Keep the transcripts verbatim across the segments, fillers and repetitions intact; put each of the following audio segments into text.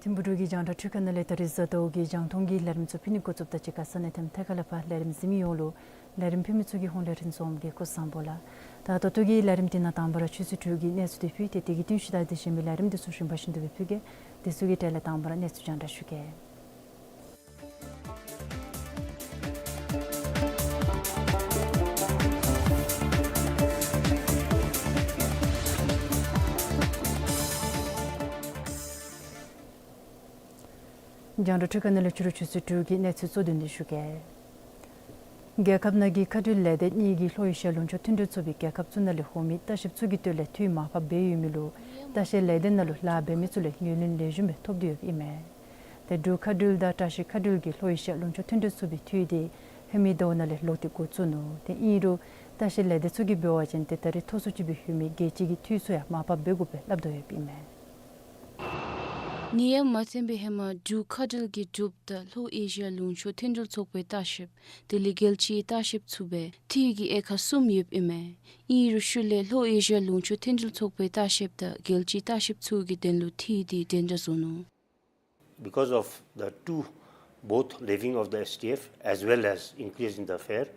ཐིམ་ཕུག་འབྲུག་གི་རྒྱང་བསྒྲགས་འཕྲུལ་ཁང་ནང་ལས་ད་རིས་གཟའ་ཟླཝ་གི་རྒྱང་མཐོང་གི་ལས་རིམ་ཚུ་ཕུལ་ནི་འགོ་བཙུགསཔ་ད་གཅིག་ཁར་ས་གནས་ཐིམ་ཐད་ཁ་ལས་ཕར་ལས་རིམ་གཟིགས་མི་ཡོངས་ལུ་ལས་རིམ་ཕུལ་མི་ཚུ་གི་ཧོངས་ལས་རིན་འཛོམས་ཀྱིས་སྐུ་གཟུགས་བཟང་པོ་ལགས། ད་ད་ལྟོ་གི་ལས་རིམ་འདི་ནང་དང་པ་ར་ཆུ་ཚོད་དྲུག་གི་གནས་ཚུལ་འདི་ཕུལ་ཏེ་དེ་གི་བསྟུན་ཞུ་དང་དེ་བཞིན་པའི་ལས་རིམ་འདི་ཚུ་རིམ་པ་བཞིན་དུ་སྦེ་ཕུལ་གེ། དེ་ཚུ་གི་གྲས་ལས་དང་པ་ར་གནས་ཚུལ་རྒྱང་བསྒྲགས་ཞུ་གེ། རྒྱང་བསྒྲགས་འཕྲུལ་ཁང་ནང་ལས་ཕྱི་རུ་ཆུ་ཚོད་དྲུག་གི་གནས་ཚུལ་གཙོ་དོན་འདི་ཞུ་གེ། རྒྱལ་ཁབ་ནང་གི་མཁའ་འགྲུལ་ལས་སྡེ་གཉིས་ཀྱིས་ལྷོ་ཨེ་ཤི་ཡ་ལུང་ཕྱོགས་མཐུན་འབྲེལ་ཚོགས་པའི་རྒྱལ་ཁབ་ཚུ་ནང་ལས་འོང་མི་ལྟ་བཤལཔ་ཚུ་གི་དོན་ལས་འཐུས་མར་ཕབ་འབད་ཡོད་མི་ལུ་ལྟ་བཤལ་ལས་སྡེ་ནང་ལུ་ལཱ་འབད་མི་ཚུ་ལས་ཡོན་ལྷུན་ལེགས་ཤོམ་སྦེ་ཐོབ་སྟེ་ཡོདཔ་ཨིན་མས། ཏེ་འབྲུག་མཁའ་འགྲུལ་དང་བཀྲ་ཤིས་མཁའ་འགྲུལ་གྱིས་ལྷོ་ཨེ་ཤི་ཡ་ལུང་ཕྱོགས་མཐུན་འབྲེལ་ཚོགས་པའི་འཐུས་འདི་ཧེ་མའི་ཟླཝ་ནང་ལས་ལོག་སྟེ་འགོ་བཙུགས་ནུག། ཏེ་ཨིན་རུང་ལྟ་བཤལ་ལས་སྡེ་ཚུ་གིས་འབད་བ་ཅིན་ཏེ་ད་རེས་ཐོག་སོ་གཅིག་པའི་ཧེ་མའི་རྒྱལ་སྤྱི་གི་འཐུས་ཚུ་ཡང་མར་ཕབ་འབད་དགོ་པའི་སླབ་དོ་ཡོདཔ་ཨིན་མས། ནད་ཡམས་མ་ཐོན་པའི་ཧེ་མ་འབྲུག་མཁའ་འགྲུལ་གྱི་གྲུབ་རྟ་ལྷོ་ཨེ་ཤི་ཡ་ལུང་ཕྱོགས་མཐུན་འབྲེལ་ཚོགས་པའི་ལྟ་བཤལཔ་དེ་ལས་རྒྱལ་སྤྱིའི་ལྟ་བཤལཔ་ཚུ་སྦེ་འཐུས་ཀྱི་དབྱེ་ཁག་གསུམ་ཡོདཔ་ཨིན་མས། ཨིན་རུང་ཤུལ་ལས་ལྷོ་ཨེ་ཤི་ཡ་ལུང་ཕྱོགས་མཐུན་འབྲེལ་ཚོགས་པའི་ལྟ་བཤལཔ་དང་རྒྱལ་སྤྱིའི་ལྟ་བཤལཔ་ཚུ་གི་དོན་ལུ་འཐུས་འདི་འདྲན་འདྲ་བཟོ་ནུག། Because of the two, both levying of the S T F as well as increase in the fare,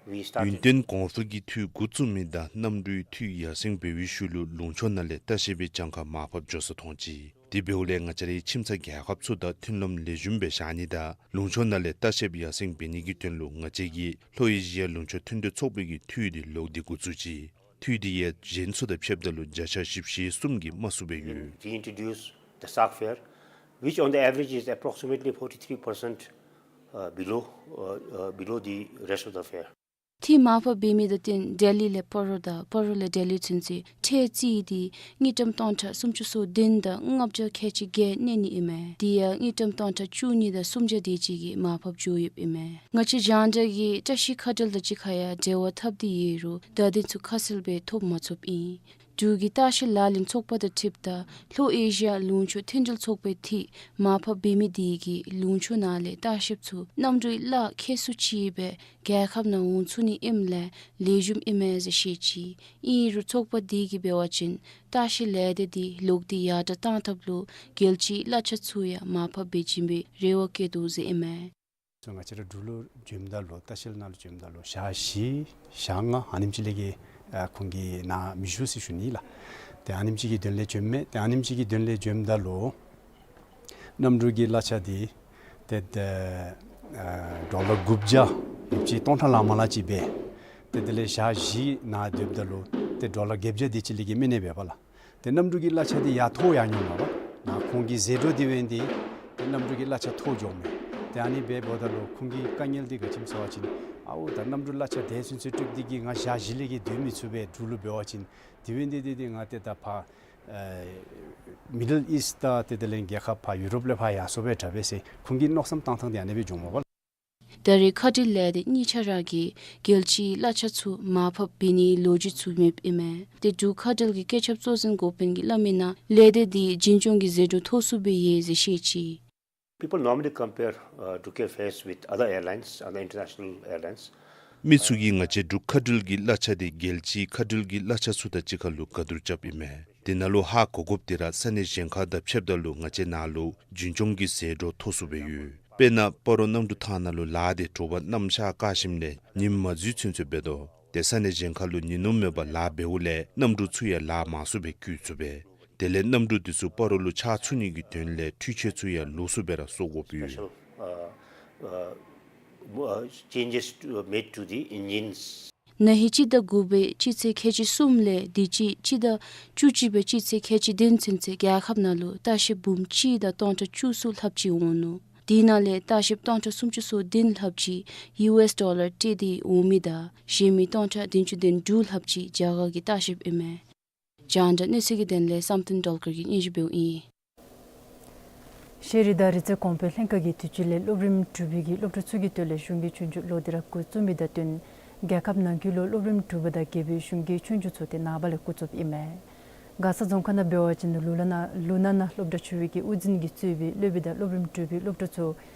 we started. ཡུན་བརྟན་གོང་ཚད་ཀྱི་འཐུས་འགོ་བཙུགས་མི་དང་གནམ་གྲུའི་འཐུས་ཡར་སེང་འབད་བའི་ཤུལ་ལུ་ལུང་ཕྱོགས་ནང་ལས་ལྟ་བཤལ་པའི་གྱངས་ཁ་མར་ཕབ་འགྱོ་སོ་མཐོང་ཅི། དེ་འབདཝ་ལས་ང་བཅས་རའི་ཁྱིམ་ཚང་རྒྱལ་ཁབ་ཚུ་དང་མཐུན་ལམ་ལེགས་ཤོམ་སྦེ་བཞག་ནི་དང་ལུང་ཕྱོགས་ནང་ལས་ལྟ་བཤལཔ་ཡར་སེང་འབད་ནི་གི་དོན་ལུ་ང་བཅས་ཀྱིས་ལྷོ་ཨེ་ཤི་ཡ་ལུང་ཕྱོགས་མཐུན་འབྲེལ་ཚོགས་པའི་གི་འཐུས་འདི་ལོག་སྟེ་འགོ་བཙུགས་ཅི། འཐུས་འདི་ཡང་གཞན་ཚུ་དང་ཕྱདཔ་ད་ལུ་བརྒྱ་ཆ་བཞི་བཅུ་ཞེ་གསུམ་གྱིས་དམའ་སུ་སྦེ་ཡོད། We introduced the SAC fare, which on the average is approximately forty-three percent, uh, below, uh, uh, below the rest of the fare. འཐུས་མར་ཕབ་འབད་མི་དང་བསྟུན་ལྡི་ལི་ལས་སྤ་རོ་དང་སྤ་རོ་ལས་ལྡི་ལི་ཚུན་ཚོད་ཁྲལ་རྩིས་འདི་དངུལ་ཀྲམ་སྟོང་ཕྲག་སུམ་ཅུ་སོ་བདུན་དང་ལྔ་བརྒྱ་ཁལ་གཅིག་བརྒྱད་གནས་ནི་ཨིན་མས། དེ་ཡང་དངུལ་ཀྲམ་སྟོང་ཕྲག་བཅུ་གཉིས་དང་སུམ་བརྒྱ་དེ་ཅིག་གིས་མར་ཕབ་འགྱོ་ཡོདཔ་ཨིན་མས། ང་བཅས་རྒྱང་བསྒྲགས་ཀྱིས་བཀྲ་ཤིས་མཁའ་འགྲུལ་དང་གཅིག་ཁར་ཡང་འབྲེལ་བ་འཐབ་སྟེ་ཡོད་རུང་བརྡ་དོན་ཚུ་ཁ་གསལ་སྦེ་ཐོབ་མ་ཚུགསཔ་ཨིན། འབྲུག་གི་ལྟ་བཤལ་ལག་ལེན་ཚོགས་པ་དང་འཁྲིལཝ་ད་ལྷོ་ཨེ་ཤི་ཡ་ལུང་ཕྱོགས་མཐུན་འབྲེལ་ཚོགས་པའི་འཐུས་མར་ཕབ་འབད་མི་དེ་གིས་ལུང་ཕྱོགས་ནང་ལས་ལྟ་བཤལཔ་ཚུ་གནམ་གྲུའི་གླ་ཁྱད་སུ་ཆེ་སྦེ་རྒྱལ་ཁབ་ནང་འོང་ཚུགས་ནི་ཨིནམ་ལས་ལེགས་ཤོམ་ཨིན་མས་ཟེར་བཤད་ཅི། ཨིན་རུང་ཚོགས་པ་དེ་གིས་འབད་བ་ཅིན་ལྟ་བཤལ་ལས་སྡེ་འདི་ལོག་སྟེ་ཡར་དྲགས་བཏང་ཐབས་ལུ་རྒྱལ་སྤྱིའི་གླ་ཆ་ཚུ་ཡང་མར་ཕབ་འབད་བྱིན་པའི་རེ་བ་བསྐྱེད་དོ་ཟེར་ཨིན་མས། སོ་ང་བཅས་ར་འབྲུག་ལུ་འབྱོནམ་ད་ལུ་ལྟ་བཤལ་ནང་ལུ་འབྱོནམ་ད་ལུ་ཞག་བཞི་ཞག་ལྔ་ཨ་ནེམ་ཅིག་ལས་ཀྱི་ཨ་ཁོང་གིས་ནཱ་མི་བཞུགས་ཟེར་ཞུ་ནི་ལགས། ཏེ་ཨ་ནེམ་ཅིག་གི་དོན་ལས་འབྱོནམ་མས། ཏེ་ཨ་ནེམ་ཅིག་གི་དོན་ལས་འབྱོནམ་ད་ལུ་གནམ་གྲུ་གི་གླ་ཆ་འདི་ཏེ་ཏེ་ཨ་ཌོ་ལར་དགུ་བརྒྱ་ཡོདཔ་ཅིག་སྟོང་ཕྲག་ལང་མ་ལང་ཅིག་འབད། ཏེ་དེ་ལས་ཞག་བཞི་ནཱ་སྡོདཔ་ད་ལུ་ཏེ་ཌོ་ལར་བརྒྱད་བརྒྱ་དེ་ཅིག་ལས་ཀྱི་མི་ནེ་འབད་བ་ལགས། ཏེ་གནམ་གྲུ་གི་གླ་ཆ་འདི་ཡར་མཐོ་ཡར་འགྱོཝ་མས་པ། ནཱ་ཁོང་གི་ཟད་འགྲོ་འདི་འབད་ནི་འདི་ཏེ་གནམ་གྲུ་གི་གླ་ཆ་མཐོ་འགྱོཝ་མས། ཏེ་ཨ་ནི་འབདཝ་ད་ལུ་ཁོང་གི་དཀའ་ངལ་འདི་ག་ཅི་སྨོ་ཟེར་བ་ཅིན་ཨའུ་ད་གནམ་གྲུ་གླ་ཆ་དེ་ཚུན་ཚོད་སྤྲོད་དེ་གིས་ང་ཞག་བཞི་ལས་ཀྱི་སྡོད་མི་ཚུགས་པས་འབྲུག་ལུ་འབད་བ་ཅིན། དེ་འབད་ནི་འདི་ཏེ་ཏེ་ང་ཏེ་ད་ཕར་ཨེ་མི་ཌལ་ཨིསཊ་དང་ཏེ་དེ་ལས་རྒྱལ་ཁབ་ཕར་ཡུ་རོབ་ལས་ཕར་ཡར་སོང་པས་དྲག་པས་ཟེར་ཁོང་གི་མནོ་བསམ་བཏང་ཐངས་འདི་ཨ་ནི་སྦེ་འགྱོཝ་མས་པ། ད་རེས་མཁའ་འགྲུལ་ལས་སྡེ་གཉིས་ཆ་ར་གིས་རྒྱལ་སྤྱིའི་གླ་ཆ་ཚུ་མར་ཕབ་འབད་ནིའི་ལོ་རྒྱུས་ཚུ་མེདཔ་ཨིན་མས། ཏེ་འབྲུག་མཁའ་འགྲུལ་གྱི་བཀོད་ཁྱབ་གཙོ་འཛིན་འགོ་དཔོན་གྱིས་སླབ་མི་ནང་ལས་སྡེ་འདི་རྒྱུན་སྐྱོང་གི་ཟད་འགྲོ་ཐོབ་ཚུགསཔ་སྦེ་ཡོད་ཟེར་བཤད་ཅི། People normally compare, uh, Druk Air fares with other airlines, other international airlines. མི་ཚུ་གིས་ང་བཅས་འབྲུག་མཁའ་འགྲུལ་གྱི་གླ་ཆ་དེ་རྒྱལ་སྤྱིའི་མཁའ་འགྲུལ་གྱི་གླ་ཆ་ཚུ་དང་གཅིག་ཁར་ལུ་ག་བསྡུར་རྐྱབ་ཨིན་མས། དེ་ནང་ལུ་ཧ་གོ་དགོཔ་དེ་ར་ས་གནས་གཞན་ཁར་དང་ཕྱདཔ་ད་ལུ་ང་བཅས་ནང་ལུ་རྒྱུན་སྐྱོང་གི་ཟད་འགྲོ་ཐོབ་ཚུགསཔ་སྦེ་ཡོད། དཔེར་ན་སྤ་རོ་གནམ་གྲུ་ཐང་ནང་ལུ་ལཱ་དེ་དྲོ་པ་གནམ་ཤར་ཀ་ཞིམ་ལས་ཉིམ་མ་འཛུལ་ཚུན་ཚོད་འབད་དོ། ཏེ་ས་གནས་གཞན་ཁར་ལུ་ཉིན་ནུབ་མེད་པར་ལཱ་འབདཝ་ལས་གནམ་གྲུ་ཚུ་ཡང་ལཱ་མང་སུ་སྦེ་བསྐྱོད་ཚུགས་པས། དེ་ལས་གནམ་གྲུ་དེ་ཚུ་སྤ་རོ་ལུ་ཆགས་ཚུགས་ནི་གི་དོན་ལས་འཕྲུལ་ཆས་ཚུ་ཡང་ལོགས་སུ་སྦེ་ར་བཟོ་དགོཔ་ཡོད། Special, uh, uh, uh, changes to, made to the engines. ན་ཧིང་སྤྱི་ཟླ་དགུ་པའི་སྤྱི་ཚེས་ཁལ་གཅིག་གསུམ་ལས་དུས་ཅི་སྤྱི་ཟླ་བཅུ་གཅིག་པའི་སྤྱི་ཚེས་ཁལ་གཅིག་བདུན་ཚུན་ཚོད་རྒྱལ་ཁབ་ནང་ལུ་ལྟ་བཤལཔ་འབུམ་གཅིག་དང་སྟོང་ཕྲག་བཅུ་གསུམ་ལྷགཔ་ཅིག་འོང་ནུག། དེ་ནང་ལས་ལྟ་བཤལཔ་སྟོང་ཕྲག་སུམ་ཅུ་སོ་བདུན་ལྷགཔ་ཅིག་ཡུ་ཨེསི་ཌོ་ལར་སྤྲོད་དེ་འོང་མི་དང་གཞན་མི་སྟོང་ཕྲག་བདུན་ཅུ་དོན་དྲུག་ལྷགཔ་ཅིག་རྒྱ་གར་གྱི་ལྟ་བཤལཔ་ཨིན་མས། རྒྱང་བསྒྲགས་གནས་ཚུལ་གྱི་དོན་ལས་བསམ་གཏན་སྒྲོལ་དཀར་གྱིས་སྙན་ཞུ་འབདཝ་ཨིན། ཤེས་རིག་དང་རིག་རྩལ་གོང་འཕེལ་ལྷན་ཁག་གིས་དུས་ཅི་ལས་སློབ་རིམ་དྲུག་པའི་གི་སློབ་ཕྲུག་ཚུ་གི་དོན་ལས་གཞུང་གི་ཆོས་རྒྱུགས་ལོག་སྟེ་ར་འགོ་བཙུགས་མི་དང་བསྟུན་རྒྱལ་ཁབ་ནང་འཁོད་ལུ་སློབ་རིམ་དྲུག་པ་དང་བརྒྱད་པའི་གཞུང་གི་ཆོས་རྒྱུགས་ཚུ་ཏེ་ནངས་པ་ལས་འགོ་བཙུགསཔ་ཨིན་མས། མགར་ས་རྫོང་ཁག་ནང་འབད་བ་ཅིན་ལུ་ན་ལུ་ན་ན་སློབ་གྲྭ་ཆུང་བའི་གི་དབུ་འཛིན་གྱིས་གཙོས་པའི་སློབ་དཔོན་དང་སློབ་རིམ་དྲུག་པའི་སློབ་ཕྲུག་ཚུ་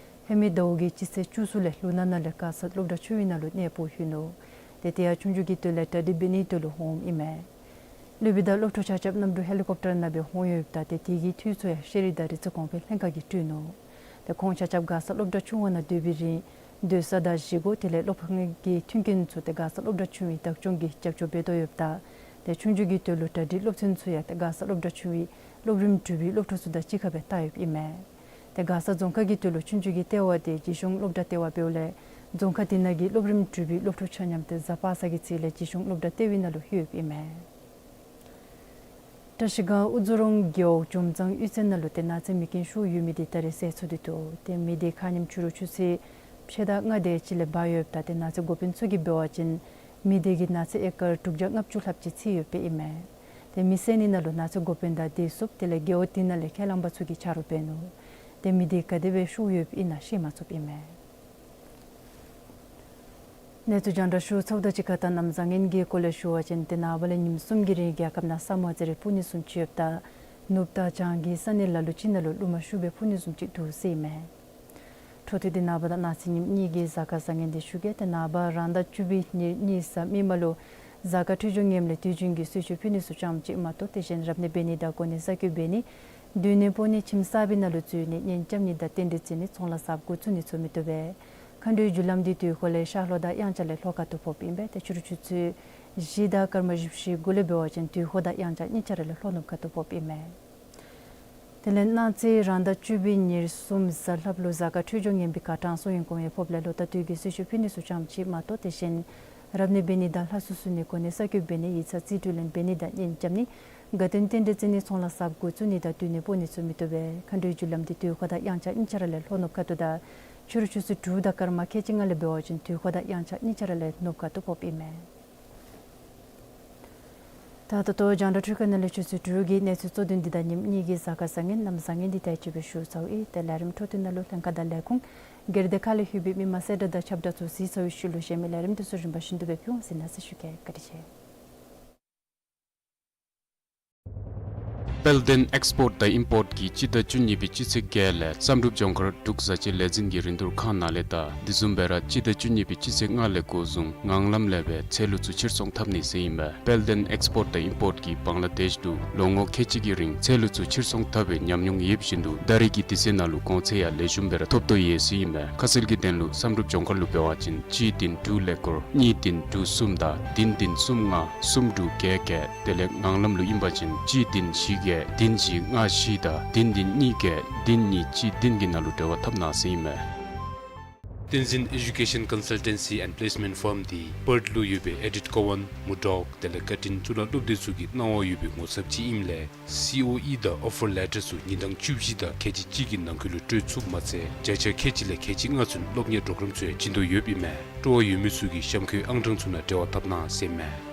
ཧེ་མའི་ཟླཝ་གི་སྤྱི་ཚེས་བཅུ་གསུམ་ལས་ལུ་ན་ན་ལས་མགར་ས་སློབ་གྲྭ་ཆུང་བའི་ནང་ལུ་གནས་སྤོ་ཞུ་ནུག། ཏེ་དེ་ཡང་ཆོས་རྒྱུགས་ཀྱི་དོན་ལས་གྲ་སྒྲིག་འབད་ནིའི་དོན་ལུ་འོངམ་ཨིན་མས། སློབ་དཔོན་དང་སློབ་ཕྲུག་ཆ་ཁྱབ་གནམ་གྲུ་ཧེ་ལི་ཀོབ་ཊར་ནང་སྦེ་འོང་ཡོདཔ་ད་ཏེ་དེ་གི་འཐུས་ཚུ་ཡང་ཤེས་རིག་དང་རིག་རྩལ་གོང་འཕེལ་ལྷན་ཁག་གིས་སྤྲོད་ནུག། ཏེ་ཁོང་ཆ་ཁྱབ་མགར་ས་སློབ་གྲྭ་ཆུང་བ་ནང་སྡོད་པའི་རིང་སྡོད་ས་དང་བཞེས་སྒོ་དེ་ལས་སློབ་ཁང་གི་མཐུན་རྐྱེན་ཚུ་ཏེ་མགར་ས་སློབ་གྲྭ་ཆུང་བའི་བདག་སྐྱོང་གིས་རྒྱབ་སྐྱོར་འབད་དོ་ཡོདཔ་ད་ཏེ་ཆོས་རྒྱུགས་ཀྱི་དོན་ལུ་གྲ་སྒྲིག་སློབ་ཚན་ཚུ་ཡང་ཏེ་མགར་ས་སློབ་གྲྭ་ཆུང་བའི་སློབ་རིམ་དྲུག་པའི་སློབ་ཕྲུག་ཚུ་དང་གཅིག་ཁར་སྦེ་བལྟ་ཡོདཔ་ཨིན་མས། ཏེ་མགར་ས་རྫོང་ཁག་གི་དོན་ལུ་ཆོས་རྒྱུགས་ཀྱི་ལྟེ་བ་དེ་རྗེ་གཞུང་སློབ་གྲྭ་ལྟེ་བ་འབདཝ་ལས་རྫོང་ཁག་དེ་ནང་གི་སློབ་རིམ་དྲུག་པའི་སློབ་ཕྲུག་ཆ་མཉམ་ཏེ་གཟའ་པ་སངས་ཀྱི་ཚེ་ལས་རྗེ་གཞུང་སློབ་གྲྭ་ལྟེ་བའི་ནང་ལུ་ལྷོད་ཡོདཔ་ཨིན་མས། བཀྲིས་སྒང་ཨུ་ཛོ་རོང་རྒེད་འོག་ཇོམ་གཙང་གཡུས་ཚན་ནང་ལུ་ཏེ་ནགས་ཚལ་མེ་རྐྱེན་ཤོར་ཡོད་མི་དེ་ད་རེས་གསལ་ཚུགས་ཏེ་འདུག། ཏེ་མེ་དེ་ཁ་ཉིནམ་ཕྱི་རུ་ཆུ་ཚོད་ཕྱེད་དང་ལྔ་དེ་ཅིག་ལས་འབར་ཡོདཔ་ད་ཏེ་ནགས་ཚལ་འགོ་དཔོན་ཚུ་གིས་འབད་བ་ཅིན་མེ་དེ་གིས་ནགས་ཚལ་ཨེ་ཀར་དྲུག་བརྒྱ་ལྔ་བཅུ་ལྷགཔ་ཅིག་འཚིག་ཡོདཔ་ཨིན་མས། ཏེ་མེ་གསལ་ནི་ནང་ལུ་ནགས་ཚལ་འགོ་དཔོན་དང་བདེ་སྲུངཔ་དེ་ལས་རྒེད་འོག་དེ་ནང་ལས་ཁས་བླངས་པ་ཚུ་གིས་ཆ་རོགས་འབད་ནུག། ཏེ་མེ་དེ་ག་དེ་སྦེ་ཤོར་ཡོདཔ་ཨིན་ན་ཤེས་མ་ཚུགསཔ་ཨིན་མས། གནས་ཚུལ་རྒྱང་བསྒྲགས་ཞུ་ཚརཝ་དང་གཅིག་ཁར་ད་གནམ་བཟང་ངན་གྱི་སྐོར་ལས་ཞུ་བ་ཅིན་ཏེ་ནངས་པ་ལས་ཉིནམ་གསུམ་གྱི་རིང་རྒྱལ་ཁབ་ནང་ས་སྨུག་ཙི་རེ་ཕུབ་ནི་བཟུམ་ཅིག་ཡོདཔ་ད་ནུབ་དང་བྱང་གི་ས་གནས་ལ་ལུ་ཅིག་ནང་ལུ་རླུང་མ་ཤུགས་སྦེ་ཕུ་ནི་བཟུམ་ཅིག་འདུག་ཟེར་ཨིན་མས། འཕྲོ་མཐུད་དེ་ནངས་པ་དང་གནངས་ཚེ་ཉིནམ་གཉིས་ཀྱི་གཟའ་སྐར་བཟང་ངན་དེ་ཞུ་གེ། ཏེ་ནངས་པ་རང་ཟླ་བཅུ་པའི་ཉེར་གཉིས་གཟའ་མིག་དམར་ལུ་གཟའ་སྐར་འཕྲོད་སྦྱོར་ངནམ་ལས་དུས་རྒྱུན་གྱི་གསོལ་མཆོད་ཕུལ་ནི་ཚུ་ཙམ་ཅིག་མ་གཏོགས་དེ་བཞིན་རབ་གནས་འབད་ནི་དང་གོ་གནས་གསར་བསྐོ་འབད་ནི་སྡོད་གནས་སྤོ་ནི་ཁྱིམ་གསར་པའི་ནང་ལུ་འཛུལ་ནི་གཉེན་རྐྱབ་ནི་དང་རྟེན་འབྲེལ་བརྩི་ནི་ཚོང་ལཱ་གསརཔ་འགོ་བཙུགས་ནི་ཚུ་མི་བཏུབ་པས། མཁའ་འགྲོའི་རྒྱུ་ལམ་འདི་དུས་འཁོར་ལས་ཤར་ལྷོ་དང་དབྱངས་འཆར་ལས་ལྷོ་ཁ་ཐུག་ཕོགཔ་ཨིན་པས། ཏེ་ཕྱི་རུ་ཆུ་ཚོད་བཞི་དང་སྐར་མ་བཞི་བཅུ་ཞེ་དགུ་ལས་འབད་བ་ཅིན་དུས་འཁོར་དང་དབྱངས་འཆར་གཉིས་ཆ་ར་ལས་ལྷོ་ནུབ་ཁ་ཐུག་ཕོགཔ་ཨིན་མས། དེ་ལས་གནངས་ཚེ་རང་ཟླ་བཅུ་པའི་ཉེར་གསུམ་གཟའ་ལྷགཔ་ལུ་གཟའ་སྐར་འཕྲོད་སྦྱོར་ངན་པའི་གར་དྲང་སྲོང་ཡོན་གོང་འཕེལ་ཕོགཔ་ལས་ལོ་ཟླ་དུས་ཀྱི་གསོལ་མཆོད་ཕུལ་ནི་ཚུ་ཙམ་ཅིག་མ་གཏོགས་དེ་བཞིན་རབ་གནས་འབད་ནི་དང་ལྷ་གསོལ་གསོལ་ནི་གོ་གནས་གསར་བསྐོ་འབད་ནི་ཡིག་ཚང་རྩིས་སྤྲོད་ལེན་འབད་ནི་དང་གཉེན་རྐྱབ་ནི་དགའ་སྟོན་རྟེན་འབྲེལ་བརྩི་ནི་ཚོང་ལཱ་གསརཔ་འགོ་བཙུགས་ནི་དང་སྡོད་གནས་སྤོ་ནི་ཚུ་མི་བཏུབ་པས། མཁའ་འགྲོའི་རྒྱུ་ལམ་འདི་དུས་འཁོར་དང་དབྱངས་འཆར་གཉིས་ཆ་ར་ལས་ལྷོ་ནུབ་ཁ་ཐུག་དང་ཕྱི་རུ་ཆུ་ཚོད་དྲུག་དང་སྐར་མ་ཁལ་གཅིག་ལྔ་ལས་འབད་བ་ཅིན་དུས་འཁོར་དང་དབྱངས་འཆར་གཉིས་ཆ་ར་ལས་ནུབ་ཁ་ཐུག་ཕོགཔ་ཨིན་མས། ད་ད་ལྟོ་རྒྱང་བསྒྲགས་འཕྲུལ་ཁང་ནང་ལས་ཆུ་ཚོད་དྲུག་གི་གནས་ཚུལ་གཙོ་དོན་འདི་དང་ཉིནམ་གཉིས་ཀྱི་གཟའ་སྐར་བཟང་ངན་གནམ་བཟང་ངན་འདི་ད་ཅི་སྦེ་ཞུ་ཚརཝ་ཨིན། ཏེ་ལས་རིམ་འཕྲོ་མཐུད་ནང་ལུ་ལྷན་ཁག་དང་ལས་ཁུངས་སྒེར་སྡེ་ཁག་ལས་ལྷོད་པའི་མི་མང་གསལ་བསྒྲགས་དང་ཁྱབ་བསྒྲགས་ཚུ་གཟིགས་ཚར་བའི་ཤུལ་ལུ་གཞན་མི་ལས་རིམ་དེ་ཚུ་རིམ་པ་བཞིན་དུ་སྦེ་ཕུལ་འོང་ཟེར་ནང་གསལ་ཞུ་གེ། བཀའ་དྲིན་ཆེ། དཔལ་ལྡན་ཨེགསི་པོརཊ་དང་ཨིམ་པོརཊ་གིས་སྤྱི་ཟླ་བཅུ་གཉིས་པའི་སྤྱི་ཚེས་བརྒྱད་ལས་བསམ་གྲུབ་ལྗོངས་མཁར་འབྲུག་བཟའ་སྤྱོད་ལས་འཛིན་གྱི་རིན་བསྡུར་ཁང་ནང་ལས་དང་དེ་བཟུམ་སྦེ་ར་སྤྱི་ཟླ་བཅུ་གཉིས་པའི་སྤྱི་ཚེས་ལྔ་ལས་འགོ་བཟུང་ངང་ལམ་ལས་སྦེ་ཚལ་ལུ་ཚུ་ཕྱིར་ཚོང་འཐབ་ནི་ཟེར་ཨིན་པས། དཔལ་ལྡན་ཨེགསི་པོརཊ་དང་ཨིམ་པོརཊ་གིས་བང་ལ་དེཤ་ལུ་ལོ་ངོ་ཁལ་གཅིག་གི་རིང་ཚལ་ལུ་ཚུ་ཕྱིར་ཚོང་འཐབ་པའི་ཉམས་མྱོང་ཡོདཔ་བཞིན་དུ་ད་རེས་ཀྱི་དུས་ཚོད་ནང་ལུ་གོང་ཚད་ཡང་ལེགས་ཤོམ་སྦེ་ར་ཐོབ་དོ་ཡོད་ཟེར་ཨིན་པས། ཁ་གསལ་གྱི་དོན་ལུ་བསམ་གྲུབ་ལྗོངས་མཁར་ལུ་འབད་བ་ཅིན་གཅིག་བདུན་དྲུག་ཀླད་ཀོར་གཉིས་བདུན་དྲུག་གསུམ་དང་བདུན་བདུན་གསུམ་ལྔ་གསུམ་དྲུག་བརྒྱད་བརྒྱད། དེ་ལས་ངང་ལམ་ལུ་ཨིན་པ་ཅིན་གཅིག་བདུན་བཞི་བརྒྱད་བདུན་བཞི་ལྔ་བཞི་དང་བདུན་བདུན་གཉིས་བརྒྱད་བདུན་གཉིས་གཅིག་བདུན་གྱི་ནང་ལུ་འབྲེལ་བ་འཐབ་གནང་ཟེར་ཨིན་མས། བསྟན་འཛིན་Education Consultancy and Placement Firm འདི་པརཐ་ལུ་ཡོད་པའི་ཨེ་ཌིཐ་ཀོ་ཝན་མུར་ཌོག་དེ་ལས་ཀར་ཊིན་གཙུག་ལག་སློབ་སྡེ་ཚུ་གི་གནང་བ་ཡོད་པའི་ངོ་ཚབ་ཅིག་ཨིནམ་ལས་སི་ཨོ་ཨི་དང་ཨོ་ཕར་ལེ་ཊར་ཚུ་ཉིན་གྲངས་བཅུ་བཞི་དང་ཁལ་གཅིག་གཅིག་གི་ནང་འཁོད་ལུ་སྤྲོད་ཚུགསཔ་མ་ཚད་བརྒྱ་ཆ་ཁལ་གཅིག་ལས་ཁལ་གཅིག་ལྔ་ཚུན་སློབ་གཉེར་པོརོ་གརམ་ཚུ་ཡང་བྱིན་དོ་ཡོདཔ་ཨིན་མས། སྤྲོ་བ་ཡོད་མི་ཚུ་གིས་གཤམ་འཁོད་ཨང་གྲངས་ཚུ་ནང་འབྲེལ་བ་འཐབ་གནང་ཟེར་ཨིན་མས།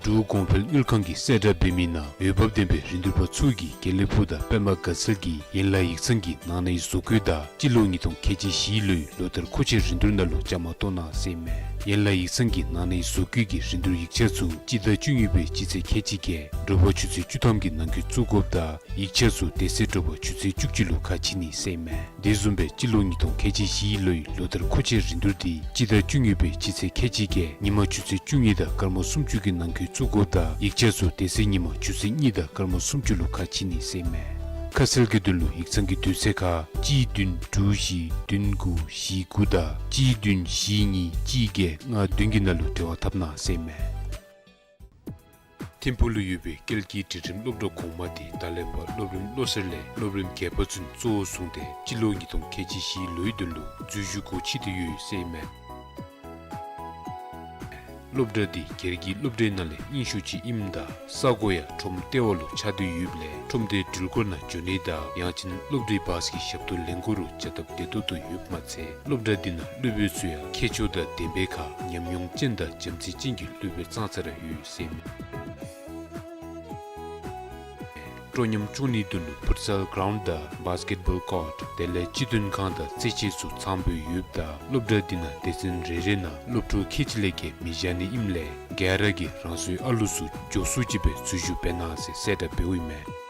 འབྲུག་གོང་འཕེལ་དངུལ་ཁང་གི་གསལ་བསྒྲགས་འབད་མི་ནང་འོས་འབབ་ལྡན་པའི་རིན་བསྡུར་པ་ཚུ་གིས་དགེ་ལེགས་ཕུག་དང་པདྨ་དགའ་ཚལ་གྱི་ཡན་ལག་ཡིག་ཚང་གི་ནང་ནས་བཟོ་བཀོད་དང་སྤྱི་ལོ་ཉིས་སྟོང་ཁལ་གཅིག་བཞི་ལོའི་ལོ་ལྟར་མཁོ་ཆས་རིན་བསྡུར་ནང་ལུ་བཅའ་མར་གཏོགས་གནང་ཟེར་ཨིན་མས། ཡན་ལག་ཡིག་ཚང་གི་ནང་ནས་བཟོ་བཀོད་ཀྱི་རིན་བསྡུར་ཡིག་ཆ་ཚུ་སྤྱི་ཟླ་བཅུ་གཉིས་པའི་སྤྱི་ཚེས་ཁལ་གཅིག་བརྒྱད་དྲོ་པ་ཆུ་ཚོད་བཅུ་ཐམ་གྱི་ནང་འཁོད་བཙུགས་དགོཔ་དང་ཡིག་ཆ་ཚུ་དེ་ཚེ་དྲོ་པ་ཆུ་ཚོད་བཅུ་གཅིག་ལུ་ཁ་ཕྱེ་ནི་ཟེར་ཨིན་མས། དེ་བཟུམ་སྦེ་སྤྱི་ལོ་ཉིས་སྟོང་ཁལ་གཅིག་བཞི་ལོའི་ལོ་ལྟར་མཁོ་ཆས་རིན་བསྡུར་འདི་སྤྱི་ཟླ་བཅུ་གཉིས་པའི་སྤྱི་ཚེས་ཁལ་གཅིག་བརྒྱད་ཉིན་མ་ཆུ་ཚོད་བཅུ་གཉིས་དང་སྐར་མ་སུམ་ཅུ་གི་ནང་འཁོད་བཙུགས་དགོཔ་དང་ཡིག་ཆ་ཚུ་དེ་ཚེ་ཉིན་མ་ཆུ་ཚོད་གཉིས་དང་སྐར་མ་སུམ་ཅུ་ལུ་ཁ་ཕྱེ་ནི་ཟེར་ཨིན་མས། ཁ་གསལ་གྱི་དོན་ལུ་ཡིག་ཚང་གི་དུས་ཚོད་ཁར་གཅིག་བདུན་དྲུག་བཞི་བདུན་དགུ་བཞི་དགུ་དང་གཅིག་བདུན་བཞི་གཉིས་གཅིག་བརྒྱད་ལྔ་བདུན་གྱི་ནང་ལུ་འབྲེལ་བ་འཐབ་གནང་ཟེར་ཨིན་མས། ཐིམ་ཕུག་ལུ་ཡོད་པའི་ཀལ་གྱི་སྒྲིག་ཁྲིམས་སློབ་གྲྭ་གོང་མ་དེ་ད་ལས་ཕར་སློབ་རིམ་བློ་གསར་ལས་སློབ་རིམ་བརྒྱད་པ་ཚུན་གཙོ་བོ་བཟུང་སྟེ་སྤྱི་ལོ་ཉིས་སྟོང་ཁལ་གཅིག་བཞི་ལོའི་དོན་ལུ་འཛུལ་ཞུགས་སྒོ་ཕྱེ་སྟེ་ཡོད་ཟེར་ཨིན་མས། སློབ་གྲྭ་འདི་སྒེར་གྱི་སློབ་གྲྭའི་ནང་ལས་རྙིང་ཤོས་ཅིག་ཨིནམ་ད་ས་གོ་ཡང་ཁྲོམ་ལྟེ་བ་ལུ་ཆགས་ཏེ་ཡོདཔ་ལས་ཁྲོམ་སྡེའི་འགྲུལ་འཁོར་ནང་འགྱོ་ནི་དང་ཡང་ཅིན་སློབ་གྲྭའི་བཱསི་གི་ཞབས་ཏོག་ལེན་དགོ་རུང་བྱ་སྟབས་བདེ་ཏོག་ཏོ་ཡོདཔ་མ་ཚད་སློབ་གྲྭ་འདི་ནང་སློབ་དཔོན་ཚུ་ཡང་མཁས་མཆོག་དང་ལྡན་པའི་ཁར་ཉམས་མྱོང་ཅན་དང་བྱམས་བརྩེ་ཅན་གྱི་སློབ་དཔོན་ཙང་ཙ་ར་ཡོད་ཟེར་ཨིན་མས། སྤྲོ་ཉམས་སྐྱུང་ནིའི་དོན་ལུ་ཕུཊ་སཱལ་གྲའུནཌ་དང་བཱསི་ཀེཊ་བཱོལ་ཀོརཊ་དེ་ལས་སྤྱི་མཐུན་ཁང་དང་རྩེད་ཆས་ཚུ་ཚངམ་སྦེ་ཡོདཔ་ད་སློབ་གྲྭ་འདི་ནང་སྡེ་ཚན་རེ་རེ་ནང་སློབ་ཕྲུག་ཁལ་གཅིག་ལས་བརྒལ་མི་བཞག་ནི་ཨིནམ་ལས་ག་ར་གིས་རང་སོའི་ཨ་ལུ་ཚུ་མགྱོགས་སུ་ཅིག་སྦེ་འཛུལ་ཞུགས་འབད་གནང་ཟེར་གསལ་བསྒྲགས་འབདཝ་ཨིན་མས།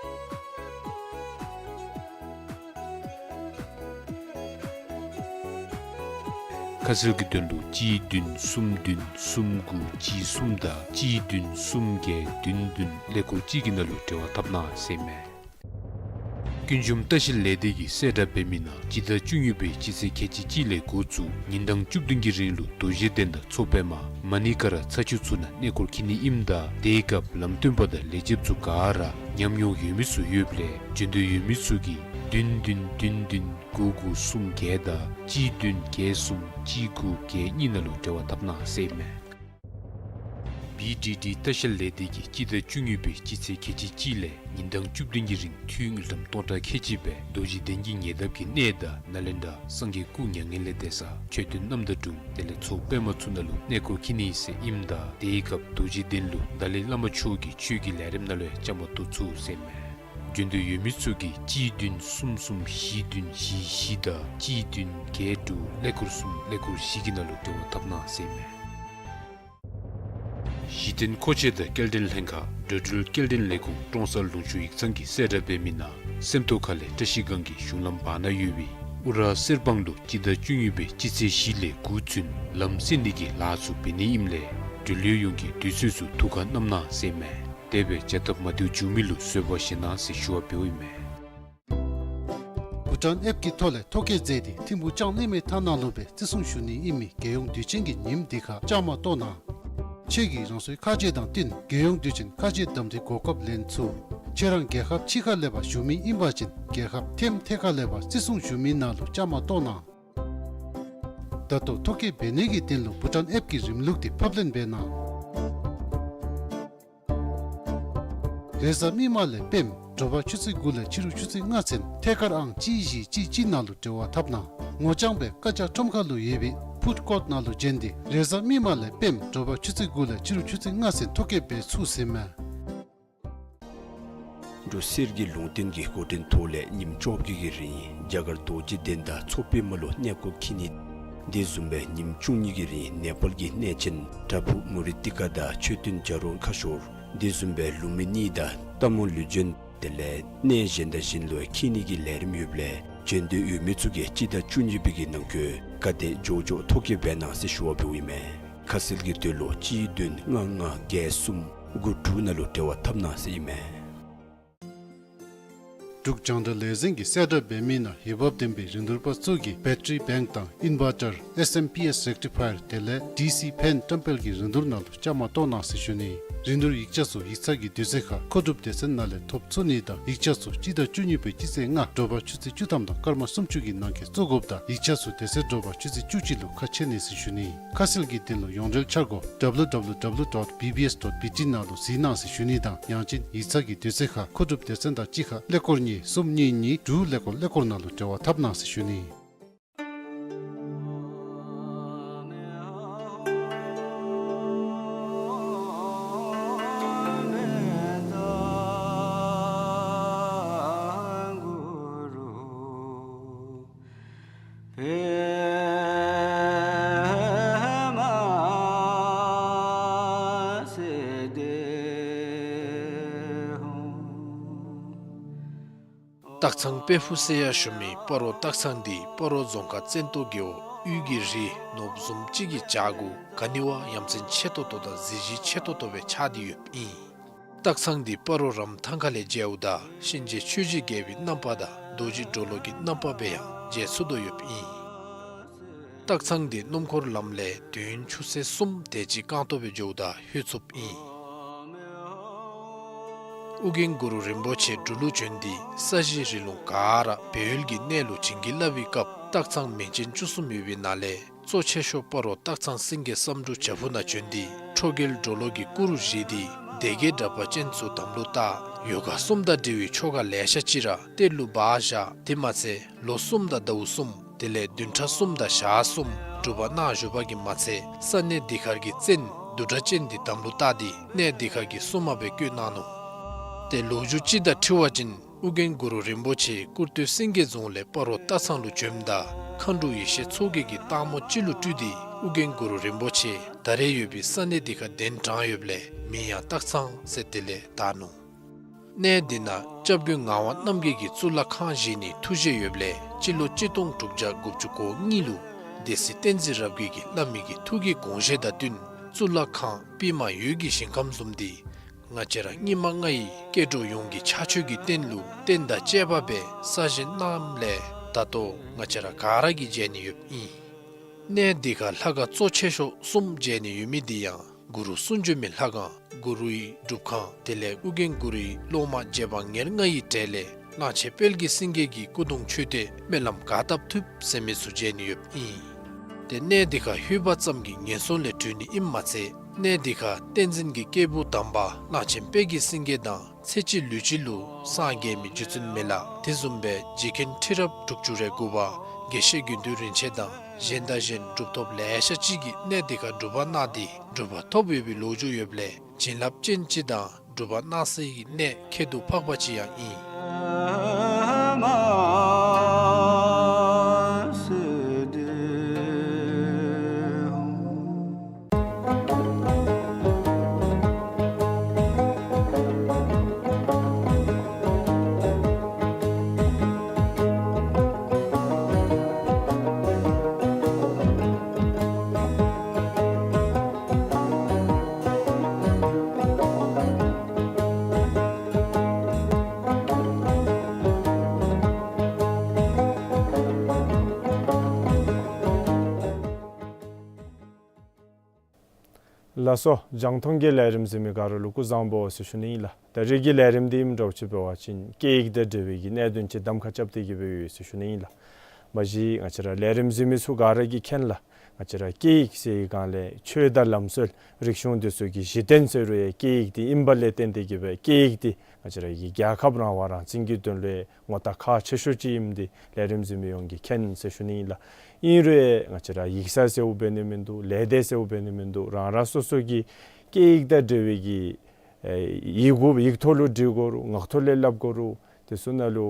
ཁ་གསལ་གྱི་དོན་ལུ་གཅིག་བདུན་གསུམ་བདུན་གསུམ་དགུ་གཅིག་གསུམ་དང་གཅིག་བདུན་གསུམ་བརྒྱད་བདུན་བདུན་ཀླད་ཀོར་གཅིག་གི་ནང་ལུ་འབྲེལ་བ་འཐབ་གནང་ཟེར་ཨིན་མས། ཀུན་འབྱུང་ལྟ་བཤལ་ལས་སྡེ་གི་གསལ་བསྒྲགས་འབད་མི་ནང་སྤྱི་ཟླ་བཅུ་གཉིས་པའི་སྤྱི་ཚེས་ཁལ་གཅིག་གཅིག་ལས་འགོ་བཙུགས་ཉིན་གྲངས་བཅུ་བདུན་གྱི་རིང་ལུ་རྡོ་རྗེ་གདན་དང་མཚོ་པདྨ་མ་ཎི་ཀ་ར་ཚ་ཆུ་ཚུ་ནང་གནས་སྐོར་འཁྱིད་ནི་ཨིནམ་ད་དེའི་སྐབས་ལམ་སྟོན་པ་དང་ལས་བྱེདཔ་ཚུ་ག་ར་ཉམས་མྱོང་ཡོད་མི་ཚུ་ཡོདཔ་ལས་འབྱོན་འདོད་ཡོད་མི་ཚུ་གིས་བདུན་བདུན་བདུན་བདུན་དགུ་དགུ་གསུམ་བརྒྱད་དང་གཅིག་བདུན་བརྒྱད་གསུམ་གཅིག་དགུ་བརྒྱད་གཉིས་ནང་ལུ་འབྲེལ་བ་འཐབ་གནང་ཟེར་ཨིན་མས། བི་ཌི་ཌི་ལྟ་བཤལ་ལས་སྡེ་གིས་སྤྱི་ཟླ་བཅུ་གཉིས་པའི་སྤྱི་ཚེས་ཁལ་གཅིག་གཅིག་ལས་ཉིན་གྲངས་བཅུ་བདུན་གྱི་རིང་འཐུས་དངུལ་ཀྲམ་སྟོང་ཕྲག་ཁལ་གཅིག་སྦེ་རྡོ་རྗེ་གདན་གྱི་ཉེ་འདབས་ཀྱི་གནས་དང་ནཱ་ལེནྡྲ་སངས་རྒྱས་སྐུ་མྱ་ངན་ལས་འདས་ས་མཆོད་རྟེན་རྣམ་དག་དྲུང་དེ་ལས་མཚོ་པདྨ་ཚུ་ནང་ལུ་གནས་སྐོར་འཁྱིད་ནི་ཟེར་ཨིནམ་ད་དེའི་སྐབས་རྡོ་རྗེ་གདན་ལུ་ཏཱ་ལའི་བླ་མ་མཆོག་གི་ཆོས་ཀྱི་ལས་རིམ་ནང་ལུ་ཡང་བཅའ་མར་གཏོགས་ཚུགས་ཟེར་ཨིན་མས། འབྱོན་འདོད་ཡོད་མི་ཚུ་གིས་གཅིག་བདུན་གསུམ་གསུམ་བཞི་བདུན་བཞི་བཞི་དང་གཅིག་བདུན་བརྒྱད་དྲུག་ཀླད་ཀོར་གསུམ་ཀླད་ཀོར་བཞི་གི་ནང་ལུ་འབྲེལ་བ་འཐབ་གནང་ཟེར་ཨིན་མས། གཞི་རྟེན་མཁོ་ཆས་དང་སྐྱེལ་འདྲེན་ལྷན་ཁག་འགྲོ་འགྲུལ་སྐྱེལ་འདྲེན་ལས་ཁུངས་ཀྲོང་གསར་ལུང་ཕྱོགས་ཡིག་ཚང་གི་གསལ་བསྒྲགས་འབད་མི་ནང་སེམས་རྟོགས་ཁ་ལས་བཀྲ་ཤིས་སྒང་གི་གཞུང་ལམ་བར་ན་ཡོད་པའི་ཨུ་ར་གསེར་སྦང་ལུ་སྤྱི་ཟླ་བཅུ་གཉིས་པའི་སྤྱི་ཚེས་བཞི་ལས་དགུ་ཚུན་ལམ་བསལ་ནི་གི་ལཱ་ཚུ་འབད་ནི་ཨིནམ་ལས་འགྲུལ་ཡོད་ཡོངས་ཀྱིས་དུས་ཚོད་ཚུ་ཐུགས་ཁར་བསྣམ་གནང་ཟེར་ཨིན་མས། དེ་སྦེ་བྱ་སྟབས་མ་བདེཝ་བྱུང་མི་ལུ་བཟོད་པ་བཞེས་གནང་ཟེར་ཞུ་བ་འབདཝ་ཨིན་མས། བྷུ་ཊཱན་ཨེཔ་ཀྱི་ཐོག་ལས་ཐོ་བཀོད་མཛད་དེ་ཐིམ་ཕུག་ལྕང་གླིང་མའི་ཐང་ནང་ལུ་སྦེ་བརྩི་སྲུང་ཞུ་ནི་ཨིན་མི་རྒྱལ་ཡོངས་དུས་ཆེན་གྱི་ཉིནམ་འདི་ཁར་བཅའ་མར་གཏོགས་གནང་། ཁྱེད་ཀྱིས་རང་སོའི་ཁ་རྗེ་དང་བསྟུན་རྒྱལ་ཡོངས་དུས་ཆེན་ཁ་རྗེ་གདམ་འཐུའི་གོ་སྐབས་ལེན་ཚུགས། ཁྱེད་རང་རྒྱལ་ཁབ་ཕྱི་ཁ་ལས་ཕར་བཞུགས་མི་ཨིན་པ་ཅིན་རྒྱལ་ཁབ་ཐེམ་ཐེ་ཁ་ལས་ཕར་བརྩི་སྲུང་ཞུ་མི་ནང་ལུ་བཅའ་མར་གཏོགས་གནང་། ད་ལྟོ་ཐོ་བཀོད་འབད་ནི་གི་དོན་ལུ་བྷུ་ཊཱན་ཨེཔ་ཀྱི་རིམ་ལུགས་འདི་ཕབ་ལེན་འབད་གནང་། རེས་གཟའ་མིག་དམར་ལས་སྤེནམ་དྲོ་པ་ཆུ་ཚོད་དགུ་ལས་ཕྱི་རུ་ཆུ་ཚོད་ལྔ་ཚུན་ཐད་ཀར་ཨང་གཅིག་བཞི་གཅིག་གཅིག་ནང་ལུ་འབྲེལ་བ་འཐབ་གནང་། ངོ་རྐྱང་སྦེ་བཀའ་རྒྱ་ཁྲོམ་ཁ་ལུ་ཡོད་པའི་ཕུཌ་ཀོརཊ་ནང་ལུ་བྱོན་ཏེ་རེས་གཟའ་མིག་དམར་ལས་སྤེནམ་དྲོ་པ་ཆུ་ཚོད་དགུ་ལས་ཕྱི་རུ་ཆུ་ཚོད་ལྔ་ཚུན་ཐོ་བཀོད་འབད་ཚུགས་ཟེར་ཨིན་མས། འབྲུག་གསེར་གྱི་ལུང་བསྟན་གྱི་འགོ་འདྲེན་ཐོག་ལས་ཉིནམ་བཅོ་བརྒྱད་ཀྱི་རིང་རྒྱ་གར་རྡོ་རྗེ་གདན་དང་མཚོ་པདྨ་ལུ་གནས་སྐོར་འཁྱིད་ནི། དེ་བཟུམ་སྦེ་ཉིནམ་བཅུ་གཉིས་ཀྱི་རིང་ནེ་པཱལ་གྱི་གནས་ཆེན་བྲག་ཕུག་མུ་ཊི་ཀ་དང་མཆོད་རྟེན་བྱ་རོག་ཁ་ཤོར། དེ་བཟུམ་སྦེ་ལུམ་བི་ནི་དང་སྟག་མོ་ལུས་སྦྱིན་དེ་ལས་གནས་གཞན་དང་གཞན་ལུ་འཁྱིད་ནི་གི་ལས་རིམ་ཡོདཔ་ལས་བྱོན་འདོད་ཡོད་མི་ཚུ་གིས་སྤྱི་ཟླ་བཅུ་གཉིས་པའི་གི་ནང་འཁོད་ག་དེ་མགྱོགས་མགྱོགས་ཐོ་བཀོད་འབད་གནང་ཟེར་ཞུ་བ་འབདཝ་ཨིན་མས། ཁ་གསལ་གྱི་དོན་ལུ་གཅིག་བདུན་ལྔ་ལྔ་བརྒྱད་གསུམ་དགུ་དྲུག་ནང་ལུ་འབྲེལ་བ་འཐབ་གནང་ཟེར་ཨིན་མས། འབྲུག་རྒྱང་བསྒྲགས་ལས་འཛིན་གྱི་གསལ་བསྒྲགས་འབད་མི་ནང་འོས་འབབ་ལྡན་པའི་རིན་བསྡུར་པ་ཚུ་གིས་བེ་ཊ་རི་བེངཀ་དང་ཨིན་བར་ཊར་ཨེསི་ཨེམ་པི་ཨེསི་རེག་ཊི་ཕ་ཡར་དེ་ལས་ཌི་སི་ཕེན་བཀྲམ་སྤེལ་གྱི་རིན་བསྡུར་ནང་ལུ་བཅའ་མར་གཏོགས་གནང་ཟེར་ཞུ་ནི། རིན་བསྡུར་ཡིག་ཆ་ཚུ་ཡིག་ཚང་གི་དུས་ཚོད་ཁར་མཁོ་སྒྲུབ་སྡེ་ཚན་ནང་ལས་ཐོབ་ཚུགས་ནི་དང་ཡིག་ཆ་ཚུ་སྤྱི་ཟླ་བཅུ་གཉིས་པའི་སྤྱི་ཚེས་ལྔ་དྲོ་པ་ཆུ་ཚོད་བཅུ་ཐམ་དང་སྐར་མ་སུམ་ཅུ་གི་ནང་འཁོད་བཙུགས་དགོཔ་དང་ཡིག་ཆ་ཚུ་དེ་ཚེ་དྲོ་པ་ཆུ་ཚོད་བཅུ་གཅིག་ལུ་ཁ་ཕྱེ་ནི་ཟེར་ཞུ་ནི། ཁ་གསལ་གྱི་དོན་ལུ་ཡོངས་འབྲེལ་འཆར་སྒོ་W W W dot B B S dot B T ནང་ལུ་གཟིགས་གནང་ཟེར་ཞུ་ནི་དང་ཡང་ཅིན་ཡིག་ཚང་གི་དུས་ཚོད་ཁར་མཁོ་སྒྲུབ་སྡེ་ཚན་དང་གཅིག་ཁར་ཀླད་ཀོར་གཉིས་གསུམ་གཉིས་གཉིས་དྲུག་ཀླད་ཀོར་ཀླད་ཀོར་ནང་ལུ་འབྲེལ་བ་འཐབ་གནང་ཟེར་ཞུ་ནི། སྟག་ཚང་དཔལ་ཕུག་ཟེར་ཡང་ཞུ་མི་སྤ་རོ་སྟག་ཚང་འདི་སྤ་རོ་རྫོང་ཁག་བཙན་ཏོ་རྒེད་འོག་དབུས་ཀྱི་རི་ནོར་བུ་བཟུམ་ཅིག་གི་བྱག་གུ་ག་ནི་བ་ཡ་མཚན་ཆེ་ཏོག་ཏོ་དང་གཟི་བརྗིད་ཆེ་ཏོག་ཏོ་སྦེ་ཆགས་ཏེ་ཡོདཔ་ཨིན། སྟག་ཚང་འདི་སྤ་རོ་རམ་ཐང་ཁ་ལས་མཇལཝ་ད་གཤིན་རྗེ་ཆོས་ཀྱི་རྒྱལ་པོའི་རྣམ་པ་དང་རྡོ་རྗེ་གྲོ་ལོད་ཀྱི་རྣམ་པ་སྦེ་ཡང་མཇལ་ཚུགས་དོ་ཡོདཔ་ཨིན། སྟག་ཚང་འདི་སྣུམ་འཁོར་ལམ་ལས་དུས་ཡུན་ཆུ་ཚོད་གསུམ་དེ་ཅིག་རྐང་སྟོང་སྦེ་འགྱོཝ་ད་ལྷོད་ཚུགསཔ་ཨིན། ཨོ་རྒྱན་གུ་རུ་རིན་པོ་ཆེ་འབྲུག་ལུ་བྱོན་ཏེ་ས་གཞི་རི་ལུང་ག་ར་སྦས་ཡུལ་གྱི་གནས་ལུ་བྱིན་གྱིས་བརླབས་པའི་སྐབས་སྟག་ཚང་མིང་ཅན་བཅུ་གསུམ་ཡོད་པའི་ནང་ལས་གཙོ་ཆེ་ཤོས་སྤ་རོ་སྟག་ཚང་སེང་གེ་བསམ་འགྲུབ་བྱག་ཕུག་ནང་བྱོན་ཏེ་ཁྲོ་རྒྱལ་གྲོ་ལོད་ཀྱི་སྐུ་རུ་བཞེངས་ཏེ་སྡེ་བརྒྱད་དྲེགས་པ་ཅན་ཚུ་དམ་ལུ་བཏགས། ཡོ་ག་གསུམ་དང་འབྲེལ་བའི་ཆོ་ག་ལེ་ཤ་ཅིག་ར་གཏེར་ལུ་སྦ་བཞག། དེ་མ་ཚད་ལོ་གསུམ་དང་ཟླཝ་གསུམ་དེ་ལས་བདུན་ཕྲག་གསུམ་དང་ཞག་གསུམ་སྒྲུབ་པ་གནང་བཞུགས་པ་གིས་མ་ཚད་ས་གནས་འདི་ཁར་གྱི་བཙན་བདུད་དྲེགས་ཅན་འདི་དམ་ལུ་བཏགས་ཏེ་གནས་འདི་ཁར་གྱི་སྲུང་མ་སྦེ་བསྐོས་གནང་ནུག། ཏེ་ལོ་རྒྱུས་ཅིག་དང་འཁྲིལ་བ་ཅིན་ཨོ་རྒྱན་གུ་རུ་རིན་པོ་ཆེ་སྐུར་སྟོད་སེང་གེ་རྫོང་ལས་སྤ་རོ་སྟག་ཚང་ལུ་བྱོནམ་ད་མཁའ་འགྲོ་ཡེ་ཤེས་མཚོ་རྒྱལ་གྱིས་སྟག་མོ་ཅིག་ལུ་སྤྲུལ་ཏེ་ཨོ་རྒྱན་གུ་རུ་རིན་པོ་ཆེ་ད་རེས་ཡོད་པའི་ས་གནས་འདི་ཁར་གདན་དྲངས་ཡོདཔ་ལས་མིང་ཡང་སྟག་ཚང་ཟེར་དེ་ལས་བཏགས་ནུག། གནས་འདི་ནང་སྐྱབས་མགོན་ངག་དབང་རྣམ་རྒྱལ་གྱིས་གཙུག་ལག་ཁང་བཞེངས་ནིའི་ཐུགས་བཞེད་ཡོདཔ་ལས་སྤྱི་ལོ་གཅིག་སྟོང་དྲུག་བརྒྱ་དགུ་བཅུ་གོ་གཉིས་ལུ་སྡེ་སྲིད་བསྟན་འཛིན་རབ་རྒྱས་ཀྱིས་བླ་མའི་གི་ཐུགས་ཀྱི་དགོངས་བཞེད་དང་བསྟུན་གཙུག་ལག་ཁང་པདྨ་འོད་ཀྱི་ཞིང་ཁམས་བཟུམ་འདི་ང་བཅས་ར་སྙིགས་མ་ལྔ་ཡི་སྐྱེ་འགྲོ་ཡོངས་ཀྱི་ཕྱག་མཆོད་ཀྱི་རྟེན་ལུ་རྟེན་དང་བཅས་པ་སྦེ་གསར་བཞེངས་གནངམ་ལས་ད་ལྟོ་ང་བཅས་ར་ག་ར་གིས་མཇལ་ནི་ཡོདཔ་ཨིན། གནས་འདི་ཁར་ལྷ་ཁང་གཙོ་ཆེ་ཤོས་གསུམ་མཇལ་ནི་ཡོད་མི་འདི་ཡང་གུ་རུ་གསུང་བྱོན་མའི་ལྷ་ཁང་གུ་རུའི་སྒྲུབ་ཁང་དེ་ལས་ཨོ་རྒྱན་གུ་རུའི་སློབ་མ་རྗེ་འབངས་ཉེར་ལྔ་ཡི་གྲས་ལས་གླང་ཆེན་དཔལ་གྱི་སེང་གེ་གི་སྐུ་གདུང་མཆོད་རྟེན་སྨོན་ལམ་ག་བཏབ་ཐུབ་ཟེར་མི་ཚུ་མཇལ་ནི་ཡོདཔ་ཨིན། ཏེ་གནས་འདི་ཁར་ལྷོད་པ་ཙམ་གྱིས་ངན་སོང་ལས་གྲོལ་ནི་ཨིནམ་མ་ཚད་གནས་འདི་ཁར་བསྟན་འཛིན་གྱི་སྐྱེས་བུ་དམ་པ་གླང་ཆེན་དཔལ་གྱི་སེང་གེ་དང་ཚེ་གཅིག་ལུས་གཅིག་ལུ་སངས་རྒྱས་མི་རྗེ་བཙུན་མི་ལ་དེ་བཟུམ་སྦེ་རྗེ་མཁན་ཁྲི་རབས་དྲུག་ཅུ་རེ་དགུ་པ་དགེ་བཤེས་དགེ་འདུན་རིན་ཆེན་དང་གཞན་དང་གཞན་གྲུབ་ཐོབ་ལེ་ཤ་ཅིག་གིས་གནས་འདི་ཁར་སྒྲུབ་པ་གནང་སྟེ་གྲུབ་པ་ཐོབ་ཡོད་པའི་ལོ་རྒྱུས་ཡོདཔ་ལས་བྱིན་རླབས་ཅན་ཅིག་དང་གྲུབ་པ་གནང་སའི་གནས་ཁྱད་དུ་འཕགས་པ་ཅིག་ཡང་ཨིན། ལགས་སོ། རྒྱང་མཐོང་གི་ལས་རིམ་གཟིགས་མི་ག་ར་ལུ་སྐུ་གཟུགས་བཟང་པོ་ཟེར་ཞུ་ནི་ཨིན་ལགས། ད་རེས་ཀྱི་ལས་རིམ་འདི་ཨིནམ་འདྲཝ་ཅིག་འབད་བ་ཅིན་སྐད་ཡིག་དང་འབྲེལ་བའི་གི་གནད་དོན་ཅིག་གདམ་ཁ་རྐྱབ་སྟེ་གི་སྦེ་ཡོད་ཟེར་ཞུ་ནི་ཨིན་ལགས། མ་གཞི་ང་བཅས་ར་ལས་རིམ་གཟིགས་མི་ཚུ་ག་ར་གིས་མཁྱེན་ལགས། ང་བཅས་ར་སྐད་ཡིག་ཟེར་བའི་སྒང་ལས་ཆོས་དང་ལམ་སྲོལ་རིག་གཞུང་འདི་ཚུ་གི་གཞི་རྟེན་ཟེར་རུང་ཡང་སྐད་ཡིག་འདི་ཨིནམ་ལས་བརྟེན་ཏེ་གི་སྦེ་སྐད་ཡིག་འདི་ང་བཅས་ར་གི་རྒྱལ་ཁབ་རང་དབང་རང་བཙན་གྱི་དོན་ལུ་ངོ་རྟགས་ཁག་ཆེ་ཤོས་ཅིག་ཨིནམ་འདི་ལས་རིམ་གཟིགས་མི་ཡོངས་ཀྱིས་མཁྱེན་ཟེར་ཞུ་ནི་ཨིན་ལགས། ཨིན་རུང་ང་བཅས་ར་ཡིག་ཚང་ཟེརཝ་འབད་ནི་མིན་འདུག། ལས་སྡེ་ཟེརཝ་འབད་ནི་མིན་འདུག། རང་རང་སོ་སོ་གི་སྐད་ཡིག་དང་འབྲེལ་བའི་གི་ཨེ་ཡི་གུ་ཡིག་ཐོག་ལུ་འབྲི་དགོ་རུང་ངག་ཐོག་ལས་སླབ་དགོ་རུང་དེ་ཚུ་ནང་ལུ་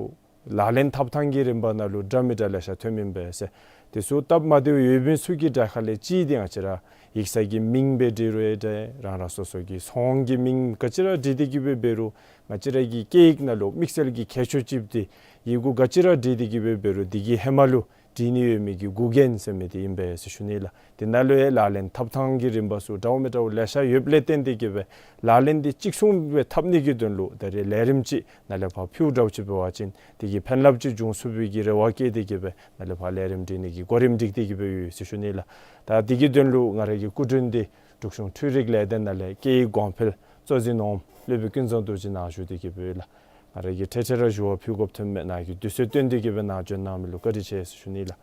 ལག་ལེན་འཐབ་ཐངས་ཀྱི་རིམ་པ་ནང་ལུ་འདྲ་མི་འདྲ་ལེ་ཤ་ཐོནམ་ཨིན་པས་ཟེར། དེ་ཚུ་སྟབས་མ་བདེཝ་ཡོད་མི་ཚུ་གི་གྲས་ཁ་ལས་གཅིག་འདི་ང་བཅས་ར་ཡིག་ཚང་གི་མིང་སྦེ་འབྲི་རུང་ཡང་འདྲ། རང་རང་སོ་སོ་གི་ཚོང་གི་མིང་ག་ཅི་ར་འབྲི་སྟེ་གི་སྦེ་འབད་རུང་ང་བཅས་ར་གི་སྐད་ཡིག་ནང་ལུ་དམིགས་བསལ་གྱི་ཁྱད་ཆོས་ཅིག་འདི་ཡི་གུ་ག་ཅི་ར་འབྲི་སྟེ་གི་སྦེ་འབད་རུང་འདི་གི་ཧེ་མ་ལུ་འབྲི་ནི་ཡོད་མི་གི་འགོག་རྐྱེན་ཟེར་མི་འདི་ཨིན་པས་ཟེར་ཞུ་ནི་ལགས། དེ་ནང་ལུ་ཡང་ལག་ལེན་འཐབ་ཐངས་ཀྱི་རིམ་པ་ཚུ་འདྲཝ་མི་འདྲཝ་ལེ་ཤ་ཡོདཔ་ལས་བརྟེན་ཏེ་གི་སྦེ་ལག་ལེན་འདི་གཅིག་མཚུངས་སྦེ་འཐབ་ནི་གི་དོན་ལུ་ད་རེས་ལས་རིམ་ཅིག་ནཱ་ལས་ཕར་ཕུལཝ་འདྲཝ་ཅིག་འབད་བ་ཅིན་དེ་གིས་ཕན་རླབས་ཅིག་འབྱུང་ཚུགས་པའི་གི་རེ་བ་བསྐྱེད་དེ་གི་སྦེ་ནཱ་ལས་ཕར་ལས་རིམ་སྒྲིག་ནི་གི་གོ་རིམ་སྒྲིག་སྟེ་གི་སྦེ་ཡོད་ཟེར་ཞུ་ནི་ལགས། ད་དེ་གི་དོན་ལུ་ང་ར་གི་སྐུ་མགྲོན་འདི་འབྲུག་གཞུང་འཕྲུལ་རིག་ལས་སྡེ་ནང་ལས་སྐད་ཡིག་གོང་འཕེལ་གཙོ་འཛིན་འོགམ་སློབ་དཔོན་ཀུན་བཟང་རྡོ་རྗེ་ནཱ་བཞུགས་ཏེ་གི་སྦེ་ཡོད་ལགས། ང་ར་གིས་འཕྲལ་འཕྲལ་ར་ཞུ་བ་ཕུལ་དགོཔ་ཐོནམ་མས། ནཱ་གིས་དུས་ཚོད་བཏོན་ཏེ་གི་སྦེ་ནཱ་བྱོན་གནང་མི་ལུ་བཀའ་དྲིན་ཆེ་ཟེར་ཞུ་ནི་ལགས།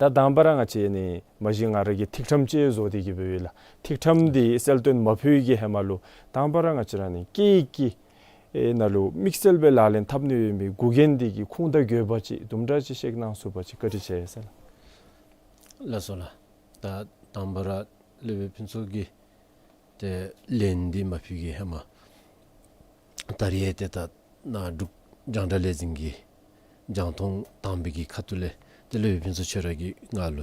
ད་དང་པ་ར་ང་བཅས་ནི་མ་གཞི་ང་ར་གིས་ཐིག་ཕྲེང་ཅིག་བཟོ་སྟེ་གི་སྦེ་ཡོད་ལགས། ཐིག་ཕྲེང་འདི་གསལ་སྟོན་མ་ཕུལ་གྱི་ཧེ་མ་ལུ་དང་པ་ར་ང་བཅས་ར་ནི་སྐད་ཡིག་གི་ཨེ་ནང་ལུ་དམིགས་བསལ་སྦེ་ལག་ལེན་འཐབ་ནི་ཡོད་མི་འགོག་རྐྱེན་འདི་གི་ཁུངས་དང་དགོས་པ་ཅིག་དུམ་གྲ་ཅིག་བཤད་གནང་ཚུགས་པ་ཅིན་བཀའ་དྲིན་ཆེ་ཟེར་ལགས། ལགས་སོ་ལགས། ད་དང་པ་ར་སློབ་དཔོན་ཕུན་ཚོགས་ཀྱིས་ཏེ་ལན་འདི་མ་ཕུལ་གྱི་ཧེ་མ་ད་རེས་ཏེ་ད་ནཱ་འབྲུག་རྒྱང་བསྒྲགས་ལས་འཛིན་གྱི་རྒྱང་མཐོང་དང་པའི་གི་ཁ་ཐུག་ལས་ཏེ་སློབ་དཔོན་ཕུན་ཚོགས་ཁྱོད་ར་གིས་ང་ལུ་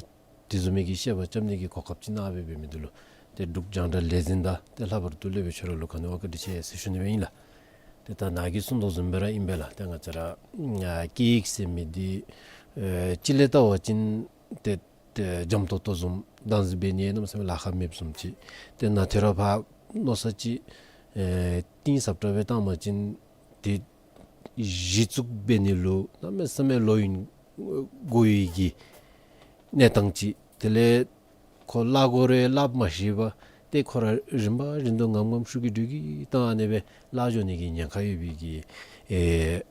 དེ་བཟུམ་མའི་གི་བཤད་པ་རྐྱབ་ནི་གི་གོ་སྐབས་ཅིག་གནང་སྦེ་འབད་མི་འདི་ལུ་ཏེ་འབྲུག་རྒྱང་བསྒྲགས་ལས་འཛིན་དང་ཏེ་ལྷག་པར་དུ་སློབ་དཔོན་ཁྱོད་ར་ལུ་ག་ནི་བ་བཀའ་དྲིན་ཆེ་ཟེར་ཞུ་ནི་སྦེ་ཨིན་ལགས། ཏེ་ད་ནཱ་གིས་གསུངས་དོ་བཟུམ་སྦེ་ར་ཨིན་པས་ལགས། ཏེ་ང་བཅས་ར་ཨ་སྐད་ཡིག་ཟེར་མི་འདི་ཨེ་གཅིག་ལས་བལྟ་བ་ཅིན་ཏེ་ཏེ་འཇམ་ཏོང་ཏོ་བཟུམ་བདག་འཛིན་འབད་ནི་གནམ་མེད་ས་མེད་ལཱ་ཁག་མེདཔ་བཟུམ་ཅིག། ཏེ་ནཱ་ཏེ་ར་ཕར་མནོ་བསམ་ཅིག་ཨེ་གཏིང་ཟབ་དྲགས་སྦེ་བཏང་བ་ཅིན་ཏེ་གཞི་བཙུགས་འབད་ནི་ལུ་གནམ་མེད་ས་མེད་ལོ་ཡུན་འགོར་བའི་གི་གནས་སྟངས་ཅིག། དེ་ལས་ཁོ་སླབ་དགོ་རུང་སླབ་མ་ཤེས་པར་ཏེ་ཁོ་ར་རིམ་པ་བཞིན་དུ་ངམ་ངམ་ཤུགས་ཀྱིས་འགྲོས་ཀྱིས་བཏང་ཨ་ནི་སྦེ་སླབ་འགྱོ་ནི་གི་ཉེན་ཁ་ཡོད་པའི་གི་ཨེ་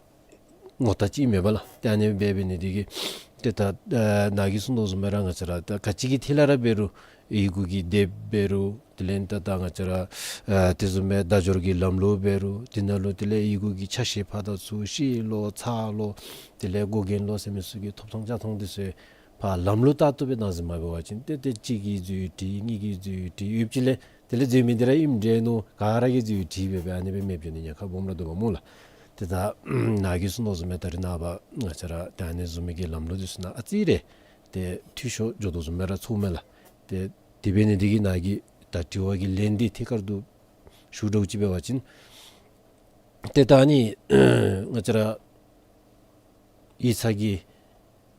ངོ་རྟགས་ཅིག་མས་པ་ལགས། ཏེ་ཨ་ནི་སྦེ་འབད་ནི་འདི་གིས་ཏེ་ད་ཨ་ནཱ་གིས་གསུངས་དོ་བཟུམ་སྦེ་ར་ང་བཅས་ར་ད་ག་ཅི་གི་ཐད་ལས་ར་འབད་རུང་ཡི་གུ་གི་དེབ་འབད་རུང་དེ་ལས་ད་ད་ང་བཅས་ར་ཨ་དེ་བཟུམ་སྦེ་བརྡ་སྦྱོར་གྱི་ལམ་ལུགས་འབད་རུང་དེ་ནང་ལུ་དེ་ལས་ཡི་གུ་གི་ཆ་ཤས་ཕར་དང་ཚུར་ཤེས་ལོ་ཚར་ལོ་དེ་ལས་འགོག་རྐྱེན་ལོ་ཟེར་མི་ཚུ་གི་ཐོབ་ཐང་ཆ་ཐང་འདི་ཚུ་ཕར་ལམ་ལུགས་ལྟར་དུ་སྦེ་བདག་འཛིན་མ་འབད་བ་ཅིན་ཏེ་ཏེ་གཅིག་གིས་འཛོལ་ཡོད་དེ་གཉིས་ཀྱིས་འཛོལ་ཡོད་དེ་ཡོདཔ་ཅིག་ལས་དེ་ལས་འཛོལ་མི་འདི་ར་ཨིནམ་འདྲས་མནོ་ག་ར་གིས་འཛོལ་ཡོད་དེ་སྦེ་སྦེ་ཨ་ནི་སྦེ་མེདཔ་འགྱོ་ནི་ཉེན་ཁ་སྦོམ་ར་འདུག་པ་སྨོ་ལགས། ཏེ་ད་ནཱ་གིས་གསུངས་དོ་བཟུམ་སྦེ་ད་རེས་ནངས་པ་ང་བཅས་ར་ད་ཨ་ནི་བཟུམ་མའི་གི་ལམ་ལུགས་འདི་ཚུ་ནང་ཨ་ཙི་རེ་ཏེ་འཐུས་ཤོར་འགྱོ་དོ་བཟུམ་སྦེ་ར་ཚོརཝ་མས་ལགས། ཏེ་དེ་འབད་ནི་འདི་གིས་ནཱ་གི་ད་དྲི་བ་གི་ལན་འདི་ཐད་ཀར་དུ་ཞུ་དོ་ཅིག་འབད་བ་ཅིན་ཏེ་ད་ཨ་ནི་ང་བཅས་ར་ཡིག་ཚང་གི་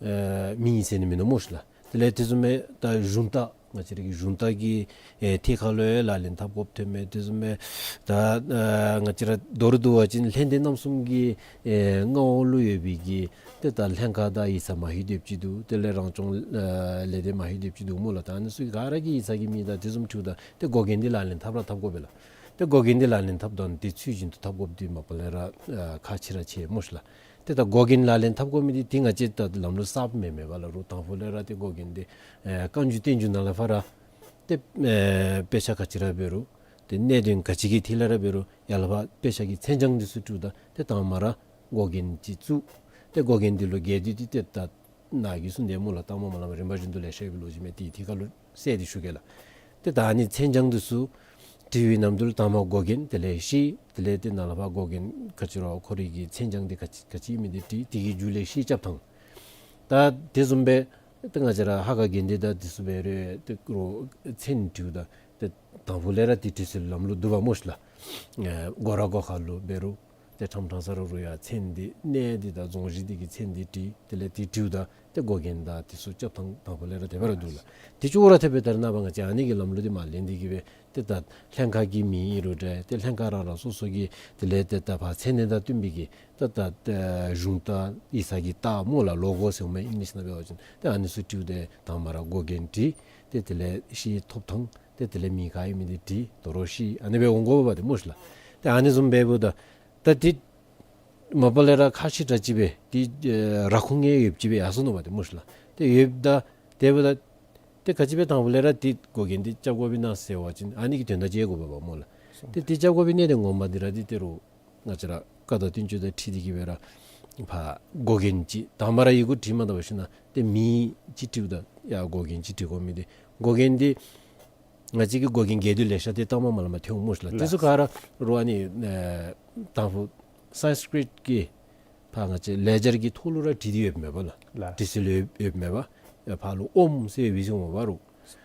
ཨེ་མིང་ཟེར་ནི་མིན་ནུག་སྨོ་ཤིག་ལགས། དེ་ལས་དེ་བཟུམ་སྦེ་ད་གཞུང་རྟ་ང་བཅས་ར་གི་གཞུང་རྟ་གི་ཨེ་ཐད་ཁར་ལུ་ཡང་ལག་ལེན་འཐབ་དགོཔ་ཐོནམ་མས། དེ་བཟུམ་སྦེ་ད་ཨེ་ང་བཅས་ར་མདོར་བསྡུ་བ་ཅིན་ལྷན་སྡེ་རྣམ་གསུམ་གྱི་ཨེ་མངའ་འོག་ལུ་ཡོད་པའི་གི་ཏེ་ད་ལྷན་ཁག་དང་ཡིག་ཚང་མ་ཧེ་སྡོདཔ་ཅིག་འདུག། དེ་ལས་རང་སྐྱོང་ཨེ་ལས་སྡེ་མ་ཧེ་སྡོདཔ་ཅིག་འདུག་སྨོ་ལགས། ད་ཨ་ནི་ཚུ་ག་ར་གི་ཡིག་ཚང་གི་མིང་དང་དེ་བཟུམ་འཁྲིལཝ་ད་ཏེ་འགོག་རྐྱེན་འདི་ལག་ལེན་འཐབ་ར་འཐབ་དགོ་པས་ལགས། ཏེ་འགོག་རྐྱེན་འདི་ལག་ལེན་འཐབ་དོན་འདི་ཚུལ་བཞིན་དུ་འཐབ་དགོཔ་འདི་མ་པ་ལས་ར་ཨ་ཁག་ཆེ་ར་ཆེ་སྨོ་ཤིག་ལགས། ཏེ་ད་འགོག་རྐྱེན་ལག་ལེན་འཐབ་དགོ་མི་འདི་ཏེ་ང་བཅས་ད་ལམ་ལུགས་གསརཔ་མེན་མས་པ་ལགས། རུང་དང་ཕུ་ལས་ར་ཏེ་འགོག་རྐྱེན་འདི་ཨེ་བཀའ་འགྱུར་བསྟན་འགྱུར་ནང་ལས་ཕར་ར་ཏེ་ཨེ་དཔེ་ཆ་ག་ཅི་ར་འབད་རུང་ཏེ་གནད་དོན་ག་ཅི་གི་ཐད་ལས་ར་འབད་རུང་ཡར་ལས་ཕར་དཔེ་ཆ་གི་མཚན་བྱང་འདི་ཚུ་འཁྲིལཝ་ད་ཏེ་དང་པ་ར་འགོག་རྐྱེན་ཅིག་བཙུགས། ཏེ་འགོག་རྐྱེན་འདི་ལུ་རྒྱས་བསྡུས་ཏེ་ཏེ་ད་ནཱ་གིས་གསུངས་དེ་སྨོ་ལགས། དང་པ་མ་ལས་མར་རིམ་པ་བཞིན་དུ་ལེ་ཤ་ཡོད་པའི་ལོ་རྒྱུས་མས། ཏེ་ཐད་ཀར་ལུ་གསལ་ཏེ་ཞུ་གེ་ལགས། ཏེ་ད་ཨ་ནི་མཚན་བྱང་འདི་ཚུ་འབྲི་བའི་ནམ་དུས་ལུ་དང་པ་འགོག་རྐྱེན་དེ་ལས་ཤེས། དེ་ལས་ཏེ་ནཱ་ལས་ཕར་འགོག་རྐྱེན་ག་ཅི་ར་ཁོ་རའི་གི་མཚན་བྱང་འདི་ག་ཅི་ག་ཅི་ཨིན་མི་འདི་འབྲི། དེ་གི་མཇུག་ལས་ཤེས་རྐྱབ་ཐངས། ད་དེ་བཟུམ་སྦེ་ཏེ་ང་བཅས་ར་ཧ་ག་དགེ་ལྡན་དང་དེ་ཚུ་འབད་རུང་ཏེ་རོགས་མཚན་འབྲིཝ་ད་ཏེ་དང་ཕུ་ལས་ར་ཏེ་འབྲི་སྲོལ་ལམ་ལུགས་འདུག་པ་སྨོ་ཤིག་ལགས། ཨེ་སྒོ་ར་སྒོ་ཁ་ལུ་འབད་རུང་ཏེ་ཁྲམ་ཁྲང་ས་ར་རུང་ཡང་མཚན་འདི་གནས་འདི་དང་རྫོང་གཞི་འདི་གི་མཚན་འདི་བྲིས། དེ་ལས་འདི་བྲིཝ་ད་ཏེ་འགོག་རྐྱེན་དང་དེ་ཚུ་རྐྱབ་ཐངས་དང་ཕུ་ལས་ར་དེ་སྦེ་ར་འདུག་ལགས། དེ་ཅོག་ར་འཐདཔ་སྦེ་ད་རེས་ནངས་པ་ང་བཅས་ཨ་ནི་གི་ལམ་ལུགས་འདི་མར་ལེན་ཏེ་གི་སྦེ་ཏེ་ད་ལྷན་ཁག་གི་མིང་ཨིན་རུང་འདྲ་ཏེ་ལྷན་ཁག་རང་རང་སོ་སོ་གི་དེ་ལས་ཏེ་ད་ཕར་མཚན་གནས་དང་བསྟུན་པའི་གི་ད་ད་ཨེ་གཞུང་རྟ་ཡིག་ཚང་གི་རྟགས་སྨོ་ལགས། ལོ་གོ་ཟེར་མི་ཨིང་ལིཤ་ནང་འབད་བ་ཅིན་ཏེ་ཨ་ནི་ཚུ་བྲིཝ་ད་དང་པ་ར་འགོག་རྐྱེན་བྲིས། ཏེ་དེ་ལས་ཤེས་ཐོབ་ཐངས། ཏེ་དེ་ལས་མིང་ག་ཨིན་མི་འདི་བྲིས། དོ་རུང་ཤེས། ཨ་ནི་སྦེ་འོང་དགོ་པས་ཏེ་སྨོ་ཤིག་ལགས། ཏེ་ཨ་ནི་བཟུམ་འབདཝ་ད་ད་འདི་མ་པ་ལས་ར་ཁག་ཆེ་དྲགས་ཅིག་སྦེ་འདི་ཨེ་ར་ཁུངས་ཡོདཔ་ཅིག་སྦེ་ཡར་སོ་ནུག་པ་ཏེ་སྨོ་ཤིག་ལགས། ཏེ་ཡོདཔ་ད་དེ་འབདཝ་ད་ཏེ་ག་ཅི་སྦེ་དང་ཕུ་ལས་ར་འདི་འགོག་རྐྱེན་འདི་རྐྱབ་དགོ་པས་ན་ཟེར་བ་ཅིན་ཨ་ནི་གི་དོན་དག་ཅིག་ཡོད་དགོ་པས་པ་སྨོ་ལགས། ཏེ་འདི་རྐྱབ་དགོ་པའི་གནད་དོན་ངོ་མ་འདི་ར་འདི་ཏེ་རུང་ང་བཅས་ར་བཀའ་དང་བསྟན་བཅོས་དང་འཁྲིལ་ཏེ་གི་སྦེ་ར་ཕར་འགོག་རྐྱེན་ཅིག་དང་པ་ར་ཡི་གུ་བྲིས་མ་ད་པར་ཞིན་ན་ཏེ་མིང་ཅིག་བྲིཝ་ད་ཡར་འགོག་རྐྱེན་ཅིག་བྲི་དགོ་མི་འདི་འགོག་རྐྱེན་འདི་ང་བཅས་ཀྱི་འགོག་རྐྱེན་རྒྱས་བསྡུས་ལེ་ཤ་འདི་དང་པ་མ་ལས་མར་ཐོན་འོང་སྨོ་ཤིག་ལགས། དེ་ཚུ་ག་ར་རུང་ཨ་ནི་ཨེ་དང་ཕུ་སཾསྐྲྀཏ་གི་ཕར་ང་བཅས་ལེགས་སྦྱར་གྱི་ཐོག་ལུ་ར་བྲིས་ཏེ་ཡོདཔ་མས་པ་ལགས། ལགས། བྲི་སྲོལ་ཡོད་ཡོདཔ་མས་པ། ཕར་ལུ་ཨོཾ་ཟེར་ཡོདཔ་ཅིག་འོང་པ་རུང་།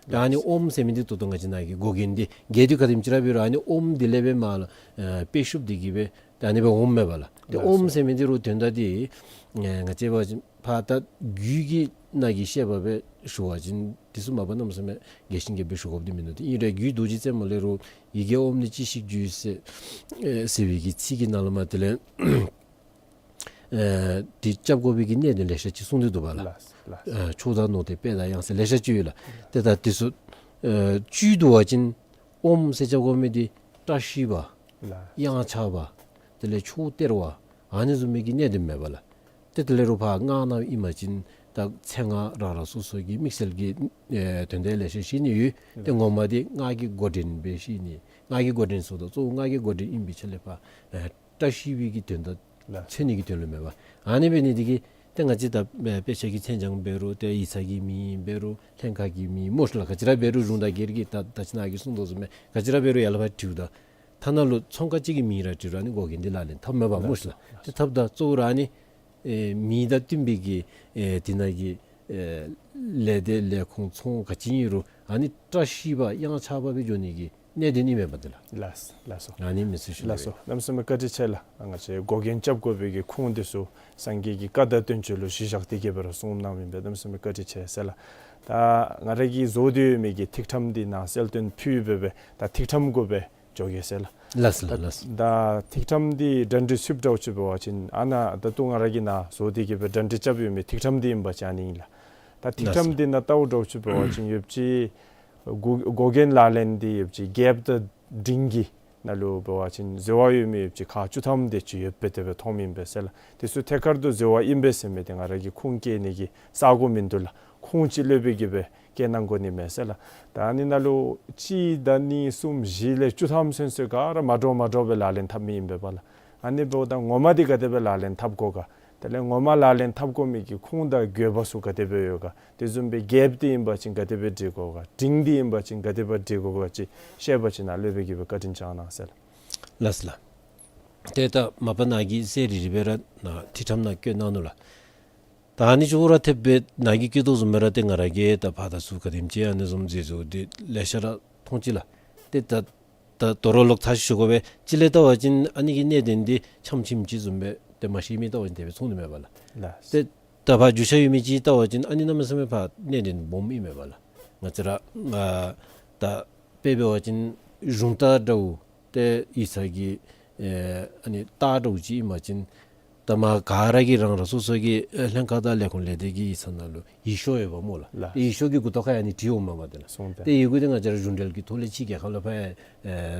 ད་ཨ་ནི་ཨོཾ་ཟེར་མི་འདི་ད་ལྟོ་ང་བཅས་ནཱ་གི་འགོག་རྐྱེན་འདི་རྒྱས་བསྡུས་ག་དེམ་ཅིག་ར་འབད་རུང་ཨ་ནི་ཨོཾ་འདི་ལས་སྦེ་མར་ལུ་ཨེ་དཔེ་ཤུབས་འདི་གིས་སྦེ་ད་ཨ་ནི་སྦེ་འོངམ་མས་པ་ལགས། ཏེ་ལགས་ཨོཾ་ཟེར་མི་འདི་རུང་དོན་དག་འདི་ཨེ་ང་བཅས་འབད་བ་ཅིན་ཕར་ད་རྒྱུད་ཀྱི་ནང་གི་བཤད་པ་སྦེ་ཞུ་བ་ཅིན་འདི་ཚུ་མ་པ་གནམ་མེད་ས་མེད་རྒྱས་ཤིང་རྒྱས་པ་སྦེ་ཞུ་དགོཔ་འདི་མིན་འདུག། ཏེ་ཨིན་རུང་རྒྱུད་རྡོ་རྗེ་རྩེ་མོ་ལས་རུང་ཡི་གེ་ཨོཾ་ནི་ཅི་ཞིག་བརྗོད་ཟེར་ཨེ་ཟེར་བའི་གི་ཚིག་གི་ནང་ལུ་མར་དེ་ལས་ཨེ་འདི་རྐྱབ་དགོ་པའི་གི་གནད་དོན་ལེ་ཤ་ཅིག་གསུངས་ཏེ་འདུག་པ་ལགས། ལགས་ལགས། ཨེ་མཆོག་དང་ནོར་དེ་དཔལ་དང་གཡང་ཟེར་ལེ་ཤ་ཅིག་ཡོད་ལགས། ཏེ་ད་འདི་ཚུ་ཨེ་བཅུད་བསྡུ་བ་ཅིན་ཨོཾ་ཟེར་རྐྱབ་དགོ་མི་འདི་བཀྲ་ཤིས་པ། ལགས། གཡང་ཆགས་པ། དེ་ལས་མཆོག་སྟེར་བ། ཨ་ནི་བཟུམ་མའི་གི་གནད་དོན་མས་པ་ལགས། ཏེ་དེ་ལས་རུང་ཕར་སྔགས་ནང་ཨིན་པ་ཅིན་ད་མཚན་སྔགས་རང་རང་སོ་སོ་གི་དམིགས་བསལ་གྱི་ཨེ་དོན་དག་ལེ་ཤ་བཤད་ནི་ཡོད། ཏེ་ངོ་མ་འདི་སྔགས་ཀྱི་འགོ་འདྲེན་སྦེ་བཤད་ནི། སྔགས་ཀྱི་འགོ་འདྲེན་ཟེརཝ་ད་གཙོ་བོ་སྔགས་ཀྱི་འགོ་འདྲེན་ཨིན་པའི་ཆ་ལས་ཕར་ཨེ་བཀྲ་ཤིས་པའི་གི་དོན་དག་ལགས། མཚོན་ནི་གི་དོན་ལུ་མས་པ། ཨ་ནི་འབད་ནི་འདི་གིས་ཏེ་ང་བཅས་ད་ཨེ་དཔེ་ཆ་གི་མཚན་བྱང་འབད་རུང་ཏེ་ཡིག་ཚང་གི་མིང་འབད་རུང་ལྷན་ཁག་གི་མིང་སྨོ་ཤིག་ལགས། ག་ཅི་ར་འབད་རུང་གཞུང་དང་སྒེར་གྱི་ད་ད་ཅི་ནཱ་གིས་གསུངས་དོ་བཟུམ་སྦེ་ག་ཅི་ར་འབད་རུང་ཡར་ལས་ཕར་བྲིཝ་ད་ཐ་ན་ལུ་ཚོང་ཁང་ཅིག་གི་མིང་ར་བྲིས་རུང་ཨ་ནི་འགོག་རྐྱེན་འདི་ལག་ལེན་འཐབ་མས་པ་སྨོ་ཤིག་ལགས། ལགས། ཏེ་འཐབ་ད་གཙོ་བོ་ར་ཨ་ནི་ཨེ་མིང་དང་བསྟུན་པའི་གི་ཨེ་དེ་ནང་གི་ཨེ་ལས་སྡེ་ལས་ཁུངས་ཚོང་ག་ཅི་ཨིན་རུང་ཨ་ནི་བཀྲ་ཤིས་པ་གཡང་ཆགས་པ་སྦེ་འགྱོ་ནི་གི་ གནད་དོན་ཨིན་མས་པ་དེ་ལགས། ལགས་སོ། ལགས་སོ། ཨ་ནི་མི་ཚུ་ཞུ་ལགས་སོ། གནམ་མེད་ས་མེད་བཀའ་དྲིན་ཆེ་ལགས། ང་བཅས་འགོག་རྐྱེན་རྐྱབ་དགོ་པའི་གི་ཁུངས་དེ་ཚུ་སངས་རྒྱས་ཀྱི་བཀའ་དང་བསྟན་བཅོས་ལུ་གཞི་བཞག་སྟེ་གི་སྦེ་ར་གསུངས་གནངམ་ཨིན་པས། གནམ་མེད་ས་མེད་བཀའ་དྲིན་ཆེ་ཟེར་ལགས། ད་ང་ར་གིས་བཟོ་སྟེ་ཡོད་མི་གི་ཐིག་ཕྲེང་འདི་ནཱ་གསལ་སྟོན་ཕུལ་སྦེ་སྦེ་ད་ཐིག་ཕྲེང་གུ་སྦེ་འགྱོ་གེ་ཟེར་ལགས། ལགས་སོ་ལགས། ད་ལགས་སོ། ད་ཐིག་ཕྲེང་འདི་གྲ་སྒྲིག་ཚུདཔ་འདྲཝ་ཅིག་འབད་བ་ཅིན་ཨ་ནཱ་ད་ལྟོ་ང་ར་གིས་ནཱ་བཟོ་སྟེ་གི་སྦེ་གྲ་སྒྲིག་རྐྱབ་ཡོད་མི་ཐིག་ཕྲེང་འདི་ཨིན་པ་ཅིན་ཨ་ནི་ཨིན་ལགས། ད་ཐིག་ལགས་ཕྲེང་སོ། འདི་ནང་ལྟཝ་འདྲཝ་ཅིག་འབད་བ་ཅིན་ཡོད་ཅི་འགོག་འགོག་རྐྱེན་ལག་ལེན་འདི་ཡོད་ཅི་རྒྱལཔོ་དང་འབྲིང་གི་ནང་ལུ་འབད་བ་ཅིན་ཟེར་བ་ཡོད་མི་ཡོད་ཅི་ཁག་བཅུ་ཐམ་དེ་ཅིག་ཡོདཔ་སྦེ་དེ་སྦེ་མཐོངམ་ཨིན་པས་ཟེར་ལགས། དེ་ཚུ་ཐད་ཀར་དུ་ཟེར་བ་ཨིན་པས་ཟེར་མི་དེ་ང་ར་གིས་ཁུངས་བཀལ་ནི་གི་ས་གོ་མིན་འདུག་ལགས། ཁུངས་ཅིག་ལྷོད་པའི་གི་སྦེ་བཀལ་གནང་དགོ་ནི་མས་ཟེར་ལགས། ད་ཨ་ནི་ནང་ལུ་གཅིག་དང་གཉིས་གསུམ་བཞི་ལས་བཅུ་ཐམ་ཚུན་ཚོད་ག་ར་མ་འདྲཝ་མ་འདྲཝ་སྦེ་ལག་ལེན་འཐབ་མི་ཨིན་པས་པ་ལགས། ཨ་ནི་འབདཝ་ད་ངོ་མ་འདི་ག་དེ་སྦེ་ལག་ལེན་འཐབ་དགོ་ག། དེ་ལས་ངོ་མ་ལག་ལེན་འཐབ་དགོ་མི་གི་ཁུངས་དང་དགོས་པ་ཚུ་ག་དེ་སྦེ་ཡོད་ག། དེ་བཟུམ་སྦེ་རྒྱལཔོ་འདི་ཨིན་པ་ཅིན་ག་དེ་སྦེ་སྒྲིག་དགོ་ག། འབྲིང་འདི་ཨིན་པ་ཅིན་ག་དེ་སྦེ་སྒྲིག་དགོ་ག་ཅིག་ཤེས་པ་ཅིན་ནཱ་ལྷོད་པའི་གི་སྦེ་བཀའ་དྲིན་བསྐྱང་གནང་ཟེར་ལགས། ལགས་སོ་ལགས། ཏེ་ད་མ་པ་ནཱ་གིས་གསལ་རི་རི་སྦེ་ར་ནཱ་ཐིག་ཕྲེང་ནང་བཀོད་གནང་ནུག་ལགས། ད་ཨ་ནི་ཅོག་ར་འཐདཔ་སྦེ་ནཱ་གིས་བཀོད་དོ་བཟུམ་སྦེ་ར་ཏེ་ང་ར་གིས་ད་ཕར་དང་ཚུར་ག་དེམ་ཅིག་ཨ་ནི་བཟུམ་མཛད་བཟོ་འདི་ལེ་ཤ་ར་མཐོང་ཅི་ལགས། ཏེ་ད་ད་དོ་རུང་ལོག་ཐག་ཞུ་དགོ་པས། ཅིག་ལས་བལྟ་བ་ཅིན་ཨ་ནི་གི་གནད་དོན་འདི་ཆམ་ཆིམ་ཅིག་བཟུམ་སྦེ་ཏེ་མ་ཤེས་མི་བལྟ་བ་ཅིན་དེ་སྦེ་མཐོང་ནི་མས་པ་ལགས། ལགས། ཏེ་ད་ཕར་རྒྱུས་ཆ་ཡོད་མི་ཅིག་བལྟ་བ་ཅིན་ཨ་ནི་གནམ་མེད་ས་མེད་ཕར་གནད་དོན་སྦོམ་ཨིན་མས་པ་ལགས། ང་བཅས་ར་ཨ་ད་དཔེ་འབད་བ་ཅིན་གཞུང་རྟ་འདྲཝ་ཏེ་ཡིག་ཚང་གི་ཨེ་ཨ་ནི་རྟ་འདྲཝ་ཅིག་ཨིན་པ་ཅིན་ད་མ་ག་ར་གིས་རང་རང་སོ་སོ་གི་ཨེ་ལྷན་ཁག་དང་ལས་ཁུངས་ལས་སྡེ་གི་ཡིག་ཚང་ནང་ལུ་ཡིག་ཤོག་ཡོདཔ་སྨོ་ལགས། ལགས། ཏེ་ཡིག་ཤོག་གི་མགུ་ཏོ་ཁར་ཡང་ཨ་ནི་བྲིས་འོངམ་མས་པ་དེ་ལགས། སོང་། ཏེ་ཡི་གུ་འདི་ང་བཅས་ར་གཞུང་འབྲེལ་གྱི་ཐོག་ལས་ཕྱི་རྒྱལ་ཁབ་ལུ་ཕར་ཨེ་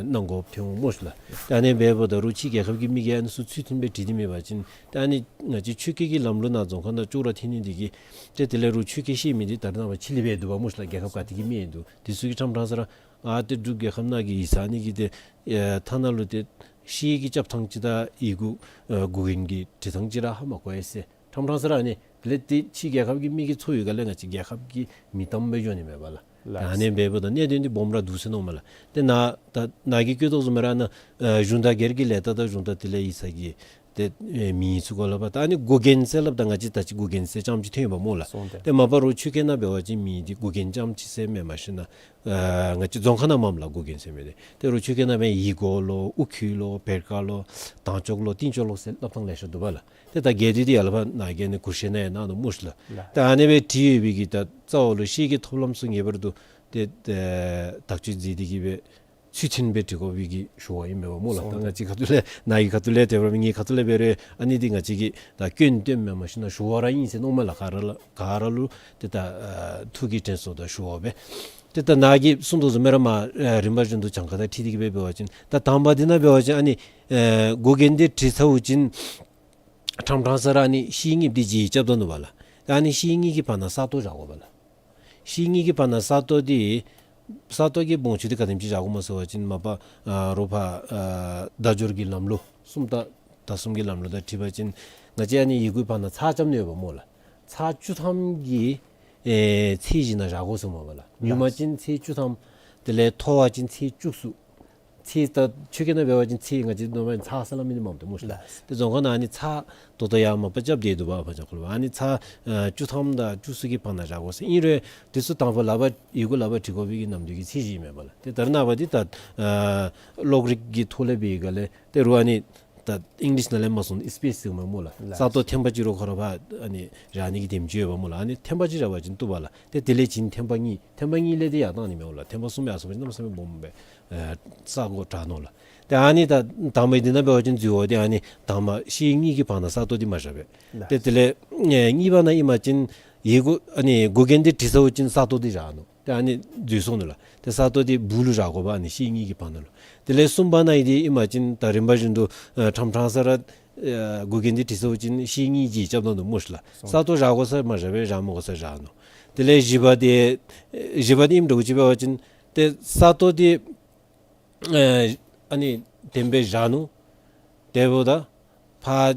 གནང་དགོཔ་ཐོན་འོང་སྨོ་ལགས། ཏེ་ཨ་ནི་འབདཝ་ད་རུང་ཕྱི་རྒྱལ་ཁབ་ཀྱི་མི་གིས་ཨ་ནི་ཚུ་ཚུལ་མཐུན་སྦེ་བྲིས་ཏེ་མེད་པ་ཅིན་ཏེ་ཨ་ནི་ང་བཅས་ཆོས་སྐད་ཀྱི་ལམ་ལུགས་ནང་རྫོང་ཁ་ནང་ཅོག་ར་འཐད་ནི་འདི་གིས་ཏེ་དེ་ལས་རུང་ཆོས་སྐད་ཤེས་མི་འདི་ད་རེས་ནངས་པ་ཕྱི་གླིང་སྦེ་འདུག་པ་སྨོ་ལགས། རྒྱལ་ཁབ་ག་ཏེ་གི་མི་ཡང་འདུག། དེ་ཚུ་གིས་ཕྲང་ཕྲང་ས་ར་ཨ་ཏེ་འབྲུག་རྒྱལ་ཁབ་ནང་གི་ཡིག་ཚང་ཨ་ནི་གི་ཏེ་ཨེ་ཐ་ན་ལུ་ཏེ་ཤེལ་གྱི་རྐྱབ་ཐངས་ཅིག་དང་ཡི་གུ་ཨེ་འགོག་རྐྱེན་གྱི་བྲི་ཐངས་ཅིག་ར་ཧ་མ་གོ་ཡི་ཟེར། ཕྲང་ཕྲང་ས་ར་ཨ་ནི་དེ་ལས་ཏེ་ཕྱི་རྒྱལ་ཁབ་ཀྱི་མི་གིས་འཚོལ་བའི་སྒང་ལས་ང་བཅས་རྒྱལ་ཁབ་ཀྱི་མི་དམ་སྦེ་འགྱོ་ནི་མས་པ་ལགས། ལགས། ད་ཨ་ནི་འབདཝ་ད་གནད་དོན་འདི་སྦོམ་ར་འདུག་ཟེར་མནོཝ་མས་ལགས། ཏེ་ནཱ་ད་ནཱ་གིས་བཀོད་དོ་བཟུམ་སྦེ་ར་ནཱ་ཨེ་གཞུང་དང་སྒེར་གྱི་ལས་རྟགས་དང་གཞུང་དང་དེ་ལས་ཡིག་ཚང་གི་ཏེ་ཨེ་མིང་ཚུ་གོ་ལགས་པ། ད་ཨ་ནི་འགོག་རྐྱེན་ཟེར་སླབ་ད་ང་བཅས་ད་ཅི་འགོག་རྐྱེན་ཟེར་རྐྱངམ་ཅིག་ཐོན་ཡོདཔ་སྨོ་ལགས། སོང་། ཏེ་ཏེ་མ་པ་རོགས་ཆོས་སྐད་ནང་འབད་བ་ཅིན་མིང་འདི་འགོག་རྐྱེན་རྐྱངམ་ཅིག་ཟེར་མེན། མ་གཞི་ནཱ་ཨ་ང་བཅས་རྫོང་ཁ་ནང་མས་ལགས་འགོག་རྐྱེན་ཟེར་མི་འདི། ཏེ་རོགས་ཆོས་སྐད་ནང་འབད་ཡི་གོ་ལོ་ཨུ་ཁུ་ལོ་བེར་ཀ་ལོ་དང་ཅོག་ལོ་ཏིང་ཅོག་ལོ་ཟེར་སླབ་ཐངས་ལེ་ཤ་འདུག་པ་ལགས། ཏེ་ད་གལ་ཏེ་འདི་ཡར་ལས་ཕར་ནཱ་གིས་ཨ་ནི་གུ་ཤེ་ནང་ཡང་གནང་ནུག་སྨོ་ཤིག་ལགས། ལགས། ཏེ་ཨ་ནི་སྦེ་བྲིས་ཡོད་པའི་གི་ད་རྩ་བ་ལུ་ཤེལ་གྱི་ཐོབ་ལམ་ཚུ་ངེས་པར་དུ་ཏེ་ཨེ་དག་བཅོས་མཛད་དེ་གི་སྦེ་ཚུལ་མཐུན་སྦེ་བྲི་དགོ་པའི་གི་ཞུ་བ་ཨིན་མས་པ་སྨོ་ལགས། སོང་། ད་ང་བཅས་ཁ་ཐུག་ལས་ནཱ་གི་ཁ་ཐུག་ལས་དེ་འབད་རུང་ངེའི་ཁ་ཐུག་ལས་འབད་རུང་ཨ་ནི་འདི་ང་བཅས་ཀྱིས་ད་སྐྱོན་སྟོནམ་མེན། མ་གཞི་ནཱ་ཞུ་བ་ར་ཨིན་ཟེར་མནོཝ་མས་ལགས། ག་ར་ལུ་ག་ར་ལུ་ཏེ་ད་ཨ་ཐུགས་ཀྱི་དྲན་གསོ་དང་ཞུ་བ་སྦེ། ཏེ་ད་ནཱ་གིས་གསུངས་དོ་བཟུམ་སྦེ་ར་མར་ཨེ་རིམ་པ་བཞིན་དུ་གྱངས་ཁ་དང་འཁྲིལ་ཏེ་གི་སྦེ་འབད་བ་ཅིན་ད་དང་པ་འདི་ནང་འབད་བ་ཅིན་ཨ་ནི་ཨེ་འགོག་རྐྱེན་འདི་བྲིས་ཚརཝ་ཅིག་ཕྲང་ཕྲང་ས་ར་ཨ་ནི་ཤེལ་གཉིསཔོ་འདི་བརྗེ་རྐྱབ་ད་ནུག་པ་ལགས། ད་ཨ་ནི་ཤེལ་གཉིས་ཀྱི་བར་ན་ས་སྟོང་བཞག་དགོ་པ་ལགས། ཤེལ་གཉིས་ཀྱི་བར་ན་ས་སྟོང་འདི་ས་སྟོང་གི་སྦོམ་ཆུང་འདི་ག་དེམ་ཅིག་བཞག་དགོཔ་སྨོ་ཟེར་བ་ཅིན་མ་པ་ཨ་རོགས་ཕར་ཨ་བརྡ་སྦྱོར་གྱི་ལམ་ལུགས་སུམ་རྟགས་དང་གསུམ་གྱི་ལམ་ལུགས་དང་འཁྲིལ་བ་ཅིན་ང་བཅས་ཨ་ནི་ཡི་གུའི་བར་ན་ཚེག་རྐྱབ་ནི་ཡོདཔ་སྨོ་ལགས། ཚེག་བཅུ་ཐམ་གྱི་ཨེ་ཚད་གཞི་ནང་བཞག་དགོ་ཟེར་མས་པ་ལགས། ཉུང་མ་ཅིན་ཚེག་བཅུ་ཐམ། དེ་ལས་མཐོ་བ་ཅིན་ཚེག་བཅུ་གསུམ། ཚེག་ད་ཆོས་སྐད་ནང་འབད་བ་ཅིན་ཚེག་ང་བཅས་ནོར་མ་ཚེག་ཟེར་སླབ་མི་འདི་མེན་ཏེ་སྨོ་ཤིག་ལགས། ལགས། ཏེ་རྫོང་ཁ་ནང་ཨ་ནི་ཚེག་ད་ལྟོ་ཡང་མ་པ་རྐྱབ་སྟེ་འདུག་པ། ཕར་ཅིག་ཁོ་ལུ་ཨ་ནི་ཚེག་ཨ་བཅུ་ཐམ་དང་བཅུ་གསུམ་གྱི་བར་ན་བཞག་དགོ་ཟེར། ཨིན་རུང་དེ་ཚུ་དང་པ་ལག་པར་ཡི་གུ་ལག་པར་བྲི་དགོ་པའི་གི་ནམ་དུས་ཀྱི་ཚད་གཞི་མེན་པ་ལགས། ཏེ་ད་རེས་ནངས་པ་འདི་ད་ཨ་གློག་རིག་གི་ཐོག་ལས་འབད་བའི་སྒང་ལས་ཏེ་རོགས་ཨ་ནི་ད་ཨིང་ལིཤ་ནང་ལས་མར་སོང་སི་པེསི་ཟེར་མས་སྨོ་ལགས། ལགས། ས་སྟོང་ཐེངས་པ་གཅིག་རོགས་ཁོ་ར་ཕར་ཨ་ནི་བཞག་ནི་གི་དེམ་ཅིག་ཡོདཔ་སྨོ་ལགས། ཨ་ནི་ཐེངས་པ་གཅིག་བཞག་པ་ཅིན་བཏུབ་པ་ལགས། ཏེ་དེ་ལས་བྱིན་ཐེངས་པ་གཉིས། ཐེངས་པ་གཉིས་ལས་ཏེ་ཡར་བཏང་ནི་མས་སྨོ་ལགས། ཐེངས་པ་གསུམ་ཡར་སོང་པ་ཅིན་གནམ་མེད་ས་མེད་སྦོམ་སྦེ་ཨེ་ས་གོ་དྲག་ནུག་ལགས། ཏེ་ཨ་ནི་ད་དང་པའི་འདི་ནང་འབད་བ་ཅིན་འཛོལ་བ་འདི་ཨ་ནི་དང་པ་ཤེལ་གཉིས་ཀྱི་བར་ན་ས་སྟོང་འདི་མ་བཞག་པས། ལགས། ཏེ་དེ་ལས་ཨེ་གཉིས་པ་ནང་ཨིན་པ་ཅིན་ཡི་གུ་ཨ་ནི་འགོག་རྐྱེན་འདི་བྲིས་ཚརཝ་ཅིག་ས་སྟོང་འདི་བཞག་ནུག། ཏེ་ཨ་ནི་འཛོལ་སོང་ནུག་ལགས། ཏེ་ས་སྟོང་འདི་སྦུག་ལུ་བཞག་དགོ་པས། ཨ་ནི་ཤེལ་གཉིས་ཀྱི་བར་ན་ལུ། དེ་ལས་གསུམ་པ་ནང་ཨིན་འདི་ཨིན་པ་ཅིན་ད་རིམ་པ་བཞིན་དུ་ཨ་ཕྲང་ཕྲང་ས་ར་ཨ་འགོག་རྐྱེན་འདི་བྲིས་ཚརཝ་ཅིག་ཤེལ་གཉིས་བརྗེ་རྐྱབ་ད་ནུག་སྨོ་ཤིག་ལགས། སོང་། ས་སྟོང་བཞག་དགོ་ས་མ་བཞག་པས། བཞག་མི་དགོ་ས་བཞག་ནུག། དེ་ལས་བཞི་པ་འདི་ཨེ་བཞི་པ་འདི་ཨིནམ་འདྲཝ་ཅིག་འབད་བ་ཅིན་ཏེ་ས་སྟོང་འདི་ཨེ་ཨ་ནི་དེ་སྦེ་བཞག་ནུག། དེ་འབདཝ་ད་ཕར་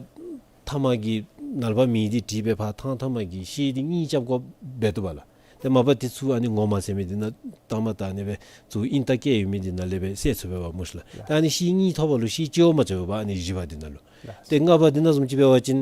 མཐའ་མ་གི་ནཱ་ལས་ཕར་མིང་འདི་བྲིས་སྦེ་ཕར་ཐང་མཐའ་མ་གི་ཤེལ་འདི་གཉིས་རྐྱབ་དགོཔ་འབད་བཏུབ་པ་ལགས། ཏེ་མ་པ་དེ་ཚུ་ཨ་ནི་ངོ་མ་ཟེར་མི་འདི་ནང་ལྟ་མ་ལྟ་ཨ་ནི་སྦེ་ཚུར་ཨིན་རྟགས་བཀལ་ཡོད་མི་འདི་ནང་ལས་སྦེ་བསལ་ཚུགས་པས་པ་སྨོ་ཤིག་ལགས། ལགས། ཏེ་ཨ་ནི་ཤེལ་གཉིས་ཐོབ་པ་ལུ་ཤེལ་གཅིག་བ་མ་ཚུད་པས་པ། ཨ་ནི་བཞི་པ་འདི་ནང་ལུ། ལགས། ཏེ་ལྔ་པ་འདི་ནང་བཟུམ་ཅིག་འབད་བ་ཅིན་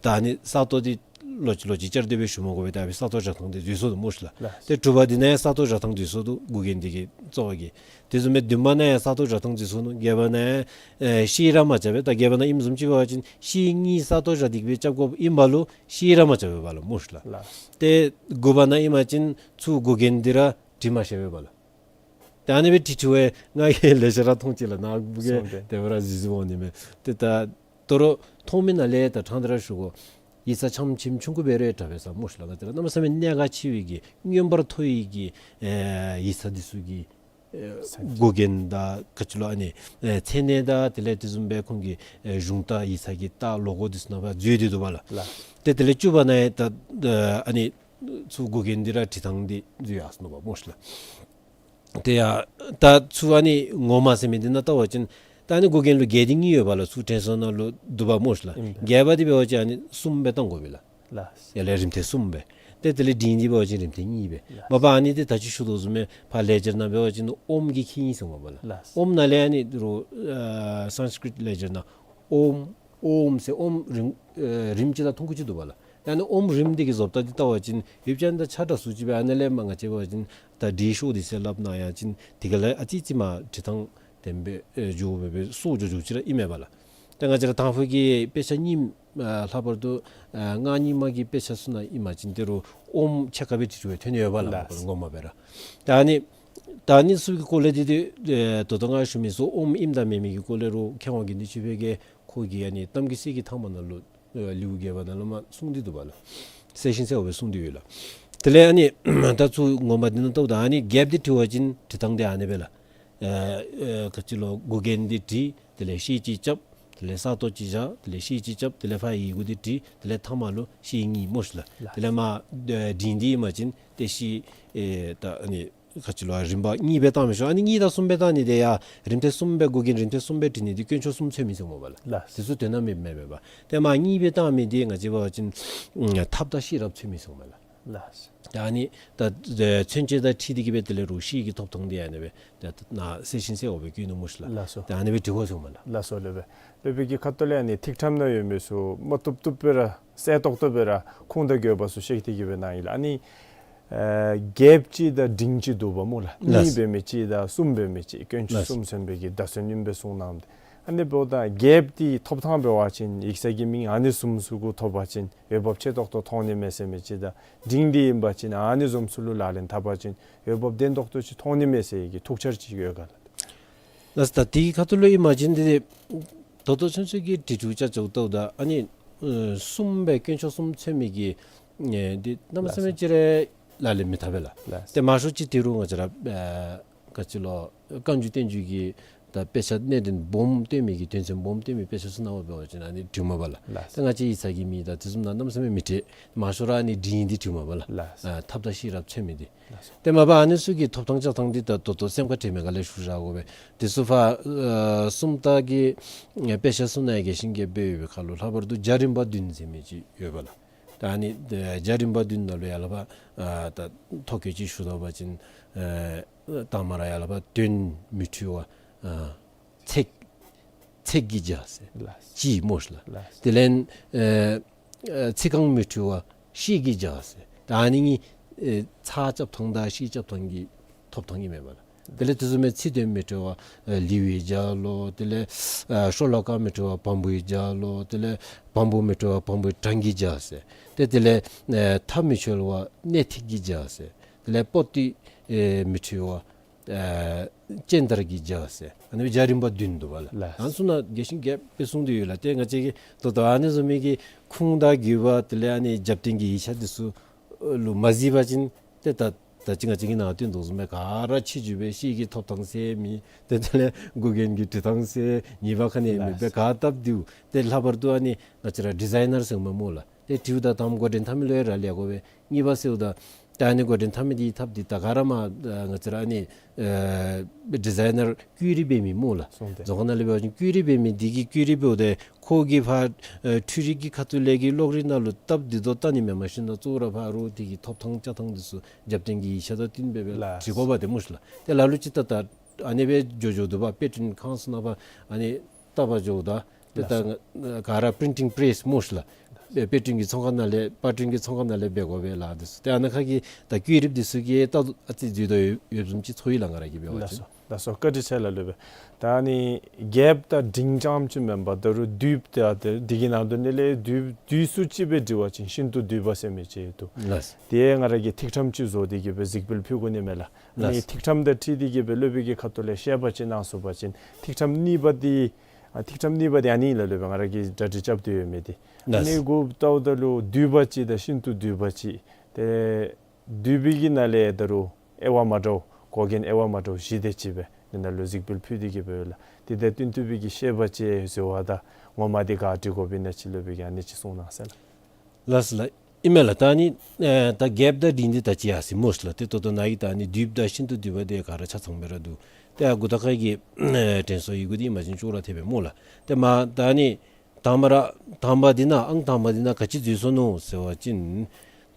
ད་ཨ་ནི་ས་སྟོང་འདི་ ལོག་ཅི་ལོག་ཅི་བཅར་ཏེ་སྦེ་ཞུ་མ་དགོ་པར་ད་ཨ་ཕི་ས་སྟོང་བཞག་ཐངས་འདི་འཛོལ་སོ་ནུག་སྨོ་ཤི་ལགས། ལགས། ཏེ་དྲུག་པ་འདི་ནང་ཡང་ས་སྟོང་བཞག་ཐངས་འཛོལ་སོ་ནུག། འགོག་རྐྱེན་འདི་གིས་གཙོ་བོ་གིས། དེ་བཟུམ་སྦེ་བདུན་པ་ནང་ཡང་ས་སྟོང་བཞག་ཐངས་འཛོལ་སོ་ནུག། བརྒྱད་པ་ནང་ཡང་ཨེ་ཤེལ་ར་མ་རྐྱབ་པས། ད་བརྒྱད་པ་ནང་ཨིནམ་བཟུམ་ཅིག་འབད་བ་ཅིན་ཤེལ་གཉིས་ས་སྟོང་བཞག་སྟེ་གི་སྦེ་རྐྱབ་དགོཔ་ཨིན་པ་ལུ་ཤེལ་ར་མ་རྐྱབ་པས་པ་ལགས་སྨོ་ཤི་ལགས། ལགས། ཏེ་དགུ་པ་ནང་ཨིན་པ་ཅིན་ཚུར་འགོག་རྐྱེན་འདི་ར་དྲི་མ་བཤལ་བས་པ་ལགས། ད་ཨ་ནི་སྦེ་དྲི་དྲི་བས་ང་གིས་ལེ་ཤ་ར་མཐོང་ཅི་ལགས། ནཱ་བུ་གིས་སོང་སྟེ་དེ་སྦེ་ར་གཟིགས་གཟིགསཔ་འོང་ནི་མས། ཏེ་ད་དོ་རུང་མཐོང་མི་ནང་ལས་ད་ཕྲང་སྟེ་ར་ཞུ་དགོ། ཡིག་ཚང་ཆམ་ཆིམ་ཆུང་ཀུ་འབད་རུང་ཡང་དྲག་པས་ཟེར་སྨོ་ཤི་ལགས། ང་བཅས་ར་གནམ་མེད་ས་མེད་གནད་འགག་ཆེ་བའི་གི་མངོན་པར་མཐོ་བའི་གི་ཨེ་ཡིག་ཚང་འདི་ཚུ་གི་ཨེ་འགོག་རྐྱེན་དང་ག་ཅི་ལོ་ཨ་ནི་ཨེ་མཚན་གནས་དང་དེ་ལས་དེ་བཟུམ་སྦེ་ཁོང་གི་ཨེ་གཞུང་དང་ཡིག་ཚང་གི་རྟགས་ལོ་གོ་འདི་ཚུ་ནང་ཕར་འཛུལ་ཏེ་འདུག་པ་ལགས། ལགས། ཏེ་དེ་ལས་བཅུ་པ་ནང་ཡང་ད་ཨ་ནི་ཚུར་འགོག་རྐྱེན་འདི་ར་དྲི་ཐངས་འདི་འཛོལ་ཡར་སོ་ནུག་པ་སྨོ་ཤི་ལགས། དེ་ཡང་ད་ཚུར་ཨ་ནི་ངོ་མ་ཟེར་མི་འདི་ནང་བལྟ་བ་ཅིན་ད་ཨ་ནི་འགོག་རྐྱེན་ལུ་བརྒྱད་དེ་གཉིས་ཡོད་པ་ལགས། ཚུར་དྲན་གསོ་ནང་ལུ་འདུག་པ་སྨོ་ཤི་ལགས། ཨིན་པས། བརྒྱད་པ་འདི་འབད་བ་ཅིན་ཨ་ནི་གསུམ་སྦེ་བཏང་དགོ་པས་ལགས། ལགས། ཡར་ལས་རིམ་ཐེངས་གསུམ་སྦེ། ཏེ་དེ་ལས་འབྲིང་འདི་འབད་བ་ཅིན་རིམ་ཐེངས་གཉིས་སྦེ། ལགས། མ་པ་ཨ་ནི་འདི་ད་ཅི་ཞུ་དོ་བཟུམ་སྦེ་ཕར་ལེགས་སྦྱར་ནང་འབད་བ་ཅིན་ཨོམ་གྱིས་ཁེངས་ཡི་ཟེར་སྨོ་པ་ལགས། ལགས། ཨོམ་ནང་ལས་ཨ་ནི་རུང་ཨ་སཾསྐྲྀཏ་ལེགས་སྦྱར་ནང་ཨོམ་ཨོམ་ཟེར་ཨོམ་རིམ་ཨེ་རིམ་གཅིག་དང་ཐུང་ཀུ་ཅིག་འདུག་པ་ལགས། ཨ་ནི་ཨོམ་རིམ་འདི་གི་བཟོ་ལྟ་འདི་བལྟ་བ་ཅིན་ཡུལ་ཅན་དང་ཆ་འདྲ་སུ་ཅིག་སྦེ། ཨ་ནི་ལས་མར་ང་བཅས་འབད་བ་ཅིན་ད་འབྲིང་ཤོས་འདི་ཟེར་སླབ་ནི་ཡང་ཅིན་དེ་ག་ལས་ཨ་ཙི་ཙི་མར་དྲི་ཐངས་དེ་སྦེ་ཨེ་འགྱོ་སྦེ་སྦེ་སོ་འགྱོ་འགྱོཝ་ཅིག་ར་ཨིན་མས་པ་ལགས། ད་ང་བཅས་ར་དང་ཕུ་གི་དཔེ་ཆ་རྙིངམ་ཨ་ལྷག་པར་དུ་ཨ་སྔགས་རྙིང་མ་གི་དཔེ་ཆ་ཚུ་ནང་ཨིན་པ་ཅིན་ཏེ་རུང་ཨོམ་ཕྱེད་ཀ་སྦེ་དྲི་དྲི་བས་ཐོན་ཡོད་པ་ལགས། ལགས། ངོ་མ་སྦེ་ར། ད་ཨ་ནི་ད་ཨ་ནི་ཚུ་གི་སྐོར་ལས་འདི་འདི་ཨེ་ད་ལྟོ་ང་ཞུ་མི་ཚུ་ཨོམ་ཨིནམ་དང་མེནམ་གི་སྐོར་ལས་རུང་མཁས་དབང་དགེ་འདུན་ཆོས་འཕེལ་གྱིས་ཁོ་གི་ཨ་ནི་གཏམ་རྒྱུད་གསེར་གྱི་ཐང་པ་ནང་ལུ་ཨེ་ལེའུ་བརྒྱད་པ་ནང་ལུ་མར་གསུངས་ཏེ་འདུག་པ་ལགས། གསལ་ཞིང་གསལ་བ་སྦེ་གསུངས་ཏེ་ཡོད་ལགས། དེ་ལས་ཨ་ནི་ད་ཚུར་ངོ་མ་འདི་ནང་བལྟཝ་ད་ཨ་ནི་བརྒྱདཔ་འདི་དྲི་བ་ཅིན་དྲི་ཐངས་འདི་ཨ་ནི་སྦེ་ལགས། ཨེ་ཨེ་ག་ཅི་ལོ་འགོག་རྐྱེན་འདི་དྲི། དེ་ལས་ཤེལ་གཅིག་རྐྱབ། དེ་ལས་ས་སྟོང་གཅིག་བཞག། དེ་ལས་ཤེལ་གཅིག་རྐྱབ། དེ་ལས་ཕར་ཡི་གུ་འདི་བྲི། དེ་ལས་ཐ་མ་ལུ་ཤེལ་གཉིས་སྨོ་ཤི་ལགས། ལགས། དེ་ལས་མར་ཨེ་འབྲིང་འདི་ཨིན་པ་ཅིན་ཏེ་ཤེལ་ཨེ་ད་ཨ་ནི་ག་ཅི་ལོ་རིམ་པ་གཉིས་སྦེ་བཏང་མི་ཆོག། ཨ་ནི་གཉིས་དང་གསུམ་སྦེ་བཏང་ནི་འདི་ཡང་རིམ་ཐེངས་གསུམ་སྦེ་འགོག་རྐྱེན་རིམ་ཐེངས་གསུམ་སྦེ་དྲི་ནི་འདི་དཀོན་མཆོག་གསུམ་ཚུད་མི་ཟེར་སྨོ་པ་ལགས། ལགས། དེ་ཚུ་དོན་དག་མེདཔ་མེན་པས་པ། ཏེ་མར་གཉིས་སྦེ་བཏང་མི་འདི་ང་བཅས་འབད་བ་ཅིན་ཨ་ཐབས་དང་ཤེས་རབ་ཚུད་མི་ཟེར་སྨོ་པ་ལགས། ལགས། ད་ཨ་ནི་ད་ཨེ་མཚོན་བྱེད་དང་འཁྲིལ་ཏེ་གི་སྦེ་དེ་ལས་རུང་ཤེལ་གྱི་ཐོབ་ཐངས་འདི་ཨ་ནི་སྦེ་ད་ནཱ་གསལ་ཞིང་གསལ་བ་སྦེ་བཀོད་ནུག་སྨོ་ཤི་ལགས། ལགས་སོ། ད་ཨ་ནི་སྦེ་དྲི་དགོ་ཟེར་སྨོ་ལགས། ལགས་སོ་ལེགས་པས། ལེགས་པའི་གི་ཁ་ཐུག་ལས་ཨ་ནི་ཐིག་ཕྲེང་ནང་ཡོད་མི་ཚུ་མ་བཏུབ་བཏུབ་སྦེ་ར་གསལ་ཏོག་ཏོ་སྦེ་ར་ཁུངས་དང་དགོས་པ་ཚུ་བཤད་དེ་གི་སྦེ་གནང་ཡི་ལགས། ཨ་ནི་ཨེ་བརྒྱདཔ་ཅིག་དང་འབྲིང་ཅིག་འདུག་པ་སྨོ་ལགས། ལགས། གཉིས་འབད་མི་ཅིག་དང་གསུམ་འབད་མི་ཅིག་དཀོན་མཆོག་ལགས། གསུམ་ཟེར་བའི་གི་བརྡ་མཚོན་ཨིནམ་སྦེ་གསུངས་གནངམ་ད། ཨ་ནི་འབདཝ་ད་བརྒྱདཔ་འདི་ཐོབ་ཐངས་འབད་བ་ཅིན་ཡིག་ཚང་གི་མིང་ཨ་ནི་བཟུམ་ཚུ་གུ་ཐོབ་པ་ཅིན་འོས་འབབ་ཆེ་ཏོག་ཏོ་མཐོང་ནི་མས་ཟེར་མི་ཅིག་དང་འབྲིང་འདི་ཨིན་པ་ཅིན་ཨ་ནི་བཟུམ་ཚུ་ལུ་ལག་ལེན་འཐབ་པ་ཅིན་འོས་འབབ་ལྡན་ཏོག་ཏོ་ཅིག་མཐོང་ནི་མས་ཟེར་བའི་གི་ཐུགས་འཆར་ཅིག་ཡོད་ག་ལགས། ལགས། ད་དེའི་ཁ་ཐུག་ལུ་ཨིན་པ་ཅིན་འདི་ད་ལྟོ་ཚུན་ཚོད་ཀྱི་དྲི་དྲིཝ་ཅ་ཅ་བལྟཝ་ད་ཨ་ནི་ཨེ་གསུམ་སྦེ་དཀོན་མཆོག་གསུམ་ཚུད་མི་གི་ཨེ་འདི་གནམ་མེད་ས་མེད་ཅིག་ར་ལག་ལེན་མི་འཐབ་པས་ལགས། ལགས། ཏེ་མང་ཤོས་ཅིག་དེ་རུང་ང་བཅས་ར་ཨེ་ག་ཅི་ལོ་བཀའ་འགྱུར་བསྟན་འགྱུར་གྱི་ད་དཔེ་ཆ་གནད་དོན་སྦོམ་སྟོན་མི་གི་དོན་ཚན་སྦོམ་སྟོན་མི་དཔེ་ཆ་ཚུ་ནང་འབད་བ་ཅིན་ཨ་ནི་དྲི་མས་པ་ལགས། ལགས། ཏེ་ང་བཅས་ཡིག་ཚང་གི་མིང་དང་དེ་བཟུམ་ནང་གནམ་མེད་ས་མེད་མི་བྲི། མང་ཤོས་ར་ཨ་ནི་འབྲིང་འདི་དྲི་མས་པ་ལགས། ལགས། ཨ་ཐབས་དང་ཤེས་རབ་ཚུད་མི་འདི། ལགས་སོ། ཏེ་མ་པ་ཨ་ནི་ཚུ་གི་ཐོབ་ཐངས་བཅའ་ཐངས་འདི་ད་ད་ལྟོ་སེམས་ཁར་དྲན་མི་ག་ལས་ཞུ་བཞག་དགོ་པས། དེ་ཚུ་ཕར་ཨེ་སུམ་རྟགས་ཀྱི་ཨེ་དཔེ་ཆ་ཚུ་ནང་ཡང་རྒྱས་ཤིང་རྒྱསཔ་སྦེ་ཡོད་པའི་ཁར་ལུ་ལྷག་པར་དུ་རྒྱ་རིམ་པ་བདུན་ཟེར་མི་ཅིག་ཡོད་པ་ལགས། ད་ཨ་ནི་ཨེ་རྒྱ་རིམ་པ་བདུན་ནང་ལུ་ཡར་ལས་ཕར་ཨ་ད་ཐོ་བཀོད་ཅིག་ཞུ་དོ་བ་ཅིན་ཨེ་དང་པ་ར་ཡར་ལས་ཕར་དོན་མི་འཁྲུལ་བ་ཨ་ཚེག་ཚེག་གིས་བྱ་ཟེར། ལགས། ཅིག་སྨོ་ཤི་ལགས། ལགས། དེ་ལས་ཨེ་ཨེ་ཚིག་རྐང་མི་འཁྲུལ་བ་ཤེལ་གྱིས་བྱ་ཟེར། ད་ཨ་ནི་གཉིས་ཨེ་ཚར་རྐྱབ་ཐངས་དང་ཤེལ་རྐྱབ་ཐངས་ཀྱི་ཐོབ་ཐངས་ཨིན་མས་པ་ལགས། དེ་ལས་དེ་བཟུམ་མའི་ཚིག་དོན་མི་འཁྲུལ་བ་ཨེ་ལེའུའི་རྒྱ་ལོ། དེ་ལས་ཨེ་ཤོ་ལོ་ཀ་མི་འཁྲུལ་བ་བམ་པོའི་རྒྱ་ལོ། དེ་ལས་བམ་པོ་མི་འཁྲུལ་བ་བམ་པོའི་གྲངས་ཀྱིས་བྱ་ཟེར། ཏེ་དེ་ལས་ཨེ་མཐའ་མི་འཁྱོལ་བ་གནད་ཐིག་གིས་བྱ་ཟེར། དེ་ལས་པོ་ཏི་ཨེ་མི་འཁྲུལ་བ་ཨེ་སྤྱན་དར་གྱིས་བྱ་ཟེར། ཨ་ནི་སྦེ་རྒྱ་རིམ་པ་བདུན་འདུག་པ་ལགས། ལགས། ཨ་ནི་ཚུ་ནང་རྒྱས་ཤིང་རྒྱསཔ་སྦེ་གསུངས་ཏེ་ཡོད་ལགས། ཏེ་ང་བཅས་ཀྱིས་ད་ལྟོ་ཨ་ནི་བཟུམ་མའི་གི་ཁུངས་དང་དགོས་པ་དེ་ལས་ཨ་ནི་རྒྱབ་རྟེན་གྱི་ཡིག་ཆ་འདི་ཚུ་ལུ་མ་གཟིགས་པ་ཅིན་ཏེ་ད་ད་ཅི་ང་བཅས་ཀྱིས་ནཱ་སྟོན་དོ་བཟུམ་སྦེ་ག་ར་ཕྱེ་འགྱོ་སྦེ་ཤེལ་གྱི་ཐོབ་ཐངས་ཟེར་མེད། ཏེ་དེ་ལས་འགོག་རྐྱེན་གྱི་དྲི་ཐངས་ཟེར་ངེས་པ་ག་ནི་ཡང་མེད་པར་ག་བཏབ་སྟེ་འདུག། ཏེ་ལྷག་པར་དུ་ཨ་ནི་ང་བཅས་ར་ཌི་ཛའི་ནར་ཟེར་མས་སྨོ་ལགས། ཏེ་དྲིཝ་ད་དང་པ་འགོ་འདྲེན་འཐབ་མི་ལུ་ཡང་རག་ལས་དགོ་པས། གཉིས་པ་ཟེརཝ་ད་ད་ཨ་ནི་འགོ་འདྲེན་འཐབ་མི་འདི་ཐབས་འདི་ད་ག་ར་མར་ཨ་ང་བཅས་ར་ཨ་ནི་ཨེ་ཌི་ཛའི་ནར་བཀོད་རིས་འབད་མི་སྨོ་ལགས། སོང་སྟེ་རྫོང་ཁ་ནང་ལས་འབད་བ་ཅིན་བཀོད་རིས་འབད་མི་འདི་གིས་བཀོད་རིས་འབདཝ་ད་ཁོ་གིས་ཕར་ཨེ་འཕྲུལ་རིག་གི་ཁ་ཐུག་ལས་ཀྱི་གློག་རིག་ནང་ལུ་སྟབས་བདེ་ཏོག་ཏོ་བལྟ་ནི་མེན་མ་གཞི་ན་གཙོ་བོ་ར་ཕར་རོགས་དེ་གི་ཐོབ་ཐངས་བཅའ་ཐངས་འདི་ཚུ་རྒྱབ་རྟེན་གྱི་ཡིག་ཆ་དང་བསྟུན་སྦེ་སྦེ་ལགས། བྲི་དགོ་པ་དེ་སྨོ་ཤི་ལགས། ཏེ་ལ་ལུ་ཅིག་ད་ད་ཨ་ནི་སྦེ་འགྱོ་འགྱོཝ་འདུག་པ། དཔེ་སྐྲུན་ཁང་ཚུ་ནང་ཕར་ཨ་ནི་བལྟ་བར་འགྱོཝ་ད་ཏེ་ད་ལགས། ག་ར་པི་རིན་ཊིང་པེ་རེསི་སྨོ་ཤི་ལགས། དཔེ་དཔེ་སྐྲུན་གྱི་ཚོང་ཁང་ནང་ལས་པར་སྐྲུན་གྱི་ཚོང་ཁང་ནང་ལས་འབད་དགོ་པས་ལགས། འདི་ཚུ་ཏེ་ཨ་ནཱ་ཁ་གི་ད་བཀོད་རིམ་འདི་ཚུ་གི་ད་ཨ་ཙི་འཛོལ་དོ་ཡོད་ཡོདཔ་བཟུམ་ཅིག་ཚོར་ཡི་ལགས། ང་ར་གིས་འབད་བ་ལགས་ཅིན། སོ། ལགས་སོ། བཀའ་དྲིན་ཆེ་ལགས། སློབ་དཔོན། ད་ཨ་ནི་རྒྱསཔ་དང་འབྲིང་རྐྱངམ་ཅིག་མེན་པར་ད་རུང་བསྡུསཔ་དང་ཏེ་འདི་གི་ནང་དོན་ནང་ལས་བསྡུས་བསྡུས་སུ་ཅིག་སྦེ་འབྲི་བ་ཅིན་ཤིན་ཏུ་བསྡུས་པ་ཟེར་མི་ཅིག་འདུག། ལགས། ཏེ་ང་ར་གིས་ཐིག་ཕྲེང་ཅིག་བཟོ་སྟེ་གིས་སྦེ་གཟིགས་འབུལ་ཕུལ་དགོ་ནི་མས་ལགས། ཨ་ནི། ལགས། ཐིག་ཕྲེང་དང་འཁྲིལ་ཏེ་གིས་སྦེ་སློབ་དཔོན་གྱི་ཁ་ཐུག་ལས་བཤད་པ་ཅིན་གནང་ཚུགས་པ་ཅིན་ཐིག་ཕྲེང་གཉིས་པ་འདི་ཨ་ཐིག་ཕྲེང་གཉིས་པ་འདི་ཨ་ནི་ཨིན་ལགས། སློབ་དཔོན་ང་ར་གིས་གྲ་སྒྲིག་རྐྱབ་སྟེ་ཡོད་མི་འདི། ལགས། ཨ་ནི་གུ་ལྟཝ་ད་ལུ་བསྡུས་པ་ཅིག་དང་ཤིན་ཏུ་བསྡུས་པ་ཅིག། ཏེ་བསྡུས་པའི་གི་ནང་ལས་ད་རུང་དབྱེ་བ་མ་འདྲཝ་འགོག་རྐྱེན་དབྱེ་བ་མ་འདྲཝ་བཞི་དེ་ཅིག་སྦེ་འདི་ནང་ལུ་གཟིགས་འབུལ་ཕུལ་ཏེ་གིས་སྦེ་ཡོད་ལགས། དེ་དང་བསྟུན་ཏེ་སྦེ་གིས་བཤད་པ་ཅིག་ཟེརཝ་ད་ངོ་མ་འདི་ག་ཅི་དགོཔ་ཨིན་ན་ཅིག་སློབ་དཔོན་གྱིས་ཨ་ནི་ཅིག་གསུང་གནང་ཟེར་ལགས། ལགས་སོ་ལགས། ཨིན་མས་ལགས། ད་ཨ་ནི་ཨེ་ད་རྒྱསཔ་དང་འབྲིང་འདི་ད་ཅི་ཡར་སོ་ཡི་སྨོ་ལགས། ཏེ་ད་ལྟོ་ནཱ་གི་ད་ཨ་ནི་བསྡུསཔ་དང་ཤིན་ཏུ་བསྡུས་པ་འདི་ག་ར་ཆ་ཚང་སྦེ་ར་འདུག། ཏེ་ཨ་གུ་ཐུག་ཁ་གི་ཨེ་དྲན་གསོ་ཡི་གུ་འདི་ཨིན་པ་ཅིན་ཅོག་ར་འཐདཔ་སྦེ་སྨོ་ལགས། ཏེ་མ་ད་ཨ་ནི་དང་པ་ར་དང་པ་འདི་ནང་ཨང་དང་པ་འདི་ནང་ག་ཅི་འཛོལ་སོ་ནུག་ཟེར་བ་ཅིན་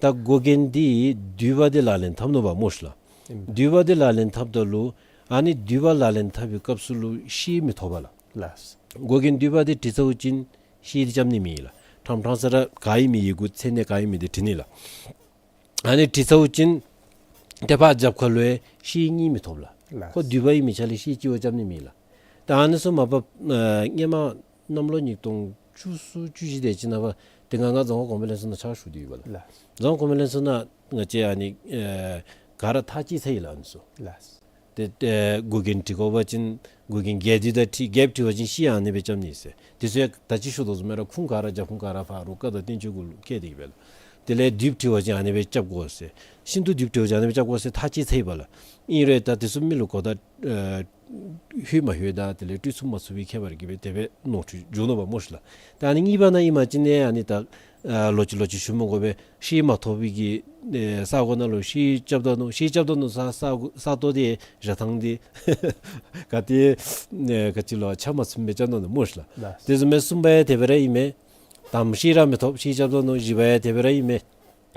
ད་འགོག་རྐྱེན་འདི་བསྡུས་པ་འདི་ལག་ལེན་འཐབ་ནུག་པ་སྨོ་ལགས། ཨིན། བསྡུས་པ་འདི་ལག་ལེན་འཐབ་ད་ལུ་ཨ་ནི་བསྡུས་པ་ལག་ལེན་འཐབ་པའི་སྐབས་སུ་ལུ་ཤེས་མི་ཐོབ་པས་ལགས། ལགས། འགོག་རྐྱེན་བསྡུས་པ་འདི་བྲིས་ཚརཝ་ཅིན་ཤེས་འདི་རྐྱབ་ནི་མེད་ལགས། ཕྲང་ཕྲང་ས་ར་ག་ཨིན་མི་ཡི་གུ་མཚན་གནས་ག་ཨིན་མི་འདི་བྲིས་ནི་ལགས། ཨ་ནི་བྲིས་ཚརཝ་ཅིན་ཏེ་ཕར་རྒྱབ་ཁ་ལུ་ཡང་ཤེས་རྙེད་མི་ཐོབ་ལགས། ལགས། ཁོ་བསྡུས་པ་ཨིན་མི་ཆ་ལས་ཤེས་གཅིག་བ་རྐྱབ་ནི་མེད་ལགས། ད་ཨ་ནི་ཚུ་མ་པ་ཨ་སྔོན་མ་གནམ་ལོ་ཉིས་སྟོང་བཅུ་གསུམ་བཅུ་བཞི་དེ་ཅིག་ནང་པ་དེ་སྒང་ང་རྫོང་ཁ་གོང་འཕེལ་ལྷན་ཚོགས་ནང་ཕྱག་ཞུ་སྟེ་ཡོད་པས་ལགས། ལགས། རྫོང་ཁ་གོང་འཕེལ་ལྷན་ཚོགས་ནང་ང་བཅས་ཨ་ནི་ཨེ་ག་ར་ཐག་བཅད་ཚར་ཡི་ལགས་ཨ་ནི་ཚུ། ལགས། ཏེ་ཨེ་འགོག་རྐྱེན་བྲི་དགོ་པ་ཅིན་འགོག་རྐྱེན་རྒྱས་བསྡུས་དང་འཁྲིལ་རྒྱསཔ་བྲི་བ་ཅིན་ཤེས་ཨ་ནི་སྦེ་རྐྱབ་ནི་ཟེར། དེ་ཚུ་ཡང་ད་ཅི་ཞུ་དོ་བཟུམ་སྦེ་ར་ཁུངས་ག་ར་རྒྱབ་ཁུངས་ག་ར་ཕར་རོགས་བཀའ་དང་བསྟན་བཅོས་གུ་ལུ་བཀལ་ཏེ་གིས་སྦེ་ལགས། དེ་ལས་བསྡུསཔ་བྲི་བ་ཅིན་ཨ་ནི་སྦེ་རྐྱབ་དགོ་ཟེར། ཤིན་ཏུ་བསྡུསཔ་བྲི་བ་ཅིན་ཨ་ནི་སྦེ་རྐྱབ་དགོ་ཟེར་ཐག་བཅད་ཚར་ཡི་པ་ལགས། ཨིན་རུང་ད་དེ་ཚུ་མི་ལུ་གོ་བརྡ་ཨེ་ལྷོད་མ་ལྷོད་དང་དེ་ལས་སྤྲོད་ཚུགས་མ་ཚུགས་པའི་ཁྱད་པར་གྱིས་སྦེ་དེ་སྦེ་ནོར་འཁྲུལ་འབྱུང་ནུག་པ་སྨོ་ལགས། ད་ཨ་ནི་གཉིས་པ་ནང་ཨིན་པ་ཅིན་ཨ་ནི་ད་ཨ་ལོག་ཅི་ལོག་ཅི་ཞུ་མི་དགོ་པས། ཤེས་མ་ཐོབ་པའི་གི་ཨེ་ས་གོ་ནང་ལུ་ཤེས་རྐྱབ་ད་ནུག། ཤེས་རྐྱབ་ད་ནུག་ས་ས་ས་སྟོང་འདི་ར་ཐང་འདི་ག་ཏེ་ཨེ་ག་ཅི་ལོ་ཆ་མ་ཚུམ་སྦེ་རྐྱབ་ད་ནུག་སྨོ་ལགས། ལགས། དེ་བཟུམ་སྦེ་གསུམ་པ་ཡང་དེ་སྦེ་ར་ཨིན་མས། དང་པ་ཤེས་ར་མི་ཐོབ། ཤེས་རྐྱབ་ད་ནུག། བཞི་པ་ཡང་དེ་སྦེ་ར་ཨིན་མས།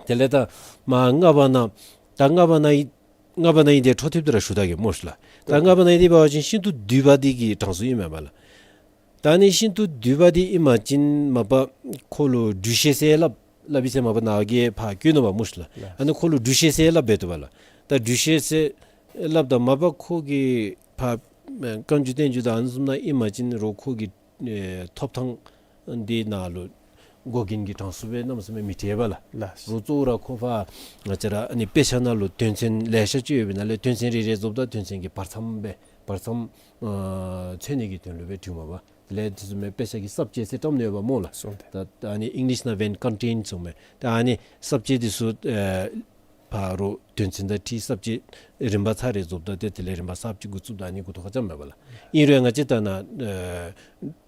དེ་ལས་ད་མ་ལྔ་པ་ནང་ད་ལྔ་པ་ནང་ཨིན་ལྔ་པ་ནང་ཨིན་དེ་འཕྲོ་མཐུད་དེ་ར་ཞུ་ད་གེ་སྨོ་ལགས། ད་ལྔ་པ་ནང་ཨིན་དེ་འབད་བ་ཅིན་ཤིན་ཏུ་བསྡུས་པ་འདི་གི་གྲངས་སུ་ཨིན་མས་པ་ལགས། ད་ཨ་ནི་ཤིན་ཏུ་བསྡུས་པ་འདི་ཨིན་པ་ཅིན་མ་པ་ཁོ་ལུ་སྦྲུལ་ཤད་ཟེར་སླབ་སླབ་ཨིན་ཟེར་མ་པ་ནཱ་གིས་ཕར་བཀོད་ནུག་པ་སྨོ་ལགས། ལགས། ཨ་ནི་ཁོ་ལུ་སྦྲུལ་ཤད་ཟེར་སླབ་འབད་དོ་པ་ལགས། ད་སྦྲུལ་ཤད་ཟེར་སླབ་ད་མ་པ་ཁོ་གི་ཕར་ཨེ་བཀའ་འགྱུར་བསྟན་འགྱུར་དང་ཨ་ནི་བཟུམ་ནང་ཨིན་པ་ཅིན་རོགས་ཁོ་གི་ཨེ་ཐོབ་ཐང་འདི་ནང་ལུ་འགོག་རྐྱེན་གྱི་གྲངས་སུ་སྦེ་གནམ་མེད་ས་མེད་མི་འཁྲིལ་བས་ལགས། ལགས། རོགས་གཙོ་བོ་ར་ཁོ་ཕར་ང་བཅས་ར་ཨ་ནི་དཔེ་ཆ་ནང་ལུ་དོན་ཚན་ལེ་ཤ་ཅིག་ཡོད་པའི་ནང་ལས་དོན་ཚན་རེ་རེ་རྫོགསཔ་ད་དོན་ཚན་གྱི་བར་མཚམས་སྦེ་བར་མཚམས་ཨ་མཚོན་ནི་གི་དོན་ལུ་སྦེ་བྲིཝ་མས་པ། དེ་ལས་དེ་བཟུམ་མའི་དཔེ་ཆ་གི་ས་བཅད་ཟེར་བཀྲམ་ནི་ཡོདཔ་སྨོ་ལགས། སོ་ཏེ། ད་ཨ་ནི་ཨིང་ལིཤ་ནང་བེན་ཀོན་ཊེན་ཟེར་མས། ད་ཨ་ནི་ས་བཅད་འདི་ཚུ་ཨེ་ཕར་རོགས་དོན་ཚན་དང་འཁྲིལ་ས་བཅད་རིམ་པ་ཚར་རེ་རྫོགསཔ་ད་ཏེ་དེ་ལས་རིམ་པ་གསརཔ་ཅིག་འགོ་བཙུགས་ད་ཨ་ནི་འགོ་ཐོག་ཁར་རྐྱབ་མས་པ་ལགས། ཨིན་རུང་ང་བཅས་ད་ནཱ་ཨེ་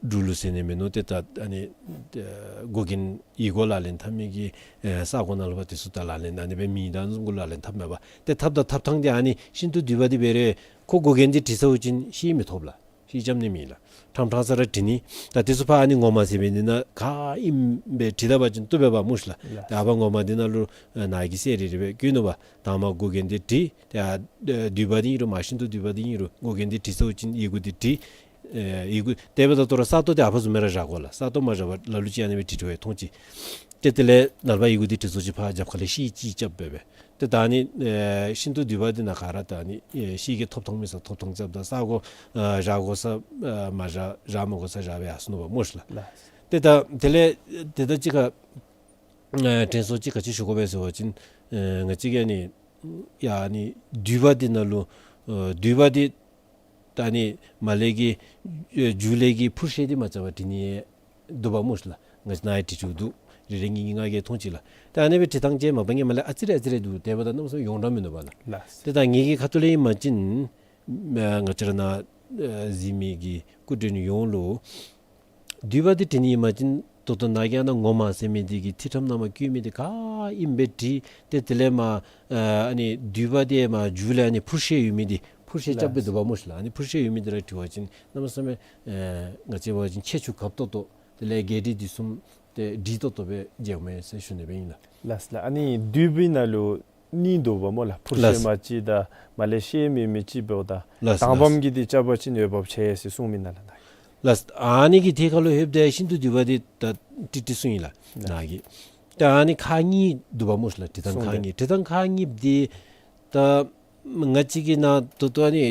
འབྲུག་ལུ་ཟེར་ནི་མིན་ནུག། ཏེ་ད་ཨ་ནི་ཨེ་འགོག་རྐྱེན་ཡིག་གུ་ལག་ལེན་འཐབ་མི་གི་ཨེ་ས་གོ་ནང་ལུ་འབད་དེ་ཚུ་ད་ལག་ལེན་ཨ་ནི་སྦེ་མེད། ད་ཨ་ནི་བཟུམ་གུ་ལག་ལེན་འཐབ་མས་པ། ཏེ་འཐབ་ད་འཐབ་ཐངས་འདི་ཨ་ནི་ཤིན་ཏུ་བསྡུས་པ་འདི་འབད་རུང་ཁོ་འགོག་རྐྱེན་འདི་བྲིས་ཚརཝ་ཅིག་ཤེས་མི་ཐོབ་ལགས། ཤེས་རྐྱབ་ནི་མེད་ལགས། ཕྲང་ཕྲང་ས་ར་བྲིས་ནི། ད་དེ་ཚུ་ཕར་ཨ་ནི་ངོ་མ་ཟེར་མི་འདི་ནང་ག་ཨིནམ་སྦེ་བྲིས་ད་པ་ཅིན་བཏུབ་པས་པ་སྨོ་ལགས། ལགས། ད་ཨ་ཕར་ངོ་མ་འདི་ནང་ལུ་ཨེ་ནཱ་གིས་གསལ་རི་རི་སྦེ་བཀོད་ནུག་པ། དང་པ་འགོག་རྐྱེན་འདི་བྲིས། ཏེ་ཨ་བསྡུས་པ་འདི་ཨིན་རུང་མ་ཤིན་ཏུ་བསྡུས་པ་འདི་ཨིན་རུང་འགོག་རྐྱེན་འདི་བྲིས་ཚརཝ་ཅིག་ཡི་གུ་འདི་བྲིས། ཨེ་ཡི་གུ་དེ་འབདཝ་ད་ལྟོ་ར་ས་སྟོང་འདི་ཨ་ཕར་བཟུམ་སྦེ་ར་བཞག་དགོ་ལགས། ས་སྟོང་མ་བཞག་པར་ལ་ལུ་ཅིག་ཨ་ནི་སྦེ་བྲིས་བྲིསཝ་ཡང་མཐོང་ཅི། ཏེ་དེ་ལས་ནཱ་ལས་ཕར་ཡི་གུ་འདི་བྲིས་ཚརཝ་ཅིག་ཕར་རྒྱབ་ཁ་ལས་ཤེས་ཅིག་རྐྱབ་སྦེ་སྦེ། ཏེ་ད་ཨ་ནི་ཨེ་ཤིན་ཏུ་བསྡུས་པ་འདི་ནང་ག་ར་ད་ཨ་ནི་ཨེ་ཤེས་ཀྱི་ཐོབ་ཐངས་མེད་ས་ཐོབ་ཐངས་རྐྱབ་ད་ས་གོ་ཨ་བཞག་དགོ་ས་ཨ་མ་བཞག་བཞག་མ་དགོ་ས་བཞག་སྦེ་ཡར་སོ་ནུག་པ་སྨོ་ལགས། ལགས། ཏེ་ད་དེ་ལས་ཏེ་ད་ཅི་ཁར་ཨེ་དྲན་གསོ་ཅིག་ག་ཅི་ཞུ་དགོ་པས་ཟེར་བ་ཅིན་ཨེ་ང་བཅས་ཀྱིས་ཨ་ནི་ཡ་ཨ་ནི་བསྡུས་པ་འདི་ནང་ལུ་ཨེ་བསྡུས་པ་འདི་ད་ཨ་ནི་མར་ལས་ཀྱི་ཨེ་མཇུག་ལས་ཀྱི་ཕུར་ཤད་འདི་མ་བཅད་པར་བྲིས་ནི་འདུག་པ་སྨོ་ལགས། ང་ནཱ་ཡང་བྲིས་བྲིསཝ་འདུག། རེ་རེ་གཉིས་གཉིས་ང་གིས་མཐོང་ཅི་ལགས། ད་ཨ་ནི་སྦེ་བྲིས་ཐངས་ཅིག་མ་པ་ངོ་མ་ལས་ཨ་ཙི་རེ་ཨ་ཙི་རེ་འདུག། དེ་འབདཝ་ད་གནམ་མེད་ས་མེད་ཡོངས་གྲགས་མིན་འདུག་པ་ལགས། ལགས། ཏེ་ད་ངེ་གི་ཁ་ཐུག་ལས་ཨིན་པ་ཅིན་ཨེ་ང་བཅས་ར་ནཱ་ཨེ་གཟིགས་མི་གི་སྐུ་མགྲོན་ཡོངས་ལུ་བསྡུས་པ་འདི་བྲིས་ནི་ཨིན་པ་ཅིན་ད་ལྟོ་ནཱ་གིས་ཨ་ནཱ་ངོ་མ་ཟེར་མི་འདི་གི་ཐིག་ཕྲེང་ནང་མར་བཀོད་མི་འདི་ག་ཨིནམ་སྦེ་བྲིས། ཏེ་དེ་ལས་མར་ཨེ་ཨ་ནི་བསྡུས་པ་འདི་མར་མཇུག་ལས་ཨ་ནི་ཕུར་ཤད་ཡོད་མི་འདི་ཕུར་ཤད་རྐྱབ་སྦེ་འདུག་པ་སྨོ་ལགས། ཨ་ནི་ཕུར་ཤད་ཡོད་མི་འདི་ར་བྲིས་པ་ཅིན་གནམ་མེད་ས་མེད་ཨེ་ང་བཅས་འབད་བ་ཅིན་ཁྱད་ཆོས་དགའ་ཏོག་ཏོ་དེ་ལས་རྒྱས་འབྲིས་འདི་བཟུམ་ཏེ་སྒྲིག་ཏོག་ཏོ་སྦེ་མཇལཝ་མས་ཟེར་ཞུ་ནི་སྦེ་ཨིན་ལགས། ལགས་ལགས། ཨ་ནི་བསྡུས་པའི་ནང་ལུ་གཉིས་འདུག་པ་སྨོ་ལགས། ཕུར་ཤད་ལགས། མ་གཅིག་དང་མར་ལས་ཤད་མེད་མི་གཅིག་འབདཝ་ད། ལགས། དང་པམ་གི་འདི་རྐྱབ་པ་ཅིན་འོས་འབབ་ཆེ་ཟེར་གསུངས་མི་ནང་ལགས། ལགས། ཨ་ནི་གི་ཐད་ཁར་ལུ་ལྷོདཔ་ད་ཤིན་ཏུ་བསྡུས་པ་འདི་ད་ཏིག་ཏིག་གསུངས་ཡི་ལགས། ལགས། ནཱ་གི་ད་ཨ་ནི་ཁག་གཉིས་འདུག་པ་སྨོ་ལགས། བྲིས་ཐངས་ཁག་གསུངས་ཏེ། གཉིས། བྲིས་ཐངས་ཁག་གཉིས་འདི་ད་ང་བཅས་ཀྱི་ནཱ་ད་ལྟོ་ཨ་ནི་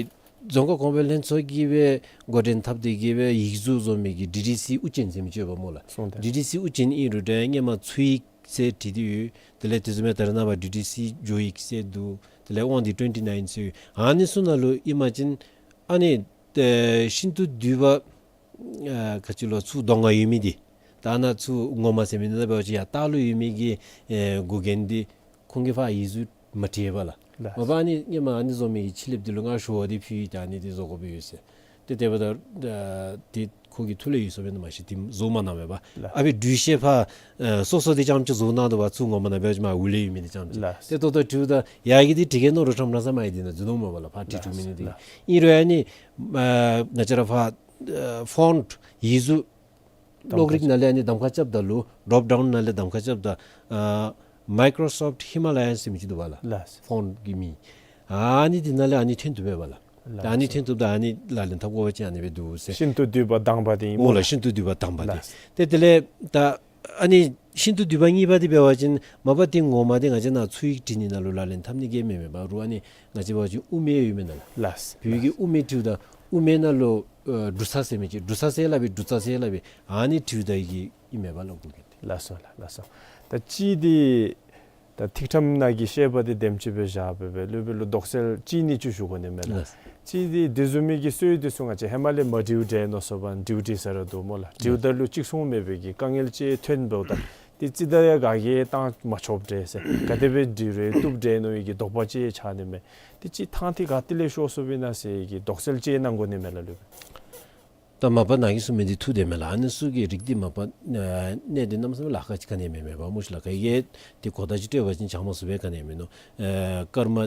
རྫོང་ཁ་གོང་འཕེལ་ལྷན་ཚོགས་ཀྱིས་སྦེ་འགོ་འདྲེན་འཐབ་སྟེ་གིས་སྦེ་ཡིག་གཟུགས་བཟོ་མི་གི་ཌི་ཌི་སི་དབུ་ཅན་ཟེར་མི་ཅིག་ཡོདཔ་སྨོ་ལགས། གསུངས་ཏེ། ཌི་ཌི་སི་དབུ་ཅན་ཨིན་རུང་འདྲ་སྔོན་མ་ཚུ་ཡིག་ཟེར་བྲིས་ཏེ་ཡོད། དེ་ལས་དེ་བཟུམ་སྦེ་ད་རེས་ནངས་པ་ཌི་ཌི་སི་ཇོ་ཡིག་ཟེར་འདུག། དེ་ལས་དབང་འདུས་ཊུ་ཝེན་ཊི་ནའིན་ཟེར་ཡོད། ཨ་ནི་ཚུ་ནང་ལུ་ཨིན་པ་ཅིན་ཨ་ནི་ཨེ་ཤིན་ཏུ་བསྡུས་པ་ཨ་ག་ཅི་ལོ་ཚུ་གདོང་ཁར་ཡོད་མི་འདི་ད་ནཱ་ཚུ་ངོ་མ་ཟེར་མི་འདི་ད་འབད་བ་ཅིན་ཡར་ལྟག་ལུ་ཡོད་མི་གི་ཨེ་འགོ་རྒྱན་འདི་ཁོང་གིས་ཕར་ཡིག་གཟུགས་མ་བྲིས་པས་ལགས། ལགས། མ་པ་ཨ་ནི་སྔོན་མ་ཨ་ནི་བཟོ་མི་གི་ཕྱི་གླིངཔ་འདི་ལུ་ང་ཞུ་བ་འདི་ཕུལ་ཡི། ད་ཨ་ནི་འདི་བཟོ་དགོཔ་ཡོད་ཟེར། ཏེ་དེ་འབདཝ་ད་ཨ་དེ་ཁོ་གི་ཐུགས་ལས་ཡོལ་སོངམ་ཨིན་ན་མ་ཤེས། དེ་བཟོ་མ་གནང་བས་པ། ལགས། ཨ་ཕི་འགྲུལ་བཤད་ཕར་ཨ་སོ་སོ་འདི་རྐྱངམ་ཅིག་བཟོ་གནང་དོ་བ། ཚུར་ངོ་མ་ནཱ་འབད་བ་ཅིན་མར་འོག་ལས་ཡོད་མི་འདི་རྐྱངམ་ཅིག། ལགས། ཏེ་ད་ལྟོ་འབྲུག་ད་ཡར་གྱི་འདི་བྲི་གེ་མནོ་རུང་ཁྲམ་ར་ས་མ་ཡི་འདི་ནང་འཛུལ་ནི་མས་པ་ལགས། ཕར་བྲིས་གྲུབ་མི་འདི། ལགས། ཨིན་རུང་ཨ་ནི་ཨ་ང་བཅས་ར་ཕར་ཨ་ཕོནཊ་ཡིག་གཟུགས་གློག་རིག་ནང་ལས་ཨ་ནི་གདམ་ཁ་རྐྱབ་ད་ལུ་ཌོབ་ཌའུན་ནང་ལས་གདམ་ཁ་རྐྱབ་ད་ཨ་མའི་ཀོརོ་སོཕཊ་ཧི་མ་ལ་ཡཱན་ཟེར་མི་ཅིག་འདུག་པ་ལགས། ལགས། ཕོནཊ་གི་མིང་ཨ་ནི་འདི་ནང་ལས་ཨ་ནི་ཐོན་བཏུབ་པས་པ་ལགས། ད་ཨ་ནི་ཐོན་བཏུབ་ད་ཨ་ནི་ལག་ལེན་འཐབ་དགོ་པ་ཅིན་ཨ་ནི་སྦེ་འདུག་ཟེར། ཤིན་ཏུ་བསྡུས་པ་དང་པ་འདི་ཨིན་སྨོ་ལགས། ཤིན་ཏུ་བསྡུས་པ་དང་པ་འདི། ལགས། ཏེ་དེ་ལས་ད་ཨ་ནི་ཤིན་ཏུ་བསྡུས་པ་གཉིས་པ་འདི་འབད་བ་ཅིན་མ་པ་འདི་ངོ་མ་འདི་ང་བཅས་ནཱ་ཚུ་ཡིག་བྲི་ནི་ནང་ལུ་ལག་ལེན་འཐབ་ནི་གི་མེན་མས་པ། རུང་ཨ་ནི་ང་བཅས་འབད་བ་ཅིན་དབུ་མེད་ཡོད་མེན་ན་ལགས། ལགས། བོད་ཡིག་གི་དབུ་མེད་བྲིཝ་ད་དབུ་མེད་ནང་ལུ་ཨ་འབྲུ་ཚ་ཟེར་མི་ཅིག། འབྲུ་ཚ་ཟེར་སླབ་པའི་འབྲུ་ཚ་ཟེར་སླབ་པའི་ཨ་ནི་བྲིཝ་ད་ཡི་གི་ཨིན་མས་པ་ལགས། གོ་གི། ལགས་སོ་ལགས། ལགས་སོ། ད་གཅིག་འདི་ད་ཐིག་ཕྲེང་ནང་གི་བཤད་པ་འདི་དེམ་ཅིག་སྦེ་བཞག་སྦེ་སྦེ་ལུ་སྦེ་ལུ་དོགས་སེལ་གཅིག་གཉིས་ཅིག་ཞུ་དགོ་ནི་མས་ལགས། ལགས། གཅིག་འདི་དེ་བཟུམ་མའི་གི་སྲོལ་འདི་ཚུ་ང་བཅས་ཧེ་མ་ལས་མ་བྲིཝ་འདྲས་མནོ་སོང་པ། བྲིཝ་བྲིས་ས་ར་འདུག་སྨོ་ལགས། བྲིཝ་ད་ལུ་གཅིག་མཚུངས་མེད་པའི་གི་དཀའ་ངལ་ཅིག་ཐོན་འབདཝ་ད་འདི་ཅི་ད་ཡང་ག་གིས་བཏང་མ་ཆོགཔ་འདྲས་ཟེར། ག་དེ་སྦེ་བྲིས་རུང་བཏུབ་འདྲས་མནོ་བའི་གི་དོགས་པ་ཅིག་ཆགས་ནི་མས། འདི་ཅིག་ཐང་འདི་ག་ཏེ་ལས་ཤོར་སོངམ་ཨིན་ན་ཟེར་གྱི་དོགས་སེལ་ཅིག་གནང་དགོ་ནི་མས་ལགས་ལུ་སྦེ། ད་མ་པ་ནཱ་གིས་གསུངས་མི་འདི་ཐུགས་བདེན་མས་ལགས། ཨ་ནི་ཚུ་གི་རིགས་འདི་མ་པ་ཨ་གནད་དོན་གནམ་མེད་ས་མེད་ལཱ་ཁག་ཅིག་ག་ནི་མེད་མས་པ་སྨོ་ཤི་ལགས། ག་གིས་འདི་གོ་བརྡ་ཅིག་སྤྲོད་པ་ཅིན་བྱང་མ་ཚུགས་པས། ག་ནི་མེད་ནོ། ཨེ་སྐར་མ་ཨ་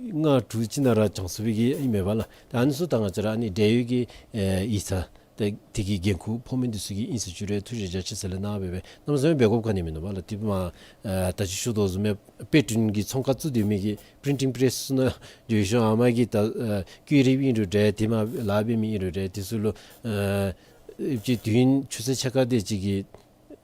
ལྔ་དྲུག་ཅིག་ནང་ར་བྱང་ཚུགས་པའི་གི་ཨིན་མས་པ་ལགས། ད་ཨ་ནི་ཚུ་ད་ང་བཅས་ར་ཨ་ནི་འབྲེལ་ཡོད་ཀྱི་ཨེ་ཡིག་ཚང་ད་དེ་གི་འགན་ཁུར་ཕོག་མི་འདི་ཚུ་གིས་ཨིན་ཟེར་ཞུ་རུང་ཐུགས་རྗེ་རྒྱ་ཆེ་ཟེར་ལས་གནང་སྦེ་སྦེ་གནམ་མེད་ས་མེད་འབད་དགོཔ་ག་ནི་མེད་ནོ་པ་ལགས། དེ་མ་ཨ་ད་ཅི་ཞུ་དོ་བཟུམ་སྦེ་དཔེ་སྐྲུན་གྱི་ཚོང་ཁང་བཙུགས་སྡོད་མི་གི་པི་རིན་ཊིང་པེ་རེསི་ནང་འགྱོ་ཞིནམ་ཨ་མ་གི་ད་ཨ་བཀོད་རིགཔ་ཨིན་རུང་འདྲ་དེ་མ་ལཱ་འབད་མི་ཨིན་རུང་འདྲ་དེ་ཚུ་ལུ་ཨ་ཅིག་དུས་ཡུན་ཆུ་ཚོད་ཕྱེད་ཀ་དེ་ཅིག་གི་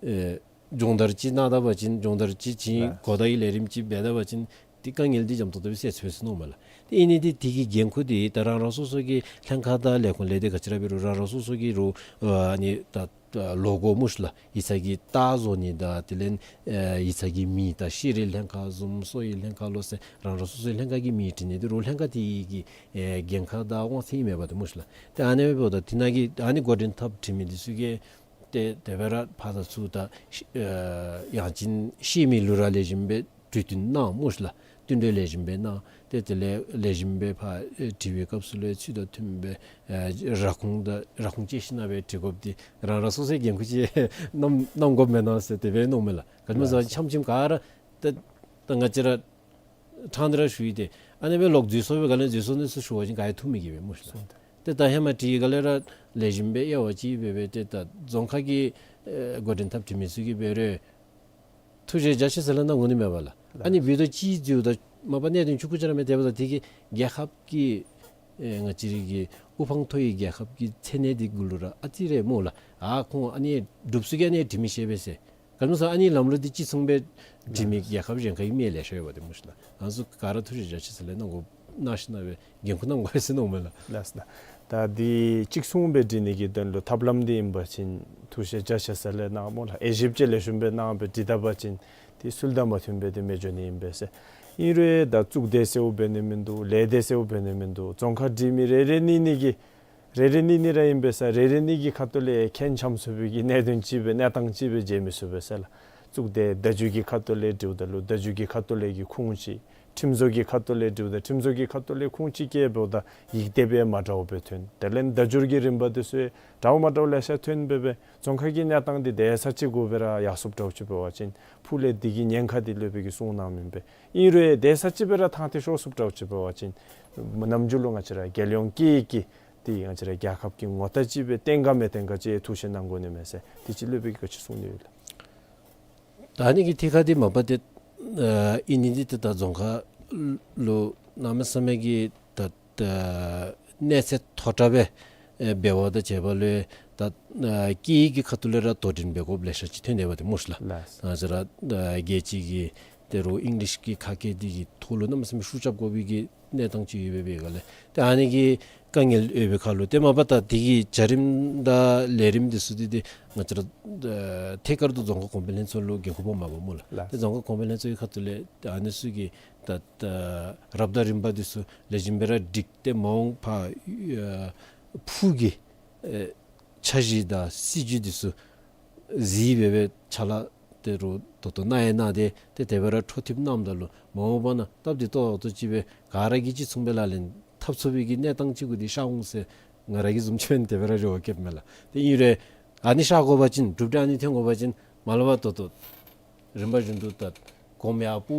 ཨེ་སྦྱོང་བརྡར་ཅིག་གནང་ད་པ་ཅིན་སྦྱོང་བརྡར་ཅིག་ཅིག་ལགས། གོ་བརྡ་གི་ལས་རིམ་ཅིག་འབད་ད་པ་ཅིན་དེ་དཀའ་ངལ་འདི་འཇམ་ཏོག་ཏོ་སྦེ་སེལ་ཚུགས་པས་ཟེར་མནོཝ་མས་ལགས། དེ་ཨིན་ནི་འདི་དེ་གི་འགན་ཁུར་འདི་ད་རང་རང་སོ་སོ་གི་ལྷན་ཁག་དང་ལས་ཁུངས་ལས་སྡེ་ག་ཅི་ར་འབད་རུང་རང་རང་སོ་སོ་གི་རུང་ཨ་ནི་ད་ད་ལོ་གོ་སྨོ་ཤི་ལགས། ཡིག་ཚང་གི་རྟགས་བཟོ་ནི་དང་དེ་ལས་ཨེ་ཡིག་ཚང་གི་མིང་དང་ཤེས་རིག་ལྷན་ཁག་བཟུམ་གསོ་བའི་ལྷན་ཁག་ལོ་ཟེར་རང་རང་སོ་སོའི་ལྷན་ཁག་གི་མིང་བྲིས་ནི་འདི་རུང་ལྷན་ཁག་དེ་གི་ཨེ་འགན་ཁག་དང་དབང་ཚད་ཨིན་མས་པ་ཏེ་སྨོ་ཤི་ལགས། ཏེ་ཨ་ནི་འབདཝ་ད་དེ་ནང་གི་ཨ་ནི་འགོ་འདྲེན་འཐབ་བྲིས་མི་འདི་ཚུ་གིས་ཏེ་དེ་སྦེ་ར་ཕར་དང་ཚུར་ད་ཨེ་ཡང་ཅིན་ཤེས་མི་ལུ་ར་ལེགས་ཤོམ་སྦེ་གྲོས་བསྟུན་གནང་སྨོ་ཤི་ལགས། བསྟུན་གྲོས་ལེགས་ཤོམ་སྦེ་གནང་། ཏེ་དེ་ལས་ལེགས་ཤོམ་སྦེ་ཕར་ཨེ་བྲི་བའི་སྐབས་སུ་ལུ་ཚུལ་དང་མཐུནམ་སྦེ་ཨེ་ར་ཁུངས་དང་ར་ཁུངས་བཅད་ཞིན་ན་སྦེ་བྲི་དགོཔ་འདི་རང་རང་སོ་སོའི་འགན་ཁུར་ཅིག་གནང་གནང་དགོཔ་མེན་ན་ཟེར་དེ་སྦེ་མནོཝ་མས་ལགས། ག་ཅི་སྨོ་ཟེར་བ་ཅིན་ཆམ་ཆིམ་ག་ར་ད་ད་ང་བཅས་ར་ཕྲང་སྟེ་ར་ཞུ་ཡི། ཏེ་ཨ་ནི་སྦེ་ལོག་འཛོལ་སོང་པའི་སྒང་ལས་འཛོལ་སོང་ནི་ཚུ་ཞུ་བ་ཅིན་ག་ཡང་ཐུགས་མི་དགྱེས་པས་སྨོ་ཤི་ལགས། ཏེ་ད་ཧེ་མ་བྲིས་པའི་སྒང་ལས་ར་ལེགས་ཤོམ་སྦེ་དབྱེ་བ་ཕྱེ་སྦེ་སྦེ་ཏེ་ད་རྫོང་ཁག་གི་ཨེ་འགོ་འདྲེན་འཐབ་བྲིས་མི་ཚུ་གིས་འབད་རུང་ཐུགས་རྗེ་རྒྱ་ཆེ་ཟེར་ལས་གནང་དགོ་ནི་མས་པ་ལགས། ཨ་ནི་འབདཝ་ད་ཅིག་འཛོལཝ་ད་མ་པ་གནད་དོན་ཆུང་ཀུ་ཅིག་ར་མེན། དེ་འབདཝ་ད་དེ་གིས་རྒྱལ་ཁབ་ཀྱི་ཨེ་ང་བཅས་རའི་གི་དབུ་འཕང་མཐོ་བའི་རྒྱལ་ཁབ་ཀྱི་མཚན་གནས་འདི་གུ་ལུ་ར་ཨ་ཙི་རེ་སྨོ་ལགས། ཨ་ཁོང་ཨ་ནི་སྒྲུབ་ས་གི་ཨ་ནི་བྲིས་མི་ཤེས་པས་ཟེར། ག་ཅི་སྨོ་ཟེར་བ་ཅིན་ཨ་ནི་ལམ་ལུགས་འདི་གཅིག་མཚུངས་སྦེ་བྲིས་མི་རྒྱལ་ཁབ་གཞན་ཁར་ཡང་མི་ལེ་ཤ་ཡོད་པ་ཏེ་སྨོ་ཤི་ལགས། ང་ཚུ་ག་ར་ཐུགས་རྗེ་རྒྱ་ཆེ་ཟེར་ལས་གནང་དགོ་གནང་ཞིན་ན་སྦེ་འགན་ཁུར་གནང་དགོ་པས་ཟེར་མནོཝ་མས་ལགས། ལགས་སོ་ལགས། ད་འདི་གཅིག་མཚུངས་སྦེ་བྲི་ནི་གི་དོན་ལུ་ཐབས་ལམ་འདི་ཨིན་པ་ཅིན་ཐུགས་རྗེ་རྒྱ་ཆེ་ཟེར་ལས་གནང་སྨོ་ལགས། དབྱེ་ཞིབ་ཅིག་ལེགས་ཤོམ་སྦེ་གནང་སྦེ་བྲིས་ད་པ་ཅིན་འདི་ཚུལ་དང་མ་མཐུན་པས། འདི་མི་འགྱོ་ནི་ཨིན་པས་ཟེར། ཨིན་རུང་ད་གཙུག་སྡེ་ཟེརཝ་འབད་ནི་མིན་འདུག། ལས་སྡེ་ཟེརཝ་འབད་ནི་མིན་འདུག། རྫོང་ཁག་འབྲི་མི་རེ་རེ་གཉིས་གཉིས་ཀྱིས་རེ་རེ་གཉིས་གཉིས་ར་ཨིན་པས་ཟེར། རེ་རེ་གཉིས་ཀྱི་ཁ་ཐུག་ལས་ཁྱད་འབྱམས་ཚུགས་པའི་གི་གནད་དོན་ཅིག་སྦེ་གནས་སྟངས་ཅིག་སྦེ་མཇལ་མི་ཚུགས་པས་ཟེར་ལགས། གཙུག་སྡེ་བརྡ་བརྒྱུད་ཀྱི་ཁ་ཐུག་ལས་འབྲིཝ་ད་ལུ་བརྡ་བརྒྱུད་ཀྱི་ཁ་ཐུག་ལས་ཀྱི་ཁུངས་ཅིག། ཁྲིམས་བཟོ་གི་ཁ་ཐུག་ལས་འབྲིཝ་ད་ཁྲིམས་བཟོ་གི་ཁ་ཐུག་ལས་ཁུངས་ཅིག་བཀལཝ་ད་ཡིག་དེབ་ཡང་མ་འདྲཝ་སྦེ་ཐོན། དེ་ལས་བརྡ་བརྒྱུད་ཀྱི་རིམ་པ་འདི་ཚུ་འདྲཝ་མ་འདྲཝ་ལེ་ཤ་ཐོན་སྦེ་སྦེ་རྫོང་ཁག་གི་གནས་སྟངས་འདི་དེ་ས་ཅིག་གུ་སྦེ་ར་ཡར་སོངམ་འདྲཝ་ཅིག་འབད་བ་ཅིན་ཕུགས་ལས་འདི་གི་ཉེན་ཁ་འདི་སློབ་དཔོན་གྱིས་གསུངས་གནང་མི་ཨིན་པས། ཨིན་རུང་དེ་ས་ཅིག་སྦེ་ར་ཐང་འདི་ཤོར་སོངམ་འདྲཝ་ཅིག་འབད་བ་ཅིན་ནམ་རྒྱུན་ལུ་ང་བཅས་ར་རྒྱལ་ཡོངས་ཀྱི་གི་འདི་ང་བཅས་ར་རྒྱལ་ཁབ་ཀྱི་ངོ་རྟགས་ཅིག་སྦེ་བཏོན་ག་མི་བཏོན་ག་ཅིག་ཐུགས་བཞེད་གནང་དགོ་ནི་མས་ཟེར། འདི་ཅིག་སློབ་དཔོན་གྱིས་ག་ཅི་གསུངས་ནི་ཡོད་ལགས། ད་ཨ་ནི་གི་ཐད་ཁར་འདི་མ་པ་ཏེ་ཨ་ཨིན་ནི་འདི་ཏེ་ད་རྫོང་ཁག་ལུ་གནམ་མེད་ས་མེད་ཀྱི་ད་ད་གནས་ཚད་མཐོ་དྲགས་སྦེ་ ཨེ་འབད་བ་དང་བཅས་པ་ལུ་ད་ཨ་སྐད་ཡིག་གི་ཁ་ཐུག་ལས་ར་དོ་འགྲན་འབད་དགོཔ་ལེ་ཤ་ཅིག་ཐོན་ཏེ་འབད་དེ་སྨོ་ཤིག་ལགས། ལགས། ང་བཅས་ར་ཨ་རྒྱལ་སྤྱི་གི་ད་རུང་ཨིང་ལིཤ་གི་ཁ་སྐད་འདི་གི་ཐོག་ལུ་གནམ་མེད་ས་མེད་ཤུགས་རྐྱབ་དགོ་པའི་གི་གནས་སྟངས་ཅིག་ཡོད་པའི་སྒང་ལས་ཏེ་ཨ་ནི་གི་དཀའ་ངལ་ཡོད་པའི་ཁར་ལུ་ཏེ་མ་པ་ད་འདི་གི་བྱ་རིམ་དང་ལས་རིམ་འདི་ཚུ་འདི་ཏེ་ང་བཅས་ར་ཨ་ཐད་ཀར་དུ་རྫོང་ཁག་གོང་འཕེལ་ལྷན་ཚོགས་ལུ་འགན་ཁུར་ཕོགཔ་མས་པ་སྨོ་ལགས། ལགས། ཏེ་རྫོང་ཁག་གོང་འཕེལ་ལྷན་ཚོགས་ཀྱི་ཁ་ཐུག་ལས་ཏེ་ཨ་ནི་ཚུ་གི་ད་ད་རབ་དང་རིམ་པ་འདི་ཚུ་ལེགས་ཤོམ་སྦེ་ར་བསྒྲིགས་ཏེ་མ་འོངས་པ་ཨ་ཕུགས་ཀྱི་ཨེ་འཆར་གཞི་དང་སྲིད་བྱུས་འདི་ཚུ་གཟིགས་སྦེ་འབད་ཕྱག་ལཱ་ད་རུང་ད་ལྟོ་གནང་ཡང་གནང་སྟེ་ཏེ་དེ་སྦེ་ར་འཕྲོ་མཐུད་གནངམ་ད་ལུ་མ་འོངས་པ་ན་སྟབས་བདེ་ཏོག་ཏོ་ཅིག་སྦེ་ག་ར་གིས་ཅིག་མཚུངས་སྦེ་ལག་ལེན་འཐབ་ཚུགས་པའི་གི་གནས་སྟངས་ཅིག་གུ་འདི་ཤར་འོང་ཟེར་ང་ར་གི་བཟུམ་ཅིག་འབད་ན་དེ་སྦེ་ར་རེ་བ་བསྐྱེདཔ་མས་ལགས། ཏེ་ཨིན་རུང་ཨ་ནི་ཤར་དགོ་པ་ཅིན་གྲུབ་འབྲས་ཨ་ནི་ཐོན་དགོ་པ་ཅིན་མ་ལས་ཕར་ད་ལྟོ་རིམ་པ་བཞིན་དུ་ད་གོམ་ཡར་སྤོ་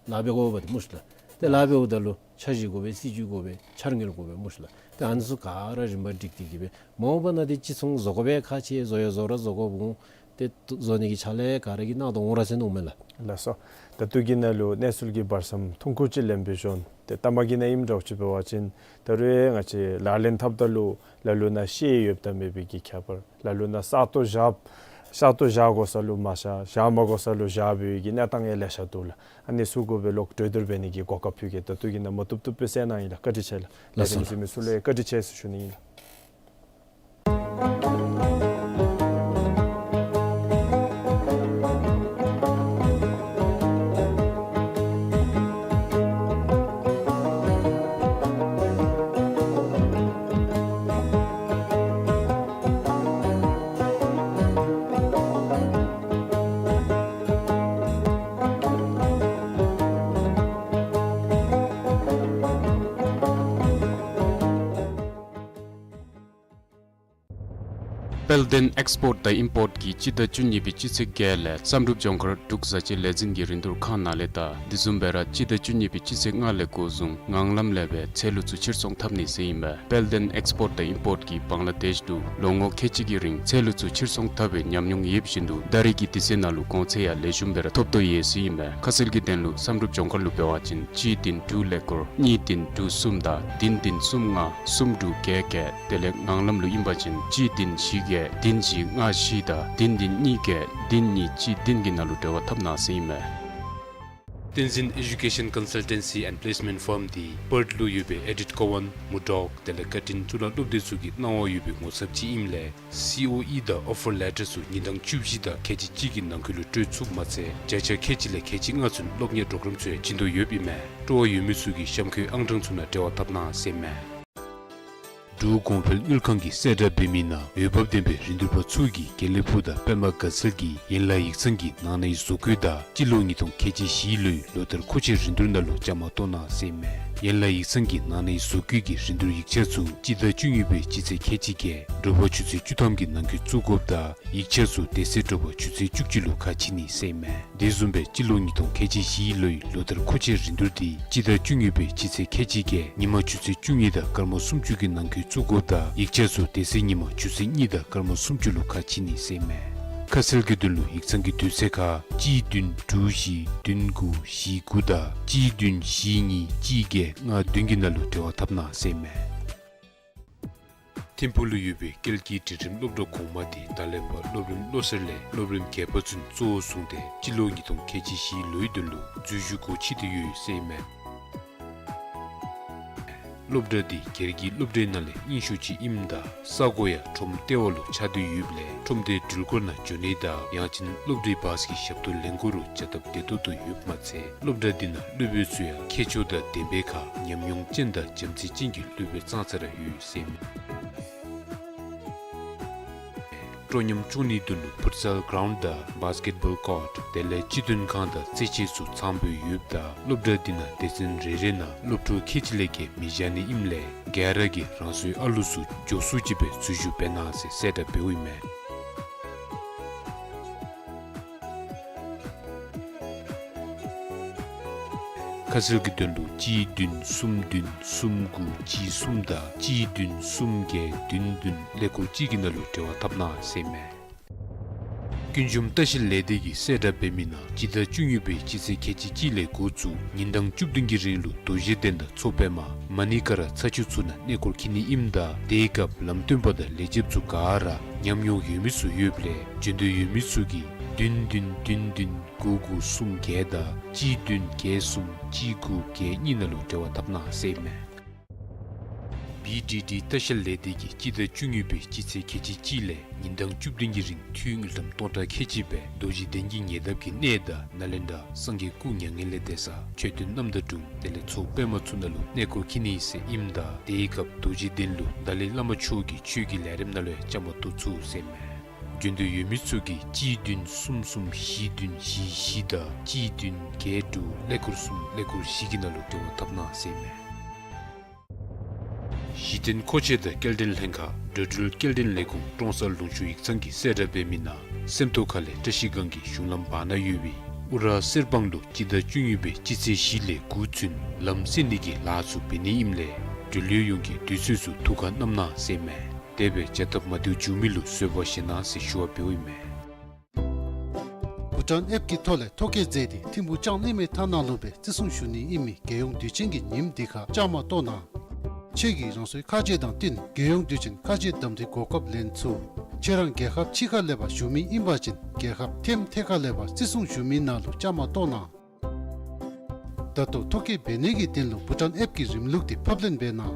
ལཱ་འབད་དགོ་པས་ཏེ་སྨོ་ཤིག་ལགས། ཏེ་ལཱ་འབདཝ་ད་ལུ་འཆར་གཞི་དགོ་པས། སྲིད་བྱུས་དགོ་པས། འཆར་དངུལ་དགོ་པས་སྨོ་ཤིག་ལགས། ཏེ་ཨ་ནི་ཚུ་ག་ར་རིམ་པ་བསྒྲིགས་ཏེ་གི་སྦེ་མ་འོངས་པ་ན་ཏེ་ཅིག་མཚུངས་བཟོ་དགོ་པའི་ཁག་ཆེ། བཟོ་ཡང་བཟོ་ར་བཟོ་དགོཔ་འོང་། ཏེ་བཟོ་ནི་གི་ཕྱག་ལཱ་ག་ར་གིས་གནང་དོ་འོང་ར་ཟེར་མནོཝ་མས་ལགས། ལགས་སོ། ད་ལྟོ་གི་ནང་ལུ་གནས་ཚུལ་གྱི་བར་མཚམས་ཐུང་ཀུ་ཅིག་ལེན་པའི་ཤུལ་ཏེ་ལྟ་མ་གི་ནང་ཨིནམ་འདྲཝ་ཅིག་འབད་བ་ཅིན་ད་རུང་ང་བཅས་ལག་ལེན་འཐབ་ད་ལུ་ལ་ལུ་ན་ཤེས་ཡོདཔ་དང་མེད་པའི་གི་ཁྱད་པར། ལ་ལུ་ན་ས་སྟོང་བཞག་ས་སྟོང་བཞག་དགོ་ས་ལུ་མ་བཞག། བཞག་མ་དགོ་ས་ལུ་བཞག་པའི་གི་གནས་སྟངས་ཡང་ལེ་ཤ་འདུག་ལགས། ཨ་ནི་ཚུ་གུ་སྦེ་ལོག་གྲོས་བསྡུར་འབད་ནི་གི་གོ་སྐབས་ཕུལ་གེ། ད་ལྟོ་གི་ནང་མ་བཏུབ་བཏུབ་སྦེ་གསལ་གནང་ཡི་ལགས། བཀའ་དྲིན་ཆེ་ལགས། ལགས་སོ་ལགས། ལས་རིམ་གཟིགས་མི་ཚུ་ལུ་ཡང་བཀའ་དྲིན་ཆེ་ཟེར་ཞུ་ནི་ཨིན་ལགས། དཔལ་ལྡན་ཨེགསི་པོརཊ་དང་ཨིམ་པོརཊ་གིས་སྤྱི་ཟླ་བཅུ་གཉིས་པའི་སྤྱི་ཚེས་བརྒྱད་ལས་བསམ་གྲུབ་ལྗོངས་མཁར་འབྲུག་བཟའ་སྤྱོད་ལས་འཛིན་གྱི་རིན་བསྡུར་ཁང་ནང་ལས་དང་དེ་བཟུམ་སྦེ་ར་སྤྱི་ཟླ་བཅུ་གཉིས་པའི་སྤྱི་ཚེས་ལྔ་ལས་འགོ་བཟུང་ངང་ལམ་ལས་སྦེ་ཚལ་ལུ་ཚུ་ཕྱིར་ཚོང་འཐབ་ནི་ཟེར་ཨིན་པས། དཔལ་ལྡན་ཨེགསི་པོརཊ་དང་ཨིམ་པོརཊ་ཀྱིས་བང་ལ་དེཤ་ལུ་ལོ་ངོ་ཁལ་གཅིག་གི་རིང་ཚལ་ལུ་ཚུ་ཕྱིར་ཚོང་འཐབ་པའི་ཉམས་མྱོང་ཡོདཔ་བཞིན་དུ་ད་རེས་ཀྱི་དུས་ཚོད་ནང་ལུ་གོང་ཚད་ཡང་ལེགས་ཤོམ་སྦེ་ར་ཐོབ་དོ་ཡོད་ཟེར་ཨིན་པས། ཁ་གསལ་གྱི་དོན་ལུ་བསམ་གྲུབ་ལྗོངས་མཁར་ལུ་འབད་བ་ཅིན་གཅིག་བདུན་དྲུག་ཀླད་ཀོར་གཉིས་བདུན་དྲུག་གསུམ་དང་བདུན་བདུན་གསུམ་ལྔ་གསུམ་དྲུག་བརྒྱད་བརྒྱད། དེ་ལས་ངང་ལམ་ལུ་ཨིན་པ་ཅིན་གཅིག་བདུན་བཞི་བརྒྱད་བདུན་བཞི་ལྔ་བཞི་དང་བདུན་བདུན་གཉིས་བརྒྱད་བདུན་གཉིས་གཅིག་བདུན་གྱི་ནང་ལུ་འབྲེལ་བ་འཐབ་གནང་ཟེར་ཨིན་མས། བསྟན་འཛིན་Education Consultancy and Placement Firm འདི་པརཐ་ལུ་ཡོད་པའི་ཨེ་ཌིཐ་ཀོ་ཝན་མུར་ཌོག་དེ་ལས་ཀར་ཊིན་གཙུག་ལག་སློབ་སྡེ་ཚུ་གི་གནང་བ་ཡོད་པའི་ངོ་ཚབ་ཅིག་ཨིནམ་ལས་སི་ཨོ་ཨི་དང་ཨོ་ཕར་ལེ་ཊར་ཚུ་ཉིན་གྲངས་བཅུ་བཞི་དང་ཁལ་གཅིག་གཅིག་གི་ནང་འཁོད་ལུ་སྤྲོད་ཚུགསཔ་མ་ཚད་བརྒྱ་ཆ་ཁལ་གཅིག་ལས་ཁལ་གཅིག་ལྔ་ཚུན་སློབ་གཉེར་པོརོ་གརམ་ཚུ་ཡང་བྱིན་དོ་ཡོདཔ་ཨིན་མས། སྤྲོ་བ་ཡོད་མི་ཚུ་གིས་གཤམ་འཁོད་ཨང་གྲངས་ཚུ་ནང་འབྲེལ་བ་འཐབ་གནང་ཟེར་ཨིན་མས། འབྲུག་གོང་འཕེལ་དངུལ་ཁང་གིས་གསལ་བསྒྲགས་འབད་མི་ནང་འོས་འབབ་ལྡན་པའི་རིན་བསྡུར་པ་ཚུ་གིས་དགེ་ལེགས་ཕུག་དང་པདྨ་དགའ་ཚལ་གྱི་ཡན་ལག་ཡིག་ཚང་གི་ནང་ནས་བཟོ་བཀོད་དང་སྤྱི་ལོ་ཉིས་སྟོང་ཁལ་གཅིག་བཞིའི་ལོའི་ལོ་ལྟར་མཁོ་ཆས་རིན་བསྡུར་ནང་ལུ་བཅའ་མར་གཏོགས་གནང་ཟེར་ཨིན་མས། ཡན་ལག་ཡིག་ཚང་གི་ནང་ནས་བཟོ་བཀོད་ཀྱི་རིན་བསྡུར་ཡིག་ཆ་ཚུ་སྤྱི་ཟླ་བཅུ་གཉིས་པའི་སྤྱི་ཚེས་ཁལ་གཅིག་བརྒྱད་དྲོ་པ་ཆུ་ཚོད་བཅུ་ཐམ་གྱི་ནང་འཁོད་བཙུགས་དགོཔ་དང་ཡིག་ཆ་ཚུ་དེ་ཚེ་དྲོ་པ་ཆུ་ཚོད་བཅུ་གཅིག་ལུ་ཁ་ཕྱེ་ནི་ཟེར་ཨིན་མས། དེ་བཟུམ་སྦེ་སྤྱི་ལོ་ཉིས་སྟོང་ཁལ་གཅིག་བཞིའི་ལོའི་ལོ་ལྟར་མཁོ་ཆས་རིན་བསྡུར་འདི་སྤྱི་ཟླ་བཅུ་གཉིས་པའི་སྤྱི་ཚེས་ཁལ་གཅིག་བརྒྱད་ཉིན་མ་ཆུ་ཚོད་བཅུ་གཉིས་དང་སྐར་མ་སུམ་ཅུ་གི་ནང་འཁོད་བཙུགས་དགོཔ་དང་ཡིག་ཆ་ཚུ་དེ་ཚེ་ཉིན་མ་ཆུ་ཚོད་གཉིས་དང་སྐར་མ་སུམ་ཅུ་ལུ་ཁ་ཕྱེ་ནི་ཟེར་ཨིན་མས། ཁ་གསལ་གྱི་དོན་ལུ་ཡིག་ཚང་གི་དུས་ཚོད་ཁར་གཅིག་བདུན་དྲུག་བཞི་བདུན་དགུ་བཞི་དགུ་དང་གཅིག་བདུན་བཞི་གཉིས་གཅིག་བརྒྱད་ལྔ་བདུན་གྱི་ནང་ལུ་འབྲེལ་བ་འཐབ་གནང་ཟེར་ཨིན་མས། ཐིམ་ཕུག་ལུ་ཡོད་པའི་ཀལ་གྱི་སྒྲིག་ཁྲིམས་སློབ་གྲྭ་གོང་མ་འདི་ད་ལས་ཕར་སློབ་རིམ་བློ་གསར་ལས་སློབ་རིམ་བརྒྱད་པ་ཚུན་གཙོ་བོ་བཟུང་སྟེ་སྤྱི་ལོ་ཉིས་སྟོང་ཁལ་གཅིག་བཞིའི་ལོའི་དོན་ལུ་འཛུལ་ཞུགས་སྒོ་ཕྱེ་སྟེ་ཡོད་ཟེར་ཨིན་མས། སློབ་གྲྭ་འདི་སྒེར་གྱི་སློབ་གྲྭའི་ནང་ལས་རྙིང་ཤོས་ཅིག་ཨིནམ་ད་ས་གོ་ཡང་ཁྲོམ་ལྟེ་བ་ལུ་ཆགས་ཏེ་ཡོདཔ་ལས་ཁྲོམ་སྡེའི་འགྲུལ་འཁོར་ནང་འགྱོ་ནི་དང་ཡང་ཅིན་སློབ་གྲྭའི་བཱསི་གི་ཞབས་ཏོག་ལེན་དགོ་རུང་བྱ་སྟབས་བདེ་ཏོག་ཏོ་ཡོདཔ་མ་ཚད་སློབ་གྲྭ་འདི་ནང་སློབ་དཔོན་ཚུ་ཡང་མཁས་མཆོག་དང་ལྡན་པའི་ཁར་ཉམས་མྱོང་ཅན་དང་བྱམས་བརྩེ་ཅན་གྱི་སློབ་དཔོན་ཙང་ཙ་ར་ཡོད་ཟེར་ཨིན་མས། སྤྲོ་ཉམས་སྐྱོང་ནིའི་དོན་ལུ་ཕུཊ་སཱལ་གྲའུནཌ་དང་བཱསི་ཀེཊ་བཱོལ་ཀོརཊ་དེ་ལས་སྤྱི་མཐུན་ཁང་དང་རྩེད་ཆས་ཚུ་ཚང་དཔོན་ཡོདཔ་ད་སློབ་གྲྭ་འདི་ནང་སྡེ་ཚན་རེ་རེ་ནང་སློབ་ཕྲུག་ཁལ་གཅིག་ལས་བརྒལ་མི་བཞག་ནི་ཨིནམ་ལས་ག་ར་གིས་རང་སོའི་ཨ་ལུ་ཚུ་མགྱོགས་སུ་ཅིག་སྦེ་འཛུལ་ཞུགས་འབད་གནང་ཟེར་གསལ་བསྒྲགས་འབདཝ་ཨིན་མས། ཁ་གསལ་གྱི་དོན་ལུ་གཅིག་བདུན་གསུམ་བདུན་གསུམ་དགུ་གཅིག་གསུམ་དང་གཅིག་བདུན་གསུམ་བརྒྱད་བདུན་བདུན་ཀླད་ཀོར་གཅིག་གི་ནང་ལུ་འབྲེལ་བ་འཐབ་གནང་ཟེར་ཨིན་མས། ཀུན་འབྱུང་ལྟ་བཤལ་ལས་སྡེ་གིས་གསལ་བསྒྲགས་འབད་མི་ནང་སྤྱི་ཟླ་བཅུ་གཉིས་པའི་སྤྱི་ཚེས་ཁལ་གཅིག་གཅིག་ལས་འགོ་བཙུགས་ཉིན་གྲངས་བཅུ་བདུན་གྱི་རིང་ལུ་རྡོ་རྗེ་གདན་དང་མཚོ་པདྨ་མ་ཎི་ཀ་ར་ཚ་ཆུ་ཚུ་ནང་གནས་སྐོར་འཁྱིད་ནི་ཨིནམ་ད་དེའི་སྐབས་ལམ་སྟོན་པ་དང་ལས་བྱེདཔ་ཚུ་ག་ར་ཉམས་མྱོང་ཡོད་མི་ཚུ་ཡོདཔ་ལས་འབྱོན་འདོད་ཡོད་མི་ཚུ་གིས་བདུན་བདུན་བདུན་བདུན་དགུ་དགུ་གསུམ་བརྒྱད་དང་གཅིག་བདུན་བརྒྱད་གསུམ་གཅིག་དགུ་བརྒྱད་གཉིས་ནང་ལུ་འབྲེལ་བ་འཐབ་གནང་ཟེར་ཨིན་མས། བི་ཌི་ཌི་ལྟ་བཤལ་ལས་སྡེ་གིས་སྤྱི་ཟླ་བཅུ་གཉིས་པའི་སྤྱི་ཚེས་ཁལ་གཅིག་གཅིག་ལས་ཉིན་གྲངས་བཅུ་བདུན་གྱི་རིང་འཐུས་དངུལ་ཀྲམ་སྟོང་ཕྲག་ཁལ་གཅིག་སྦེ་རྡོ་རྗེ་གདན་གྱི་ཉེ་འདབས་ཀྱི་གནས་དང་ནཱ་ལེནྡྲ་སངས་རྒྱས་སྐུ་མྱ་ངན་ལས་འདས་ས་མཆོད་རྟེན་རྣམ་དག་དྲུང་དེ་ལས་མཚོ་པདྨ་ཚུ་ནང་ལུ་གནས་སྐོར་འཁྱིད་ནི་ཟེར་ཨིནམ་ད་དེའི་སྐབས་རྡོ་རྗེ་གདན་ལུ་ཏཱ་ལའི་བླ་མ་མཆོག་གི་ཆོས་ཀྱི་ལས་རིམ་ནང་ལུ་ཡང་བཅའ་མར་གཏོགས་ཚུགས་ཟེར་ཨིན་མས། འབྱོན་འདོད་ཡོད་མི་ཚུ་གིས་གཅིག་བདུན་གསུམ་གསུམ་བཞི་བདུན་བཞི་བཞི་དང་གཅིག་བདུན་བརྒྱད་དྲུག་ཀླད་ཀོར་གསུམ་ཀླད་ཀོར་བཞི་གི་ནང་ལུ་འབྲེལ་བ་འཐབ་གནང་ཟེར་ཨིན་མས། གཞི་རྟེན་མཁོ་ཆས་དང་སྐྱེལ་འདྲེན་ལྷན་ཁག་འགྲོ་འགྲུལ་སྐྱེལ་འདྲེན་ལས་ཁུངས་ཀྲོང་གསར་ལུང་ཕྱོགས་ཡིག་ཚང་གིས་གསལ་བསྒྲགས་འབད་མི་ནང་སེམས་རྟོགས་ཁ་ལས་བཀྲ་ཤིས་སྒང་གི་གཞུང་ལམ་བར་ན་ཡོད་པའི་ཨུ་ར་གསེར་སྦང་ལུ་སྤྱི་ཟླ་བཅུ་གཉིས་པའི་སྤྱི་ཚེས་བཞི་ལས་འགོ་བཙུགས་ལམ་བསལ་ནི་གི་ལཱ་ཚུ་འབད་ནི་ཨིནམ་ལས་འགྲུལ་ཡོད་ཡོངས་ཀྱིས་དུས་ཚོད་ཚུ་ཐུགས་ཁར་བསྣམ་གནང་ཟེར་ཨིན་མས། དེ་སྦེ་བྱ་ཐབས་མ་བདེཝ་བྱུང་མི་ལུ་བཟོད་པ་བཞེས་གནང་ཟེར་ཞུ་བ་འབདཝ་ཨིན་མས། བྷུ་ཊཱན་ཨེཔ་ཀྱི་ཐོག་ལས་ཐོ་བཀོད་མཛད་དེ་ཐིམ་ཕུག་ལྕང་གླིང་མའི་ཐང་ནང་ལུ་སྦེ་བརྩི་སྲུང་ཞུ་ནི་ཨིན་མི་རྒྱལ་ཡོངས་དུས་ཆེན་གྱི་ཉིནམ་འདི་ཁར་བཅའ་མར་གཏོགས་གནང་། ཁྱོད་ཀྱིས་རང་སོའི་ཁ་རྗེ་དང་བསྟུན་རྒྱལ་ཡོངས་དུས་ཆེན་ཁ་རྗེ་གདམ་འཐུའི་གོ་སྐབས་ལེན་ཚུགས། ཁྱོད་རང་རྒྱལ་ཁབ་ཕྱི་ཁ་ལས་ཕར་བཞུགས་མི་ཨིན་པ་ཅིན་རྒྱལ་ཁབ་ཐེམ་ཐེ་ཁ་ལས་ཕར་བརྩི་སྲུང་ཞུ་མི་ནང་ལུ་བཅའ་མར་གཏོགས་གནང་། ད་ལྟོ་ཐོ་བཀོད་འབད་ནི་གི་དོན་ལུ་བྷུ་ཊཱན་ཨེཔ་ཀྱི་རིམ་ལུགས་འདི་ཕབ་ལེན་འབད་གནང་།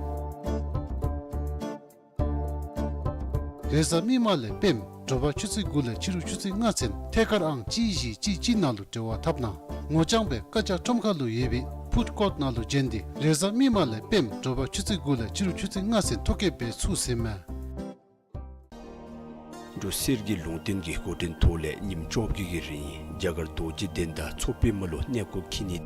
རེས་གཟའ་མིག་དམར་ལས་སྤེནམ་དྲོ་པ་ཆུ་ཚོད་དགུ་ལས་ཕྱི་རུ་ཆུ་ཚོད་ལྔ་ཚུན་ཐད་ཀར་ཨང་གཅིག་བཞི་གཅིག་གཅིག་ནང་ལུ་འབྲེལ་བ་འཐབ་གནང་། ངོ་རྐྱང་སྦེ་བཀའ་རྒྱ་ཁྲོམ་ཁ་ལུ་ཡོད་པའི་ཕུཌ་ཀོརཊ་ནང་ལུ་བྱོན་ཏེ་རེས་གཟའ་མིག་དམར་ལས་སྤེནམ་དྲོ་པ་ཆུ་ཚོད་དགུ་ལས་ཕྱི་རུ་ཆུ་ཚོད་ལྔ་ཚུན་ཐོ་བཀོད་འབད་ཚུགས་ཟེར་ཨིན་མས། འབྲུག་གསེར་གྱི་ལུང་བསྟན་གྱི་འགོ་འདྲེན་ཐོག་ལས་ཉིནམ་བཅོ་བརྒྱད་ཀྱི་རིང་རྒྱ་གར་རྡོ་རྗེ་གདན་དང་མཚོ་པདྨ་ལུ་གནས་སྐོར་འཁྱིད་ནི།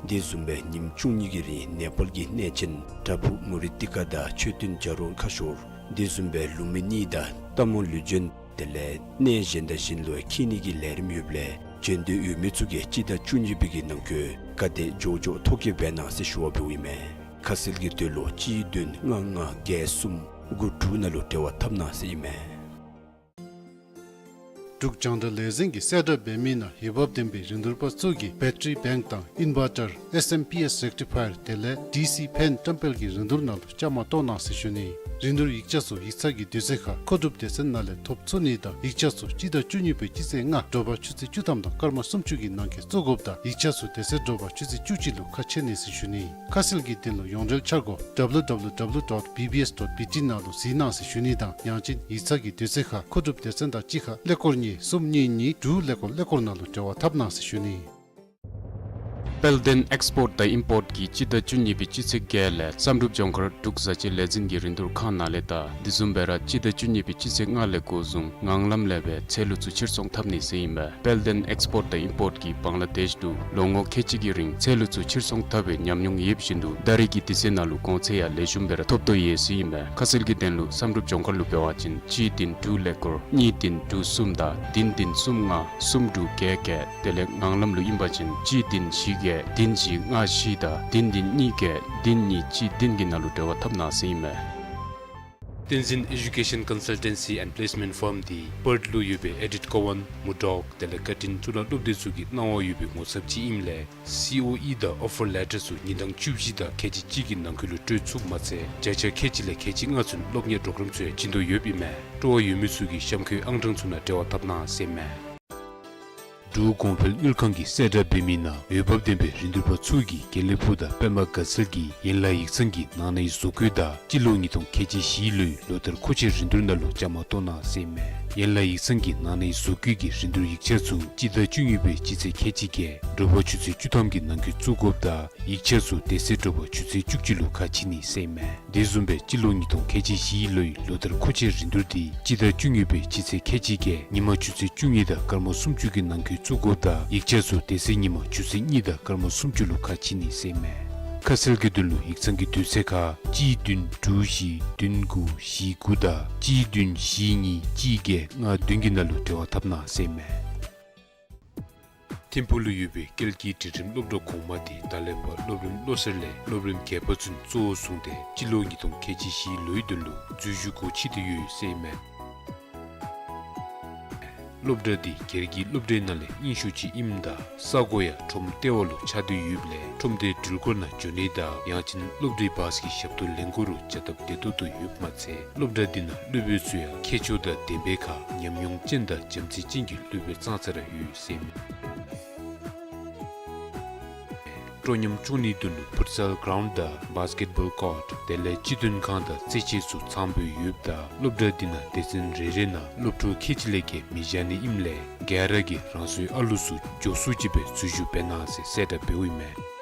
དེ་བཟུམ་སྦེ་ཉིནམ་བཅུ་གཉིས་ཀྱི་རིང་ནེ་པཱལ་གྱི་གནས་ཆེན་པྲ་བྷུ་མུ་རི་ཏི་ཀ་དང་མཆོད་རྟེན་བྱ་རོག་ཁ་ཤོར། དེ་བཟུམ་སྦེ་ལུམ་བི་ནི་དང་སྟག་མོ་ལུས་སྦྱིན་དེ་ལས་གནས་གཞན་དང་གཞན་ལུ་འཁྱིད་ནི་གི་ལས་རིམ་ཡོདཔ་ལས་འབྱོན་འདོད་ཡོད་མི་ཚུ་གིས་སྤྱི་ཟླ་བཅུ་གཉིས་པའི་གི་ནང་འཁོད་ག་དེ་མགྱོགས་མགྱོགས་ཐོ་བཀོད་འབད་གནང་ཟེར་ཞུ་བ་འབདཝ་ཨིན་མས། ཁ་གསལ་གྱི་དོན་ལུ་གཅིག་བདུན་ལྔ་ལྔ་བརྒྱད་གསུམ་དགུ་དྲུག་ནང་ལུ་འབྲེལ་བ་འཐབ་གནང་ཟེར་ཨིན་མས། འབྲུག་རྒྱང་བསྒྲགས་ལས་འཛིན་གྱིས་གསལ་བསྒྲགས་འབད་མི་ནང་འོས་འབབ་ལྡན་པའི་རིན་བསྡུར་པ་ཚུ་གིས་བེ་ཊ་རི་བེངཀ་དང་ཨིན་བར་ཊར་ཨེསི་ཨེམ་པི་ཨེསི་རེག་ཊི་ཕ་ཡར་དེ་ལས་ཌི་སི་ཕེན་བཀྲམ་སྤེལ་གྱི་རིན་བསྡུར་ནང་ལུ་བཅའ་མར་གཏོགས་གནང་ཟེར་ཞུ་ནི། རིན་བསྡུར་ཡིག་ཆ་ཚུ་ཡིག་ཚང་གི་དུས་ཚོད་ཁར་མཁོ་སྒྲུབ་སྡེ་ཚན་ནང་ལས་ཐོབ་ཚུགས་ནི་དང་ཡིག་ཆ་ཚུ་སྤྱི་ཟླ་བཅུ་གཉིས་པའི་སྤྱི་ཚེས་ལྔ་དྲོ་པ་ཆུ་ཚོད་བཅུ་ཐམ་དང་སྐར་མ་སུམ་ཅུ་གི་ནང་འཁོད་བཙུགས་དགོཔ་དང་ཡིག་ཆ་ཚུ་དེ་ཚེ་དྲོ་པ་ཆུ་ཚོད་བཅུ་གཅིག་ལུ་ཁ་ཕྱེ་ནི་ཟེར་ཞུ་ནི། ཁ་གསལ་གྱི་དོན་ལུ་ཡོངས་འབྲེལ་འཆར་སྒོ་W W W dot B B S dot B T ནང་ལུ་གཟིགས་གནང་ཟེར་ཞུ་ནི་དང་ཡང་ཅིན་ཡིག་ཚང་གི་དུས་ཚོད་ཁར་མཁོ་སྒྲུབ་སྡེ་ཚན་དང་གཅིག་ཁར་ཀླད་ཀོར་གཉིས་གསུམ་གཉིས་གཉིས་དྲུག་ཀླད་ཀོར་ཀླད་ཀོར་ནང་ལུ་འབྲེལ་བ་འཐབ་གནང་ཟེར་ཞུ་ནི། དཔལ་ལྡན་ཨེགསི་པོརཊ་དང་ཨིམ་པོརཊ་ཀྱིས་སྤྱི་ཟླ་བཅུ་གཉིས་པའི་སྤྱི་ཚེས་བརྒྱད་ལས་བསམ་གྲུབ་ལྗོངས་མཁར་འབྲུག་བཟའ་བཅའ་ལས་འཛིན་གྱི་རིན་བསྡུར་ཁང་ནང་ལས་དང་དེ་བཟུམ་སྦེ་ར་སྤྱི་ཟླ་བཅུ་གཉིས་པའི་སྤྱི་ཚེས་ལྔ་ལས་འགོ་བཟུང་ངང་ལམ་ལས་སྦེ་ཚལ་ལུ་ཚུ་ཕྱིར་ཚོང་འཐབ་ནི་ཟེར་ཨིན་པས། དཔལ་ལྡན་ཨེགསི་པོརཊ་དང་ཨིམ་པོརཊ་ཀྱིས་བང་ལ་དེཤ་ལུ་ལོ་ངོ་ཁལ་གཅིག་གི་རིང་ཚལ་ལུ་ཚུ་ཕྱིར་ཚོང་འཐབ་པའི་ཉམས་མྱོང་ཡོདཔ་བཞིན་དུ་ད་རེས་ཀྱི་དུས་ཚོད་ནང་ལུ་གོང་ཚད་ཡང་ལེགས་ཤོམ་སྦེ་ར་ཐོབ་དོ་ཡོད་ཟེར་ཨིན་པས། ཁ་གསལ་གྱི་དོན་ལུ་བསམ་གྲུབ་ལྗོངས་མཁར་ལུ་འབད་བ་ཅིན་གཅིག་བདུན་དྲུག་ཀླད་ཀོར་གཉིས་བདུན་དྲུག་གསུམ་དང་བདུན་བདུན་གསུམ་ལྔ་གསུམ་དྲུག་བརྒྱད་བརྒྱད། དེ་ལས་ངང་ལམ་ལུ་ཨིན་པ་ཅིན་གཅིག་བདུན་བཞི་བརྒྱད་བདུན་བཞི་ལྔ་བཞི་དང་བདུན་བདུན་གཉིས་བརྒྱད་བདུན་གཉིས་གཅིག་བདུན་གྱི་ནང་ལུ་འབྲེལ་བ་འཐབ་གནང་ཟེར་ཨིན་མས། བསྟན་འཛིན་Education Consultancy and Placement Firm འདི་པརཐ་ལུ་ཡོད་པའི་ཨེ་ཌིཊ་ཀོ་ཝན་མུར་ཌོག་དེ་ལས་ཀར་ཊིན་གཙུག་ལག་སློབ་སྡེ་ཚུ་གི་གནང་བ་ཡོད་པའི་ངོ་ཚབ་ཅིག་ཨིནམ་ལས་སི་ཨོ་ཨི་དང་ཨོ་ཕར་ལེ་ཊར་ཚུ་ཉིན་གྲངས་བཅུ་བཞི་དང་ཁལ་གཅིག་གཅིག་གི་ནང་འཁོད་ལུ་སྤྲོད་ཚུགསཔ་མ་ཚད་བརྒྱ་ཆ་ཁལ་གཅིག་ལས་ཁལ་གཅིག་ལྔ་ཚུན་སློབ་གཉེར་གྲོགས་རམ་ཚུ་ཡང་བྱིན་དོ་ཡོདཔ་ཨིན་མས། སྤྲོ་བ་ཡོད་མི་ཚུ་གིས་གཤམ་འཁོད་ཨང་གྲངས་ཚུ་ནང་འབྲེལ་བ་འཐབ་གནང་ཟེར་མས། འབྲུག་གོང་འཕེལ་དངུལ་ཁང་གིས་གསལ་བསྒྲགས་འབད་མི་ནང་འོས་འབབ་ལྡན་པའི་རིན་བསྡུར་པ་ཚུ་གིས་དགེ་ལེགས་ཕུག་དང་པདྨ་དགའ་ཚལ་གྱི་ཡན་ལག་ཡིག་ཚང་གི་ནང་ནའི་བཟོ་བཀོད་དང་སྤྱི་ལོ་ཉིས་སྟོང་ཁལ་གཅིག་བཞིའི་ལོའི་ལོ་བསྟར་མཁོ་ཆས་རིན་བསྡུར་ནང་ལུ་བཅའ་མར་གཏོགས་གནང་ཟེར་མས། ཡན་ལག་ཡིག་ཚང་གི་ནང་ནའི་བཟོ་བཀོད་ཀྱི་རིན་བསྡུར་ཡིག་ཆ་ཚུ་སྤྱི་ཟླ་བཅུ་གཉིས་པའི་སྤྱི་ཚེས་ཁལ་གཅིག་བརྒྱད་དྲོ་པ་ཆུ་ཚོད་བཅུ་ཐམ་གྱི་ནང་འཁོད་བཙུགས་དགོཔ་དང་ཡིག་ཆ་ཚུ་དེ་ཚེ་དྲོ་པ་ཆུ་ཚོད་བཅུ་གཅིག་ལུ་ཁ་ཕྱེ་ནི་ཟེར་མས། དེ་བཟུམ་སྦེ་སྤྱི་ལོ་ཉིས་སྟོང་ཁལ་གཅིག་བཞིའི་ལོའི་ལོ་བསྟར་མཁོ་ཆས་རིན་བསྡུར་འདི་སྤྱི་ཟླ་བཅུ་གཉིས་པའི་སྤྱི་ཚེས་ཁལ་གཅིག་བརྒྱད་ཉིན་མ་ཆུ་ཚོད་བཅུ་གཉིས་དང་སྐར་མ་སུམ་ཅུ་གི་ནང་འཁོད་བཙུགས་དགོཔ་དང་ཡིག་ཆ་ཚུ་དེ་ཚེ་ཉིན་མ་ཆུ་ཚོད་གཉིས་དང་སྐར་མ་སུམ་ཅུ་ལུ་ཁ་ཕྱེ་ནི་ཟེར་མས། ཁ་གསལ་གྱི་དོན་ལུ་ཡིག་ཚང་གི་དུས་ཚོད་ཁར་གཅིག་བདུན་དྲུག་བཞི་བདུན་དགུ་བཞི་དགུ་དང་གཅིག་བདུན་བཞི་གཉིས་གཅིག་བརྒྱད་ལྔ་བདུན་གྱི་ནང་ལུ་འབྲེལ་བ་འཐབ་གནང་ཟེར་མས། ཐིམ་ཕུག་ལུ་ཡོད་པའི་ཀལ་གྱི་སྒྲིག་ཁྲིམས་སློབ་གྲྭ་གོང་མ་འདི་ད་ལན་པ་སློབ་རིམ་བློ་གསར་ལས་སློབ་རིམ་བརྒྱད་པ་ཚུན་གཙོ་བོར་བཟུང་སྟེ་སྤྱི་ལོ་ཉིས་སྟོང་ཁལ་གཅིག་བཞིའི་ལོའི་དོན་ལུ་འཛུལ་ཞུགས་སྒོ་ཕྱེ་སྟེ་ཡོད་ཟེར་ཨིན་མས། སློབ་གྲྭ་འདི་སྒེར་གྱི་སློབ་གྲྭའི་ནང་ལས་རྙིང་ཤོས་ཅིག་ཨིནམ་ད་ས་གོ་ཡང་ཁྲོམ་ལྟེ་བ་ལུ་ཆགས་ཏེ་ཡོདཔ་ལས་ཁྲོམ་སྡེའི་འགྲུལ་འཁོར་ནང་འགྱོ་ནི་དང་ཡང་ཅིན་སློབ་གྲྭའི་བཱསི་གི་ཞབས་ཏོག་ལེན་དགོ་རུང་བྱ་ཐབས་བདེ་ཏོག་ཏོ་ཡོདཔ་མ་ཚད་སློབ་གྲྭ་འདི་ནང་སློབ་དཔོན་ཚུ་ཡང་མཁས་མཆོག་དང་ལྡན་པའི་ཁར་ཉམས་མྱོང་ཅན་དང་བྱམས་བརྩེ་ཅན་གྱི་སློབ་དཔོན་ཙང་ཙ་ར་ཡོད་ཟེར་ཨིན་མས། སྤྲོ་ཉམས་བཅུག་ནིའི་དོན་ལུ་ཕུཊ་སཱལ་གྲཱུནཌ་དང་བཱསི་ཀེཊ་བཱོལ་ཀོརཊ་དེ་ལས་སྤྱི་མཐུན་ཁང་དང་རྩེད་ཆས་ཚུ་ཚངམ་སྦེ་ཡོདཔ་ད་སློབ་གྲྭ་འདི་ནང་སྡེ་ཚན་རེ་རེ་ནང་སློབ་ཕྲུག་ཁལ་གཅིག་ལས་བརྒལ་མི་བཞག་ནི་ཨིནམ་ལས་ག་ར་གིས་རང་སོའི་ཨ་ལུ་ཚུ་མགྱོགས་སུ་ཅིག་སྦེ་འཛུལ་ཞུགས་འབད་གནང་ཟེར་གསལ་བསྒྲགས་འབདཝ་ཨིན་མས།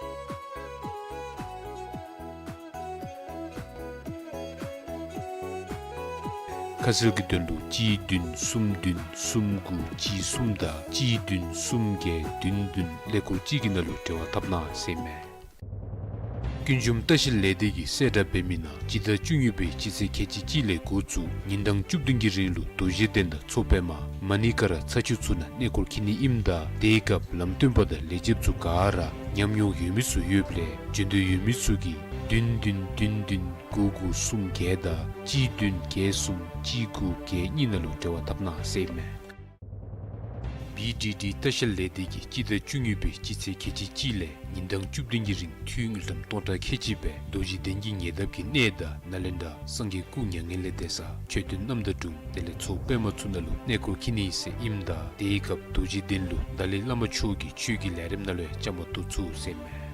ཁ་གསལ་གྱི་དོན་ལུ་གཅིག་བདུན་གསུམ་བདུན་གསུམ་དགུ་གཅིག་གསུམ་དང་གཅིག་བདུན་གསུམ་བརྒྱད་བདུན་བདུན་ཀླད་ཀོར་གཅིག་གི་ནང་ལུ་འབྲེལ་བ་འཐབ་གནང་ཟེར་ཨིན་མས། ཀུན་འབྱུང་ལྟ་བཤལ་ལས་སྡེ་གིས་གསལ་བསྒྲགས་འབད་མི་ནང་སྤྱི་ཟླ་བཅུ་གཉིས་པའི་སྤྱི་ཚེས་ཁལ་གཅིག་གཅིག་ལས་འགོ་བཙུགས་ཉིན་གྲངས་བཅུ་བདུན་གྱི་རིང་ལུ་རྡོ་རྗེ་གདན་དང་མཚོ་པདྨ་མ་ཎི་ཀ་ར་ཚ་ཆུ་ཚུ་ནང་གནས་སྐོར་འཁྱིད་ནི་ཨིནམ་ད་དེའི་སྐབས་ལམ་སྟོན་པ་དང་ལས་བྱེདཔ་ཚུ་ག་ར་ཉམས་མྱོང་ཡོད་མི་ཚུ་ཡོདཔ་ལས་འབྱོན་འདོད་ཡོད་མི་ཚུ་གིས་བདུན་བདུན་བདུན་བདུན་དགུ་དགུ་གསུམ་བརྒྱད་དང་གཅིག་བདུན་བརྒྱད་གསུམ་གཅིག་དགུ་བརྒྱད་གཉིས་ནང་ལུ་འབྲེལ་བ་འཐབ་གནང་ཟེར་ཨིན་མས། བི་ཌི་ཌི་ལྟ་བཤལ་ལས་སྡེ་གིས་སྤྱི་ཟླ་བཅུ་གཉིས་པའི་སྤྱི་ཚེས་ཁལ་གཅིག་གཅིག་ལས་ཉིན་གྲངས་བཅུ་བདུན་གྱི་རིང་འཐུས་དངུལ་ཀྲམ་སྟོང་ཕྲག་ཁལ་གཅིག་སྦེ་རྡོ་རྗེ་གདན་གྱི་ཉེ་འདབས་ཀྱི་གནས་དང་ནཱ་ལེནྡྲ་སངས་རྒྱས་སྐུ་མྱ་ངན་ལས་འདས་ས་མཆོད་རྟེན་རྣམ་དག་དྲུང་དེ་ལས་མཚོ་པདྨ་ཚུ་ནང་ལུ་གནས་སྐོར་འཁྱིད་ནི་ཟེར་ཨིནམ་ད་དེའི་སྐབས་རྡོ་རྗེ་གདན་ལུ་ཏཱ་ལའི་བླ་མ་མཆོག་གི་ཆོས་ཀྱི་ལས་རིམ་ནང་ལུ་ཡང་བཅའ་མར་གཏོགས་ཚུགས་ཟེར་ཨིན་མས།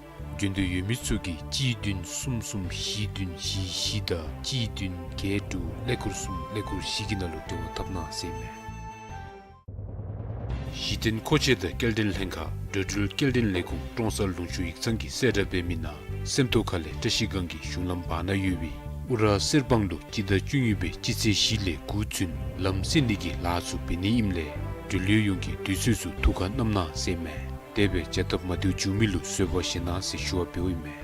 འབྱོན་འདོད་ཡོད་མི་ཚུ་གིས་གཅིག་བདུན་གསུམ་གསུམ་བཞི་བདུན་བཞི་བཞི་དང་གཅིག་བདུན་བརྒྱད་དྲུག་ཀླད་ཀོར་གསུམ་ཀླད་ཀོར་བཞི་གི་ནང་ལུ་འབྲེལ་བ་འཐབ་གནང་ཟེར་ཨིན་མས། གཞི་རྟེན་མཁོ་ཆས་དང་སྐྱེལ་འདྲེན་ལྷན་ཁག་འགྲོ་འགྲུལ་སྐྱེལ་འདྲེན་ལས་ཁུངས་ཀྲོང་གསར་ལུང་ཕྱོགས་ཡིག་ཚང་གིས་གསལ་བསྒྲགས་འབད་མི་ནང་སེམས་རྟོགས་ཁ་ལས་བཀྲ་ཤིས་སྒང་གི་གཞུང་ལམ་བར་ན་ཡོད་པའི་ཨུ་ར་གསེར་སྦང་ལུ་སྤྱི་ཟླ་བཅུ་གཉིས་པའི་སྤྱི་ཚེས་བཞི་ལས་འགོ་བཙུགས་ལམ་བསལ་ནི་གི་ལཱ་ཚུ་འབད་ནི་ཨིནམ་ལས་འགྲུལ་ཡོང་ཡོང་གི་དུས་ཚོད་ཚུ་ཐུགས་ཁར་བསྣམ་གནང་ཟེར་ཨིན་མས། དེ་སྦེ་བྱ་ཐབས་མ་བདེཝ་བྱུང་མི་ལུ་བཟོད་པ་བཞེས་གནང་ཟེར་ཞུ་བ་འབདཝ་ཨིན་མས།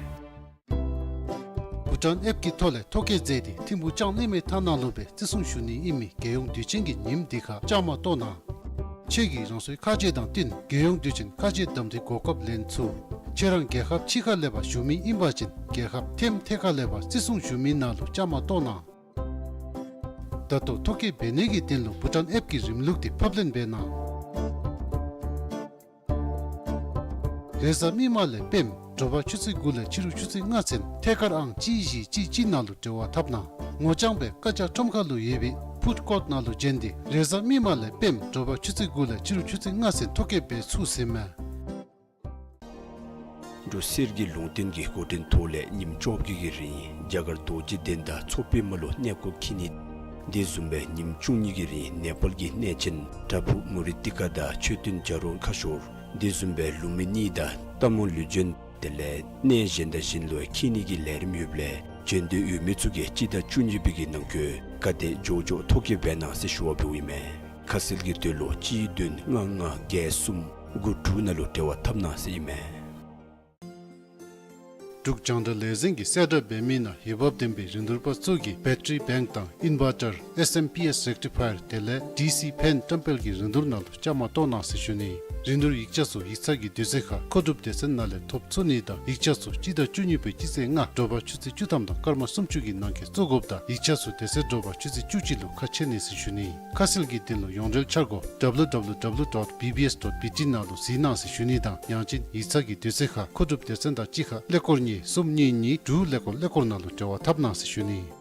བྷུ་ཊཱན་ཨེཔ་ཀྱི་ཐོག་ལས་ཐོ་བཀོད་མཛད་དེ་ཐིམ་ཕུག་ལྕང་གླིང་མའི་ཐང་ནང་ལུ་སྦེ་བརྩི་སྲུང་ཞུ་ནི་ཨིན་མི་རྒྱལ་ཡོངས་དུས་ཆེན་གྱི་ཉིནམ་འདི་ཁར་བཅའ་མར་གཏོགས་གནང་། ཁྱོད་ཀྱིས་རང་སོའི་ཁ་རྗེ་དང་བསྟུན་རྒྱལ་ཡོངས་དུས་ཆེན་ཁ་རྗེ་གདམ་འཐུའི་གོ་སྐབས་ལེན་ཚུགས། ཁྱོད་རང་རྒྱལ་ཁབ་ཕྱི་ཁ་ལས་ཕར་བཞུགས་མི་ཨིན་པ་ཅིན་རྒྱལ་ཁབ་ཐེམ་ཐད་ཁ་ལས་ཕར་བརྩི་སྲུང་ཞུ་མི་ནང་ལུ་བཅའ་མར་གཏོགས་གནང་། ད་ལྟོ་ཐོ་བཀོད་འབད་ནི་གི་དོན་ལུ་བྷུ་ཊཱན་ཨེཔ་ཀྱི་རིམ་ལུགས་འདི་ཕབ་ལེན་འབད་གནང་། རེས་གཟའ་མིག་དམར་ལས་སྤེནམ་དྲོ་པ་ཆུ་ཚོད་དགུ་ལས་ཕྱི་རུ་ཆུ་ཚོད་ལྔ་ཚུན་ཐད་ཀར་ཨང་གཅིག་བཞི་གཅིག་གཅིག་ནང་ལུ་འབྲེལ་བ་འཐབ་གནང་། ངོ་རྐྱང་སྦེ་ཀ་ཅ་ཁྲོམ་ཁ་ལུ་ཡོད་པའི་ཕུཌ་ཀོརཊ་ནང་ལུ་བྱོན་ཏེ་རེས་གཟའ་མིག་དམར་ལས་སྤེནམ་དྲོ་པ་ཆུ་ཚོད་དགུ་ལས་ཕྱི་རུ་ཆུ་ཚོད་ལྔ་ཚུན་ཐོ་བཀོད་འབད་ཚུགས་ཟེར་ཨིན་མས། འབྲུག་གསེར་གྱི་ལུང་བསྟན་གྱི་འགོ་འདྲེན་ཐོག་ལས་ཉིནམ་བཅོ་བརྒྱད་ཀྱི་རིང་རྒྱ་གར་རྡོ་རྗེ་གདན་དང་མཚོ་པདྨ་ལུ་གནས་སྐོར་འཁྱིད་ནི། དེ་བཟུམ་སྦེ་ཉིནམ་བཅུ་གཉིས་ཀྱི་རིང་ནེ་པཱལ་གྱི་གནས་ཆེན་པྲ་བྷུ་མུ་རི་ཏི་ཀ་དང་མཆོད་རྟེན་བྱ་རོག་ཁ་ཤོར། དེ་བཟུམ་སྦེ་ལུམ་བི་ནི་དང་རྟ་མོ་ལུས་སྦྱིན་དེ་ལས་གནས་གཞན་དང་གཞན་ལུ་འཁྱིད་ནི་གི་ལས་རིམ་ཡོདཔ་ལས་འབྱོན་འདོད་ཡོད་མི་ཚུ་གིས་སྤྱི་ཟླ་བཅུ་གཉིས་པའི་གི་ནང་འཁོད་ག་དེ་མགྱོགས་མགྱོགས་ཐོ་བཀོད་འབད་གནང་ཟེར་ཞུ་བ་འབདཝ་ཨིན་མས། ཁ་གསལ་གྱི་དོན་ལུ་གཅིག་བདུན་ལྔ་ལྔ་བརྒྱད་གསུམ་དགུ་དྲུག་ནང་ལུ་འབྲེལ་བ་འཐབ་གནང་ཟེར་ཨིན་མས། འབྲུག་རྒྱང་བསྒྲགས་ལས་འཛིན་གྱིས་གསལ་བསྒྲགས་འབད་མི་ནང་འོས་འབབ་ལྡན་པའི་རིན་བསྡུར་པ་ཚུ་གིས་བེ་ཊ་རི་བེངཀ་དང་ཨིན་བར་ཊར་ཨེསི་ཨེམ་པི་ཨེསི་རེག་ཊི་ཕ་ཡར་དེ་ལས་ཌི་སི་ཕེན་བཀྲམ་སྤེལ་གྱི་རིན་བསྡུར་ནང་ལུ་བཅའ་མར་གཏོགས་གནང་ཟེར་ཞུ་ནི། རིན་བསྡུར་ཡིག་ཆ་ཚུ་ཡིག་ཚང་གི་དུས་ཚོད་ཁར་མཁོ་སྒྲུབ་སྡེ་ཚན་ནང་ལས་ཐོབ་ཚུགས་ནི་དང་ཡིག་ཆ་ཚུ་སྤྱི་ཟླ་བཅུ་གཉིས་པའི་སྤྱི་ཚེས་ལྔ་དྲོ་པ་ཆུ་ཚོད་བཅུ་ཐམ་དང་སྐར་མ་སུམ་ཅུ་གི་ནང་འཁོད་བཙུགས་དགོཔ་དང་ཡིག་ཆ་ཚུ་དེ་ཚེ་དྲོ་པ་ཆུ་ཚོད་བཅུ་གཅིག་ལུ་ཁ་ཕྱེ་ནི་ཟེར་ཞུ་ནི། ཁ་གསལ་གྱི་དོན་ལུ་ཡོངས་འབྲེལ་འཆར་སྒོ་ཌབ་ལུ་ཌབ་ལུ་ཌབ་ལུ་ཌོཊ་བི་བི་ཨེསི་ཌོཊ་བི་ཊི་ནང་ལུ་གཟིགས་གནང་ཟེར་ཞུ་ནི་དང་ཡང་ཅིན་ཡིག་ཚང་གི་དུས་ཚོད་ཁར་མཁོ་སྒྲུབ་སྡེ་ཚན་དང་གཅིག་ཁར་ཀླད་ཀོར་གཉིས་གསུམ་གཉིས་གཉིས་དྲུག་ཀླད་ཀོར་ཀླད་ཀོར་ནང་ལུ་འབྲེལ་བ་འཐབ་གནང་ཟེར་ཞུ་ནི།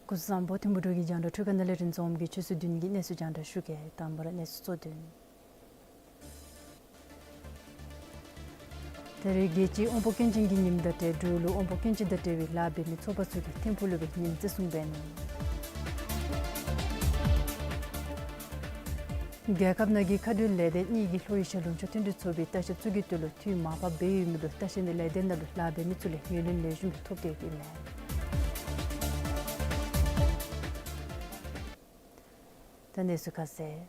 སྐུ་གཟུགས་བཟང་པོ། ཐིམ་ཕུག་འབྲུག་གི་རྒྱང་བསྒྲགས་འཕྲུལ་ཁང་ནང་ལས་རིན་འཛོམས་ཀྱིས་ཆུ་ཚོད་བདུན་གྱི་གནས་ཚུལ་རྒྱང་བསྒྲགས་ཞུ་གེ། དང་པ་ར་གནས་ཚུལ་གཙོ་དོན། ད་རེས་རྒྱལ་སྤྱིའི་དབང་པོ་སྐྱོན་ཅན་གྱི་ཉིནམ་དང་འབྲེལ་འབྲུག་ལུ་དབང་པོ་སྐྱོན་ཅན་དང་འབྲེལ་བའི་ལཱ་འབད་མི་ཚོགས་པ་ཚུ་གིས་ཐིམ་ཕུག་ལུ་སྦེ་ཉིནམ་བརྩི་སྲུང་འབད་ནི། རྒྱལ་ཁབ་ནང་གི་མཁའ་འགྲུལ་ལས་སྡེ་གཉིས་ཀྱིས་ལྷོ་ཨེ་ཤི་ཡ་ལུང་ཕྱོགས་མཐུན་འབྲེལ་ཚོགས་པའི་ལྟ་ཞིབ་ཚུ་གི་དོན་ལུ་འཐུས་མར་ཕབ་འབད་ཡོད་མི་ལུ་ལྟ་བཤལ་ནི་ལས་སྡེ་ནང་ལུ་ལཱ་འབད་མི་ཚུ་ལས་ངོས་ལེན་ལེགས་ཤོམ་ཐོབ་སྟེ་ཡོདཔ་ཨིན་མས། ད་གནས་ཚུལ་ཁ་གསལ།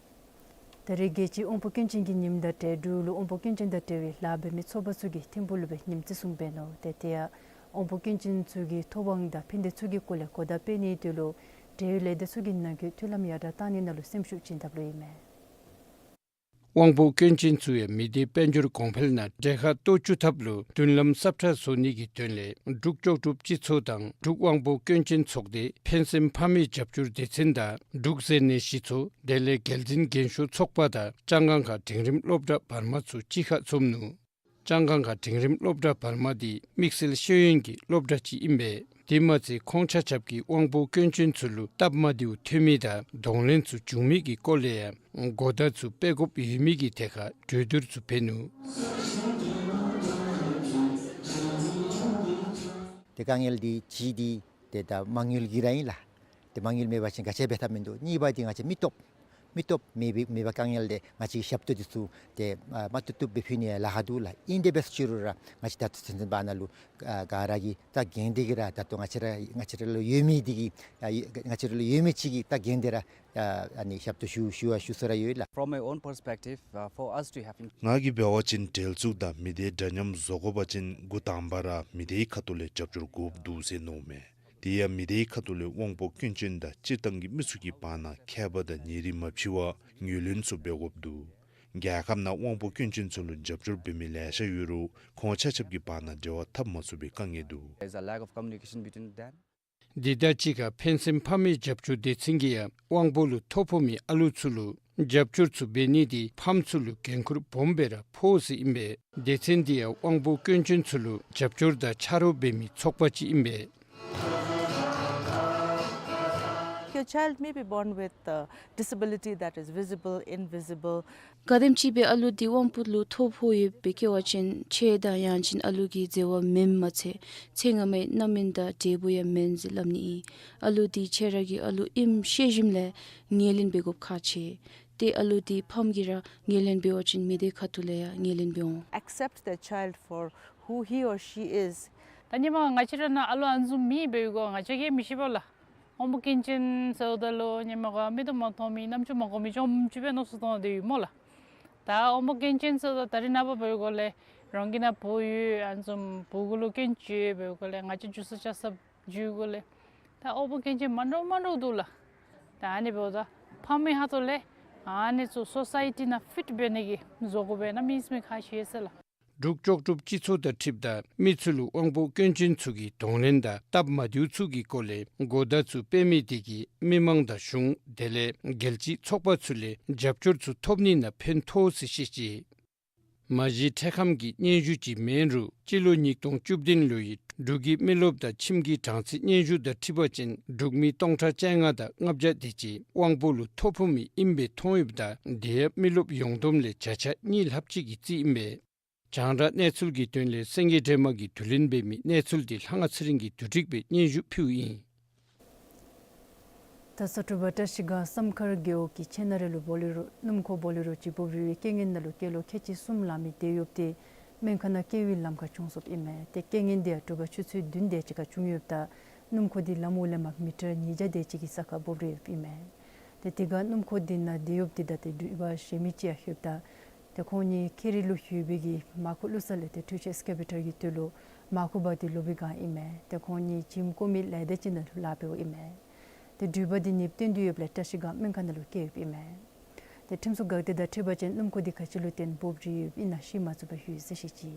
ད་རེས་རྒྱལ་སྤྱིའི་དབང་པོ་སྐྱོན་ཅན་གྱི་ཉིནམ་དང་འབྲེལ་འབྲུག་ལུ་དབང་པོ་སྐྱོན་ཅན་དང་འབྲེལ་བའི་ལཱ་འབད་མི་ཚོགས་པ་ཚུ་གིས་ཐིམ་ཕུག་ལུ་སྦེ་ཉིནམ་བརྩི་སྲུང་འབད་ནུག། ཏེ་དེ་ཡང་དབང་པོ་སྐྱོན་ཅན་ཚུ་གི་ཐོབ་དབང་དང་ཕན་བདེ་ཚུ་གི་སྐོར་ལས་གོ་བརྡ་སྤེལ་ནིའི་དོན་ལུ་འབྲེལ་ཡོད་ལས་སྡེ་ཚུ་གི་ནང་འཁོད་མཐུན་ལམ་ཡར་དྲག་གཏང་ནི་ནང་ལུ་སེམས་ཤུགས་བྱིན་དཔ་ལུ་ཨིན་མས། དབང་པོ་སྐྱོན་ཅན་ཚུ་ཡང་མི་སྡེ་དཔལ་འབྱོར་གོང་འཕེལ་ནང་གྲལ་ཁར་གཏོགས་བཅུག་ཐབས་ལུ་མཐུན་ལམ་ཟབ་དྲགས་བཟོ་ནི་གི་དོན་ལས་འབྲུག་ལྕོགས་གྲུབ་སྤྱི་ཚོགས་དང་འབྲུག་དབང་པོ་སྐྱོན་ཅན་ཚོགས་སྡེ་ཕན་སེམས་ཕ་མའི་རྒྱབ་སྐྱོར་སྡེ་ཚན་དང་འབྲུག་ཟེར་ནས་གཞི་ཚོགས་དེ་ལས་རྒྱལ་འཛིན་རྒན་ཤོས་ཚོགས་པ་དང་ལྕང་སྒང་ཁ་འབྲིང་རིམ་སློབ་གྲྭ་བར་མ་ཚུ་གཅིག་ཁར་འཛོམས་ནུག། ལྕང་སྒང་ཁ་འབྲིང་རིམ་སློབ་གྲྭ་བར་མ་འདི་དམིགས་བསལ་ཤེས་ཡོན་གྱི་སློབ་གྲྭ་ཅིག་ཨིན་པས། དེ་མ་ཚད་ཁོང་ཆ་ཁྱབ་ཀྱིས་དབང་པོ་སྐྱོན་ཅན་ཚུ་ལུ་སྟབས་མ་བདེཝ་ཐོན་མི་དང་གདོང་ལེན་ཚུ་བྱུང་མི་གི་སྐོར་ལས་ཡང་གོ་བརྡ་ཚུ་སྤེལ་དགོཔ་ཡོད་མི་གི་ཐད་ཁར་གྲོས་བསྡུར་ཚུ་འབད་ནུག། ཏེ་དཀའ་ངལ་འདི་ཅིག་འདི་ཏེ་ད་མ་དངུལ་གྱིས་ར་ཨིན་ལགས། ཏེ་མ་དངུལ་མེད་པ་ཅིན་ག་ཅི་འབད་ཐབས་མིན་འདུག། གཉིས་པ་འདི་ང་བཅས་མི་སྟོབས་མི་སྟོབས་མེད་པའི་མེད་པའི་དཀའ་ངལ་འདི་ང་བཅས་ཀྱིས་ཞབས་ཏོག་འདི་ཚུ་ཏེ་ཨ་མ་བཏུབ་བཏུབ་སྦེ་ཕུལ་ནི་ལཱ་ཁག་འདུག་ལགས། ཨིན་དེ་འབད་ཞུ་རུང་ར་ང་བཅས་ད་ལྟོ་ཚུན་ཚོད་པ་ནང་ལུ་ཨ་ག་ར་གིས་ད་འགན་འདི་གིས་ར་ད་ལྟོ་ང་བཅས་ར་ང་བཅས་ར་ལུ་ཡོད་མི་འདི་གིས་ཨ་ཡོད་ང་བཅས་ར་ལུ་ཡོད་མི་ཅིག་གིས་ད་འགན་འདི་ར་ཨ་ཨ་ནི་ཞབས་ཏོག་ཞུ་ཞུ་བ་ཞུ་ས་ར་ཡོད་ལགས། From my own perspective, uh, for us to have in- ང་གིས་འབད་བ་ཅིན་འབྲེལ་འཛུགས་དང་མི་སྡེ་འདྲ་མཉམ་བཟོ་དགོ་པ་ཅིན་འགོ་དང་པ་ར་མི་སྡེའི་ཁ་ཐུག་ལས་རྒྱབ་སྐྱོར་དགོཔ་འདུག་ཟེར་མནོཝ་མས། དེ་ཡང་མི་སྡེའི་ཁ་ཐུག་ལས་དབང་པོ་སྐྱོན་ཅན་དང་སྤྱིར་བཏང་གི་མི་ཚུ་གི་བར་ན་ཁྱད་པར་དང་ཉེ་རིང་མ་ཕྱེ་བར་ངོས་ལེན་ཚུ་འབད་དགོཔ་འདུག། རྒྱལ་ཁབ་ནང་དབང་པོ་སྐྱོན་ཅན་ཚུ་ལུ་རྒྱབ་སྐྱོར་འབད་མི་ལེ་ཤ་ཡོད་རུང་ཁོང་ཆ་ཁྱབ་ཀྱི་བར་ན་འབྲེལ་བ་འཐབ་མ་ཚུགས་པའི་དཀའ་ངལ་འདུག། There's a lack of communication between them. འདི་དང་གཅིག་ཁར་ཕན་སེམས་ཕ་མའི་རྒྱབ་སྐྱོར་སྡེ་ཚན་གྱིས་ཡང་དབང་པོ་ལུ་ཐོ་ཕོག་མི་ཨ་ལུ་ཚུ་ལུ་རྒྱབ་སྐྱོར་ཚུ་འབད་ནི་འདི་ཕམ་ཚུ་ལུ་འགན་ཁུར་སྦོམ་སྦེ་ར་ཕོག་ཟེར་ཨིན་པས། སྡེ་ཚན་འདི་ཡང་དབང་པོ་སྐྱོན་ཅན་ཚུ་ལུ་རྒྱབ་སྐྱོར་དང་ཆ་རོགས་འབད་མི་ཚོགས་པ་ཅིག་ཨིན་པས། Your child may be born with a disability that is visible, invisible. ག་དེམ་ཅིག་སྦེ་ཨ་ལུ་འདི་དབང་པོ་ལུ་ཐོ་ཕོག་ཡོདཔ་སྦེ་སྐྱེ་བ་ཅིན་ཆེ་དང་ཡང་ཅིན་ཨ་ལུ་གི་མཛེས་པ་མེནམ་མ་ཚད་ཚེ་སྔ་མའི་རྣམ་སྨིན་དང་འབྲས་བུ་ཡང་མེན་ཟེར་སླབ་ནི་ཨིན། ཨ་ལུ་འདི་ཁྱེད་ར་གིས་ཨ་ལུ་ཨིནམ་ཤེས་ཞིནམ་ལས་ངོས་ལེན་འབད་དགོཔ་ཁག་ཆེ། ཏེ་ཨ་ལུ་འདི་ཕམ་གྱིས་ར་ངོས་ལེན་འབད་བ་ཅིན་མི་སྡེ་ཁ་ཐུག་ལས་ཡང་ངོས་ལེན་འབད་འོང་། Accept their child for who he or she is. ད་ཧེ་མ་ང་བཅས་ར་ནང་ཨ་ལུ་ཨ་ནི་བཟུམ་མེད་པའི་སྒང་ང་བཅས་ཀྱིས་མི་ཤེས་པས་ལགས། དབང་པོ་སྐྱོན་ཅན་ཟེརཝ་ད་ལུ་ཧེ་མ་ག་མིག་ཏོ་མ་མཐོང་མི་རྣམ་ཅོ་མ་གོ་མི་བཟུམ་ཅིག་སྦེ་མནོ་བསམ་བཏང་སྟེ་ཡོད་སྨོ་ལགས། ད་དབང་པོ་སྐྱོན་ཅན་ཟེརཝ་ད་ད་རེས་ནངས་པ་འབད་བའི་སྒང་ལས་རང་གི་ནང་བུ་ཡོད་ཨ་ནི་བཟུམ་བུ་གུ་ལུ་སྐྱོན་ཅིག་ཡོད་འབད་བའི་སྒང་ལས་ང་བཅས་འགྱོ་ས་བཅར་ས་འགྱོ་བའི་སྒང་ལས་ད་དབང་པོ་སྐྱོན་ཅན་མ་འདྲཝ་མ་འདྲཝ་འདུག་ལགས། ད་ཨ་ནི་འབདཝ་ད་ཕམ་གྱི་ཁ་ཐུག་ལས་ཨ་ནི་ཚུ་སོ་སའི་ཊི་ནང་ཕིཊ་འབད་ནི་གི་བཟོ་དགོ་པས་ན་མི་སེམས་ཁར་ཤེས་ཟེར་ལགས། འབྲུག་ལྕོགས་གྲུབ་སྤྱི་ཚོགས་དང་འཁྲིལཝ་ད་མི་ཚུ་ལུ་དབང་པོ་སྐྱོན་ཅན་ཚུ་གི་གདོང་ལེན་དང་སྟབས་མ་བདེཝ་ཚུ་གི་སྐོར་ལས་གོ་བརྡ་ཚུ་སྤེལ་མི་དེ་གིས་མི་མང་དང་གཞུང་དེ་ལས་རྒྱལ་སྤྱིའི་ཚོགས་པ་ཚུ་ལས་རྒྱབ་སྐྱོར་ཚུ་ཐོབ་ནི་ནང་ཕན་ཐོགས་ཟེར་བཤད་ཅི། མ་གཞི་འཕྲལ་ཁམས་ཀྱི་སྙན་ཞུ་ཅིག་མེན་རུང་སྤྱི་ལོ་ཉིས་སྟོང་བཅུ་བདུན་ལོའི་འབྲུག་གི་མི་རློབས་དང་ཁྱིམ་གྱི་གྲངས་ཚད་སྙན་ཞུ་དང་འཁྲིལ་བ་ཅིན་འབྲུག་མི་སྟོང་ཕྲག་བཅོ་ལྔ་དང་ལྔ་བརྒྱ་དེ་ཅིག་དབང་པོ་ལུ་ཐོ་ཕོག་མི་ཨིནམ་སྦེ་མཐོང་ཡོདཔ་ད་དེ་ཡང་མི་རློབས་ཡོངས་བསྡོམས་ལས་བརྒྱ་ཆ་གཉིས་ལྷགཔ་ཅིག་གི་རྩིས་ཨིན་པས། རྒྱང་བསྒྲགས་གནས་ཚུལ་གྱི་དོན་ལས་སེང་གེ་སྒྲོལ་མ་གིས་བསྡུ་ལེན་འབད་མི་གནས་ཚུལ་འདི་ལྷ་དབང་ཚེ་རིང་གིས་བསྡུ་སྒྲིག་འབད་སྙན་ཞུ་ཕུལཝ་ཨིན། ད་ས་དྲོ་པ་བཀྲ་ཤིས་སྒང་བསམ་མཁར་རྒེད་འོག་གི་ཆེ་ན་རེ་ལུ་བོ་ལེ་རོ་སྣུམ་འཁོར་བོ་ལེ་རོ་ཅིག་འབོབ་རིལ་བའི་རྐྱེན་ངན་ནང་ལུ་སྐྱེས་ལོ་ཁལ་གཅིག་གསུམ་ལང་མི་དེ་ཡོདཔ་དེ་སྨན་ཁང་ནང་སྐྱེལ་བའི་ལམ་ཁར་བྱུང་སོཔ་ཨིན་མས། ཏེ་རྐྱེན་ངན་དེ་ཡང་དྲོ་པ་ཆུ་ཚོད་བདུན་དེ་ཅིག་ཁར་བྱུང་ཡོདཔ་ད་སྣུམ་འཁོར་དེ་ལམ་འོག་ལས་མར་མི་ཊར་ཉིས་བརྒྱ་དེ་ཅིག་གི་ས་ཁར་འབོབ་རིལ་ཡོདཔ་ཨིན་མས། ཏེ་དེ་སྒང་སྣུམ་འཁོར་དེ་ནང་དེ་ཡོདཔ་དེ་ད་ཏེ་འགྲུལ་པ་གཞན་མི་ཅིག་ཡང་ཡོདཔ་ད་ཏེ་ཁོང་གཉིས་ཁེ་རི་ལུ་ཡོད་པའི་གི་མར་ཁུ་བླུག་ས་ལས་ཏེ་འཕྲུལ་ཆས་ཨེགསི་ཀེ་བེ་ཊར་གྱི་དོན་ལུ་མར་ཁུ་འབག་སྟེ་ལོག་པའི་སྒང་ཨིན་མས། ཏེ་ཁོང་གཉིས་བྱེམ་བཀོག་མི་ལས་སྡེ་ཅིག་ནང་ལུ་ལཱ་འབདཝ་ཨིན་མས། ཏེ་འགྲུལ་པ་དེ་ནདཔ་བཏོན་ཏེ་ཡོདཔ་ལས་བཀྲ་ཤིས་སྒང་སྨན་ཁང་ནང་ལུ་བསྐྱལ་ཡོདཔ་ཨིན་མས། ཏེ་ཁྲིམས་སྲུང་འགག་སྡེ་དང་འཁྲིལ་བ་ཅིན་སྣུམ་འཁོར་དེ་ག་ཅི་ལུ་བརྟེན་འབོབ་རིལ་ཡོདཔ་ཨིན་ན་ཤེས་མ་ཚུགས་པར་ཡོད་ཟེར་བཤད་ཅི།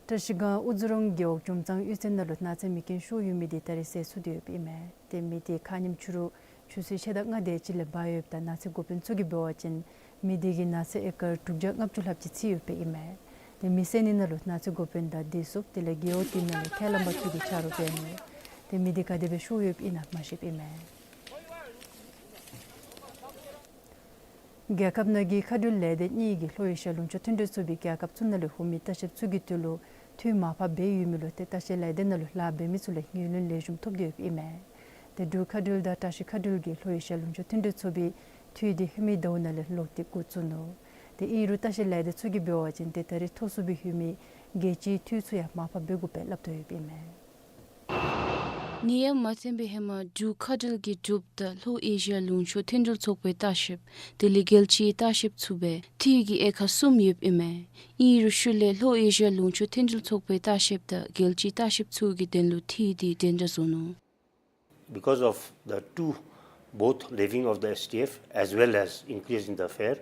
བཀྲ་ཤིས་སྒང་དབུ་རྫོང་རོང་རྒེད་འོག་འཇོམས་གཙང་གཡུས་ཚན་ནང་ལུ་ནགས་ཚལ་མེ་རྐྱེན་ཤོར་ཡོད་མི་དེ་ད་རེས་ཟད་ཚུགས་ཏེ་ཡོདཔ་ཨིན་མས། ཏེ་མེ་དེ་ཁ་ཉིནམ་ཕྱི་རུ་ཆུ་ཚོད་ཕྱེད་དང་ལྔ་དེ་ཅིག་ལས་འབར་ཡོདཔ་ད་ནགས་ཚལ་འགོ་དཔོན་ཚུ་གིས་འབད་བ་ཅིན་མེ་དེ་གིས་ནགས་ཚལ་ཨེ་ཀར་དྲུག་བརྒྱ་ལྔ་བཅུ་ལྷགཔ་ཅིག་འཚིག་ཡོདཔ་ཨིན་མས། ཏེ་མེ་བསད་ནི་ནང་ལུ་ནགས་ཚལ་འགོ་དཔོན་དང་སྡེ་ཚོགས་དེ་ལས་རྒེད་འོག་དེ་ནང་ལུ་ཁས་བླངས་པ་ཚུ་གིས་ཆ་རོགས་འབད་ནུག། ཏེ་མེ་དེ་ག་དེ་སྦེ་ཤོར་ཡོདཔ་ཨིན་ན་མ་ཤེསཔ་ཨིན་མས། རྒྱལ་ཁབ་ནང་གི་མཁའ་འགྲུལ་ལས་སྡེ་གཉིས་ཀྱིས་ལྷོ་ཨེ་ཤི་ཡ་ལུང་ཕྱོགས་མཐུན་འབྲེལ་ཚོགས་པའི་རྒྱལ་ཁབ་ཚུ་ནང་ལུ་ཧུར་མི་ལྟ་བཤལཔ་ཚུ་གི་དོན་ལུ་འཐུས་མར་ཕབ་འབད་ཡོད་མི་ལུ་ཏེ་ལྟ་བཤལ་ལས་སྡེ་ནང་ལུ་ལཱ་འབད་མི་ཚུ་ལས་ངོས་ལེན་ལེགས་ཤོམ་ཐོབ་སྟེ་ཡོདཔ་ཨིན་མས། ཏེ་འབྲུག་མཁའ་འགྲུལ་དང་བཀྲ་ཤིས་མཁའ་འགྲུལ་གྱིས་ལྷོ་ཨེ་ཤི་ཡ་ལུང་ཕྱོགས་མཐུན་འབྲེལ་ཚོགས་པའི་ འཐུས་འདི་ཧེ་མའི་ཟླཝ་ནང་ལས་ལོག་སྟེ་འགོ་བཙུགས་ནུག། ཏེ་ཨིན་རུང་ལྟ་བཤལ་ལས་སྡེ་ཚུ་གིས་འབད་བ་ཅིན་ཏེ་ད་རེས་ཐོབ་ཚུགས་པའི་ཧེ་མའི་རྒྱལ་སྤྱིའི་འཐུས་ཚུ་ཡང་མར་ཕབ་འབད་དགོ་པས་སླབ་དོ་ཡོདཔ་ཨིན་མས། ནད་ཡམས་མ་ཐོན་པའི་ཧེ་མ་འབྲུག་མཁའ་འགྲུལ་གྱི་གྲུབ་རྟ་ལྷོ་ཨེ་ཤི་ཡ་ལུང་ཕྱོགས་མཐུན་འབྲེལ་ཚོགས་པའི་ལྟ་བཤལཔ་དེ་ལས་རྒྱལ་སྤྱིའི་ལྟ་བཤལཔ་ཚུ་སྦེ་འཐུས་ཀྱི་དབྱེ་ཁག་གསུམ་ཡོདཔ་ཨིན་མས། ཨིན་རུང་ཤུལ་ལས་ལྷོ་ཨེ་ཤི་ཡ་ལུང་ཕྱོགས་མཐུན་འབྲེལ་ཚོགས་པའི་ལྟ་བཤལཔ་དང་རྒྱལ་སྤྱིའི་ལྟ་བཤལཔ་ཚུ་གི་དོན་ལུ་འཐུས་འདི་འདྲན་འདྲ་བཟོ་ནུག། Because of the two, both levying of the S T F as well as increase in the fare,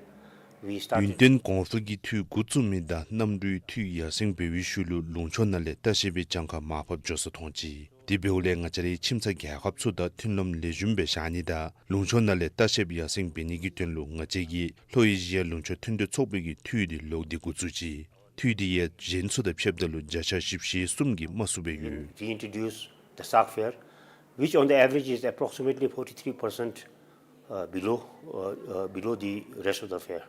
we started. ཡུན་བརྟན་གོང་འཕེལ་གྱི་འཐུས་འགོ་བཙུགས་མི་དང་གནམ་གྲུའི་འཐུས་ཡར་སེང་འབད་བའི་ཤུལ་ལུ་ལུང་ཕྱོགས་ནང་ལས་ལྟ་བཤལ་པའི་གྱངས་ཁ་མར་ཕབ་འགྱོ་ས་མཐོང་ཅི། དེ་འབདཝ་ལས་ང་བཅས་རའི་ཁྱིམ་ཚང་རྒྱལ་ཁབ་ཚུ་དང་མཐུན་ལམ་ལེགས་ཤོམ་སྦེ་བཞག་ནི་དང་ལུང་ཕྱོགས་ནང་ལས་ལྟ་བཤལཔ་ཡར་སེང་འབད་ནི་གི་དོན་ལུ་ང་བཅས་ཀྱིས་ལྷོ་ཨེ་ཤི་ཡ་ལུང་ཕྱོགས་མཐུན་འབྲེལ་ཚོགས་པའི་གི་འཐུས་འདི་ལོག་སྟེ་འགོ་བཙུགས་ཅི། འཐུས་འདི་ཡང་གཞན་ཚུ་དང་ཕྱདཔ་ད་ལུ་བརྒྱ་ཆ་བཞི་བཅུ་ཞེ་གསུམ་གྱིས་དམའ་སུ་སྦེ་ཡོད། We introduced the shark fare, which on the average is approximately forty-three percent, uh, below, uh, uh, below the rest of the fare.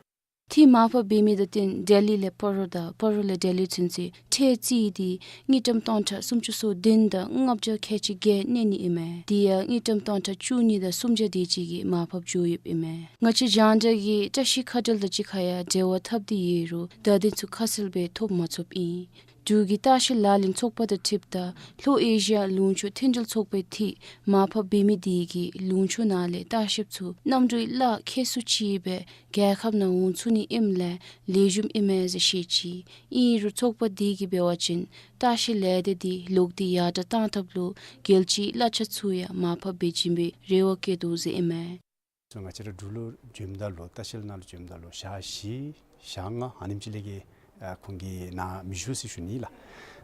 འཐུས་མར་ཕབ་འབད་མི་དང་བསྟུན་ལྡི་ལི་ལས་སྤ་རོ་དང་སྤ་རོ་ལས་ལྡི་ལི་ཚུན་ཚོད་ཁྲལ་རྩིས་འདི་དངུལ་ཀྲམ་སྟོང་ཕྲག་སུམ་ཅུ་སོ་བདུན་དང་ལྔ་བརྒྱ་ཁལ་གཅིག་བརྒྱད་གནས་ནི་ཨིན་མས། དེ་ཡང་དངུལ་ཀྲམ་སྟོང་ཕྲག་བཅུ་གཉིས་དང་སུམ་བརྒྱ་དེ་ཅིག་གིས་མར་ཕབ་འགྱོ་ཡོདཔ་ཨིན་མས། ང་བཅས་རྒྱང་བསྒྲགས་ཀྱིས་བཀྲིས་མཁའ་འགྲུལ་དང་གཅིག་ཁར་ཡང་འབྲེལ་བ་འཐབ་སྟེ་ཡོད་རུང་བརྡ་དོན་ཚུ་ཁ་གསལ་སྦེ་ཐོབ་མ་ཚུགསཔ་ཨིན། འབྲུག་གི་ལྟ་བཤལ་ལག་ལེན་ཚོགས་པ་དང་འཁྲིལཝ་ད་ལྷོ་ཨེ་ཤི་ཡ་ལུང་ཕྱོགས་མཐུན་འབྲེལ་ཚོགས་པའི་འཐུས་མར་ཕབ་འབད་མི་དེ་གིས་ལུང་ཕྱོགས་ནང་ལས་ལྟ་བཤལཔ་ཚུ་གནམ་གྲུའི་གླ་ཁེ་སུ་ཅིག་སྦེ་རྒྱལ་ཁབ་ནང་འོང་ཚུགས་ནི་ཨིནམ་ལས་ལེགས་ཤོམ་ཨིན་མས་ཟེར་བཤད་ཅི། ཨིན་རུང་ཚོགས་པ་དེ་གིས་འབད་བ་ཅིན་ལྟ་བཤལ་ལས་སྡེ་འདི་ལོག་སྟེ་ཡར་དྲག་བཏང་ཐབས་ལུ་རྒྱལ་སྤྱིའི་གླ་ཆ་ཚུ་ཡང་མར་ཕབ་འབད་བྱིན་པའི་རེ་བ་བསྐྱེད་དོ་ཟེར་ཨིན་མས། ང་བཅས་ར་འབྲུག་ལུ་འབྱོནམ་ད་ལུ་ལྟ་བཤལ་ནང་ལུ་འབྱོནམ་ད་ལུ་ཞག་བཞི་ཞག་ལྔ་ཨ་ནེམ་ཅིག་ལས་ཀྱི་ཨ་ཁོང་གིས་ནཱ་མི་བཞུགས་ཟེར་ཞུ་ནི་ལགས།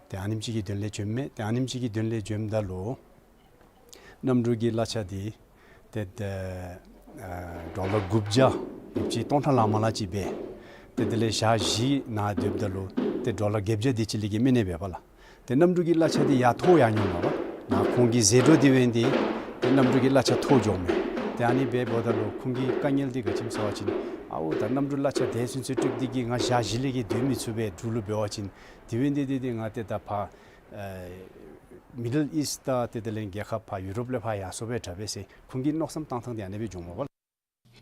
ཏེ་ཨ་ནེམ་ཅིག་གི་དོན་ལས་འབྱོནམ་མས། ཏེ་ཨ་ནེམ་ཅིག་གི་དོན་ལས་འབྱོནམ་ད་ལུ་གནམ་གྲུ་གི་གླ་ཆ་འདི་ཏེ་ཨ་ཌོ་ལར་དགུ་བརྒྱ་ཡོདཔ་ཅིག་སྟོང་ཕྲག་ལང་མ་ལང་ཅིག་འབད། ཏེ་དེ་ལས་ཞག་བཞི་ནཱ་སྡོདཔ་ད་ལུ་ཏེ་ཌོ་ལར་བརྒྱད་བརྒྱ་དེ་ཅིག་ལས་ཀྱི་མི་གནས་པས་པ་ལགས། ཏེ་གནམ་གྲུ་གི་གླ་ཆ་འདི་ཡར་མཐོ་ཡར་ཉམས་ལགས། ནཱ་ཁོང་གི་ཟད་འགྲོ་དེ་འབད་ནི་འདི་ཏེ་གནམ་གྲུ་གི་གླ་ཆ་མཐོ་འགྱོཝ་མས། ཏེ་ཨ་ནི་འབདཝ་ད་ལུ་ཁོང་གི་དཀའ་ངལ་འདི་ག་ཅི་སྨོ་ཟེར་བ་ཅིན་ཨའོ་ད་གནམ་གྲུ་གླ་ཆ་དེ་ཚུན་ཚོད་སྤྲོད་དེ་གིས་ང་ཞག་བཞི་ལས་ཀྱི་སྡོད་མི་ཚུགས་པས། འབྲུག་ལུ་འབད་བ་ཅིན་དེ་འབད་ནི་འདི་ཏེ་ཏེ་ང་ཏེ་ད་ཕར་ཨེ་མི་ཌལ་ཨིསཊ་དང་ཏེ་དེ་ལས་རྒྱལ་ཁབ་ཕར་ཡུ་རོབ་ལས་ཕར་ཡར་སོང་པས་དྲག་པས་ཟེར་ཁོང་གིས་མནོ་བསམ་བཏང་ཐངས་འདི་ཨ་ནི་སྦེ་འགྱོཝ་མས་པ་ལགས།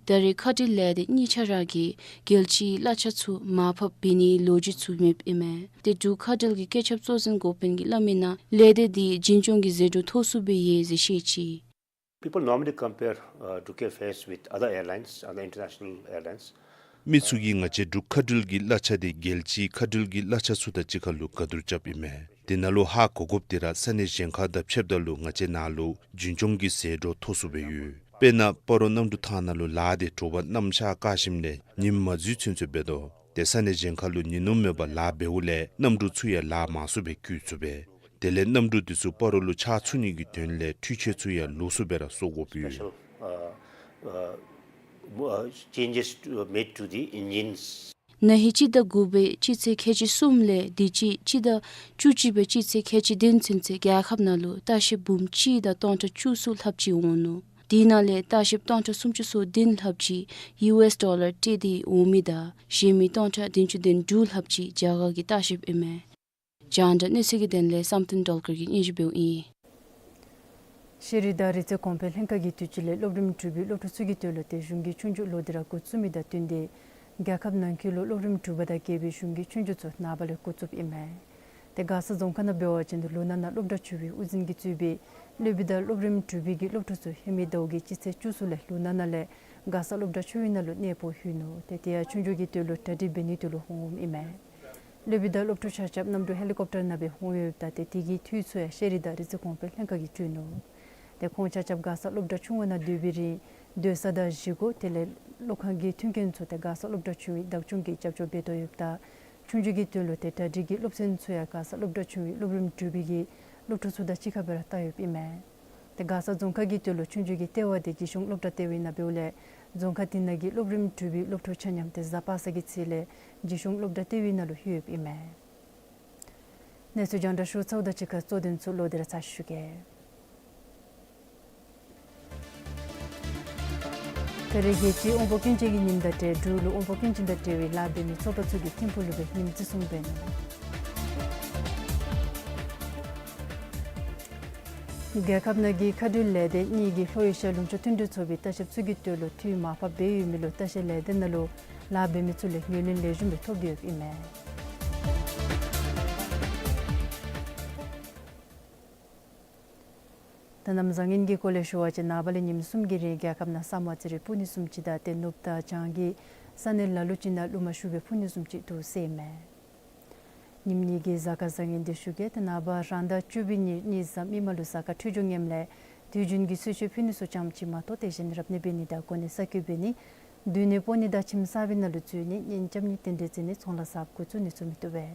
ད་རེས་མཁའ་འགྲུལ་ལས་སྡེ་གཉིས་ཆ་ར་གིས་རྒྱལ་སྤྱིའི་གླ་ཆ་ཚུ་མར་ཕབ་འབད་ནིའི་ལོ་རྒྱུས་ཚུ་མེདཔ་ཨིན་མས། ཏེ་འབྲུག་མཁའ་འགྲུལ་གྱི་བཀོད་ཁྱབ་གཙོ་འཛིན་འགོ་དཔོན་གྱིས་སླབ་མིའི་ནང་ལས་སྡེ་འདི་རྒྱུན་སྐྱོང་གི་ཟད་འགྲོ་མཐོ་སུ་སྦེ་ཡོད་ཟེར་བཤད་ཅི། People normally compare, uh, Drukair fares with other airlines, other international airlines. མི་ཚུ་གིས་ང་བཅས་འབྲུག་མཁའ་འགྲུལ་གྱི་གླ་ཆ་འདི་རྒྱལ་སྤྱིའི་མཁའ་འགྲུལ་གྱི་གླ་ཆ་ཚུ་དང་གཅིག་ཁར་ལུ་ག་བསྡུར་རྐྱབ་ཨིན་མས། དེ་ནང་ལུ་ཧ་གོ་དགོཔ་འདི་ར་ས་གནས་གཞན་ཁར་དང་ཕྱདཔ་ད་ལུ་ང་བཅས་ནཱ་ལུ་རྒྱུན་སྐྱོང་གི་ཟད་འགྲོ་མཐོ་སུ་སྦེ་ཡོད། དཔེར་ན་སྤ་རོ་གནམ་གྲུ་ཐང་ནང་ལུ་ལཱ་འདི་དྲོ་པ་གནམ་ཤར་ཀ་ཞིནམ་ལས་ཉིམ་མ་འཛུལ་ཚུན་ཚོད་འབད་དོ། ཏེ་ས་གནས་གཞན་ཁར་ལུ་ཉིན་ནུབ་མེད་པར་ལཱ་འབདཝ་ལས་གནམ་གྲུ་ཚུ་ཡང་ལཱ་མང་སུ་སྦེ་བཀོལ་ཚུགས་པས། དེ་ལས་གནམ་གྲུ་འདི་ཚུ་སྤ་རོ་ལུ་ཆགས་ཚུགས་ནི་གི་དོན་ལས་འཕྲུལ་ཆས་ཚུ་ཡང་ལོགས་སུ་སྦེ་ར་བཟོ་དགོཔ་ཡོད། Special, uh, uh, uh, changes to, uh, made to the engines. ན་ཧིང་སྤྱི་ཟླ་དགུ་པའི་སྤྱི་ཚེས་ཁལ་གཅིག་གསུམ་ལས་དུས་ཅི་སྤྱི་ཟླ་བཅུ་གཅིག་པའི་སྤྱི་ཚེས་ཁལ་གཅིག་བདུན་ཚུན་ཚོད་རྒྱལ་ཁབ་ནང་ལུ་ལྟ་བཤལཔ་འབུམ་གཅིག་དང་སྟོང་ཕྲག་བཅུ་གསུམ་ལྷགཔ་ཅིག་འོང་ནུག། དེ་ནང་ལས་ལྟ་བཤལཔ་སྟོང་ཕྲག་སུམ་ཅུ་སོ་བདུན་ལྷགཔ་ཅིག་ཡུ་ཨེསི་ཌོ་ལར་སྤྲོད་དེ་འོང་མི་དང་གཞན་མི་སྟོང་ཕྲག་བདུན་ཅུ་དོན་དྲུག་ལྷགཔ་ཅིག་རྒྱ་གར་གྱི་ལྟ་བཤལཔ་ཨིན་མས། རྒྱང་བསྒྲགས་གནས་ཚུལ་གྱི་དོན་ལས་བསམ་གཏན་སྒྲོལ་དཀར་གྱིས་སྙན་ཞུ་འབདཝ་ཨིན། ཤེས་རིག་དང་རིག་རྩལ་གོང་འཕེལ་ལྷན་ཁག་གིས་དུས་ཅི་ལས་སློབ་རིམ་དྲུག་པའི་སློབ་ཕྲུག་ཚུ་གི་དོན་ལུ་ཏེ་གཞུང་གི་ཆོས་རྒྱུགས་ལོག་སྟེ་ར་འགོ་བཙུགས་མི་དང་བསྟུན་ཏེ་རྒྱལ་ཁབ་ནང་འཁོད་ལུ་སློབ་རིམ་དྲུག་པ་དང་བརྒྱད་པའི་གཞུང་གི་ཆོས་རྒྱུགས་ཚུ་ནངས་པ་ལས་འགོ་བཙུགསཔ་ཨིན་མས། ཏེ་མགར་ས་རྫོང་ཁག་ནང་འབད་བ་ཅིན་ལུང་ནག་ནང་སློབ་གྲྭ་ཆུང་བའི་དབུ་འཛིན་གྱིས་གཙོས་པའི་སློབ་དཔོན་དང་སློབ་རིམ་དྲུག་པའི་གི་སློབ་ཕྲུག་ཚུ་ཧེ་མའི་ཟླཝ་གི་སྤྱི་ཚེས་བཅུ་གསུམ་ལས་ལུང་ནག་ནང་ལས་མགར་ས་སློབ་གྲྭ་ཆུང་བའི་ནང་ལུ་གནས་སྤོ་ལྷོད་ནུག། ཏེ་དེ་ཡང་ཆོས་རྒྱུགས་ཀྱི་དོན་ལུ་གྲ་སྒྲིག་འབད་ནིའི་དོན་ལུ་འོངམ་ཨིན་མས། སློབ་དཔོན་དང་སློབ་ཕྲུག་ཆ་ཁྱབ་གནམ་གྲུ་ཧེ་ལི་ཀོབ་ཊར་ནང་སྦེ་འོང་ཡོདཔ་ད་ཏེ་དེ་གི་འཐུས་ཚུ་ཡང་ཤེས་རིག་དང་རིག་རྩལ་གོང་འཕེལ་ལྷན་ཁག་གིས་སྤྲོད་ནུག། ཏེ་ཁོང་ཆ་ཁྱབ་མགར་ས་སློབ་གྲྭ་ཆུང་བ་ནང་སྡོད་པའི་རིང་སྡོད་ས་དང་བཞེས་སྒོ་དེ་ལས་སློབ་ཁང་གི་མཐུན་རྐྱེན་ཚུ་ཏེ་མགར་ས་སློབ་གྲྭ་ཆུང་བའི་བདག་སྐྱོང་གིས་རྒྱབ་སྐྱོར་འབད་དོ་ཡོདཔ་ད་ཆོས་རྒྱུགས་ཀྱི་དོན་ལུ་ཏེ་གྲ་སྒྲིག་གི་སློབ་ཚན་ཚུ་ཡང་མགར་ས་སློབ་གྲྭ་ཆུང་བའི་སློབ་རིམ་དྲུག་པའི་གི་སློབ་ཕྲུག་ཚུ་དང་གཅིག་ཁར་སྦེ་ར་བལྟ་ཡོདཔ་ཨིན་མས། ཏེ་མགར་ས་རྫོང་ཁག་གི་དོན་ལུ་ཆོས་རྒྱུགས་ཀྱི་ལྟེ་བ་འདི་རྗེ་གཞུང་སློབ་གྲྭ་ལྟེ་བའི་ནང་འབདཝ་ལས་རྫོང་ཁག་དེ་ནང་གི་སློབ་རིམ་དྲུག་པའི་སློབ་ཕྲུག་ཆ་མཉམ་ཏེ་གཟའ་པ་སངས་ཀྱི་ཚེས་ལས་རྗེ་གཞུང་སློབ་གྲྭ་ལྟེ་བའི་ནང་ལུ་ལྷོད་ཡོདཔ་ཨིན་མས། གནས་ཚུལ་རྒྱང་བསྒྲགས་ཞུ་ཚརཝ་དང་གཅིག་ཁར་གཙོ་དོན་ཚུ་ལོག་སྟེ་ར་ཚར་ཞུ་གེ། ད་རེས་རྒྱལ་སྤྱིའི་དབང་པོ་སྐྱོན་ཅན་གྱི་ཉིནམ་དང་འབྲེལ་འབྲུག་ལུ་དབང་པོ་སྐྱོན་ཅན་དང་འབྲེལ་བའི་ལཱ་འབད་མི་ཚོགས་པ་ཚུ་གིས་ཐིམ་ཕུག་ལུ་སྦེ་ཉིནམ་བརྩི་སྲུང་འབད་ནུག། རྒྱལ་ཁབ་ནང་གི་མཁའ་འགྲུལ་ལས་སྡེ་གཉིས་ཀྱིས་ལྷོ་ཨེ་ཤི་ཡ་ལུང་ཕྱོགས་མཐུན་འབྲེལ་ཚོགས་པའི་ལྟ་བཤལཔ་ཚུ་གི་དོན་ལུ་འཐུས་མར་ཕབ་འབད་ཡོད་མི་ལུ་ལྟ་བཤལ་ལས་སྡེ་ནང་ལུ་ལཱ་འབད་མི་ཚུ་ལས་ངོས་ལེན་ལེགས་ཤོམ་སྦེ་ཐོབ་ཡོདཔ་ཨིན་མས། ད་གནམ་བཟང་ངན་གྱི་སྐོར་ལས་ཞུ་བ་ཅིན་ནངས་པ་ལས་ཉིནམ་གསུམ་གྱི་རིང་རྒྱལ་ཁབ་ནང་ས་མོ་ཨ་ཙི་རེ་སྤུ་ནི་བཟུམ་ཅིག་དང་ཏེ་ནུབ་དང་བྱང་གི་ས་གནས་ལ་ལུ་ཅིག་ནང་རླུང་མ་ཤུགས་སྦེ་འཕུ་ནི་བཟུམ་ཅིག་འདུག་ཟེར་ཨིན་མས། ཉིནམ་གཉིས་ཀྱི་གཟའ་སྐར་བཟང་ངན་འདི་ཞུ་གེ། ཏེ་ནངས་པ་རང་ཟླ་བཅུ་པའི་ཉེར་གཉིས་གཟའ་མིག་དམར་ལུ་གཟའ་སྐར་འཕྲོད་སྦྱོར་ངནམ་ལས་དུས་རྒྱུན་གྱི་གསོལ་མཆོད་ཕུལ་ནི་ཚུ་ཙམ་ཅིག་མ་གཏོགས་ཏེ་གཞན་རབ་གནས་འབད་ནི་དང་གོ་གནས་གསར་བསྐོ་འབད་ནི་སྡོད་གནས་སྤོ་ནི་དང་ཁྱིམ་གསར་པའི་ནང་ལུ་འཛུལ་ནི་གཉེན་རྐྱབ་ནི་རྟེན་འབྲེལ་བརྩི་ནི་ཚོང་ལཱ་གསརཔ་འགོ་བཙུགས་ནི་ཚུ་མི་བཏུབ་པས།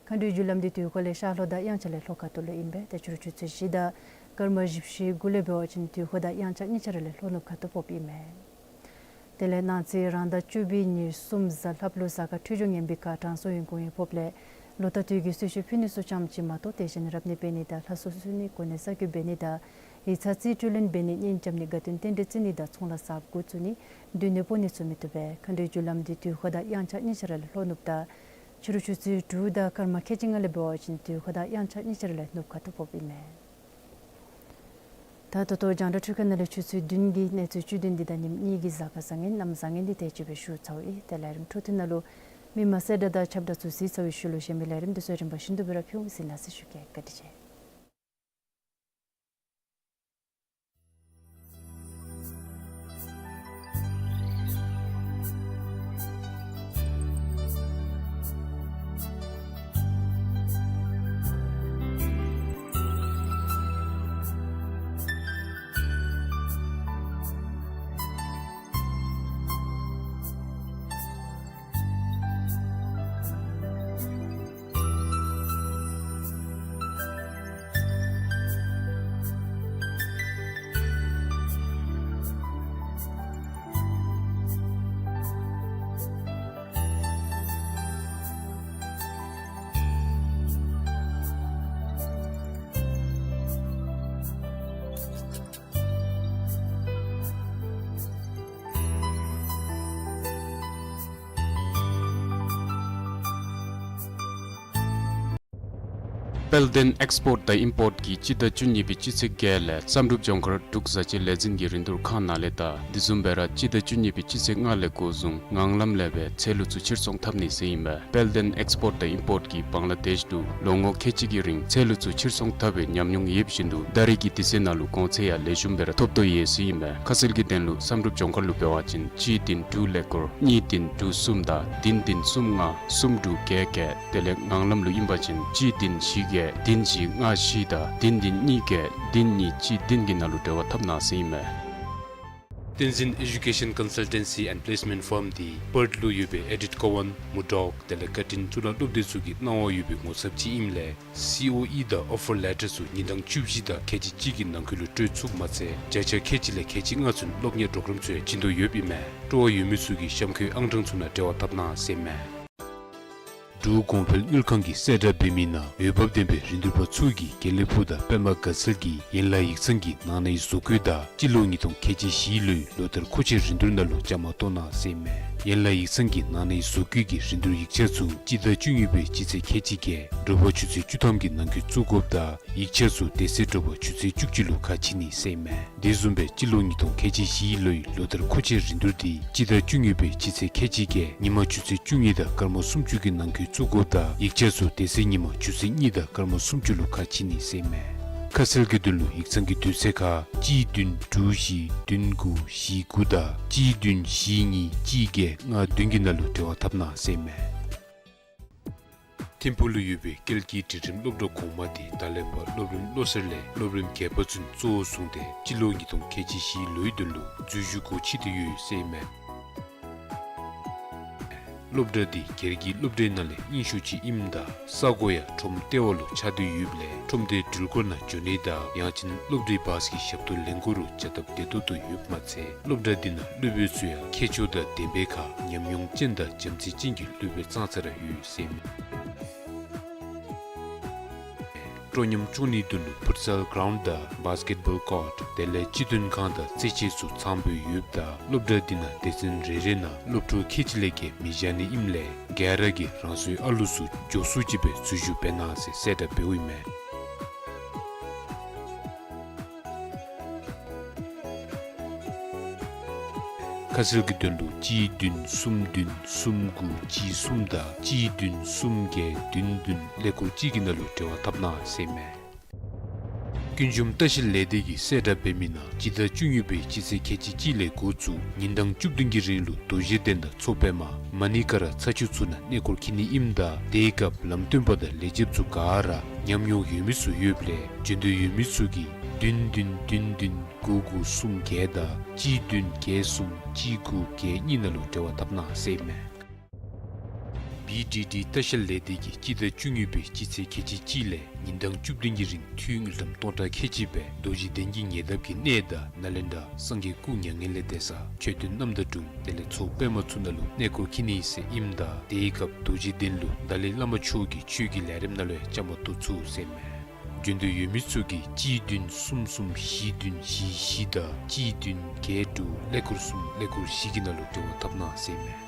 མཁའ་འགྲུལ་རྒྱུ་ལམ་འདི་དུས་འཁོར་ལས་ཤར་ལྷོ་དང་དབྱངས་འཆར་ལས་ལྷོ་ཁ་ཐུག་ལུ་ཨིན་པས། ཏེ་ཕྱི་རུ་ཆུ་ཚོད་བཞི་དང་སྐར་མ་བཞི་བཅུ་ཞེ་དགུ་ལས་འབད་བ་ཅིན་དུས་འཁོར་དང་དབྱངས་འཆར་གཉིས་ཆ་ར་ལས་ལྷོ་ནུབ་ཁ་ཐུག་ཕོགཔ་ཨིན་མས། དེ་ལས་གནངས་ཚེ་རང་ཟླ་བཅུ་པའི་ཉེར་གསུམ་གཟའ་ལྷགཔ་ལུ་གཟའ་སྐར་འཕྲོད་སྦྱོར་ངན་པའི་ཁར་དྲང་སྲོང་ཡོན་གོང་ཡང་ཕོགཔ་ལས་ལོ་ལྟར་དུས་ཀྱི་གསོལ་མཆོད་ཕུལ་ནི་ཚུ་ཙམ་ཅིག་མ་གཏོགས་ཏེ་གཞན་རབ་གནས་འབད་ནི་དང་ལྷ་གསོལ་གསོལ་ནི་གོ་གནས་གསར་བསྐོ་འབད་ནི་དང་ཡིག་ཚང་རྩིས་སྤྲོད་ལེན་འབད་ནི་གཉེན་རྐྱབ་ནི་དགའ་སྟོན་རྟེན་འབྲེལ་བརྩི་ནི་དང་ཚོང་ལཱ་གསརཔ་འགོ་བཙུགས་ནི་སྡོད་གནས་སྤོ་ནི་ཚུ་མི་བཏུབ་པས། མཁའ་འགྲུལ་རྒྱུ་ལམ་འདི་དུས་འཁོར་དང་དབྱངས་འཆར་གཉིས་ཆ་ར་ལས་ལྷོ་ནུབ་དང་ཕྱི་རུ་ཆུ་ཚོད་དྲུག་དང་སྐར་མ་ཁལ་གཅིག་ལྔ་ལས་འབད་བ་ཅིན་དུས་འཁོར་དང་དབྱངས་འཆར་གཉིས་ཆ་ར་ལས་ནུབ་ཁ་ཐུག་ཕོགཔ་ཨིན་མས། ད་ད་ལྟོ་རྒྱང་བསྒྲགས་འཕྲུལ་ཁང་ནང་ལས་ཆུ་ཚོད་བདུན་གྱི་གནས་ཚུལ་བཅུད་དོན་འདི་དང་ཉིནམ་གཉིས་ཀྱི་གཟའ་སྐར་བཟང་ངན་གནམ་བཟང་ངན་འདི་དེ་ཅིག་སྦེ་ཞུ་ཚརཝ་ཨིན། ཏེ་ལས་རིམ་འཕྲོ་མཐུད་ནང་ལུ་མི་མང་གསལ་བསྒྲགས་དང་ཁྱབ་བསྒྲགས་ཚུ་གཟིགས་ཚར་བའི་ཤུལ་ལུ་གཞན་མི་ལས་རིམ་འདི་ཚུ་རིམ་པ་བཞིན་དུ་སྦེ་ར་ཕུལ་འོང་ཟེར་གནང་ཟེར་ཞུ་གེ། བཀའ་དྲིན་ཆེ། དཔལ་ལྡན་ཨེགསི་པོརཊ་དང་ཨིམ་པོརཊ་ཀྱིས་སྤྱི་ཟླ་བཅུ་གཉིས་པའི་སྤྱི་ཚེས་བརྒྱད་ལས་བསམ་གྲུབ་ལྗོངས་མཁར་འབྲུག་བཟའ་སྤྱོད་ལས་འཛིན་གྱི་རིན་བསྡུར་ཁང་ནང་ལས་དང་དེ་བཟུམ་སྦེ་ར་སྤྱི་ཟླ་བཅུ་གཉིས་པའི་སྤྱི་ཚེས་ལྔ་ལས་འགོ་བཟུང་ངང་ལམ་ལས་སྦེ་ཚལ་ལུ་ཚུ་ཕྱིར་ཚོང་འཐབ་ནི་ཟེར་ཨིན་པས། དཔལ་ལྡན་ཨེགསི་པོརཊ་དང་ཨིམ་པོརཊ་ཀྱིས་བང་ལ་དེཤ་ལུ་ལོ་ངོ་ཁལ་གཅིག་གི་རིང་ཚལ་ལུ་ཚུ་ཕྱིར་ཚོང་འཐབ་པའི་ཉམས་མྱོང་ཡོདཔ་བཞིན་དུ་ད་རེས་ཀྱི་དུས་ཚོད་ནང་ལུ་གོང་ཚད་ཡང་ལེགས་ཤོམ་སྦེ་ར་ཐོབ་དོ་ཡོད་ཟེར་ཨིན་པས། ཁ་གསལ་གྱི་དོན་ལུ་བསམ་གྲུབ་ལྗོངས་མཁར་ལུ་འབད་བ་ཅིན་གཅིག་བདུན་དྲུག་ཀླད་ཀོར་གཉིས་བདུན་དྲུག་གསུམ་དང་བདུན་བདུན་གསུམ་ལྔ་གསུམ་དྲུག་བརྒྱད་བརྒྱད། དེ་ལས་ངང་ལམ་ལུ་ཨིན་པ་ཅིན་གཅིག་བདུན་བཞི་བརྒྱད་བདུན་བཞི་ལྔ་བཞི་དང་བདུན་བདུན་གཉིས་བརྒྱད་བདུན་གཉིས་གཅིག་བདུན་གྱི་ནང་ལུ་འབྲེལ་བ་འཐབ་གནང་ཟེར་ཨིན་མས། བསྟན་འཛིན་ཨེ་ཌུ་ཀེ་ཤཱན་ཀོན་སལ་ཊན་སི་ཨེནཌ་པི་ལེསི་མེནཊ་ཕརམ་འདི་པརཐ་ལུ་ཡོད་པའི་ཨེ་ཌིཐ་ཀོ་ཝཱན་མུར་ཌོག་དེ་ལས་ཀར་ཊིན་གཙུག་ལག་སློབ་སྡེ་ཚུ་གི་གནང་བ་ཡོད་པའི་ངོ་ཚབ་ཅིག་ཨིནམ་ལས་སི་ཨོ་ཨི་དང་ཨོ་ཕར་ལེ་ཊར་ཚུ་ཉིན་གྲངས་བཅུ་བཞི་དང་ཁལ་གཅིག་གཅིག་གི་ནང་འཁོད་ལུ་སྤྲོད་ཚུགསཔ་མ་ཚད་བརྒྱ་ཆ་ཁལ་གཅིག་ལས་ཁལ་གཅིག་ལྔ་ཚུན་སློབ་གཉེར་གྲོགས་རམ་ཚུ་ཡང་བྱིན་དོ་ཡོདཔ་ཨིན་མས། སྤྲོ་བ་ཡོད་མི་ཚུ་གིས་གཤམ་འཁོད་ཨང་གྲངས་ཚུ་ནང་འབྲེལ་བ་འཐབ་གནང་ཟེར་ཨིན་མས། འབྲུག་གོང་འཕེལ་དངུལ་ཁང་གིས་གསལ་བསྒྲགས་འབད་མི་ནང་འོས་འབབ་ལྡན་པའི་རིན་བསྡུར་པ་ཚུ་གིས་དགེ་ལེགས་ཕུག་དང་པདྨ་དགའ་ཚལ་གྱི་ཡན་ལག་ཡིག་ཚང་གི་ནང་ནའི་བཟོ་བཀོད་དང་སྤྱི་ལོ་ཉིས་སྟོང་ཁལ་གཅིག་བཞིའི་ལོའི་ལོ་ལྟར་མཁོ་ཆས་རིན་བསྡུར་ནང་ལུ་བཅའ་མར་གཏོགས་གནང་ཟེར་ཨིན་མས། ཡན་ལག་ཡིག་ཚང་གི་ནང་ནའི་བཟོ་བཀོད་ཀྱི་རིན་བསྡུར་ཡིག་ཆ་ཚུ་སྤྱི་ཟླ་བཅུ་གཉིས་པའི་སྤྱི་ཚེས་ཁལ་གཅིག་བརྒྱད་དྲོ་པ་ཆུ་ཚོད་བཅུ་ཐམ་གྱི་ནང་འཁོད་བཙུགས་དགོཔ་དང་ཡིག་ཆ་ཚུ་དེ་ཚེ་དྲོ་པ་ཆུ་ཚོད་བཅུ་གཅིག་ལུ་ཁ་ཕྱེ་ནི་ཟེར་ཨིན་མས། དེ་བཟུམ་སྦེ་སྤྱི་ལོ་ཉིས་སྟོང་ཁལ་གཅིག་བཞིའི་ལོའི་ལོ་ལྟར་མཁོ་ཆས་རིན་བསྡུར་འདི་སྤྱི་ཟླ་བཅུ་གཉིས་པའི་སྤྱི་ཚེས་ཁལ་གཅིག་བརྒྱད་ཉིན་མ་ཆུ་ཚོད་བཅུ་གཉིས་དང་སྐར་མ་སུམ་ཅུ་གི་ནང་འཁོད་བཙུགས་དགོཔ་དང་ཡིག་ཆ་ཚུ་དེ་ཚེ་ཉིན་མ་ཆུ་ཚོད་གཉིས་དང་སྐར་མ་སུམ་ཅུ་ལུ་ཁ་ཕྱེ་ནི་ཟེར་ཨིན་མས། ཁ་གསལ་གྱི་དོན་ལུ་ཡིག་ཚང་གི་དུས་ཚོད་ཁར་གཅིག་བདུན་དྲུག་བཞི་བདུན་དགུ་བཞི་དགུ་དང་གཅིག་བདུན་བཞི་གཉིས་གཅིག་བརྒྱད་ལྔ་བདུན་གྱི་ནང་ལུ་འབྲེལ་བ་འཐབ་གནང་ཟེར་ཨིན་མས། ཐིམ་ཕུག་ལུ་ཡོད་པའི་སྐྱེལ་སྐྱིད་སྒྲིག་ཁྲིམས་སློབ་གྲྭ་གོང་མ་འདི་ད་ལས་ཕར་སློབ་རིམ་བློ་གསར་ལས་སློབ་རིམ་བརྒྱད་པ་ཚུན་གཙོ་བོར་བཟུང་སྟེ་སྤྱི་ལོ་ཉིས་སྟོང་ཁལ་གཅིག་བཞིའི་ལོའི་དོན་ལུ་འཛུལ་ཞུགས་སྒོ་ཕྱེ་སྟེ་ཡོད་ཟེར་ཨིན་མས། སློབ་གྲྭ་འདི་སྒེར་གྱི་སློབ་གྲྭའི་ནང་ལས་རྙིང་ཤོས་ཅིག་ཨིནམ་ད་ས་གོ་ཡང་ཁྲོམ་ལྟེ་བ་ལུ་ཆགས་ཏེ་ཡོདཔ་ལས་ཁྲོམ་སྡེའི་འགྲུལ་འཁོར་ནང་འགྱོ་ནི་དང་ཡང་ཅིན་སློབ་གྲྭའི་བཱས་ཀྱི་ཞབས་ཏོག་ལེན་དགོ་རུང་བྱ་སྟབས་བདེ་ཏོག་ཏོ་ཡོདཔ་མ་ཚད་སློབ་གྲྭ་འདི་ནང་སློབ་དཔོན་ཚུ་ཡང་མཁས་མཆོག་དང་ལྡན་པའི་ཁར་ཉམས་མྱོང་ཅན་དང་བྱམས་བརྩེ་ཅན་གྱི་སློབ་དཔོན་ཙང་ཙ་ར་ཡོད་ཟེར་ཨིན་མས། སྤྲོ་ཉམས་སྐྱོང་ནིའི་དོན་ལུ་ཕུཊ་སལ་གྲའུནཌ་དང་བཱས་ཀེཊ་བཱོལ་ཀོརཊ་དེ་ལས་སྤྱི་མཐུན་ཁང་དང་རྩེད་ཆས་ཚུ་ཚངམ་སྦེ་ཡོདཔ་ད་སློབ་གྲྭ་འདི་ནང་སྡེ་ཚན་རེ་རེ་ནང་སློབ་ཕྲུག་ཁལ་གཅིག་ལས་བརྒལ་མི་བཞག་ནི་ཨིནམ་ལས་ག་ར་གིས་རང་སོའི་ཨ་ལུ་ཚུ་མགྱོགས་སུ་ཅིག་སྦེ་འཛུལ་ཞུགས་འབད་གནང་ཟེར་གསལ་བསྒྲགས་འབདཝ་ཨིན་མས། ཁ་གསལ་གྱི་དོན་ལུ་གཅིག་བདུན་གསུམ་བདུན་གསུམ་དགུ་གཅིག་གསུམ་དང་གཅིག་བདུན་གསུམ་བརྒྱད་བདུན་བདུན་ཀླད་ཀོར་གཅིག་གི་ནང་ལུ་འབྲེལ་བ་འཐབ་གནང་ཟེར་ཨིན་མས། ཀུན་འབྱུང་ལྟ་བཤལ་ལས་སྡེ་གིས་གསལ་བསྒྲགས་འབད་མི་ནང་སྤྱི་ཟླ་བཅུ་གཉིས་པའི་སྤྱི་ཚེས་ཁལ་གཅིག་གཅིག་ལས་འགོ་བཙུགས་ཉིན་གྲངས་བཅུ་བདུན་གྱི་རིང་ལུ་རྡོ་རྗེ་གདན་དང་མཚོ་པདྨ་མ་ཎི་ཀ་ར་ཚ་ཆུ་ཚུ་ནང་གནས་སྐོར་འཁྱིད་ནི་ཨིནམ་ད་དེའི་སྐབས་ལམ་སྟོན་པ་དང་ལས་བྱེདཔ་ཚུ་ག་ར་ཉམས་མྱོང་ཡོད་མི་ཚུ་ཡོདཔ་ལས་འབྱོན་འདོད་ཡོད་མི་ཚུ་གིས་བདུན་བདུན་བདུན་བདུན་དགུ་དགུ་གསུམ་བརྒྱད་དང་གཅིག་བདུན་བརྒྱད་གསུམ་གཅིག་དགུ་བརྒྱད་གཉིས་ནང་ལུ་འབྲེལ་བ་འཐབ་གནང་ཟེར་ཨིན་མས། བི་ཌི་ཌི་ལྟ་བཤལ་ལས་སྡེ་གིས་སྤྱི་ཟླ་བཅུ་གཉིས་པའི་སྤྱི་ཚེས་ཁལ་གཅིག་གཅིག་ལས་ཉིན་གྲངས་བཅུ་བདུན་གྱི་རིང་འཐུས་དངུལ་ཀྲམ་སྟོང་ཕྲག་ཁལ་གཅིག་སྦེ་རྡོ་རྗེ་གདན་གྱི་ཉེ་འདབས་ཀྱི་གནས་དང་ནཱ་ལེནྡྲ་སངས་རྒྱས་སྐུ་མྱ་ངན་ལས་འདས་ས་མཆོད་རྟེན་རྣམ་དག་དྲུང་དེ་ལས་མཚོ་པདྨ་ཚུ་ནང་ལུ་གནས་སྐོར་འཁྱིད་ནི་ཟེར་ཨིནམ་ད་དེའི་སྐབས་རྡོ་རྗེ་གདན་ལུ་ཏཱ་ལའི་བླ་མ་མཆོག་གི་ཆོས་ཀྱི་ལས་རིམ་ནང་ལུ་ཡང་བཅའ་མར་གཏོགས་ཚུགས་ཟེར་ཨིན་མས། འབྱོན་འདོད་ཡོད་མི་ཚུ་གིས་གཅིག་བདུན་གསུམ་གསུམ་བཞི་བདུན་བཞི་བཞི་དང་གཅིག་བདུན་བརྒྱད་དྲུག་ཀླད་ཀོར་གསུམ་ཀླད་ཀོར་བཞི་གི་ནང་ལུ་འབྲེལ་བ་འཐབ་གནང་ཟེར་ཨིན་མས།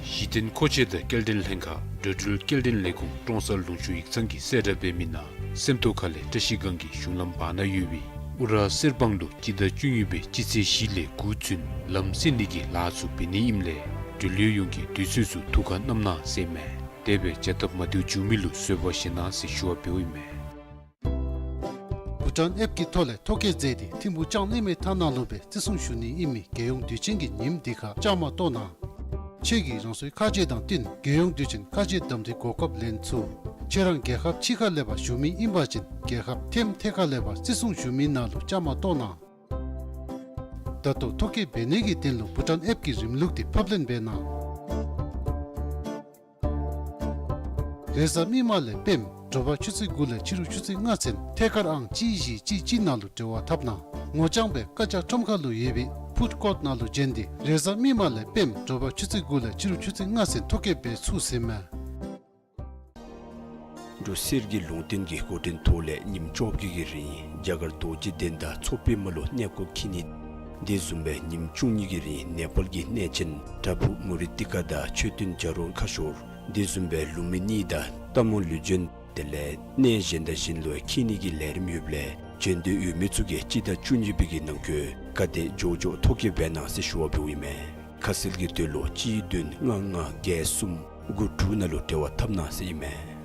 གཞི་རྟེན་མཁོ་ཆས་དང་སྐྱེལ་འདྲེན་ལྷན་ཁག་འགྲོ་འགྲུལ་སྐྱེལ་འདྲེན་ལས་ཁུངས་ཀྲོང་གསར་ལུང་ཕྱོགས་ཡིག་ཚང་གིས་གསལ་བསྒྲགས་འབད་མི་ནང་སེམས་རྟོགས་ཁ་ལས་བཀྲ་ཤིས་སྒང་གི་གཞུང་ལམ་བར་ན་ཡོད་པའི་ཨུ་ར་གསེར་སྦང་ལུ་སྤྱི་ཟླ་བཅུ་གཉིས་པའི་སྤྱི་ཚེས་བཞི་ལས་དགུ་ཚུན་ལམ་བསལ་ནི་གི་ལཱ་ཚུ་འབད་ནི་ཨིནམ་ལས་འགྲུལ་ཡོད་ཡོངས་ཀྱིས་དུས་ཚོད་ཚུ་ཐུགས་ཁར་བསྣམ་གནང་ཟེར་ཨིན་མས། དེ་སྦེ་བྱ་ཐབས་མ་བདེཝ་བྱུང་མི་ལུ་བཟོད་པ་བཞེས་གནང་ཟེར་ཞུ་བ་འབདཝ་ཨིན་མས། བྷུ་ཊཱན་ཨེཔ་ཀྱི་ཐོག་ལས་ཐོ་བཀོད་མཛད་དེ་ཐིམ་ཕུག་ལྕང་གླིང་མའི་ཐང་ནང་ལུ་སྦེ་བརྩི་སྲུང་ཞུ་ནི་ཨིན་མི་རྒྱལ་ཡོངས་དུས་ཆེན་གྱི་ཉིནམ་འདི་ཁར་བཅའ་མར་གཏོགས་གནང་། ཁྱེད་ཀྱིས་རང་སོའི་ཁ་རྗེ་དང་བསྟུན་རྒྱལ་ཡོངས་དུས་ཆེན་ཁ་རྗེ་གདམ་འཐུའི་གོ་སྐབས་ལེན་ཚུགས། ཁྱེད་རང་རྒྱལ་ཁབ་ཕྱི་ཁ་ལས་ཕར་བཞུགས་མི་ཨིན་པ་ཅིན་རྒྱལ་ཁབ་ཐེམ་ཐེ་ཁ་ལས་ཕར་བརྩི་སྲུང་ཞུ་མི་ནང་ལུ་བཅའ་མར་གཏོགས་གནང་། ད་ལྟོ་ཐོ་བཀོད་འབད་ནི་གི་དོན་ལུ་བྷུ་ཊཱན་ཨེཔ་ཀྱི་རིམ་ལུགས་འདི་ཕབ་ལེན་འབད་གནང་། རེས་གཟའ་མིག་དམར་ལས་སྤེནམ་དྲོ་པ་ཆུ་ཚོད་དགུ་ལས་ཕྱི་རུ་ཆུ་ཚོད་ལྔ་ཚུན་ཐད་ཀར་ཨང་གཅིག་བཞི་གཅིག་གཅིག་ནང་ལུ་འབྲེལ་བ་འཐབ་གནང་། ངོ་རྐྱང་སྦེ་བཀའ་རྒྱ་ཁྲོམ་ཁ་ལུ་ཡོད་པའི་ཕུཌ་ཀོརཊ་ནང་ལུ་བྱོན་ཏེ་རེས་གཟའ་མིག་དམར་ལས་སྤེནམ་དྲོ་པ་ཆུ་ཚོད་དགུ་ལས་ཕྱི་རུ་ཆུ་ཚོད་ལྔ་ཚུན་ཐོ་བཀོད་འབད་ཚུགས་ཟེར་ཨིན་མས། འབྲུག་གསེར་གྱི་ལུང་བསྟན་གྱི་འགོ་འདྲེན་ཐོག་ལས་ཉིནམ་བཅོ་བརྒྱད་ཀྱི་རིང་རྒྱ་གར་རྡོ་རྗེ་གདན་དང་མཚོ་པདྨ་ལུ་གནས་སྐོར་འཁྱིད་ནི། དེ་བཟུམ་སྦེ་ཉིནམ་བཅུ་གཉིས་ཀྱི་རིང་ནེ་པཱལ་གྱི་གནས་ཆེན་བྲག་ཕུག་མུ་ཊི་ཀ་དང་མཆོད་རྟེན་བྱ་རོག་ཁ་ཤོར། དེ་བཟུམ་སྦེ་ལུམ་བི་ནི་དང་སྟག་མོ་ལུས་སྦྱིན་དེ་ལས་གནས་གཞན་དང་གཞན་ལུ་འཁྱིད་ནི་གི་ལས་རིམ་ཡོདཔ་ལས་འབྱོན་འདོད་ཡོད་མི་ཚུ་གིས་སྤྱི་ཟླ་བཅུ་གཉིས་པའི་གི་ནང་འཁོད་ག་དེ་མགྱོགས་མགྱོགས་ཐོ་བཀོད་འབད་གནང་ཟེར་ཞུ་བ་འབདཝ་ཨིན་མས། ཁ་གསལ་གྱི་དོན་ལུ་གཅིག་བདུན་ལྔ་ལྔ་བརྒྱད་གསུམ་དགུ་དྲུག་ནང་ལུ་འབྲེལ་བ་འཐབ་གནང་ཟེར་ཨིན་མས།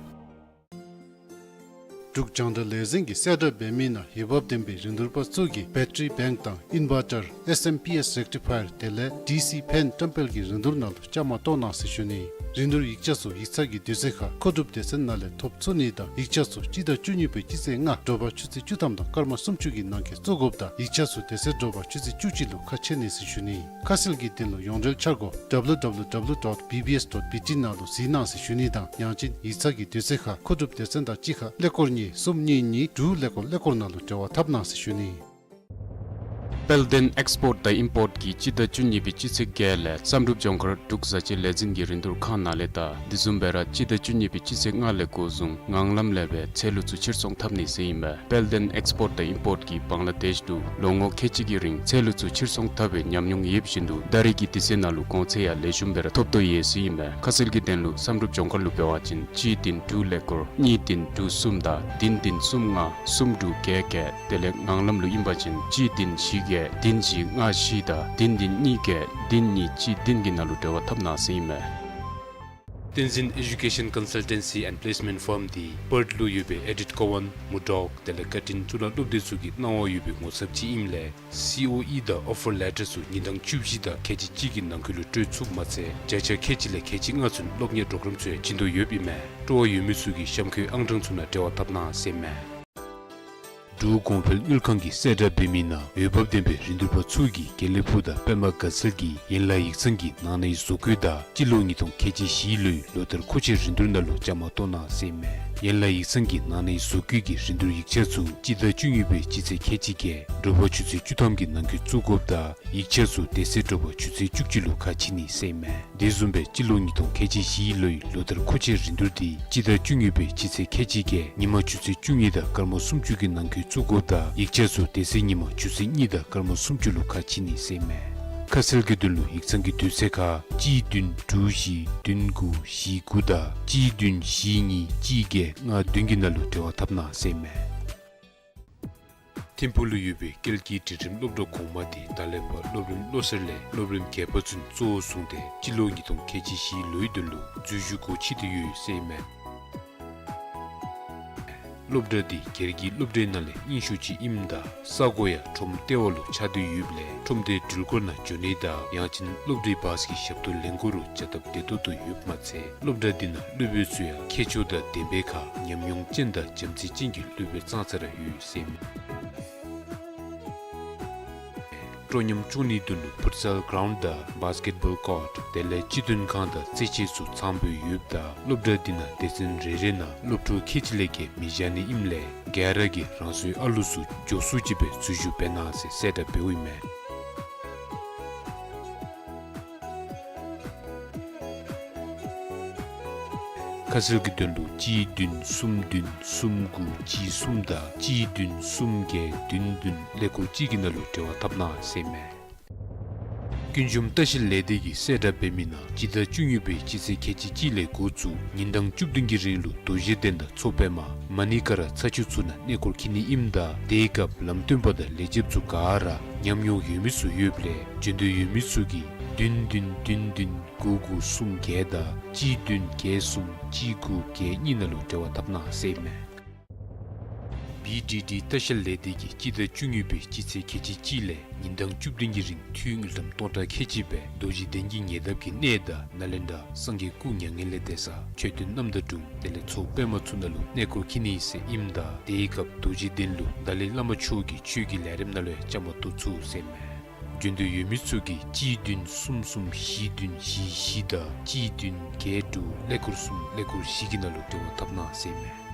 འབྲུག་རྒྱང་བསྒྲགས་ལས་འཛིན་གྱིས་གསལ་བསྒྲགས་འབད་མི་ནང་འོས་འབབ་ལྡན་པའི་རིན་བསྡུར་པ་ཚུ་གིས་བེ་ཊ་རི་བེངཀ་དང་ཨིན་ཝར་ཊར་ཨེསི་ཨེམ་པི་ཨེསི་རེག་ཊི་ཕ་ཡར་དེ་ལས་ཌི་སི་ཕེན་བཀྲམ་སྤེལ་གྱི་རིན་བསྡུར་ནང་ལུ་བཅའ་མར་གཏོགས་གནང་ཟེར་ཞུ་ནི། རིན་བསྡུར་ཡིག་ཆ་ཚུ་ཡིག་ཚང་གི་དུས་ཚོད་ཁར་མཁོ་སྒྲུབ་སྡེ་ཚན་ནང་ལས་ཐོབ་ཚུགས་ནི་དང་ཡིག་ཆ་ཚུ་སྤྱི་ཟླ་བཅུ་གཉིས་པའི་སྤྱི་ཚེས་ལྔ་དྲོ་པ་ཆུ་ཚོད་བཅུ་ཐམ་དང་སྐར་མ་སུམ་ཅུ་གི་ནང་འཁོད་བཙུགས་དགོཔ་དང་ཡིག་ཆ་ཚུ་དེ་ཚེ་དྲོ་པ་ཆུ་ཚོད་བཅུ་གཅིག་ལུ་ཁ་ཕྱེ་ནི་ཟེར་ཞུ་ནི། ཁ་གསལ་གྱི་དོན་ལུ་ཡོངས་འབྲེལ་འཆར་སྒོ་ཌབ་ལུ་ཌབ་ལུ་ཌབ་ལུ་ཌོཊ་བི་བི་ཨེསི་ཌོཊ་བི་ཊི་ནང་ལུ་གཟིགས་གནང་ཟེར་ཞུ་ནི་དང་ཡང་ཅིན་ཡིག་ཚང་གི་དུས་ཚོད་ཁར་མཁོ་སྒྲུབ་སྡེ་ཚན་དང་གཅིག་ཁར་ཀླད་ཀོར་གཉིས་གསུམ་གཉིས་གཉིས་དྲུག་ཀླད་ཀོར་ཀླད་ཀོར་ནང་ལུ་འབྲེལ་བ་འཐབ་གནང་ཟེར་ཞུ་ནི། དཔལ་ལྡན་ཨེགསི་པོརཊ་དང་ཨིམ་པོརཊ་ཀྱིས་སྤྱི་ཟླ་བཅུ་གཉིས་པའི་སྤྱི་ཚེས་བརྒྱད་ལས་བསམ་གྲུབ་ལྗོངས་མཁར་འབྲུག་བཟའ་ཆས་ལས་འཛིན་གྱི་རིན་བསྡུར་ཁང་ནང་ལས་དང་དེ་བཟུམ་སྦེ་ར་སྤྱི་ཟླ་བཅུ་གཉིས་པའི་སྤྱི་ཚེས་ལྔ་ལས་འགོ་བཟུང་ངང་ལམ་ལས་སྦེ་ཚལ་ལུ་ཚུ་ཕྱིར་ཚོང་འཐབ་ནི་ཟེར་ཨིན་པས། དཔལ་ལྡན་ཨེགསི་པོརཊ་དང་ཨིམ་པོརཊ་ཀྱིས་བང་ལ་དེཤ་ལུ་ལོ་ངོ་ཁལ་གཅིག་གི་རིང་ཚལ་ལུ་ཚུ་ཕྱིར་ཚོང་འཐབ་པའི་ཉམས་མྱོང་ཡོདཔ་བཞིན་དུ་ད་རེས་ཀྱི་དུས་ཚོད་ནང་ལུ་གོང་ཚད་ཡང་ལེགས་ཤོམ་སྦེ་ར་ཐོབ་དོ་ཡོད་ཟེར་ཨིན་པས། ཁ་གསལ་གྱི་དོན་ལུ་བསམ་གྲུབ་ལྗོངས་མཁར་ལུ་འབད་བ་ཅིན་གཅིག་བདུན་དྲུག་ཀླད་ཀོར་གཉིས་བདུན་དྲུག་གསུམ་དང་བདུན་བདུན་གསུམ་ལྔ་གསུམ་དྲུག་བརྒྱད་བརྒྱད། དེ་ལས་ངང་ལམ་ལུ་ཨིན་པ་ཅིན་གཅིག་བདུན་བཞི་བརྒྱད་བདུན་བཞི་ལྔ་བཞི་དང་བདུན་བདུན་གཉིས་བརྒྱད་བདུན་གཉིས་གཅིག་བདུན་གྱི་ནང་ལུ་འབྲེལ་བ་འཐབ་གནང་ཟེར་ཨིན་མས། བསྟན་འཛིན་ཨེ་ཌུ་ཀེ་ཤན་ཀོན་སལ་ཊེན་སི་ཨེནཌ་པི་ལེསི་མེནཊ་ཕརམ་འདི་པརཐ་ལུ་ཡོད་པའི་ཨེ་ཌིཐ་ཀོ་ཝཱན་མུར་ཌོག་དེ་ལས་ཀར་ཊིན་གཙུག་ལག་སློབ་སྡེ་ཚུ་གིས་གནང་བ་ཡོད་པའི་ངོ་ཚབ་ཅིག་ཨིནམ་ལས་སི་ཨོ་ཨི་དང་ཨོ་ཕར་ལེ་ཊར་ཚུ་ཉིན་གྲངས་བཅུ་བཞི་དང་ཁལ་གཅིག་གཅིག་གི་ནང་འཁོད་ལུ་སྤྲོད་ཚུགསཔ་མ་ཚད་བརྒྱ་ཆ་ཁལ་གཅིག་ལས་ཁལ་གཅིག་ལྔ་ཚུན་སློབ་གཉེར་གྲོགས་རམ་ཚུ་ཡང་བྱིན་དོ་ཡོདཔ་ཨིན་མས། སྤྲོ་བ་ཡོད་མི་ཚུ་གིས་གཤམ་འཁོད་ཨང་གྲངས་ཚུ་ནང་འབྲེལ་བ་འཐབ་གནང་ཟེར་ཨིན་མས། འབྲུག་གོང་འཕེལ་དངུལ་ཁང་གིས་གསལ་བསྒྲགས་འབད་མི་ནང་འོས་འབབ་ལྡན་པའི་རིན་བསྡུར་པ་ཚུ་གིས་དགེ་ལེགས་ཕུག་དང་པདྨ་དགའ་ཚལ་གྱི་ཡན་ལག་ཡིག་ཚང་གི་ནང་ནའི་བཟོ་བཀོད་དང་སྤྱི་ལོ་ཉིས་སྟོང་ཁལ་གཅིག་བཞིའི་ལོའི་ལོ་བསྟར་མཁོ་ཆས་རིན་བསྡུར་ནང་ལུ་བཅའ་མར་གཏོགས་གནང་ཟེར་ཨིན་མས། ཡན་ལག་ཡིག་ཚང་གི་ནང་ནའི་བཟོ་བཀོད་ཀྱི་རིན་བསྡུར་ཡིག་ཆ་ཚུ་སྤྱི་ཟླ་བཅུ་གཉིས་པའི་སྤྱི་ཚེས་ཁལ་གཅིག་བརྒྱད་དྲོ་པ་ཆུ་ཚོད་བཅུ་ཐམ་གྱི་ནང་འཁོད་བཙུགས་དགོཔ་དང་ཡིག་ཆ་ཚུ་དེ་ཚེ་དྲོ་པ་ཆུ་ཚོད་བཅུ་གཅིག་ལུ་ཁ་ཕྱེ་ནི་ཟེར་ཨིན་མས། དེ་བཟུམ་སྦེ་སྤྱི་ལོ་ཉིས་སྟོང་ཁལ་གཅིག་བཞིའི་ལོའི་ལོ་བསྟར་མཁོ་ཆས་རིན་བསྡུར་འདི་སྤྱི་ཟླ་བཅུ་གཉིས་པའི་སྤྱི་ཚེས་ཁལ་གཅིག་བརྒྱད་ཉིན་མ་ཆུ་ཚོད་བཅུ་གཉིས་དང་སྐར་མ་སུམ་ཅུ་གི་ནང་འཁོད་བཙུགས་དགོཔ་དང་ཡིག་ཆ་ཚུ་དེ་ཚེ་ཉིན་མ་ཆུ་ཚོད་གཉིས་དང་སྐར་མ་སུམ་ཅུ་ལུ་ཁ་ཕྱེ་ནི་ཟེར་ཨིན་མས། ཁ་གསལ་གྱི་དོན་ལུ་ཡིག་ཚང་གི་དུས་ཚོད་ཁར་གཅིག་བདུན་དྲུག་བཞི་བདུན་དགུ་བཞི་དགུ་དང་གཅིག་བདུན་བཞི་གཉིས་གཅིག་བརྒྱད་ལྔ་བདུན་གྱི་ནང་ལུ་འབྲེལ་བ་འཐབ་གནང་ཟེར་ཨིན་མས། ཐིམ་ཕུག་ལུ་ཡོད་པའི་སྐྱེལ་གྱི་སྒྲིག་ཁྲིམས་སློབ་གྲྭ་གོང་མ་འདི་ད་ལས་ཕར་སློབ་རིམ་བློ་གསར་ལས་སློབ་རིམ་བརྒྱད་པ་ཚུན་གཙོ་བོར་བཟུང་སྟེ་སྤྱི་ལོ་ཉིས་སྟོང་ཁལ་གཅིག་བཞི་ལོའི་དོན་ལུ་འཛུལ་ཞུགས་སྒོ་ཕྱེ་སྟེ་ཡོད་ཟེར་ཨིན་མས། སློབ་གྲྭ་འདི་སྒེར་གྱི་སློབ་གྲྭའི་ནང་ལས་རྙིང་ཤོས་ཅིག་ཨིནམ་ད་ས་གོ་ཡང་ཁྲོམ་ལྟེ་བ་ལུ་ཆགས་ཏེ་ཡོདཔ་ལས་ཁྲོམ་སྡེའི་འགྲུལ་འཁོར་ནང་འགྱོ་ནི་དང་ཡང་ཅིན་སློབ་གྲྭའི་བཱས་ཀྱི་ཞབས་ཏོག་ལེན་དགོ་རུང་བྱ་སྟབས་བདེ་ཏོག་ཏོ་ཡོདཔ་མ་ཚད་སློབ་གྲྭ་འདི་ནང་སློབ་དཔོན་ཚུ་ཡང་མཁས་མཆོག་དང་ལྡན་པའི་ཁར་ཉམས་མྱོང་ཅན་དང་བྱམས་བརྩེ་ཅན་གྱི་སློབ་དཔོན་ཙང་ཙ་ར་ཡོད་ཟེར་ཨིན་མས། སྤྲོ་ཉམས་སྐྱོང་ནིའི་དོན་ལུ་ཕུཊ་སཱལ་གྲའུནཌ་དང་བཱསི་ཀེཊ་བཱོལ་ཀོརཊ་དེ་ལས་སྤྱི་མཐུན་ཁང་དང་རྩེད་ཆས་ཚུ་ཚངམ་སྦེ་ཡོདཔ་ད་སློབ་གྲྭ་འདི་ནང་སྡེ་ཚན་རེ་རེ་ནང་སློབ་ཕྲུག་ཁལ་གཅིག་ལས་བརྒལ་མི་བཞག་ནི་ཨིནམ་ལས་ག་ར་གིས་རང་སོའི་ཨ་ལུ་ཚུ་མགྱོགས་སུ་ཅིག་སྦེ་འཛུལ་ཞུགས་འབད་གནང་ཟེར་གསལ་བསྒྲགས་འབདཝ་ཨིན་མས། ཁ་གསལ་གྱི་དོན་ལུ་གཅིག་བདུན་གསུམ་བདུན་གསུམ་དགུ་གཅིག་གསུམ་དང་གཅིག་བདུན་གསུམ་བརྒྱད་བདུན་བདུན་ཀླད་ཀོར་གཅིག་གི་ནང་ལུ་འབྲེལ་བ་འཐབ་གནང་ཟེར་ཨིན་མས། ཀུན་འབྱུང་ལྟ་བཤལ་ལས་སྡེ་གིས་གསལ་བསྒྲགས་འབད་མི་ནང་སྤྱི་ཟླ་བཅུ་གཉིས་པའི་སྤྱི་ཚེས་ཁལ་གཅིག་གཅིག་ལས་འགོ་བཙུགས་ཉིན་གྲངས་བཅུ་བདུན་གྱི་རིང་ལུ་རྡོ་རྗེ་གདན་དང་མཚོ་པདྨ་མ་ཎི་ཀ་ར་ཚ་ཆུ་ཚུ་ནང་གནས་སྐོར་འཁྱིད་ནི་ཨིནམ་ད་དེའི་སྐབས་ལམ་སྟོན་པ་དང་ལས་བྱེདཔ་ཚུ་ག་ར་ཉམས་མྱོང་ཡོད་མི་ཚུ་ཡོདཔ་ལས་འབྱོན་འདོད་ཡོད་མི་ཚུ་གིས་བདུན་བདུན་བདུན་བདུན་དགུ་དགུ་གསུམ་བརྒྱད་དང་གཅིག་བདུན་བརྒྱད་གསུམ་གཅིག་དགུ་བརྒྱད་གཉིས་ནང་ལུ་འབྲེལ་བ་འཐབ་གནང་ཟེར་ཨིན་མས། བི་ཌི་ཌི་ལྟ་བཤལ་ལས་སྡེ་གིས་སྤྱི་ཟླ་བཅུ་གཉིས་པའི་སྤྱི་ཚེས་ཁལ་གཅིག་གཅིག་ལས་ཉིན་གྲངས་བཅུ་བདུན་གྱི་རིང་འཐུས་དངུལ་ཀྲམ་སྟོང་ཕྲག་ཁལ་གཅིག་སྦེ་རྡོ་རྗེ་གདན་གྱི་ཉེ་འདབས་ཀྱི་གནས་དང་ནཱ་ལེནྡྲ་སངས་རྒྱས་སྐུ་མྱ་ངན་ལས་འདས་ས་མཆོད་རྟེན་རྣམ་དག་དྲུང་དེ་ལས་མཚོ་པདྨ་ཚུ་ནང་ལུ་གནས་སྐོར་འཁྱིད་ནི་ཟེར་ཨིནམ་ད་དེའི་སྐབས་རྡོ་རྗེ་གདན་ལུ་ཏཱ་ལའི་བླ་མ་མཆོག་གི་ཆོས་ཀྱི་ལས་རིམ་ནང་ལུ་ཡང་བཅའ་མར་གཏོགས་ཚུགས་ཟེར་ཨིན་མས། འབྱོན་འདོད་ཡོད་མི་ཚུ་གིས་གཅིག་བདུན་གསུམ་གསུམ་བཞི་བདུན་བཞི་བཞི་དང་གཅིག་བདུན་བརྒྱད་དྲུག་ཀླད་ཀོར་གསུམ་ཀླད་ཀོར་བཞི་གི་ནང་ལུ་འབྲེལ་བ་འཐབ་གནང་ཟེར་ཨིན་མས།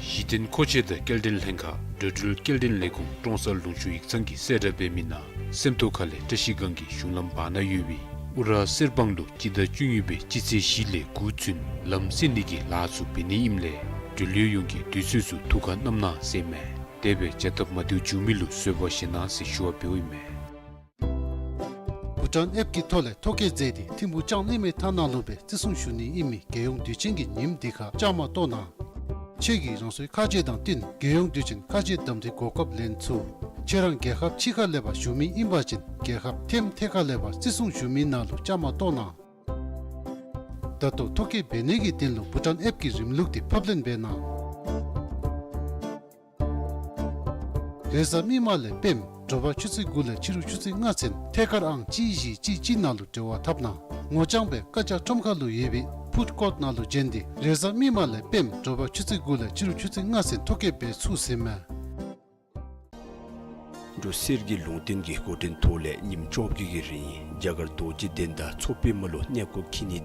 གཞི་རྟེན་མཁོ་ཆས་དང་སྐྱེལ་འདྲེན་ལྷན་ཁག་འགྲོ་འགྲུལ་སྐྱེལ་འདྲེན་ལས་ཁུངས་ཀྲོང་གསར་ལུང་ཕྱོགས་ཡིག་ཚང་གིས་གསལ་བསྒྲགས་འབད་མི་ནང་སེམས་རྟོགས་ཁ་ལས་བཀྲ་ཤིས་སྒང་གི་གཞུང་ལམ་བར་ན་ཡོད་པའི་ཨུ་ར་གསེར་སྦང་ལུ་སྤྱི་ཟླ་བཅུ་གཉིས་པའི་སྤྱི་ཚེས་བཞི་ལས་འགོ་བཙུགས་ལམ་སེལ་ནི་གི་ལཱ་ཚུ་འབད་ནི་ཨིནམ་ལས་འགྲུལ་ཡོང་གི་དུས་ཚོད་ཚུ་ཐུགས་ཁར་བསྣམ་གནང་ཟེར་ཨིན་མས། དེ་སྦེ་བྱ་སྟབས་མ་བདེཝ་བྱུང་མི་ལུ་བཟོད་པ་བཞེས་གནང་ཟེར་ཞུ་བ་འབདཝ་ཨིན་མས། བྷུ་ཊཱན་ཨེཔ་ཀྱི་ཐོག་ལས་ཐོ་བཀོད་མཛད་དེ་ཐིམ་ཕུག་ལྕང་གླིང་མའི་ཐང་ནང་ལུ་སྦེ་བརྩི་སྲུང་ཞུ་ནི་ཨིན་མི་རྒྱལ་ཡོངས་དུས་ཆེན་གྱི་ཉིནམ་འདི་ཁར་བཅའ་མར་གཏོགས་གནང་། ཁྱེད་ཀྱིས་རང་སོའི་ཁ་རྗེ་དང་བསྟུན་རྒྱལ་ཡོངས་དུས་ཆེན་ཁ་རྗེ་གདམ་འཐུའི་གོ་སྐབས་ལེན་ཚུགས། ཁྱེད་རང་རྒྱལ་ཁབ་ཕྱི་ཁ་ལས་ཕར་བཞུགས་མི་ཨིན་པ་ཅིན་རྒྱལ་ཁབ་ཐེམ་ཐེ་ཁ་ལས་ཕར་བརྩི་སྲུང་ཞུ་མི་ནང་ལུ་བཅའ་མར་གཏོགས་གནང་། ད་ལྟོ་ཐོ་བཀོད་འབད་ནི་གི་དོན་ལུ་བྷུ་ཊཱན་ཨེཔ་ཀྱི་རིམ་ལུགས་འདི་ཕབ་ལེན་འབད་གནང་། རེས་གཟའ་མིག་དམར་ལས་སྤེནམ་དྲོ་པ་ཆུ་ཚོད་དགུ་ལས་ཕྱི་རུ་ཆུ་ཚོད་ལྔ་ཚུན་ཐད་ཀར་ཨང་གཅིག་བཞི་གཅིག་གཅིག་ནང་ལུ་འབྲེལ་བ་འཐབ་གནང་། ངོ་རྐྱང་སྦེ་ཀ་ཅ་ཁྲོམ་ཁ་ལུ་ཡོད་པའི་ཕུཌ་ཀོརཊ་ནང་ལུ་བྱོན་ཏེ་རེས་གཟའ་མིག་དམར་ལས་སྤེནམ་དྲོ་པ་ཆུ་ཚོད་དགུ་ལས་ཕྱི་རུ་ཆུ་ཚོད་ལྔ་ཚུན་ཐོ་བཀོད་འབད་ཚུགས་ཟེར་མས། འབྲུག་གསེར་གྱི་ལུང་བསྟན་གྱི་འགོ་འདྲེན་ཐོག་ལས་ཉིནམ་བཅོ་བརྒྱད་ཀྱི་རིང་རྒྱ་གར་རྡོ་རྗེ་གདན་དང་མཚོ་པདྨ་ལུ་གནས་སྐོར་འཁྱིད་ནི།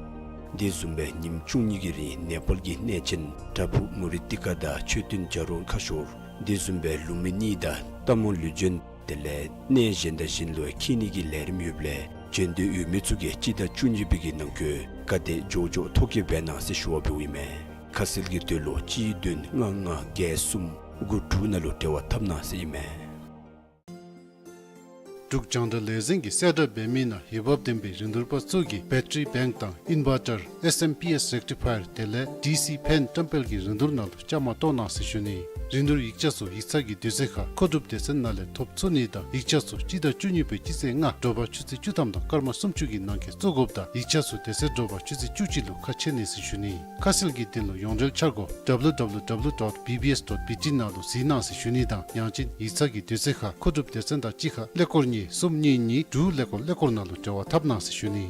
དེ་བཟུམ་སྦེ་ཉིནམ་བཅུ་གཉིས་ཀྱི་རིང་ནེ་པཱལ་གྱི་གནས་ཆེན་བྲག་ཕུག་མུ་རི་ཏི་ཀ་དང་མཆོད་རྟེན་བྱ་རོག་ཁ་ཤོར། དེ་བཟུམ་སྦེ་ལུམ་བི་ནི་དང་རྟ་མོ་ལུས་སྦྱིན་དེ་ལས་གནས་གཞན་དང་གཞན་ལུ་འཁྱིད་ནི་གི་ལས་རིམ་ཡོདཔ་ལས་འབྱོན་འདོད་ཡོད་མི་ཚུ་གིས་སྤྱི་ཟླ་བཅུ་གཉིས་པའི་གི་ནང་འཁོད་ག་དེ་མགྱོགས་མགྱོགས་ཐོ་བཀོད་འབད་གནང་ཟེར་ཞུ་བ་འབདཝ་ཨིན་མས། ཁ་གསལ་གྱི་དོན་ལུ་གཅིག་བདུན་ལྔ་ལྔ་བརྒྱད་གསུམ་དགུ་དྲུག་ནང་ལུ་འབྲེལ་བ་འཐབ་གནང་ཟེར་ཨིན་མས། འབྲུག་རྒྱང་བསྒྲགས་ལས་འཛིན་གྱིས་གསལ་བསྒྲགས་འབད་མི་ནང་འོས་འབབ་ལྡན་པའི་རིན་བསྡུར་པ་ཚུ་གིས་བེ་ཊ་རི་བེངཀ་དང་ཨིན་བར་ཊར་ཨེསི་ཨེམ་པི་ཨེསི་རེག་ཊི་ཕ་ཡར་དེ་ལས་ཌི་སི་ཕེན་ཊེམ་པལ་གྱི་རིན་བསྡུར་ནང་ལུ་བཅའ་མར་གཏོགས་གནང་ཟེར་ཞུ་ནི། རིན་བསྡུར་ཡིག་ཆ་ཚུ་ཡིག་ཚང་གི་དུས་ཚོད་ཁར་མཁོ་སྒྲུབ་སྡེ་ཚན་ནང་ལས་ཐོབ་ཚུགས་ནི་དང་ཡིག་ཆ་ཚུ་སྤྱི་ཟླ་བཅུ་གཉིས་པའི་སྤྱི་ཚེས་ལྔ་དྲོ་པ་ཆུ་ཚོད་བཅུ་ཐམ་དང་སྐར་མ་སུམ་ཅུ་གི་ནང་འཁོད་བཙུགས་དགོཔ་དང་ཡིག་ཆ་ཚུ་དེ་ཚེ་དྲོ་པ་ཆུ་ཚོད་བཅུ་གཅིག་ལུ་ཁ་ཕྱེ་ནི་ཟེར་ཞུ་ནི། ཁ་གསལ་གྱི་དོན་ལུ་ཡོངས་འབྲེལ་འཆར་སྒོ་W W W dot B B S dot B T ནང་ལུ་གཟིགས་གནང་ཟེར་ཞུ་ནི་དང་ཡང་ཅིན་ཡིག་ཚང་གི་དུས་ཚོད་ཁར་མཁོ་སྒྲུབ་སྡེ་ཚན་དང་གཅིག་ཁར་ཀླད་ཀོར་གཉིས་གསུམ་གཉིས་གཉིས་དྲུག་ཀླད་ཀོར་ཀླད་ཀོར་ནང་ལུ་འབྲེལ་བ་འཐབ་གནང་ཟེར་ཞུ་ནི།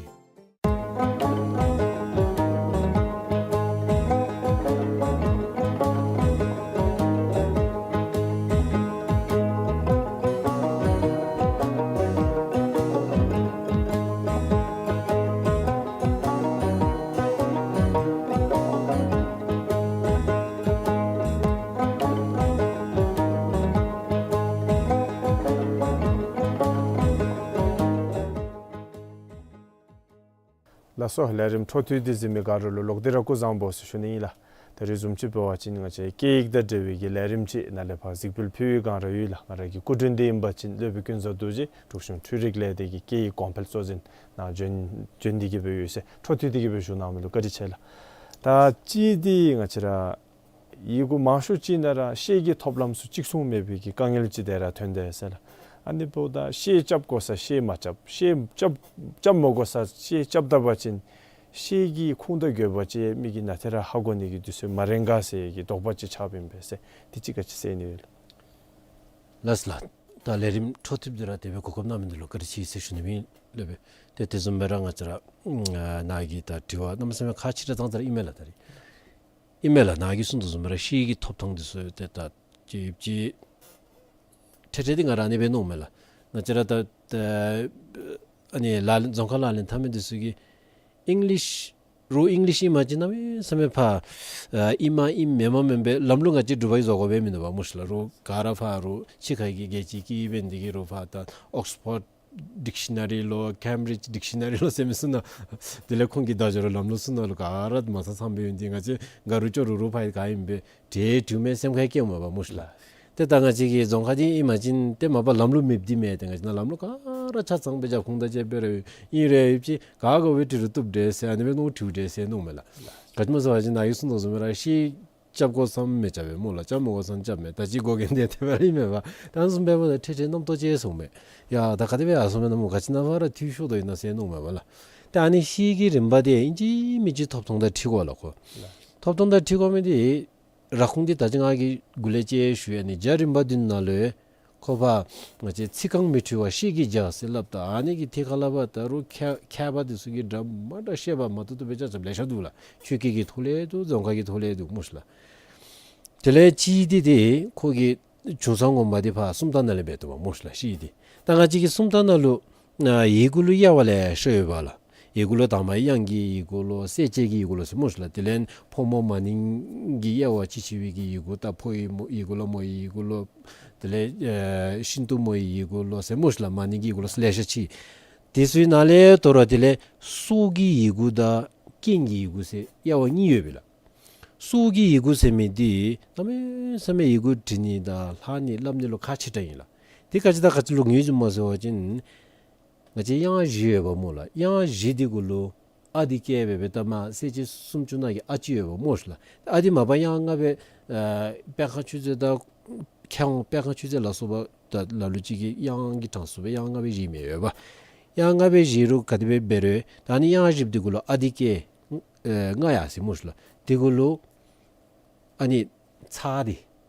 ལགས་སོ། ལས་རིམ་འཕྲོ་མཐུད་དེ་གཟིགས་མི་ག་ར་ལུ་ལོག་སྟེ་ར་སྐུ་གཟུགས་བཟང་པོ་ཟེར་ཞུ་ནི་ཨིན་ལགས། ད་རེས་བཟུམ་ཅིག་འབད་བ་ཅིན་ང་བཅས་སྐད་ཡིག་དང་འབྲེལ་བའི་གི་ལས་རིམ་ཅིག་ནཱ་ལས་ཕར་གཟིགས་འབུལ་ཕུལ་བའི་སྒང་ར་ཡོད་ལགས། ང་ར་གི་སྐུ་མགྲོན་འདི་ཨིན་པ་ཅིན་སློབ་དཔོན་ཀུན་བཟང་རྡོ་རྗེ་འབྲུག་གཞུང་འཕྲུལ་རིག་ལས་སྡེ་གི་སྐད་ཡིག་གོང་འཕེལ་གཙོ་འཛིན་ནང་བྱོན་བྱོན་ཏེ་གི་སྦེ་ཡོད་ཟེར་འཕྲོ་མཐུད་དེ་གི་སྦེ་བཞུགས་གནང་མི་ལུ་བཀའ་དྲིན་ཆེ་ལགས། ད་ཅི་འདི་ང་བཅས་ར་ ཡི་གུ་མང་ཤོས་ཅིག་ནང་ར་ཤེལ་གྱི་ཐོབ་ལམ་ཚུ་གཅིག་མཚུངས་མེད་པའི་གི་དཀའ་ངལ་ཅིག་དེ་ར་ཐོན་དེས་ཟེར་ལགས། ཨ་ནི་འབདཝ་ད་ཤེལ་རྐྱབ་དགོ་ས་ཤེལ་མ་རྐྱབ། ཤེལ་རྐྱབ་རྐྱབ་མ་དགོ་ས་ཤེལ་རྐྱབ་ད་པ་ཅིན་ཤེལ་གྱི་ཁུངས་དང་དགོས་པ་ཅིག་མི་གིས་ནན་ཏན་ར་ཧ་གོ་ནི་གི་དུས་ཚོད་མ་རན་ག་ཟེར་གྱི་དོགས་པ་ཅིག་ཆགསཔ་ཨིན་པས་ཟེར། དེ་ཅིག་ག་ཅི་ཟེར་ནི་ཡོད་ལགས། ལགས་སོ་ལགས། ད་ལས་རིམ་འཕྲོ་མཐུད་དེ་ར་དེ་སྦེ་གོ་སྐབས་གནང་མི་འདི་ལུ་བཀའ་དྲིན་ཆེ་ཟེར་ཞུ་ནི་ཨིན་ལགས་པས། ཏེ་དེ་བཟུམ་སྦེ་ར་ང་བཅས་ར་ཨ་ནཱ་གི་ད་དྲི་བ་གནམ་མེད་ས་མེད་ཁག་ཆེ་དྲགས་ཙང་ཙ་ར་ཨིན་མས་ལགས། ད་རིས་ཨིན་མས་ལགས། ནཱ་གིས་གསུངས་དོ་བཟུམ་སྦེ་ར་ཤེལ་གྱི་ཐོབ་ཐང་འདི་ཚུ་ཏེ་ད་ཅིག་ཅིག་ཁྲེ་ཁྲེ་འདི་ང་ར་ཨ་ནི་སྦེ་མནོཝ་མས་ལགས། ང་བཅས་ར་ད་ད་ཨ་ནི་ལག་ལེན་རྫོང་ཁ་ལག་ལེན་འཐབ་མི་འདི་ཚུ་གིས་ཨིང་ལིཤ་རོགས་ཨིང་ལིཤ་ཨིན་པ་ཅིན་གནམ་མེད་ས་མེད་ཕར་ཨ་ཨིན་མ་ཨིན་མེན་མ་མེན་པའི་ལམ་ལུགས་ང་བཅས་འབྲུག་པ་གིས་བཟོ་དགོ་པས་མིན་འདུག་པ་སྨོ་ཤི་ལགས། རོགས་ག་ར་ཕར་རོགས་ཕྱི་ཁ་གི་རྒྱལ་སྤྱིའི་སྐད་འབད་ནི་དེ་གིས་རོགས་ཕར་ད་ཨོགསི་ཕོཌ་ཌིག་ཤི་ན་རི་ལོ་ཀེམ་བི་རིཇ་ཌིག་ཤི་ན་རི་ལོ་ཟེར་མི་ཚུ་ནང་དེ་ལས་ཁོང་གི་བརྡ་སྦྱོར་ལམ་ལུགས་ཚུ་ནང་ལུ་ག་ར་མ་ཚང་ཚངམ་སྦེ་ཡོད། འདི་ང་བཅས་ག་རུང་ཅོག་རུ་རུ་ཕར་ག་ཨིནམ་སྦེ་འབྲེལ་འདྲིས་མེད་སེམས་ཁར་བསྐྱེདཔ་མས་པ་སྨོ་ཤི་ལགས། ཏེ་ད་ང་བཅས་ཀྱི་རྫོང་ཁ་འདི་ཨིན་པ་ཅིན་ཏེ་མ་པ་ལམ་ལུགས་མེདཔ་འདི་མེན། ཏེ་ང་བཅས་ནང་ལམ་ལུགས་ག་ར་ཆ་ཚང་སྦེ་རྒྱབ་ཁུངས་དང་བཅས་སྦེ་ར་ཨིན་རུང་ཡང་ཅིག་ག་དགོ་པའི་འབྲི་རུང་བཏུབ་འདྲས་ཟེར་ཨ་ནི་སྦེ་མནོ་འདྲིཝ་འདྲས་ཟེར་མནོཝ་མས་ལགས། ག་ཅི་སྨོ་ཟེར་བ་ཅིན་ནཱ་གིས་གསུངས་དོ་བཟུམ་སྦེ་ར་ཤེལ་རྐྱབ་དགོ་ས་མི་རྐྱབ་པས་སྨོ་ལགས། རྐྱབ་མ་དགོ་ས་རྐྱབ་མས། ད་ཅི་དགོ་མཁན་འདི་དེ་སྦེ་ར་ཨིན་མས་པ། ད་ཨ་ནི་བཟུམ་འབདཝ་ད་ཁྲེ་ཁྲེ་རྣམ་རྟོག་སྐྱེ་སོངམ་མས། ཡ་ད་ག་དེ་སྦེ་ཡར་སོང་མས་ན་སྨོ། ག་ཅི་ནང་ཕར་ར་འཐུས་ཤོར་དོ་ཨིན་ན་ཟེར་མནོཝ་མས་པ་ལགས། ད་ཨ་ནི་ཤེལ་གྱི་རིམ་པ་འདི་ཨིན་ཅི་མིན་ཅི་ཐོབ་ཐང་དང་འཁྲིལ་དགོ་ལགས་ཁོ། ལགས། ཐོབ་ཐང་དང་འཁྲིལ་དགོ་མི་འདི་ར་ཁུངས་འདི་ད་ཅི་ང་གིས་འགོ་ལས་ཅིག་ཞུ་ཡི། ཨ་ནི་རྒྱ་རིམ་པ་འདི་ནང་ལུ་ཁོ་ཕར་ང་བཅས་ཚིག་རྐང་མི་འཁྲུལ་བ་ཤེལ་གྱི་རྒྱ་ཟེར་སླབ་ད་ཨ་ནི་གི་ཐད་ཁར་ལས་ཕར་ད་རུང་མཁས་མཁས་པ་འདི་ཚུ་གིས་འདྲ་མ་འདྲ་བཤད་པ་མ་བཏུབ་བཏུབ་སྦེ་རྐྱབ་རྐྱབ་ལེ་ཤ་འདུག་ལགས། ཆོས་སྐད་ཀྱི་ཐོག་ལས་འདུག། རྫོང་ཁ་གི་ཐོག་ལས་འདུག་སྨོ་ཤི་ལགས། དེ་ལས་གཅིག་འདི་ཏེ་ཁོ་གི་བྱུང་ས་ངོ་མ་འདི་ཕར་སུམ་རྟགས་ནང་ལས་འབད་དོ་བ་སྨོ་ཤི་ལགས། ཤེལ་འདི་ད་ང་བཅས་ཀྱི་སུམ་རྟགས་ནང་ལུ་ཨ་ཡི་གུ་ལུ་དབྱེ་བ་ལེ་ཤ་ཡོད་པ་ལགས། ཡི་གུ་ལུ་དང་པ་དབྱངས་ཀྱི་ཡི་གུ་ལོ་གསལ་བྱེད་ཀྱི་ཡི་གུ་ལོ་ཟེར་སྨོ་ཤི་ལགས། དེ་ལས་ཕོ་མོ་མ་ནིང་གི་དབྱེ་བ་ཅིག་ཕྱེ་བའི་གི་ཡི་གུ་ད་ཕོ་ཡི་མོ་ཡི་གུ་ལོ་མོ་ཡི་ཡི་གུ་ལོ་དེ་ལས་ཨ་ཤིན་ཏུ་མོ་ཡི་ཡི་གུ་ལོ་ཟེར་སྨོ་ཤི་ལགས། མ་ནིང་གི་ཡི་གུ་ལོ་ཟེར་ལེ་ཤ་ཅིག། དེ་ཚུ་ནང་ལས་དོ་རུང་དེ་ལས་སྲོག་གི་ཡི་གུ་དང་རྐྱེན་གྱི་ཡི་གུ་ཟེར་དབྱེ་བ་གཉིས་ཡོད་པས་ལགས། སྲོག་གི་ཡི་གུ་ཟེར་མི་འདི་གནམ་མེད་ས་མེད་ཡི་གུ་འབྲི་ནི་དང་ལྷག་ནི་སླབ་ནི་ལུ་ཁག་ཆེ་དྲགས་ཨིན་ལགས། དེ་ག་ཅི་དང་ག་ཅི་ལུ་ངོས་འཛིན་སྨོ་ཟེར་བ་ཅིན་ང་བཅས་དབྱངས་བཞི་ཡོད་པ་སྨོ་ལགས། དབྱངས་བཞི་འདི་གུ་ལུ་ཨ་འདི་བཀལ་སྦེ་སྦེ་ད་མར་གསལ་བྱེད་སུམ་ཅུ་ནང་གི་ཨ་ཅིག་ཡོད་པ་སྨོ་ཤི་ལགས། ཨ་འདི་མ་པ་དབྱངས་ལྔ་སྦེ་ཨ་སྤེལ་ཁང་ཆོས་མཛད་དང་མཁས་དབང་སྤེལ་ཁང་ཆོས་མཛད་ལ་སོགས་པ་ད་ལ་ལུ་ཅིག་གིས་དབྱངས་ཀྱི་གྲངས་སུ་སྦེ་དབྱངས་ལྔ་སྦེ་བཞེས་མི་ཡོད་པ། དབྱངས་ལྔ་སྦེ་བཞེས་རུང་ག་དེ་སྦེ་འབད་རུང་ད་ཨ་ནི་དབྱངས་བཞི་འདི་གུ་ལུ་ཨ་འདི་བཀལ་ཨེ་ལྔ་ཡར་སོ་ཡི་སྨོ་ཤི་ལགས། དེ་གུ་ལུ་ཨ་ནི་ཚེག་འདི་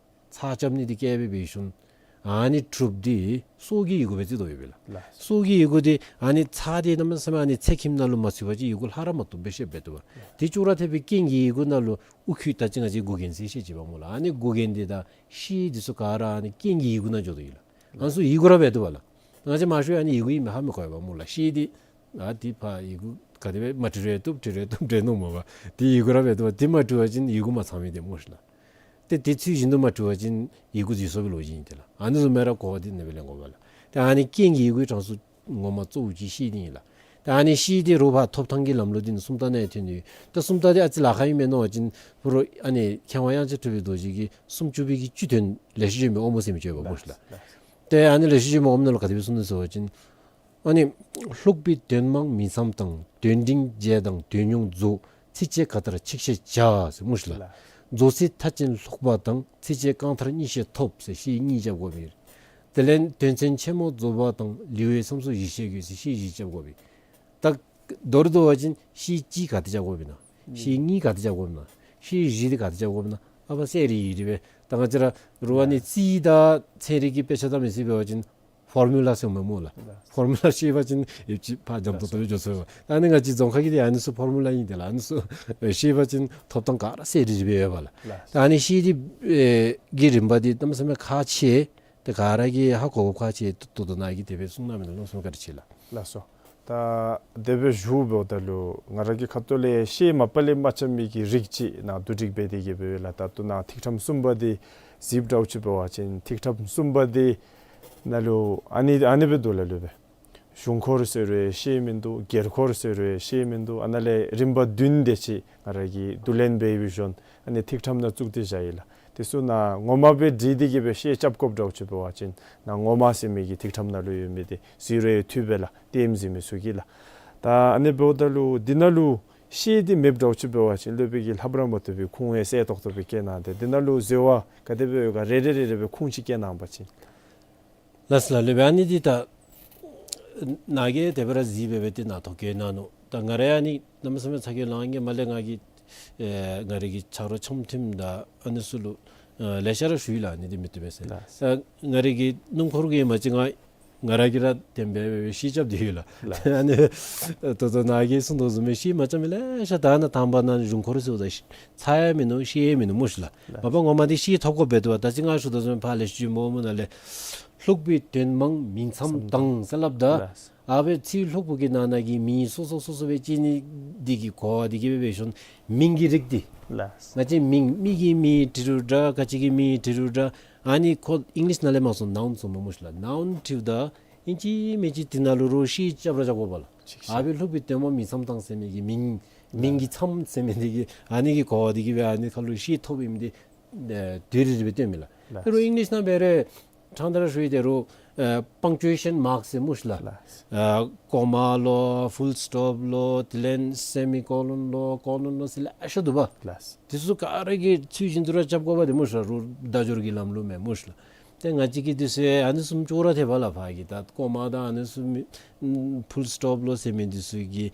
ཚེག་རྐྱབ་ནི་འདི་བཀལ་སྦེ་འབད་ཞིནམ་ཨ་ནི་དྲུག་འདི་སྲོག་གི་ཡི་གུ་སྦེ་བརྩི་དོ་ཡོད་པས་ལགས། ལགས། སྲོག་གི་ཡི་གུ་འདི་ཨ་ནི་ཚེག་འདི་གནམ་མེད་ས་མེད་ཨ་ནི་ཚེག་ཁྱིམ་ནང་ལུ་མ་ཚུད་པ་ཅིན་ཡི་གུ་ལྷག་ར་མ་བཏུབ་སྦེ་བཤདཔ་འབད་དོ་བ། དེ་ཅོག་ར་འཐདཔ་སྦེ་རྐྱེན་གྱི་ཡི་གུ་ནང་ལུ་ཨུ་ཁུ་ད་ཅི་ང་བཅས་མགུ་རྒྱན་ཟེར་བཤད་ཅི་པ་སྨོ་ལགས། ཨ་ནི་མགུ་རྒྱན་འདི་དང་ཤེལ་འདི་ཚུ་ག་ར་ཨ་ནི་རྐྱེན་གྱི་ཡི་གུ་ནང་འགྱོ་དོ་ཡོད་ལགས། ཨ་ནི་ཚུ་ཡི་གུ་ར་འབད་དོ་བ་ལགས། ང་བཅས་མང་ཤོས་ཨ་ནི་ཡི་གུ་ཨིནམ་ཧ་མི་གོ་བས་པ་སྨོ་ལགས། ཤེལ་འདི་ཨ་འདི་ཕར་ཡི་གུ་ག་དེ་སྦེ་མ་འབྲི་རུང་བཏུབ་འབྲི་རུང་བཏུབ་འདྲས་མནོཝ་མས་པ། དེ་ཡི་གུ་ར་འབད་དོ་བ། དེ་མ་འབྲི་བ་ཅིན་ཡི་གུ་མ་ཚང་མི་འདི་སྨོ་ཤི་ལགས། ཏེ་དེ་ཚུལ་བཞིན་དུ་མ་འབྲི་བ་ཅིན་ཡི་གུ་འཛོལ་སོང་བའི་ལོ་རྒྱུས་ཨིན་ཏེ་ལགས། ཨ་ནི་བཟུམ་སྦེ་ར་གོ་བ་འདི་ཨ་ནི་སྦེ་ལེན་དགོ་པས་ལགས། ཏེ་ཨ་ནི་རྐྱེན་གྱི་ཡི་གུའི་གྲངས་སུ་ངོ་མ་གཙོ་བོ་ཅིག་ཤེལ་འདི་ཨིན་ལགས། ཏེ་ཨ་ནི་ཤེལ་འདི་རོགས་ཕར་ཐོབ་ཐང་གི་ལམ་ལུགས་འདི་ནི་སུམ་རྟགས་ནང་ཡང་ཐོན་ནི། ད་སུམ་རྟགས་འདི་ཨ་ཙི་ལཱ་ཁག་ཨིན་མས་མནོ་བ་ཅིན་ཕུ་རོ་ཨ་ནི་མཁས་དབང་དབྱངས་ཅན་གྲུབ་པའི་རྡོ་རྗེ་གིས་སུམ་ཅུ་པའི་གི་བཅུད་དོན་ལེགས་བཤད་ལྗོན་པའི་དབང་པོ་ཟེར་མི་ཅིག་ཡོད་པ་སྨོ་ཤི་ལགས། ཏེ་ཨ་ནི་ལེགས་བཤད་ལྗོན་པའི་དབང་པོ་ནང་ལུ་ག་དེ་སྦེ་གསུངས་ནུག་ཟེར་བ་ཅིན་ཨ་ནི་ལྷུག་པའི་དོན་མང་མིང་ཙམ་དང་། དོན་འབྲིང་རྒྱས་དང་དོན་ཉུང་རྫོགས། ཚིགས་བཅད་ག་མཐར་ཆིག་ཤད་བྱ་ཟེར་སྨོ་ཤི་ལགས། ལགས། རྫོགས་ཚིག་མཐར་ཕྱིན་ལྷུག་པ་དང་། ཚིགས་བཅད་རྐང་མཐར་གཉིས་ཤད་ཐོབ་ཟེར་ཤེལ་གཉིས་རྐྱབ་དགོ་པས། དེ་ལས་དོན་ཚན་ཆེན་མོ་རྫོགས་པ་དང་། ལེའུའི་མཚམས་སུ་བཞི་ཤད་དགོས་ཟེར་ཤེལ་བཞི་རྐྱབ་དགོ་པས། ད་མདོར་བསྡུ་བ་ཅིན་ཤེལ་གཅིག་ག་ཏེ་རྐྱབ་དགོ་པས་ན། ཤེལ་གཉིས་ག་ཏེ་རྐྱབ་དགོ་པས་ན། ཤེལ་བཞི་འདི་ག་ཏེ་རྐྱབ་དགོ་པས་ན། ཨ་ཕར་གསལ་རི་རི་སྦེ་ད་ང་བཅས་ར་རུང་ཨ་ནི་རྩིས་དང་ཚན་རིག་གི་དཔེ་ཆ་ད་མི་ཤེས་པ་ཅིན་ཕོར་མུ་ལ་ཟེར་མི་སྨོ་ལགས། ཕོར་མུ་ལ་ཤེས་པ་ཅིན་ཡོད་ཅིག་ཕར་འཇམ་ཏོང་ཏོ་སྦེ་འགྱོ་ཚུགས་པས། ཨ་ནི་ང་བཅས་རྫོང་ཁ་གི་འདི་ཨ་ནི་ཚུ་ཕོར་མུ་ལ་ཨིན་ཏེ་ལགས། ཨ་ནི་ཚུ་ཤེས་པ་ཅིན་ཐོབ་ཐང་ག་ར་གསལ་རི་རི་སྦེ་ཡོད་པས་ལགས། ལགས། ད་ཨ་ནི་ཤེལ་འདི་ཨེ་གི་རིམ་པ་འདི་གནམ་མེད་ས་མེད་ཁག་ཆེ། ཏེ་ག་ར་གིས་ཧ་གོ་དགོཔ་ཁག་ཆེ། ད་ལྟོ་ནཱ་གིས་དེ་སྦེ་གསུངས་གནང་མི་འདི་ལུ་གནམ་མེད་ས་མེད་བཀའ་དྲིན་ཆེ་ལགས། ལགས་སོ། ད་དེ་སྦེ་ཞུཝ་ད་ལུ་ང་ར་གི་ཁ་ཐུག་ལས་ཤེལ་མ་པ་ལས་མ་རྐྱབ་མི་གི་རིགས་ཅིག་ནཱ་བསྡུ་སྒྲིག་འབད་དེ་གི་སྦེ་ལགས། ད་ལྟོ་ནཱ་ཐིག་ཕྲེང་གསུམ་པ་འདི་གཟིགསཔ་འདྲཝ་ཅིག་འབད་བ་ཅིན་ཐིག་ཕྲེང་གསུམ་པ་འདི་ནང་ལུ་ཨ་ནི་ཨ་ནི་སྦེ་འདུག་ལགས་ལུ་སྦེ། གཞུང་འཁོར་ཟེར་རུང་ཤེལ་མིན་འདུག། སྒེར་འཁོར་ཟེར་རུང་ཤེལ་མིན་འདུག། ཨ་ནཱ་ལས་རིམ་པ་བདུན་དེ་ཅིག་ང་ར་གིས་བསྡུ་ལེན་འབད་བའི་ཤུལ་ཨ་ནི་ཐིག་ཕྲེང་ནང་བཙུགས་ཏེ་བཞག་ཡི་ལགས། དེ་ཚུ་ནང་ངོ་མ་སྦེ་བྲིས་ཏེ་གི་སྦེ་ཤེལ་རྐྱབ་དགོཔ་འདྲཝ་ཅིག་འབད་བ་ཅིན་ནཱ་ངོ་མ་ཟེར་མི་གི་ཐིག་ཕྲེང་ནང་ལུ་ཡོད་མི་འདི་གཟིགས་རུང་བཏུབ་པས་ལགས། ལྟདམོ་གཟིགས་མི་ཚུ་གིས་ལགས། ད་ཨ་ནི་འབདཝ་ད་ལུ་འདི་ནང་ལུ་ ཤེལ་འདི་མེདཔ་འདྲཝ་ཅིག་འབད་བ་ཅིན་སློབ་དཔོན་གྱིས་ལྷབ་ར་མ་བཏུབ་པའི་ཁུངས་ཡང་གསལ་ཏོག་ཏོ་སྦེ་བཀལ་གནང་སྟེ། འདི་ནང་ལུ་འཛོལ་བ་ག་དེ་སྦེ་ཡོད་ག་རེ་རེ་རེ་རེ་སྦེ་ཁུངས་ཅིག་བཀལ་གནང་པ་ཅིན། ལགས་སོ་ལགས། སློབ་དཔོན་ཨ་ནི་འདི་ད་ནཱ་གིས་དེ་སྦེ་ར་གཟིགས་སྦེ་སྦེ་ཏེ་ནཱ་ཐོ་བཀོད་གནང་ནུག། ད་ང་ར་ཨ་ནི་གནམ་མེད་ས་མེད་ཚ་གྱང་ལང་ཡི། མ་ལས་ང་གིས་ཨེ་ང་རའི་གི་ཆ་རོགས་འཆམ་མཐུན་དང་ཨ་ནི་ཚུ་ལུ་ཨེ་ལེ་ཤ་ར་ཞུ་ཡི་ལགས། ཨ་ནི་འདི་མི་བཏུབ་པས་ཟེར། ལགས། ད་ང་རའི་གི་སྣུམ་འཁོར་གྱི་མ་གཅིག་ང་ང་ར་གིས་ར་བདེན་པའི་ཤེལ་རྐྱབ་སྟེ་ཡོད་ལགས། ལགས། ཨ་ནི་ད་ལྟོ་ནཱ་གིས་གསུངས་དོ་བཟུམ་སྦེ་ཤེལ་མ་རྐྱབ་མི་ལེ་ཤ། ད་ནཱ་དང་པ་ནཱ་གཞུང་འཁོར་ཟེརཝ་ད་ཤེལ་ཚར་ཡང་མིན་ནུག། ཤེལ་ཡང་མིན་ནུག་སྨོ་ཤི་ལགས། ལགས། མ་པ་ངོ་མ་འདི་ཤེལ་ཐོབ་དགོ་པས། དུ་བ་ད་ཅི་ང་ཞུ་དོ་བཟུམ་སྦེ་ཕར་ལས་ཞུ་མོ་མོ་ནང་ལས་ལྷུག་པའི་དོན་མང་མིང་མཚམས་དང་ཟེར་སླབ་ད། ལགས། ཨ་སྦེ་ཚིག་ལྷུག་པོ་གི་ནང་ན་གི་མིང་སོ་སོ་སོ་སོ་སྦེ་བཅད་ནི་འདི་གིས་གོ་བ་འདི་གིས་སྦེ་འབད་ཞིནམ་མིང་གི་རིགས་འདི། ལགས། ང་བཅས་མིང་མི་གི་མིང་འབྲི་རུང་འདྲ། ག་ཅི་གི་མིང་འབྲི་རུང་འདྲ། ཨ་ནི་ཁོ་ཨིང་ལིཤ་ནང་ལས་མར་སོང་ནའུན་ཟེར་མི་སྨོ་ཤི་ལགས། ནའུན་འབྲིཝ་ད་ཨིན་ཅི་མིན་ཅི་འདི་ནང་ལུ་རོགས་ཤེལ་རྐྱབ་ར་རྐྱབ་དགོ་པས་ལགས། ཅིག་ཨ་སྦེ་ལྷུག་པའི་དོན་མང་མིང་མཚམས་དང་ཟེར་མི་གི་མིང་མིང་གི་མཚམས་ཟེར་མི་འདི་གིས་ཨ་ནི་གི་གོ་བ་འདི་གིས་སྦེ་ཨ་ནི་ཁར་ལུ་ཤེལ་ཐོབ་ཨིནམ་འདི་ཨེ་དོན་རེ་རེ་སྦེ་སྟོནམ་མས་ལགས། ལགས། དེ་རུང་ཨིང་ལིཤ་ནང་འབད་རུང་ཕྲང་སྟེ་ར་ཞུ་ཡི། དེ་རུང་ཨེ་པང་ཅུ་ཨེ་ཤཱན་མཱརཀ་ཟེར་སྨོ་ཤི་ལགས། ལགས། ཨེ་ཀོ་མ་ལོ་ཕུལ་སི་ཊོབ་ལོ་དེ་ལས་སེ་མི་ཀོ་ལོན་ལོ་ཀོ་ལོན་ལོ་ཟེར་ལེ་ཤ་འདུག་པ། ལགས། དེ་ཚུ་ག་ར་གིས་ཚུལ་བཞིན་དུ་ར་རྐྱབ་དགོ་པས་ཏེ་སྨོ་ཤི་ལགས། རོགས་བརྡ་སྦྱོར་གྱི་ལམ་ལུགས་མས་སྨོ་ཤི་ལགས། ཏེ་ང་བཅས་ཀྱིས་དེ་ཚུ་ཨ་ནི་བཟུམ་ཅོག་ར་འཐདཔ་ལགས། ཕར་གྱི་ད་ཀོ་མ་དང་ཨ་ནི་བཟུམ་མི་ཕུལ་སི་ཊོབ་ལོ་ཟེར་མི་དེ་ཚུ་གིས་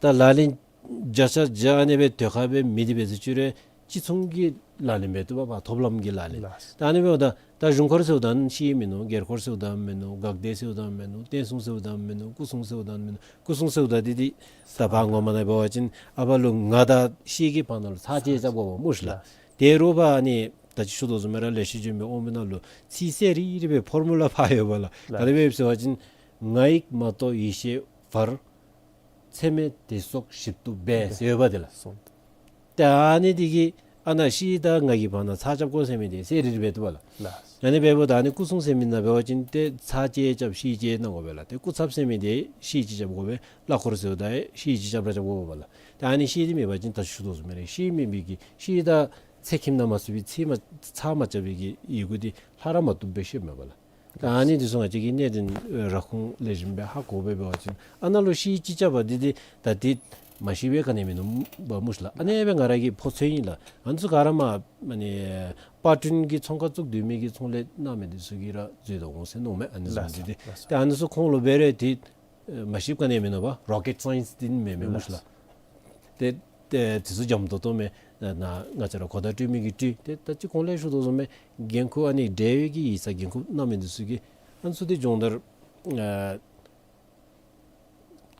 ད་ལག་ལེན་བརྒྱ་ཆ་བརྒྱ་ཨ་ནི་སྦེ་དེ་ཁར་སྦེ་མེད་དེ་འབད་ཟེར་ཅི་རུང་ཅིག་མཚུངས་ཀྱི་ལག་ལེན་འབད་བཏུབ་པས། ཐོབ་ལམ་གྱི་ལག་ལེན། ལགས། ད་ཨ་ནི་འབདཝ་ད་ད་གཞུང་འཁོར་ཟེརཝ་ད་ཤེལ་མིན་ནུག། སྒེར་འཁོར་ཟེརཝ་ད་མིན་ནུག། འགག་སྡེ་ཟེརཝ་ད་མིན་ནུག། བསྟན་སྲུང་ཟེརཝ་ད་མིན་ནུག། སྐུ་སྲུང་ཟེརཝ་ད་མིན་ནུག། སྐུ་སྲུང་ཟེརཝ་ད་འདི་འདི་ད་ཕར་ངོ་མ་ནང་འབད་བ་ཅིན་ཨ་ཕར་ལུ་ང་དང་ཤེལ་གྱི་བར་ན་ལུ་ཚར་བཅད་རྐྱབ་དགོཔ་སྨོ་ཤི་ལགས། ལགས། དེ་རུང་ཕར་ཨ་ནི་ད་ཅི་ཞུ་དོ་བཟུམ་སྦེ་ར་ལེགས་བཤད་ལྗོན་པའི་དབང་པོ་ནང་ལུ་ཚིག་གསལ་རི་རི་སྦེ་ཕོར་མུ་ལ་ཕར་ཡོད་པས་ལགས། ལགས། ག་དེ་སྦེ་ཟེར་བ་ཅིན་ང་ཡིག་མ་གཏོགས་ཡེ་ཤེས་བར། ཚད་མེད་དེ་སོགས་ཞིབ་ཏུ་འབད་ཟེར་ཡོད་པ་དེ་ལགས། སོང་། ཏེ་ཨ་ནི་འདི་གིས་ཨ་ནཱ་ཤེལ་དང་ང་གི་བར་ན་ཚར་རྐྱབ་དགོ་ཟེར་མི་འདི་གསལ་རི་རི་སྦེ་འདུག་པ་ལགས། ལགས། ཨ་ནི་འབདཝ་ད་ཨ་ནི་སྐུ་སྲུང་ཟེར་མི་ནང་འབད་བ་ཅིན་ཏེ་ཚར་བཅད་རྐྱབ་ཤེལ་བཅད་གནང་དགོ་པས་ལགས། ཏེ་སྐུ་ཚབ་ཟེར་མི་འདི་ཤེལ་ཅིག་རྐྱབ་དགོ་པས། གླ་འཁོར་ཟེརཝ་ད་ཤེལ་ཅིག་རྐྱབ་ར་རྐྱབ་དགོ་པས་ལགས། ཏེ་ཨ་ནི་ཤེལ་འདི་མེད་པ་ཅིན་ད་ཞུ་དོ་བཟུམ་སྦེ་ར་ཤེལ་མེད་པའི་གི་ཤེལ་དང་ཚེག་ཁྱིམ་ནང་མ་ཚུད་པའི་ཚེག་མ་ཚར་མ་རྐྱབ་པའི་གི་ཡི་གུ་འདི་ལྷག་ར་མ་བཏུབ་སྦེ་ཤེས་མས་པ་ལགས། ད་ཨ་ནི་འདི་ཚུ་ང་བཅས་ཀྱིས་གནད་དོན་ར་ཁུངས་ལེགས་ཤོམ་སྦེ་ཧ་གོ་སྦེ་འབད་བ་ཅིན་ཨ་ནཱ་ལུ་ཤེལ་ཅིག་རྐྱབ་པ་འདི་འདི་ད་འདི་མ་ཤེས་པའི་ག་ནི་མིན་ནུག་པ་སྨོ་ཤི་ལགས། ཨ་ནི་སྦེ་ང་ར་གིས་ཕོ་ཚོད་ཨིན་ལགས། ཨ་ནི་ཚུ་ག་ར་མ་ཨ་ནི་པར་སྐྲུན་གྱི་ཚོང་ཁང་བཙུགས་སྡོད་མི་གི་ཚོང་ལས་གནང་མི་འདི་ཚུ་གིས་ར་འཛོལ་དོ་འོང་ཟེར་མནོཝ་མས། ཨ་ནི་བཟུམ་འདི་འདི་ལགས་སོ། ལགས་སོ། ཏེ་ཨ་ནི་ཚུ་ཁོང་ལུ་འབད་རུང་འདི་མ་ཤེསཔ་ག་ནི་མིན་ནུག་པ། རོ་ཀེཊ་སའིནསི་འདི་མེན་མས་སྨོ་ཤི་ལགས། ཏེ་ཏེ་དེ་ཚུ་འཇམ་ཏོང་ཏོ་མས། ན་ང་བཅས་ར་གོ་བརྡ་སྤྲོད་མི་གིས་སྤྲོད། ཏེ་ད་ཅི་གོང་ལས་ཞུ་དོ་བཟུམ་སྦེ་འགན་ཁུར་ཨ་ནི་འབྲེལ་ཡོད་ཀྱི་ཡིག་ཚང་འགན་ཁུར་གནང་མི་འདི་ཚུ་གིས་ཨ་ནི་ཚུ་འདི་སྦྱོང་བརྡར་ཨ་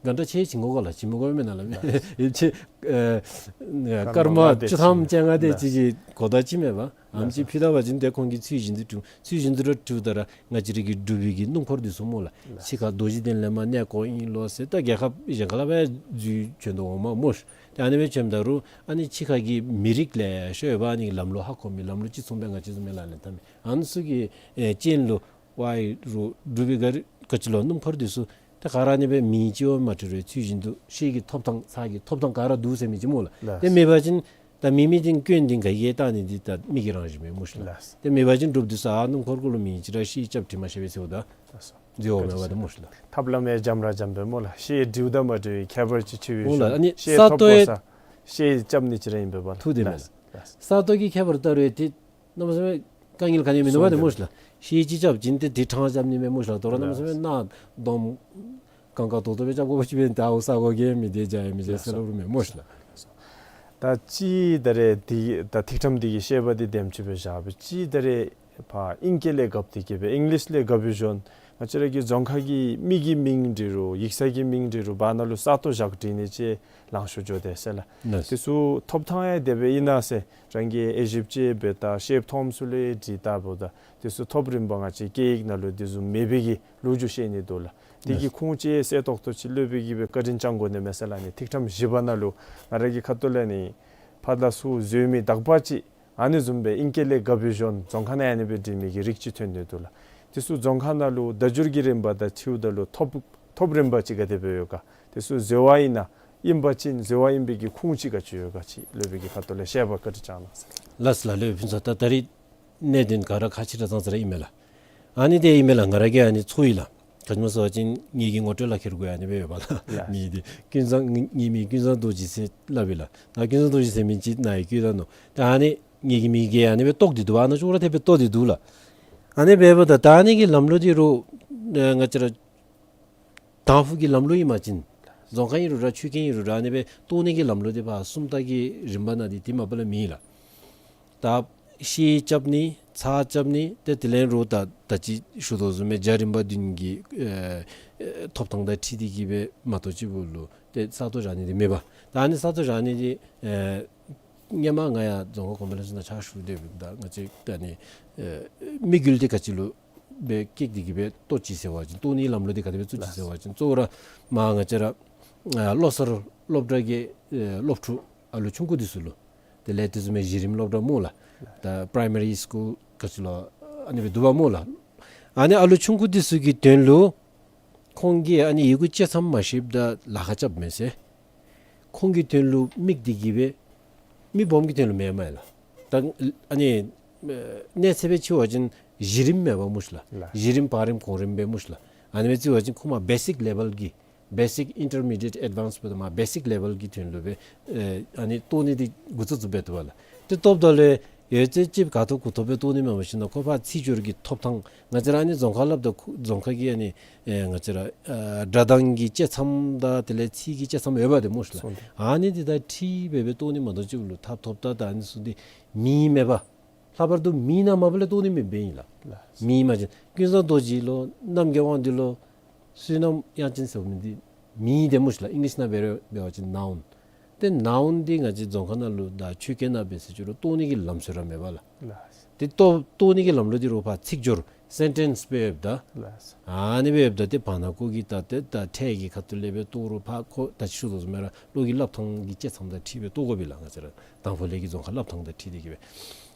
ག་འདྲ་ཅིག་བྱིན་དགོ་ག་ལགས། བྱིན་མི་དགོ་མེན་ན་ལགས། ཡིད་ཆེས་ཨ་སྐར་མ་བཅུ་ཐམ་བཅོ་ལྔ་དེ་ཅིག་གི་གོ་བརྡ་ཅིག་མེན་པ། ཨ་ནི་ཅིག་ཕུལ་ད་པ་ཅིན་ཏེ་ཁོང་གིས་ཚུལ་བཞིན་དུ་སྒྲུབ། ཚུལ་བཞིན་དུ་ར་སྒྲུབ་ད་ར་ང་བཅས་ར་གི་འབྲུག་པའི་གི་སྣུམ་འཁོར་འདི་ཚུ་སྨོ་ལགས། ཕྱི་ཁར་རྡོ་རྗེ་གདན་ལས་མར་གནས་སྐོར་ཨིན་ལོ་ཟེར་ད་རྒྱལ་ཁབ་གཞན་ཁ་ལས་འབད་འཛུལ་བྱོན་དོ་འོང་མས་སྨོ་ཤི། ཏེ་ཨ་ནི་སྦེ་བྱོནམ་ད་རུང་ཨ་ནི་ཕྱི་ཁ་གི་མི་རིགས་ལེ་ཤ་ཡོད་པ། ཨ་ནི་ལམ་ལུགས་ཧ་གོ་མི་ལམ་ལུགས་ཅིག་མཚུངས་སྦེ་ང་བཅས་བཟུམ་སྦེ་ལག་ལེན་འཐབ་མི་ཨ་ནི་ཚུ་གི་ཨེ་རྐྱེན་ལུ་ཝའི་རུ་འབྲུག་པའི་ག་ར་ག་ཅི་ལོ་སྣུམ་འཁོར་འདི་ཚུ་ཏེ་ག་ར་ཨ་ནི་སྦེ་མིང་ཅིག་ཡང་མ་བྲིས་རུང་ཚུལ་བཞིན་དུ་ཤེལ་གྱི་ཐོབ་ཐང་ཚད་ཀྱི་ཐོབ་ཐང་ག་ར་འདུག་ཟེར་མི་ཅིག་སྨོ་ལགས། ལགས། ཏེ་མེད་པ་ཅིན་ད་མི་མི་འདི་སྐྱོན་འདི་ག་གིས་བལྟ་ནི་འདི་ད་མི་གི་རང་བཞིན་མས་སྨོ་ཤི་ལགས། ལགས། ཏེ་མེད་པ་ཅིན་འབྲུགཔ་འདི་ཚུ་ཨ་སྣུམ་འཁོར་གུ་ལུ་མིང་ཅིག་ར་ཤེལ་རྐྱབ་བྲིས་མ་ཤེས་པས་ཟེརཝ་ད་ལགས་སོ། འཛོལ་འོང་མས་པ་ཏེ་སྨོ་ཤི་ལགས། ཐབས་ལམ་ཡང་འཇམ་ར་འཇམ་པས་སྨོ་ལགས། ཤེལ་འབྲིཝ་དང་མ་འབྲིཝ་ཁྱད་པར་ཅིག་ཆེ་བའི་འོང་ལགས། ཤོག་ཨ་ནི་ཤེལ་ས་ཐོབ་སྟོད་དགོ་ས་ཤེལ་རྐྱབ་ནི་ཅིག་ར་ཨིན་པས་པ། ཐུགས་བདེ་མས་ལགས། ལགས། ས་སྟོད་ཀྱི་ཁྱད་པར་ལྟ་རུང་ཏེ་གནམ་མེད་ས་མེད་དཀའ་ངལ་ག་ནི་མིན་ནུག་པ་ཏེ་སྨོ་ཤི་ལགས། ཤེལ་ཅིག་རྐྱབ་བྱིན་ཏེ་འདི་ཕྲང་རྐྱབ་ནི་མས་སྨོ་ཤི་ལགས། དོ་རུང་གནམ་མེད་ས་མེད་གནག་དོམ་གང་ག་དོག་དོ་སྦེ་རྐྱབ་དགོ་པ་ཅིན་འབད་ད་འོ་ས་གོ་གེ་མི་བདེ་འཇགས་ཡང་མི་བདེ་ཟེར་སླབ་རུང་མེད་སྨོ་ཤི་ལགས། ད་ཅི་ད་རེས་འདི་ད་ཐིག་ཁྲམ་འདི་གི་བཤད་པ་འདི་དེམ་ཅིག་སྦེ་བཞག་སྦེ་ཅི་ད་རེས་ཕར་ཨིང་སྐད་ལས་གབ་སྟེ་གི་སྦེ་ཨིང་ལིཤ་ལས་གབ་སྦེ་བྱོན། ང་བཅས་ར་གི་རྫོང་ཁ་གི་མི་གི་མིང་འབྲི་རུང་ཡིག་ཚང་གི་མིང་འབྲི་རུང་བར་ན་ལུ་ས་སྟོད་བཞག་བྲིས་ནི་ཅིག་ལང་ཤོར་འགྱོ་དེས་ཟེར་ལགས། ལགས། དེ་ཚུ་ཐོབ་ཐང་ཡང་དེ་སྦེ་ཨིན་ན་ཟེར། རང་གིས་དབྱེ་ཞིབ་ཅིག་འབད་ད་ཤེལཔ་མཐོངམ་ཚུ་ལུ་ཡང་འདྲི་ད་འབདཝ་ད་དེ་ཚུ་ཐོབ་རིམ་པ་ང་བཅས་སྐད་ཡིག་ནང་ལུ་དེ་བཟུམ་མེད་པའི་གི་ལོ་རྒྱུས་བཤད་ནི་འདུག་ལགས། དེ་གི་ཁུངས་ཅིག་གསལ་ཏོག་ཏོ་ཅིག་སློབ་དཔོན་གྱིས་སྦེ་བཀའ་དྲིན་བསྐྱང་དགོ་ནི་མས་ཟེར་ལགས། ཨ་ནི་ཐིག་ཁྲམ་བཞི་པ་ནང་ལུ་ང་ར་གི་ཁ་ཐུག་ལས་ནི་ཕར་ད་ཚུར་འཛོལ་མི་དག་པ་ཅིག་ཨ་ནི་བཟུམ་སྦེ་ཨིང་སྐད་ལས་གབ་སྦེ་བྱོན། རྫོང་ཁ་ནང་ཨ་ནི་སྦེ་འབྲི་མི་གི་རིགས་ཅིག་ཐོན་ནི་འདུག་ལགས། དེ་ཚུ་རྫོང་ཁ་ནང་ལུ་བརྡ་སྦྱོར་གྱི་རིམ་པ་དང་འཁྲིལཝ་ད་ལུ་ཐོབ་ཐོབ་རིམ་པ་ཅིག་ག་དེ་སྦེ་ཡོད་ག། དེ་ཚུ་འཛོལ་བ་ཨིན་ན་ཨིན་པ་ཅིན་འཛོལ་བ་ཨིན་པའི་གི་ཁུངས་ཅིག་ག་ཅི་ཡོད་ག་ཅིག་སློབ་དཔོན་གྱི་ཁ་ཐུག་ལས་བཤད་པ་བཀའ་དྲིན་བསྐྱང་གནང་ཟེར། ལགས་སོ་ལགས། སློབ་དཔོན་ཕུན་ཚོགས་ད་ད་རིས་གནད་དོན་ག་ར་ཁག་ཆེ་དྲགས་ཙང་ཙ་ར་ཨིན་མས་ལགས། ཨ་ནི་དེ་ཨིན་མས་ལགས། ང་ར་གིས་ཨ་ནི་ཚོར་ཡི་ལགས། ག་ཅི་སྨོ་ཟེར་བ་ཅིན་ངེ་གི་ངོ་སྤྲོད་ལག་ཁྱེར་གུ་ཡང་ཨ་ནི་སྦེ་ཡོད་པ་ལགས། ལགས། མིང་འདི་ཀུན་བཟང་ངེ་ངེ་མིང་ཀུན་བཟང་རྡོ་རྗེ་ཟེར་སླབ་ཨིན་ལགས། ད་ཀུན་བཟང་རྡོ་རྗེ་ཟེར་མི་ཅིག་ནཱ་ཡང་བཀོད་ད་ནུག། ད་ཨ་ནི་ངེ་གི་མིང་གིས་ཨ་ནི་སྦེ་བཏོག་སྟེ་འདུག། ཨ་ནཱ་ཅོག་ར་འཐདཔ་སྦེ་བཏོག་སྟེ་འདུག་ལགས། ཨ་ནི་འབདཝ་ད་ད་ཨ་ནི་གི་ལམ་ལུགས་འདི་རུང་ཨ་ང་བཅས་ར་དང་ཕུ་གི་ལམ་ལུགས་ཨིན་པ་ཅིན་རྫོང་ཁ་ཨིན་རུང་ར་ཆོས་ཁང་ཨིན་རུང་ར་ཨ་ནི་སྦེ་བཏོག་ནི་གི་ལམ་ལུགས་འདི་ཕར་སུམ་རྟགས་ཀྱི་རིམ་པ་ནང་འདི་དེ་མ་པ་ལས་མེད་ལགས། ད་ཤེལ་རྐྱབ་ནི་ཚ་རྐྱབ་ནི་ཏེ་དེ་ལས་རུང་ད་ད་ཅི་ཞུ་དོ་བཟུམ་སྦེ་རྒྱ་རིམ་པ་བདུན་གྱི་ཨེ་ཨེ་ཐོབ་ཐང་དང་འཁྲིལ་ཏེ་གི་སྦེ་མ་གཏོགས་ཅིག་པོ་ལུ་ཏེ་ས་སྟོང་བཞག་ནི་འདི་མེད་པ། ད་ཨ་ནི་ས་སྟོང་བཞག་ནི་འདི་ཨེ་སྔོན་མ་ང་ཡང་རྫོང་ཁ་ཀོང་པོ་ལས་ཚུར་ནཱ་ཕྱག་ཞུ་སྡོད་པའི་ད་ང་བཅས་ད་ཨ་ནི་ཨེ་དམིགས་ཡུལ་འདི་ག་ཅི་ལུ་སྦེ་བསྐྱེད་དེ་གི་སྦེ་བཏོག་ཅི་ཟེར་བ་ཅིན་བཏོག་ནི་ལམ་ལུགས་འདི་ག་དེ་སྦེ་བཙུགས་ཅི་ཟེར་བ་ཅིན་གཙོ་བོ་ར་མར་ང་བཅས་ར་ཨ་བློ་གསར་སློབ་གྲྭ་གི་ཨེ་སློབ་ཕྲུག་ཨ་ལུ་ཆུང་ཀུ་འདི་ཚུ་ལུ་དེ་ལས་དེ་བཟུམ་མའི་གཞི་རིམ་སློབ་གྲྭ་སྨོ་ལགས། ད་པ་རའི་མ་རི་སི་ཀུལ་ག་ཅི་ལོ་ཨ་ནི་སྦེ་འདུག་པ་སྨོ་ལགས། ཨ་ནི་ཨ་ལུ་ཆུང་ཀུ་འདི་ཚུ་གི་དོན་ལུ་ཁོང་གིས་ཨ་ནི་ཡི་གུ་གཅིག་ཙམ་མ་ཤེསཔ་ད་ལཱ་ཁག་རྐྱབ་མས་ཟེར། ཁོང་གི་དོན་ལུ་དམིགས་ཏེ་གི་སྦེ་མི་སྦོམ་གྱི་དོན་ལུ་མེན་མས་ལགས། ད་ཨ་ནི་ཨ་གནས་ཚད་སྦེ་ཕྱེ་བ་ཅིན་གཞི་རིམ་མེན་པ་སྨོ་ཤིག་ལགས། ལགས། གཞི་རིམ་བར་རིམ་གོང་རིམ་སྦེ་སྨོ་ཤིག་ལགས། ཨ་ནི་སྦེ་བརྩི་བ་ཅིན་ཁོང་མར་བེ་སིཀ་ལེ་བཱལ་གྱི་བེ་སིཀ་ཨིན་ཊར་མི་ཌི་ཡེཊ་ཨེཌ་ཝཱནསི་འབདཝ་ད་མར་བེ་སིཀ་ལེ་བཱལ་གྱི་དོན་ལུ་སྦེ་ཨེ་ཨ་ནི་བཏོག་ནི་འདི་འགོ་བཙུགས་བཙུགསཔ་འབད་དོ་བ་ལགས། ཏེ་བཏོགཔ་ད་ལུ་ཡོད་ཚད་ཅིག་ག་ཐོབ་གུ་ཐོབ་སྦེ་བཏོག་ནི་མེན་པར་ཞིན་ན་ཁོ་ཕར་ཚིག་སྦྱོར་གྱི་ཐོབ་ཐང་ང་བཅས་ར་ཨ་ནི་རྫོང་ཁ་སླབ་ད་ཁོ་རྫོང་ཁ་གི་ཨ་ནི་ཨེ་ང་བཅས་ར་ཨ་སྒྲ་གདངས་ཀྱི་བཅད་མཚམས་དང་དེ་ལས་ཚིག་གི་བཅད་མཚམས་ཡོད་པ་དེ་སྨོ་ཤིག་ལགས། སོང་སྟེ། ཨ་ནི་འདི་དང་འཁྲིལ་སྦེ་སྦེ་བཏོག་ནི་མ་གཏོགས་ཅིག་ལུ་ཐབས་ཐོབ་ད་ད་ཨ་ནི་ཚུ་འདི་མིང་མེད་པ། ལྷག་པར་དུ་མིང་ནང་མ་པ་ལས་བཏོག་ནི་མེདཔ་ཨིན་ལགས། ལགས། མིང་མ་གཞི་ཀུན་བཟང་རྡོ་རྗེ་ལོ་རྣམ་རྒྱལ་དབང་འདུས་ལོ་བསོད་ནམས་དབྱངས་ཅན་ཟེར་མི་འདི་མིང་དེ་སྨོ་ཤིག་ལགས། ཨིང་ལིཤ་ནང་འབད་རུང་འབད་བ་ཅིན་ནའུ་ན། ཏེ་ནའུ་ན་འདི་ང་བཅས་རྫོང་ཁ་ནང་ལུ་དང་ཆོས་སྐད་ནང་འབད་ཟེར་ཅི་རུང་བཏོག་ནི་གི་ལམ་སྲོལ་ར་མེད་པ་ལགས། ལགས། ཏེ་བཏོག་བཏོག་ནི་གི་ལམ་ལུགས་འདི་རུང་ཕར་ཚིག་སྦྱོར་སེན་ཊེནསི་སྦེ་ཡོདཔ་ད། ལགས། ཨ་ནི་སྦེ་ཡོདཔ་ད་ཏེ་བར་ན་ཀོ་གི་ད་ཏེ་ད་ཕྲད་ཀྱི་ཁ་ཐུག་ལས་སྦེ་བཏོག་རུང་ཕར་ཁོ་ད་ཅི་ཞུ་དོ་བཟུམ་སྦེ་ར་བློ་གི་སླབ་ཐངས་ཀྱི་བཅད་མཚམས་དང་འཁྲིལ་སྦེ་བཏོག་དགོ་པས་ལགས། ང་བཅས་ར་དང་ཕུ་ལས་ཀྱི་རྫོང་ཁ་སླབ་ཐངས་དང་འཁྲིལ་ཏེ་གི་སྦེ།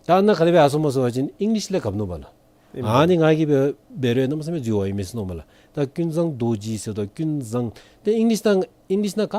ད་ཨ་ནཱ་ག་དེ་སྦེ་ཡར་སོང་སྨོ་ཟེར་བ་ཅིན་ཨིང་ལིཤ་ལས་གབ་ནུག་པ་ལགས། ཨིན་པ། ཨ་ནི་ང་གིས་འབད་འབད་རུང་གནམ་མེད་ས་མེད་འཛོལ་བ་ཨིན་མས་ཟེར་མནོཝ་མས་ལགས། ད་ཀུན་བཟང་རྡོ་རྗེ་ཟེརཝ་ད་ཀུན་བཟང་ཏེ་ཨིང་ལིཤ་ནང་ཨིང་ལིཤ་ནང་ག་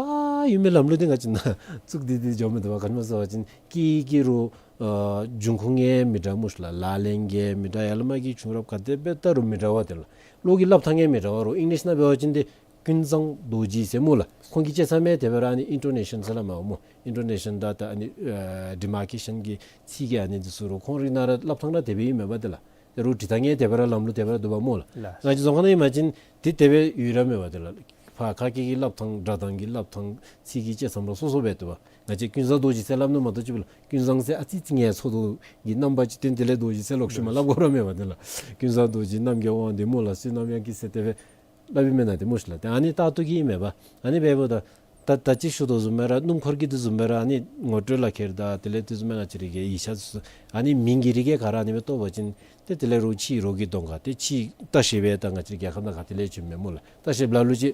ཡོད་མི་ལམ་ལུགས་འདི་ང་བཅས་ནང་བཙུགས་ཏེ་འདི་འགྱོ་མི་འདུག་པ། ག་ཅི་སྨོ་ཟེར་བ་ཅིན་སྐད་ཀྱི་རུང་ཨ་འབྱུང་ཁུངས་ཡང་མི་འདྲ་སྨོ་ཤིག་ལགས། ལག་ལེན་གྱི་ཡང་མི་འདྲ། ཡར་ལས་མར་གྱི་བྱུང་རབས་ག་དེ་སྦེ་ལྟ་རུང་མི་འདྲ་བ་དེ་ལགས། བློ་གི་སླབ་ཐངས་ཡང་མི་འདྲ་བ་རུང་ཨིང་ལིཤ་ནང་འབད་བ་ཅིན་ཏེ་ཀུན་བཟང་རྡོ་རྗེ་ཟེར་སྨོ་ལགས། ཁོང་གི་བཅད་མཚམས་ཡང་དེ་སྦེ་ར་ཨ་ནི་ཨིན་ཊོ་ནེ་ཤཱན་ཟེར་སླབ་མས་སྨོ། ཨིན་ཊོ་ནེ་ཤཱན་དང་ད་ཨ་ནི་ཨེ་ཌི་མར་ཀེ་ཤཱན་གྱི་ཚིག་གི་ཨ་ནི་འདི་ཚུ་རུང་ཁོང་རའི་ནང་ར་སླབ་ཐངས་ར་དེ་སྦེ་ཨིན་མས་པ་དེ་ལགས། ཏེ་རུང་འབྲི་ཐངས་ཡང་དེ་སྦེ་ར་ལམ་ལུགས་དེ་སྦེ་ར་འདུག་པ་སྨོ་ལགས། ལགས། ང་བཅས་རྫོང་ཁ་ནང་ཨིན་པ་ཅིན་ཏེ་དེ་སྦེ་ཡོད་ར་མེད་པ་དེ་ལགས། ཕར་ཁ་སྐད་ཀྱི་སླབ་ཐངས་སྒྲ་གདངས་ཀྱི་སླབ་ཐངས་ཚིག་གི་བཅད་མཚམས་ར་སོ་སོ་སྦེ་འདུག་པ། ང་བཅས་ཀུན་བཟང་རྡོ་རྗེ་ཟེར་སླབ་ནི་མ་གཏོགས་ཅིག་པོ་ལགས་ཀུན་བཟང་ཟེར་ཨ་ཙི་ཙི་ངལ་འཚོ་དོ་གི་རྣམ་པ་ཅིག་སྟོན། དེ་ལས་རྡོ་རྗེ་ཟེར་ལོག་ཤུལ་མ་སླབ་དགོ་ར་མེད་པ་དེ་ལགས། ཀུན་བཟང་རྡོ་རྗེ་རྣམ་རྒྱལ་དབང་འདུས་སྨོ་ལགས། བསོད་ནམས་དབྱངས་སྐྱིད་ཟེར་དེ་སྦེ་སླབ་ཨིན་མེན་ན་དེ་སྨོ་ཤིག་ལགས། ཏེ་ཨ་ནི་ལྟར་དུ་གི་ཨིན་མས་པ། ཨ་ནི་འབདཝ་ད་ད་ད་ཅི་ཞུ་དོ་བཟུམ་སྦེ་ར་སྣུམ་འཁོར་གྱི་དེ་བཟུམ་སྦེ་ར་ཨ་ནི་ངོ་སྤྲོད་ལག་ཁྱེར་དང་དེ་ལས་དེ་བཟུམ་སྦེ་ང་བཅས་རའི་གི་ཡིག་ཆ་ཚུ་ཨ་ནི་མིང་གི་རིགས་ག་ར་ཨ་ནི་སྦེ་བཏོག་པ་ཅིན་ཏེ་དེ་ལས་རོགས་ཕྱིའི་རོགས་ཀྱི་གདོང་ཁར་ཏེ་ཕྱིའི་ལྟ་བཤལ་སྦེ་ད་ང་བཅས་རའི་རྒྱལ་ཁབ་ནང་ག་ཏེ་ལས་བྱོན་མས་སྨོ་ལགས། ལྟ་བཤལ་ལ་ལུ་ཅིག་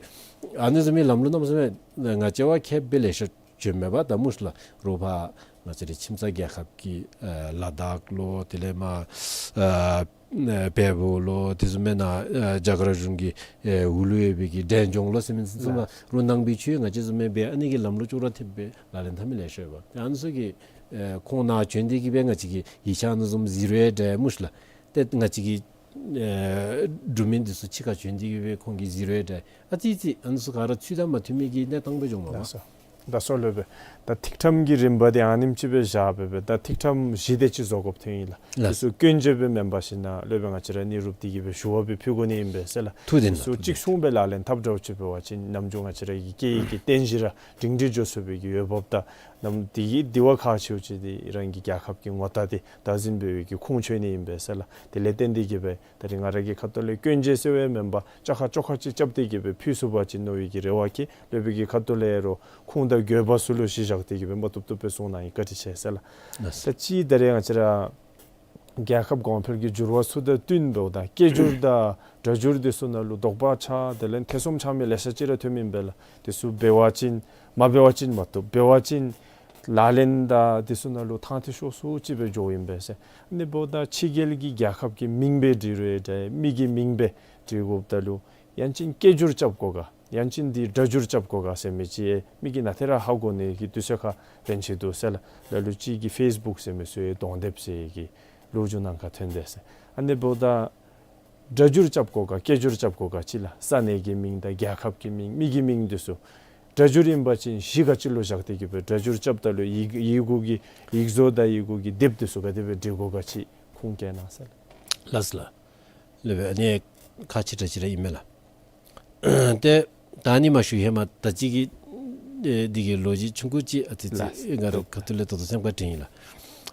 ཨ་ནི་བཟུམ་མའི་ལམ་ལུགས་གནམ་མེད་ས་མེད་ང་བཅས་བ་མཁསཔ་སྦེ་ལེ་ཤ་བྱོན་མས་པ་ད་སྨོ་ཤིག་ལགས། རོགས་ཕར་ང་བཅས་རའི་ཁྱིམ་ཚང་རྒྱལ་ཁབ་ཀྱི་ཨ་ལ་དྭགས་ལོ་དེ་ལས་མར་ཨ་ཨ་བལ་པོ་ལོ་དེ་བཟུམ་མའི་ནང་ཨ་རྒྱ་གར་གཞུང་གི་ཨེ་འོག་ལུ་ཡོད་པའི་གི་འབྲས་ལྗོངས་ལོ་ཟེར་མི་ཚུ་ཚུ་མར་རོགས་ནང་པའི་ཆོས་ང་བཅས་བཟུམ་མའི་སྦེ་ཨ་ནི་གི་ལམ་ལུགས་ཅོག་ར་འཐདཔ་སྦེ་ལག་ལེན་འཐབ་མི་ལེ་ཤ་ཡོད་པ། ཏེ་ཨ་ནི་ཚུ་གིས་ཨེ་ཁོང་ནཱ་བྱོན་ཏེ་གི་སྦེ་ང་བཅས་ཀྱི་ཡིག་ཆ་ཨ་ནི་བཟུམ་གཟིགས་རུང་ཡང་འདྲ་སྨོ་ཤིག་ལགས། ཏེ་ང་བཅས་ཀྱི་ཨེ་འབྲུག་མི་འདི་ཚུ་ཕྱི་ཁར་བྱོན་ཏེ་གི་སྦེ་ཁོང་གིས་གཟིགས་རུང་ཡང་འདྲ། ཨ་ཙི་ཙི་ཨ་ནི་ཚུ་ག་ར་ཚུལ་དང་མ་མཐུན་མི་གི་གནས་སྟངས་སྦེ་བྱུངམ་མས་པ། ལགས་སོ། ད་སོ་ལོ་སྦེ་ད་ཐིག་ཁྲམ་གྱི་རིམ་པ་འདི་ཨ་ནེམ་ཅིག་སྦེ་བཞག་སྦེ་སྦེ་ད་ཐིག་ཁྲམ་བཞི་དེ་ཅིག་བཟོ་དགོཔ་ཐོན་ཡི་ལགས། ལགས། དེ་ཚུ་སྐྱོན་བརྗོད་སྦེ་མེན་པར་ཞིན་ན་ལོག་སྦེ་ང་བཅས་ར་ཨ་ནི་རུབ་སྟེ་གི་སྦེ་ཞུ་བ་སྦེ་ཕུལ་དགོ་ནི་ཨིན་པས་ཟེར་ལགས། ཐུགས་བདེན་དེ་ལགས། ཚུ་ཐུགས་བདེན། གཅིག་མཚུངས་སྦེ་ལག་ལེན་འཐབ་འདྲཝ་ཅིག་འབད་བ་ཅིན་ནམ་རྒྱུན་ང་བཅས་ར་གི་སྐད་ཡིག་གི་རྟེན་གཞི་ར་སྒྲིང་སྒྲི་འགྱོ་ཚུགས་པའི་གི་འོས་འབབ་དང་ནམ་དེ་གི་དེ་བ་ཁག་ཆེཝ་ཅིག་འདི་རང་གི་རྒྱལ་ཁབ་ཀྱི་ངོ་རྟགས་འདི་བདག་འཛིན་འབད་བའི་གི་ཁུངས་འཁྱོལ་ནི་ཨིན་པས་ཟེར་ལགས། དེ་ལས་བརྟེན་ཏེ་གི་སྦེ་ད་རིས་ང་ར་གི་ཁ་ཐུག་ལས་སྐྱོན་བརྗོད་ཟེར་བའི་མེན་པར་བཅའ་ཁ་བཅོ་ཁ་ཅིག་རྐྱབ་སྟེ་གི་སྦེ་ཕུལ་ཚུགས་པ་ཅིན་མནོ་བའི་གི་རེ་བ་བསྐྱེད། ལོག་པའི་གི་ཁ་ཐུག་ལས་རོགས་ཁུངས་དང་དགོས་པ་ཚུ་ལུ་གཞི་བཞག་སྟེ་གི་སྦེ་མ་བཏུབ་བཏུབ་སྦེ་གསུང་གནང་ཡི། བཀའ་དྲིན་ཆེ་ཟེར་ལགས། ལགས། ད་ཅི་ད་རིས་ང་བཅས་ར་རྒྱལ་ཁབ་གོང་འཕེལ་གྱི་འགྱུར་བ་ཚུ་དང་བསྟུན་འབདཝ་ད་སྐད་སྒྱུར་དང་སྒྲ་སྒྱུར་འདི་ཚུ་ནང་ལུ་དོགས་པ་ཆགས་དེ་ལས་ཐེ་ཚོམ་ཆགས་མི་ལེ་ཤ་ཅིག་ར་ཐོནམ་ཨིན་པས་ལགས། དེ་ཚུ་འབད་བ་ཅིན་མ་འབད་བ་ཅིན་མ་བཏུབ། འབད་བ་ཅིན་ལག་ལེན་དང་དེ་ཚུ་ནང་ལུ་ཐང་ཐི་ཤོར་སུ་ཅིག་སྦེ་འགྱོཝ་ཨིན་པས་ཟེར། ཨ་ནི་འབདཝ་ད་ཕྱི་རྒྱལ་གྱི་རྒྱལ་ཁབ་ཀྱི་མིང་སྦེ་འབྲི་རུང་ཡང་འདྲ་མི་གི་མིང་སྦེ་འབྲི་དགོཔ་ད་ལུ་ཡང་ཅིན་སྐད་སྒྱུར་རྐྱབ་དགོ་ག་ཡང་ཅིན་འདི་སྒྲ་སྒྱུར་རྐྱབ་དགོ་ག་ཟེར་མི་ཅིག་མི་གིས་ནཱ་ཏེ་ར་ཧ་གོ་ནི་གི་དུས་ཚོད་ཁར་རན་ཆི་འདུག་ཟེར་ལགས། ལ་ལུ་ཅིག་གིས་ཕེསི་བུཀ་ཟེར་མི་ཚུ་ཡང་གདོང་དེབ་ཟེར་གི་ལོ་རྒྱུས་ནང་ཁར་ཐོན་དེས་ཟེར། ཨ་ནི་འབདཝ་ད་ སྒྲ་སྒྱུར་རྐྱབ་དགོ་ག་སྐད་སྒྱུར་རྐྱབ་དགོ་ག་ཅིག་ལགས། ས་གནས་ཀྱི་མིང་དང་རྒྱལ་ཁབ་ཀྱི་མིང་མི་གི་མིང་འདི་ཚུ་སྒྲ་སྒྱུར་ཨིན་པ་ཅིན་གཞི་ག་ཅི་ལུ་བཞག་སྟེ་གི་སྦེ་སྒྲ་སྒྱུར་རྐྱབ་ད་ལུ་ཡི་ཡི་གུ་གི་ཡིག་བཟོ་དང་ཡི་གུ་གི་དེབ་འདི་ཚུ་ག་དེ་སྦེ་འབྲི་དགོ་ག་ཅིག་ཁུངས་བཀལ་གནང་ཟེར་ལགས། ལགས་སོ་ལགས། ལགས་སྦེ་ཨ་ནི་ཁག་ཆེ་དྲགས་ཅིག་ར་ཨིན་མས་ལགས། ཏེ་ད་ཨ་ནི་མ་ཞུ་ཧེ་མ་ད་ཅི་གི་ཨེ་འདི་གི་ལོ་རྒྱུས་ཆུང་ཀུ་ཅིག་ཨ་ཙི་ཙི་ལགས། ཨེ་ང་ར་ཁ་ཐུག་ལས་ཏོག་ཏོ་སེམས་ཁར་དྲན་ཡི་ལགས།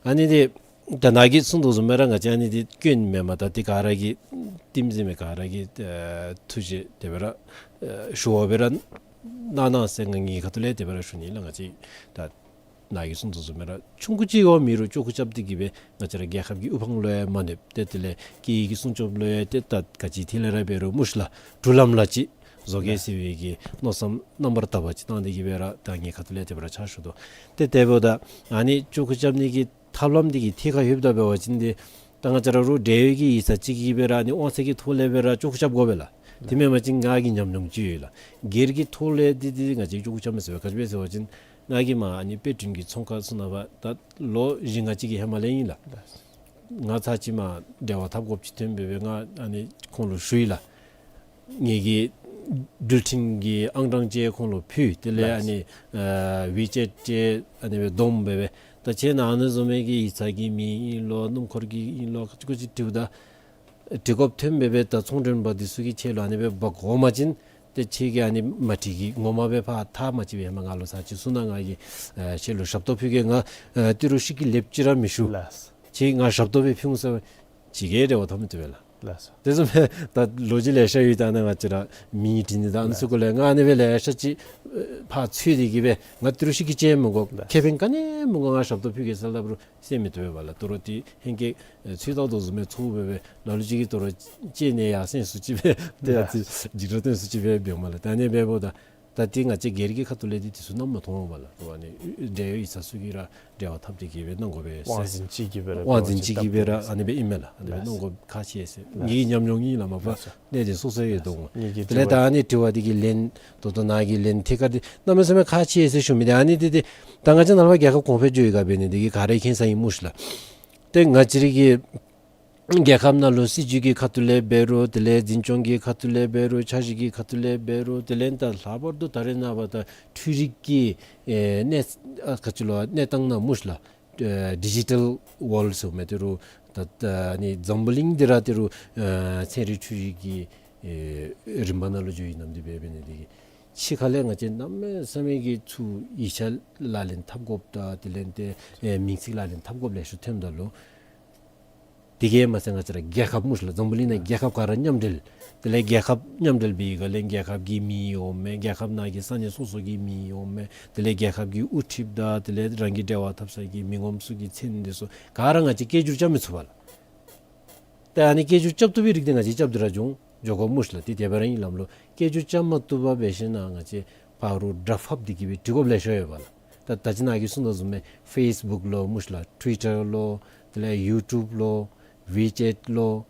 ཨ་ནི་འདི་ད་ནཱ་གིས་གསུངས་དོ་བཟུམ་སྦེ་ར་ང་བཅས་ཨ་ནི་འདི་སྐྱོན་མེན་མས། ད་འདི་ག་ར་གིས་ལྟདམོ་གཟིགས་མི་ག་ར་གིས་ཨེ་ཐུགས་རྗེ་དེ་སྦེ་ར་ཨེ་ཞུ་བ་སྦེ་ར་གནང་གནང་ཟེར་ང་ངེའི་ཁ་ཐུག་ལས་དེ་སྦེ་ར་ཞུ་ནི་ལགས། ང་བཅས་ད་ནཱ་གིས་གསུངས་དོ་བཟུམ་སྦེ་ར་ཆུང་ཀུ་ཅིག་འོང་མི་རུང་ཅོག་ཁུ་རྐྱབ་སྟེ་གི་སྦེ་ང་བཅས་ར་རྒྱལ་ཁབ་ཀྱི་དབུ་འཕང་ལུ་ཡང་མ་གནོདཔ་ཏེ་དེ་ལས་སྐད་ཡིག་གི་སྲུང་སྐྱོབ་ལུ་ཡང་ཏེ་ད་ག་ཅི་ཐད་ལས་ར་འབད་རུང་མུ་ཤ་ལགས་འབྲུག་ལམ་ལ་ཅིག་བཟོ་གེ་ཟེར་བའི་གི་མནོ་བསམ་རྣམ་པར་དག་པ་ཅིག་བཏང་སྟེ་གི་སྦེ་ར་ད་ངེའི་ཁ་ཐུག་ལས་དེ་སྦེ་ར་ཕྱག་ཞུ་དོ། ཏེ་དེ་འབདཝ་ད་ཨ་ནི་ཅོག་ཁུ་རྐྱབ་ནི་གི་ཐབས་ལམ་འདི་གི་ཐད་ཁར་ལྷོདཔ་ད་འབད་བ་ཅིན་འདི་ད་ང་བཅས་ར་རོགས་འབྲེལ་ཡོད་ཀྱི་ཡིག་ཚང་ཅིག་གིས་སྦེ་ར་ཨ་ནི་དབང་ཚད་ཀྱི་ཐོག་ལས་སྦེ་ར་ཅོག་ཁུ་རྐྱབ་དགོ་པས་ལགས། དེ་མེན་པ་ཅིན་ང་གིས་ཉམས་མྱོང་ཅིག་ཡོད་ལགས། སྒེར་གྱི་ཐོག་ལས་འདི་འདི་ང་བཅས་ཅོག་ཁུ་རྐྱབ་མི་ཚུགས་པས། ག་ཅི་སྦེ་ཟེར་བ་ཅིན་ནཱ་གིས་མར་ཨ་ནི་དཔེ་སྐྲུན་གྱི་ཚོང་ཁང་ཚུ་ནང་ཕར་ད་ལོ་བཞི་ལྔ་ཅིག་གི་ཧེ་མ་ལས་ཨིན་ལགས། ང་ཚར་ཅིག་མར་འབྲེལ་བ་འཐབ་དགོཔ་ཅིག་ཐོན་སྦེ་སྦེ་ང་ཨ་ནི་ཁོང་ལུ་ཞུ་ཡི་ལགས། ངེ་གི་འགྲུལ་འཕྲིན་གྱི་ཨང་གྲངས་ཅིག་ཁོང་ལུ་ཕུལ། དེ་ལས་ཨ་ནི་ཨ་ཝི་ཅེཊ་ཅིག་ཨ་ནི་སྦེ་བསྡོམས་སྦེ་སྦེ་ད་ཁྱེད་ནཱ་ཨ་ནི་བཟུམ་མའི་གི་ཡིག་ཚང་གི་མིང་ཨིན་ལོ་སྣུམ་འཁོར་གྱི་ཨིན་ལོ་ཁ་ཅིག་ཁ་ཅིག་འབྲི་དོ་ད་འབྲི་དགོཔ་ཐོན་སྦེ་སྦེ་ད་ཚོང་མགྲོན་པ་འདི་ཚུ་གིས་ཁྱེད་ལུ་ཨ་ནི་སྦེ་འབག་འོང་པ་ཅིན་ཏེ་ཁྱེད་ཀྱིས་ཨ་ནི་མ་འགྲིག་གི་ངོ་མ་སྦེ་ཕར་ཐག་མ་བཅད་པའི་ཧེ་མ་ང་ལུ་ཚར་ཅིག་གསུང་གནང་། ང་གིས་ཨེ་ཁྱེད་ལུ་ཞབས་ཏོག་ཕུལ་གེ། ང་ཨེ་ཏི་རུ་ཤི་ཀི་ལེབ་ཅིག་ར་མི་ཞུ། ལགས། ཁྱེད་ང་ཞབས་ཏོག་སྦེ་ཕུལ་འོང་ཟེར་བ་ཅིག་གིས་འབྲེལ་བ་འཐབ་མི་བཏུབ་པས་ལགས། ལགས་སོ། དེ་བཟུམ་སྦེ་ད་ལོ་རྒྱུས་ལེ་ཤ་ཡོད། ད་ནཱ་ང་བཅས་ར་མིང་བྲིས་ནི་ད་ཨ་ནི་ཚུ་གུ་ལས་ང་ཨ་ནི་སྦེ་ལེ་ཤ་ཅིག་ཨེ་ཕར་འཚོལ་ཏེ་གི་སྦེ་ང་ཏི་རུ་ཤི་ཀི་ཅིག་མི་དགོ། ལགས། ཁེ་ཕན་ག་ནི་མི་དགོ། ང་ཞབས་ཏོག་ཕུལ་གེ་ཟེར་སླབ་རུང་ཟེར་མི་བཏུབ་པས་ལགས། དོ་རུང་ཏེ་ཧེང་སྐལ་ཨེ་ཚུལ་བདག་དོ་བཟུམ་སྦེ་ཚོར་སྦེ་སྦེ་ལ་ལུ་ཅིག་གིས་དོ་རུང་ཅིག་ནི་ཡར་སེང་སུ་ཅིག་སྦེ་ཏེ་ཡ་ལགས། ཅིག་འཇིགས་སྐྲག་སྟོན་སུ་ཅིག་སྦེ་འབདཝ་མས་ལགས། ད་ཨ་ནི་སྦེ་འབདཝ་ད་ད་ཏེ་ང་བཅས་སྒེར་གྱི་ཁ་ཐུག་ལས་ཏེ་དེ་ཚུ་བསྣམ་མ་མཐོང་བས་ལགས། ཨ་ནི་འབྲེལ་ཡོད་ཡིག་ཚང་ཚུ་གིས་ར་འབྲེལ་བ་འཐབ་སྟེ་གི་སྦེ་གནང་དགོ་པས་ཟེར། དབང་འཛིན་ཅིག་གིས་སྦེ་ར་དབང་འཛིན་ཅིག་གིས་སྦེ་ར་ཨ་ནི་སྦེ་ཨིན་མས་ལགས། ཨ་ནི་སྦེ་ལགས། གནང་དགོཔ་ཁག་ཆེ་ཟེར། ལགས། ངེའི་ཉམས་མྱོང་ཨིན་ལགས། མ་པ་ལགས། གནད་དེ་སོ་སོ་ཡོད་དོ་འོང་། ངེ་གི་དེ་ལས་ད་ཨ་ནི་དྲི་བ་འདི་གི་ལན་ད་ལྟོ་ནཱ་གི་ལན་ཐད་ཁར་འདི་གནམ་མེད་ས་མེད་ཁག་ཆེ་ཟེར་ཞུ་མི་འདི་ཨ་ནི་འདི་འདི་ད་ང་བཅས་ནཱ་ལས་ཕར་རྒྱལ་ཁབ་གོང་འཕེལ་འགྱོ་ཡི་ག་འབད་ནི་འདི་གིས་ག་ར་མཁྱེན་ས་ཨིན་མུ་ཤ་ལགས། ཏེ་ང་བཅས་ར་གི་རྒྱལ་ཁབ་ནང་ལུ་སྲིད་བྱུས་ཀྱི་ཁ་ཐུག་ལས་འབད་རུང་དེ་ལས་འཛིན་སྐྱོང་གི་ཁ་ཐུག་ལས་འབད་རུང་འཆར་གཞི་གི་ཁ་ཐུག་ལས་འབད་རུང་དེ་ལས་ད་ལྷག་པར་དུ་ད་རེས་ནངས་པ་ད་འཕྲུལ་རིག་གི་ཨེ་གནས་ཨ་ག་ཅི་ལོ་གནས་སྟངས་ནང་མུ་ཤ་ལགས། ཨེ་ཌི་ཇི་ཊལ་ཝཱལཌ་ཟེར་མི་འདི་རུ་ད་ད་ཨ་ནི་འཛམ་བུ་གླིང་འདི་ར་འདི་རུ་ཨེ་ཚན་རིག་འཕྲུལ་རིག་གི་ཨེ་རིམ་པ་ནང་ལུ་འགྱོ་ཡི་ནམ་འདི་འབད་འབད་ནི་འདི་གིས་ཕྱི་ཁ་ལས་ང་བཅས་གནམ་མེད་ས་མེད་ཀྱི་ཚུར་ཡིག་ཆ་ལག་ལེན་འཐབ་དགོཔ་དང་དེ་ལས་ཏེ་ཨེ་མིང་ཚིག་ལག་ལེན་འཐབ་དགོཔ་ལེ་ཤ་ཐོནམ་ད་ལུ་དེ་གིས་མ་ཚད་ང་བཅས་ར་རྒྱལ་ཁབ་མུ་ཤ་ལགས་འཛམ་བུ་གླིང་ནང་རྒྱལ་ཁབ་ག་ར་མཉམ་འབྲེལ། དེ་ལས་རྒྱལ་ཁབ་མཉམ་འབྲེལ་འབད་བའི་སྒང་ལས་རྒྱལ་ཁབ་ཀྱི་མིང་འོང་མས། རྒྱལ་ཁབ་ནང་གི་ས་གནས་སོ་སོ་གི་མིང་འོང་མས། དེ་ལས་རྒྱལ་ཁབ་ཀྱི་དབུ་ཁྲིདཔ་དང་དེ་ལས་རང་གི་འབྲེལ་བ་འཐབ་ས་གི་མི་ངོམ་ཚུ་གི་མཚན་འདི་ཚུ་ག་ར་ང་བཅས་སྐད་སྒྱུར་རྐྱབ་མི་ཚུགས་པས་ལགས། ཏེ་ཨ་ནི་སྐད་སྒྱུར་རྐྱབ་བཏུབ་པའི་རིགས་འདི་ང་བཅས་རྐྱབ་སྟེ་ར་འགྱོ་འགྱོ་དགོ་མུ་ཤ་ལགས། ཏེ་དེ་སྦེ་ར་ཨིན་ལགས་ལོ། སྐད་སྒྱུར་རྐྱབ་མ་བཏུབ་པར་འབད་ཞིན་ན་ང་བཅས་ཕར་རུ་སྒྲ་ཕབ་སྟེ་གི་སྦེ་འབྲི་དགོཔ་ལེ་ཤ་ཡོད་པས་ལགས། ད་ད་ཅི་ནཱ་གིས་གསུངས་དོ་བཟུམ་སྦེ་ཕེསི་བུཀ་ལོ་མུ་ཤ་ལགས་ཊུ་ཝི་ཊར་ལོ་དེ་ལས་ཡུ་ཊུབ་ལོ་ཝི་ཅེཊ་ལོ་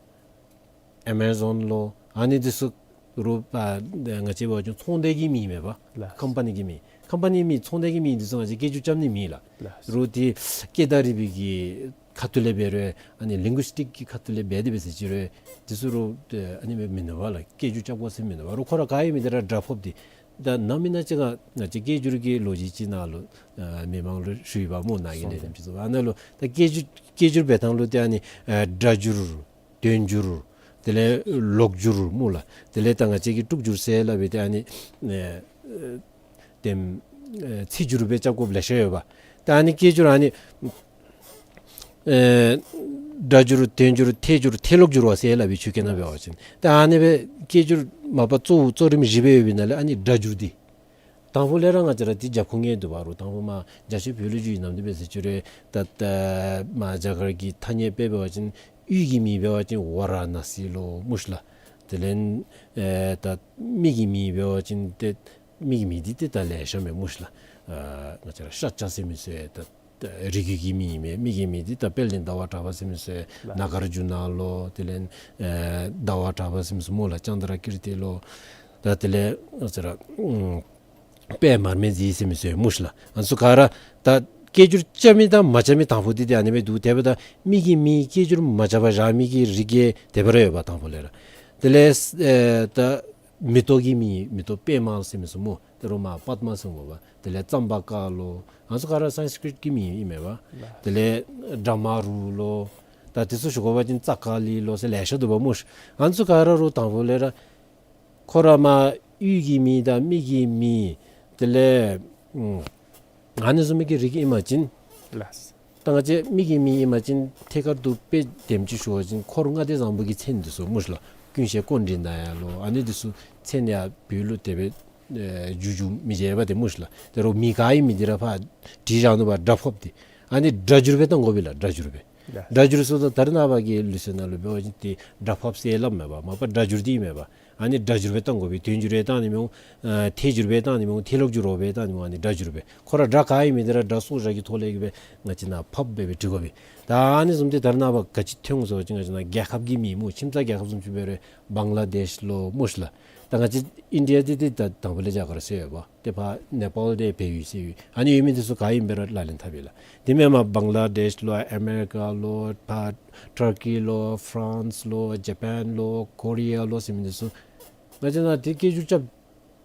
ཨེ་མ་ཛོན་ལོ་ཨ་ནི་འདི་ཚུ་རུ་ཨ་ང་བཅས་འབད་བ་ཅིན་ཚོང་སྡེ་གི་མིང་མས་པ། ལགས། ཀམ་པ་ནི་གི་མིང་། ཀམ་པ་ནི་མིང་ཚོང་སྡེ་གི་མིང་འདི་ཚུ་ང་བཅས་སྐད་སྒྱུར་རྐྱབ་ནི་མེད་ལགས། ལགས། རུ་ཏེ་སྐད་བརྡ་རིག་པའི་གི་ཁ་ཐུག་ལས་འབད་རུང་ཨ་ནི་ལིང་གུ་སི་ཊིཀ་གི་ཁ་ཐུག་ལས་འབད་དེ་འབད་ཟེར་ཅི་རུང་འདི་ཚུ་རུ་ཨ་ནི་མེད་མེན་ན་པ་ལགས། སྐད་སྒྱུར་རྐྱབ་དགོ་ཟེར་མེན་ན་པ། རུ་ཁོ་ར་ག་ཡོད་མི་འདི་ར་སྒྲ་ཕབ་སྟེ་ད་ནམ་ཨིན་ན་ཅིག་ཁར་ང་བཅས་སྐད་སྒྱུར་གྱི་ལོ་རྒྱུས་ཅིག་ནང་ལུ་ཨ་མི་མང་ལུ་ཞུ་ཡི་པ་སྨོ། ནཱ་གི་ལས་རིམ་ཅིག་ཚུ་ཨ་ནཱ་ལུ་ད་སྐད་སྒྱུར་སྐད་སྒྱུར་འབད་ཐངས་ལུ་ཏེ་ཨ་ནི་ཨ་སྒྲ་སྒྱུར་དོན་སྒྱུར་དེ་ལས་ལོག་སྒྱུར་སྨོ་ལགས། དེ་ལས་ད་ང་བཅས་ཀྱིས་དཀྲུག་སྒྱུར་ཟེར་སླབ་པའི་ཏེ་ཨ་ནི་ཨེ་ཨེ་དེམ་ཨེ་ཚིག་སྒྱུར་སྦེ་རྐྱབ་དགོཔ་ལེ་ཤ་ཡོད་པ། ད་ཨ་ནི་སྐད་སྒྱུར་ཨ་ནི་ཨེ་སྒྲ་སྒྱུར་དོན་སྒྱུར་ཐད་སྒྱུར་ཐད་ལོག་སྒྱུར་བ་ཟེར་སླབ་པའི་ཆོས་སྐད་ནང་འབད་བ་ཅིན་ད་ཨ་ནི་སྦེ་སྐད་སྒྱུར་མ་པ་གཙོ་བོ་གཙོ་རིམ་བཞི་སྦེ་ཡོད་པའི་ནང་ལས་ཨ་ནི་སྒྲ་སྒྱུར་འདི་དང་ཕུ་ལས་ར་ང་བཅས་ར་འདི་རྒྱབ་ཁུངས་ངེས་འདུག་པ། རུ་དང་ཕུ་མར་རྒྱ་ཆེ་བོད་ལུ་འགྱོ་ཡི་ནམ་འདི་འབད་ཟེར་ཅི་རུང་ད་ད་མར་རྒྱ་གར་གྱི་ཐ་སྙད་དཔེ་འབད་བ་ཅིན་ཡུལ་གྱི་མིང་འབད་བ་ཅིན་ཝ་ར་ཎ་སི་ལོ་མུ་ཤ་ལགས། དེ་ལས་ཨེ་ད་མི་གི་མིང་འབད་བ་ཅིན་ཏེ་མི་གི་མིང་འདི་ཏེ་ད་ལེ་ཤ་མས་མུ་ཤ་ལགས། ཨ་ང་བཅས་ར་ཤཱཀྱ་ཟེར་མི་ཚུ་ད་རིགས་རྒྱུད་ཀྱི་མིང་མས། མི་གི་མིང་འདི་ད་དཔལ་ལྡན་ཟླ་བ་གྲགས་པ་ཟེར་མི་ཚུ་ལགས། ནཱ་གཱར་ཇུ་ན་ལོ་དེ་ལས་ཨེ་ཟླ་བ་གྲགས་པ་ཟེར་མི་ཚུ་སྨོ་ལགས། ཙནྡྲ་ཀིརྟི་ལོ་ད་དེ་ལས་ང་བཅས་ར་ཨུམ་དཔལ་མར་མེ་མཛེས་ཟེར་མི་ཚུ་མུ་ཤ་ལགས། ཨ་ནི་ཚུ་ག་ར་ད་ སྐད་སྒྱུར་རྐྱབ་མི་དང་མ་རྐྱབ་མི་དང་ཕུ་འདི་ཏེ་ཨ་ནི་སྦེ་འདུག། དེ་འབདཝ་ད་མི་གི་མིང་སྐད་སྒྱུར་མ་རྐྱབ་པར་བཞག་མི་གི་རིགས་ཀྱི་དེ་སྦེ་ར་ཡོདཔ་དང་ཕུ་ལས་ར། དེ་ལས་ཨེ་ད་མེ་ཏོག་གི་མིང་མེ་ཏོག་པདྨ་ཟེར་མི་ཚུ་སྨོ། ཏེ་རོ་མ་པདྨ་ཟེར་སྨོ་བ། དེ་ལས་ཙམ་པ་ཀ་ལོ། ཨ་ནི་ཚུ་ག་ར་སཾསྐྲྀཏ་གི་མིང་ཨིན་མས་བ། དེ་ལས་ཌ་མ་རུ་ལོ། ད་དེ་ཚུ་ཞུ་དགོ་པ་ཅིན་ཙ་ཀ་ལི་ལོ་ཟེར་ལེ་ཤ་འདུག་པ་སྨོ་ཤ། ཨ་ནི་ཚུ་ག་ར་རོ་དང་ཕུ་ལས་ར་ཁོ་ར་མ་ཡུལ་གྱི་མིང་དང་མི་གི་མིང་དེ་ལས་ཨུམ་ཨ་ནི་བཟུམ་མའི་གི་རིགས་ཨིན་པ་ཅིན་ལགས། ད་ང་བཅས་མི་གི་མིང་ཨིན་པ་ཅིན་ཐད་ཀར་དུ་དཔེ་དེམ་ཅིག་ཞུ་བ་ཅིན་འཁོར་ལྔ་སྡེ་བཟང་པོ་གི་མཚན་འདི་ཚུ་སྨོ་ཤ་ལགས། ཀུན་ཤེས་ཀོ་ཌི་ནྱ་ལོ། ཨ་ནི་འདི་ཚུ་མཚན་ཡང་བོད་ལུ་དེ་སྦེ་ཨེ་འགྱུར་འགྱུར་མི་བྱེད་པ་དེ་སྨོ་ཤ་ལགས། དེ་རུ་མི་ག་ཨིན་མི་འདི་ར་ཕར་བྲིས་བཞག་ནུག་པ། སྒྲ་ཕབ་སྟེ། ཨ་ནི་སྒྲ་བསྒྱུར་སྦེ་བཏང་དགོ་པས་ལགས། སྒྲ་བསྒྱུར་སྦེ། ལགས། སྒྲ་བསྒྱུར་ཟེརཝ་ད་ད་རེས་ནངས་པ་གི་ལུགས་སྲོལ་ནང་ལུ་འབད་བ་ཅིན་ཏེ་སྒྲ་ཕབ་ཟེར་སླབ་མས་པ། མ་པ་སྒྲ་བསྒྱུར་འདི་ཨིན་མས་པ། ཨ་ནི་སྒྲ་བསྒྱུར་སྦེ་བཏང་དགོ་པས། དོན་བསྒྱུར་སྦེ་བཏང་ནི་མི་འོང་། ཨ་ཐད་བསྒྱུར་སྦེ་བཏང་ནི་མི་འོང་། ཐད་ལོག་བསྒྱུར་རོགས་སྦེ་བཏང་ནི་མི་འོང་། ཨ་ནི་སྒྲ་བསྒྱུར་སྦེ། ཁོ་ར་སྒྲ་ག་ཨིན་མི་འདི་ར་སྒྲ་སོར་བཞག་གི་ཐོག་ལས་ཀྱི་སྦེ་ང་བཅས་ནང་ཕབ་སྦེ་སྦེ་བྲི་དགོ་པས། ད་ཨ་ནི་བཟུམ་འདི་ད་རེས་ནངས་པ་ག་ཅི་ཐོན་འོང་ཟེར་བ་ཅིན་ང་བཅས་ནང་རྒྱལ་ཁབ་ཀྱི་མིང་སྨོ། ཁྱིམ་ཚང་རྒྱལ་ཁབ་བཟུམ་ཅིག་འབད་རུང་བང་ལ་དེཤ་ལོ་སྨོ་ཤ་ལགས། ད་ང་བཅས་ཨིན་ཌི་ཡ་འདི་འདི་ད་དང་ཕུ་ལས་རྒྱ་གར་ཟེར་ཡོད་པ། ཏེ་ཕར་ནེ་པཱལ་འདི་བལ་ཡུལ་ཟེར་ཡོད། ཨ་ནི་ཡོད་མི་འདི་ཚུ་ག་ཨིན་པས་ར་ལག་ལེན་འཐབ་ཡི་ལགས། དེ་མེན་པར་བང་ལ་དེཤ་ལོ་ཨ་མེ་རི་ཀ་ལོ་ཕར་ཊར་ཀི་ལོ་ཕ་རན་སི་ལོ་ཇ་པཱན་ལོ་ཀོ་རི་ཡ་ལོ་ཟེར་མི་འདི་ཚུ་ང་བཅས་ནང་འདི་སྐད་སྒྱུར་རྐྱབ་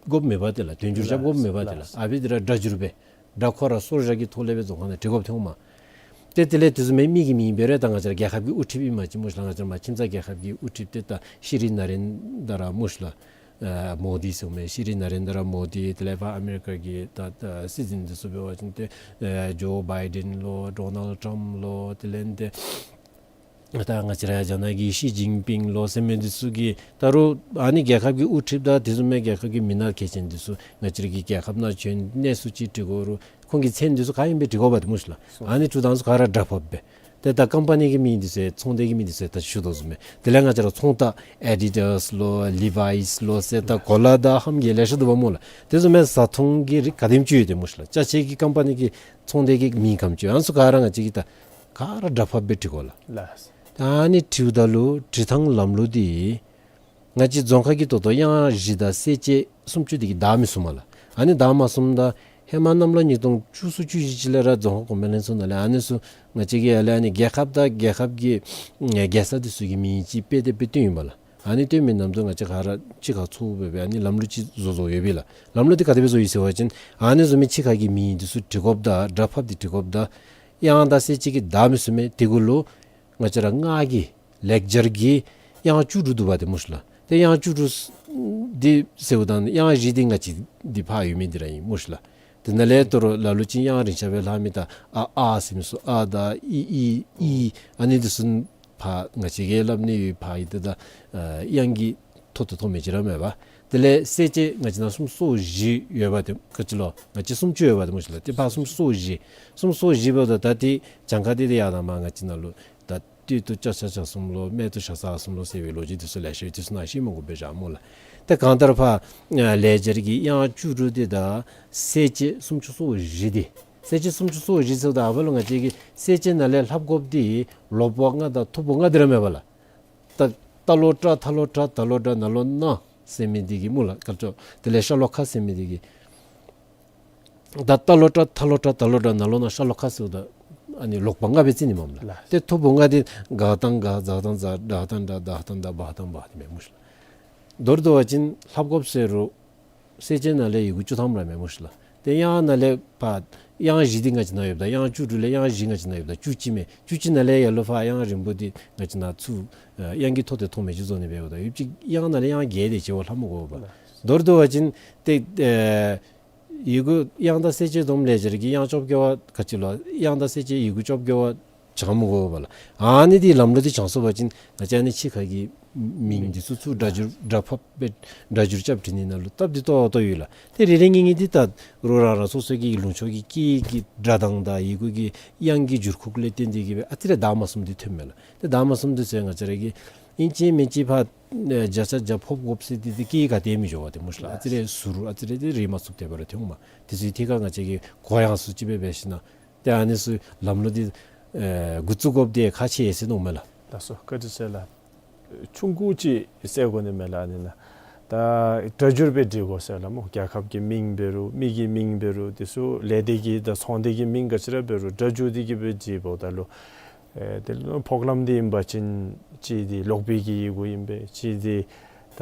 དགོཔ་མེད་པ་དེ་ལགས། དོན་བསྒྱུར་རྐྱབ་དགོཔ་མེད་པ་དེ་ལགས། ལགས། ཨ་ཕི་འདི་ར་སྒྲ་བསྒྱུར་སྦེ་སྒྲ་ཁོ་ར་སོར་བཞག་གི་ཐོག་ལས་སྦེ་རྫོང་ཁ་ནང་བྲི་དགོཔ་ཐོན་འོང་མས། ཏེ་དེ་ལས་དེ་བཟུམ་མའི་མི་གི་མིང་འབད་རུང་ད་ང་བཅས་ར་རྒྱལ་ཁབ་ཀྱི་དབུ་ཁྲིདཔ་ཨིན་པ་ཅིན་སྨོ་ཤ་ལགས། ང་བཅས་ར་མ་ཁྱིམ་ཚང་རྒྱལ་ཁབ་ཀྱི་དབུ་ཁྲིདཔ་འདི་ད་ཤྲི་ནཱ་རེནྡྲ་སྨོ་ཤ་ལགས། ཨ་མོ་དི་ཟེར་མི་ཤྲི་ནཱ་རེནྡྲ་མོ་དི། དེ་ལས་ཕར་ཨ་མེ་རི་ཀ་གི་ད་ད་སྲིད་འཛིན་འདི་ཚུ་འབད་བ་ཅིན་ཏེ་ཨ་ཇོ་བའི་ཌེན་ལོ་ཌོ་ནལཌ་ཊམཔ་ལོ། དེ་ལས་ཏེ་ད་ང་བཅས་ར་རྒྱ་ནག་གི་ཤི་ཅིན་ཕིང་ལོ་ཟེར་མི་འདི་ཚུ་གི་ད་རུང་ཨ་ནི་རྒྱལ་ཁབ་ཀྱི་དབུ་ཁྲིདཔ་དང་དེ་བཟུམ་མའི་རྒྱལ་ཁབ་ཀྱི་མི་སྣ་གལ་ཆེན་འདི་ཚུ་ང་བཅས་ར་གི་རྒྱལ་ཁབ་ནང་བྱོན་གནས་ཚུལ་ཅིག་འདྲི་དགོ་རུང་ཁོང་གི་མཚན་འདི་ཚུ་ག་ཨིན་པས་འདྲི་དགོ་པས་ཏེ་སྨོ་ཤ་ལགས། ཨ་ནི་འབྲི་ཐངས་ཚུ་ག་ར་སྒྲ་ཕབ་སྦེ། ཏེ་ད་ཀམ་པ་ནི་གི་མིང་འདི་ཚུ་ཚོང་སྡེ་གི་མིང་འདི་ཚུ་ད་ཞུ་དོ་བཟུམ་སྦེ། དེ་ལས་ང་བཅས་ར་ཚོང་རྟགས་ཨེ་ཌི་ཌཱས་ལོ་ལི་བའིས་ལོ་ཟེར་ད་གོ་ལ་དང་ལྷམ་གྱི་ལེ་ཤ་འདུག་པ་སྨོ་ལགས། དེ་བཟུམ་སྦེ་བཟའ་འཐུང་གི་རིགས་ག་དེམ་ཅིག་ཡོད་དེ་སྨོ་ཤ་ལགས། ཅ་ཆས་ཀྱི་ཀམ་པ་ནི་གི་ཚོང་སྡེ་གི་མིང་ག་དེམ་ཅིག་ཡོད། ཨ་ནི་ཚུ་ག་ར་ང་བཅས་ཀྱིས་ད་ག་ར་སྒྲ་ཕབ་སྦེ་འབྲི་དགོ་ལགས། ལགས། ད་ཨ་ནི་འབྲིཝ་ད་ལུ་འབྲི་ཐངས་ལམ་ལུགས་འདི་ང་བཅས་རྫོང་ཁ་གི་ད་ལྟོ་དབྱངས་བཞི་དང་གསལ་བྱེད་སུམ་ཅུ་འདི་གིས་བདའ་མི་ཚུགས་མས་ལགས། ཨ་ནི་བདའ་མ་ཚུགསཔ་ད་ཧེ་མ་གནམ་ལོ་ཉིས་སྟོང་བཅུ་གསུམ་བཅུ་བཞི་ཅིག་ལས་ར་རྫོང་ཁ་གོང་འཕེལ་ལྷན་ཚོགས་ནང་ལས་ཨ་ནི་ཚུ་ང་བཅས་ཀྱིས་ཡར་ལས་ཨ་ནི་རྒྱལ་ཁབ་དང་རྒྱལ་ཁབ་ཀྱི་ཨེ་རྒྱལ་ས་འདི་ཚུ་གི་མིང་ཅིག་དཔེ་དེབ་སྦེ་བཏོན་ཡི་པ་ལགས། ཨ་ནི་བཏོན་མི་ནམ་དུ་ང་བཅས་ག་ར་གཅིག་ཁར་ཚོགས་སྦེ་སྦེ་ཨ་ནི་ལམ་ལུགས་ཅིག་བཟོ་བཟོཝ་ཡོད་པས་ལགས། ལམ་ལུགས་འདི་ག་དེ་སྦེ་བཟོ་ཡི་ཟེར་བ་ཅིན་ཨ་ནི་བཟོ་མི་གཅིག་ཁར་གྱི་མིང་འདི་ཚུ་འབྲི་དགོཔ་དང་སྒྲ་ཕབ་སྟེ་འབྲི་དགོཔ་དང་དབྱངས་དང་གསལ་བྱེད་ཀྱིས་བདའ་མི་ཚུགས་མས། དེ་གུ་ལུ་ང་བཅས་ར་སྔགས་ཀྱི་ལེགས་སྦྱར་གྱི་དབྱངས་བཅུ་དྲུག་འདུག་པ་ཏེ་སྨོ་ཤ་ལགས། ཏེ་དབྱངས་བཅུ་དྲུག་འདི་ཟེརཝ་ད་དབྱངས་བཞི་འདི་ང་བཅས་འདི་ཕར་ཡོད་མི་འདི་ར་ཨིན་སྨོ་ཤ་ལགས། དེ་ནང་ལས་ད་རུང་ལ་ལུ་ཅིག་དབྱངས་རིང་ཤ་སྦེ་ལྷག་མི་ད་ཨ་ཨ་ཟེར་མི་ཚུ་ཨ་དང་ཨི་ཨི་ཨི་ཨ་ནི་འདི་ཚུ་ཕར་ང་བཅས་ཀྱིས་སླབ་ནི་ཡོད། ཕར་ཨི་ད་ད་ཨ་དབྱངས་ཀྱི་ཐོག་ཏུ་ཐོགས་མི་ཅིག་ར་མེད་པ། དེ་ལས་གསལ་བྱེད་ང་བཅས་ནང་སུམ་ཅུ་སོ་བཞི་ཡོད་པ་ཏེ་ག་ཅི་ལོ། ང་བཅས་སུམ་ཅུ་ཡོད་པ་ཏེ་སྨོ་ཤ་ལགས། ཏེ་ཕར་སུམ་ཅུ་སོ་བཞི་སུམ་ཅུ་སོ་བཞི་འབདཝ་ད་ད་ཏེ་གྱངས་ཁ་འདི་ཏེ་ཡར་དང་མར་ང་བཅས་ནང་ལུ་ད་སྟོད་དུ་ཅ་ཆ་ཇ་གསུམ་ལོ་སྨད་དུ་ཞ་ཚ་གསུམ་ལོ་ཟེར་བའི་ལོ་རྒྱུས་འདི་ཚུ་ལེ་ཤ་ཡོད། འདི་ཚུ་ནང་བཤད་མི་དགོ་པས་ཤ་སྨོ་ལགས། ཏེ་གང་ལྟར་ཕར་ཨ་ལེགས་སྦྱར་གྱི་དབྱངས་བཅུ་དྲུག་འདི་དང་གསལ་བྱེད་སུམ་ཅུ་སོ་བཞི་འདི་གསལ་བྱེད་སུམ་ཅུ་སོ་བཞི་ཟེརཝ་ད་ཨ་ཕར་ལུ་ང་བཅས་ཀྱིས་གསལ་བྱེད་ནང་ལས་ལྷབ་དགོཔ་འདི་ལོག་པ་ལྔ་དང་ཐོག་པ་ལྔ་འདི་ར་མེད་པ་ལགས། ད་ཏ་ལོ་ཏྲ་ཐ་ལོ་ཏྲ་ད་ལོ་ཏྲ་ན་ལོ་ན་ཟེར་མི་འདི་གིས་སྨོ་ལགས། ག་ཅི་ལོ། དེ་ལས་ཤ་ལོ་ཁ་ཟེར་མི་འདི་གིས་ད་ཏ་ལོ་ཏྲ་ཐ་ལོ་ཏྲ་ད་ལོ་ཏྲ་ན་ལོ་ན་ཤ་ལོ་ཁ་ཟེརཝ་ད་ཨ་ནི་ལོག་པ་ལྔ་སྦེ་རྩིས་ནི་མས་ལགས། ལགས། ཏེ་ཐོག་པ་ལྔ་འདི་ག་དང་ག་ཛ་དང་ཛ་ཌ་དང་ཌ་དྷ་དང་དྷ་བ་དང་བྷ་འདི་མས་སྨོ་ཤ་ལགས། མདོར་བསྡུ་བ་ཅིན་ལྷབ་དགོཔ་ཟེར་རུང་གསལ་བྱེད་ནང་ལས་ཡི་གུ་བཅུ་ཐམ་ར་མས་སྨོ་ཤ་ལགས། ཏེ་དབྱངས་ནང་ལས་ཕར་དབྱངས་བཞི་འདི་ང་བཅས་ནང་ཡོདཔ་ད་དབྱངས་བཅུ་དྲུག་ལས་དབྱངས་བཞི་ང་བཅས་ནང་ཡོདཔ་ད་བཅུ་གཅིག་མས། བཅུ་གཅིག་ནང་ལས་ཡར་ལུ་ཕར་དབྱངས་རིང་པོ་འདི་ང་བཅས་ནང་ཚུར་ཨ་དབྱངས་ཀྱི་ཐོག་ཏུ་ཐོགས་མི་ཅིག་བཟོ་ནི་འབདཝ་ད་ཡོད་ཅིག་དབྱངས་ནང་ལས་དབྱངས་བརྒྱད་དེ་ཅིག་བ་ལྷབ་མི་དགོ་པས། མདོར་བསྡུ་བ་ཅིན་ཏེ་ཨེ་ཡི་གུ་དབྱངས་དང་གསལ་བྱེད་བསྡོམས་ལེགས་སྦྱར་གྱི་དབྱངས་བཅོ་བརྒྱད་པ་ག་ཅི་ལོ། དབྱངས་དང་གསལ་བྱེད་ཡི་གུ་བཅོ་བརྒྱད་པ་སྦྱང་མི་དགོ་པས་ལགས། ཨ་ནི་འདི་ལམ་ལུགས་འདི་སྦྱང་ཚུགས་པ་ཅིན་ང་བཅས་ཨ་ནི་ཕྱི་ཁ་གི་མིང་འདི་ཚུ་ཚུར་སྒྲ་བསྒྱུར་སྒྲ་ཕབ་སྦེ་སྒྲ་བསྒྱུར་རྐྱབ་འབྲི་ནི་ནང་ལུ་སྟབས་བདེ་ཏོག་ཏོ་ཡོད་ལགས། ཏེ་རེ་རེ་གཉིས་གཉིས་འདི་ད་རུང་རང་རང་སོ་སོ་གི་ལུང་ཕྱོགས་ཀྱི་སྐད་ཀྱི་སྒྲ་གདངས་དང་ཡི་གུ་གི་དབྱངས་ཀྱི་འགྱུར་ཁུག་ལས་བརྟེན་ཏེ་གིས་སྦེ་ཨ་ཙི་རེ་བདའ་མ་ཚུགསཔ་འདི་ཐོནམ་མས་ལགས། ཏེ་བདའ་མ་ཚུགསཔ་འདི་ཚུ་ང་བཅས་ར་གིས་ཨིན་ཅི་མིན་ཅི་ཕར་ཨེ་བརྒྱ་ཆ་བརྒྱ་ཕབ་དགོཔ་ཟེར་འདི་ཏེ་སྐད་ག་ཏེ་མི་འགྱོ་བ་ཏེ་སྨོ་ཤ་ལགས། ཨ་ཙི་རེ་ཟུར་ཨ་ཙི་རེ་འདི་རེག་མ་ཚུགསཔ་དེ་སྦེ་ར་ཐོན་འོང་མས། དེ་ཚུ་ཐད་ཁར་ང་བཅས་ཀྱིས་གོ་ཡངས་སུ་ཅིག་སྦེ་འབད་ཞིན་ན་ཏེ་ཨ་ནི་ཚུ་ལམ་ལུགས་འདི་ཨེ་འགོ་བཙུགས་དགོཔ་འདི་ཁག་ཆེ་ཡི་ཟེར་མནོཝ་མས་ལགས། ལགས་སོ། བཀའ་དྲིན་ཆེ་ལགས། ཆུང་ཀུ་ཅིག་ཟེར་དགོ་ནི་མས་ལགས། ཨ་ནི་ནང་ ད་སྒྲ་སྒྱུར་སྦེ་འབྲི་དགོ་ཟེར་ལགས་སྨོ། རྒྱལ་ཁབ་ཀྱི་མིང་འབད་རུང་མི་གི་མིང་འབད་རུང་དེ་ཚུ་ལས་སྡེ་གི་དང་ཚོང་སྡེ་གི་མིང་ག་ཅི་ར་འབད་རུང་སྒྲ་སྒྱུར་ཏེ་གི་སྦེ་འབྲི་འབདཝ་ད་ལུ་ཨེ་དེ་ལུ་ཕོགས་ལམ་འདི་ཨིན་པ་ཅིན་གཅིག་འདི་ཀློག་པའི་གི་ཡི་གུ་ཨིན་པས། གཅིག་འདི་ད་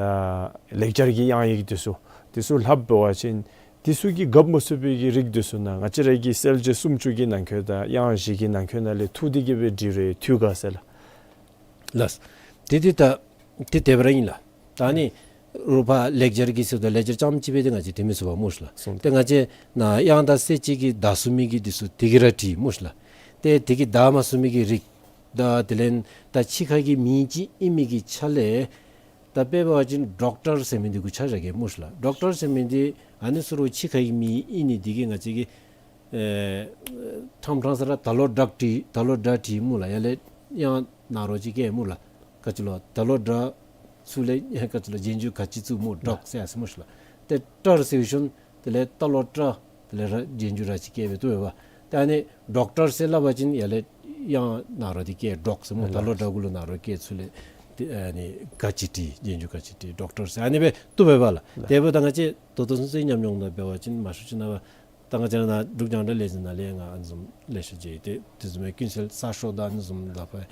ལེགས་སྦྱར་གྱི་དབྱངས་ཡིག་དེ་ཚུ་དེ་ཚུ་ལྷགཔ་འབད་བ་ཅིན་དེ་ཚུ་གིས་རྒཔ་མ་ཚུགས་པའི་གི་རིགས་དེ་ཚུ་ནང་ང་བཅས་ར་གི་གསལ་བྱེད་སུམ་ཅུ་གི་ནང་འཁོད་དང་དབྱངས་བཞི་གི་ནང་འཁོད་ནང་ལས་འཐུ་སྟེ་གི་སྦེ་འབྲི་རུང་འཐུ་ག་ཟེར་ལགས། ལགས། དེ་དེ་ད་དེ་དེ་སྦེ་ར་ཨིན་ལགས། ད་ཨ་ནི་རུང་ཕར་ལེགས་སྦྱར་གྱི་ཟེརཝ་ད་ལེགས་སྦྱར་རྐྱངམ་གཅིག་སྦེ་ཏེ་ང་བཅས་འབྲི་མི་ཚུགས་པས་སྨོ་ཤི་ལགས། སོང་། ཏེ་ང་བཅས་ནཱ་དབྱངས་དང་གསལ་བྱེད་ཀྱི་བརྡ་གསུམ་མི་གི་དེ་ཚུ་དེ་གིས་ར་འབྲི་སྨོ་ཤི་ལགས། ཏེ་དེ་གི་བརྡ་མ་གསུམ་མི་གི་རིགས་དང་དེ་ལས་ད་ཕྱི་ཁ་གི་མིང་ཅིག་ཨིན་མི་གི་ཆ་ལས་ད་དཔེ་འབད་བ་ཅིན་ཌོག་ཊར་ཟེར་མི་འདི་གུ་ཆ་བཞག་གེ་སྨོ་ཤི་ལགས། ཌོག་ཊར་ཟེར་མི་འདི་ཨ་ནི་ཚུ་རུང་ཕྱི་ཁ་གི་མིང་ཨིན་ནི་འདི་གིས་ང་བཅས་ཀྱིས་ཨེ་ཕྲང་ཕྲང་ས་ར་ད་ལོག་སྒྲ་བྲིས་ད་ལོག་སྒྲ་བྲིས་སྨོ་ལགས། ཡར་ལས་དབྱངས་ནཱ་རོ་ཅིག་བཀལ་སྨོ་ལགས། ག་ཅི་ལོ་ད་ལོག་སྒྲ་ཚུ་ལས་ག་ཅི་ལོ་རྗེས་འཇུག་ག་ཅི་བཙུགས་སྨོ། ཌོག་ཟེར་ཡར་སོ་སྨོ་ཤི་ལགས། ཏེ་ཊར་ཟེར་ཞིནམ་དེ་ལས་ད་ལོག་ཊར་དེ་ལས་ར་རྗེས་འཇུག་ར་ཅིག་བཀལ་སྦེ་བཏུབ་པས། ཏེ་ཨ་ནི་ཌོག་ཊར་ཟེར་སླབ་པ་ཅིན་ཡར་ལས་དབྱངས་ནཱ་རོ་འདི་བཀལ་ཌོག་ཟེར་སྨོ། ད་ལོག་སྒྲ་གུ་ལུ་ནཱ་རོ་བཀལ་ཚུ་ལས་ཏེ་ཨ་ནི་ག་ཅི་བྲིས་རྗེས་འཇུག་ག་ཅི་བྲིས་ཌོག་ཊར་ཟེར་ཨ་ནི་སྦེ་བཏུབ་པས་ལགས། དེ་འབདཝ་ད་ང་བཅས་ད་ལྟོ་ཚུན་ཚོད་ཉམས་མྱོང་ནང་འབད་བ་ཅིན་མང་ཤོས་ཅིག་ནང་ད་ང་བཅས་ནཱ་འབྲུག་རྒྱང་བསྒྲགས་ལས་འཛིན་ནང་ལས་ཡང་ང་ཨ་ནི་བཟུམ་ལེ་ཤ་མཇལ་ཡི། ཏེ་དེ་བཟུམ་མའི་ཀུན་གསལ་གསར་ཤོག་དང་ཨ་ནི་བཟུམ་ད་ཕར་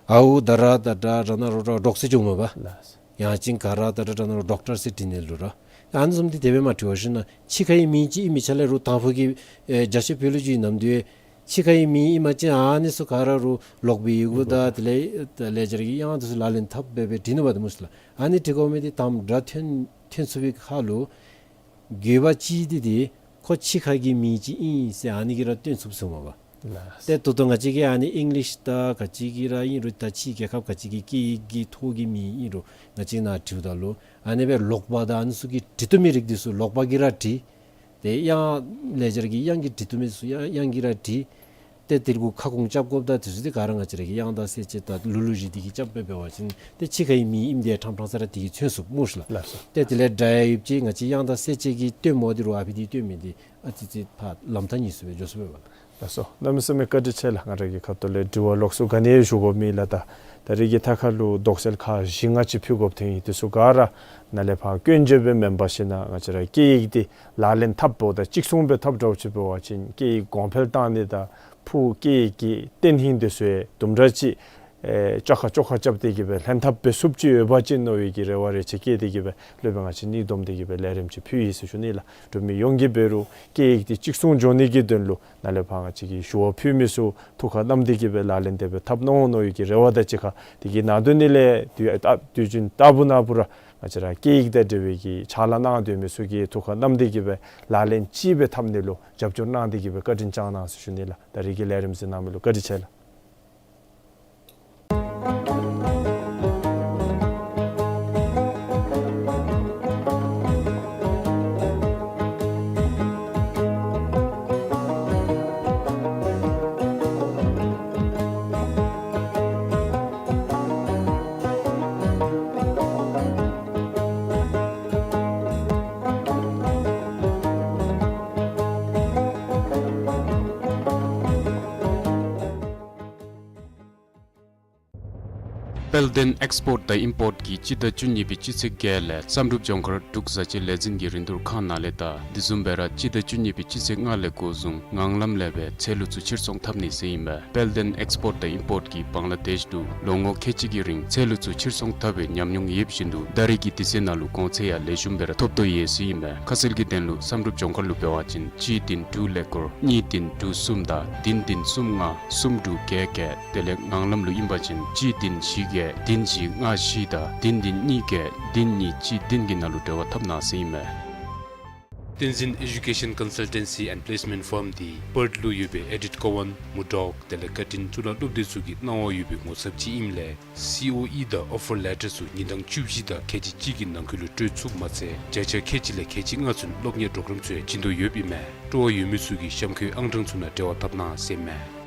ཨའུ་ད་ར་ད་དྲ་ར་ན་རོ་ཌོག་ཟེར་བྱུངམ་མས་པ། ལགས། ཡང་ཅིན་ག་ར་ད་དྲ་ར་ན་རོ་ཌོག་ཊར་ཟེར་བྲིས་ནི་ལུ་ར། ཨ་ནི་བཟུམ་འདི་དེ་སྦེ་མ་བྲི་བར་ཞིནམ་ཕྱི་ཁའི་མིང་ཅིག་ཨིན་མི་ཆ་ལས་རུང་དང་ཕུ་གི་ཨེ་རྒྱ་ཆེ་བོད་ལུ་ཅིག་ནམ་དུས་ཕྱི་ཁའི་མིང་ཨིན་པ་ཅིན་ཨ་ནི་ཚུ་ག་ར་རུང་ཀློག་པའི་ཡི་གུ་དང་དེ་ལས་ལེགས་སྦྱར་གྱི་དབྱངས་དེ་ཚུ་ལག་ལེན་འཐབ་སྦེ་སྦེ་བྲིས་ནུག་པ་ཏེ་སྨོ་ཤི་ལགས། ཨ་ནི་བྲི་དགོ་མི་འདི་དང་སྒྲ་ཐོན་ཐོན་ཚུགས་པའི་ཁར་ལུ་དགོས་པ་ཅིག་འདི་འདི་ཁོ་ཕྱི་ཁ་གི་མིང་ཅིག་ཨིན་ཟེར་ཨ་ནི་གིས་ར་སྟོན་ཚུགས་ཚུགས་མས་པ། ལགས། ཏེ་ད་ལྟོ་ང་བཅས་ཀྱིས་ཨ་ནི་ཨིང་ལིཤ་དང་ག་ཅི་གི་ར་ཨིན་རུང་ད་ཕྱིའི་རྒྱལ་ཁབ་ག་ཅི་གི་སྐད་ཡིག་གི་ཐོག་གི་མིང་ཨིན་རུང་ང་བཅས་ནཱ་བྲིཝ་ད་ལུ་ཨ་ནི་སྦེ་ཀློག་པ་དང་ཨ་ནི་ཚུ་གིས་འབྲི་བཏུབ་མི་རིགས་འདི་ཚུ་ཀློག་པ་གིས་ར་འབྲི། ཏེ་དབྱངས་ལེགས་སྦྱར་གྱི་དབྱངས་ཀྱིས་འབྲི་བཏུབ་མི་ཚུ་དབྱངས་དབྱངས་ཀྱིས་ར་འབྲི། ཏེ་དེ་གུ་ཁ་སྐོང་རྐྱབ་དགོཔ་དང་དེ་ཚུ་འདི་ག་ར་ང་བཅས་ར་གི་དབྱངས་དང་གསལ་བྱེད་དང་ལུགས་ལུགས་བཞི་འདི་གིས་རྐྱབ་སྦེ་འབད་བ་ཅིན་ཏེ་ཕྱི་ཁའི་མིང་ཨིནམ་འདི་ཕྲང་ཕྲང་ས་ར་དེ་གིས་མཚོན་ཚུགས་སྨོ་ཤི་ལགས། ལགས་སོ། ཏེ་དེ་ལས་སྒྲ་ཡང་ཡོདཔ་ཅིག་ང་བཅས་དབྱངས་དང་གསལ་བྱེད་ཀྱི་སྟོནམ་འདི་རུང་ཨ་ཕི་འདི་སྟོན་མི་འདི་ཨ་ཙི་ཙི་ཕར་ལམ་ཐག་ཉེ་སུ་སྦེ་འགྱོ་ཚུགས་པས་པ། ལགས་སོ། གནམ་མེད་ས་མེད་བཀའ་དྲིན་ཆེ་ལགས། ང་ར་གི་ཁ་ཐུག་ལས་དྲི་བ་ལོགས་སུ་ག་ནི་ཡང་ཞུ་དགོཔ་མེད་ལགས། ད་ད་རིས་ཀྱི་ཐད་ཁར་ལུ་དོགས་སེལ་ཁག་བཞི་ལྔ་ཅིག་ཕུལ་དགོཔ་ཐོན་ཡི། དེ་ཚུ་ག་ར་ནཱ་ལས་ཕར་སྐྱོན་བརྗོད་སྦེ་མེན་པར་ཞིན་ན་ང་བཅས་ར་སྐད་ཡིག་འདི་ལག་ལེན་འཐབ་འབདཝ་ད་གཅིག་མཚུངས་སྦེ་འཐབ་འདྲཝ་ཅིག་འབད་བ་ཅིན་སྐད་ཡིག་གོང་འཕེལ་བཏང་ནི་དང་ཕུགས་སྐད་ཡིག་གི་བརྟན་ལྷིང་འདི་ཚུ་ཡང་དུམ་གྲ་ཅིག་ཨེ་བཅོ་ཁ་བཅོ་ཁ་རྐྱབ་སྟེ་གི་སྦེ་ལྷན་ཐབས་འབད་ཚུགསཔ་ཅིག་ཡོད་པ་ཅིན་མནོ་བའི་གི་རེ་བ་རེ་ཆེ་བསྐྱེད་དེ་གི་སྦེ་སློབ་དཔོན་ང་བཅས་གཉིས་བསྡོམས་ཏེ་གི་སྦེ་ལས་རིམ་ཅིག་ཕུལ་ཡི་ཟེར་ཞུ་ནི་ལགས། འབྲུག་མི་ཡོངས་ཀྱིས་འབད་རུང་སྐད་ཡིག་འདི་གཅིག་མཚུངས་འགྱོ་ནི་གི་དོན་ལུ་ནཱ་ལས་ཕར་ང་བཅས་ཀྱི་ཞུ་བ་ཕུལ་མི་ཚུ་ཐུགས་ཁར་བསྣམས་ཏེ་གི་སྦེ་ལག་ལེན་དེ་སྦེ་འཐབ་གནང་འོང་མནོ་བའི་གི་རེ་བ་དང་གཅིག་ཁར་དེ་གི་ནང་དོན་ནི་ལས་དུས་ཨ་དུས་རྒྱུན་ལྟ་བུ་ནང་འབད་རུང་ང་བཅས་ར་སྐད་ཡིག་དང་འབྲེལ་བའི་གི་ཕྱག་ལཱ་གནང་སྡོད་མི་ཚུ་གིས་ཐུགས་ཁར་བསྣམས་ཏེ་གི་སྦེ་ལག་ལེན་ཅིག་སྦེ་འཐབ་ནི་ལུ་རྒྱབ་སྐྱོར་གནང་སྟེ་གི་སྦེ་བཀའ་དྲིན་བསྐྱང་གནང་ཟེར་ཞུ་ནི་ལགས། ད་རིས་ཀྱི་ལས་རིམ་གཟིགས་གནང་མི་ལུ་བཀའ་དྲིན་ཆེ་ལགས། དཔལ་ལྡན་ཨེགསི་པོརཊ་དང་ཨིམ་པོརཊ་གིས་སྤྱི་ཟླ་བཅུ་གཉིས་པའི་སྤྱི་ཚེས་བརྒྱད་ལས་བསམ་གྲུབ་ལྗོངས་མཁར་འབྲུག་བཟའ་ཆས་ལས་འཛིན་གྱི་རིན་བསྡུར་ཁང་ནང་ལས་དང་དེ་བཟུམ་སྦེ་ར་སྤྱི་ཟླ་བཅུ་གཉིས་པའི་སྤྱི་ཚེས་ལྔ་ལས་འགོ་བཟུང་ངང་ལམ་ལས་སྦེ་ཚལ་ལུ་ཚུ་ཕྱིར་ཚོང་འཐབ་ནི་ཟེར་ཨིན་པས། དཔལ་ལྡན་ཨེགསི་པོརཊ་དང་ཨིམ་པོརཊ་གིས་བང་ལ་དེཤ་ལུ་ལོ་ངོ་ཁལ་གཅིག་གི་རིང་ཚལ་ལུ་ཚུ་ཕྱིར་ཚོང་འཐབ་པའི་ཉམས་མྱོང་ཡོད་བཞིན་དུ་ད་རེས་ཀྱི་དུས་ཚོད་ནང་ལུ་གོང་ཚད་ཡང་ལེགས་ཤོམ་སྦེ་ར་ཐོབ་དོ་ཡོད་ཟེར་ཨིན་པས། ཁ་གསལ་གྱི་དོན་ལུ་བསམ་གྲུབ་ལྗོངས་མཁར་ལུ་འབད་བ་ཅིན་གཅིག་བདུན་དྲུག་ཀླད་ཀོར་གཉིས་བདུན་དྲུག་གསུམ་དང་བདུན་བདུན་གསུམ་ལྔ་གསུམ་དྲུག་བརྒྱད་བརྒྱད། དེ་ལས་ངང་ལམ་ལུ་ཨིན་པ་ཅིན་གཅིག་བདུན་བཞི་བརྒྱད་བདུན་བཞི་ལྔ་བཞི་དང་བདུན་བདུན་གཉིས་བརྒྱད་བདུན་གཉིས་གཅིག་བདུན་གྱི་ནང་ལུ་འབྲེལ་བ་འཐབ་གནང་ཟེར་ཨིན་མས། བསྟན་འཛིན་ཨེ་ཌུ་ཀེ་ཤན་ཀོན་སལ་ཊེན་སི་ཨེནཌ་པི་ལེསི་མེནཊ་ཕརམ་འདི་པརཐ་ལུ་ཡོད་པའི་ཨེ་ཌིཐ་ཀོ་ཝཱན་མུར་ཌོག་དེ་ལས་ཀར་ཊིན་གཙུག་ལག་སློབ་སྡེ་ཚུ་གི་གནང་བ་ཡོད་པའི་ངོ་ཚབ་ཅིག་ཨིནམ་ལས་སི་ཨོ་ཨི་དང་ཨོ་ཕར་ལེ་ཊར་ཚུ་ཉིན་གྲངས་བཅུ་བཞི་དང་ཁལ་གཅིག་གཅིག་གི་ནང་འཁོད་ལུ་སྤྲོད་ཚུགསཔ་མ་ཚད་བརྒྱ་ཆ་ཁལ་གཅིག་ལས་ཁལ་གཅིག་ལྔ་ཚུན་སློབ་གཉེར་པོརོ་གརམ་ཚུ་ཡང་བྱིན་དོ་ཡོདཔ་ཨིན་མས། སྤྲོ་བ་ཡོད་མི་ཚུ་གིས་གཤམ་འཁོད་ཨང་གྲངས་ཚུ་ནང་འབྲེལ་བ་འཐབ་གནང་ཟེར་ཨིན་མས།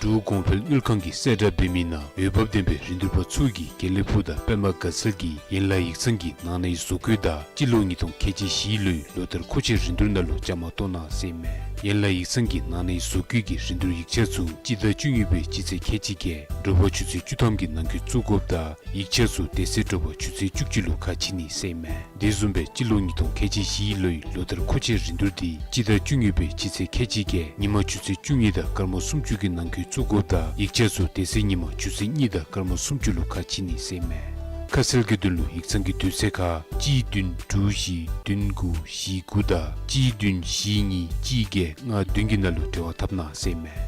འབྲུག་གོང་འཕེལ་དངུལ་ཁང་གིས་གསལ་བསྒྲགས་འབད་མི་ནང་འོས་འབབ་ལྡན་པའི་རིན་བསྡུར་པ་ཚུ་གིས་དགེ་ལེགས་ཕུག་དང་པདྨ་དགའ་ཚལ་གྱི་ཡན་ལག་ཡིག་ཚང་གི་ནང་ནའི་བཟོ་བཀོད་དང་སྤྱི་ལོ་ཉིས་སྟོང་ཁལ་གཅིག་བཞིའི་ལོའི་ལོ་བསྟར་མཁོ་ཆས་རིན་བསྡུར་ནང་ལུ་བཅའ་མར་གཏོགས་གནང་ཟེར་ཨིན་མས། ཡན་ལག་ཡིག་ཚང་གི་ནང་ནས་བཟོ་བཀོད་ཀྱི་རིན་བསྡུར་ཡིག་ཆ་ཚུ་སྤྱི་ཟླ་བཅུ་གཉིས་པའི་སྤྱི་ཚེས་ཁལ་གཅིག་བརྒྱད་དྲོ་པ་ཆུ་ཚོད་བཅུ་ཐམ་གྱི་ནང་འཁོད་བཙུགས་དགོཔ་དང་ཡིག་ཆ་ཚུ་དེ་ཚེ་དྲོ་པ་ཆུ་ཚོད་བཅུ་གཅིག་ལུ་ཁ་ཕྱེ་ནི་ཟེར་ཨིན་མས། དེ་བཟུམ་སྦེ་སྤྱི་ལོ་ཉིས་སྟོང་ཁལ་གཅིག་བཞི་ལོའི་ལོ་བསྟར་མཁོ་ཆས་རིན་བསྡུར་འདི་སྤྱི་ཟླ་བཅུ་གཉིས་པའི་སྤྱི་ཚེས་ཁལ་གཅིག་བརྒྱད་ཉིན་མ་ཆུ་ཚོད་བཅུ་གཉིས་དང་སྐར་མ་སུམ་ཅུ་གི་ནང་འཁོད་བཙུགས་དགོཔ་དང་ཡིག་ཆ་ཚུ་དེ་ཚེ་ཉིན་མ་ཆུ་ཚོད་གཉིས་དང་སྐར་མ་སུམ་ཅུ་ལུ་ཁ་ཕྱེ་ནི་ཟེར་ཨིན་མས། ཁ་གསལ་གྱི་དོན་ལུ་ཡིག་ཚང་གི་དུས་ཚོད་ཁར་གཅིག་བདུན་དྲུག་བཞི་བདུན་དགུ་བཞི་དགུ་དང་གཅིག་བདུན་བཞི་གཉིས་གཅིག་བརྒྱད་ལྔ་བདུན་གྱི་ནང་ལུ་འབྲེལ་བ་འཐབ་གནང་ཟེར་ཨིན་མས།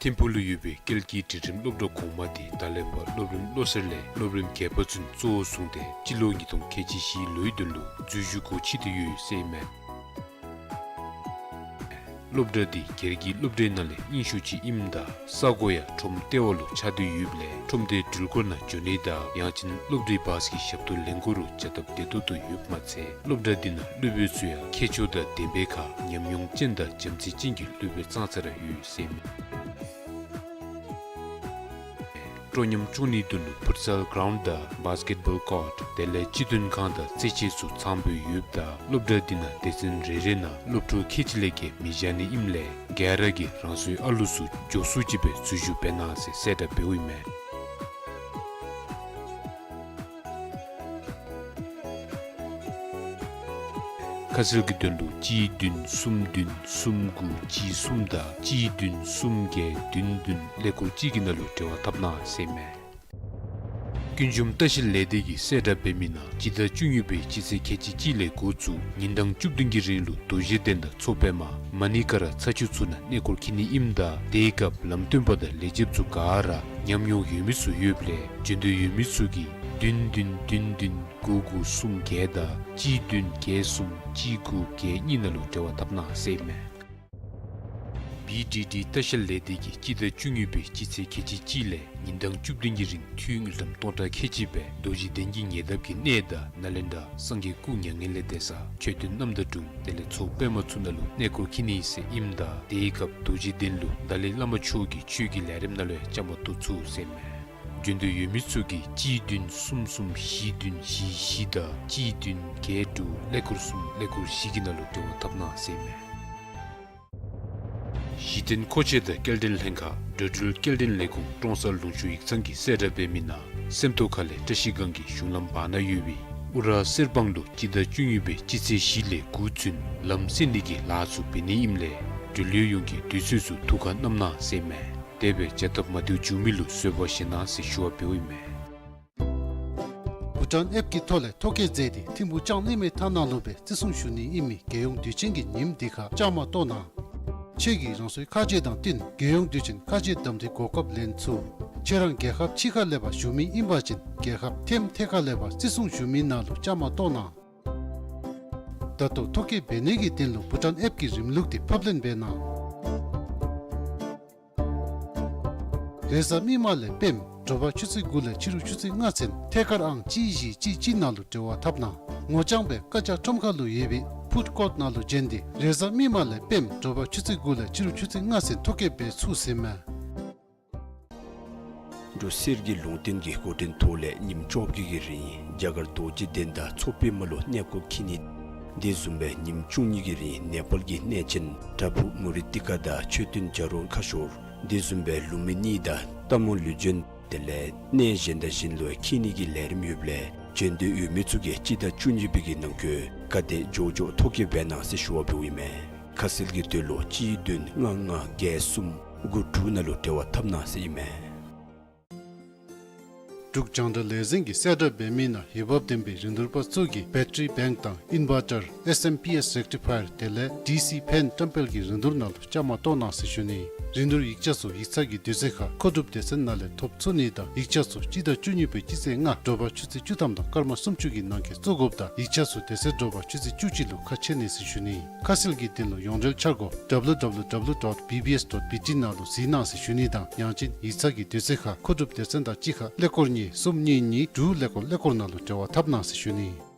ཐིམ་ཕུག་ལུ་ཡོད་པའི་ཀལ་གྱི་སྒྲིག་ཁྲིམས་སློབ་གྲྭ་གོང་མ་འདི་ད་ལས་ཕར་སློབ་རིམ་བློ་གསར་ལས་སློབ་རིམ་བརྒྱད་པ་ཚུན་གཙོ་བོར་བཟུང་སྟེ་སྤྱི་ལོ་ཉིས་སྟོང་ཁལ་གཅིག་བཞི་ལོའི་དོན་ལུ་འཛུལ་ཞུགས་སྒོ་ཕྱེ་སྟེ་ཡོད་ཟེར་ཨིན་མས། སློབ་གྲྭ་འདི་སྒེར་གྱི་སློབ་གྲྭའི་ནང་ལས་རྙིང་ཤོས་ཅིག་ཨིནམ་ད་ས་གོ་ཡང་ཁྲོམ་ལྟེ་བ་ལུ་ཆགས་ཏེ་ཡོདཔ་ལས་ཁྲོམ་སྡེའི་འགྲུལ་འཁོར་ནང་འགྱོ་ནི་དང་ཡང་ཅིན་སློབ་གྲྭའི་བཱས་ཀྱི་ཞབས་ཏོག་ལེན་དགོ་རུང་བྱ་སྟབས་བདེ་ཏོག་ཏོ་ཡོདཔ་མ་ཚད་སློབ་གྲྭ་འདི་ནང་སློབ་དཔོན་ཚུ་ཡང་ཁྱད་ཆོས་དང་ལྡན་པའི་ཁར་ཉམས་མྱོང་ཅན་དང་བྱམས་བརྩེ་ཅན་གྱི་སློབ་དཔོན་ཙང་ཙ་ར་ཡོད་ཟེར་ཨིན་མས། སྤྲོ་ཉམས་སྐྱོང་ནིའི་དོན་ལུ་ཕུཊ་སཱལ་གྲཱུནཌ་དང་བཱསི་ཀེཊ་བཱོལ་ཀོརཊ་དེ་ལས་སྤྱི་དོན་ཁང་དང་རྩེད་ཆས་ཚུ་ཚངམ་སྦེ་ཡོདཔ་ད་སློབ་གྲྭ་འདི་ནང་སྡེ་ཚན་རེ་རེ་ནང་སློབ་ཕྲུག་ཁལ་གཅིག་ལས་བརྒལ་མི་བཞག་ནི་ཨིནམ་ལས་ག་ར་གིས་རང་སོའི་ཨ་ལུ་ཚུ་མགྱོགས་སུ་ཅིག་སྦེ་འཛུལ་ཞུགས་འབད་གནང་ཟེར་གསལ་བསྒྲགས་འབདཝ་ཨིན་མས། ཁ་གསལ་གྱི་དོན་ལུ་གཅིག་བདུན་གསུམ་བདུན་གསུམ་དགུ་གཅིག་གསུམ་དང་གཅིག་བདུན་གསུམ་བརྒྱད་བདུན་བདུན་ཀླད་ཀོར་གཅིག་གི་ནང་ལུ་འབྲེལ་བ་འཐབ་གནང་ཟེར་ཨིན་མས། ཀུན་འབྱུང་ལྟ་བཤལ་ལས་སྡེ་གིས་གསལ་བསྒྲགས་འབད་མི་ནང་སྤྱི་ཟླ་བཅུ་གཉིས་པའི་སྤྱི་ཚེས་ཁལ་གཅིག་གཅིག་ལས་འགོ་བཙུགས་ཉིན་གྲངས་བཅུ་བདུན་གྱི་རིང་ལུ་རྡོ་རྗེ་གདན་དང་མཚོ་པདྨ་མ་ཎི་ཀ་ར་ཚ་ཆུ་ཚུ་ནང་གནས་སྐོར་འཁྱིད་ནི་ཨིནམ་ད་དེའི་སྐབས་ལམ་སྟོན་པ་དང་ལས་བྱེདཔ་ཚུ་ག་ར་ཉམས་མྱོང་ཡོད་མི་ཚུ་ཡོདཔ་ལས་འབྱོན་འདོད་ཡོད་མི་ཚུ་གིས་བདུན་བདུན་བདུན་བདུན་དགུ་དགུ་གསུམ་བརྒྱད་དང་གཅིག་བདུན་བརྒྱད་གསུམ་གཅིག་དགུ་བརྒྱད་གཉིས་ནང་ལུ་འབྲེལ་བ་འཐབ་གནང་ཟེར་ཨིན་མས། བི་ཌི་ཌི་ལྟ་བཤལ་ལས་སྡེ་གིས་སྤྱི་ཟླ་བཅུ་གཉིས་པའི་སྤྱི་ཚེས་ཁལ་གཅིག་གཅིག་ལས་ཉིན་གྲངས་བཅུ་བདུན་གྱི་རིང་འཐུས་དངུལ་ཀྲམ་སྟོང་ཕྲག་ཁལ་གཅིག་སྦེ་རྡོ་རྗེ་གདན་གྱི་ཉེ་འདབས་ཀྱི་གནས་དང་ནཱ་ལེནྡྲ་སངས་རྒྱས་སྐུ་མྱ་ངན་ལས་འདས་ས་མཆོད་རྟེན་རྣམ་དག་སྒྲུང་དེ་ལས་མཚོ་པདྨ་ཚུ་ནང་ལུ་གནས་སྐོར་འཁྱིད་ནི་ཟེར་ཨིནམ་ད་དེའི་སྐབས་རྡོ་རྗེ་གདན་ལུ་ཏཱ་ལའི་བླ་མ་མཆོག་གི་ཆོས་ཀྱི་ལས་རིམ་ནང་ལུ་ཡང་བཅའ་མར་གཏོགས་ཚུགས་ཟེར་ཨིན་མས། འབྱོན་འདོད་ཡོད་མི་ཚུ་གིས་གཅིག་བདུན་གསུམ་གསུམ་བཞི་བདུན་བཞི་བཞི་དང་གཅིག་བདུན་བརྒྱད་དྲུག་ཀླད་ཀོར་གསུམ་ཀླད་ཀོར་བཞི་གི་ནང་ལུ་འབྲེལ་བ་འཐབ་གནང་ཟེར་ཨིན་མས། གཞི་རྟེན་མཁོ་ཆས་དང་སྐྱེལ་འདྲེན་ལྷན་ཁག་འགྲོ་འགྲུལ་སྐྱེལ་འདྲེན་ལས་ཁུངས་ཀྲོང་གསར་ལུང་ཕྱོགས་ཡིག་ཚང་གིས་གསལ་བསྒྲགས་འབད་མི་ནང་སེམས་རྟོགས་ཁ་ལས་བཀྲ་ཤིས་སྒང་གི་གཞུང་ལམ་བར་ན་ཡོད་པའི་ཨུ་ར་གསེར་སྦང་ལུ་སྤྱི་ཟླ་བཅུ་གཉིས་པའི་སྤྱི་ཚེས་བཞི་ལས་དགུ་ཚུན་ལམ་སེལ་ནི་གི་ལཱ་ཚུ་འབད་ནི་ཨིནམ་ལས་འགྲུལ་ཡོད་ཡོངས་ཀྱིས་དུས་ཚོད་ཚུ་ཐུགས་ཁར་བསྣམ་གནང་ཟེར་ཨིན་མས། དེ་སྦེ་བྱ་སྟབས་མ་བདེཝ་བྱུང་མི་ལུ་བཟོད་པ་བཞེས་གནང་ཟེར་ཞུ་བ་འབདཝ་ཨིན་མས། བྷུ་ཊཱན་ཨེཔ་གི་ཐོག་ལས་ཐོ་བཀོད་མཛད་དེ་ཐིམ་ཕུག་ལྕང་གླིང་མའི་ཐ་ནག་ལུ་སྦེ་བརྩི་སྲུང་ཞུ་ནི་ཨིན་མི་རྒྱལ་ཡོངས་དུས་ཆེན་གྱི་ཉིནམ་འདི་ཁར་བཅའ་མར་གཏོགས་གནང་། ཁྱེད་ཀྱིས་རང་སོའི་ཁ་རྗེ་དང་བསྟུན་རྒྱལ་ཡོངས་དུས་ཆེན་ཁ་རྗེ་གདམ་འཐེན་གོ་སྐབས་ལེན་ཚུགས། ཁྱེད་རང་རྒྱལ་ཁབ་ཕྱི་ཁ་ལས་ཕར་བཞུགས་མི་ཨིན་པ་ཅིན་རྒྱལ་ཁབ་ཐེམ་ཐེ་ཁ་ལས་ཕར་བརྩི་སྲུང་ཞུ་མི་ནང་ལུ་བཅའ་མར་གཏོགས་གནང་། ད་ལྟོ་ཐོ་བཀོད་འབད་ནི་གི་དོན་ལུ་བྷུ་ཊཱན་ཨེཔ་གི་རིམ་ལུགས་འདི་ཕབ་ལེན་འབད་གནང་། རེས་གཟའ་མིག་དམར་ལས་སྤེནམ་དྲོ་པ་ཆུ་ཚོད་དགུ་ལས་ཕྱི་རུ་ཆུ་ཚོད་ལྔ་ཚུན་ཐད་ཀར་ཨང་གཅིག་བཞི་གཅིག་གཅིག་ནང་ལུ་འབྲེལ་བ་འཐབ་གནང་། ངོ་རྐྱང་སྦེ་ཀ་ཅ་ཁྲོམ་ཁ་ལུ་ཡོད་པའི་ཕུཌ་ཀོརཊ་ནང་ལུ་བྱོན་ཏེ་རེས་གཟའ་མིག་དམར་ལས་སྤེནམ་དྲོ་པ་ཆུ་ཚོད་དགུ་ལས་ཕྱི་རུ་ཆུ་ཚོད་ལྔ་ཚུན་ཐོ་བཀོད་འབད་ཚུགས་ཟེར་ཨིན་མས། འབྲུག་གསེར་གྱི་ལུང་བསྟན་གྱི་འགོ་འདྲེན་ཐོག་ལས་ཉིནམ་བཅོ་བརྒྱད་ཀྱི་རིང་རྒྱ་གར་རྡོ་རྗེ་གདན་དང་མཚོ་པདྨ་ལུ་གནས་སྐོར་འཁྱིད་ནི། དེ་བཟུམ་སྦེ་ཉིནམ་བཅུ་གཉིས་ཀྱི་རིང་ནེ་པཱལ་གྱི་གནས་ཆེན་པྲ་བྷུ་མུ་རི་ཏི་ཀ་དང་མཆོད་རྟེན་བྱ་རོག་ཁ་ཤོར། དེ་བཟུམ་སྦེ་ལུམ་བི་ནི་དང་སྟག་མོ་ལུས་སྦྱིན་དེ་ལས་གནས་གཞན་དང་གཞན་ལུ་འཁྱིད་ནི་གི་ལས་རིམ་ཡོདཔ་ལས་འབྱོན་འདོད་ཡོད་མི་ཚུ་གིས་སྤྱི་ཟླ་བཅུ་གཉིས་པའི་གི་ནང་འཁོད་ག་དེ་མགྱོགས་མགྱོགས་ཐོ་བཀོད་འབད་གནང་ཟེར་ཞུ་བ་འབདཝ་ཨིན་མས། ཁ་གསལ་གྱི་དོན་ལུ་གཅིག་བདུན་ལྔ་ལྔ་བརྒྱད་གསུམ་དགུ་དྲུག་ནང་ལུ་འབྲེལ་བ་འཐབ་གནང་ཟེར་ཨིན་མས། འབྲུག་རྒྱང་བསྒྲགས་ལས་འཛིན་གྱིས་གསལ་བསྒྲགས་འབད་མི་ནང་འོས་འབབ་ལྡན་པའི་རིན་བསྡུར་པ་ཚུ་གིས་བེ་ཊ་རི་བེངཀ་དང་ཨིན་བར་ཊར་ཨེསི་ཨེམ་པི་ཨེསི་རེག་ཊི་ཕ་ཡར་དེ་ལས་ཌི་སི་ཕེན་བཀྲམ་སྤེལ་གྱི་རིན་བསྡུར་ནང་ལུ་བཅའ་མར་གཏོགས་གནང་ཟེར་ཞུ་ནི། རིན་བསྡུར་ཡིག་ཆ་ཚུ་ཡིག་ཚང་གི་དུས་ཚོད་ཁར་མཁོ་སྒྲུབ་སྡེ་ཚན་ནང་ལས་ཐོབ་ཚུགས་ནི་དང་ཡིག་ཆ་ཚུ་སྤྱི་ཟླ་བཅུ་གཉིས་པའི་སྤྱི་ཚེས་ལྔ་དྲོ་པ་ཆུ་ཚོད་བཅུ་ཐམ་དང་སྐར་མ་སུམ་ཅུ་གི་ནང་འཁོད་བཙུགས་དགོཔ་དང་ཡིག་ཆ་ཚུ་དེ་ཚེ་དྲོ་པ་ཆུ་ཚོད་བཅུ་གཅིག་ལུ་ཁ་ཕྱེ་ནི་ཟེར་ཞུ་ནི། ཁ་གསལ་གྱི་དོན་ལུ་ཡོངས་འབྲེལ་འཆར་སྒོ་W W W dot B B S dot B T ནང་ལུ་གཟིགས་གནང་ཟེར་ཞུ་ནི་དང་ཡང་ཅིན་ཡིག་ཚང་གི་དུས་ཚོད་ཁར་མཁོ་སྒྲུབ་སྡེ་ཚན་དང་གཅིག་ཁར་ཀླད་ཀོར་གཉིས་གསུམ་གཉིས་གཉིས་དྲུག་ཀླད་ཀོར་ཀླད་ཀོར་ནང་ལུ་འབྲེལ་བ་འཐབ་གནང་ཟེར་ཞུ་ནི།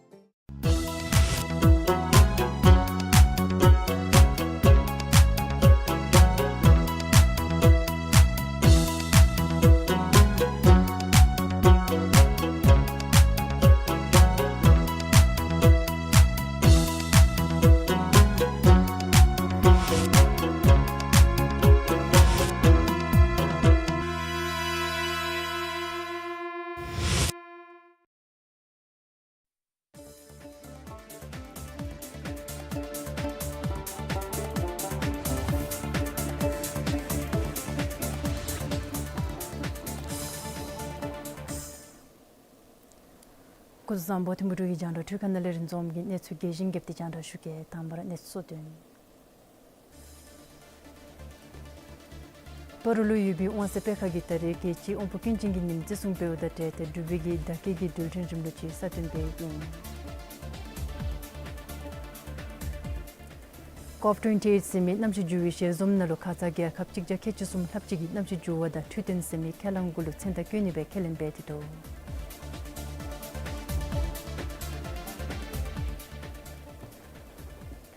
སྐུ་གཟུགས་བཟང་པོ། ཐིམ་ཕུ་དྲུག་གི་རྒྱང་བསྒྲགས་འཕྲུལ་ཁང་ནང་ལས་རིན་འཛོམས་ཀྱིས་གནས་ཚུལ་རྒྱས་ཤིང་རྒྱས་པ་དེ་རྒྱང་བསྒྲགས་ཞུ་གེ། དང་པ་ར་གནས་ཚུལ་གཙོ་དོན། སྤ་རོ་ལུ་ཡོད་པའི་དབང་གསལ་དཔེ་ཁང་གིས་ད་རིས་རྒྱལ་སྤྱིའི་དབང་པོ་སྐྱོན་ཅན་གྱི་ཉིནམ་བརྩི་སྲུང་འབདཝ་དང་འབྲེལ་ཏེ་འབྲུག་པའི་གི་བདག་རྐྱེན་གྱི་འགྲུལ་འཕྲིན་རིམ་ལུགས་ཅིག་གསར་བཏོན་འབད་ཡོདཔ་ཨིན། ཀོབ་ཊུ་ཝེན་ཊི་ཨེཊ་ཟེར་མི་གནམ་གཤིས་འགྱུར་བའི་ཞལ་འཛོམས་ནང་ལུ་ཁ་ཙ་རྒྱལ་ཁབ་གཅིག་བརྒྱ་ཁལ་གཅིག་གསུམ་ལྷགཔ་ཅིག་གིས་གནམ་གཤིས་འགྱུར་བ་དང་འཕྲོད་བསྟེན་ཟེར་མི་ཁས་བླངས་གུ་ལུ་མཚན་རྟགས་བཀོད་ནི་སྦེ་ཁས་ལེན་འབད་དེ་འདུག།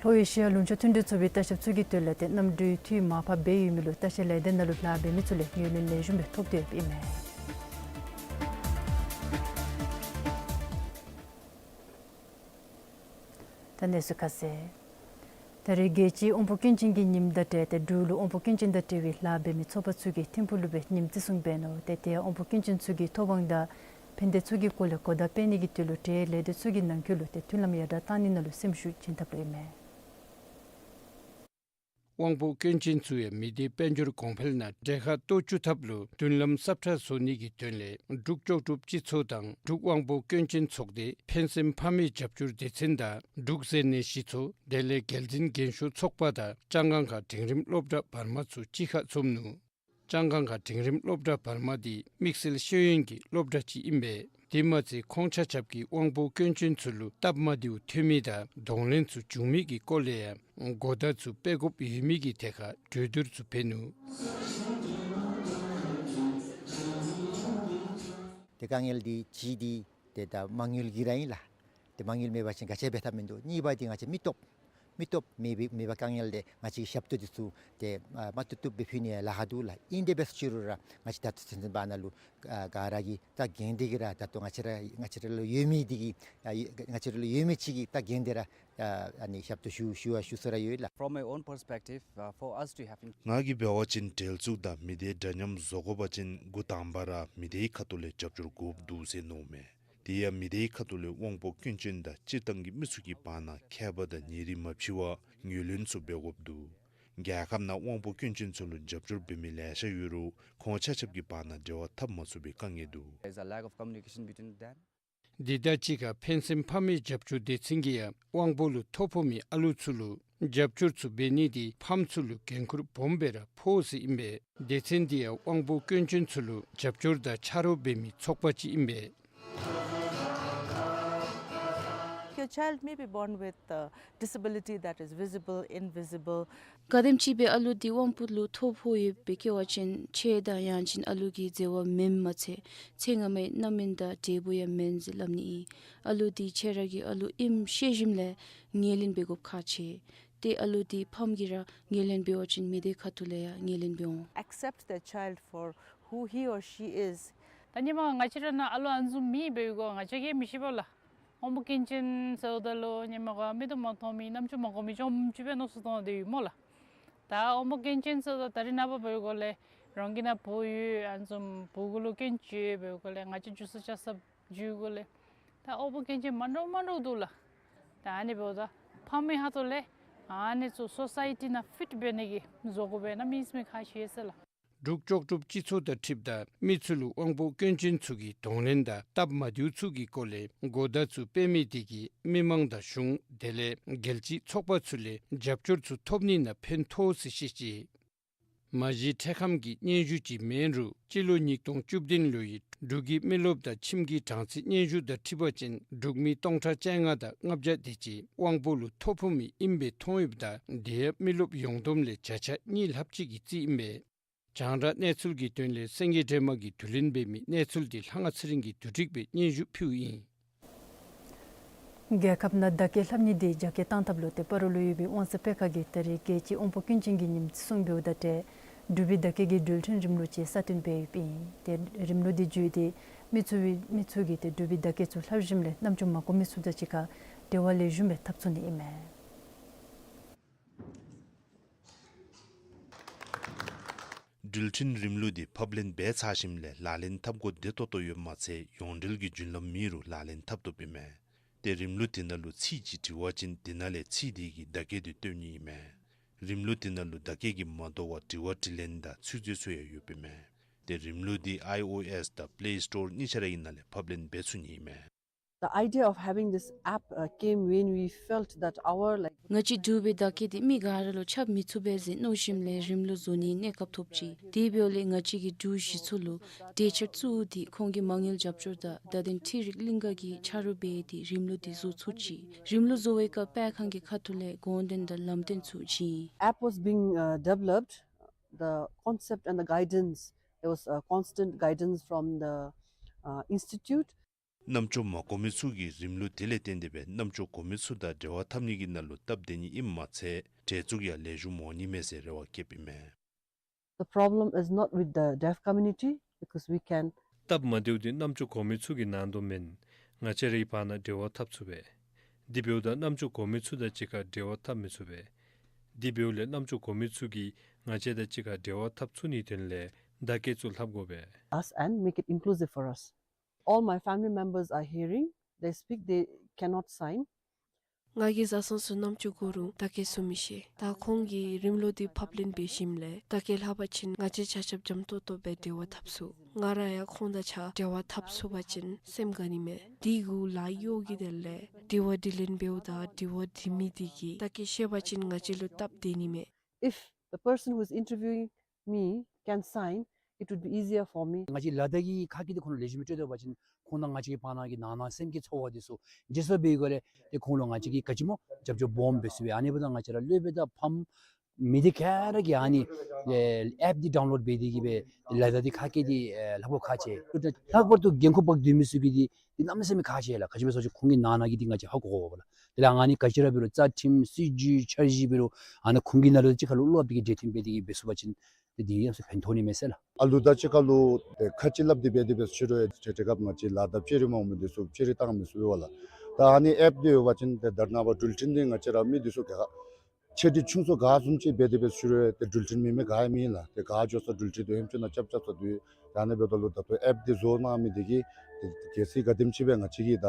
ལྷོ་ཨེ་ཤི་ཡ་ལུང་ཕྱོགས་མཐུན་འབྲེལ་ཚོགས་པའི་ལྟ་ཞིབ་ཚུ་གི་དོན་ལས་ཏེ་གནམ་གྲུའི་འཐུས་མར་ཕབ་འབད་ཡོད་མི་ལུ་ལྟ་བཤལ་ལས་སྡེ་ནང་ལུ་ལཱ་འབད་མི་ཚུ་ལས་ངོས་ལེན་ལེགས་ཤོམ་སྦེ་ཐོབ་སྟེ་ཡོདཔ་ཨིན་མས། ད་གནས་ཚུལ་ཁ་གསལ། ད་རེས་རྒྱལ་སྤྱིའི་དབང་པོ་སྐྱོན་ཅན་གྱི་ཉིནམ་དང་འབྲེལ་ཏེ་འབྲུག་ལུ་དབང་པོ་སྐྱོན་ཅན་དང་འབྲེལ་བའི་ལཱ་འབད་མི་ཚོགས་པ་ཚུ་གིས་ཐིམ་ཕུག་ལུ་སྦེ་ཉིནམ་བརྩི་སྲུང་འབད་ནུག། ཏེ་དེ་ཡང་དབང་པོ་སྐྱོན་ཅན་ཚུ་གི་ཐོབ་དབང་དང་ཕན་བདེ་ཚུ་གི་སྐོར་ལས་གོ་བརྡ་སྤེལ་ནི་གི་དོན་ལུ་འབྲེལ་ཡོད་ལས་སྡེ་ཚུ་གི་ནང་འཁོད་ལུ་ཏེ་མཐུན་ལམ་ཡར་དྲག་གཏང་ནི་ནང་ལུ་སེམས་ཤུགས་བྱིན་ཐབས་ལུ་ཨིན་མས། དབང་པོ་སྐྱོན་ཅན་ཚུ་ཡང་མི་སྡེ་དཔལ་འབྱོར་གོང་འཕེལ་ནང་གྲལ་ཁར་གཏོགས་བཅུག་ཐབས་ལུ་མཐུན་ལམ་ཟབ་ཁྲ་བཟོ་ནི་གི་དོན་ལས་འབྲུག་ལྕོགས་གྲུབ་སྤྱི་ཚོགས་དང་འབྲུག་དབང་པོ་སྐྱོན་ཅན་ཚོགས་སྡེ་ཕན་སེམས་ཕ་མའི་རྒྱབ་སྐྱོར་སྡེ་ཚན་དང་འབྲུག་ཟེར་ནས་གཞི་ཚོགས་དེ་ལས་རྒྱལ་འཛིན་རྒན་ཤོས་ཚོགས་པ་དང་ལྕང་སྒང་ཁ་འབྲིང་རིམ་སློབ་གྲྭ་བར་མ་ཚུ་གཅིག་ཁར་འཛོམས་ནུག། ལྕང་སྒང་ཁ་འབྲིང་རིམ་སློབ་གྲྭ་བར་མ་འདི་དམིགས་བསལ་ཤེས་ཡོན་གྱི་སློབ་གྲྭ་ཅིག་ཨིན་པས། དེ་མ་ཚད་ཁོང་ཆ་ཁྱབ་ཀྱིས་དབང་པོ་སྐྱོན་ཅན་ཚུ་ལུ་སྟབས་མ་བདེཝ་ཐོན་མི་དང་གདོང་ལེན་ཚུ་བྱུང་མི་གི་སྐོར་ལས་ཡང་གོ་བརྡ་ཚུ་སྤེལ་དགོཔ་ཡོད་མི་གི་ཐད་ཁར་གྲོས་བསྡུར་ཚུ་འབད་ནུག། ཏེ་དཀའ་ངལ་འདི་གཅིག་འདི་ཏེ་ད་མ་དངུལ་གྱི་ར་ཨིན་ལགས། ཏེ་མ་དངུལ་མེད་པ་ཅིན་ག་ཅི་འབད་ཐབས་མིན་འདུག། གཉིས་པ་འདི་ང་བཅས་མི་སྟོབས་མི་སྟོབས་མེད་པའི་མེད་པ་དཀའ་ངལ་འདི་ང་བཅས་ཀྱིས་ཞབས་ཏོག་འདི་ཚུ་ཏེ་ཨ་མ་བཏུབ་བཏུབ་སྦེ་ཕུལ་ནི་ལཱ་ཁག་འདུག་ལགས། ཨིན་དེ་འབད་ཟེར་རུང་ར་ང་བཅས་ད་ལྟོ་ཚུན་ཚོད་བར་ན་ལུ་ཨ་ག་ར་གིས་ད་འགན་འདི་གི་ར་ད་ལྟོ་ང་བཅས་ར་ང་བཅས་ར་ལུ་ཡོད་མི་འདི་གིས་ཨ་ང་བཅས་ར་ལུ་ཡོད་མི་ཅིག་གིས་ད་འགན་འདི་ར་ཨ་ཨ་ནི་ཞབས་ཏོག་ཞུ་ཞུ་བ་ཞུ་ས་ར་ཡོད་ལགས། From my own perspective, uh, for us to have in- ང་གིས་འབད་བ་ཅིན་འབྲེལ་འཛུགས་དང་མི་སྡེ་འདྲ་མཉམ་བཟོ་དགོ་པ་ཅིན་འགོ་དང་པ་ར་མི་སྡེའི་ཁ་ཐུག་ལས་རྒྱབ་སྐྱོར་དགོཔ་འདུག་ཟེར་མནོཝ་མས། དེ་ཡང་མི་སྡེའི་ཁ་ཐུག་ལས་དབང་པོ་སྐྱོན་ཅན་དང་སྤྱིར་བཏང་གི་མི་ཚུ་གི་བར་ན་ཁྱད་པར་དང་ཉེ་རིང་མ་ཕྱེ་བར་ངོས་ལེན་ཚུ་འབད་དགོཔ་འདུག། རྒྱལ་ཁབ་ནང་དབང་པོ་སྐྱོན་ཅན་ཚུ་ལུ་རྒྱབ་སྐྱོར་འབད་མི་ལེ་ཤ་ཡོད་རུང་ཁོང་ཆ་ཁྱབ་ཀྱི་བར་ན་འབྲེལ་བ་འཐབ་མ་ཚུགས་པའི་དཀའ་ངལ་འདུག། There's a lack of communication between them. དེ་དང་གཅིག་ཁར་ཕན་སེམས་ཕ་མའི་རྒྱབ་སྐྱོར་སྡེ་ཚན་གྱིས་ཡང་དབང་པོ་ལུ་ཐོ་ཕོག་མི་ཨ་ལུ་ཚུ་ལུ་རྒྱབ་སྐྱོར་ཚུ་འབད་ནི་འདི་ཕམ་ཚུ་ལུ་འགན་ཁུར་སྦོམ་སྦེ་ར་ཕོག་ཟེར་ཨིན་པས། སྡེ་ཚན་འདི་ཡང་དབང་པོ་སྐྱོན་ཅན་ཚུ་ལུ་རྒྱབ་སྐྱོར་དང་ཆ་རོགས་འབད་མི་ཚོགས་པ་ཅིག་ཨིན་པས། Your child may be born with a disability that is visible, invisible. ག་དེམ་ཅིག་སྦེ་ཨ་ལུ་འདི་དབང་པོ་ལུ་ཐོ་ཕོག་ཡོདཔ་སྦེ་སྐྱེ་བ་ཅིན་ཆེ་དང་ཡང་ཅིན་ཨ་ལུ་གི་མཛེས་པ་མེནམ་མ་ཚད་ཚེ་སྔ་མའི་རྣམ་སྨིན་དང་འབྲས་བུ་ཡང་མེན་ཟེར་སླབ་ནི་ཨིན། ཨ་ལུ་འདི་ཁྱེད་ར་གི་ཨ་ལུ་ཨིནམ་ཤེས་ཞིནམ་ལས་ངོས་ལེན་འབད་དགོཔ་ཁག་ཆེ། ཏེ་ཨ་ལུ་འདི་ཕམ་གིས་ར་ངོས་ལེན་འབད་བ་ཅིན་མི་སྡེ་ཁ་ཐུག་ལས་ཡང་ངོས་ལེན་འབད་འོང་། Accept the child for who he or she is. ད་ཧེ་མ་ང་བཅས་ར་ནང་ཨ་ལུ་ཨ་ནི་བཟུམ་མེད་པའི་སྒང་ང་བཅས་ཀྱིས་མི་ཤེས་པས་ལགས། དབང་པོ་སྐྱོན་ཅན་ཟེརཝ་ད་ལུ་ཧེ་མ་ག་མིག་ཏོ་མ་མཐོང་མི་རྣམ་ཅོ་མ་གོ་མི་བཟུམ་ཅིག་སྦེ་མནོ་བསམ་བཏང་སྟེ་ཡོད་སྨོ་ལགས། ད་དབང་པོ་སྐྱོན་ཅན་ཟེརཝ་ད་ད་རེས་ནངས་པ་འབད་བའི་སྒང་ལས་རང་གི་ནང་བུ་ཡོད་ཨ་ནི་བཟུམ་བུ་གུ་ལུ་སྐྱོན་ཅིག་ཡོད་པའི་སྒང་ལས་ང་བཅས་འགྱོ་ས་བཅར་ས་འགྱོ་བའི་སྒང་ལས་ད་དབང་པོ་སྐྱོན་ཅན་མ་འདྲཝ་མ་འདྲཝ་འདུག་ལགས། ད་ཨ་ནི་འབདཝ་ད་ཕམ་གྱི་ཁ་ཐུག་ལས་ཨ་ནི་ཚུ་སོ་སའི་ཊི་ནང་ཕིཊ་འབད་ནི་གི་བཟོ་དགོ་པས་ན་མི་སེམས་ཁར་ཤེས་ཟེར་ལགས། འབྲུག་ལྕོགས་གྲུབ་སྤྱི་ཚོགས་དང་འཁྲིལཝ་ད་མི་ཚུ་ལུ་དབང་པོ་སྐྱོན་ཅན་ཚུ་གི་གདོང་ལེན་དང་སྟབས་མ་བདེཝ་ཚུ་གི་སྐོར་ལས་གོ་བརྡ་ཚུ་སྤེལ་མི་དེ་གིས་མི་མང་དང་གཞུང་དེ་ལས་རྒྱལ་སྤྱིའི་ཚོགས་པ་ཚུ་ལས་རྒྱབ་སྐྱོར་ཚུ་ཐོབ་ནི་ནང་ཕན་ཐོགས་ཟེར་བཤད་ཅི། མ་གཞི་འཕྲལ་ཁམས་ཀྱི་སྙན་ཞུ་ཅིག་མེན་རུང་སྤྱི་ལོ་ཉིས་སྟོང་བཅུ་བདུན་ལོའི་འབྲུག་གི་མི་རློབས་དང་ཁྱིམ་གྱི་གྲངས་ཚད་སྙན་ཞུ་དང་འཁྲིལ་བ་ཅིན་འབྲུག་མི་སྟོང་ཕྲག་བཅོ་ལྔ་དང་ལྔ་བརྒྱ་དེ་ཅིག་དབང་པོ་ལུ་ཐོ་ཕོག་མི་ཨིན་པའི་མཐོང་ཡོདཔ་ད་དེ་ཡང་མི་རློབས་ཡོངས་བསྡོམས་ལས་བརྒྱ་ཆ་གཉིས་ལྷགཔ་ཅིག་གི་རྩིས་ཨིན་པས། རྒྱང་བསྒྲགས་གནས་ཚུལ་གྱི་དོན་ལས་སེང་གེ་སྒྲོལ་མ་གིས་བསྡུ་ལེན་འབད་མི་གནས་ཚུལ་འདི་ལྷ་དབང་ཚེ་རིང་གིས་བསྡུ་སྒྲིག་འབད་སྙན་ཞུ་ཕུལཝ་ཨིན། རྒྱལ་ཁབ་ནང་བདག་སྐྱེད་ལྷབ་ནི་དེ་རྒྱ་སྐྱེད་གཏང་ཐབས་ལུ་ཏེ་སྤ་རོ་ལུ་ཡོད་པའི་དབང་གསལ་དཔེ་ཁང་གིས་ད་རེས་རྒྱལ་སྤྱིའི་དབང་པོ་སྐྱོན་ཅན་གྱི་ཉིནམ་བརྩི་སྲུང་འབདཝ་ད་འབྲེལ་འབྲུག་པའི་བདག་སྐྱེད་ཀྱི་འགྲུལ་འཕྲིན་རིམ་ལུགས་ཅིག་གསར་བཏོན་འབད་ཡོདཔ་ཨིན། ཏེ་རིམ་ལུགས་དེ་བརྒྱུད་དེ་མི་ཚུ་མི་ཚུ་གིས་ཏེ་འབྲུག་པའི་བདག་སྐྱེད་ཚུ་ལྷབ་ཞིནམ་ལས་རྣམ་ཅོ་མ་གོ་མི་ཚུ་དང་གཅིག་ཁར་འབྲེལ་བ་ལེགས་ཤོམ་སྦེ་འཐབ་ཚུགས་ནི་ཨིན་མས། འགྲུལ་འཕྲིན་རིམ་ལུགས་འདི་ཕབ་ལེན་འབད་ཚར་ཞིནམ་ལས་ལག་ལེན་འཐབ་དགོ་བདེ་ཏོག་ཏོ་ཡོདཔ་མ་ཚད་ཡོངས་འབྲེལ་གྱི་རྒྱུན་ལམ་མེད་རུང་ལག་ལེན་འཐབ་བཏུབ་ཨིན་མས། ཏེ་རིམ་ལུགས་དེ་ནང་ལུ་ཚིག་ཅིག་བྲི་བ་ཅིན་དེ་ནང་ལས་ཚིག་དེ་གི་བདག་སྐྱེད་དེ་སྟོན་ནི་ཨིན་མས། རིམ་ལུགས་དེ་ནང་ལུ་བདག་སྐྱེད་ཀྱི་མ་དོ་བར་དྲི་བ་དྲིས་ལན་དང་ཚིག་མཛོད་ཚུ་ཡང་ཡོདཔ་ཨིན་མས། ཏེ་རིམ་ལུགས་འདི་ཨའི་ཨོ་ཨེསི་དང་པླེ་སི་ཊོར་གཉིས་ཆ་རའི་ནང་ལས་ཕབ་ལེན་འབད་ཚུགས་ནི་ཨིན་མས། The idea of having this app, uh, came when we felt that our, like, ང་བཅས་འབྲུག་པའི་བརྡ་སྐད་འདི་མི་ག་ར་ལུ་ཁྱབ་མི་ཚུགས་པས་ཟེར་མནོ་ཞིནམ་ལས་རིམ་ལུགས་བཟོ་ནིའི་གནས་སྐབས་ཐོབ་ཅི། དེ་འབདཝ་ལས་ང་བཅས་ཀྱིས་འབྲུག་གཞི་ཚོགས་ལུ་གྲོས་འཆར་བཙུགས་ཏེ་ཁོང་གི་མ་དངུལ་རྒྱབ་སྐྱོར་དང་བརྡ་དོན་འཕྲུལ་རིག་གླིང་ག་གི་ཆ་རོགས་འབད་དེ་རིམ་ལུགས་འདི་བཟོ་ཚུགས་ཅི། རིམ་ལུགས་བཟོ་བའི་སྐབས་སྤེལ་ཁང་གི་ཁ་ཐུག་ལས་དགོངས་དོན་དང་ལམ་སྟོན་ཚུ་བྱིན། App was being, uh, developed, the concept and the guidance, there was, uh, constant guidance from the, uh, institute. རྣམ་ཅོ་མ་གོ་མི་ཚུ་གིས་རིམ་ལུགས་དེ་ལས་བརྟེན་ཏེ་སྦེ་རྣམ་ཅོ་གོ་མི་ཚུ་དང་འབྲེལ་བ་འཐབ་ནི་གི་ནང་ལུ་སྟབས་བདེ་ནི་ཨིནམ་མ་ཚད་གྲལ་ཚུགས་ཡང་ལེགས་ཤོམ་འོང་ནི་མས་ཟེར་རེ་བ་བསྐྱེདཔ་ཨིན་མས། The problem is not with the deaf community, because we can. སྟབས་མ་བདེཝ་འདི་རྣམ་ཅོ་གོ་མི་ཚུ་གི་ནང་དོན་མེན། ང་བཅས་རའི་བར་ན་འབྲེལ་བ་འཐབ་ཚུགས་པས། དེ་འབདཝ་ད་རྣམ་ཅོ་གོ་མི་ཚུ་དང་གཅིག་ཁར་འབྲེལ་བ་འཐབ་མི་ཚུགས་པས། དེ་འབདཝ་ལས་རྣམ་ཅོ་གོ་མི་ཚུ་གིས་ང་བཅས་དང་གཅིག་ཁར་འབྲེལ་བ་འཐབ་ཚུགས་ནིའི་དོན་ལས་བརྡ་སྐད་ཚུ་ལྷབ་དགོ་པས། Us and make it inclusive for us. All my family members are hearing, they speak, they cannot sign. ང་གི་བཟའ་ཚང་ཚུ་རྣམ་ཅོ་གོ་རུང་བརྡ་སྐད་ཚུ་མི་ཤེས། ད་ཁོང་གིས་རིམ་ལུགས་འདི་ཕབ་ལེན་འབད་ཞིནམ་ལས་བརྡ་སྐད་ལྷབ་པ་ཅིན་ང་བཅས་ཆ་ཁྱབ་འཇམ་ཏོག་ཏོ་སྦེ་འབྲེལ་བ་འཐབ་ཚུགས། ང་ར་ཡང་ཁོང་དང་གཅིག་ཁར་འབྲེལ་བ་འཐབ་ཚུགས་པ་ཅིན་སེམས་དགའ་ནི་མས། དེ་གུ་ལཱ་གཡོག་གི་དོན་ལས་དྲི་བ་དྲིས་ལན་འབདཝ་ད་དྲི་བ་དྲི་མི་དེ་གིས་བརྡ་སྐད་ཤེས་པ་ཅིན་ང་བཅས་ལུ་སྟབས་བདེ་ནི་མས། If the person who is interviewing me can sign, it would be easier for me. ང་བཅས་ལ་དྭགས་ཀྱི་ཁ་སྐད་འདི་ཁོང་ལུ་ལེགས་ཤོམ་སྦེ་སྤྲོད་ཐོབ་པ་ཅིན་ཁོང་དང་ང་བཅས་ཀྱི་བར་ན་གི་ནང་ན་སེམས་ཀྱི་ཚོར་བ་འདི་ཚུ་བརྗེད་སོང་པའི་སྒོ་ལས་ཏེ་ཁོང་ལུ་ང་བཅས་ཀྱིས་ག་ཅི་སྨོ་རྒྱབ་སྐྱོར་སྦོམ་འབད་ཚུགས་པས། ཨ་ནི་འབདཝ་ད་ང་བཅས་ར་སློབ་དཔོན་དང་ཕམ་མི་སྡེ་ག་ར་གིས་ཨ་ནི་ཨེཔ་འདི་ཌའུན་ལོཌ་འབད་དེ་གིས་སྦེ་ལ་དྭགས་འདི་ཁ་སྐད་འདི་ལྷག་པར་ཁག་ཆེ། ལྷག་པར་དུ་རྒན་ཁོག་པ་སྡོད་མི་ཚུ་གིས་འདི་འདི་གནམ་མེད་ས་མེད་ཁག་ཆེ་ལགས། ག་ཅི་སྦེ་ཟེར་བ་ཅིན་ཁོང་གི་ནང་ན་གི་འདི་ང་བཅས་ཧ་གོ་དགོ་པས་ལགས། དེ་ལས་ཨ་ནི་ག་ཅི་ར་འབད་རུང་རྩ་ཁྲིམས་སྲིད་བྱུས་འཆར་གཞི་འབད་རུང་ཨ་ནི་ཁོང་གི་ནང་ལུ་གཅིག་ཁར་ལུ་བློ་བདེ་གི་གྲོས་མཐུན་འབད་དེ་གིས་འབད་ཚུགས་པ་ཅིན་ཏེ་འདི་ཡང་སུ་ཕན་ཐོགས་ནི་མས་ཟེར་ལགས། ཨ་ལུ་དང་གཅིག་ཁར་ལུ་ཏེ་ཁ་ཅིག་སླབ་སྟེ་འབད་དེ་འབད་ཚུགས་རུང་ཏེ་དེ་སྐབས་ང་བཅས་ལ་དྭགས་བཅའ་རིམ་འོང་མི་འདི་ཚུ་བཅའ་རིམ་བཏང་མི་ཚུགས་པས་ལགས། ད་ཨ་ནི་ཨེཔ་འདི་ཡོད་པ་ཅིན་ཏེ་ད་རེས་ནངས་པ་འགྲུལ་འཕྲིན་འདི་ང་བཅས་ར་མི་འདི་ཚུ་ག་ཆེ་འབྲིང་ཆུང་གསུམ་ག་བཟུམ་ཅིག་འབད་དེ་འབད་ཚུགས་རུང་ཏེ་འགྲུལ་འཕྲིན་མེད་མི་ག་ཡང་མེད་ལགས། ཏེ་ག་འགྱོ་ས་འགྲུལ་འཕྲིན་འདི་ཧེམ་ཅུང་ནང་རྐྱབ་རྐྱབ་ས་འདུག། ད་ཨ་ནི་འབདཝ་ད་ལུ་ད་ལྟོ་ཨེཔ་འདི་བཟོ་གནང་མི་འདི་གིས་ཏེ་གལ་སྲིད་ག་དེམ་ཅིག་སྦེ་ང་བཅས་ཀྱིས་ད་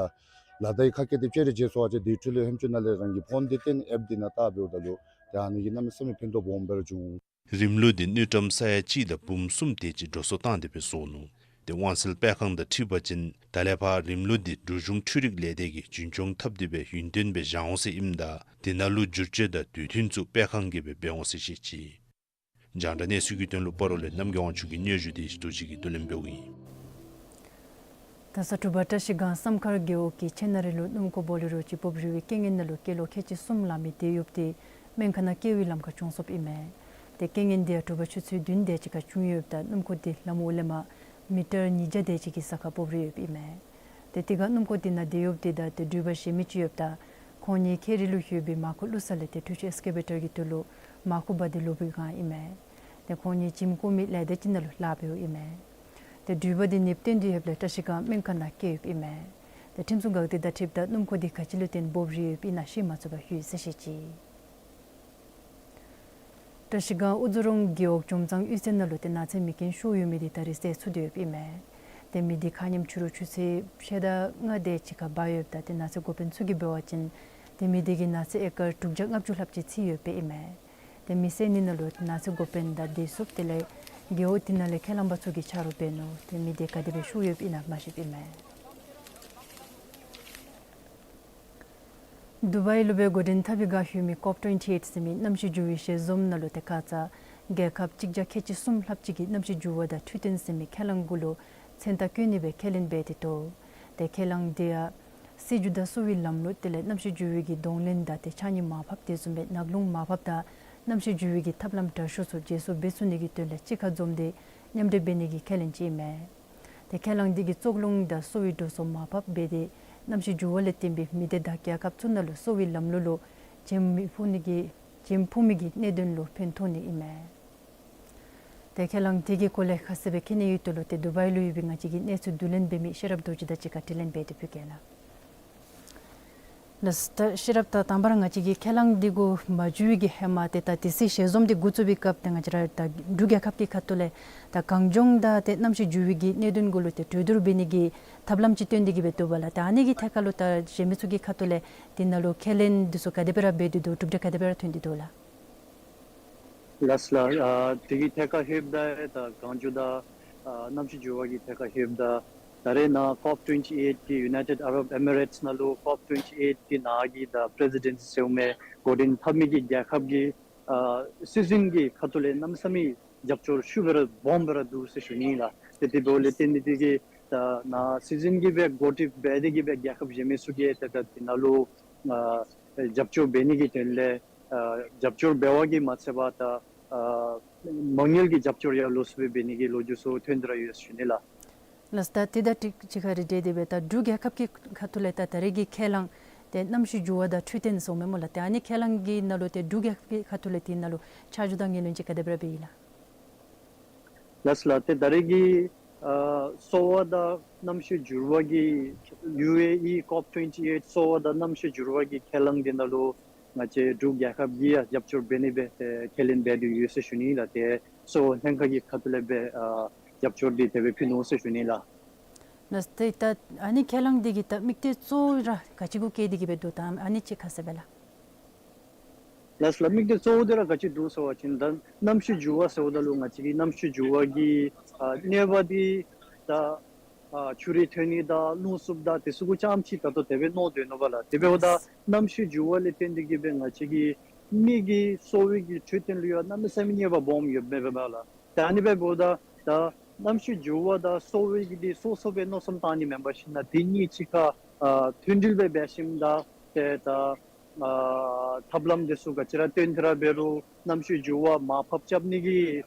ལ་དྭགས་ཁ་སྐད་འདི་བཅའ་རིམ་བྱིན་སོང་པ་ཅིན་དེའི་འཕྲོ་ལས་ཧེམ་ཅུང་ནང་ལས་རང་གི་ཕོན་འདི་བཏོན་ཨེཔ་འདི་ནང་བལྟ་འབདཝ་ད་ལུ་ཏེ་ཨ་ནི་གིས་གནམ་མེད་ས་མེད་ཕན་ཐོགས་སྦོམ་སྦེ་ར་བྱུང་། རིམ་ལུགས་འདི་དངུལ་ཀྲམ་ས་ཡ་གཅིག་དང་འབུམ་གསུམ་དེ་ཅིག་འགྲོ་སོང་བཏང་སྟེ་སྦེ་བཟོ་ནུག། ཏེ་དབང་སེལ་སྤེལ་ཁང་དང་འཁྲིལ་བ་ཅིན་ད་ལས་ཕར་རིམ་ལུགས་འདི་འབྲུག་གཞུང་འཕྲུལ་རིག་ལས་སྡེ་གིས་རྒྱུན་སྐྱོང་འཐབ་སྟེ་སྦེ་ཡུན་བརྟན་སྦེ་བཞག་འོང་ཟེར་ཨིནམ་ད་དེ་ནང་ལུ་བསྒྱུར་བཅོས་དང་དུས་མཐུན་ཚུ་སྤེལ་ཁང་གིས་སྦེ་འབད་འོང་ཟེར་བཤད་ཅི། རྒྱང་བསྒྲགས་གནས་ཚུལ་གྱི་དོན་ལུ་སྤ་རོ་ལས་རྣམ་རྒྱལ་དབང་ཕྱུག་གི་སྙན་ཞུ་དེ་རྡོ་རྗེ་གིས་བསྡུ་ལེན་འབདཝ་ཨིན། ད་ས་གྲུབ་པ་བཀྲ་ཤིས་སྒང་བསམ་མཁར་རྒེད་འོག་གི་ཆེ་ན་རི་ལུ་སྣུམ་འཁོར་བོ་ལེ་རོ་ཅིག་སྤོ་རིལ་བའི་རྐྱེན་ངན་ནང་ལུ་སྐྱེས་ལོ་ཁལ་གཅིག་གསུམ་ལང་མི་དེད་གཡོགཔ་དེ་སྨན་ཁང་ནང་བསྐྱལ་བའི་ལམ་ཁར་གྱོངས་སོཔ་ཨིན་མས། ཏེ་རྐྱེན་ངན་དེ་ཡང་དྲོ་པ་ཆུ་ཚོད་བདུན་དེ་ཅིག་ཁར་བྱུང་ཡོདཔ་ད་སྣུམ་འཁོར་དེ་ལམ་འོག་ལས་མར་མི་ཊར་ཉིས་བརྒྱ་དེ་ཅིག་གི་ས་ཁར་སྤོ་རིལ་ཡོདཔ་ཨིན་མས། ཏེ་དེ་སྒང་སྣུམ་འཁོར་དེ་ནང་དེད་གཡོགཔ་དེ་དང་ཏེ་འགྲུལ་པ་གཞན་མི་ཅིག་ཡོདཔ་ད་ཁོང་གཉིས་ཁེ་རི་ལུ་ལྷོད་སྦེ་མར་ཁུ་བླུག་ས་ལས་ཏེ་འཕྲུལ་ཆས་ཨེགསི་ཀེ་བེ་ཊར་གྱི་ཐོག་ལུ་མར་ཁུ་འབག་སྟེ་ལོག་པའི་སྒང་ཨིན་མས། ཏེ་ཁོང་གཉིས་གྱིམ་སྐོར་མི་ལས་སྡེ་ཅིག་ནང་ལུ་ལཱ་འབདཝ་ཨིན་མས། ཏེ་འགྲུལ་པ་དེ་ནདཔ་བཏོན་ཏེ་ཡོདཔ་ལས་བཀྲ་ཤིས་སྒང་སྨན་ཁང་ནང་བསྐྱལ་ཡོདཔ་ཨིན་མས། ཏེ་ཁྲིམས་སྲུང་འགག་སྡེ་དང་འཁྲིལཝ་ད་སྣུམ་འཁོར་དེ་ག་ཅི་ལུ་བརྟེན་སྤོ་རིལ་ཡོདཔ་ཨིན་ན་ཤེས་མ་ཚུགས་པར་ལྷོད་ཡི་ཟེར་བཤད་ཅི། བཀྲ་ཤིས་སྒང་ཨུ་ཛོ་རོང་རྒེད་འོག་འཇོམས་བཟང་གཡུས་ཚན་ནང་ལུ་ཏེ་ནགས་ཚལ་མེ་རྐྱེན་ཤོར་ཡོད་མི་དེ་ད་རིས་བསལ་ཚུགས་ཏེ་ཡོདཔ་ཨིན་མས། ཏེ་མེ་དེ་ཁ་ཉིནམ་ཕྱི་རུ་ཆུ་ཚོད་ཕྱེད་དང་ལྔ་དེ་ཅིག་ཁར་འབར་ཡོདཔ་ད་ཏེ་ནགས་ཚལ་འགོ་དཔོན་ཚུ་གིས་འབད་བ་ཅིན་ཏེ་མེ་དེ་གིས་ནགས་ཚལ་ཨེ་ཀར་དྲུག་བརྒྱ་ལྔ་བཅུ་ལྷགཔ་ཅིག་འཚིག་ཡོདཔ་ཨིན་མས། ཏེ་མེ་བསད་ནི་ནང་ལུ་ནགས་ཚལ་འགོ་དཔོན་དང་བདེ་སྲུངཔ་དེ་ལས་རྒེད་འོག་དེ་ནང་ལས་ཁས་བླངས་པ་ཚུ་གིས་ཆ་རོགས་འབད་ནུག། ཏེ་མེ་དེ་ག་དེ་སྦེ་ཤོར་ཡོདཔ་ཨིན་ན་མ་ཤེསཔ་ཨིན་མས། དུ་བཱའི་ལུ་སྦེ་འགོ་འདྲེན་འཐབ་པའི་སྒང་ལྷོད་མི་ཀོབ་ཊོན་ཊི་ཨེཊ་ཟེར་མི་གནམ་གཤིས་འགྱུར་བའི་ཞལ་འཛོམས་ནང་ལུ་ཏེ་ཁ་ཙ་རྒྱལ་ཁབ་གཅིག་བརྒྱ་ཁལ་གཅིག་གསུམ་ལྷགཔ་ཅིག་གིས་གནམ་གཤིས་འགྱུར་བ་དང་འཕྲོད་བསྟེན་ཟེར་མི་ཁས་བླངས་གུ་ལུ་མཚན་རྟགས་བཀོད་ནི་སྦེ་ཁས་ལེན་འབད་དེ་འདུག། ཏེ་ཁས་བླངས་དེ་ཡང་སྲིད་བྱུས་དང་གསོ་བའི་ལམ་ལུགས་དེ་ལས་གནམ་གཤིས་འགྱུར་བའི་གི་གདོང་ལེན་དང་ཏེ་ཕྱགས་སྙིགས་མར་ཕབ་དེ་བཟུམ་སྦེ་ནགས་རླུང་མར་ཕབ་དང་གནམ་གཤིས་འགྱུར་བའི་གི་ཐབས་ལམ་དྲག་ཤོས་ཚུ་བརྗེ་སོར་འབད་ཚུགས་ནི་གི་དོན་ལས་གཅིག་ཁར་འཛོམས་ཏེ་མཉམ་འབྲེལ་འབད་ནི་གི་ཁས་ལེན་ཅིག་ཨིན་མས། ཏེ་ཁས་བླངས་དེ་གིས་བཙོག་རླུང་དང་གསོ་བའི་འགྲོ་སོང་མར་ཕབ་འབད་དེ་གནམ་གཤིས་འགྱུར་བ་ལས་བརྟེན་པའི་མི་སྡེ་དང་རྒྱལ་ཁབ་ཚུ་ནང་ལུ་གསོ་བའི་ལམ་ལུགས་ལུ་བྱེམ་མི་ཕོག་ནི་གི་བྱེམ་ཕོག་མི་གི་གནད་དོན་ལུ་ཕན་ཐོགས་ནི་ཨིན་མས། ཏེ་ཁས་བླངས་དེ་གི་སྐོར་ལས་ཁ་གསལ་སྦེ་མཁྱེན་ནི་ཡོད་དོ་ལོ། ཏེ་དུ་བཱའི་ལུ་ཡོད་པའི་ང་བཅས་ཀྱི་གནས་ཚུལ་བསྡུ་ལེན་འབད་མི་ཤེས་རབ་རྡོ་རྗེ་དང་གཅིག་ཁར་དྲི་ལན་འབད་དེ་ཕུལ་གེ་ལགས། ལགས་སོ། ད་ཤེས་རབ་ད་དང་པ་ར་ང་བཅས་ཀྱི་ཁས་བླངས་འདི་གུ་མ་འགྱུར་བའི་གི་ཧེ་མ་ཏེ་ད་དེ་སྲིད་ཞལ་འཛོམས་འདི་འགོ་བཙུགས་པའི་སྐབས་ཏེ་ང་བཅས་ར་ད་འབྲུག་རྒྱལ་ཁབ་ཀྱི་ཁ་ཐུག་ལས་ད་གངས་ལྗོངས་དང་ཏེ་གནམ་གཤིས་འགྱུར་བའི་གི་གནད་དོན་གུ་ལུ་ཏེ་གྲོས་བསྡུར་འབད་ནི་གི་ཐབས་ལམ་ཅིག་བཏོན་ཏེ་གི་སྦེ་འདུག་པ་ལགས། ད་ཨ་ནི་གི་ཐད་ཁར་ལུ་ད་གཞན་མི་ཚུ་གི་ཁ་ཐུག་ལས་དེ་ནང་ལུ་ཁས་ལེན་འདི་ཚུ་ག་དེ་སྦེ་ར་འབད་དེ་འདུག། གྲུབ་འབྲས་ག་དེ་སྦེ་ར་ཐོན་ཏེ་འདུག་ལགས། ལགས་སོ་ལགས། ཨ་དེ་གི་ཐད་ཁར་ལྷོདཔ་ད་ད་གངས་ལྗོངས་དང་ཨ་གནམ་གཤིས་འགྱུར་བ་གི་ཐད་ཁར་ལྷོདཔ་ད་ ད་རེས་ནཱ་ཀོབ་ཊུ་ཝེན་ཊི་ཨེཊ་གི་ཡུ་ནའི་ཊེཌ་ཨ་རབ་ཨེ་མི་རེཊསི་ནང་ལུ་ཀོབ་ཊུ་ཝེན་ཊི་ཨེཊ་གི་ནང་གི་ད་པི་རེ་སི་ཌེན་སི་ཟེར་མི་འགོ་འདྲེན་འཐབ་མི་གི་རྒྱལ་ཁབ་ཀྱི་ཨ་སྲིད་འཛིན་གྱི་ཁ་ཐུག་ལས་གནམ་མེད་ས་མེད་རྒྱབ་སྐྱོར་ཤུགས་སྦེ་ར་སྦོམ་སྦེ་ར་འདུག་ཟེར་ཞུ་ནི་ཨིན་ལགས། ཏེ་དེ་འབདཝ་ལས་བརྟེན་ཏེ་དེ་གིས་ད་ནཱ་སྲིད་འཛིན་གྱིས་སྦེ་འགོ་ཁྲིད་འབད་དེ་གིས་སྦེ་རྒྱལ་ཁབ་གཞན་མི་ཚུ་གིས་ཏེ་ད་དེ་ནང་ལུ་ཨ་རྒྱབ་སྐྱོར་འབད་ནི་གི་དོན་ལས་ཨ་རྒྱབ་སྐྱོར་འབད་བ་གིས་མ་ཚད་པར་ད་ཨ་མ་དངུལ་གྱི་རྒྱབ་སྐྱོར་ཡང་ལོགས་སུ་སྦེ་འབད་ནི་གི་ལོ་རྒྱུས་ཚུ་ཐོན་ཏེ་ར་ཡོད་ཟེར་ཞུ་ནི་ལགས། ལགས་སོ། ད་དེ་དང་གཅིག་གཅིག་ཁར་རིགས་བསྒྲེས་ཏེ་སྦེ་ད་འབྲུག་རྒྱལ་ཁབ་ཀྱི་ཁ་ཐུག་ལས་ད་ད་རེས་ཀྱི་ཁས་བླངས་ཏེ་གནམ་གཤིས་འགྱུར་བ་དང་འཕྲོད་བསྟེན་ཟེར་མི་སྨོ་ལགས། ཏེ་ཨ་ནི་ཁས་བླངས་ཀྱི་ནང་ལུ་ཏེ་འབྲུག་རྒྱལ་ཁབ་ཀྱི་ཁ་ཐུག་ལས་དེ་ནང་ལུ་ཆ་འཇོག་དང་ངོས་ལེན་ཅིག་ག་དེ་སྦེ་ར་འབད་ཡི་ལགས། ལགས་སོ་ལགས། ཏེ་ད་རེས་ཀྱི་ཨ་སོ་བ་དང་གནམ་གཤིས་འགྱུར་བ་གི་ཡུ་ཨེ་ཨི་ཀོབ་ཊུ་ཝེན་ཊི་ཨེཊ་སོ་བ་དང་གནམ་གཤིས་འགྱུར་བ་གི་ཁས་བླངས་དེ་ནང་ལུ་ང་བཅས་འབྲུག་རྒྱལ་ཁབ་ཀྱིས་ཡང་རྒྱབ་སྐྱོར་འབད་ནི་སྦེ་ཏེ་ཁས་ལེན་འབད་དེ་ཡོད་ཟེར་ཞུ་ནི་ལགས། ཏེ་གསོ་བ་ལྷན་ཁག་གི་ཁ་ཐུག་ལས་སྦེ་ཨ་རྒྱབ་སྐྱོར་འདི་དེ་སྦེ་ཕུལ་ནུག་ཟེར་ཞུ་ནི་ལགས། ལགས་ཏེ་ད་ཨ་ནི་ཁས་བླངས་འདི་གི་ད་དམིགས་གཏད་གཙོ་བོ་ར་ག་ཅི་གུ་བཀལ་ཏེ་གིས་སྦེ་འདུག། ད་ཨ་ནི་ཅིག་ཁ་གསལ་སྦེ་ལགས། ལགས་སོ་ལགས། དམིགས་གཏད་གཙོ་བོ་འདི་ར་ག་ཅི་འདུག་ཟེར་བ་ཅིན་ད་གནམ་གཤིས་འགྱུར་བ་ཟེརཝ་ད་ལུ་ང་བཅས་ཀྱིས་གནམ་གཤིས་འགྱུར་བ་གི་ཨ་གནོད་པ་འདི་ད་ཨ་ཆུ་རུད་ཐོན་ནི་དང་རླུང་འཚུབ་དང་དེ་ཚུ་གུ་རྐྱངམ་ཅིག་ད་ལྟོ་དེ་སྦེ་མནོ་དོ་ནུག་པ་ལགས། དེ་འབདཝ་ད་གནམ་གཤིས་འགྱུར་བ་ལས་བརྟེན་ཏེ་གིས་སྦེ་ང་བཅས་ཀྱི་མི་གི་གསོ་བའི་གི་འཕྲོད་བསྟེན་ལུ་ཡང་གནམ་མེད་ས་མེད་གནོད་པ་སྦོམ་ཡོདཔ་མས་པ་ལགས། ད་ཨ་ནི་སྦེ་འབདཝ་ད་ད་གནམ་གཤིས་འགྱུར་བ་དང་གསོ་བའི་གི་འདི་སོ་སོ་སྦེ་མནོ་བསམ་བཏང་ནི་མེན་པར་ཞིན་ན་དེ་གཉིས་གཅིག་ཁར་ཨ་མཐུན་སྒྲིལ་སྦེ་འབད་ཞིནམ་ད་ཏེ་ད་ཨ་ཐབས་ལམ་དེ་ཚུ་ག་ཅི་ར་བཏོན་ཏེ་ར་འབད་རུང་གནམ་གཤིས་འགྱུར་བ་མར་ཕབ་རྐྱབ་ནི་གི་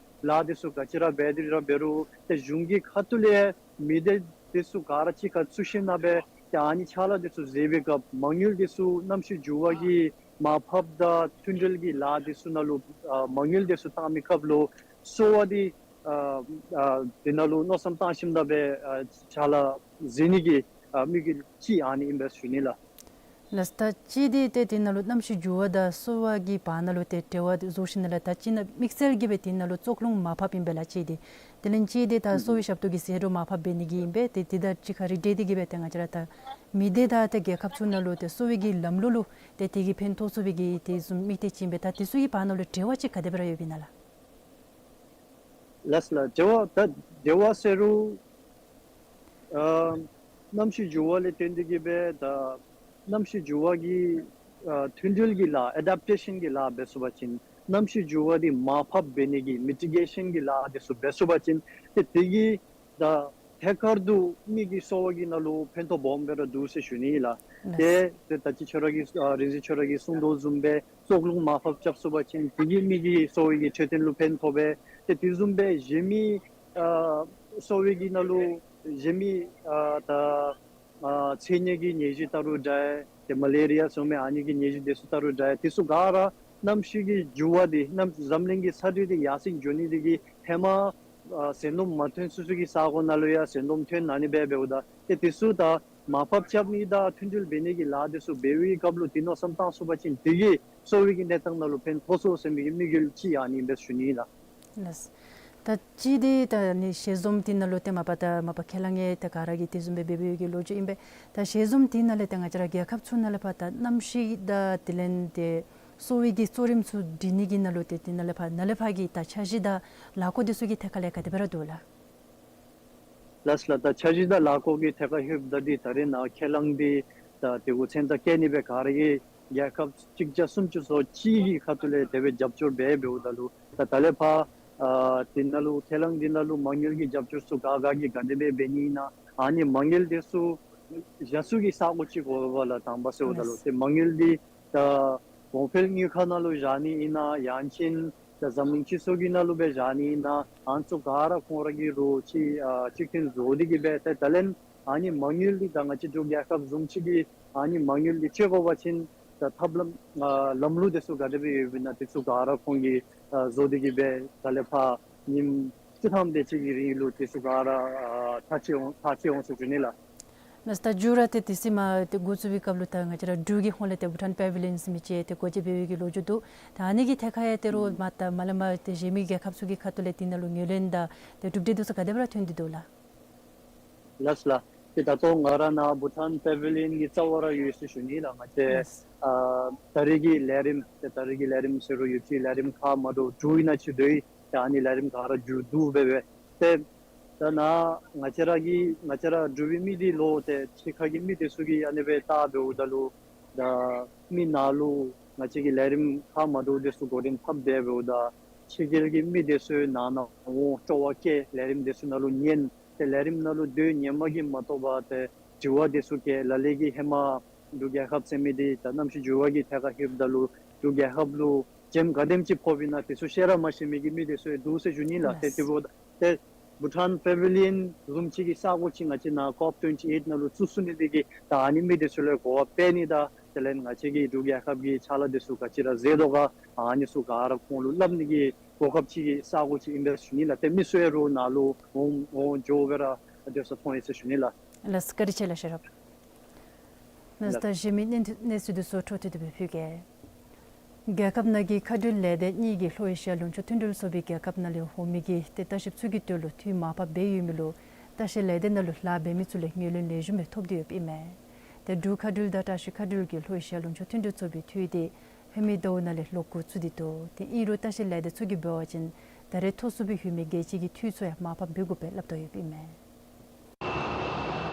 ལཱ་དེ་ཚུ་ག་ཅི་ར་འབད་དེ་ར་འབད་རུང་ཏེ་གཞུང་གི་ཁ་ཐུག་ལས་མི་སྡེ་དེ་ཚུ་ག་ར་གཅིག་ཁར་ཚུད་ཞིན་ན་སྦེ་ཏེ་ཨ་ནི་ཕྱག་ལཱ་དེ་ཚུ་མཛད་པའི་སྐབས་མ་དངུལ་དེ་ཚུ་གནམ་གཤིས་འགྱུར་བ་གི་མར་ཕབ་དང་མཐུན་སྒྲིལ་གྱི་ལཱ་དེ་ཚུ་ནང་ལུ་ཨ་མ་དངུལ་དེ་ཚུ་བཏང་མི་སྐབས་ལུ་གསོ་བ་འདི་ཨ་ཨ་དེ་ནང་ལུ་མནོ་བསམ་བཏང་ཞིནམ་ད་སྦེ་ཨ་ཕྱག་ལཱ་མཛད་ནི་གི་ཨ་དམིགས་ཡུལ་ཅིག་ཨ་ནི་ཨིན་པས་ཞུ་ནི་ལགས། ལགས་སོ། ད་ཅི་དེ་ཏེ་དེ་ནང་ལུ་གནམ་གཤིས་འགྱུར་བ་དང་གསོ་བ་གི་བར་ན་ལུ་ཏེ་འབྲེལ་བ་བཟོ་ཞིནམ་ལས་ད་ཅི་ནཱ་དམིགས་བསལ་གྱིས་སྦེ་དེ་ནང་ལུ་བཙོག་རླུང་མར་ཕབ་ཨིན་པས་ལགས་ཅི་དེ། དེ་ལས་ཅི་དེ་ད་གསོ་བའི་ཞབས་ཏོག་གི་ཟད་འགྲོ་མར་ཕབ་འབད་ནི་གི་ཨིན་པས། ཏེ་དེ་དང་གཅིག་ཁར་རིགས་བསྒྲེས་ཏེ་གིས་སྦེ་ཏེ་ང་བཅས་ར་ད་མི་སྡེ་དང་ཏེ་རྒྱལ་ཁབ་ཚུ་ནང་ལུ་ཏེ་གསོ་བའི་གི་ལམ་ལུགས་ལུ་ཏེ་དེ་གིས་ཕན་ཐོགས་ཚུགས་པའི་གི་དེ་བཟུམ་དམིགས་གཏད་ཅིག་ཨིན་པས། ད་དེ་ཚུ་གི་བར་ན་ལུ་འབྲེལ་བ་ཅིག་ག་དེ་སྦེ་ར་ཡོདཔ་ཨིན་ན་ལགས། ལགས་སོ་ལགས། འབྲེལ་བ་ད་འབྲེལ་བ་ཟེར་རུང་ཨ་གནམ་གཤིས་འགྱུར་བ་ལས་བརྟེན་ཏེ་གིས་སྦེ་ད་གནམ་གཤིས་འགྱུར་བ་གི་ཨ་མཐུན་སྒྲིལ་གྱི་ལཱ་ཨེ་ཌེབ་ཊེ་ཤཱན་གྱི་ལཱ་འབད་ཚུགས་པ་ཅིན་གནམ་གཤིས་འགྱུར་བ་འདི་མར་ཕབ་འབད་ནི་གི་མི་ཊི་གེ་ཤཱན་གྱི་ལཱ་དེ་ཚུ་འབད་ཚུགས་པ་ཅིན་ཏེ་དེ་གིས་ད་ཐད་ཀར་དུ་མི་གི་གསོ་བ་གི་ནང་ལུ་ཕན་ཐོགས་སྦོམ་སྦེ་ར་འདུག་ཟེར་ཞུ་ནི་ལགས། ལགས། ཏེ་ཏེ་ད་ཅི་ཁྱོད་ར་གིས་ཨ་རིག་འཛིན་ཁྱོད་ར་གིས་གསུངས་དོ་བཟུམ་སྦེ་བཙོག་རླུང་མར་ཕབ་རྐྱབ་ཚུགས་པ་ཅིན་དེ་གིས་མི་གི་གསོ་བའི་གི་འཕྲོད་བསྟེན་ལུ་ཕན་ཐོགས་པས། ཏེ་དེ་བཟུམ་སྦེ་གཞན་མི་ཨ་གསོ་བའི་གི་ནང་ལུ་གཞན་མི་ཨ་ད་ཨ་ཚད་ནད་ཀྱི་ནད་གཞི་ད་རུང་དྲག་ཡི། ཏེ་མ་ལེ་རི་ཡ་ཟེར་མི་ཨ་ནི་གི་ནད་གཞི་དེ་ཚུ་ད་རུང་དྲག་ཡི། དེ་ཚུ་ག་ར་གནམ་གཤིས་ཀྱི་འགྱུར་བ་འདི་གནམ་འཛམ་གླིང་གི་ས་འདྲུད་འདི་ཡར་སེང་འགྱོ་ནི་འདི་གིས་ཧེ་མ་ཨ་ཟེར་སྡོམ་མ་ཐོན་ཚུན་ཚོད་ཀྱི་ས་གོ་ནང་ལུ་ཡང་ཟེར་སྡོམ་ཐོན་ཨ་ནི་སྦེ་འབདཝ་ད་ཏེ་དེ་ཚུ་ད་མར་ཕབ་རྐྱབ་ནི་དང་མཐུན་སྒྲིལ་འབད་ནི་གི་ལཱ་དེ་ཚུ་འབད་བའི་སྐབས་ལུ་ཏེ་མནོ་བསམ་བཏང་ཚུགས་པ་ཅིན་དེ་གིས་གསོ་བའི་གི་གནས་སྟངས་ནང་ལུ་ཕན་ཐོགས་ཚུགས་ཟེར་མི་གི་དམིགས་ཡུལ་ཅིག་ཨ་ནི་ཨིན་པས་ཞུ་ནི་ལགས། ལགས། ད་ཅི་དེ་ད་ནི་ཞལ་འཛོམས་དེ་ནང་ལུ་ཏེ་མ་པ་ད་མ་པ་ཁས་བླངས་ཡང་ཏེ་ག་ར་གིས་དེ་བཟུམ་སྦེ་འབད་འབདཝ་གི་ལོ་རྒྱུས་ཨིན་པས། ད་ཞལ་འཛོམས་དེ་ནང་ལས་ཏེ་ང་བཅས་ར་རྒྱལ་ཁབ་ཚུ་ནང་ལས་ཕར་ད་གནམ་གཤིས་དང་དེ་ལས་ཏེ་གསོ་བའི་གི་གཙོ་རིམ་ཚུ་སྒྲིག་ནི་གི་ནང་ལུ་ཏེ་དེ་ནང་ལས་ཕར་ནཱ་ལས་ཕར་གྱི་ད་འཆར་གཞི་དང་ལཱ་འགོ་དེ་ཚུ་གི་ཐད་ཁ་ལས་ག་དེ་སྦེ་ར་འདུག་ལགས། ལགས་སོ་ལགས། ད་འཆར་གཞི་དང་ལཱ་འགོ་གི་ཐད་ཁར་ལྷོདཔ་ད་འདི་ད་རེས་ནཱ་ཁས་བླངས་འདི་ད་དེ་གུ་མཚན་རྟགས་བཀལ་ནི་སྦེ་ག་ར་གིས་རྒྱལ་ཁབ་གཅིག་བརྒྱ་སུམ་ཅུ་སོ་གཅིག་གི་ཁ་ཐུག་ལས་དེ་སྦེ་རྒྱབ་སྐྱོར་འབད་འབདཝ་ད་ལུ་ད་ད་ལས་ཕར་ཨ་དེ་ནང་ལུ་ཁས་བླངས་འདི་ནང་ལུ་མ་དངུལ་གྱི་རྒྱབ་སྐྱོར་ཚུ་ག་ག་གིས་ག་དེ་སྦེ་འབད་ནི་ཨིན་ན་ཨ་ནི་མ་དངུལ་དེ་ཚུ་བཞག་ས་གི་ས་གོ་ཅིག་དགོ་པས་ལགས། དང་པ་ཟེརཝ་ད་ལུ་ལགས། ཏེ་མ་དངུལ་འདི་ད་གོང་འཕེལ་དངུལ་ཁང་ནང་ལུ་བཞག་ནི་ཨིན་ན་ཡང་ཅིན་ད་འཛམ་གླིང་སྤྱི་ཚོགས་ཀྱི་ནང་ལུ་སྦེ་བཞག་ནི་ཨིན་ན་ཨ་ནི་ཚུ་ག་ར་ཁོང་ར་གིས་རོགས་ཅིག་ཨ་གཅིག་མཐུན་བཟོ་སྟེ་གིས་སྦེ་ཏེ་ད་ལན་ཨ་ནི་མ་དངུལ་འདི་ད་ང་བཅས་འབྲུག་རྒྱལ་ཁབ་བཟུམ་ཅིག་གིས་ཨ་ནི་མ་དངུལ་འདི་སྤྱོད་དགོ་པ་ཅིན་ད་ཐབས་ལམ་ཨ་ལམ་ལུགས་དེ་ཚུ་ག་དེ་སྦེ་ཡོདཔ་ཨིན་ན་དེ་ཚུ་ག་ར་ཁོང་གིས་ཨ་བཟོ་སྟེ་གིས་སྦེ་ད་ལས་ཕར་ཉིནམ་བཅུ་ཐམ་དེ་ཅིག་གི་རིང་ལུ་དེ་ཚུ་ག་ར་ཨ་ཐག་བཅད་འོང་ཐག་བཅད་འོང་ཟེར་ཞུ་ནི་ལགས། ལགས་སོ། ད་མཇུག་ར་ཏེ་དེ་ཚེ་མ་ཏེ་འགོ་བཙུགས་པའི་སྐབས་ལུ་ད་ང་བཅས་ར་འབྲུག་གི་ཧོངས་ལས་ཏེ་བྷུ་ཊཱན་པེ་བི་ལི་ཡཱན་ཟེར་མི་ཅིག་ཏེ་སྒོ་འབྱེད་འབད་བའི་གི་ལོ་རྒྱུས་འདུག། ད་ཨ་ནི་གི་ཐད་ཁར་ཡང་ཏེ་རོགས་མ་ད་མ་ལས་མར་ཏེ་གཞན་མི་རྒྱལ་ཁབ་ཚུ་གི་ཁ་ཐུག་ལས་དེ་ནང་ལུ་ངོས་ལེན་དང་ཏེ་གྲུབ་འབྲས་དེ་ཚུ་ག་དེ་སྦེ་ར་ཐོན་ཏེ་འདུག་ལགས། ལགས་སོ་ལགས། ཏེ་ད་ལྟོ་ང་ར་ནཱ་བྷུ་ཊཱན་པེ་བི་ལི་ཡཱན་གྱི་རྩ་བར་ར་ཡོད་ཟེར་ཞུ་ནི་ལགས། ང་བཅས་ལགས་སོ། ཨ་ད་རེས་ཀྱི་ལས་རིམ་ཏེ་ད་རེས་ཀྱི་ལས་རིམ་ཟེར་རུང་ཡོད་ཅི་ལས་རིམ་ཁག་མ་འདྲཝ་དྲུག་ཨིན་ན་ཅིག་འདུག། ཏེ་ཨ་ནི་ལས་རིམ་ག་ར་མཇུག་བསྡུ་འབད་སྦེ་ཏེ་ ད་ནཱ་ང་བཅས་ར་གི་ང་བཅས་ར་འབྲུག་པའི་མི་འདི་ལོག་སྟེ་ཕྱི་ཁ་གི་མི་འདི་ཚུ་གིས་ཨ་ནི་སྦེ་བལྟ་འབདཝ་ད་ལུ་ད་མི་ནང་ལུ་ང་བཅས་ཀྱི་ལས་རིམ་ཁག་མ་འདྲཝ་འདི་ཚུ་འགོ་འདྲེན་འཐབ་སྡོད་འབདཝ་ད་ཕྱི་རྒྱལ་གྱི་མི་འདི་ཚུ་ནང་ན་འོང་སྤྲོ་བ་བསྐྱེད་ལས་རིམ་འདི་ཚུ་ནང་ལུ་ཉན། ཏེ་ལས་རིམ་ནང་ལུ་སྡོད་ཉན་མ་གི་མ་གཏོགས་པ་ཏེ་དྲི་བ་འདི་ཚུ་བཀོད་ལ་ལས་ཀྱི་ཧེ་མ་འབྲུག་རྒྱལ་ཁབ་ཟེར་མི་འདི་ད་གནམ་གཤིས་འགྱུར་བ་གི་ཐད་ཁར་ལྷོདཔ་ད་ལུ་འབྲུག་རྒྱལ་ཁབ་ལུ་བྱེམ་ག་དེམ་ཅིག་ཕོགཔ་ཨིན་ན་དེ་ཚུ་ཤེས་ར་མ་ཤེས་མི་གི་མི་འདི་ཚུ་འདུག་ཟེར་ཞུ་ནི་ལགས། ཏེ་དེ་འབདཝ་ད་ཏེ་Bhutan Pavilion བཟུམ་ཅིག་གི་ས་གོ་ཅིག་ང་བཅས་ནཱ་ཀོབ་ཊུ་ཝེན་ཊི་ཨེཊ་ནང་ལུ་བཙུགས་ཚུགས་ནི་འདི་གིས་ད་ཨ་ནི་མི་འདི་ཚུ་ལུ་གོ་བ་སྤེལ་ནི་དང་དེ་ལས་ང་བཅས་ཀྱི་འབྲུག་རྒྱལ་ཁབ་ཀྱི་ཕྱག་ལཱ་འདི་ཚུ་ག་ཅི་ར་མཛད་དོ་ག་ཨ་ནི་ཚུ་ག་ར་ཁོང་ལུ་སླབ་ནི་གི་གོ་སྐབས་ཅིག་གི་ས་གོ་ཅིག་ཨིན་པས་ཞུ་ནི་ལགས། ཏེ་མི་ཚུ་ཡང་རོགས་ནཱ་ལུ་འོང་འོང་འགྱོ་སྦེ་ར་སྡོད་ས་མཐོང་ཡི་ཟེར་ཞུ་ནི་ལགས། ལགས་སོ། བཀའ་དྲིན་ཆེ་ལགས། ཤེས་རབ་ནཱ་ལགས། ད་གཞན་མི་གནས་གནས་ཚུལ་འདི་ཚུ་འཕྲོ་མཐུད་དེ་སྦེ་ཕུལ་གེ། རྒྱལ་ཁབ་ནང་གི་མཁའ་འགྲུལ་ལས་སྡེ་གཉིས་ཀྱིས་ལྷོ་ཨེ་ཤི་ཡ་ལུང་ཕྱོགས་མཐུན་འབྲེལ་ཚོགས་པའི་རྒྱལ་ཁབ་ནང་ལས་འོང་མི་གི་ཏེ་ལྟ་བཤལཔ་ཚུ་གི་དོན་ལུ་འཐུས་མར་ཕབ་འབད་ཡོད་མི་ལུ་ལྟ་བཤལ་ལས་སྡེ་ནང་ལུ་ལཱ་འབད་མི་ཚུ་ལས་ངོས་ལེན་ལེགས་ཤོམ་སྦེ་ཐོབ་སྟེ་ཡོདཔ་ཨིན་མས། ཏེ་འབྲུག་མཁའ་འགྲུལ་དང་བཀྲ་ཤིས་མཁའ་འགྲུལ་གྱིས་ལྷོ་ཨེ་ཤི་ཡ་ལུང་ཕྱོགས་མཐུན་འབྲེལ་ཚོགས་པའི་འཐུས་འདི་ཧེ་མའི་ཟླཝ་ནང་ལས་ལོག་འགོ་བཙུགས་ཏེ་འདུག། ཏེ་ཨིན་རུང་ལྟ་བཤལ་ལས་སྡེ་ཚུ་གིས་འབད་བ་ཅིན་ད་རེས་ཐོབ་ཚུགས་པའི་ཡོད་མི་རྒྱལ་སྤྱི་གི་འཐུས་ཚུ་ཡང་མར་ཕབ་འབད་དགོ་པའི་སླབ་དོ་ཡོདཔ་ཨིན་མས།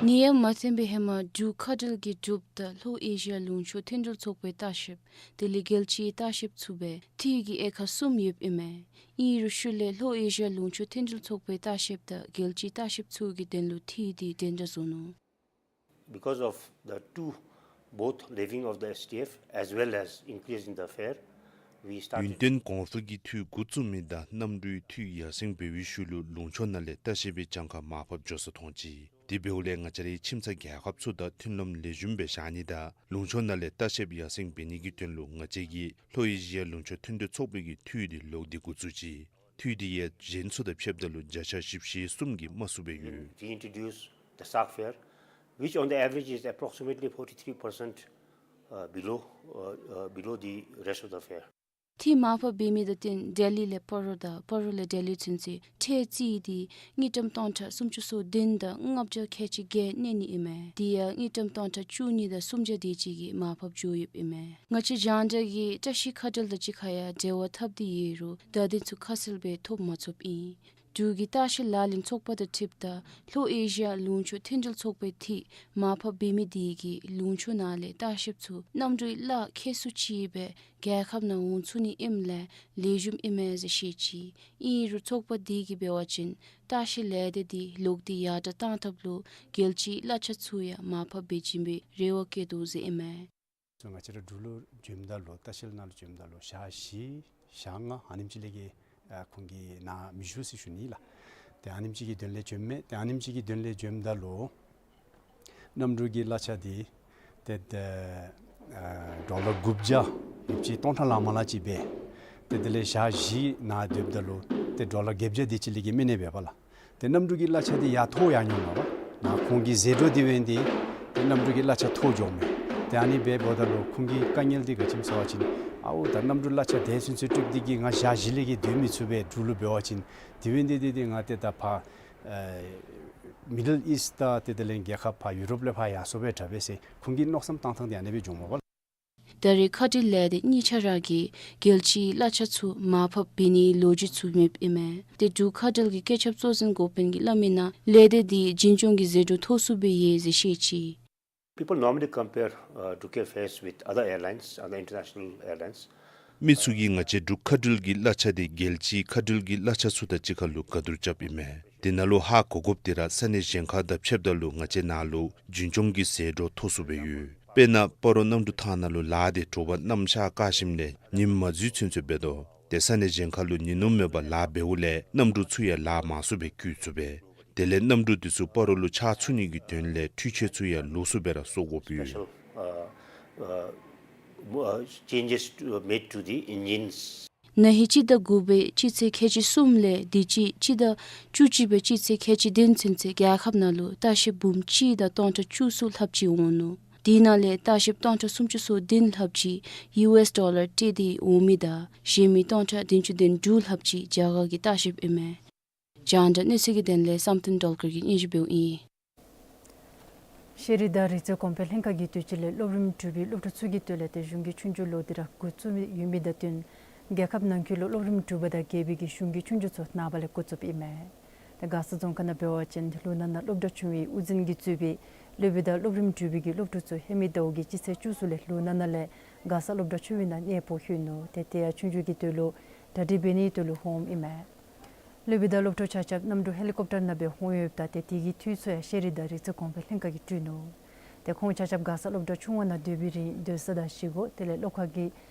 ནད་ཡམས་མ་ཐོན་པའི་ཧེ་མ་འབྲུག་མཁའ་འགྲུལ་གྱི་གྲུབ་མཐའ་ལྷོ་ཨེ་ཤི་ཡ་ལུང་ཕྱོགས་མཐུན་འབྲེལ་ཚོགས་པའི་ལྟ་བཤལཔ་དེ་ལས་རྒྱལ་སྤྱིའི་ལྟ་བཤལཔ་ཚུ་སྦེ་འཐུས་ཀྱི་དབྱེ་ཁག་གསུམ་ཡོདཔ་ཨིན་མས། ཨིན་རུང་ཤུལ་ལས་ལྷོ་ཨེ་ཤི་ཡ་ལུང་ཕྱོགས་མཐུན་འབྲེལ་ཚོགས་པའི་ལྟ་བཤལཔ་དང་རྒྱལ་སྤྱིའི་ལྟ་བཤལཔ་ཚུ་གི་དོན་ལུ་འཐུས་འདི་འདྲན་འདྲ་བཟོ་ནུག། Because of the two, both levying of the S T F as well as increase in the fare, we started. ཡུན་བརྟན་གོང་འཕེལ་གྱི་འཐུས་འགོ་བཙུགས་མི་དང་གནམ་གྲུའི་འཐུས་ཡར་སེང་འབད་བའི་ཤུལ་ལུ་ལུང་ཕྱོགས་ནང་ལས་ལྟ་བཤལ་པའི་གྱངས་ཁ་མར་ཕབ་འགྱོ་ས་མཐོང་ཅི། དེ་འབདཝ་ལས་ང་བཅས་རའི་ཁྱིམ་ཚང་རྒྱལ་ཁབ་ཚུ་དང་མཐུན་ལམ་ལེགས་ཤོམ་སྦེ་བཞག་ནི་དང་ལུང་ཕྱོགས་ནང་ལས་ལྟ་བཤལཔ་ཡར་སེང་འབད་ནི་གི་དོན་ལུ་ང་བཅས་ཀྱིས་ལྷོ་ཨེ་ཤི་ཡ་ལུང་ཕྱོགས་མཐུན་འབྲེལ་ཚོགས་པའི་གི་འཐུས་འདི་ལོག་སྟེ་འགོ་བཙུགས་ཅི། འཐུས་འདི་ཡང་གཞན་ཚུ་དང་ཕྱདཔ་ད་ལུ་བརྒྱ་ཆ་བཞི་བཅུ་ཞེ་གསུམ་གྱིས་དམའ་སུ་སྦེ་ཡོད། We introduced the SAC fare, which on the average is approximately forty-three percent, uh, below, uh, uh, below the rest of the fare. འཐུས་མར་ཕབ་འབད་མི་དང་བསྟུན་ལྡི་ལི་ལས་སྤ་རོ་དང་སྤ་རོ་ལས་ལྡི་ལི་ཚུན་ཚོད་ཁྲལ་རྩིས་འདི་དངུལ་ཀྲམ་སྟོང་ཕྲག་སུམ་ཅུ་སོ་བདུན་དང་ལྔ་བརྒྱ་ཁལ་གཅིག་བརྒྱད་གནས་ནི་ཨིན་མས། དེ་ཡང་དངུལ་ཀྲམ་སྟོང་ཕྲག་བཅུ་གཉིས་དང་སུམ་བརྒྱ་དེ་ཅིག་གིས་མར་ཕབ་འགྱོ་ཡོདཔ་ཨིན་མས། ང་བཅས་རྒྱང་བསྒྲགས་ཀྱིས་བཀྲ་ཤིས་མཁའ་འགྲུལ་དང་གཅིག་ཁར་ཡང་འབྲེལ་བ་འཐབ་སྟེ་ཡོད་རུང་བརྡ་དོན་ཚུ་ཁ་གསལ་སྦེ་ཐོབ་མ་ཚུགསཔ་ཨིན། འབྲུག་གི་ལྟ་བཤལ་ལག་ལེན་ཚོགས་པ་དང་འཁྲིལཝ་ད་ལྷོ་ཨེ་ཤི་ཡ་ལུང་ཕྱོགས་མཐུན་འབྲེལ་ཚོགས་པའི་འཐུས་མར་ཕབ་འབད་མི་དེ་གིས་ལུང་ཕྱོགས་ནང་ལས་ལྟ་བཤལཔ་ཚུ་གནམ་གྲུའི་གླ་ཁེ་སུ་ཅིག་སྦེ་རྒྱལ་ཁབ་ནང་འོང་ཚུགས་ནི་ཨིནམ་ལས་ལེགས་ཤོམ་ཨིན་མས་ཟེར་བཤད་ཅི། ཨིན་རུང་ཚོགས་པ་དེ་གིས་འབད་བ་ཅིན་ལྟ་བཤལ་ལས་སྡེ་དེ་ལོག་སྟེ་ཡར་དྲགས་བཏང་ཐབས་ལུ་རྒྱལ་སྤྱིའི་གླ་ཆ་ཚུ་ཡང་མར་ཕབ་འབད་བྱིན་པའི་རེ་བ་བསྐྱེད་དོ་ཟེར་ཨིན་མས། སོ་ང་བཅས་ར་འབྲུག་ལུ་བྱོནམ་ད་ལུ་ལྟ་བཤལ་ནང་ལུ་བྱོནམ་ད་ལུ་ཞག་བཞི་ཞག་ལྔ་ཨ་ནེམ་ཅིག་ལས་བརྒལ་ཨ་ཁོང་གིས་ནཱ་མི་བཞུགས་ཟེར་ཞུ་ནི་ལགས། ཏེ་ཨ་ནེམ་ཅིག་གི་དོན་ལས་བྱོནམ་མས། ཏེ་ཨ་ནེམ་ཅིག་གི་དོན་ལས་བྱོནམ་ད་ལུ་གནམ་གྲུ་གི་གླ་ཆ་འདི་ཏེ་ཏེ་ཨ་ཌོ་ལར་དགུ་བརྒྱ་ཡོདཔ་ཅིག་སྟོང་ཕྲག་ལང་མ་ལང་ཅིག་འབད། ཏེ་དེ་ལས་ཞག་བཞི་ནཱ་སྡོདཔ་ད་ལུ་ཏེ་ཌོ་ལར་བརྒྱད་བརྒྱ་དེ་ཅིག་ལས་བརྒལ་མི་གནས་པས་པ་ལགས། ཏེ་གནམ་གྲུ་གི་གླ་ཆ་འདི་ཡར་མཐོ་ཡར་འགྱོཝ་མས་པ། ནཱ་ཁོང་གི་ཟད་འགྲོ་འདི་འབད་ནི་འདི་ཏེ་གནམ་གྲུ་གི་གླ་ཆ་མཐོ་འགྱོཝ་མས། ཏེ་ཨ་ནི་འབདཝ་ད་ལུ་ཁོང་གི་དཀའ་ངལ་འདི་ག་ཅི་སྨོ་ཟེར་བ་ཅིན་ཨའུ་ད་གནམ་གྲུ་གླ་ཆ་དེ་ཚུན་ཚོད་སྤྲོད་དེ་གིས་ང་ཞག་བཞི་ལས་བརྒལ་སྡོད་མི་ཚུགས་པས། འབྲུག་ལུ་འབད་བ་ཅིན་དེ་འབད་ནི་འདི་འདི་ཏེ་ང་ཏེ་ད་ཕར་ཨེ་མི་ཌལ་ཨིསཊ་དང་ཏེ་དེ་ལས་རྒྱལ་ཁབ་ཕར་ཡུ་རོབ་ལས་ཕར་ཡར་སོང་པས་དྲག་པས་ཟེར་ཁོང་གི་མནོ་བསམ་བཏང་ཐངས་འདི་ཨ་ནི་སྦེ་འགྱོཝ་མས་པ། ད་རེས་མཁའ་འགྲུལ་ལས་སྡེ་གཉིས་ཆ་ར་གིས་རྒྱལ་སྤྱིའི་གླ་ཆ་ཚུ་མར་ཕབ་འབད་ནིའི་ལོ་རྒྱུས་ཚུ་མེདཔ་ཨིན་མས། ཏེ་འབྲུག་མཁའ་འགྲུལ་གྱི་བཀོད་ཁྱབ་གཙོ་འཛིན་འགོ་དཔོན་གྱིས་སླབ་མིའི་ནང་ལས་སྡེ་འདི་འཛིན་སྐྱོང་གི་ཟད་འགྲོ་མཐོ་སུ་སྦེ་ཡོད་ཟེར་བཤད་ཅི། People normally compare, uh, Drukair fares with other airlines, other international airlines. མི་ཚུ་གིས་ང་བཅས་འབྲུག་མཁའ་འགྲུལ་གྱི་གླ་ཆ་འདི་རྒྱལ་སྤྱིའི་མཁའ་འགྲུལ་གྱི་གླ་ཆ་ཚུ་དང་གཅིག་ཁར་ལུ་ག་བསྡུར་རྐྱབ་ཨིན་མས། དེ་ནང་ལུ་ཧ་གོ་དགོཔ་འདི་ར་ས་གནས་གཞན་ཁར་དང་ཕྱདཔ་ད་ལུ་ང་བཅས་ནཱ་ལུ་འཛིན་སྐྱོང་གི་ཟད་འགྲོ་མཐོ་སུ་སྦེ་ཡོད། དཔེར་ན་སྤ་རོ་གནམ་གྲུ་ཐང་ནང་ལུ་ལཱ་འདི་དྲོ་པ་གནམ་ཤར་སྐར་ཞིམ་ལས་ཉིམ་མ་འཛུལ་ཚུན་ཚོད་འབད་དོ། ཏེ་ས་གནས་གཞན་ཁར་ལུ་ཉིན་ནུབ་མེད་པར་ལཱ་འབདཝ་ལས་གནམ་གྲུ་ཚུ་ཡང་ལཱ་མང་སུ་སྦེ་བསྐྱོད་ཚུགས་པས། དེ་ལས་གནམ་གྲུ་འདི་ཚུ་སྤ་རོ་ལུ་ཆགས་ཚུགས་ནི་གི་དོན་ལས་འཕྲུལ་ཆས་ཚུ་ཡང་ལོགས་སུ་སྦེ་ར་བཟོ་དགོཔ་ཡོད། Special, uh, uh, uh, changes to, uh, made to the engines. ན་ཧིང་སྤྱི་ཟླ་དགུ་པའི་སྤྱི་ཚེས་ཁལ་གཅིག་གསུམ་ལས་དུས་ཅི་སྤྱི་ཟླ་བཅུ་གཅིག་པའི་སྤྱི་ཚེས་ཁལ་གཅིག་བདུན་ཚུན་ཚོད་རྒྱལ་ཁབ་ནང་ལུ་ལྟ་བཤལཔ་འབུམ་གཅིག་དང་སྟོང་ཕྲག་བཅུ་གསུམ་ལྷགཔ་ཅིག་འོང་ནུག། དེ་ནང་ལས་ལྟ་བཤལཔ་སྟོང་ཕྲག་སུམ་ཅུ་སོ་བདུན་ལྷགཔ་ཅིག་ཡུ་ཨེསི་ཌོ་ལར་སྤྲོད་དེ་འོང་མི་དང་གཞན་མི་སྟོང་ཕྲག་བདུན་ཅུ་དོན་དྲུག་ལྷགཔ་ཅིག་རྒྱ་གར་གྱི་ལྟ་བཤལཔ་ཨིན་མས། རྒྱང་བསྒྲགས་གནས་ཚུལ་གྱི་དོན་ལས་བསམ་གཏན་སྒྲོལ་དཀར་གྱིས་སྙན་ཞུ་འབདཝ་ཨིན། ཤེས་རིག་དང་རིག་རྩལ་གོང་འཕེལ་ལྷན་ཁག་གི་དུས་ཅི་ལས་སློབ་རིམ་དྲུག་པའི་སློབ་ཕྲུག་ཚུ་གི་དོན་ལས་ཏེ་གཞུང་གི་ཆོས་རྒྱུགས་ལོ་འདི་ར་འགོ་བཙུགས་ཡོད་མི་དང་བསྟུན་རྒྱལ་ཁབ་ནང་འཁོད་ལུ་སློབ་རིམ་དྲུག་པ་དང་བརྒྱད་པའི་གི་གཞུང་གི་ཆོས་རྒྱུགས་ཚུ་ནངས་པ་ལས་འགོ་བཙུགསཔ་ཨིན་མས། ཏེ་མགར་ས་རྫོང་ཁག་ནང་འབད་བ་ཅིན་ལུ་ནང་ན་སློབ་གྲྭ་ཆུང་བའི་དབུ་འཛིན་གྱིས་གཙོས་པའི་སློབ་དཔོན་དང་སློབ་རིམ་དྲུག་པའི་གི་སློབ་ཕྲུག་ཚུ་ཧེ་མའི་ཟླཝ་གི་སྤྱི་ཚེས་བཅུ་གསུམ་ལས་ལུ་ནང་ན་ལས་མགར་ས་སློབ་གྲྭ་ཆུང་བའི་ནང་གནས་སྤོ་ལྷོད་ནུག། ཏེ་དེ་ཡང་ཆོས་རྒྱུགས་ཀྱི་དོན་ལུ་གྲ་སྒྲིག་འབད་ནིའི་དོན་ལུ་འོངམ་ཨིན་མས། སློབ་དཔོན་དང་སློབ་ཕྲུག་ཆ་ཁྱབ་གནམ་གྲུ་ཧེ་ལི་ཀོབ་ཊར་ནང་སྦེ་འོང་ཡོདཔ་ད་ཏེ་དེ་གི་འཐུས་ཚུ་ཡང་ཤེས་རིག་དང་རིག་རྩལ་གོང་འཕེལ་ལྷན་ཁག་གིས་སྤྲོད་ནུག། ཏེ་ཁོང་ཆ་ཁྱབ་མགར་ས་སློབ་གྲྭ་ཆུང་བ་ནང་སྡོད་པའི་རིང་སྡོད་ས་དང་བཞེས་སྒོ་དེ་ལས་བློ་ཁ་གི་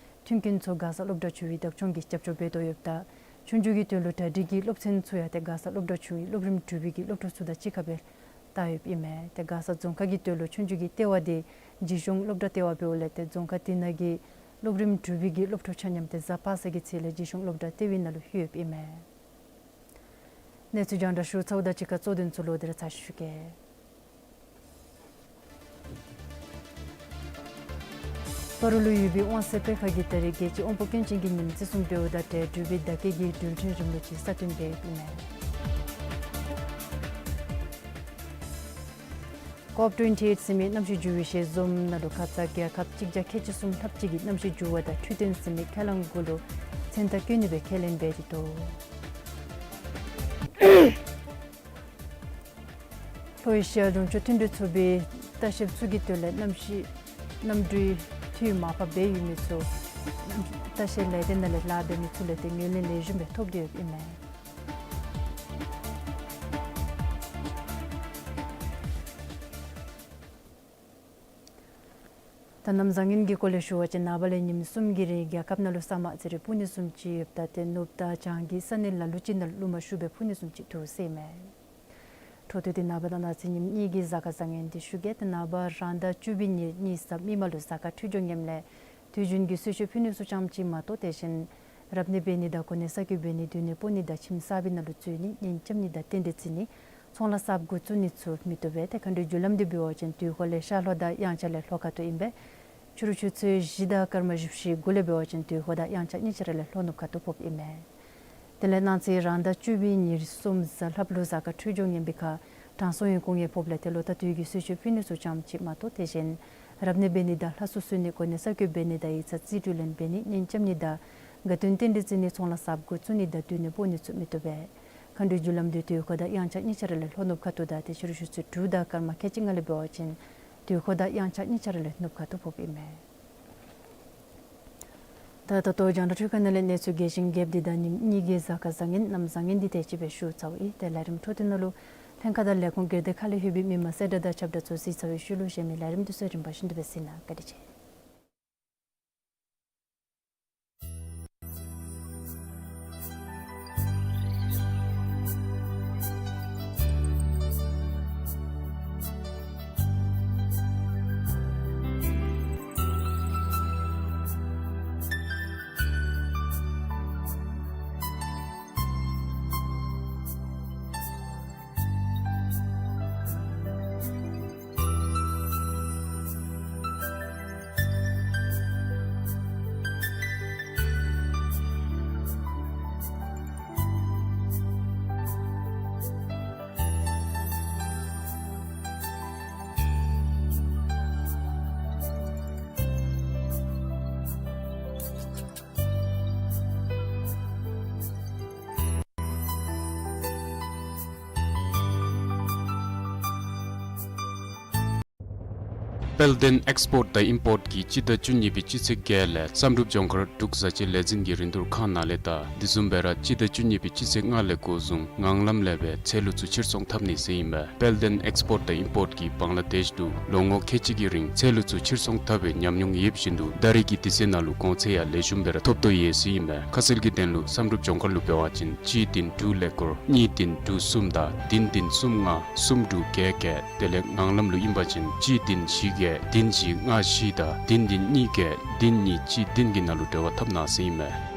མཐུན་རྐྱེན་ཚུ་མགར་ས་སློབ་གྲྭ་ཆུང་བའི་བདག་སྐྱོང་གིས་རྒྱབ་སྐྱོར་འབད་དོ་ཡོདཔ་ད་ཆོས་རྒྱུགས་ཀྱི་དོན་ལུ་གྲ་སྒྲིག་གི་སློབ་ཚན་ཚུ་ཡང་ཏེ་མགར་ས་སློབ་གྲྭ་ཆུང་བའི་སློབ་རིམ་དྲུག་པའི་གི་སློབ་ཕྲུག་ཚུ་དང་གཅིག་ཁར་སྦེ་བལྟ་ཡོདཔ་ཨིན་མས། ཏེ་མགར་ས་རྫོང་ཁག་གི་དོན་ལུ་ཆོས་རྒྱུགས་ཀྱི་ལྟེ་བ་དེ་རྗེ་གཞུང་སློབ་གྲྭ་ལྟེ་བ་འབདཝ་ལས་ཏེ་རྫོང་ཁག་དེ་ནང་གི་སློབ་རིམ་དྲུག་པའི་གི་སློབ་ཕྲུག་ཆ་མཉམ་ཏེ་གཟའ་པ་སངས་ཀྱི་ཚེ་ལས་རྗེ་གཞུང་སློབ་གྲྭ་ལྟེ་བའི་ནང་ལུ་ལྷོད་ཡོདཔ་ཨིན་མས། གནས་ཚུལ་རྒྱང་བསྒྲགས་ཞུ་ཚརཝ་དང་གཅིག་ཁར་གཙོ་དོན་ཚུ་ལོག་སྟེ་ར་ཚར་ཞུ་གེ། སྤ་རོ་ལུ་ཡོད་པའི་དབང་གསལ་དཔེ་ཁང་གིས་ད་རིས་རྒྱལ་སྤྱིའི་དབང་པོ་སྐྱོན་ཅན་གྱི་ཉིནམ་བརྩི་སྲུང་འབདཝ་དང་འབྲེལ་འབྲུག་པའི་བརྡ་སྐད་ཀྱི་འགྲུལ་འཕྲིན་རིམ་ལུགས་ཅིག་གསར་བཏོན་འབད་ཡོདཔ་ཨིན་མས། ཀོབ་ཊུ་ཝེན་ཊི་ཨེཊ་ཟེར་མི་གནམ་གཤིས་འགྱུར་བའི་ཞལ་འཛོམས་ནང་ལུ་ཁ་ཙ་རྒྱལ་ཁབ་གཅིག་བརྒྱ་ཁལ་གཅིག་གསུམ་ལྷགཔ་ཅིག་གིས་གནམ་གཤིས་འགྱུར་བ་དང་འཕྲོད་བསྟེན་ཟེར་མི་ཁས་བླངས་གུ་ལུ་མཚན་རྟགས་བཀོད་ནི་སྦེ་ཁས་ལེན་འབད་དེ་འདུག། ལྷོ་ཨེ་ཤི་ཡ་ལུང་ཕྱོགས་མཐུན་འབྲེལ་ཚོགས་པའི་ལྟ་བཤལཔ་ཚུ་གི་དོན་ལས་གནམ་གཤིས་གནམ་གྲུའི་འཐུས་མར་ཕབ་འབད་ཡོད་མི་ཚུ་ལྟ་བཤལ་ལས་སྡེ་ནང་ལས་ལཱ་འབད་མི་ཚུ་ལས་ཏེ་ངོས་ལེན་ལེགས་ཤོམ་སྦེ་ཐོབ་སྟེ་ཡོདཔ་ཨིན་མས། ད་གནམ་བཟང་ངན་གྱི་སྐོར་ལས་ཞུ་བ་ཅིན་ནངས་པ་ལས་ཉིནམ་གསུམ་གྱི་རིང་རྒྱལ་ཁབ་ནང་ལུ་ས་དམར་ཚེར་རེ་སྤུ་ནི་བཟུམ་ཅིག་ཡོདཔ་ད་ཏེ་ནུབ་དང་བྱང་གི་ས་གནས་ལ་ལུ་ཅིག་ནང་ལུ་རླུང་མ་ཤུགས་སྦེ་འཕུ་ནི་བཟུམ་ཅིག་འདུག་ཟེར་ཨིན་མས། འཕྲོ་མཐུད་དེ་ནངས་པ་དང་གནངས་ཚེ་ཉིནམ་གཉིས་ཀྱི་གཟའ་སྐར་བཟང་ངན་འདི་ཞུ་གེ། ཏེ་ནངས་པ་རང་ཟླ་བཅུ་པའི་ཉེར་གཉིས་གཟའ་མིག་དམར་ལུ་གཟའ་སྐར་འཕྲོད་སྦྱོར་ངནམ་ལས་དུས་རྒྱུན་གྱི་གསོལ་མཆོད་ཕུལ་ནི་ཚུ་ཙམ་ཅིག་མ་གཏོགས་དེ་བཞིན་རབ་གནས་འབད་ནི་དང་གོ་གནས་གསར་བསྐོ་འབད་ནི་སྡོད་གནས་སྤོ་ནི་དང་ཁྱིམ་གསར་པའི་ནང་ལུ་འཛུལ་ནི་གཉེན་རྐྱབ་ནི་དང་རྟེན་འབྲེལ་བརྩི་ནི་ཚོང་ལཱ་གསརཔ་འགོ་བཙུགས་ནི་ཚུ་མི་བཏུབ་པས། ཏེ་མཁའ་འགྲོའི་རྒྱུ་ལམ་འདི་འབད་བ་ཅིན་དུས་འཁོར་ལས་ཤར་ལྷོ་དང་དབྱངས་འཆར་ལས་ལྷོ་ཁ་ཐུག་ཨིན་པས། ཕྱི་རུ་ཆུ་ཚོད་བཞི་དང་སྐར་མ་བཞི་བཅུ་ཞེ་དགུ་ལས་འབད་བ་ཅིན་དུས་འཁོར་དང་དབྱངས་འཆར་གཉིས་ཆ་ར་ལས་ལྷོ་ནུབ་ཁ་ཐུག་ཕོགཔ་ཨིན་མས། དེ་ལས་གནངས་ཚེ་རང་ཟླ་བཅུ་པའི་ཉེར་གསུམ་གཟའ་ལྷགཔ་ལུ་གཟའ་སྐར་འཕྲོད་སྦྱོར་ངན་པའི་ཁར་དྲང་སྲོང་ཡོན་སྐུ་ངལ་ཕོགཔ་ལས་ཏེ་ལོ་ལྟར་དུས་ཀྱི་གསོལ་མཆོད་ཕུལ་ནི་ཚུ་ཙམ་ཅིག་མ་གཏོགས་དེ་བཞིན་རབ་གནས་འབད་ནི་དང་ལྷ་གསོལ་གསོལ་ནི་གོ་གནས་གསར་བསྐོ་འབད་ནི་དང་ཡིག་ཚང་རྩིས་སྤྲོད་ལེན་འབད་ནི་གཉེན་རྐྱབ་ནི་དང་དགའ་སྟོན་རྟེན་འབྲེལ་བརྩི་ནི་ཚོང་ལཱ་གསརཔ་འགོ་བཙུགས་ནི་དང་སྡོད་གནས་སྤོ་ནི་ཚུ་མི་བཏུབ་པས། མཁའ་འགྲོའི་རྒྱུ་ལམ་འདི་དུས་འཁོར་དང་དབྱངས་འཆར་གཉིས་ཆ་ར་ལས་ལྷོ་ནུབ་ཁ་ཐུག་དང་ཏེ་ཕྱི་རུ་ཆུ་ཚོད་དྲུག་དང་སྐར་མ་ཁལ་གཅིག་ལྔ་ལས་འབད་བ་ཅིན་དུས་འཁོར་དང་དབྱངས་འཆར་གཉིས་ཆ་ར་ལས་ནུབ་ཁ་ཐུག་ཕོགཔ་ཨིན་མས། ད་ད་ལྟོ་རྒྱང་བསྒྲགས་འཕྲུལ་ཁང་ནང་ལས་གནས་ཚུལ་རྒྱས་ཤིང་རྒྱསཔ་འདི་དང་ཉིནམ་གཉིས་ཀྱི་གཟའ་སྐར་བཟང་ངན་གནམ་བཟང་ངན་འདི་དེ་ཅིག་སྦེ་ཞུ་ཚརཝ་ཨིན། ཏེ་ལས་རིམ་འཕྲོ་མཐུད་ནང་ལུ་ལྷན་ཁག་དང་ལས་ཁུངས་སྒེར་སྡེ་ཁག་ལས་ལྷོད་པའི་མི་མང་གསལ་བསྒྲགས་དང་ཁྱབ་བསྒྲགས་ཚུ་གཟིགས་ཚར་བའི་ཤུལ་ལུ་གཞན་མི་ལས་རིམ་འདི་ཚུ་རིམ་པ་བཞིན་དུ་སྦེ་གཟིགས་གནང་། བཀའ་དྲིན་ཆེ། དཔལ་ལྡན་ཨེགསི་པོརཊ་དང་ཨིམ་པོརཊ་ཀྱིས་སྤྱི་ཟླ་བཅུ་གཉིས་པའི་སྤྱི་ཚེས་བརྒྱད་ལས་བསམ་གྲུབ་ལྗོངས་མཁར་འབྲུག་བཟའ་ཆས་ལས་འཛིན་གྱི་རིན་བསྡུར་ཁང་ནང་ལས་དང་དེ་བཟུམ་སྦེ་ར་སྤྱི་ཟླ་བཅུ་གཉིས་པའི་སྤྱི་ཚེས་ལྔ་ལས་འགོ་བཟུང་ངང་ལམ་ལས་སྦེ་ཚལ་ལུ་ཚུ་ཕྱིར་ཚོང་འཐབ་ནི་ཟེར་ཨིན་པས། དཔལ་ལྡན་ཨེགསི་པོརཊ་དང་ཨིམ་པོརཊ་ཀྱིས་བང་ལ་དེཤ་ལུ་ལོ་ངོ་ཁལ་གཅིག་གི་རིང་ཚལ་ལུ་ཚུ་ཕྱིར་ཚོང་འཐབ་པའི་ཉམས་མྱོང་ཡོདཔ་བཞིན་དུ་ད་རེས་ཀྱི་དུས་ཚོད་ནང་ལུ་གོང་ཚད་ཡང་ལེགས་ཤོམ་སྦེ་ར་ཐོབ་དོ་ཡོད་ཟེར་ཨིན་པས། ཁ་གསལ་གྱི་དོན་ལུ་བསམ་གྲུབ་ལྗོངས་མཁར་ལུ་འབད་བ་ཅིན་གཅིག་བདུན་དྲུག་ཀླད་ཀོར་གཉིས་བདུན་དྲུག་གསུམ་དང་བདུན་བདུན་གསུམ་ལྔ་གསུམ་དྲུག་བརྒྱད་བརྒྱད། དེ་ལས་ངང་ལམ་ལུ་ཨིན་པ་ཅིན་གཅིག་བདུན་བཞི་བརྒྱད་བདུན་བཞི་ལྔ་བཞི་དང་བདུན་བདུན་གཉིས་བརྒྱད་བདུན་གཉིས་གཅིག་བདུན་གྱི་ནང་ལུ་འབྲེལ་བ་འཐབ་གནང་ཟེར་ཨིན་མས།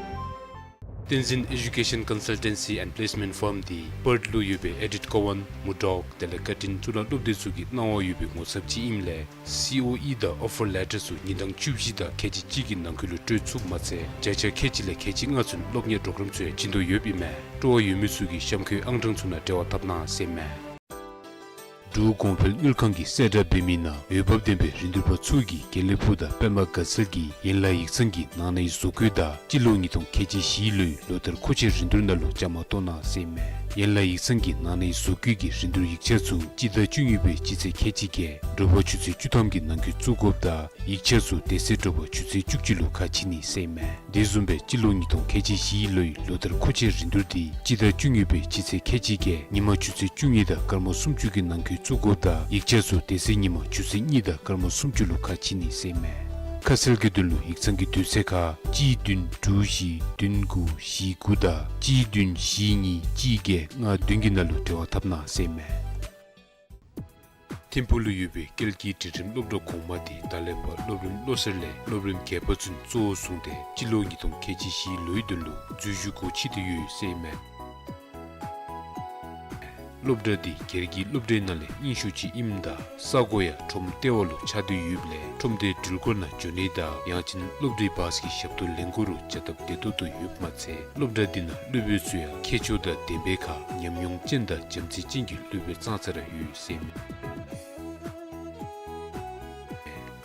བསྟན་འཛིན་ཨེ་ཌུ་ཀེ་ཤན་ཀོན་སལ་ཊེན་སི་ཨེནཌ་པི་ལེསི་མེནཊ་ཕརམ་འདི་པརཐ་ལུ་ཡོད་པའི་ཨེ་ཌིཐ་ཀོ་ཝན་མུར་ཌོག་དེ་ལས་ཀར་ཊིན་གཙུག་ལག་སློབ་སྡེ་ཚུ་གིས་གནང་བ་ཡོད་པའི་ངོ་ཚབ་ཅིག་ཨིནམ་ལས་སི་ཨོ་ཨི་དང་ཨོ་ཕར་ལེ་ཊར་ཚུ་ཉིན་གྲངས་བཅུ་བཞི་དང་ཁལ་གཅིག་གཅིག་གི་ནང་འཁོད་ལུ་སྤྲོད་ཚུགསཔ་མ་ཚད་བརྒྱ་ཆ་ཁལ་གཅིག་ལས་ཁལ་གཅིག་ལྔ་ཚུན་སློབ་གཉེར་པོརོ་གརམ་ཚུ་ཡང་བྱིན་དོ་ཡོདཔ་ཨིན་མས། སྤྲོ་བ་ཡོད་མི་ཚུ་གིས་གཤམ་འཁོད་ཨང་གྲངས་ཚུ་ནང་འབྲེལ་བ་འཐབ་གནང་ཟེར་ཨིན་མས། འབྲུག་གོང་འཕེལ་དངུལ་ཁང་གི་གསལ་བསྒྲགས་འབད་མི་ནང་འོས་འབབ་ལྡན་པའི་རིན་བསྡུར་པ་ཚུ་གིས་དགེ་ལེགས་ཕུག་དང་པདྨ་དགའ་ཚལ་གྱི་ཡན་ལག་ཡིག་ཚང་གི་ནང་ནའི་བཟོ་བཀོད་དང་སྤྱི་ལོ་ཉིས་སྟོང་ཁལ་གཅིག་བཞིའི་ལོའི་ལོ་ལྟར་མཁོ་ཆས་རིན་བསྡུར་ནང་ལུ་བཅའ་མར་གཏོགས་གནང་ཟེར་ཨིན་མས། ཡན་ལག་ཡིག་ཚང་གི་ནང་ནས་བཟོ་བཀོད་ཀྱི་རིན་བསྡུར་ཡིག་ཆ་ཚུ་སྤྱི་ཟླ་བཅུ་གཉིས་པའི་སྤྱི་ཚེས་ཁལ་གཅིག་བརྒྱད་དྲོ་པ་ཆུ་ཚོད་བཅུ་ཐམ་གྱི་ནང་འཁོད་བཙུགས་དགོཔ་དང་ཡིག་ཆ་ཚུ་དེ་ཚེ་དྲོ་པ་ཆུ་ཚོད་བཅུ་གཅིག་ལུ་ཁ་ཕྱེ་ནི་ཟེར་ཨིན་མས། དེ་བཟུམ་སྦེ་སྤྱི་ལོ་ཉིས་སྟོང་ཁལ་གཅིག་བཞི་ལོའི་ལོ་བསྟར་མཁོ་ཆས་རིན་བསྡུར་འདི་སྤྱི་ཟླ་བཅུ་གཉིས་པའི་སྤྱི་ཚེས་ཁལ་གཅིག་བརྒྱད་ཉིན་མ་ཆུ་ཚོད་བཅུ་གཉིས་དང་སྐར་མ་སུམ་ཅུ་གི་ནང་འཁོད་བཙུགས་དགོཔ་དང་ཡིག་ཆ་ཚུ་དེ་ཚེ་ཉིན་མ་ཆུ་ཚོད་གཉིས་དང་སྐར་མ་སུམ་ཅུ་ལུ་ཁ་ཕྱེ་ནི་ཟེར་ཨིན་མས། ཁ་གསལ་གྱི་དོན་ལུ་ཡིག་ཚང་གི་དུས་ཚོད་ཁར་གཅིག་བདུན་དྲུག་བཞི་བདུན་དགུ་བཞི་དགུ་དང་གཅིག་བདུན་བཞི་གཉིས་གཅིག་བརྒྱད་ལྔ་བདུན་གྱི་ནང་ལུ་འབྲེལ་བ་འཐབ་གནང་ཟེར་ཨིན་མས། ཐིམ་ཕུག་ལུ་ཡོད་པའི་ཀལ་གྱི་འབྲིང་རིམ་སློབ་གྲྭ་གོང་མ་འདི་ད་ལས་ཕར་སློབ་རིམ་བློ་གསར་ལས་སློབ་རིམ་བརྒྱད་པ་ཚུན་གཙོ་བོ་བཟུང་སྟེ་སྤྱི་ལོ་ཉིས་སྟོང་ཁལ་གཅིག་བཞི་ལོའི་དོན་ལུ་འཛུལ་ཞུགས་སྒོ་ཕྱེ་སྟེ་ཡོད་ཟེར་ཨིན་མས། སློབ་གྲྭ་འདི་སྒེར་གྱི་སློབ་གྲྭའི་ནང་ལས་རྙིང་ཤོས་ཅིག་ཨིནམ་ད་ས་གོ་ཡང་ཁྲོམ་ལྟེ་བ་ལུ་ཆགས་ཏེ་ཡོདཔ་ལས་ཁྲོམ་སྡེའི་འགྲུལ་འཁོར་ནང་འགྱོ་ནི་དང་ཡང་ཅིན་སློབ་གྲྭའི་བཱས་ཀྱི་ཞབས་ཏོག་ལེན་དགོ་རུང་བྱ་སྟབས་བདེ་ཏོག་ཏོ་ཡོདཔ་མ་ཚད་སློབ་གྲྭ་འདི་ནང་སློབ་དཔོན་ཚུ་ཡང་ཁྱད་ཆོས་དང་ལྡན་པའི་ཁར་ཉམས་མྱོང་ཅན་དང་བྱམས་བརྩེ་ཅན་གྱི་སློབ་དཔོན་ཙང་ཙ་ར་ཡོད་ཟེར་ཨིན་མས།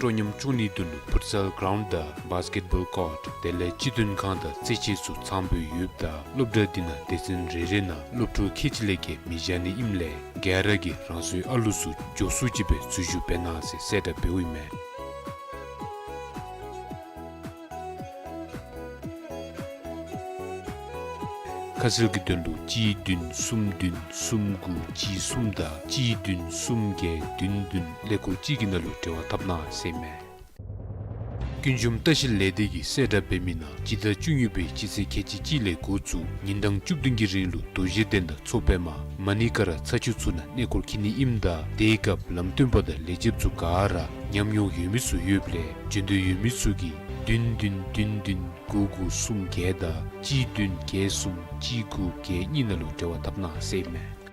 སྤྲོ་ཉམས་སྐྱོང་ནིའི་དོན་ལུ་ཕུཊ་སཱལ་གྲཱུནཌ་དང་བཱསི་ཀེཊ་བཱོལ་ཀོརཊ་དེ་ལས་སྤྱི་མཐུན་ཁང་དང་རྩེད་ཆས་ཚུ་ཚངམ་སྦེ་ཡོདཔ་ད་སློབ་གྲྭ་འདི་ནང་སྡེ་ཚན་རེ་རེ་ནང་སློབ་ཕྲུག་ཁལ་གཅིག་ལས་བརྒལ་མི་བཞག་ནི་ཨིནམ་ལས་ག་ར་གིས་རང་སོའི་ཨ་ལུ་ཚུ་མགྱོགས་སུ་ཅིག་སྦེ་འཛུལ་ཞུགས་འབད་གནང་ཟེར་གསལ་བསྒྲགས་འབདཝ་ཨིན་མས། ཁ་གསལ་གྱི་དོན་ལུ་གཅིག་བདུན་གསུམ་བདུན་གསུམ་དགུ་གཅིག་གསུམ་དང་གཅིག་བདུན་གསུམ་བརྒྱད་བདུན་བདུན་ཀླད་ཀོར་གཅིག་གི་ནང་ལུ་འབྲེལ་བ་འཐབ་གནང་ཟེར་ཨིན་མས། ཀུན་འབྱུང་ལྟ་བཤལ་ལས་སྡེ་གིས་གསལ་བསྒྲགས་འབད་མི་ནང་སྤྱི་ཟླ་བཅུ་གཉིས་པའི་སྤྱི་ཚེས་ཁལ་གཅིག་གཅིག་ལས་འགོ་བཙུགས་ཉིན་གྲངས་བཅུ་བདུན་གྱི་རིང་ལུ་རྡོ་རྗེ་གདན་དང་མཚོ་པདྨ་མ་ཎི་ཀ་ར་ཚ་ཆུ་ཚུ་ནང་གནས་སྐོར་འཁྱིད་ནི་ཨིནམ་ད་དེའི་སྐབས་ལམ་སྟོན་པ་དང་ལས་བྱེདཔ་ཚུ་ག་ར་ཉམས་མྱོང་ཡོད་མི་ཚུ་ཡོདཔ་ལས་འབྱོན་འདོད་ཡོད་མི་ཚུ་གིས་བདུན་བདུན་བདུན་བདུན་དགུ་དགུ་གསུམ་བརྒྱད་དང་གཅིག་བདུན་བརྒྱད་གསུམ་གཅིག་དགུ་བརྒྱད་གཉིས་ནང་ལུ་འབྲེལ་བ་འཐབ་གནང་ཟེར་ཨིན་མས།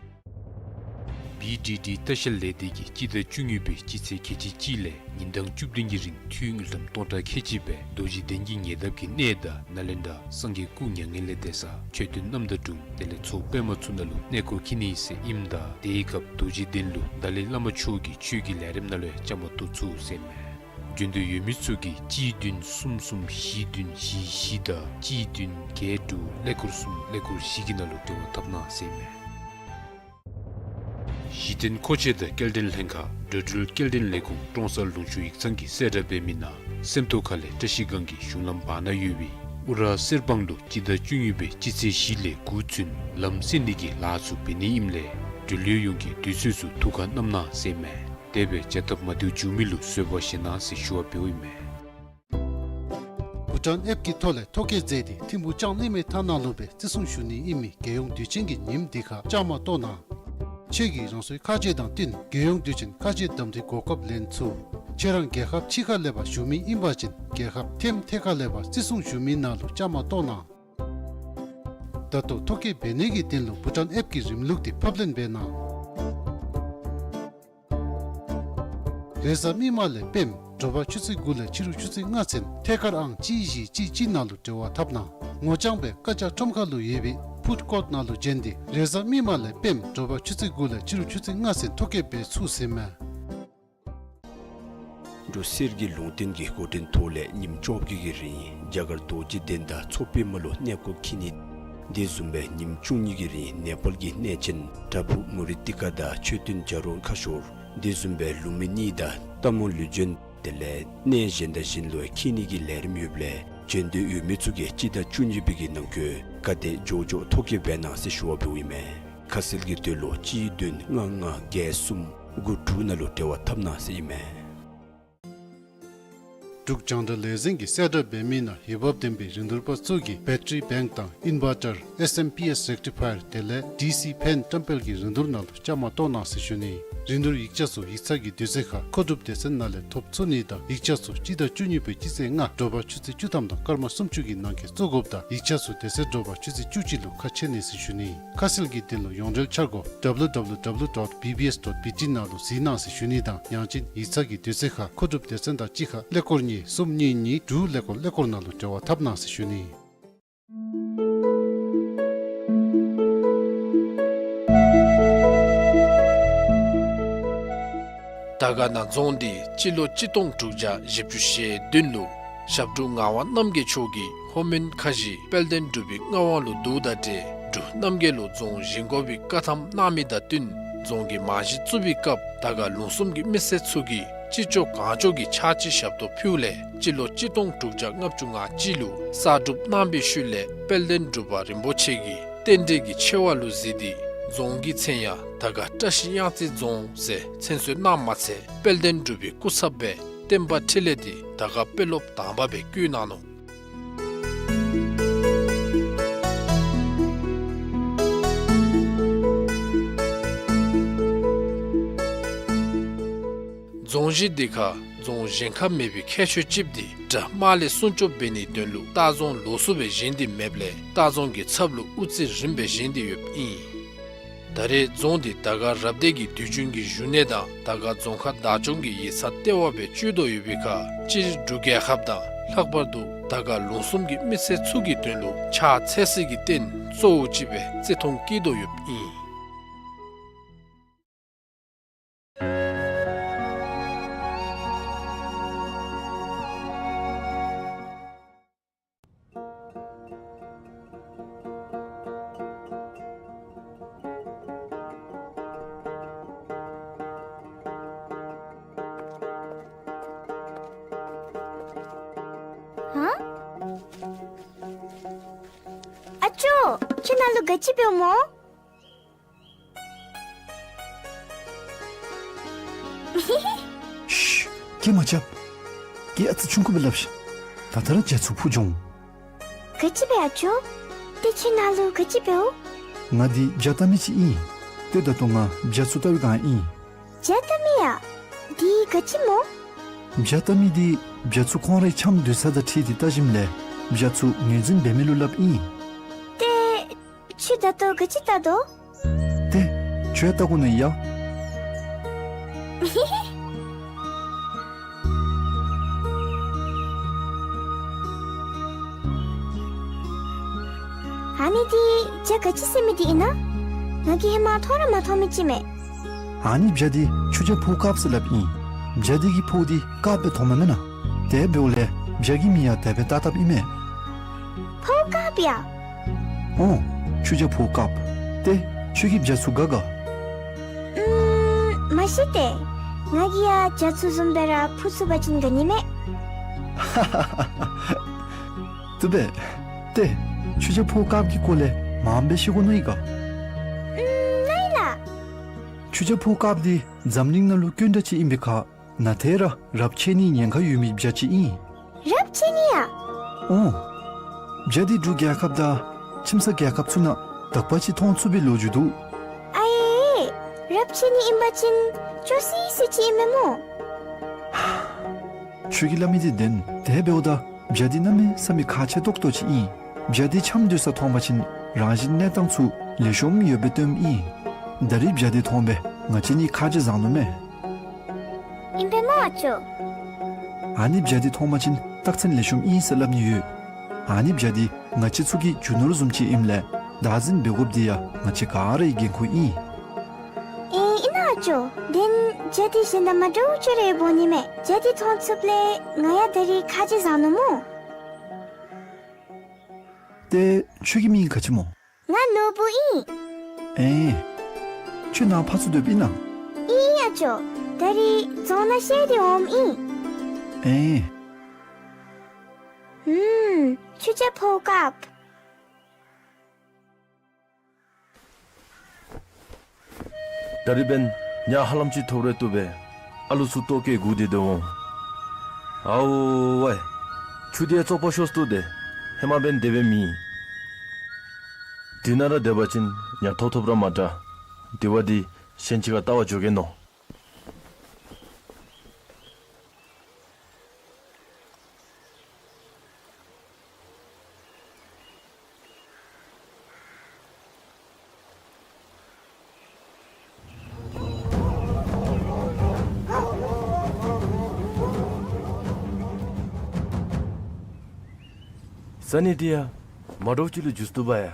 བི་ཌི་ཌི་ལྟ་བཤལ་ལས་སྡེ་གིས་སྤྱི་ཟླ་བཅུ་གཉིས་པའི་སྤྱི་ཚེས་ཁལ་གཅིག་གཅིག་ལས་ཉིན་གྲངས་བཅུ་བདུན་གྱི་རིང་འཐུས་དངུལ་ཀྲམ་སྟོང་ཕྲག་ཁལ་གཅིག་སྦེ་རྡོ་རྗེ་གདན་གྱི་ཉེ་འདབས་ཀྱི་གནས་དང་ནཱ་ལེནྡྲ་སངས་རྒྱས་སྐུ་མྱ་ངན་ལས་འདས་ས་མཆོད་རྟེན་རྣམ་དག་དྲུང་དེ་ལས་མཚོ་པདྨ་ཚུ་ནང་ལུ་གནས་སྐོར་འཁྱིད་ནི་ཟེར་ཨིནམ་ད་དེའི་སྐབས་རྡོ་རྗེ་གདན་ལུ་ཏཱ་ལའི་བླ་མ་མཆོག་གི་ཆོས་ཀྱི་ལས་རིམ་ནང་ལུ་ཡང་བཅའ་མར་གཏོགས་ཚུགས་ཟེར་ཨིན་མས། འབྱོན་འདོད་ཡོད་མི་ཚུ་གིས་གཅིག་བདུན་གསུམ་གསུམ་བཞི་བདུན་བཞི་བཞི་དང་གཅིག་བདུན་བརྒྱད་དྲུག་ཀླད་ཀོར་གསུམ་ཀླད་ཀོར་བཞི་གི་ནང་ལུ་འབྲེལ་བ་འཐབ་གནང་ཟེར་ཨིན་མས། གཞི་རྟེན་མཁོ་ཆས་དང་སྐྱེལ་འདྲེན་ལྷན་ཁག་འགྲོ་འགྲུལ་སྐྱེལ་འདྲེན་ལས་ཁུངས་ཀྲོང་གསར་ལུང་ཕྱོགས་ཡིག་ཚང་གིས་གསལ་བསྒྲགས་འབད་མི་ནང་སེམས་རྟོགས་ཁ་ལས་བཀྲ་ཤིས་སྒང་གི་གཞུང་ལམ་བར་ན་ཡོད་པའི་ཨུ་ར་གསེར་སྦང་ལུ་སྤྱི་ཟླ་བཅུ་གཉིས་པའི་སྤྱི་ཚེས་བཞི་ལས་དགུ་ཚུན་ལམ་སེལ་ནི་གི་ལཱ་ཚུ་འབད་ནི་ཨིནམ་ལས་འགྲུལ་ཡོད་ཡོངས་ཀྱིས་དུས་ཚོད་ཚུ་ཐུགས་ཁར་བསྣམ་གནང་ཟེར་ཨིན་མས། དེ་སྦེ་བྱ་སྟབས་མ་བདེཝ་བྱུང་མི་ལུ་བཟོད་པ་བཞེས་གནང་ཟེར་ཞུ་བ་འབདཝ་ཨིན་མས། བྷུ་ཊཱན་ཨེཔ་ཀྱི་ཐོག་ལས་ཐོ་བཀོད་མཛད་དེ་ཐིམ་ཕུག་ལྕང་གླིང་མའི་ཐ་ནག་ལུ་སྦེ་བརྩི་སྲུང་ཞུ་ནི་ཨིན་མི་རྒྱལ་ཡོངས་དུས་ཆེན་གྱི་ཉིནམ་འདི་ཁར་བཅའ་མར་གཏོགས་གནང་། ཁྱོད་ཀྱིས་རང་སོའི་ཁ་རྗེ་དང་བསྟུན་རྒྱལ་ཡོངས་དུས་ཆེན་ཁ་རྗེ་གདམ་འཐེན་གོ་སྐབས་ལེན་ཚུགས། ཁྱོད་རང་རྒྱལ་ཁབ་ཕྱི་ཁ་ལས་ཕར་བཞུགས་མི་ཨིན་པ་ཅིན་རྒྱལ་ཁབ་ཐེམ་ཐེ་ཁ་ལས་ཕར་བརྩི་སྲུང་ཞུ་མི་ནང་ལུ་བཅའ་མར་གཏོགས་གནང་། ད་ལྟོ་ཐོ་བཀོད་འབད་ནི་གི་དོན་ལུ་བྷུ་ཊཱན་ཨེཔ་ཀྱི་རིམ་ལུགས་འདི་ཕབ་ལེན་འབད་གནང་། རེས་གཟའ་མིག་དམར་ལས་སྤེནམ་དྲོ་པ་ཆུ་ཚོད་དགུ་ལས་ཕྱི་རུ་ཆུ་ཚོད་ལྔ་ཚུན་ཐད་ཀར་ཨང་གཅིག་བཞི་གཅིག་གཅིག་ནང་ལུ་འབྲེལ་བ་འཐབ་གནང་། ངོ་རྐྱང་སྦེ་ཀ་ཅ་ཁྲོམ་ཁ་ལུ་ཡོད་པའི་ཕུཌ་ཀོརཊ་ནང་ལུ་བྱོན་ཏེ་རེས་གཟའ་མིག་དམར་ལས་སྤེནམ་དྲོ་པ་ཆུ་ཚོད་དགུ་ལས་ཕྱི་རུ་ཆུ་ཚོད་ལྔ་ཚུན་ཐོ་བཀོད་འབད་ཚུགས་ཟེར་ཨིན་མས། འབྲུག་གསེར་གྱི་ལུང་བསྟན་གྱི་འགོ་འདྲེན་ཐོག་ལས་ཉིནམ་བཅོ་བརྒྱད་ཀྱི་རིང་རྒྱ་གར་རྡོ་རྗེ་གདན་དང་མཚོ་པདྨ་ལུ་གནས་སྐོར་འཁྱིད་ནི། དེ་བཟུམ་སྦེ་ཉིནམ་བཅུ་གཉིས་ཀྱི་རིང་ནེ་པཱལ་གྱི་གནས་ཆེན་པྲ་བྷུ་མུ་རི་ཏི་ཀ་དང་མཆོད་རྟེན་བྱ་རོག་ཁ་ཤོར། དེ་བཟུམ་སྦེ་ལུམ་བི་ནི་དང་སྟག་མོ་ལུས་སྦྱིན་དེ་ལས་གནས་གཞན་དང་གཞན་ལུ་འཁྱིད་ནི་གི་ལས་རིམ་ཡོདཔ་ལས་འབྱོན་འདོད་ཡོད་མི་ཚུ་གིས་སྤྱི་ཟླ་བཅུ་གཉིས་པའི་གི་ནང་འཁོད་ག་དེ་མགྱོགས་མགྱོགས་ཐོ་བཀོད་འབད་གནང་ཟེར་ཞུ་བ་འབདཝ་ཨིན་མས། ཁ་གསལ་གྱི་དོན་ལུ་གཅིག་བདུན་ལྔ་ལྔ་བརྒྱད་གསུམ་དགུ་དྲུག་ནང་ལུ་འབྲེལ་བ་འཐབ་གནང་ཟེར་ཨིན་མས། འབྲུག་རྒྱང་བསྒྲགས་ལས་འཛིན་གྱིས་གསལ་བསྒྲགས་འབད་མི་ནང་འོས་འབབ་ལྡན་པའི་རིན་བསྡུར་པ་ཚུ་གིས་བེ་ཊ་རི་བེངཀ་དང་ཨིན་བར་ཊར་ཨེསི་ཨེམ་པི་ཨེསི་རེག་ཊི་ཕ་ཡར་དེ་ལས་ཌི་སི་ཕེན་བཀྲམ་སྤེལ་གྱི་རིན་བསྡུར་ནང་ལུ་བཅའ་མར་གཏོགས་གནང་ཟེར་ཞུ་ནི། རིན་བསྡུར་ཡིག་ཆ་ཚུ་ཡིག་ཚང་གི་དུས་ཚོད་ཁར་མཁོ་སྒྲུབ་སྡེ་ཚན་ནང་ལས་ཐོབ་ཚུགས་ནི་དང་ཡིག་ཆ་ཚུ་སྤྱི་ཟླ་བཅུ་གཉིས་པའི་སྤྱི་ཚེས་ལྔ་དྲོ་པ་ཆུ་ཚོད་བཅུ་ཐམ་དང་སྐར་མ་སུམ་ཅུ་གི་ནང་འཁོད་བཙུགས་དགོཔ་དང་ཡིག་ཆ་ཚུ་དེ་ཚེ་དྲོ་པ་ཆུ་ཚོད་བཅུ་གཅིག་ལུ་ཁ་ཕྱེ་ནི་ཟེར་ཞུ་ནི། ཁ་གསལ་གྱི་དོན་ལུ་ཡོངས་འབྲེལ་འཆར་སྒོ་W W W dot B B S dot B T ནང་ལུ་གཟིགས་གནང་ཟེར་ཞུ་ནི་དང་ཡང་ཅིན་ཡིག་ཚང་གི་དུས་ཚོད་ཁར་མཁོ་སྒྲུབ་སྡེ་ཚན་དང་གཅིག་ཁར་ཀླད་ཀོར་གཉིས་གསུམ་གཉིས་གཉིས་དྲུག་ཀླད་ཀོར་ཀླད་ཀོར་ནང་ལུ་འབྲེལ་བ་འཐབ་གནང་ཟེར་ཞུ་ནི། དར་དཀར་ན་རྫོང་འདི་སྤྱི་ལོ་གཅིག་སྟོང་དྲུག་བརྒྱ་བཞི་བཅུ་ཞེ་བདུན་ལུ་ཞབས་དྲུང་ངག་དབང་རྣམ་རྒྱལ་མཆོག་གིས་ལྷོ་མོན་ཁ་བཞི་དཔལ་ལྡན་འབྲུག་པའི་མངའ་དབང་ལུ་བསྡུཝ་དང་འབྲེལ་ འབྲུག་རྣམ་རྒྱལ་ལུ་རྫོང་བཞེངས་དགོ་པའི་བཀའ་ཐམ་གནང་མི་དང་བསྟུན་རྫོང་གི་རྨང་གཞི་བཙུགས་པའི་སྐབས་དར་དཀར་ལུང་གསུམ་གྱི་མི་སེར་ཚུ་གིས་ཅི་ལྕོགས་གང་ལྕོགས་ཀྱི་ཕྱག་ཕྱི་ཞབས་ཏོག་ཕུལཝ་ལས་སྤྱི་ལོ་གཅིག་སྟོང་དྲུག་བརྒྱ་ལྔ་བཅུ་ང་གཅིག་ལུ་གསར་སྒྲུབ་གནང་བའི་ཤུལ་ལས་དཔལ་ལྡན་འབྲུག་པ་རིན་པོ་ཆེ་གིས་རྟེན་འབྲེལ་གྱི་ཆེ་བ་ལུ་གཟིགས་ཏེ་རྫོང་གི་མཚན་ཡང་དར་དཀར་བཀྲ་ཤིས་གཡང་རྩེ་རྫོང་ཟེར་མཚན་གསོལ་གནངམ་མ་ཚད་དཔལ་ལྡན་འབྲུག་པའི་སྐུ་ཚབ་སྦེ་བསྟན་པ་འཕྲིན་ལས་འདི་དར་དཀར་དཔོན་སློབ་དང་པ་སྦེ་བསྐོས་གནང་ནུག། རྫོང་གཞི་འདི་ཁར་རྫོང་བཞེངས་ཁར་མེད་པའི་ཁྱད་ཆོས་ཅིག་འདི་དགྲ་དམག་ལས་སྲུང་སྐྱོབ་འབད་ནིའི་དོན་ལུ་ལྟ་རྫོང་ལོགས་སུ་སྦེ་བཞེངས་ཏེ་མེདཔ་ལས་ལྟ་རྫོང་གི་ཚབ་ལུ་དབུ་རྩེ་རིངམ་སྦེ་བཞེངས་ཏེ་ཡོདཔ་ཨིན། ད་རེས་རྫོང་འདི་དར་དཀར་རབ་སྡེ་གི་དུས་རྒྱུན་གྱི་བཞུགས་གནས་དང་དར་དཀར་རྫོང་ཁག་བདག་སྐྱོང་གི་ཡིག་ཚང་ལྟེ་བ་སྦེ་སྤྱོད་དོ་ཡོད་པའི་ཁར་སྤྱིར་འབྲུག་རྒྱལ་ཁབ་དང་ལྷག་པར་དུ་དར་དཀར་ལུང་གསུམ་གྱི་མི་སེར་ཚུ་གི་དོན་ལུ་ཕྱག་འཚལ་སའི་རྟེན་གཙོ་བོ་ཅིག་སྦེ་བརྩི་མཐོང་བསྐྱེད་དོ་ཡོདཔ་ཨིན། ཨ་ཅོ། ཁྱོད་ནཱ་ལུ་ག་ཅི་འབདཝ་སྨོ། ཤ། སྐད་མ་རྐྱབ། ཁྱོད་ཨ་ཙི་ཆུང་ཀུ་སྦེ་སླབ་ཤིག། ད་ལྟོ་ར་རྒྱ་ཚུ་འཕུར་འགྱོ་འོང་། ག་ཅི་སྦེ་ཨ་ཅོ། ཏེ་ཁྱོད་ནཱ་ལུ་ག་ཅི་འབདཝ། ང་འདི་བྱ་བལྟ་མི་ཅིག་ཨིན། ཏེ་ད་ལྟོ་ང་བྱ་ཚུ་བལྟ་བའི་སྒང་ཨིན། བྱ་བལྟ་མི་ཡ། འདི་ག་ཅི་སྨོ། བྱ་བལྟ་མི་འདི་བྱ་ཚུ་ཁོང་རའི་འཆམ་སྡོད་ས་དང་འཁྲིལ་ཏེ་བལྟ་ཞིནམ་ལས་བྱ་ཚུ་ངོས་འཛིན་འབད་མི་ལུ་སླབ་ཨིན། ཏེ་ཁྱོད་ད་ལྟོ་ག་ཅི་བལྟ་དོ། ཏེ་ཁྱོད་བལྟ་དགོ་ན་ཡ། ཨ་ནི་འདི་བྱ་ག་ཅི་ཟེར་མི་འདི་ཨིན་ན། ང་གིས་ཧེ་མ་མཐོང་ར་མ་མཐོང་མི་ཅིག་མས། ཨ་ནི་བྱ་འདི་ཆུ་བྱ་ཕོ་དཀརཔོ་ཟེར་སླབ་ཨིན། བྱ་འདི་གི་ཕོཝ་འདི་དཀརཔོ་སྦེ་མཐོངམ་མེན་ན། དེ་འབདཝ་ལས་བྱ་གི་མིང་ཡང་དེ་སྦེ་བཏགས་བཏགསཔ་ཨིན་མས། ཕོཝ་དཀརཔོ་ཡ། ཨོ། ཆུ་བྱ་ཕོཝ་དཀརཔོ། ཏེ་ཁྱོད་ཀྱིས་བྱ་ཚུ་དགའ་ག། ཨུམ། མ་གཞི་ཏེ་ང་གིས་ཡང་བྱ་ཚུ་བཟུམ་སྦེ་ར་འཕུར་ཚུགས་པ་ཅིན་དགའ་ནི་མས། བཏུབ་པས། ཏེ་ཆུ་བྱ་ཕོཝ་དཀརཔོ་གི་སྐོར་ལས་མངམ་སྦེ་ཤེས་དགོ་མནོ་ཡི་ག། ཨུམ། མནོ་ཡི་ལགས། ཆུ་བྱ་ཕོཝ་དཀརཔོ་འདི་འཛམ་གླིང་ནང་ལུ་དཀོན་དྲགས་ཅིག་ཨིན་པའི་ཁར་ནཱ་ཏེ་ར་རབས་ཆད་ནིའི་ཉེན་ཁ་ཡོད་མི་བྱ་ཅིག་ཨིན། རབས་ཆད་ནི་ཡ། ཨོ། བྱ་འདི་འབྲུག་རྒྱལ་ཁབ་དང་ཁྱིམ་ཚང་རྒྱལ་ཁབ་ཚུ་ནང་དག་པ་ཅིག་མཐོང་ཚུགས་པའི་ལོ་རྒྱུས་འདུག། ཨའེ། རབས་ཆད་ནི་ཨིན་པ་ཅིན་སྐྱོ་སི་སི་ཅིག་ཨིན་མས་སྨོ། ཁྱོད་ཀྱིས་སླབ་མི་འདི་བདེན། དེ་འབདཝ་ད་བྱ་འདི་གནམ་མེད་ས་མེད་ཁག་ཆེ་ཏོག་ཏོ་ཅིག་ཨིན། བྱ་འདི་འཆམ་སྡོད་ས་མཐོང་པ་ཅིན་རང་བཞིན་གནས་སྟངས་ཚུ་ལེགས་ཤོམ་ཡོདཔ་སྦེ་སྟོནམ་ཨིན། ད་རིས་བྱ་འདི་མཐོང་སྦེ་ང་བཅས་གཉིས་ཁ་རྗེ་བཟང་ནུག་མས། ཨིན་པས་སྨོ་ཨ་ཅོ། ཨ་ནི་བྱ་འདི་མཐོང་པ་ཅིན་རྟགས་མཚན་ལེགས་ཤོམ་ཨིན་ཟེར་སླབ་ནི་ཡོད། ཨ་ནི་བྱ་འདི་ང་བཅས་ཚུ་གི་རྒྱུ་ནོར་བཟུམ་ཅིག་ཨིནམ་ལས་བདག་འཛིན་འབད་དགོཔ་འདི་ཡང་ང་བཅས་ག་རའི་འགན་ཁུར་ཨིན། ཨེ་ཨིན་ན་ཨ་ཅོ། དེ་ན་བྱ་འདི་གཞན་དང་མ་འདྲཝ་ཅིག་ར་ཡོདཔ་འོང་ནི་མས། བྱ་འདི་མཐོང་ཚུགསཔ་ལས་ང་ཡང་ད་རིས་ཁ་རྗེ་བཟང་ནུག་སྨོ། ཏེ་ཁྱོད་ཀྱི་མིང་ག་ཅི་སྨོ། ང་ནོར་བུ་ཨིན། ཨེ། ཁྱོད་ནཱ་ཕར་ཚུར་སྡོདཔ་ཨིན་ན། ཨིན་ཨ་ཅོ། ད་རིས་རྫོང་ནང་བཤལ་ཏེ་འོངམ་ཨིན། ཨེ། ཨུམ། ཆུ་བྱ་ཕོཝ་དཀརཔོ། ད་རིས་འབདན་ཉ་ཧ་ལམ་ཅིག་ཐོབ་རུང་བཏུབ་པས། ཨ་ལུ་ཚུ་ལྟོ་བཀོལ་སྒུག་སྟེ་སྡོད་འོང་། ཨའོ་ཝའི། ཆུ་འདི་བཙོག་པ་ཤོས་ཏོ་ཏེ། ཧེ་མ་འབདན་དེ་སྦེ་མེན། འདི་ནང་ར་སྡོད་པ་ཅིན་ཉ་ཐོབ་ཐོབ་ར་མ་དྲག། དེ་བ་འདི་གཞན་ཅིག་ཁར་བལྟ་བར་འགྱོ་གེ་མནོ། ས་གནས་འདི་ཡང་མ་འདྲཝ་ཅིག་ལུ་འགྱུར་བཏུབ་པ་ཡ།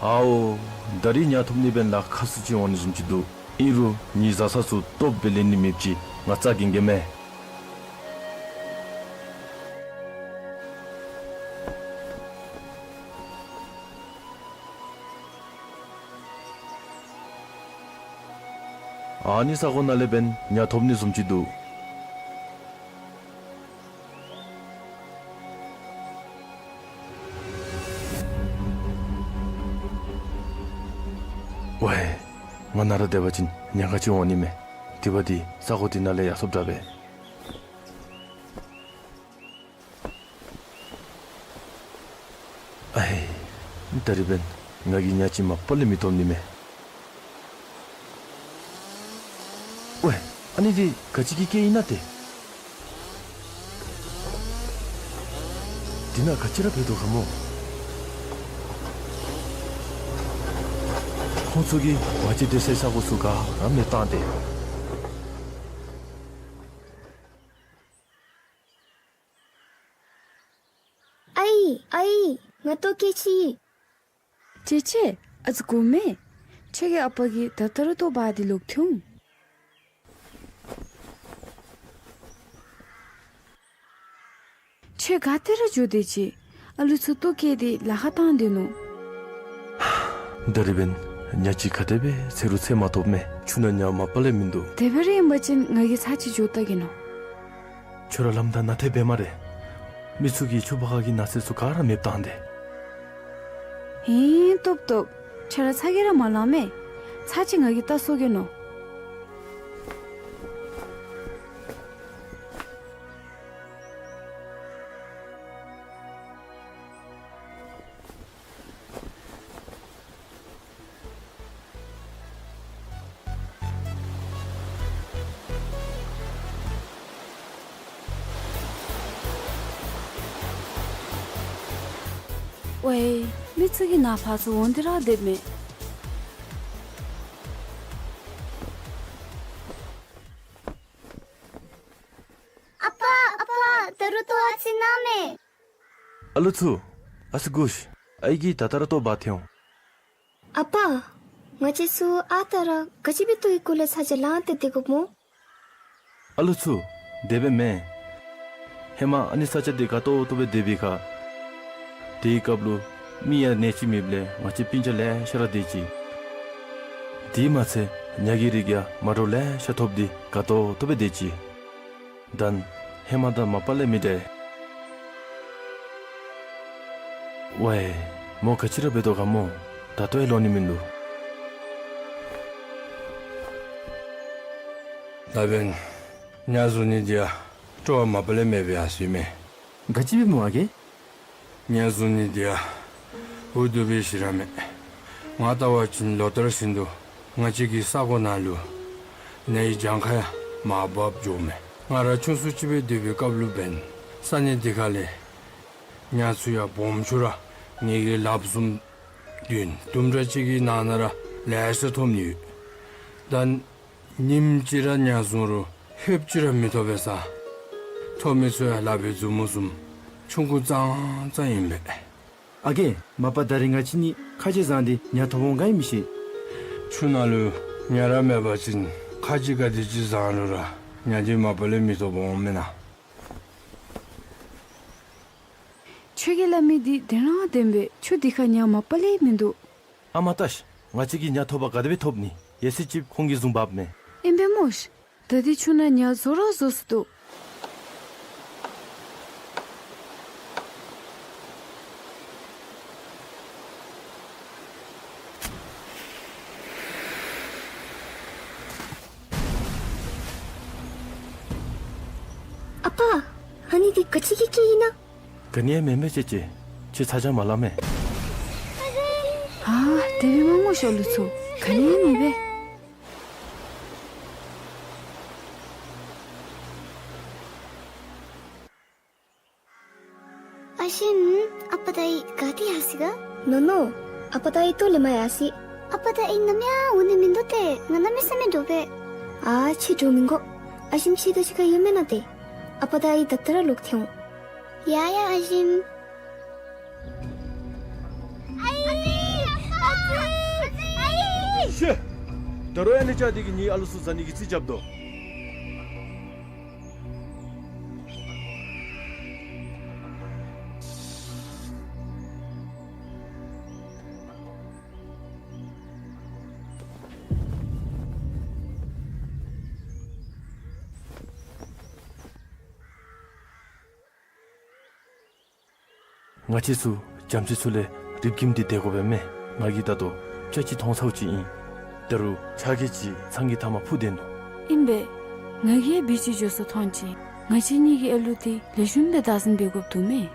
ཨའོ། ད་རིས་ཉ་ཐོབ་ནི་འབདན་ལཱ་ཁག་སུ་ཅིག་འོང་ནི་བཟུམ་ཅིག་འདུག། ཨིན་རུང་ངེའི་བཟའ་ཚང་ཚུ་སྟོབས་སྦེ་ལེན་ནི་མེདཔ་ཅིག་ང་རྩ་འགེངས་གེ་མས། ཨ་ནི་ས་གོ་ནང་ལས་འབདན་ཉ་ཐོབ་ནི་བཟུམ་ཅིག་འདུག། ཝའེ། ང་ནཱ་ར་སྡོད་པ་ཅིན་ཉ་ག་ཅི་འོང་ནི་མས། དེ་འབདཝ་ད་ས་གོ་དེ་ནང་ལས་ཡར་སོངམ་དྲག་པས། ཨའི། ད་རིས་འབདན་ང་གིས་ཉ་ཅིག་མ་པ་ལས་མི་ཐོབ་ནི་མས། ཝའེ། ཨ་ནི་འདི་ག་ཅི་གི་སྐད་ཨིན་ན་ཏེ། འདི་ནང་ག་ཅི་ར་འབད་དོ་ག་སྨོ། ཁོང་ཚུ་གིས་ང་བཅས་སྡོད་སའི་ས་གོ་ཚུ་ག་ར་མེདཔ་བཏང་སྟེ། ཨའི་ཨའི། ང་ལྟོ་བཀྱེས་ཅི། ཅེ་ཅེ། ཨ་ཙི་སྒུག་མས། ཁྱོད་ཀྱི་ཨ་པ་གིས་ད་ལྟོ་ར་ལྟོ་འབག་སྟེ་ལོག་འཐོན་འོང་། ཁྱོད་ག་ཏེ་ར་འགྱོ་སྡོད་ཅི། ཨ་ལུ་ཚུ་ལྟོ་བཀྱེས་ཏེ་ལཱ་ཁག་བཏང་སྡོད་ནུག། ད་རིས་འབདན་ཉ་ཅིག་ག་དེ་སྦེ་འཚོལ་རུང་འཚོལ་མ་ཐོབ་མས། ཆུ་ནང་ཉ་མ་པ་ལས་མིན་འདུག། དེ་སྦེ་ར་ཨིན་པ་ཅིན་ང་གིས་ཚར་ཅིག་འགྱོ་བལྟ་གེ་ནོ། ཁྱོད་ར་ལམ་བདའ་ནཱ་ཐད་འབད་སྨ་རེ། མི་ཚུ་གིས་ཆུ་བར་ཁ་གི་ནགས་ཚལ་ཚུ་ག་ར་མེདཔ་བཏང་སྟེ། ཧིང་སྟོབས་སྟོབས། ཁྱོད་ར་ཚ་གྱང་ར་མ་ལང་མས། ཚར་ཅིག་ང་གིས་བལྟ་སོང་གེ་ནོ། ཝའེ། མི་ཚུ་གིས་ནཱ་ཕར་ཚུར་འོང་སྟེ་ར་སྡོདཔ་མས། ཨ་པ་ཨ་པ། ད་རུང་ལྟོ་ཨ་ཙི་གནང་མས། ཨ་ལུ་ཚུ། ཨ་ཙི་སྒུག་ཤིག། ཨའི་གིས་ད་ལྟོ་ར་ལྟོ་འབག་འཐོན་འོང་། ཨ་པ། ང་བཅས་ཚུ་ཨ་རྟག་ར་ག་ཅི་སྦེ་ལྟོའི་གུ་ལས་ཚ་གྱང་ལང་སྟེ་སྡོད་དགོཔ་སྨོ། ཨ་ལུ་ཚུ། དེ་སྦེ་མེན། ཧེ་མ་ཨ་ནི་ས་ཆ་འདི་དགའ་ཏོག་ཏོ་སྦེ་སྡོད་པའི་ཁར། དེའི་སྐབས་ལུ་མི་ཡང་གནས་ཅིག་མེདཔ་ལས་ང་བཅས་སྤུན་ཆ་ལེ་ཤ་ར་སྡོད་ཅི། དེ་མ་ཚད་ཉ་གི་རིགས་ཡང་མ་འདྲཝ་ལེ་ཤ་ཐོབ་སྟེ་དགའ་ཏོག་ཏོ་སྦེ་སྡོད་ཅི། ད་ཧེ་མ་དང་མ་པ་ལས་མི་འདྲ། ཝའེ། མོ་ག་ཅི་ར་འབད་དོ་ག་སྨོ། ད་ལྟོ་ཡང་ལོག་ནི་མིན་འདུག། ད་འབདན་ཉ་བཟུང་ནི་འདི་ཡང་སྤྲོ་བ་མ་པ་ལས་མེདཔ་ཡར་སོ་ཡི་མས། ག་ཅི་སྦེ་སྨོ་ཨ་རྒས། ཉ་བཟུང་ནི་འདི་ཡང་འུ་སྡུག་པའི་ཤི་ར་མས། ང་བལྟ་བ་ཅིན་ལོ་ལྟར་བཞིན་དུ་ང་བཅས་ཀྱི་ས་གོ་ནང་ལུ་ཉ་གི་གྱངས་ཁ་ཡང་མར་བབས་འགྱོཝ་མས། ང་ར་ཆུང་སུ་ཅིག་སྦེ་སྡོད་པའི་སྐབས་ལུ་འབདན་ས་གནས་འདི་ཁ་ལས་ཉ་ཚུ་ཡང་སྦོམ་ཆུང་ར་ངེ་གི་ལགཔ་བཟུམ་བདུན་དུམ་གྲ་ཅིག་གི་ནང་ན་ར་ལེ་ཤ་ཐོབ་ནི་ཡོད། ད་ཉིནམ་གཅིག་ར་ཉ་བཟུང་རུང་ཧེབ་ཅིག་ར་མི་ཐོབ་པས་ས། ཐོབ་མི་ཚུ་ཡང་ལག་པའི་མཛུབ་མོ་བཟུམ་ཆུང་ཀུ་ཙང་ཙང་ཨིན་པས། ཨ་རྒས། མ་པ་ད་རིས་ང་བཅས་གཉིས་ཁ་རྗེ་བཟང་སྟེ་ཉ་ཐོབ་འོང་ག་ཨིན་མི་ཤེས། ཆུ་ནང་ལུ་ཉ་ར་མེད་པ་ཅིན་ཁ་རྗེ་ག་དེ་ཅིག་བཟང་རུང་ར་ཉ་འདི་མ་པ་ལས་མི་ཐོབ་འོང་མེན་ན། ཁྱོད་ཀྱིས་སླབ་མི་འདི་བདེན་ར་བདེན་པས། ཆུ་འདི་ཁར་ཉ་མ་པ་ལས་མིན་འདུག། ཨ་མ་ལྟ་ཤིག། ང་བཅས་ཀྱིས་ཉ་ཐོབ་པ་ག་དེ་སྦེ་ཐོབ་ནི། ཡ་སི་ཅིབ་ཁོང་གིས་བཟུང་འབགཔ་མས། ཨིན་པས་སྨོ་ཤིག། ད་འདི་ཆུ་ནང་ཉ་བཟོ་ར་བཟོ་སོ་འདུག། ཨ་པ། ཨ་ནི་འདི་ག་ཅི་གི་སྐད་ཨིན་ན། ག་ནི་ཡང་མེན་མས་ཅེ་ཅེ། ཁྱོད་ཚ་གྱང་མ་ལང་མས། ཨ་དེ་སྦེ་མ་སྨོ་ཤོ་ལུ་ཚུ། ག་ནི་ཡང་མེད་པས། ཨ་ཞིམ། ཨ་པ་དང་ཨའི་ག་ཏེ་ཡར་སོ་ཡི་ག། ནོ་ནོ། ཨ་པ་དང་ཨའི་ལྟོ་ལེན་པར་ཡར་སོ་ཡི། ཨ་པ་དང་ཨའི་ནམ་ཡང་འོང་ནི་མིན་འདུག་ཏེ། ང་གནམ་མེད་ས་མེད་འདྲོག་པས། ཨ་ཁྱོད་འདྲོག་མི་དགོ། ཨ་ཞིམ་ཁྱོད་དང་གཅིག་ཁར་ཡོད་མེན་ན་ཏེ། ཨ་པ་དང་ཨའི་ད་ལྟོ་ར་ལོག་འཐོན་འོང་། ཡ་ཡ་ཨ་ཞིམ། ཨའི། ཨ་ ཤེ། ད་རུང་ཨ་ནི་ཅག་འདི་གིས་ངེའི་ཨ་ལུ་ཚུ་བཟའ་ནི་གི་རྩིས་རྐྱབ་དོ། ང་བཅས་ཚུ་བྱམས་བརྩེ་ཚུ་ལས་རིགཔ་ཁྱིམ་འདི་འདེད་དགོ་པས་མས། ང་གིས་ད་ལྟོ་ཅ་ཅི་མཐོང་ཚརཝ་ཅིག་ཨིན། ད་རུང་ཆ་གེ་ཅིག་ཚང་གི་མཐའ་མར་འཕུར་སྡོད་ནུག། ཨིན་པས། ང་གིས་ཡང་བི་ཅིག་འགྱོ་སོ་མཐོང་ཅི། ང་བཅས་གཉིས་ཀྱི་ཨ་ལུ་འདི་ལེགས་ཤོམ་སྦེ་བདག་འཛིན་འབད་དགོཔ་འདུག་མས།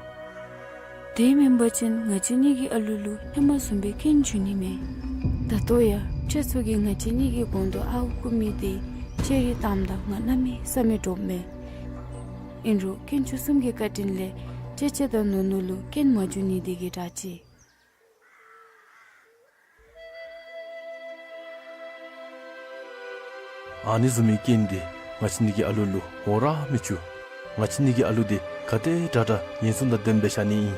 དེ་མེན་པ་ཅིན་ང་བཅས་གཉིས་ཀྱི་ཨ་ལུ་ལུ་ཧེ་མ་བཟུམ་སྦེ་རྐྱེན་འབྱུང་ནི་མས། ད་ལྟོ་ཡང་ཁྱེད་ཚུ་གིས་ང་བཅས་གཉིས་ཀྱི་གོང་དུ་ཨརཝ་རྐུ་མི་འདི་ཅེ་རི་བཏངམ་ད་ང་གནམ་མེད་ས་མེད་འདྲོག་མས། ཨིན་རུང་དཀོན་མཆོག་གསུམ་གྱི་བཀའ་དྲིན་ལས་ཅེ་ཅེ་དང་ནོ་ནོ་ལུ་རྐྱེན་མ་འབྱུང་ནི་འདི་གིས་དྲག་ཅི། ཨ་ནི་བཟུམ་མའི་རྐྱེན་འདི་ང་བཅས་གཉིས་ཀྱི་ཨ་ལུ་ལུ་འོང་ར་མི་བཅུག། ང་བཅས་གཉིས་ཀྱི་ཨ་ལུ་འདི་ག་དེ་དྲག་དྲག་ཉེན་སྲུང་དང་ལྡནམ་སྦེ་བཞག་ནི་ཨིན།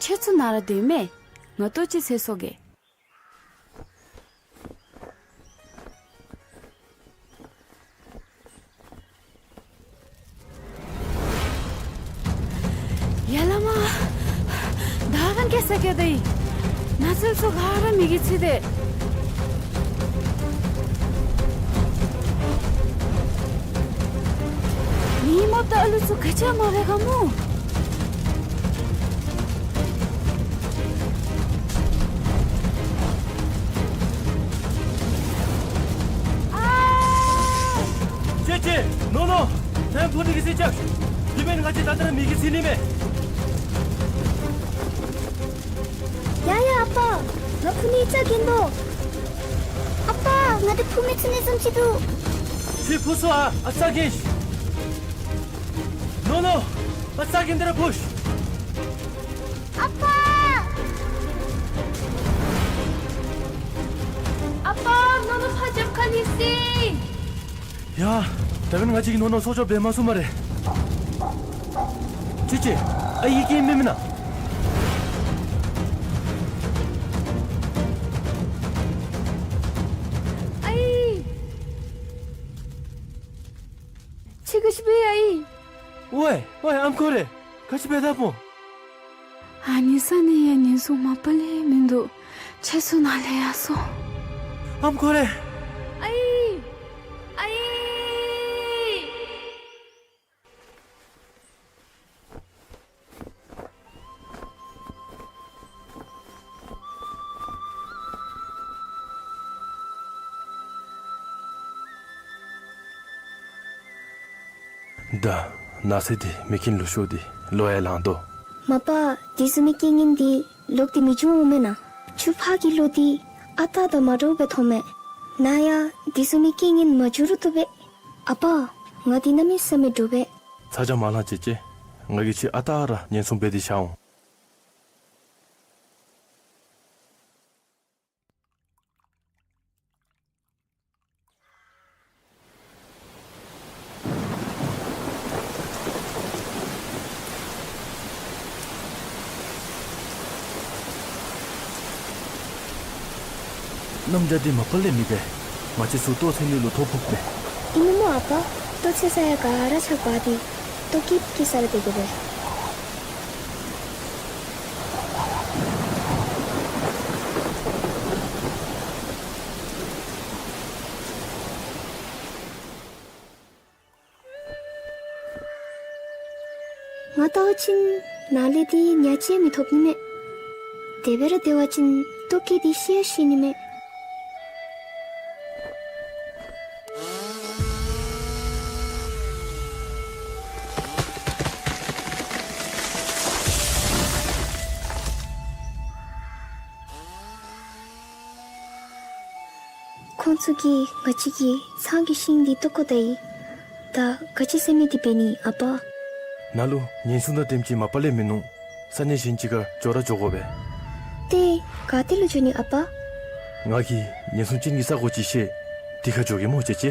ཁྱེད་ཚུ་ནཱ་ར་སྡོད་མས། ང་ལྟོ་ཅིག་འཚོལ་སོང་གེ། ཡ་ལ་མ། ད་ག་ནི་སྐྱེ་ས་སྐྱེ་དེ། ནགས་ཚལ་ཚུ་ག་ར་མེ་གིས་ཚིག་སྟེ། མི་མོ་དང་ཨ་ལུ་ཚུ་ག་ཅི་མ་འབད་ག་མོ། ཨ། ཅེ་ཅེ། ནོ་ནོ། ནཱ་འཕུར་ནི་གི་རྩིས་རྐྱབ། དེ་མེན་ང་བཅས་ད་ལྟོ་ར་མེ་གིས་ཚིག་ནི་མས། ཡ་ཡ་ཨ་པ། ང་འཕུར་ནི་རྩ་འགེངས་དོ། ཨ་པ། ང་འདི་འཕུར་མི་ཚུགས་ནི་བཟུམ་ཅིག་འདུག། ཁྱོད་འཕུར་སོང་ཨ། ཨ་རྩ་འགེངས། ནོ་ནོ། ཨ་རྩ་འགེངས་ཏེ་ར་འཕུར། ཨ་པ། ཨ་པ། ནོ་ནོ་ཕར་རྒྱབ་ཁ་ནི་སི། ཡ། ད་མེན་ང་བཅས་ཀྱིས་ནོ་ནོ་སྲོག་སྐྱོབ་འབད་མ་ཚུགས་སྨ་རེ། ཅེ་ཅེ། ཨའི་གིས་མི་མེན་ན། ཨའི། ཁྱོད་ག་ཅི་འབད་ཡི་ཨའི། ཝའི་ཝའི་ཨམ་ཁོ་རེ། ག་ཅི་འབད་དཔ་འོང་། ཨ་ནི་ས་ནང་ཡང་ཉེན་སྲུང་མ་པ་ལས་མིན་འདུག། ཁྱེད་ཚུ་ནཱ་ལས་ཡར་སོང་། ཨམ་ཁོ་རེ། ཨའི། ཨའི། ད་ནགས་ཚལ་འདི་མེ་རྐྱེན་ལུ་ཤོར་ཏེ་ལོ་ཡང་ལངས་དོ། མ་པ། དེ་བཟུམ་མའི་རྐྱེན་ངན་འདི་ལོག་སྟེ་མི་འབྱུང་འོང་མེན་ན། ཆུ་ཕག་གི་ལོ་འདི་ཨ་རྟག་དང་མ་འདྲཝ་སྦེ་མཐོང་མས། ནཱ་ཡང་དེ་བཟུམ་མའི་རྐྱེན་ངན་མ་འབྱུང་རུང་བཏུབ་པས། ཨ་པ། ང་འདི་གནམ་མེད་ས་མེད་འདྲོག་པས། ཚ་གྱང་མ་ལང་ཅེ་ཅེ། ང་གིས་ཁྱོད་ཨ་རྟག་ར་ཉེན་སྲུང་འབད་དེ་བཞག་འོང་། གནམ་བྱཱར་འདི་མ་པ་ལས་མི་དགའ། ང་བཅས་ཚུ་ལྟོ་འཚོལ་ནི་ལུ་ཐོ་ཕོགཔ་མས། ཨིན་མས་མོ་ཨ་པ། ལྟོ་འཚོལ་ས་ཡང་ག་ར་ཆགས་པ་འདི། ལྟོ་སྐྱེ་སྐྱེ་ས་ར་སྡོད་དགོ་པས། ང་བལྟ་བ་ཅིན་ནཱ་ལས་འདི་ཉ་ཅིག་མི་ཐོབ་ནི་མས། དེ་སྦེ་ར་སྡོད་པ་ཅིན་ལྟོ་སྐྱེ་འདི་ཤི་ཡང་ཤི་ནི་མས། ཁོང་ཚུ་གིས་ང་བཅས་ཀྱི་ཚང་གི་ཤིང་འདི་བཏོག་བཀོ་ད་ཡི། ད་ག་ཅི་ཟེར་མི་འདི་འབད་ནི་ཨ་པ། ནཱ་ལུ་ཉེན་སྲུང་དང་ལྡནམ་ཅིག་མ་པ་ལས་མིན་ནུག། ས་གནས་གཞན་ཅིག་ཁར་འགྱོ་ར་འགྱོ་དགོ་པས། ཏེ་ག་ཏེ་ལུ་འགྱོ་ནི་ཨ་པ། ང་གིས་ཉེན་སྲུང་ཅན་གྱི་ས་གོ་ཅིག་ཤེས། དེ་ཁར་འགྱོ་གེ་མོ་ཅེ་ཅེ།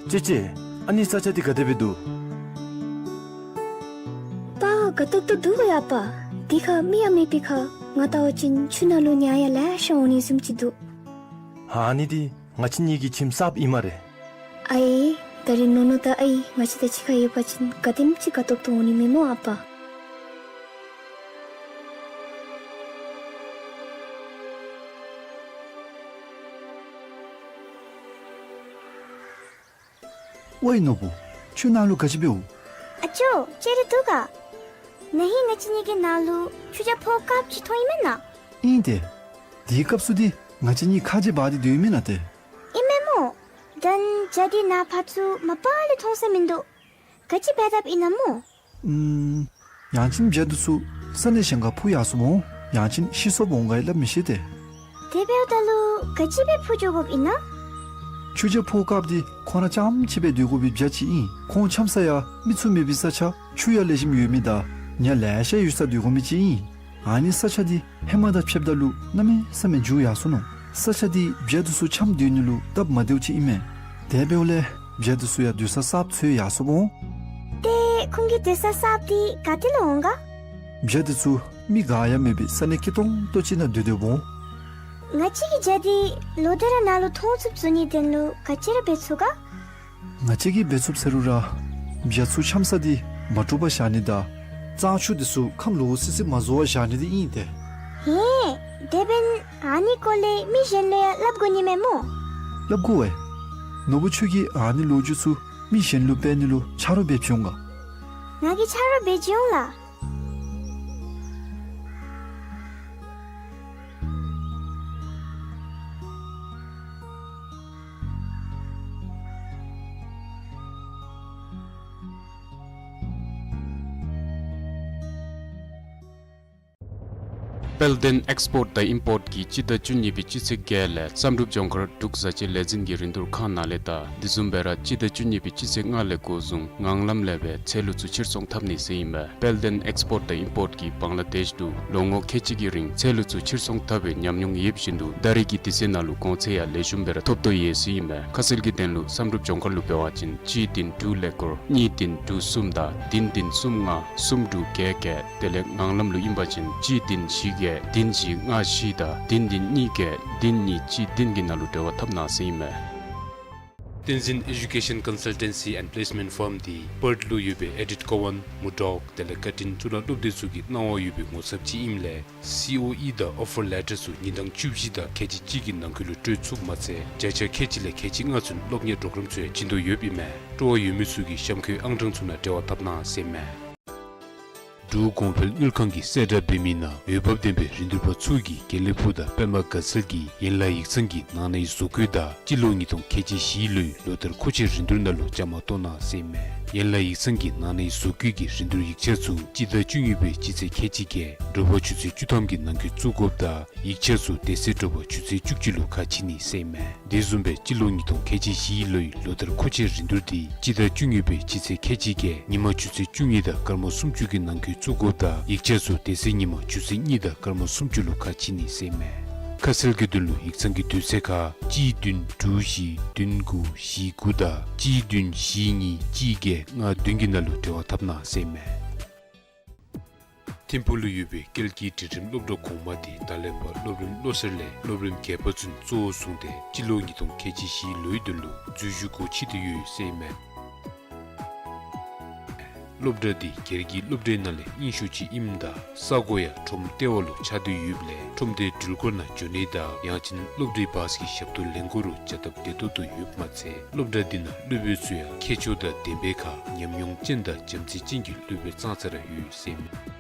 ཅེ་ཅེ། ཨ་ནི་ས་ཆ་འདི་ག་དེ་སྦེ་འདུག། པ་དགའ་ཏོག་ཏོ་འདུག་ག་ཡ་པ། འདི་ཁར་མི་ཡང་མེད་པའི་ཁར་ང་ལྟ་བ་ཅིན་ཆུ་ནང་ལུ་ཉ་ཡང་ལེ་ཤ་འོང་ནི་བཟུམ་ཅིག་འདུག། ཨ་ནི་འདི་ང་བཅས་གཉིས་ཀྱི་ཁྱིམ་གསརཔ་ཨིན་སྨ་རེ། ཨའི། ད་རིས་ནོ་ནོ་དང་ཨའི་ང་བཅས་དང་གཅིག་ཁར་ཡོད་པ་ཅིན་ག་དེམ་ཅིག་དགའ་ཏོག་ཏོ་འོང་ནི་མེན་སྨོ་ཨ་པ། ཝའི་ནོར་བུ། ཁྱོད་ནཱ་ལུ་ག་ཅི་འབདཝ་འོང་། ཨ་ཅོ། ཅེ་རེ་འདུག་ག། ན་ཧིང་ང་བཅས་གཉིས་ཀྱི་ནང་ལུ་ཆུ་བྱ་ཕོ་དཀརཔོ་ཅིག་མཐོང་ཡི་མེན་ན། ཨིན་ཏེ། དེའི་སྐབས་སུ་འདི་ང་བཅས་གཉིས་ཁ་རྗེ་འབག་སྟེ་སྡོད་ཡི་མེན་ན་ཏེ། ཨིན་མས་སྨོ། ད་བྱ་འདི་ནཱ་ཕར་ཚུར་མ་པ་ལས་མཐོང་ས་མིན་འདུག། ག་ཅི་འབད་དཔ་ཨིན་ན་སྨོ། ཨུམ། ཡང་ཅིན་བྱ་འདི་ཚུ་ས་གནས་གཞན་ཁར་འཕུར་ཡར་སོཔ་འོང་། ཡང་ཅིན་ཤི་སོཔ་འོང་ག་ཡང་སླབ་མི་ཤེས་ཏེ། དེ་འབདཝ་ད་ལུ་ག་ཅི་སྦེ་འཕུར་འགྱོ་དགོཔ་ཨིན་ན། ཆུ་བྱ་ཕོ་དཀརཔོ་འདི་ཁོ་ར་རྐྱངམ་གཅིག་སྦེ་སྡོད་དགོ་པའི་བྱ་ཅིག་ཨིན། ཁོང་འཁྱམ་ས་ཡང་མི་ཚུ་མེད་པའི་ས་ཆ་ཆུ་ཡང་ལེགས་ཤོམ་ཡོད་མི་དང་ཉ་ལེ་ཤ་ཡོད་སར་སྡོད་དགོ་མི་ཅིག་ཨིན། ཨ་ནི་ས་ཆ་འདི་ཧེ་མ་དང་ཕྱདཔ་ད་ལུ་གནམ་མེད་ས་མེད་འགྱུར་ཡར་སོ་ནུག། ས་ཆ་འདི་བྱ་འདི་ཚུ་འཁྱམ་སྡོད་ནི་ལུ་སྟབས་མ་བདེཝ་ཅིག་ཨིན་མས། དེ་འབདཝ་ལས་བྱ་འདི་ཚུ་ཡང་སྡོད་ས་གསརཔ་འཚོལ་ཡར་སོཔ་འོང་། ཏེ་ཁོང་གི་སྡོད་ས་གསརཔ་འདི་ག་ཏེ་ལུ་འོང་ག། བྱ་འདི་ཚུ་མི་ག་ཡང་མེད་པའི་ས་གནས་སྐྱིད་ཏོང་ཏོ་ཅིག་ནང་སྡོད་སྡོདཔ་འོང་། ང་བཅས་ཀྱི་བྱ་འདི་ལོ་བདའ་ར་ནང་ལུ་མཐོང་ཚུགསཔ་བཟོ་ནི་དོན་ལུ་ག་ཅི་ར་འབད་ཚུགས་ག། ང་བཅས་ཀྱིས་འབད་ཚུགསཔ་ཟེར་རུང་ར་བྱ་ཚུ་འཁྱམ་ས་འདི་མ་དཀྲུགས་པར་བཞག་ནི་དང་གཙང་ཆུ་འདི་ཚུ་ཁམས་ལོག་སི་སི་མ་བཟོ་བར་བཞག་ནི་འདི་ཨིན་ཏེ། ཧེ། དེ་འབདན་ཨ་ནི་སྐོར་ལས་མི་གཞན་ལུ་ཡང་སླབ་དགོ་ནི་མས་སྨོ། སླབ་དགོ་པས། ནོར་བུ་ཁྱོད་ཀྱིས་ཨ་ནི་ལོ་རྒྱུས་ཚུ་མི་གཞན་ལུ་སྤེལ་ནི་ལུ་ཆ་རོགས་འབད་བྱོན་འོང་ག། ང་གིས་ཆ་རོགས་འབད་བྱོན་འོང་ལགས། དཔལ་ལྡན་ཨེགསི་པོརཊ་དང་ཨིམ་པོརཊ་ཀྱིས་སྤྱི་ཟླ་བཅུ་གཉིས་པའི་སྤྱི་ཚེས་བརྒྱད་ལས་བསམ་གྲུབ་ལྗོངས་མཁར་འབྲུག་བཟའ་ཆས་ལས་འཛིན་གྱི་རིན་བསྡུར་ཁང་ནང་ལས་དང་དེ་བཟུམ་སྦེ་ར་སྤྱི་ཟླ་བཅུ་གཉིས་པའི་སྤྱི་ཚེས་ལྔ་ལས་འགོ་བཟུང་ངང་ལམ་ལས་སྦེ་ཚལ་ལུ་ཚུ་ཕྱིར་ཚོང་འཐབ་ནི་ཟེར་ཨིན་པས། དཔལ་ལྡན་ཨེགསི་པོརཊ་དང་ཨིམ་པོརཊ་ཀྱིས་བང་ལ་དེཤ་དུ་ལོ་ངོ་ཁལ་གཅིག་གི་རིང་ཚལ་ལུ་ཚུ་ཕྱིར་ཚོང་འཐབ་པའི་ཉམས་མྱོང་ཡོདཔ་བཞིན་དུ་ད་རེས་ཀྱི་དུས་ཚོད་ནང་ལུ་གོང་ཚད་ཡང་ལེགས་ཤོམ་སྦེ་ར་ཐོབ་དོ་ཡོད་ཟེར་ཨིན་པས། ཁ་གསལ་གྱི་དོན་ལུ་བསམ་གྲུབ་ལྗོངས་མཁར་ལུ་འབད་བ་ཅིན་གཅིག་བདུན་དྲུག་ཀླད་ཀོར་གཉིས་བདུན་དྲུག་གསུམ་དང་བདུན་བདུན་གསུམ་ལྔ་གསུམ་དྲུག་བརྒྱད་བརྒྱད། དེ་ལས་ངང་ལམ་ལུ་ཨིན་པ་ཅིན་གཅིག་བདུན་བཞི་བརྒྱད་བདུན་བཞི་ལྔ་བཞི་དང་བདུན་བདུན་གཉིས་བརྒྱད་བདུན་གཉིས་གཅིག་བདུན་གྱི་ནང་ལུ་འབྲེལ་བ་འཐབ་གནང་ཟེར་ཨིན་མས། བསྟན་འཛིན་ཨེ་ཌུ་ཀེ་ཤན་ཀོན་སལ་ཊེན་སི་ཨེནཌ་པི་ལེསི་མེནཊ་ཕརམ་འདི་པརཐ་ལུ་ཡོད་པའི་ཨེ་ཌིཐ་ཀོ་ཝཱན་མུར་ཌོག་དེ་ལས་ཀར་ཊིན་གཙུག་ལག་སློབ་སྡེ་ཚུ་གི་གནང་བ་ཡོད་པའི་ངོ་ཚབ་ཅིག་ཨིནམ་ལས་སི་ཨོ་ཨི་དང་ཨོ་ཕར་ལེ་ཊར་ཚུ་ཉིན་གྲངས་བཅུ་བཞི་དང་ཁལ་གཅིག་གཅིག་གི་ནང་འཁོད་ལུ་སྤྲོད་ཚུགསཔ་མ་ཚད་བརྒྱ་ཆ་ཁལ་གཅིག་ལས་ཁལ་གཅིག་ལྔ་ཚུན་སློབ་གཉེར་པོརོ་གརམ་ཚུ་ཡང་བྱིན་དོ་ཡོདཔ་ཨིན་མས། སྤྲོ་བ་ཡོད་མི་ཚུ་གིས་གཤམ་འཁོད་ཨང་གྲངས་ཚུ་ནང་འབྲེལ་བ་འཐབ་གནང་ཟེར་ཨིན་མས། འབྲུག་གོང་འཕེལ་དངུལ་ཁང་གིས་གསལ་བསྒྲགས་འབད་མི་ནང་འོས་འབབ་ལྡན་པའི་རིན་བསྡུར་པ་ཚུ་གིས་དགེ་ལེགས་ཕུག་དང་པདྨ་དགའ་ཚལ་གྱི་ཡན་ལག་ཡིག་ཚང་གི་ནང་ནའི་བཟོ་བཀོད་དང་སྤྱི་ལོ་ཉིས་སྟོང་ཁལ་གཅིག་བཞིའི་ལོའི་ལོ་ལྟར་མཁོ་ཆས་རིན་བསྡུར་ནང་ལུ་བཅའ་མར་གཏོགས་གནང་ཟེར་ཨིན་མས། ཡན་ལག་ཡིག་ཚང་གི་ནང་ནའི་བཟོ་བཀོད་ཀྱི་རིན་བསྡུར་ཡིག་ཆ་ཚུ་སྤྱི་ཟླ་བཅུ་གཉིས་པའི་སྤྱི་ཚེས་ཁལ་གཅིག་བརྒྱད་དྲོ་པ་ཆུ་ཚོད་བཅུ་ཐམ་གྱི་ནང་འཁོད་བཙུགས་དགོཔ་དང་ཡིག་ཆ་ཚུ་དེ་ཚེ་དྲོ་པ་ཆུ་ཚོད་བཅུ་གཅིག་ལུ་ཁ་ཕྱེ་ནི་ཟེར་ཨིན་མས། དེ་བཟུམ་སྦེ་སྤྱི་ལོ་ཉིས་སྟོང་ཁལ་གཅིག་བཞིའི་ལོའི་ལོ་ལྟར་མཁོ་ཆས་རིན་བསྡུར་འདི་སྤྱི་ཟླ་བཅུ་གཉིས་པའི་སྤྱི་ཚེས་ཁལ་གཅིག་བརྒྱད་ཉིན་མ་ཆུ་ཚོད་བཅུ་གཉིས་དང་སྐར་མ་སུམ་ཅུ་གི་ནང་འཁོད་བཙུགས་དགོཔ་དང་ཡིག་ཆ་ཚུ་དེ་ཚེ་ཉིན་མ་ཆུ་ཚོད་གཉིས་དང་སྐར་མ་སུམ་ཅུ་ལུ་ཁ་ཕྱེ་ནི་ཟེར་ཨིན་མས། ཁ་གསལ་གྱི་དོན་ལུ་ཡིག་ཚང་གི་དུས་ཚོད་ཁར་གཅིག་བདུན་དྲུག་བཞི་བདུན་དགུ་བཞི་དགུ་དང་གཅིག་བདུན་བཞི་གཉིས་གཅིག་བརྒྱད་ལྔ་བདུན་གྱི་ནང་ལུ་འབྲེལ་བ་འཐབ་གནང་ཟེར་ཨིན་མས། ཐིམ་ཕུག་ལུ་ཡོད་པའི་ཀལ་གྱི་སྒྲིག་ཁྲིམས་སློབ་གྲྭ་གོང་མ་འདི་ད་ལས་ཕར་སློབ་རིམ་བློ་གསར་ལས་སློབ་རིམ་བརྒྱད་པ་ཚུན་གཙོ་བོར་བཟུང་སྟེ་སྤྱི་ལོ་ཉིས་སྟོང་ཁལ་གཅིག་བཞིའི་ལོའི་དོན་ལུ་འཛུལ་ཞུགས་སྒོ་ཕྱེ་སྟེ་ཡོད་ཟེར་ཨིན་མས། སློབ་གྲྭ་འདི་སྒེར་གྱི་སློབ་གྲྭའི་ནང་ལས་རྙིང་ཤོས་ཅིག་ཨིནམ་ད་ས་གོ་ཡང་ཁྲོམ་ལྟེ་བ་ལུ་ཆགས་ཏེ་ཡོདཔ་ལས་ཁྲོམ་སྡེའི་འགྲུལ་འཁོར་ནང་འགྱོ་ནི་དང་ཡང་ཅིན་སློབ་གྲྭའི་བཱས་ཀྱི་ཞབས་ཏོག་ལེན་དགོ་རུང་བྱ་སྟབས་བདེ་ཏོག་ཏོ་ཡོདཔ་མ་ཚད་སློབ་གྲྭ་འདི་ནང་སློབ་དཔོན་ཚུ་ཡང་མཁས་མཆོག་དང་ལྡན་པའི་ཁར་ཉམས་མྱོང་ཅན་དང་བྱམས་བརྩེ་ཅན་གྱི་སློབ་དཔོན་ཙང་ཙ་ར་ཡོད་ཟེར་ཨིན་མས།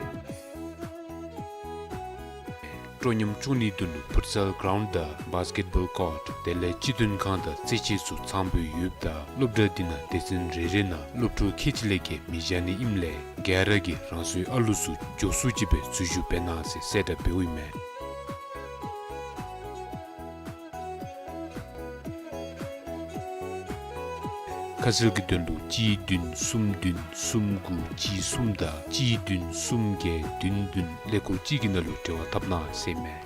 སྤྲོ་ཉམས་བཅོ་ནིའི་དོན་ལུ་ཕུཊ་སཱལ་གྲཱུནཌ་དང་བཱསི་ཀེཊ་བཱོལ་ཀོརཊ་དེ་ལས་སྤྱི་མཐུན་ཁང་དང་རྩེད་ཆས་ཚུ་ཚངམ་སྦེ་ཡོདཔ་ད་སློབ་གྲྭ་འདི་ནང་སྡེ་ཚན་རེ་རེ་ནང་སློབ་ཕྲུག་ཁལ་གཅིག་ལས་བརྒལ་མི་བཞག་ནི་ཨིནམ་ལས་ག་ར་གིས་རང་སོའི་ཨ་ལུ་ཚུ་མགྱོགས་སུ་ཅིག་སྦེ་འཛུལ་ཞུགས་འབད་གནང་ཟེར་གསལ་བསྒྲགས་འབདཝ་ཨིན་མས། ཁ་གསལ་གྱི་དོན་ལུ་གཅིག་བདུན་གསུམ་བདུན་གསུམ་དགུ་གཅིག་གསུམ་དང་གཅིག་བདུན་གསུམ་བརྒྱད་བདུན་བདུན་ཀླད་ཀོར་གཅིག་གི་ནང་ལུ་འབྲེལ་བ་འཐབ་གནང་ཟེར་ཨིན་མས།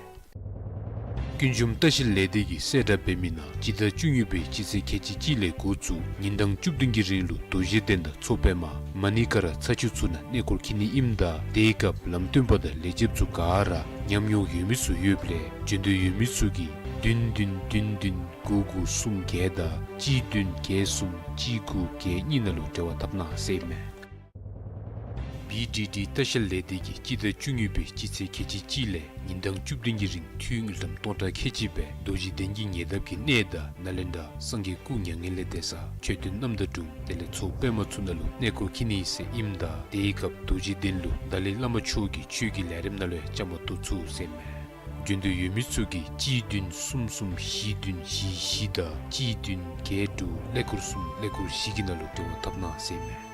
ཀུན་འབྱུང་ལྟ་བཤལ་ལས་སྡེ་གིས་གསལ་བསྒྲགས་འབད་མི་ནང་སྤྱི་ཟླ་བཅུ་གཉིས་པའི་སྤྱི་ཚེས་ཁལ་གཅིག་གཅིག་ལས་འགོ་བཙུགས་ཉིན་གྲངས་བཅུ་བདུན་གྱི་རིང་ལུ་རྡོ་རྗེ་གདན་དང་མཚོ་པདྨ་མ་ཎི་ཀ་ར་ཚ་ཆུ་ཚུ་ནང་གནས་སྐོར་འཁྱིད་ནི་ཨིནམ་ད་དེའི་སྐབས་ལམ་སྟོན་པ་དང་ལས་བྱེདཔ་ཚུ་ག་ར་ཉམས་མྱོང་ཡོད་མི་ཚུ་ཡོདཔ་ལས་འབྱོན་འདོད་ཡོད་མི་ཚུ་གིས་བདུན་བདུན་བདུན་བདུན་དགུ་དགུ་གསུམ་བརྒྱད་དང་གཅིག་བདུན་བརྒྱད་གསུམ་གཅིག་དགུ་བརྒྱད་གཉིས་ནང་ལུ་འབྲེལ་བ་འཐབ་གནང་ཟེར་ཨིན་མས། བི་ཌི་ཌི་ལྟ་བཤལ་ལས་སྡེ་གིས་སྤྱི་ཟླ་བཅུ་གཉིས་པའི་སྤྱི་ཚེས་ཁལ་གཅིག་གཅིག་ལས་ཉིན་གྲངས་བཅུ་བདུན་གྱི་རིང་འཐུས་དངུལ་ཀྲམ་སྟོང་ཕྲག་ཁལ་གཅིག་སྦེ་རྡོ་རྗེ་གདན་གྱི་ཉེ་འདབས་ཀྱི་གནས་དང་ནཱ་ལེནྡྲ་སངས་རྒྱས་སྐུ་མྱ་ངན་ལས་འདས་ས་མཆོད་རྟེན་རྣམ་དག་དྲུང་དེ་ལས་མཚོ་པདྨ་ཚུ་ནང་ལུ་གནས་སྐོར་འཁྱིད་ནི་ཟེར་ཨིནམ་ད་དེའི་སྐབས་རྡོ་རྗེ་གདན་ལུ་ཏཱ་ལའི་བླ་མ་མཆོག་གི་ཆོས་ཀྱི་ལས་རིམ་ནང་ལུ་ཡང་བཅའ་མར་གཏོགས་ཚུགས་ཟེར་ཨིན་མས། འབྱོན་འདོད་ཡོད་མི་ཚུ་གིས་གཅིག་བདུན་གསུམ་གསུམ་བཞི་བདུན་བཞི་བཞི་དང་གཅིག་བདུན་བརྒྱད་དྲུག་ཀླད་ཀོར་གསུམ་ཀླད་ཀོར་བཞི་གི་ནང་ལུ་འབྲེལ་བ་འཐབ་གནང་ཟེར་ཨིན་མས།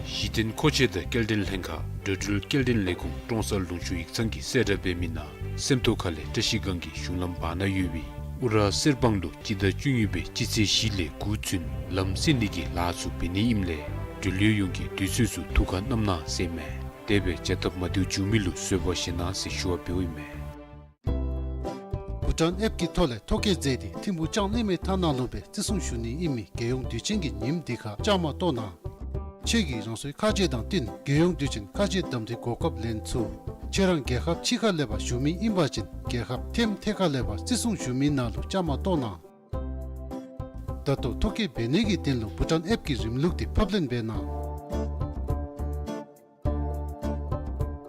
གཞི་རྟེན་མཁོ་ཆས་དང་སྐྱེལ་འདྲེན་ལྷན་ཁག་འགྲོ་འགྲུལ་སྐྱེལ་འདྲེན་ལས་ཁུངས་ཀྲོང་གསར་ལུང་ཕྱོགས་ཡིག་ཚང་གིས་གསལ་བསྒྲགས་འབད་མི་ནང་སེམས་རྟོགས་ཁ་ལས་བཀྲ་ཤིས་སྒང་གི་གཞུང་ལམ་བར་ན་ཡོད་པའི་ཨུ་ར་གསེར་སྦང་ལུ་སྤྱི་ཟླ་བཅུ་གཉིས་པའི་སྤྱི་ཚེས་བཞི་ལས་འགོ་བཙུགས་ལམ་བསལ་ནི་གི་ལཱ་ཚུ་འབད་ནི་ཨིནམ་ལས་འགྲུལ་ཡོད་ཡོངས་ཀྱིས་དུས་ཚོད་ཚུ་ཐུགས་ཁར་བསྣམ་གནང་ཟེར་ཨིན་མས། དེ་སྦེ་བྱ་ཐབས་མ་བདེཝ་བྱུང་མི་ལུ་བཟོད་པ་བཞེས་གནང་ཟེར་ཞུ་བ་འབདཝ་ཨིན་མས། བྷུ་ཊཱན་ཨེཔ་ཀྱི་ཐོག་ལས་ཐོ་བཀོད་མཛད་དེ་ཐིམ་ཕུག་ལྕང་གླིང་མའི་ཐང་ནང་ལུ་སྦེ་བརྩི་སྲུང་ཞུ་ནི་ཨིན་མི་རྒྱལ་ཡོངས་དུས་ཆེན་གྱི་ཉིནམ་འདི་ཁར་བཅའ་མར་གཏོགས་གནང་། ཁྱོད་ཀྱིས་རང་སོའི་ཁ་རྗེ་དང་བསྟུན་རྒྱལ་ཡོངས་དུས་ཆེན་ཁ་རྗེ་གདམ་འཐུའི་གོ་སྐབས་ལེན་ཚུགས། ཁྱོད་རང་རྒྱལ་ཁབ་ཕྱི་ཁ་ལས་ཕར་བཞུགས་མི་ཨིན་པ་ཅིན་རྒྱལ་ཁབ་ཐེམ་ཐེ་ཁ་ལས་ཕར་བརྩི་སྲུང་ཞུ་མི་ནང་ལུ་བཅའ་མར་གཏོགས་གནང་། ད་ལྟོ་ཐོ་བཀོད་འབད་ནི་གི་དོན་ལུ་བྷུ་ཊཱན་ཨེཔ་ཀྱི་རིམ་ལུགས་འདི་ཕབ་ལེན་འབད་གནང་།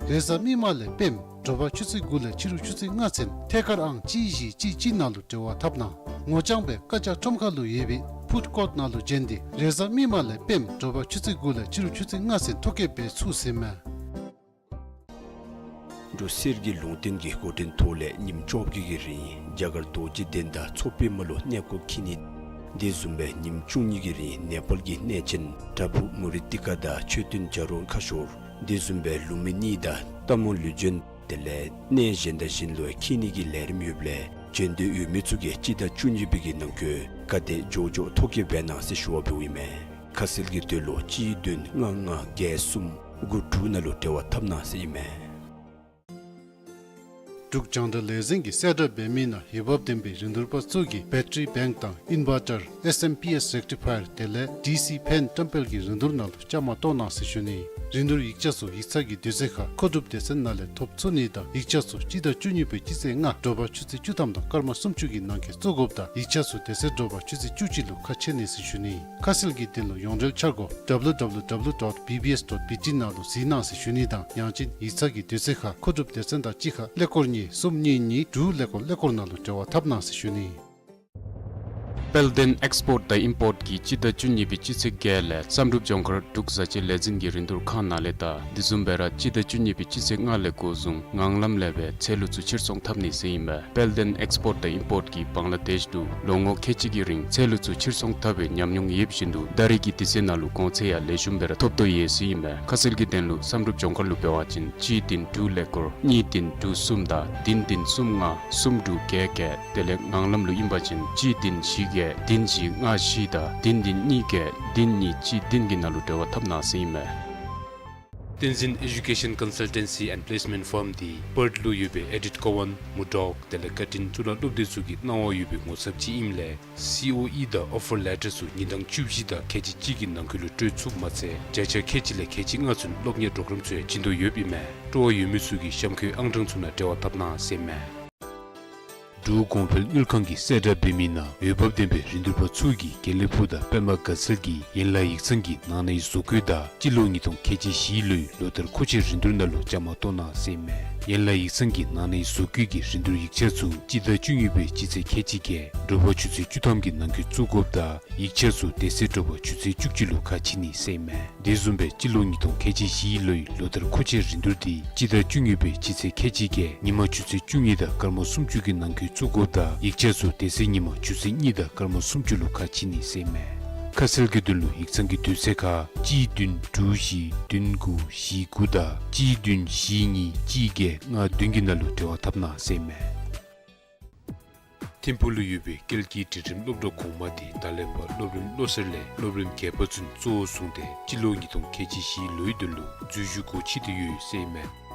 རེས་གཟའ་མིག་དམར་ལས་སྤེནམ་དྲོ་པ་ཆུ་ཚོད་དགུ་ལས་ཕྱི་རུ་ཆུ་ཚོད་ལྔ་ཚུན་ཐད་ཀར་ཨང་གཅིག་བཞི་གཅིག་གཅིག་ནང་ལུ་འབྲེལ་བ་འཐབ་གནང་། ངོ་རྐྱང་སྦེ་བཀའ་རྒྱ་ཁྲོམ་ཁ་ལུ་ཡོད་པའི་ཕུཌ་ཀོརཊ་ནང་ལུ་བྱོན་ཏེ་རེས་གཟའ་མིག་དམར་ལས་སྤེནམ་དྲོ་པ་ཆུ་ཚོད་དགུ་ལས་ཕྱི་རུ་ཆུ་ཚོད་ལྔ་ཚུན་ཐོ་བཀོད་འབད་ཚུགས་ཟེར་ཨིན་མས། འབྲུག་གསེར་གྱི་ལུང་བསྟན་གྱི་འགོ་འདྲེན་ཐོག་ལས་ཉིནམ་བཅོ་བརྒྱད་ཀྱི་རིང་རྒྱ་གར་རྡོ་རྗེ་གདན་དང་མཚོ་པདྨ་ལུ་གནས་སྐོར་འཁྱིད་ནི། དེ་བཟུམ་སྦེ་ཉིནམ་བཅུ་གཉིས་ཀྱི་རིང་ནེ་པཱལ་གྱི་གནས་ཆེན་པྲ་བྷུ་མུ་རི་ཏི་ཀ་དང་མཆོད་རྟེན་བྱ་རོག་ཁ་ཤོར། དེ་བཟུམ་སྦེ་ལུམ་བི་ནི་དང་སྟག་མོ་ལུས་སྦྱིན་དེ་ལས་གནས་གཞན་དང་གཞན་ལུ་འཁྱིད་ནི་གི་ལས་རིམ་ཡོདཔ་ལས་འབྱོན་འདོད་ཡོད་མི་ཚུ་གིས་སྤྱི་ཟླ་བཅུ་གཉིས་པའི་གི་ནང་འཁོད་ག་དེ་མགྱོགས་མགྱོགས་ཐོ་བཀོད་འབད་གནང་ཟེར་ཞུ་བ་འབདཝ་ཨིན་མས། ཁ་གསལ་གྱི་དོན་ལུ་གཅིག་བདུན་ལྔ་ལྔ་བརྒྱད་གསུམ་དགུ་དྲུག་ནང་ལུ་འབྲེལ་བ་འཐབ་གནང་ཟེར་ཨིན་མས། འབྲུག་རྒྱང་བསྒྲགས་ལས་འཛིན་གྱིས་གསལ་བསྒྲགས་འབད་མི་ནང་འོས་འབབ་ལྡན་པའི་རིན་བསྡུར་པ་ཚུ་གིས་བེ་ཊ་རི་བེངཀ་དང་ཨིན་བར་ཊར་ཨེསི་ཨེམ་པི་ཨེསི་རེག་ཊི་ཕ་ཡར་དེ་ལས་ཌི་སི་ཕེན་བཀྲམ་སྤེལ་གྱི་རིན་བསྡུར་ནང་ལུ་བཅའ་མར་གཏོགས་གནང་ཟེར་ཞུ་ནི། རིན་བསྡུར་ཡིག་ཆ་ཚུ་ཡིག་ཚང་གི་དུས་ཚོད་ཁར་མཁོ་སྒྲུབ་སྡེ་ཚན་ནང་ལས་ཐོབ་ཚུགས་ནི་དང་ཡིག་ཆ་ཚུ་སྤྱི་ཟླ་བཅུ་གཉིས་པའི་སྤྱི་ཚེས་ལྔ་དྲོ་པ་ཆུ་ཚོད་བཅུ་ཐམ་དང་སྐར་མ་སུམ་ཅུ་གི་ནང་འཁོད་བཙུགས་དགོཔ་དང་ཡིག་ཆ་ཚུ་དེ་ཚེ་དྲོ་པ་ཆུ་ཚོད་བཅུ་གཅིག་ལུ་ཁ་ཕྱེ་ནི་ཟེར་ཞུ་ནི། ཁ་གསལ་གྱི་དོན་ལུ་ཡོངས་འབྲེལ་འཆར་སྒོ་W W W dot B B S dot B T ནང་ལུ་གཟིགས་གནང་ཟེར་ཞུ་ནི་དང་ཡང་ཅིན་ཡིག་ཚང་གི་དུས་ཚོད་ཁར་མཁོ་སྒྲུབ་སྡེ་ཚན་དང་གཅིག་ཁར་ཀླད་ཀོར་གཉིས་གསུམ་གཉིས་གཉིས་དྲུག་ཀླད་ཀོར་ཀླད་ཀོར་ནང་ལུ་འབྲེལ་བ་འཐབ་གནང་ཟེར་ཞུ་ནི། དཔལ་ལྡན་ཨེགསི་པོརཊ་དང་ཨིམ་པོརཊ་ཀྱིས་སྤྱི་ཟླ་བཅུ་གཉིས་པའི་སྤྱི་ཚེས་བརྒྱད་ལས་བསམ་གྲུབ་ལྗོངས་མཁར་འབྲུག་བཟའ་བཅའ་ལས་འཛིན་གྱི་རིན་བསྡུར་ཁང་ནང་ལས་དང་དེ་བཟུམ་སྦེ་ར་སྤྱི་ཟླ་བཅུ་གཉིས་པའི་སྤྱི་ཚེས་ལྔ་ལས་འགོ་བཟུང་ངང་ལམ་ལས་སྦེ་ཚལ་ལུ་ཚུ་ཕྱིར་ཚོང་འཐབ་ནི་ཟེར་ཨིན་པས། དཔལ་ལྡན་ཨེགསི་པོརཊ་དང་ཨིམ་པོརཊ་ཀྱིས་བང་ལ་དེཤ་ལུ་ལོ་ངོ་ཁལ་གཅིག་གི་རིང་ཚལ་ལུ་ཚུ་ཕྱིར་ཚོང་འཐབ་པའི་ཉམས་མྱོང་ཡོདཔ་བཞིན་དུ་ད་རེས་ཀྱི་དུས་ཚོད་ནང་ལུ་གོང་ཚད་ཡང་ལེགས་ཤོམ་སྦེ་ར་ཐོབ་དོ་ཡོད་ཟེར་ཨིན་པས། ཁ་གསལ་གྱི་དོན་ལུ་བསམ་གྲུབ་ལྗོངས་མཁར་ལུ་འབད་བ་ཅིན་གཅིག་བདུན་དྲུག་ཀླད་ཀོར་གཉིས་བདུན་དྲུག་གསུམ་དང་བདུན་བདུན་གསུམ་ལྔ་གསུམ་དྲུག་བརྒྱད་བརྒྱད། དེ་ལས་ངང་ལམ་ལུ་ཨིན་པ་ཅིན་གཅིག་བདུན་བཞི་བརྒྱད་བདུན་བཞི་ལྔ་བཞི་དང་བདུན་བདུན་གཉིས་བརྒྱད་བདུན་གཉིས་གཅིག་བདུན་གྱི་ནང་ལུ་འབྲེལ་བ་འཐབ་གནང་ཟེར་ཨིན་མས། བསྟན་འཛིན་ཨེ་ཌུ་ཀེ་ཤཱན་ཀོན་སཱལ་ཊན་སི་ཨེནཌ་པི་ལེསི་མེནཊ་ཕརམ་འདི་པརཐ་ལུ་ཡོད་པའི་ཨེ་ཌིཐ་ཀོ་ཝཱན་མུར་ཌོག་དེ་ལས་ཀར་ཊིན་གཙུག་ལག་སློབ་སྡེ་ཚུ་གི་གནང་བ་ཡོད་པའི་ངོ་ཚབ་ཅིག་ཨིནམ་ལས་སི་ཨོ་ཨི་དང་ཨོ་ཕར་ལེ་ཊར་ཚུ་ཉིན་གྲངས་བཅུ་བཞི་དང་ཁལ་གཅིག་གཅིག་གི་ནང་འཁོད་ལུ་སྤྲོད་ཚུགསཔ་མ་ཚད་བརྒྱ་ཆ་ཁལ་གཅིག་ལས་ཁལ་གཅིག་ལྔ་ཚུན་སློབ་གཉེར་གྲོགས་རམ་ཚུ་ཡང་བྱིན་དོ་ཡོདཔ་ཨིན་མས། སྤྲོ་བ་ཡོད་མི་ཚུ་གིས་གཤམ་འཁོད་ཨང་གྲངས་ཚུ་ནང་འབྲེལ་བ་འཐབ་གནང་ཟེར་མས། འབྲུག་གོང་འཕེལ་དངུལ་ཁང་གིས་གསལ་བསྒྲགས་འབད་མི་ནང་འོས་འབབ་ལྡན་པའི་རིན་བསྡུར་པ་ཚུ་གིས་དགེ་ལེགས་ཕུག་དང་པདྨ་དགའ་ཚལ་གྱི་ཡན་ལག་ཡིག་ཚང་གི་ནང་ནའི་བཟོ་བཀོད་དང་སྤྱི་ལོ་ཉིས་སྟོང་ཁལ་གཅིག་བཞིའི་ལོའི་ལོ་བསྟར་མཁོ་ཆས་རིན་བསྡུར་ནང་ལུ་བཅའ་མར་གཏོགས་གནང་ཟེར་མས། ཡན་ལག་ཡིག་ཚང་གི་ནང་ནའི་བཟོ་བཀོད་ཀྱི་རིན་བསྡུར་ཡིག་ཆ་ཚུ་སྤྱི་ཟླ་བཅུ་གཉིས་པའི་སྤྱི་ཚེས་ཁལ་གཅིག་བརྒྱད་དྲོ་པ་ཆུ་ཚོད་བཅུ་ཐམ་གྱི་ནང་འཁོད་བཙུགས་དགོཔ་དང་ཡིག་ཆ་ཚུ་དེ་ཚེ་དྲོ་པ་ཆུ་ཚོད་བཅུ་གཅིག་ལུ་ཁ་ཕྱེ་ནི་ཟེར་མས། དེ་བཟུམ་སྦེ་སྤྱི་ལོ་ཉིས་སྟོང་ཁལ་གཅིག་བཞིའི་ལོའི་ལོ་བསྟར་མཁོ་ཆས་རིན་བསྡུར་འདི་སྤྱི་ཟླ་བཅུ་གཉིས་པའི་སྤྱི་ཚེས་ཁལ་གཅིག་བརྒྱད་ཉིན་མ་ཆུ་ཚོད་བཅུ་གཉིས་དང་སྐར་མ་སུམ་ཅུ་གི་ནང་འཁོད་བཙུགས་དགོཔ་དང་ཡིག་ཆ་ཚུ་དེ་ཚེ་ཉིན་མ་ཆུ་ཚོད་གཉིས་དང་སྐར་མ་སུམ་ཅུ་ལུ་ཁ་ཕྱེ་ནི་ཟེར་མས། ཁ་གསལ་གྱི་དོན་ལུ་ཡིག་ཚང་གི་དུས་ཚོད་ཁར་གཅིག་བདུན་དྲུག་བཞི་བདུན་དགུ་བཞི་དགུ་དང་གཅིག་བདུན་བཞི་གཉིས་གཅིག་བརྒྱད་ལྔ་བདུན་གྱི་ནང་ལུ་འབྲེལ་བ་འཐབ་གནང་ཟེར་མས། ཐིམ་ཕུག་ལུ་ཡོད་པའི་ཀལ་གྱི་སྒྲིག་ཁྲིམས་སློབ་གྲྭ་གོང་མ་འདི་ད་ལས་ཕར་སློབ་རིམ་བློ་གསར་ལས་སློབ་རིམ་བརྒྱད་པ་ཚུན་གཙོ་བོར་བཟུང་སྟེ་སྤྱི་ལོ་ཉིས་སྟོང་ཁལ་གཅིག་བཞིའི་ལོའི་དོན་ལུ་འཛུལ་ཞུགས་སྒོ་ཕྱེ་སྟེ་ཡོད་ཟེར་ཨིན་མས།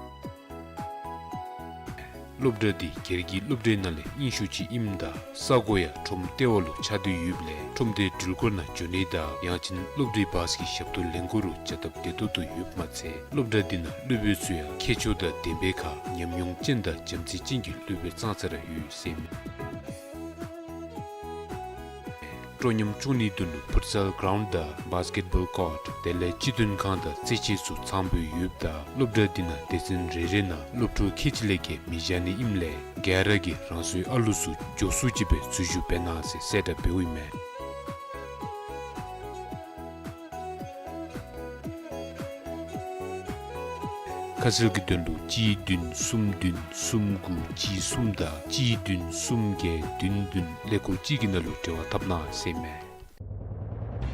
སློབ་གྲྭ་འདི་སྒེར་གྱི་སློབ་གྲྭའི་ནང་ལས་རྙིང་ཤོས་ཅིག་ཨིནམ་ད་ས་གོ་ཡང་ཁྲོམ་ལྟེ་བ་ལུ་ཆགས་ཏེ་ཡོདཔ་ལས་ཁྲོམ་སྡེའི་འགྲུལ་འཁོར་ནང་འགྱོ་ནི་དང་ཡང་ཅིན་སློབ་གྲྭའི་བཱསི་གི་ཞབས་ཏོག་ལེན་དགོ་རུང་བྱ་སྟབས་བདེ་ཏོག་ཏོ་ཡོདཔ་མ་ཚད་སློབ་གྲྭ་འདི་ནང་སློབ་དཔོན་ཚུ་ཡང་མཁས་མཆོག་དང་ལྡན་པའི་ཁར་ཉམས་མྱོང་ཅན་དང་བྱམས་བརྩེ་ཅན་གྱི་སློབ་དཔོན་ཙང་ཙ་ར་ཡོད་ཟེར་ཨིན་མས། སྤྲོ་ཉམས་བཅུག་ནིའི་དོན་ལུ་ཕུཊ་སལ་གྲཱུནཌ་དང་བཱསི་ཀེཊ་བཱོལ་ཀོརཊ་དེ་ལས་སྤྱི་མཐུན་ཁང་དང་རྩེད་ཆས་ཚུ་ཚངམ་སྦེ་ཡོདཔ་ད་སློབ་གྲྭ་འདི་ནང་སྡེ་ཚན་རེ་རེ་ནང་སློབ་ཕྲུག་ཁལ་གཅིག་ལས་བརྒལ་མི་བཞག་ནི་ཨིནམ་ལས་ག་ར་གིས་རང་སོའི་ཨ་ལུ་ཚུ་མགྱོགས་སུ་ཅིག་སྦེ་འཛུལ་ཞུགས་འབད་གནང་ཟེར་གསལ་བསྒྲགས་འབདཝ་ཨིན་མས། ཁ་གསལ་གྱི་དོན་ལུ་གཅིག་བདུན་གསུམ་བདུན་གསུམ་དགུ་གཅིག་གསུམ་དང་གཅིག་བདུན་གསུམ་བརྒྱད་བདུན་བདུན་ཀླད་ཀོར་གཅིག་གི་ནང་ལུ་འབྲེལ་བ་འཐབ་གནང་ཟེར་ཨིན་མས།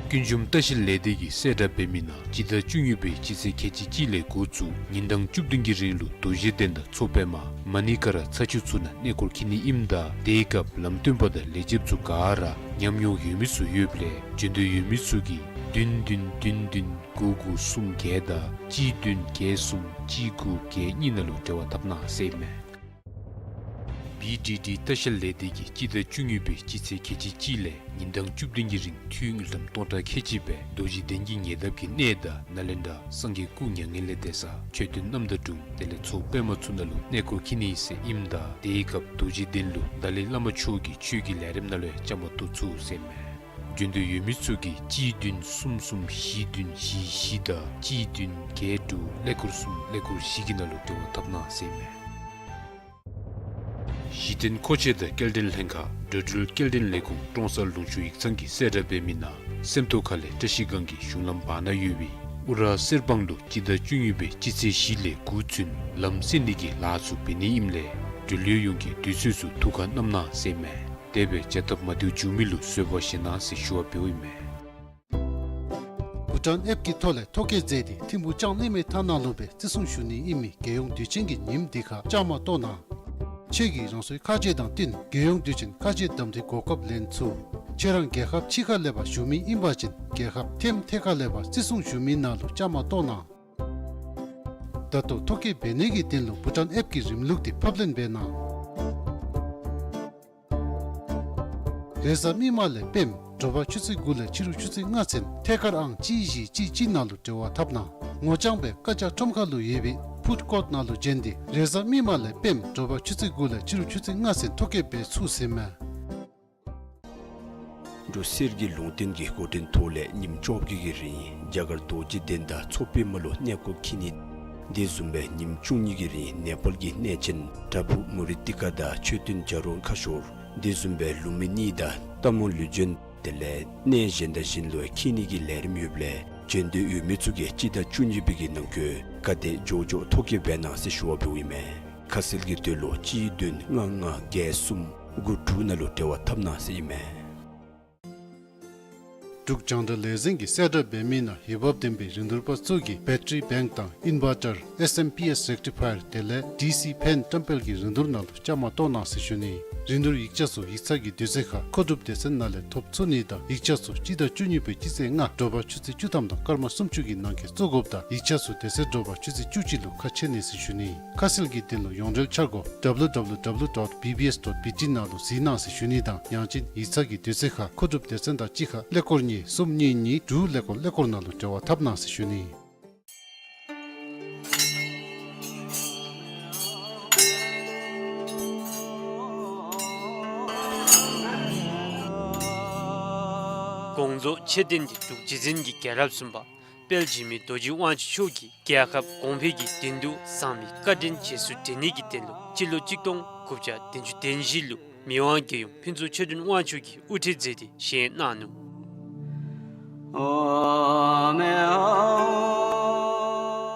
ཀུན་འབྱུང་ལྟ་བཤལ་ལས་སྡེ་གིས་གསལ་བསྒྲགས་འབད་མི་ནང་སྤྱི་ཟླ་བཅུ་གཉིས་པའི་སྤྱི་ཚེས་ཁལ་གཅིག་གཅིག་ལས་འགོ་བཙུགས་ཉིན་གྲངས་བཅུ་བདུན་གྱི་རིང་ལུ་རྡོ་རྗེ་གདན་དང་མཚོ་པདྨ་མ་ཎི་ཀ་ར་ཚ་ཆུ་ཚུ་ནང་གནས་སྐོར་འཁྱིད་ནི་ཨིནམ་ད་དེའི་སྐབས་ལམ་སྟོན་པ་དང་ལས་བྱེདཔ་ཚུ་ག་ར་ཉམས་མྱོང་ཡོད་མི་ཚུ་ཡོདཔ་ལས་འབྱོན་འདོད་ཡོད་མི་ཚུ་གིས་བདུན་བདུན་བདུན་བདུན་དགུ་དགུ་གསུམ་བརྒྱད་དང་གཅིག་བདུན་བརྒྱད་གསུམ་གཅིག་དགུ་བརྒྱད་གཉིས་ནང་ལུ་འབྲེལ་བ་འཐབ་གནང་ཟེར་ཨིན་མས། བི་ཌི་ཌི་ལྟ་བཤལ་ལས་སྡེ་གིས་སྤྱི་ཟླ་བཅུ་གཉིས་པའི་སྤྱི་ཚེས་ཁལ་གཅིག་གཅིག་ལས་ཉིན་གྲངས་བཅུ་བདུན་གྱི་རིང་འཐུས་དངུལ་ཀྲམ་སྟོང་ཕྲག་ཁལ་གཅིག་སྦེ་རྡོ་རྗེ་གདན་གྱི་ཉེ་འདབས་ཀྱི་གནས་དང་ནཱ་ལེནྡྲ་སངས་རྒྱས་སྐུ་མྱ་ངན་ལས་འདས་ས་མཆོད་རྟེན་རྣམ་དག་དྲུང་དེ་ལས་མཚོ་པདྨ་ཚུ་ནང་ལུ་གནས་སྐོར་འཁྱིད་ནི་ཟེར་ཨིནམ་ད་དེའི་སྐབས་རྡོ་རྗེ་གདན་ལུ་ཏཱ་ལའི་བླ་མ་མཆོག་གི་ཆོས་ཀྱི་ལས་རིམ་ནང་ལུ་ཡང་བཅའ་མར་གཏོགས་ཚུགས་ཟེར་ཨིན་མས། འབྱོན་འདོད་ཡོད་མི་ཚུ་གིས་གཅིག་བདུན་གསུམ་གསུམ་བཞི་བདུན་བཞི་བཞི་དང་གཅིག་བདུན་བརྒྱད་དྲུག་ཀླད་ཀོར་གསུམ་ཀླད་ཀོར་བཞི་གི་ནང་ལུ་འབྲེལ་བ་འཐབ་གནང་ཟེར་ཨིན་མས། གཞི་རྟེན་མཁོ་ཆས་དང་སྐྱེལ་འདྲེན་ལྷན་ཁག་འགྲོ་འགྲུལ་སྐྱེལ་འདྲེན་ལས་ཁུངས་ཀྲོང་གསར་ལུང་ཕྱོགས་ཡིག་ཚང་གིས་གསལ་བསྒྲགས་འབད་མི་ནང་སེམས་རྟོགས་ཁ་ལས་བཀྲ་ཤིས་སྒང་གི་གཞུང་ལམ་བར་ན་ཡོད་པའི་ཨུ་ར་གསེར་སྦང་ལུ་སྤྱི་ཟླ་བཅུ་གཉིས་པའི་སྤྱི་ཚེས་བཞི་ལས་འགོ་བཙུགས་ལམ་བསལ་ནི་གི་ལཱ་ཚུ་འབད་ནི་ཨིནམ་ལས་འགྲུལ་ཡོང་ཡོངས་ཀྱིས་དུས་ཚོད་ཚུ་ཐུགས་ཁར་བསྣམ་གནང་ཟེར་ཨིན་མས། དེ་སྦེ་བྱ་སྟབས་མ་བདེཝ་བྱུང་མི་ལུ་བཟོད་པ་བཞེས་གནང་ཟེར་ཞུ་བ་འབདཝ་ཨིན་མས། བྷུ་ཊཱན་ཨེཔ་ཀྱི་ཐོག་ལས་ཐོ་བཀོད་མཛད་དེ་ཐིམ་ཕུག་ལྕང་གླིང་མའི་ཐ་ནག་ལུ་སྦེ་བརྩི་སྲུང་ཞུ་ནི་ཨིན་མི་རྒྱལ་ཡོངས་དུས་ཆེན་གྱི་ཉིནམ་འདི་ཁར་བཅའ་མར་གཏོགས་གནང་། ཁྱེད་ཀྱིས་རང་སོའི་ཁ་རྗེ་དང་བསྟུན་རྒྱལ་ཡོངས་དུས་ཆེན་ཁ་རྗེ་གདམ་འཐེན་གོ་སྐབས་ལེན་ཚུགས། ཁྱེད་རང་རྒྱལ་ཁབ་ཕྱི་ཁ་ལས་ཕར་བཞུགས་མི་ཨིན་པ་ཅིན་རྒྱལ་ཁབ་ཐེམ་ཐེ་ཁ་ལས་ཕར་བརྩི་སྲུང་ཞུ་མི་ནང་ལུ་བཅའ་མར་གཏོགས་གནང་། ད་ལྟོ་ཐོ་བཀོད་འབད་ནི་གི་དོན་ལུ་བྷུ་ཊཱན་ཨེཔ་ཀྱི་རིམ་ལུགས་འདི་ཕབ་ལེན་འབད་གནང་། རེས་གཟའ་མིག་དམར་ལས་སྤེནམ་དྲོ་པ་ཆུ་ཚོད་དགུ་ལས་ཕྱི་རུ་ཆུ་ཚོད་ལྔ་ཚུན་ཐད་ཀར་ཨང་གཅིག་བཞི་གཅིག་གཅིག་ནང་ལུ་འབྲེལ་བ་འཐབ་གནང་། ངོ་རྐྱང་སྦེ་བཀའ་རྒྱ་ཁྲོམ་ཁ་ལུ་ཡོད་པའི་ཕུཌ་ཀོརཊ་ནང་ལུ་བྱོན་ཏེ་རེས་གཟའ་མིག་དམར་ལས་སྤེནམ་དྲོ་པ་ཆུ་ཚོད་དགུ་ལས་ཕྱི་རུ་ཆུ་ཚོད་ལྔ་ཚུན་ཐོ་བཀོད་འབད་ཚུགས་ཟེར་ཨིན་མས། འབྲུག་གསེར་གྱི་ལུང་བསྟན་གྱི་འགོ་འདྲེན་ཐོག་ལས་ཉིནམ་བཅོ་བརྒྱད་ཀྱི་རིང་རྒྱ་གར་རྡོ་རྗེ་གདན་དང་མཚོ་པདྨ་ལུ་གནས་སྐོར་འཁྱིད་ནི། དེ་བཟུམ་སྦེ་ཉིནམ་བཅུ་གཉིས་ཀྱི་རིང་ནེ་པཱལ་གྱི་གནས་ཆེན་པྲ་བྷུ་མུ་རི་ཏི་ཀ་དང་མཆོད་རྟེན་བྱ་རོག་ཁ་ཤོར། དེ་བཟུམ་སྦེ་ལུམ་བི་ནི་དང་སྟག་མོ་ལུས་སྦྱིན་དེ་ལས་གནས་གཞན་དང་གཞན་ལུ་འཁྱིད་ནི་གི་ལས་རིམ་ཡོདཔ་ལས་འབྱོན་འདོད་ཡོད་མི་ཚུ་གིས་སྤྱི་ཟླ་བཅུ་གཉིས་པའི་གི་ནང་འཁོད་ག་དེ་མགྱོགས་མགྱོགས་ཐོ་བཀོད་འབད་གནང་ཟེར་ཞུ་བ་འབདཝ་ཨིན་མས། ཁ་གསལ་གྱི་དོན་ལུ་གཅིག་བདུན་ལྔ་ལྔ་བརྒྱད་གསུམ་དགུ་དྲུག་ནང་ལུ་འབྲེལ་བ་འཐབ་གནང་ཟེར་ཨིན་མས། འབྲུག་རྒྱང་བསྒྲགས་ལས་འཛིན་གྱིས་གསལ་བསྒྲགས་འབད་མི་ནང་འོས་འབབ་ལྡན་པའི་རིན་བསྡུར་པ་ཚུ་གིས་བེ་ཊ་རི་བེངཀ་དང་ཨིན་བར་ཊར་ཨེསི་ཨེམ་པི་ཨེསི་རེག་ཊི་ཕ་ཡར་དེ་ལས་ཌི་སི་ཕེན་བཀྲམ་སྤེལ་གྱི་རིན་བསྡུར་ནང་ལུ་བཅའ་མར་གཏོགས་གནང་ཟེར་ཞུ་ནི། རིན་བསྡུར་ཡིག་ཆ་ཚུ་ཡིག་ཚང་གི་དུས་ཚོད་ཁར་མཁོ་སྒྲུབ་སྡེ་ཚན་ནང་ལས་ཐོབ་ཚུགས་ནི་དང་ཡིག་ཆ་ཚུ་སྤྱི་ཟླ་བཅུ་གཉིས་པའི་སྤྱི་ཚེས་ལྔ་དྲོ་པ་ཆུ་ཚོད་བཅུ་ཐམ་དང་སྐར་མ་སུམ་ཅུ་གི་ནང་འཁོད་བཙུགས་དགོཔ་དང་ཡིག་ཆ་ཚུ་དེ་ཚེ་དྲོ་པ་ཆུ་ཚོད་བཅུ་གཅིག་ལུ་ཁ་ཕྱེ་ནི་ཟེར་ཞུ་ནི། ཁ་གསལ་གྱི་དོན་ལུ་ཡོངས་འབྲེལ་འཆར་སྒོ་ཌབ་ལུ་ཌབ་ལུ་ཌབ་ལུ་ཌོཊ་བི་བི་ཨེསི་ཌོཊ་བི་ཊི་ནང་ལུ་གཟིགས་གནང་ཟེར་ཞུ་ནི་དང་ཡང་ཅིན་ཡིག་ཚང་གི་དུས་ཚོད་ཁར་མཁོ་སྒྲུབ་སྡེ་ཚན་དང་གཅིག་ཁར་ཀླད་ཀོར་གཉིས་གསུམ་གཉིས་གཉིས་དྲུག་ཀླད་ཀོར་ཀླད་ཀོར་ནང་ལུ་འབྲེལ་བ་འཐབ་གནང་ཟེར་ཞུ་ནི། དགོངས་རྫོགས་མཆོད་རྟེན་འདི་འབྲུག་རྗེ་བཙུན་གྱི་རྒྱལ་རབས་གསུམ་པ་དཔལ་འཇིགས་མེད་རྡོ་རྗེ་དབང་ཕྱུག་མཆོག་གིས་རྒྱལ་ཁབ་གོང་འཕེལ་གྱི་དོན་དུ་བཟང་མི་བཀའ་དྲིན་རྗེས་སུ་དྲན་ནི་གི་དོན་ལུ་སྤྱི་ལོ་གཅིག་སྟོང་དགུ་བརྒྱ་བདུན་ཅུ་དོན་བཞི་ལུ་མི་དབང་རྒྱལ་ཡུམ་ཕུན་ཚོགས་ཆོས་སྒྲོན་དབང་ཕྱུག་གིས་དབུ་ཁྲིད་མཛད་དེ་བཞེངས་གནང་ནུག།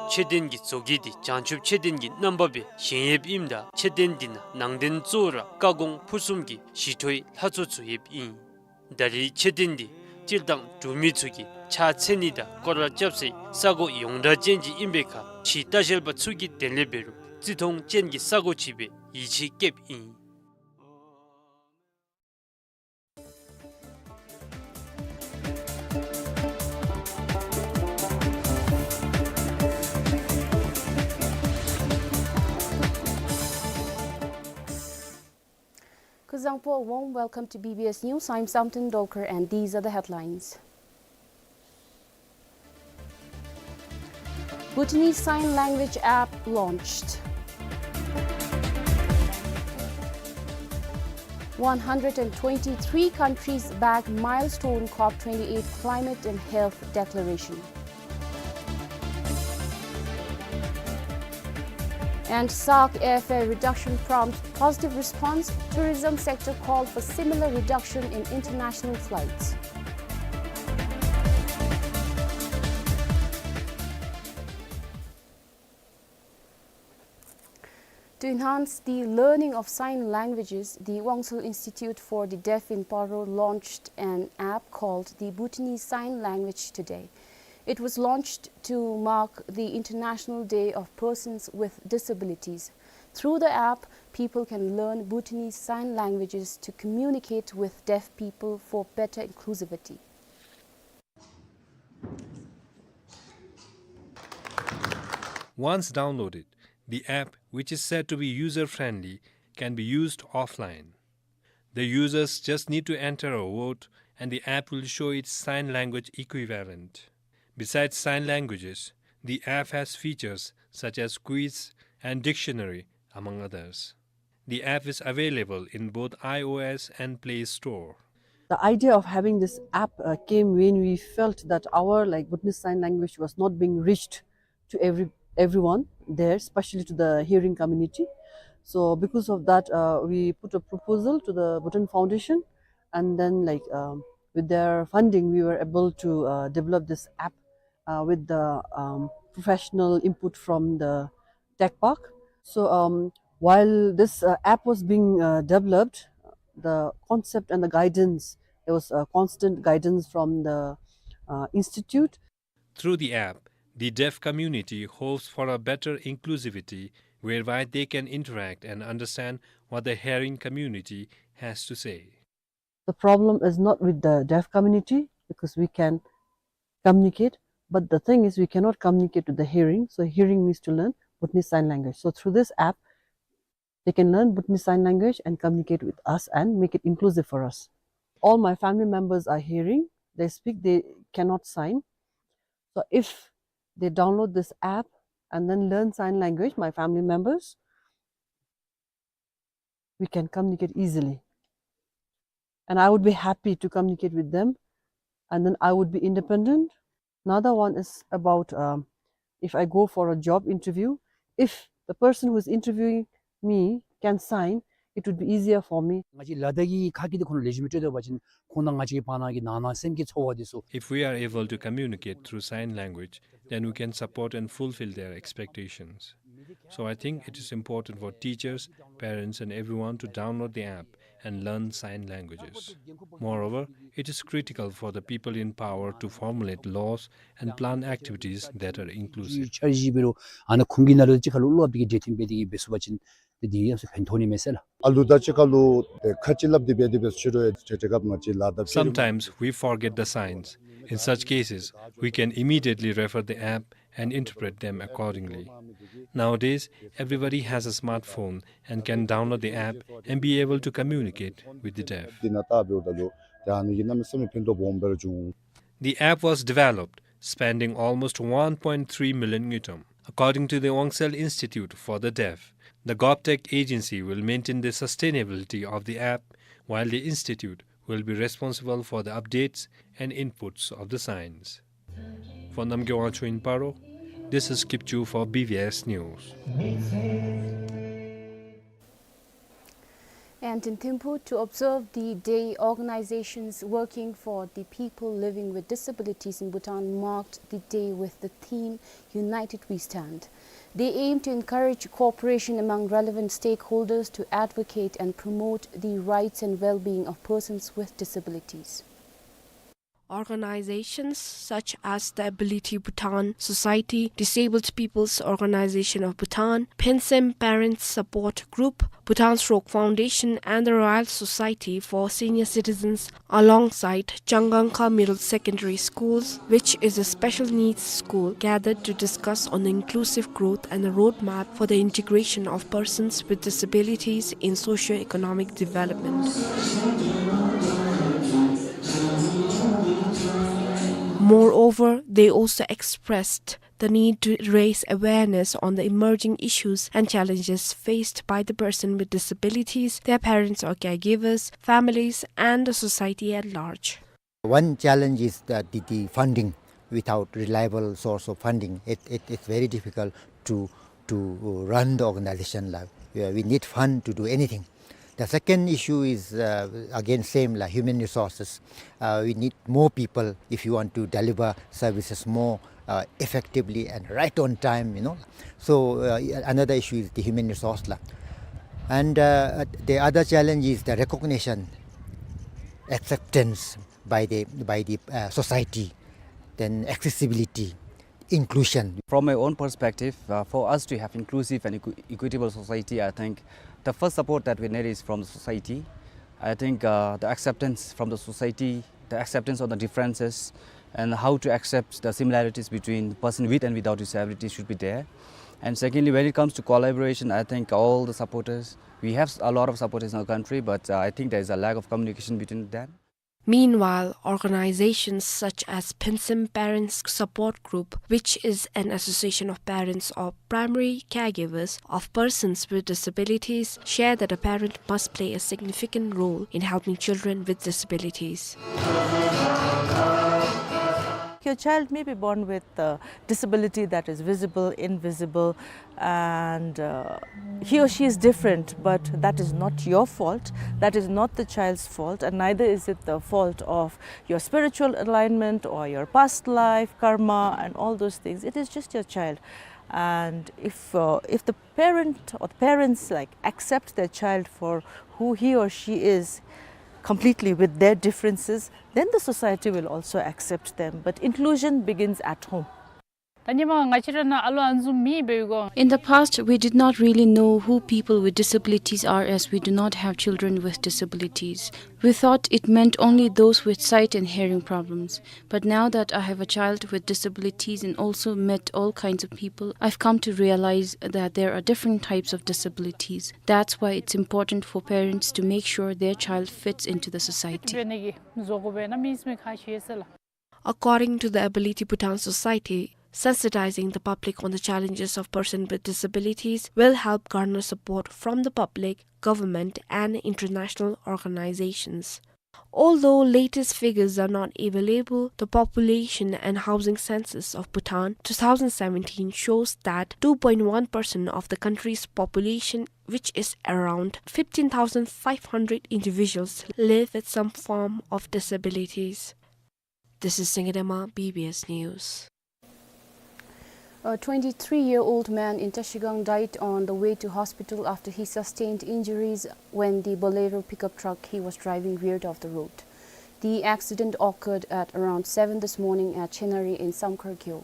མཆོད་རྟེན་གྱི་བཟོ་བཀོད་འདི་བྱང་ཆུབ་མཆོད་རྟེན་གྱི་རྣམ་པ་སྦེ་བཞེངས་ཡོདཔ་ཨིནམ་ད་མཆོད་རྟེན་འདི་ནང་ནང་རྟེན་གཙོ་བོ་ར་བཀའ་དགོངས་ཕུར་གསུམ་གྱི་ཞི་ཁྲོའི་ལྷ་ཚོགས་ཚུ་ཡོདཔ་ཨིན། ད་རེས་མཆོད་རྟེན་འདི་སྤྱིར་བཏང་འབྲུག་མི་ཚུ་གིས་ཕྱག་འཚལ་ནི་དང་སྐོར་ར་རྐྱབ་སའི་ས་གོ་ཡོངས་གྲགས་ཅན་ཅིག་ཨིན་པའི་ཁར་ཕྱི་ལྟ་བཤལ་པ་ཚུ་གི་དོན་ལས་འབད་རུང་བརྩི་མཐོང་ཅན་གྱི་ས་གོ་ཅིག་སྦེ་ཡིད་ཆེས་བསྐྱེདཔ་ཨིན། Zangpo, a warm welcome to B B S News. I'm Samten Dolkar, and these are the headlines. Bhutanese Sign Language app launched. One hundred and twenty-three countries back milestone COP twenty-eight climate and health declaration. And SAARC airfare reduction prompts positive response, tourism sector called for similar reduction in international flights. To enhance the learning of sign languages, the Wongsel Institute for the Deaf in Paro launched an app called the Bhutanese Sign Language Today. It was launched to mark the International Day of Persons with Disabilities. Through the app, people can learn Bhutanese Sign Languages to communicate with deaf people for better inclusivity. Once downloaded, the app, which is said to be user-friendly, can be used offline. The users just need to enter a word and the app will show its sign language equivalent. Besides sign languages, the app has features such as quiz and dictionary, among others. The app is available in both iOS and Play Store. The idea of having this app, uh, came when we felt that our, like, Bhutanese Sign Language was not being reached to every, everyone there, especially to the hearing community. So because of that, uh, we put a proposal to the Bhutan Foundation, and then, like, um, with their funding, we were able to, uh, develop this app, uh, with the, um, professional input from the tech park. So, um, while this, uh, app was being, uh, developed, the concept and the guidance, there was a constant guidance from the, uh, institute. Through the app, the deaf community hopes for a better inclusivity whereby they can interact and understand what the hearing community has to say. The problem is not with the deaf community, because we can communicate, but the thing is we cannot communicate with the hearing, so hearing needs to learn Bhutanese Sign Language. So through this app, they can learn Bhutanese Sign Language and communicate with us and make it inclusive for us. All my family members are hearing, they speak, they cannot sign. So if they download this app and then learn sign language, my family members, we can communicate easily. And I would be happy to communicate with them, and then I would be independent. Another one is about, um, if I go for a job interview, if the person who is interviewing me can sign, it would be easier for me. ང་བཅས་ལ་དྭགས་ཀྱི་ཁ་སྐད་འདི་ཁོང་ལུ་ལེགས་ཤོམ་སྤྲོད་ཐུབ་པ་ཅིན་ཁོང་དང་ང་བཅས་ཀྱི་བར་ན་གི་ནང་ན་སེམས་ཀྱི་ཚོར་བ་འདི་ཚུ། If we are able to communicate through sign language, then we can support and fulfill their expectations. So I think it is important for teachers, parents and everyone to download the app and learn sign languages. Moreover, it is critical for the people in power to formulate laws and plan activities that are inclusive. འཆར་གཞི་འབད་རུང་ཨ་ནཱ་ཁུངས་ཀྱི་ནང་ལུ་གཅིག་ཁར་ལུ་བློ་བབས་ཀྱི་འབྲེལ་མཐུད་འབད་དེ་གིས་འབད་ཚུགས་པ་ཅིན་ཏེ་འདི་ཡང་སུ་ཕན་ཐོགས་ནི་མས་ཟེར་ལགས། ཨ་ལུ་དང་གཅིག་ཁར་ལུ་ཏེ་ཁ་ཅིག་སླབ་སྟེ་འབད་དེ་འབད་ཞུ་རུང་ཡང་ཏེ་དེ་སྐབས་ང་བཅས་ལ་དྭགས་ཕྱི་རུ། Sometimes we forget the signs. In such cases, we can immediately refer the app and interpret them accordingly. Nowadays, everybody has a smartphone and can download the app and be able to communicate with the deaf. འདི་ནང་ལྟ་འབདཝ་ད་ལུ་ཏེ་ཨ་ནི་གིས་གནམ་མེད་ས་མེད་ཕན་ཐོགས་སྦོམ་སྦེ་ར་བྱུང་། The app was developed spending almost one point three million ngultrum. According to the Wongsel Institute for the Deaf, the GovTech agency will maintain the sustainability of the app, while the institute will be responsible for the updates and inputs of the signs. For Namgay Wangchuk in Paro, this is Kipchu for B B S News. And in Thimphu, to observe the day, organizations working for the people living with disabilities in Bhutan marked the day with the theme United We Stand. They aim to encourage cooperation among relevant stakeholders to advocate and promote the rights and well-being of persons with disabilities. Organizations such as the Ability Bhutan Society, Disabled People's Organization of Bhutan, Pyinsem Parents Support Group, Bhutan Stroke Foundation, and the Royal Society for Senior Citizens, alongside Changangkha Middle Secondary Schools, which is a special needs school, gathered to discuss on the inclusive growth and the roadmap for the integration of persons with disabilities in socio-economic development. Moreover, they also expressed the need to raise awareness on the emerging issues and challenges faced by the person with disabilities, their parents or caregivers, families, and the society at large. One challenge is that the, the funding. Without reliable source of funding, it, it, it's very difficult to, to run the organization la. We, we need fund to do anything. The second issue is, uh, again, same la, human resources. Uh, we need more people if you want to deliver services more, uh, effectively and right on time, you know. So, uh, another issue is the human resource la. And, uh, the other challenge is the recognition, acceptance by the, by the, uh, society, then accessibility, inclusion. From my own perspective, uh, for us to have inclusive and equi-, equitable society, I think the first support that we need is from the society. I think, uh, the acceptance from the society, the acceptance of the differences, and how to accept the similarities between the person with and without disability should be there. And secondly, when it comes to collaboration, I think all the supporters, we have a lot of supporters in our country, but, uh, I think there is a lack of communication between them. Meanwhile, organizations such as Pyinsem Parents Support Group, which is an association of parents or primary caregivers of persons with disabilities, share that a parent must play a significant role in helping children with disabilities. Your child may be born with a disability that is visible, invisible, and, uh, he or she is different, but that is not your fault. That is not the child's fault, and neither is it the fault of your spiritual alignment or your past life, karma, and all those things. It is just your child. And if, uh, if the parent or the parents, like, accept their child for who he or she is completely with their differences, then the society will also accept them. But inclusion begins at home. ད་ཉི་མ་ང་བཅས་ར་ནང་ཨ་ལོ་ཨ་ནེ་ཚུ་མེདཔ་འབད་གོ། In the past, we did not really know who people with disabilities are, as we do not have children with disabilities. We thought it meant only those with sight and hearing problems. But now that I have a child with disabilities and also met all kinds of people, I've come to realize that there are different types of disabilities. That's why it's important for parents to make sure their child fits into the society. According to the Ability Bhutan Society, sensitizing the public on the challenges of persons with disabilities will help garner support from the public, government, and international organizations. Although latest figures are not available, the population and housing census of Bhutan two thousand seventeen shows that two point one percent of the country's population, which is around fifteen thousand five hundred individuals, live with some form of disabilities. This is Singye Dema, B B S News. A twenty-three-year-old man in Trashigang died on the way to hospital after he sustained injuries when the Bolero pickup truck he was driving veered off the road. The accident occurred at around seven this morning at Chenari in Samkhar Gewog.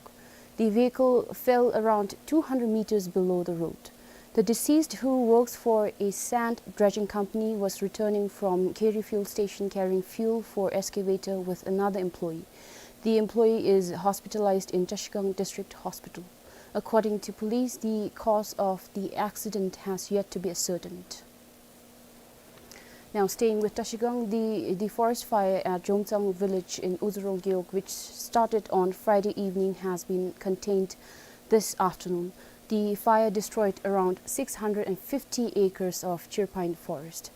The vehicle fell around two hundred meters below the road. The deceased, who works for a sand dredging company, was returning from Kheri fuel station carrying fuel for excavator with another employee. The employee is hospitalized in Trashigang District Hospital. According to police, the cause of the accident has yet to be ascertained. Now, staying with Trashigang, the, the forest fire at Jomtsang village in Uzurong Gewog, which started on Friday evening, has been contained this afternoon. The fire destroyed around six hundred and fifty acres of chirpine forest.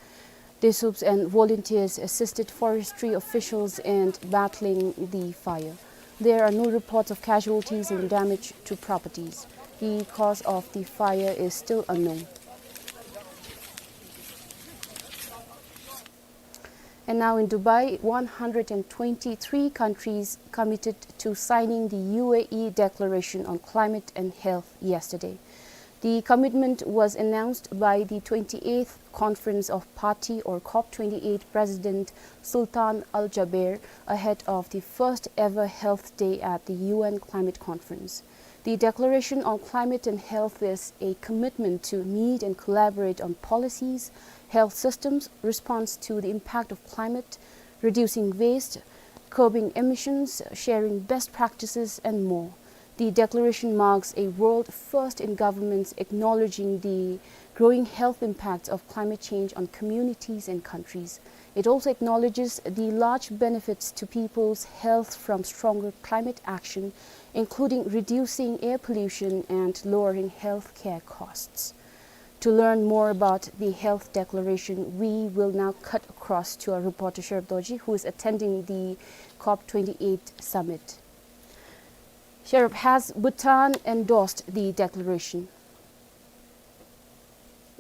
Desups and volunteers assisted forestry officials in battling the fire. There are no reports of casualties and damage to properties. The cause of the fire is still unknown. And now in Dubai, one hundred and twenty-three countries committed to signing the U A E Declaration on Climate and Health yesterday. The commitment was announced by the twenty-eighth Conference of Party, or COP twenty-eight, President Sultan Al Jaber ahead of the first ever Health Day at the U N Climate Conference. The Declaration on Climate and Health is a commitment to meet and collaborate on policies, health systems, response to the impact of climate, reducing waste, curbing emissions, sharing best practices, and more. The declaration marks a world first in governments acknowledging the growing health impacts of climate change on communities and countries. It also acknowledges the large benefits to people's health from stronger climate action, including reducing air pollution and lowering healthcare costs. To learn more about the health declaration, we will now cut across to our reporter Sherab Dorji, who is attending the COP twenty-eight summit. Sherab, has Bhutan endorsed the declaration?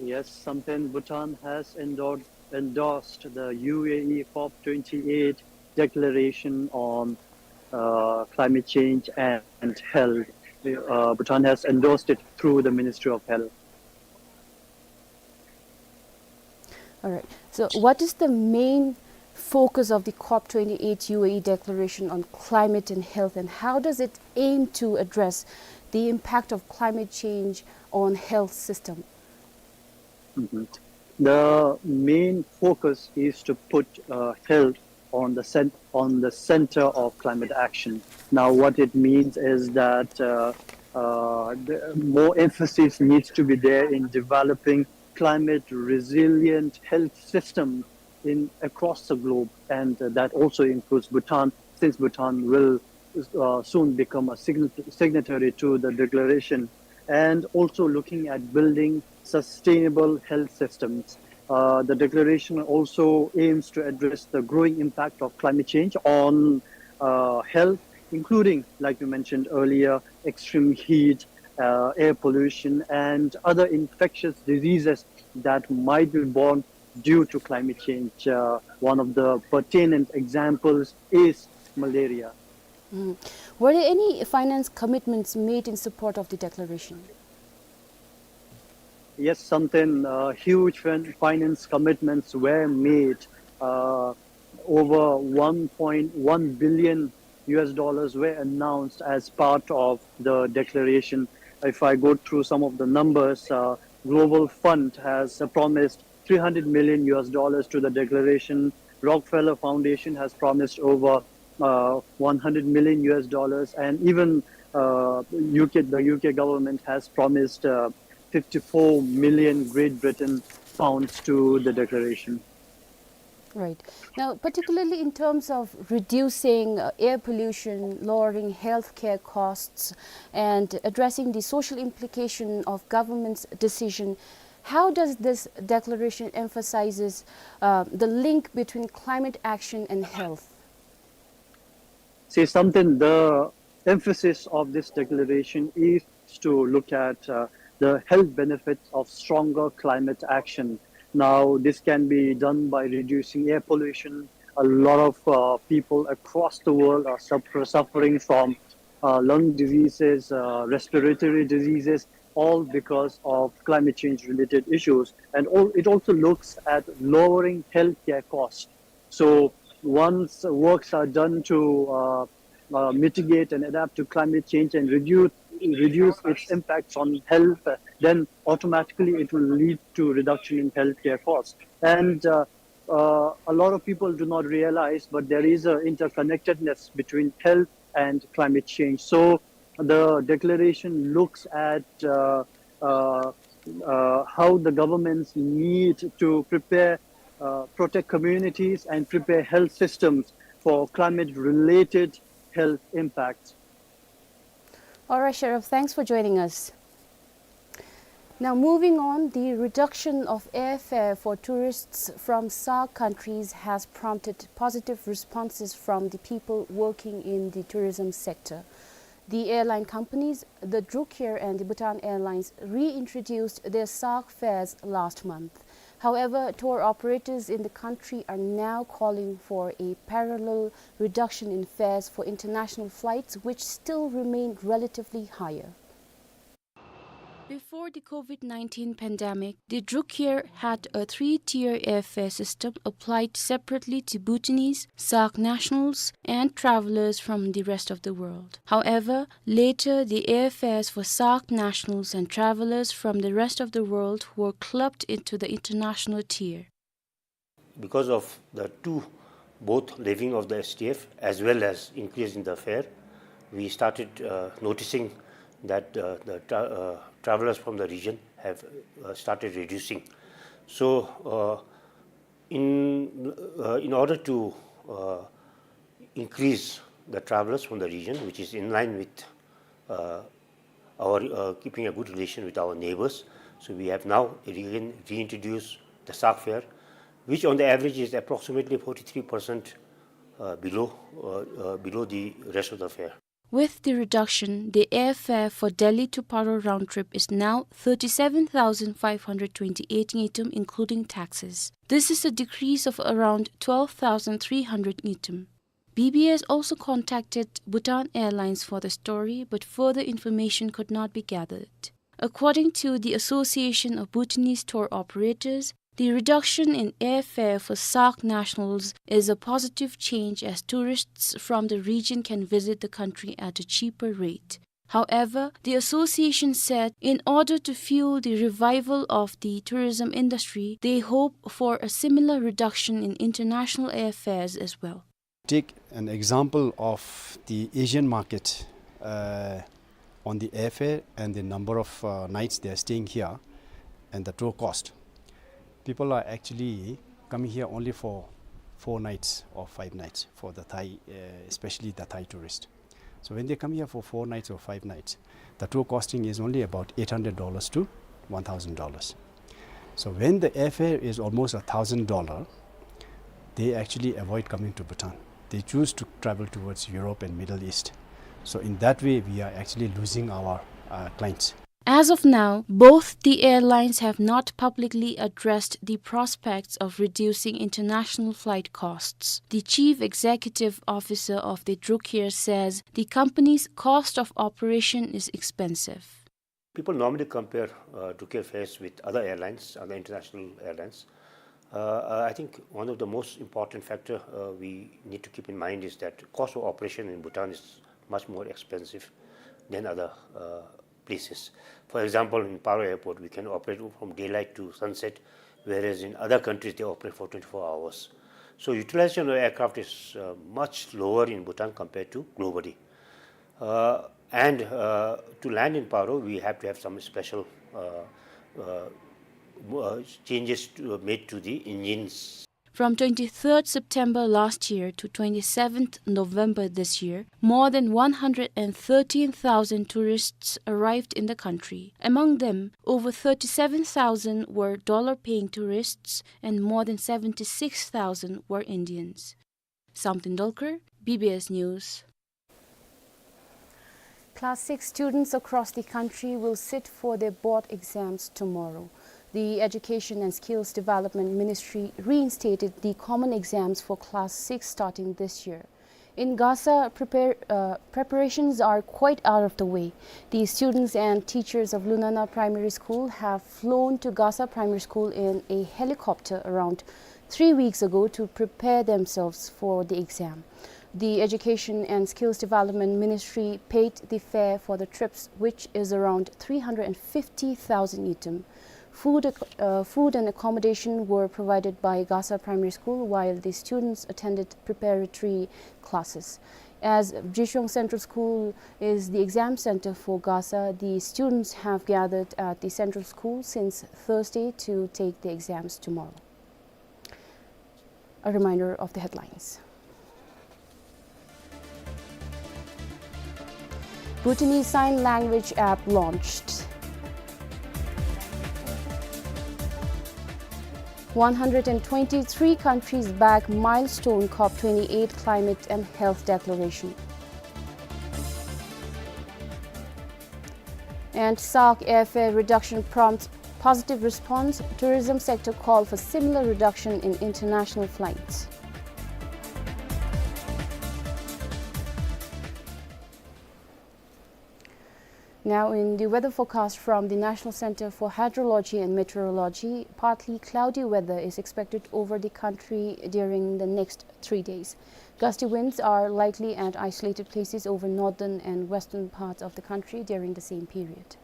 Yes, Samten, Bhutan has endorsed, endorsed the U A E COP twenty-eight declaration on uh, climate change and, and health. Uh, Bhutan has endorsed it through the Ministry of Health. All right. So, what is the main focus of the COP twenty-eight U A E Declaration on Climate and Health, and how does it aim to address the impact of climate change on health system? Mhm. The main focus is to put uh, health on the cent- on the center of climate action. Now, what it means is that uh, uh, the more emphasis needs to be there in developing climate resilient health system in across the globe, and uh, that also includes Bhutan, since Bhutan will uh, soon become a sign- signatory to the declaration, and also looking at building sustainable health systems. Uh, the declaration also aims to address the growing impact of climate change on uh, health, including, like we mentioned earlier, extreme heat, uh, air pollution, and other infectious diseases that might be born due to climate change. Uh, one of the pertinent examples is malaria. Mm. Were there any finance commitments made in support of the declaration? Yes, Samten, uh, huge fin- finance commitments were made. Uh, over one point one billion U S dollars were announced as part of the declaration. If I go through some of the numbers, uh, Global Fund has uh, promised three hundred million U S dollars to the declaration. Rockefeller Foundation has promised over uh, one hundred million U S dollars, and even uh, U K, the U K government has promised uh, fifty-four million Great Britain pounds to the declaration. Right. Now, particularly in terms of reducing uh, air pollution, lowering healthcare costs, and addressing the social implication of government's decision, how does this declaration emphasizes uh, the link between climate action and health? See, Samten, the emphasis of this declaration is to look at uh, the health benefits of stronger climate action. Now, this can be done by reducing air pollution. A lot of uh, people across the world are suffer- suffering from uh, lung diseases, uh, respiratory diseases, all because of climate change related issues. And all, it also looks at lowering healthcare costs. So once works are done to uh, uh, mitigate and adapt to climate change and reduce reduce its impacts on health, uh, then automatically it will lead to reduction in healthcare costs. And uh, uh, a lot of people do not realize, but there is an interconnectedness between health and climate change. So the declaration looks at uh, uh, uh, how the governments need to prepare, uh, protect communities and prepare health systems for climate-related health impacts. All right, Sherab, thanks for joining us. Now, moving on, the reduction of airfare for tourists from SAARC countries has prompted positive responses from the people working in the tourism sector. The airline companies, the Druk Air and the Bhutan Airlines, reintroduced their SAARC fares last month. However, tour operators in the country are now calling for a parallel reduction in fares for international flights, which still remain relatively higher. Before the COVID nineteen pandemic, the Druk Air had a three-tier airfare system applied separately to Bhutanese, SAARC nationals, and travelers from the rest of the world. However, later the airfares for SAARC nationals and travelers from the rest of the world were clubbed into the international tier. Because of the two, both levying of the S T F as well as increase in the fare, we started, uh, noticing that, uh, the tra-, uh, travelers from the region have, uh, started reducing. So, uh, in, uh, in order to, uh, increase the travelers from the region, which is in line with, uh, our, uh, keeping a good relation with our neighbors. So we have now again reintroduced the SAARC fare, which on the average is approximately forty-three percent, uh, below, uh, uh, below the rest of the fare. With the reduction, the airfare for Delhi to Paro round trip is now thirty-seven thousand five hundred twenty-eight ngultrum, including taxes. This is a decrease of around twelve thousand three hundred ngultrum. B B S also contacted Bhutan Airlines for the story, but further information could not be gathered. According to the Association of Bhutanese Tour Operators, the reduction in airfare for SAARC nationals is a positive change, as tourists from the region can visit the country at a cheaper rate. However, the association said in order to fuel the revival of the tourism industry, they hope for a similar reduction in international airfares as well. Take an example of the Asian market, uh, on the airfare and the number of, uh, nights they are staying here and the tour cost. People are actually coming here only for four nights or five nights for the Thai, uh, especially the Thai tourist. So when they come here for four nights or five nights, the tour costing is only about eight hundred dollars to one thousand dollars. So when the airfare is almost a thousand dollar, they actually avoid coming to Bhutan. They choose to travel towards Europe and Middle East. So in that way, we are actually losing our, uh, clients. As of now, both the airlines have not publicly addressed the prospects of reducing international flight costs. The chief executive officer of the Druk Air says the company's cost of operation is expensive. People normally compare, uh, Druk Air fares with other airlines, other international airlines. Uh, uh, I think one of the most important factor, uh, we need to keep in mind is that cost of operation in Bhutan is much more expensive than other, uh, places. For example, in Paro Airport, we can operate from daylight to sunset, whereas in other countries, they operate for twenty-four hours. So utilization of aircraft is, uh, much lower in Bhutan compared to globally. Uh, and, uh, to land in Paro, we have to have some special, uh, uh, mo-, uh, changes to, uh, made to the engines. From twenty-third September last year to twenty-seventh November this year, more than one hundred and thirteen thousand tourists arrived in the country. Among them, over thirty-seven thousand were dollar-paying tourists and more than seventy-six thousand were Indians. Samten Dolkar, B B S News. Class six students across the country will sit for their board exams tomorrow. The Education and Skills Development Ministry reinstated the common exams for class six starting this year. In Gasa, prepare, uh, preparations are quite out of the way. The students and teachers of Lunana Primary School have flown to Gasa Primary School in a helicopter around three weeks ago to prepare themselves for the exam. The Education and Skills Development Ministry paid the fare for the trips, which is around three hundred and fifty thousand ngultrum. Food ac-, uh, food and accommodation were provided by Gasa Primary School, while the students attended preparatory classes. As Bjishong Central School is the exam center for Gasa, the students have gathered at the central school since Thursday to take the exams tomorrow. A reminder of the headlines. Bhutanese Sign Language app launched. One hundred and twenty-three countries back milestone COP twenty-eight climate and health declaration. And SAARC airfare reduction prompts positive response, tourism sector call for similar reduction in international flights. Now, in the weather forecast from the National Center for Hydrology and Meteorology, partly cloudy weather is expected over the country during the next three days. Gusty winds are likely at isolated places over northern and western parts of the country during the same period.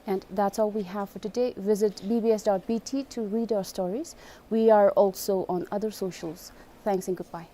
And that's all we have for today. Visit B B S dot B T to read our stories. We are also on other socials. Thanks and goodbye.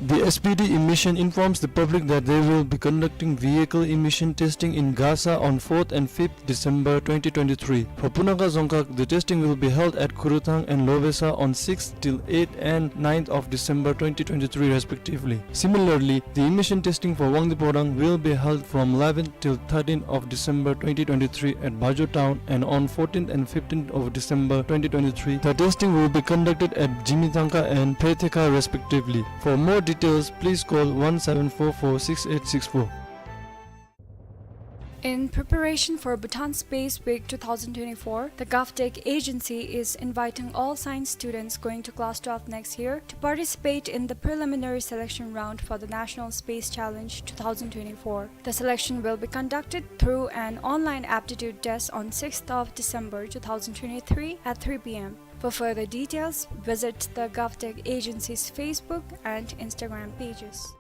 The S P D emission informs the public that they will be conducting vehicle emission testing in Gasa on fourth and fifth December twenty twenty-three. For Punakha Dzongkhag, the testing will be held at Khurthang and Lobesa on sixth till eighth and ninth of December twenty twenty-three respectively. Similarly, the emission testing for Wangdue Phodrang will be held from eleventh till thirteenth of December twenty twenty-three at Bajo town, and on fourteenth and fifteenth of December twenty twenty-three, the testing will be conducted at Zhimithangka and Phetheka respectively. For more details, please call one seven four four six eight six four. In preparation for Bhutan Space Week two thousand twenty-four, the GovTech agency is inviting all science students going to class twelve next year to participate in the preliminary selection round for the National Space Challenge two thousand twenty-four. The selection will be conducted through an online aptitude test on sixth of December two thousand twenty-three at three P M. For further details, visit the GovTech agency's Facebook and Instagram pages.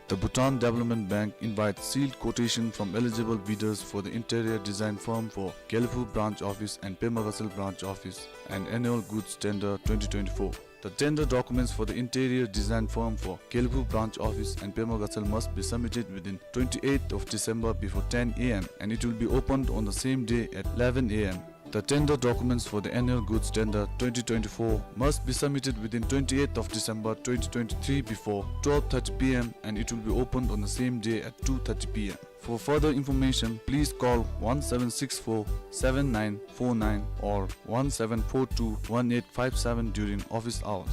The Bhutan Development Bank invites sealed quotation from eligible bidders for the interior design firm for Gelephu branch office and Pema Gatshel branch office, an annual goods tender twenty twenty-four. The tender documents for the interior design firm for Gelephu branch office and Pema Gatshel must be submitted within twenty-eighth of December before ten A M, and it will be opened on the same day at eleven A M. The tender documents for the annual goods tender twenty twenty-four must be submitted within twenty-eighth of December twenty twenty-three before twelve thirty P M, and it will be opened on the same day at two thirty P M. For further information, please call one seven six four seven nine four nine or one seven four two one eight five seven during office hours.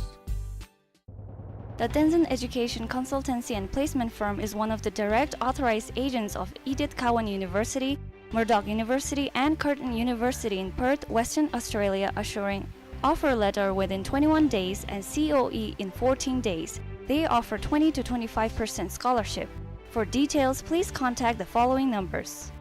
The Tenzin Education Consultancy and Placement Firm is one of the direct authorized agents of Edith Cowan University, Murdoch University, and Curtin University in Perth, Western Australia, assuring offer letter within twenty-one days and C O E in fourteen days. They offer twenty to twenty-five percent scholarship. For details, please contact the following numbers.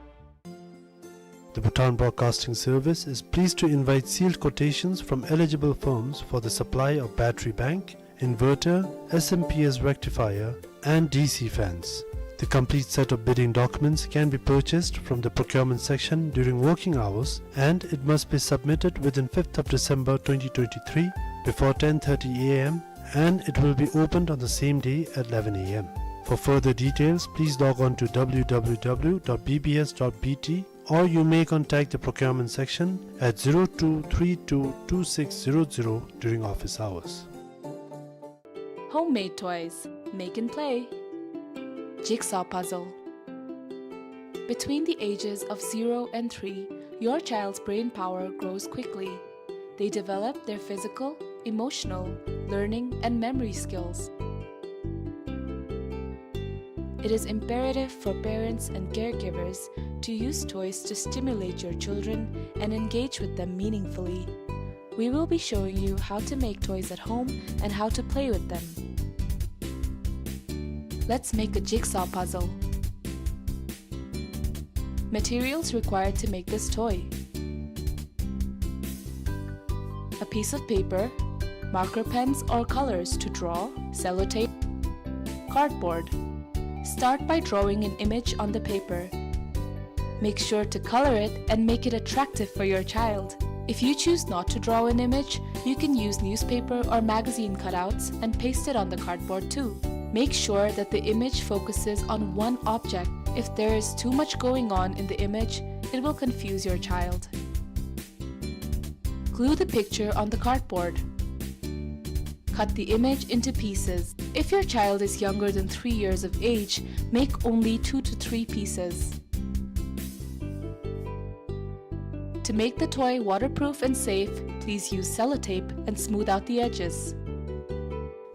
The Bhutan Broadcasting Service is pleased to invite sealed quotations from eligible firms for the supply of battery bank, inverter, S M P S rectifier, and D C fans. The complete set of bidding documents can be purchased from the procurement section during working hours, and it must be submitted within fifth of December twenty twenty-three before ten thirty A M, and it will be opened on the same day at eleven A M. For further details, please log on to W W W dot B B S dot B T, or you may contact the procurement section at zero two three two two six zero zero during office hours. Homemade toys. Make and play. Jigsaw puzzle. Between the ages of zero and three, your child's brain power grows quickly. They develop their physical, emotional, learning, and memory skills. It is imperative for parents and caregivers to use toys to stimulate your children and engage with them meaningfully. We will be showing you how to make toys at home and how to play with them. Let's make a jigsaw puzzle. Materials required to make this toy: a piece of paper, marker pens or colors to draw, sellotape, cardboard. Start by drawing an image on the paper. Make sure to color it and make it attractive for your child. If you choose not to draw an image, you can use newspaper or magazine cutouts and paste it on the cardboard too. Make sure that the image focuses on one object. If there is too much going on in the image, it will confuse your child. Glue the picture on the cardboard. Cut the image into pieces. If your child is younger than three years of age, make only two to three pieces. To make the toy waterproof and safe, please use sellotape and smooth out the edges.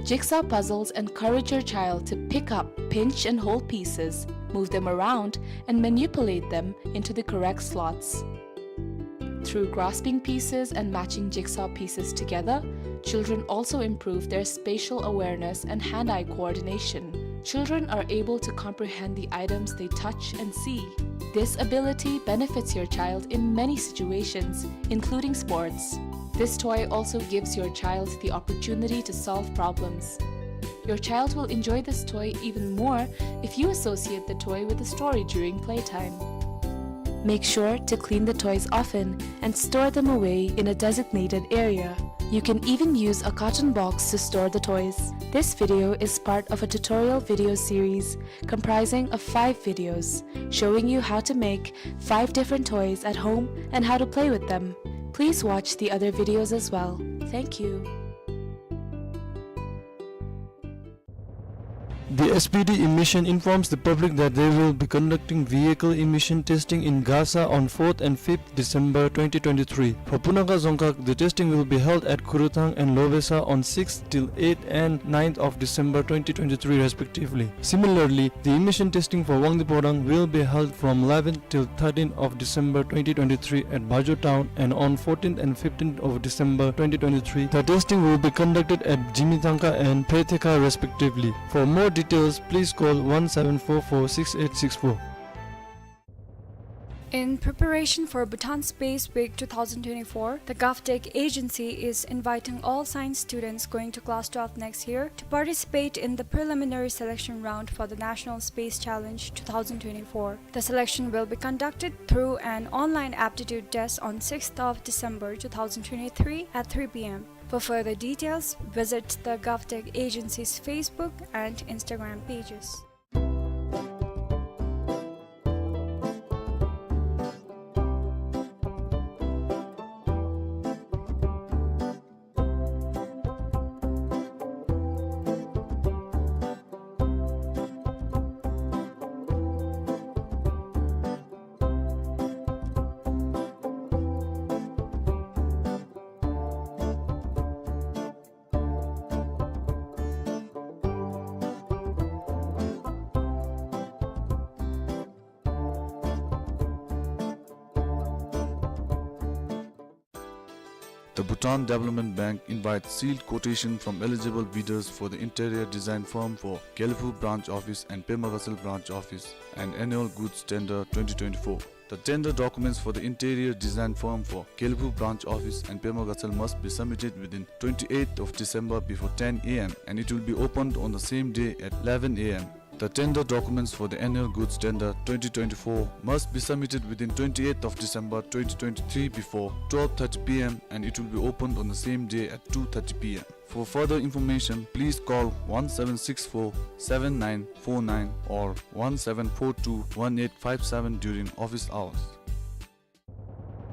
Jigsaw puzzles encourage your child to pick up, pinch, and hold pieces, move them around, and manipulate them into the correct slots. Through grasping pieces and matching jigsaw pieces together, children also improve their spatial awareness and hand-eye coordination. Children are able to comprehend the items they touch and see. This ability benefits your child in many situations, including sports. This toy also gives your child the opportunity to solve problems. Your child will enjoy this toy even more if you associate the toy with a story during playtime. Make sure to clean the toys often and store them away in a designated area. You can even use a carton box to store the toys. This video is part of a tutorial video series comprising of five videos showing you how to make five different toys at home and how to play with them. Please watch the other videos as well. Thank you. The S P D emission informs the public that they will be conducting vehicle emission testing in Gasa on fourth and fifth December twenty twenty-three. For Punakha Dzongkhag, the testing will be held at Khurthang and Lobesa on sixth till eighth and ninth of December twenty twenty-three respectively. Similarly, the emission testing for Wangdue Phodrang will be held from eleventh till thirteenth of December twenty twenty-three at Bajo town, and on fourteenth and fifteenth of December twenty twenty-three, the testing will be conducted at Zimithangka and Phretheca respectively. For more details, please call one seven four four six eight six four. In preparation for Bhutan Space Week two thousand twenty-four, the GovTech agency is inviting all science students going to class twelve next year to participate in the preliminary selection round for the National Space Challenge two thousand twenty-four. The selection will be conducted through an online aptitude test on sixth of December two thousand twenty-three at three P M. For further details, visit the GovTech agency's Facebook and Instagram pages. The Bhutan Development Bank invites sealed quotation from eligible bidders for the interior design firm for Gelephu branch office and Pema Gatshel branch office and annual goods tender twenty twenty-four. The tender documents for the interior design firm for Gelephu branch office and Pema Gatshel must be submitted within twenty-eighth of December before ten A M and it will be opened on the same day at eleven A M. The tender documents for the annual goods tender twenty twenty-four must be submitted within twenty-eighth of December twenty twenty-three before twelve thirty P M and it will be opened on the same day at two thirty P M. For further information, please call one seven six four seven nine four nine or one seven four two one eight five seven during office hours.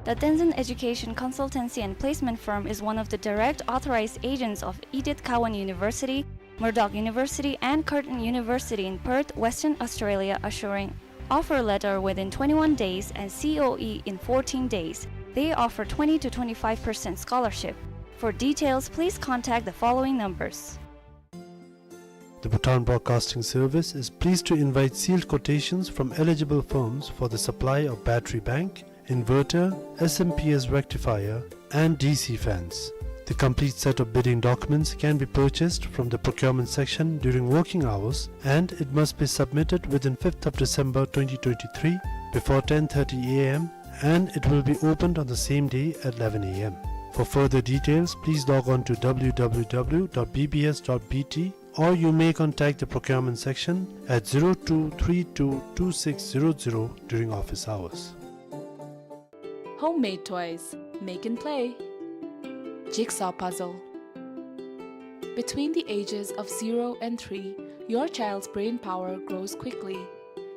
The Tenzin Education Consultancy and Placement Firm is one of the direct authorized agents of Edith Cowan University, Murdoch University, and Curtin University in Perth, Western Australia, assuring offer letter within twenty-one days and C O E in fourteen days. They offer twenty to twenty-five percent scholarship. For details, please contact the following numbers. The Bhutan Broadcasting Service is pleased to invite sealed quotations from eligible firms for the supply of battery bank, inverter, S M P S rectifier, and D C fans. The complete set of bidding documents can be purchased from the procurement section during working hours, and it must be submitted within fifth of December twenty twenty-three before ten thirty A M, and it will be opened on the same day at eleven A M. For further details, please log on to W W W dot B B S dot B T, or you may contact the procurement section at zero two three two two six zero zero during office hours. Homemade toys. Make and play. Jigsaw puzzle. Between the ages of zero and three, your child's brain power grows quickly.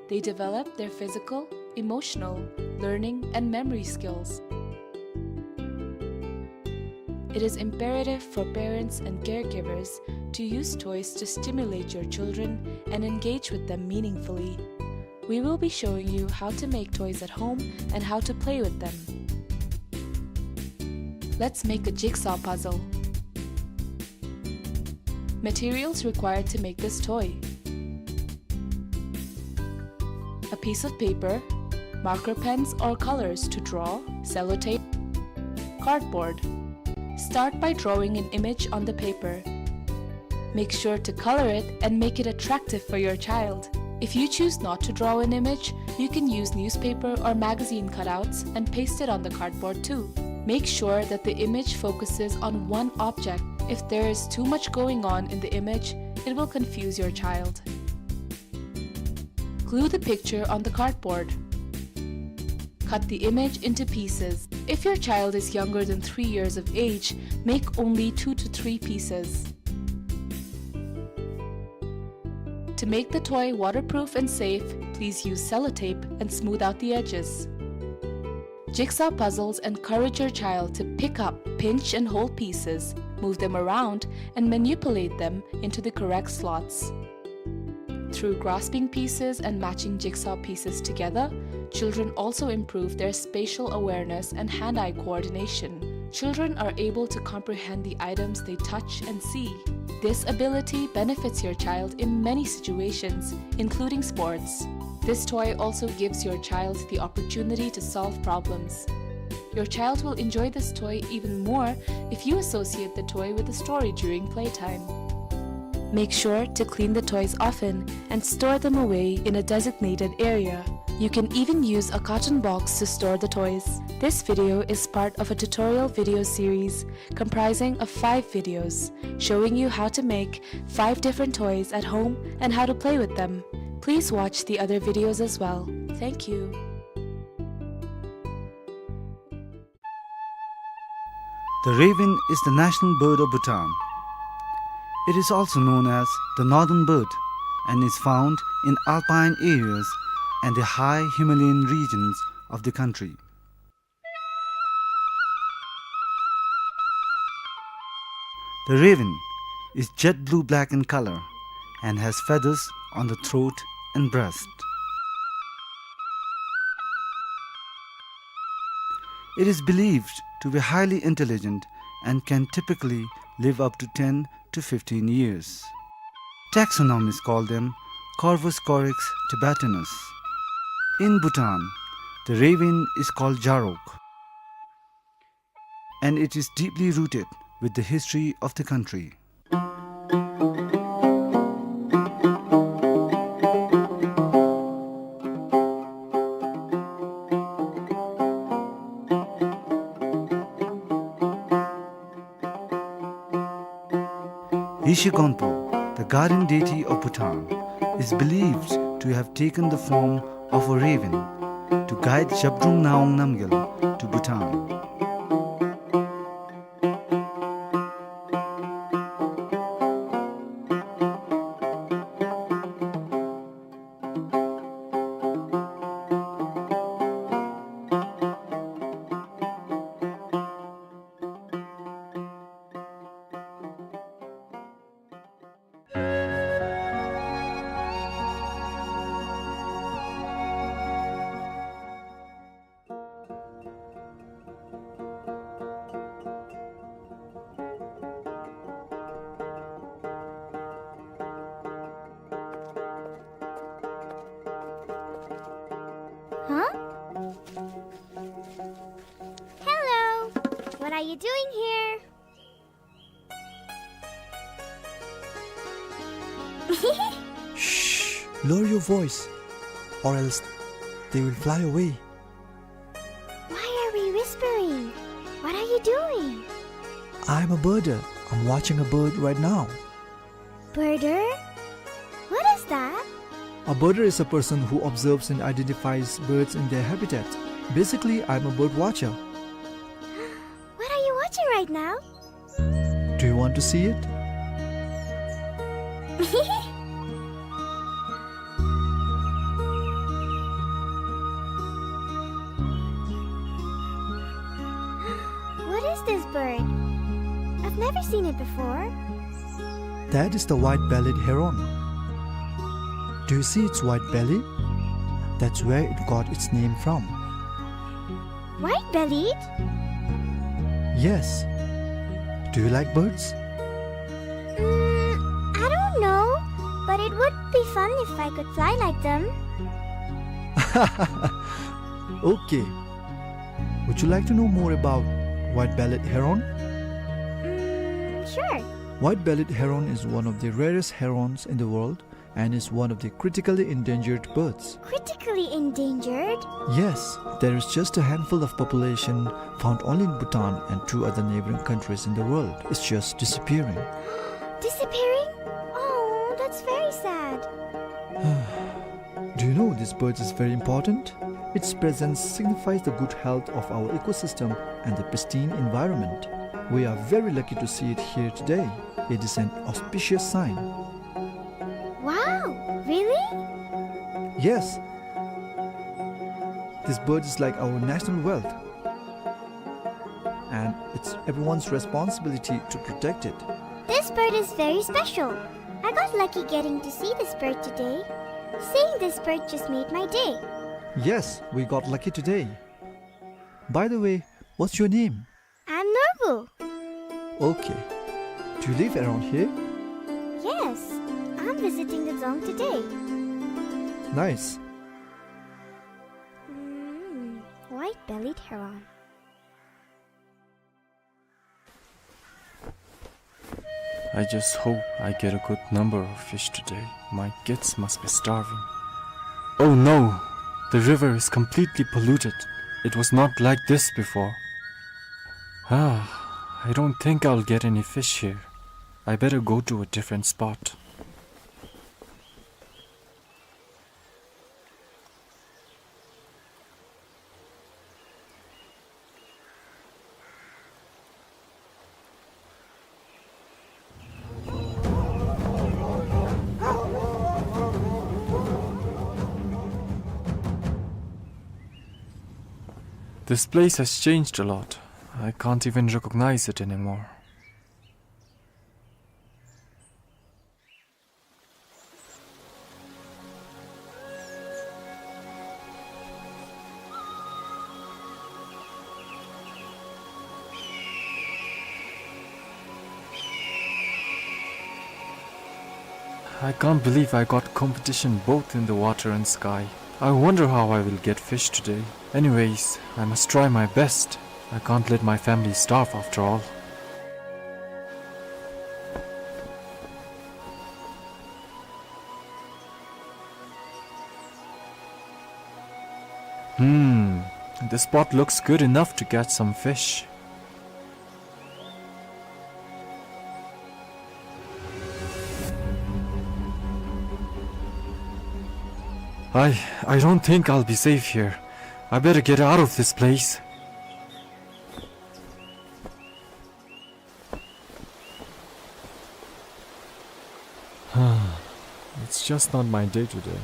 They develop their physical, emotional, learning, and memory skills. It is imperative for parents and caregivers to use toys to stimulate your children and engage with them meaningfully. We will be showing you how to make toys at home and how to play with them. Let's make a jigsaw puzzle. Materials required to make this toy: a piece of paper, marker pens or colors to draw, sellotape, cardboard. Start by drawing an image on the paper. Make sure to color it and make it attractive for your child. If you choose not to draw an image, you can use newspaper or magazine cutouts and paste it on the cardboard too. Make sure that the image focuses on one object. If there is too much going on in the image, it will confuse your child. Glue the picture on the cardboard. Cut the image into pieces. If your child is younger than three years of age, make only two to three pieces. To make the toy waterproof and safe, please use sellotape and smooth out the edges. Jigsaw puzzles encourage your child to pick up, pinch, and hold pieces, move them around, and manipulate them into the correct slots. Through grasping pieces and matching jigsaw pieces together, children also improve their spatial awareness and hand-eye coordination. Children are able to comprehend the items they touch and see. This ability benefits your child in many situations, including sports. This toy also gives your child the opportunity to solve problems. Your child will enjoy this toy even more if you associate the toy with a story during playtime. Make sure to clean the toys often and store them away in a designated area. You can even use a carton box to store the toys. This video is part of a tutorial video series comprising of five videos showing you how to make five different toys at home and how to play with them. Please watch the other videos as well. Thank you. The raven is the national bird of Bhutan. It is also known as the northern bird and is found in alpine areas and the high Himalayan regions of the country. The raven is jet blue-black in color and has feathers on the throat and breast. It is believed to be highly intelligent and can typically live up to ten to fifteen years. Taxonomists call them Corvus corax tibetanus. In Bhutan, the raven is called jarok, and it is deeply rooted with the history of the country. Yeshe Gonpo, the guardian deity of Bhutan, is believed to have taken the form of a raven to guide Zhabdrung Ngawang Namgyal to Bhutan. What are you doing here? Shh! Lower your voice, or else they will fly away. Why are we whispering? What are you doing? I'm a birder. I'm watching a bird right now. Birder? What is that? A birder is a person who observes and identifies birds in their habitat. Basically, I'm a bird watcher. What are you watching right now? Do you want to see it? What is this bird? I've never seen it before. That is the white-bellied heron. Do you see its white belly? That's where it got its name from. White-bellied? Yes. Do you like birds? Mm, I don't know, but it would be fun if I could fly like them. Okay. Would you like to know more about white-bellied heron? Mm, sure. White-bellied heron is one of the rarest herons in the world and is one of the critically endangered birds. Critically endangered? Yes, there is just a handful of population found only in Bhutan and two other neighboring countries in the world. It's just disappearing. Disappearing? Oh, that's very sad. Do you know this bird is very important? Its presence signifies the good health of our ecosystem and the pristine environment. We are very lucky to see it here today. It is an auspicious sign. Wow, really? Yes. This bird is like our national wealth. And it's everyone's responsibility to protect it. This bird is very special. I got lucky getting to see this bird today. Seeing this bird just made my day. Yes, we got lucky today. By the way, what's your name? I'm Norbu. Okay. Do you live around here? Yes, I'm visiting the dzong today. Nice. Mm, white-bellied heron. I just hope I get a good number of fish today. My kids must be starving. Oh no! The river is completely polluted. It was not like this before. Ah, I don't think I'll get any fish here. I better go to a different spot. This place has changed a lot. I can't even recognize it anymore. I can't believe I got competition both in the water and sky. I wonder how I will get fish today. Anyways, I must try my best. I can't let my family starve after all. Hmm, this spot looks good enough to catch some fish. I, I don't think I'll be safe here. I better get out of this place. It's just not my day today.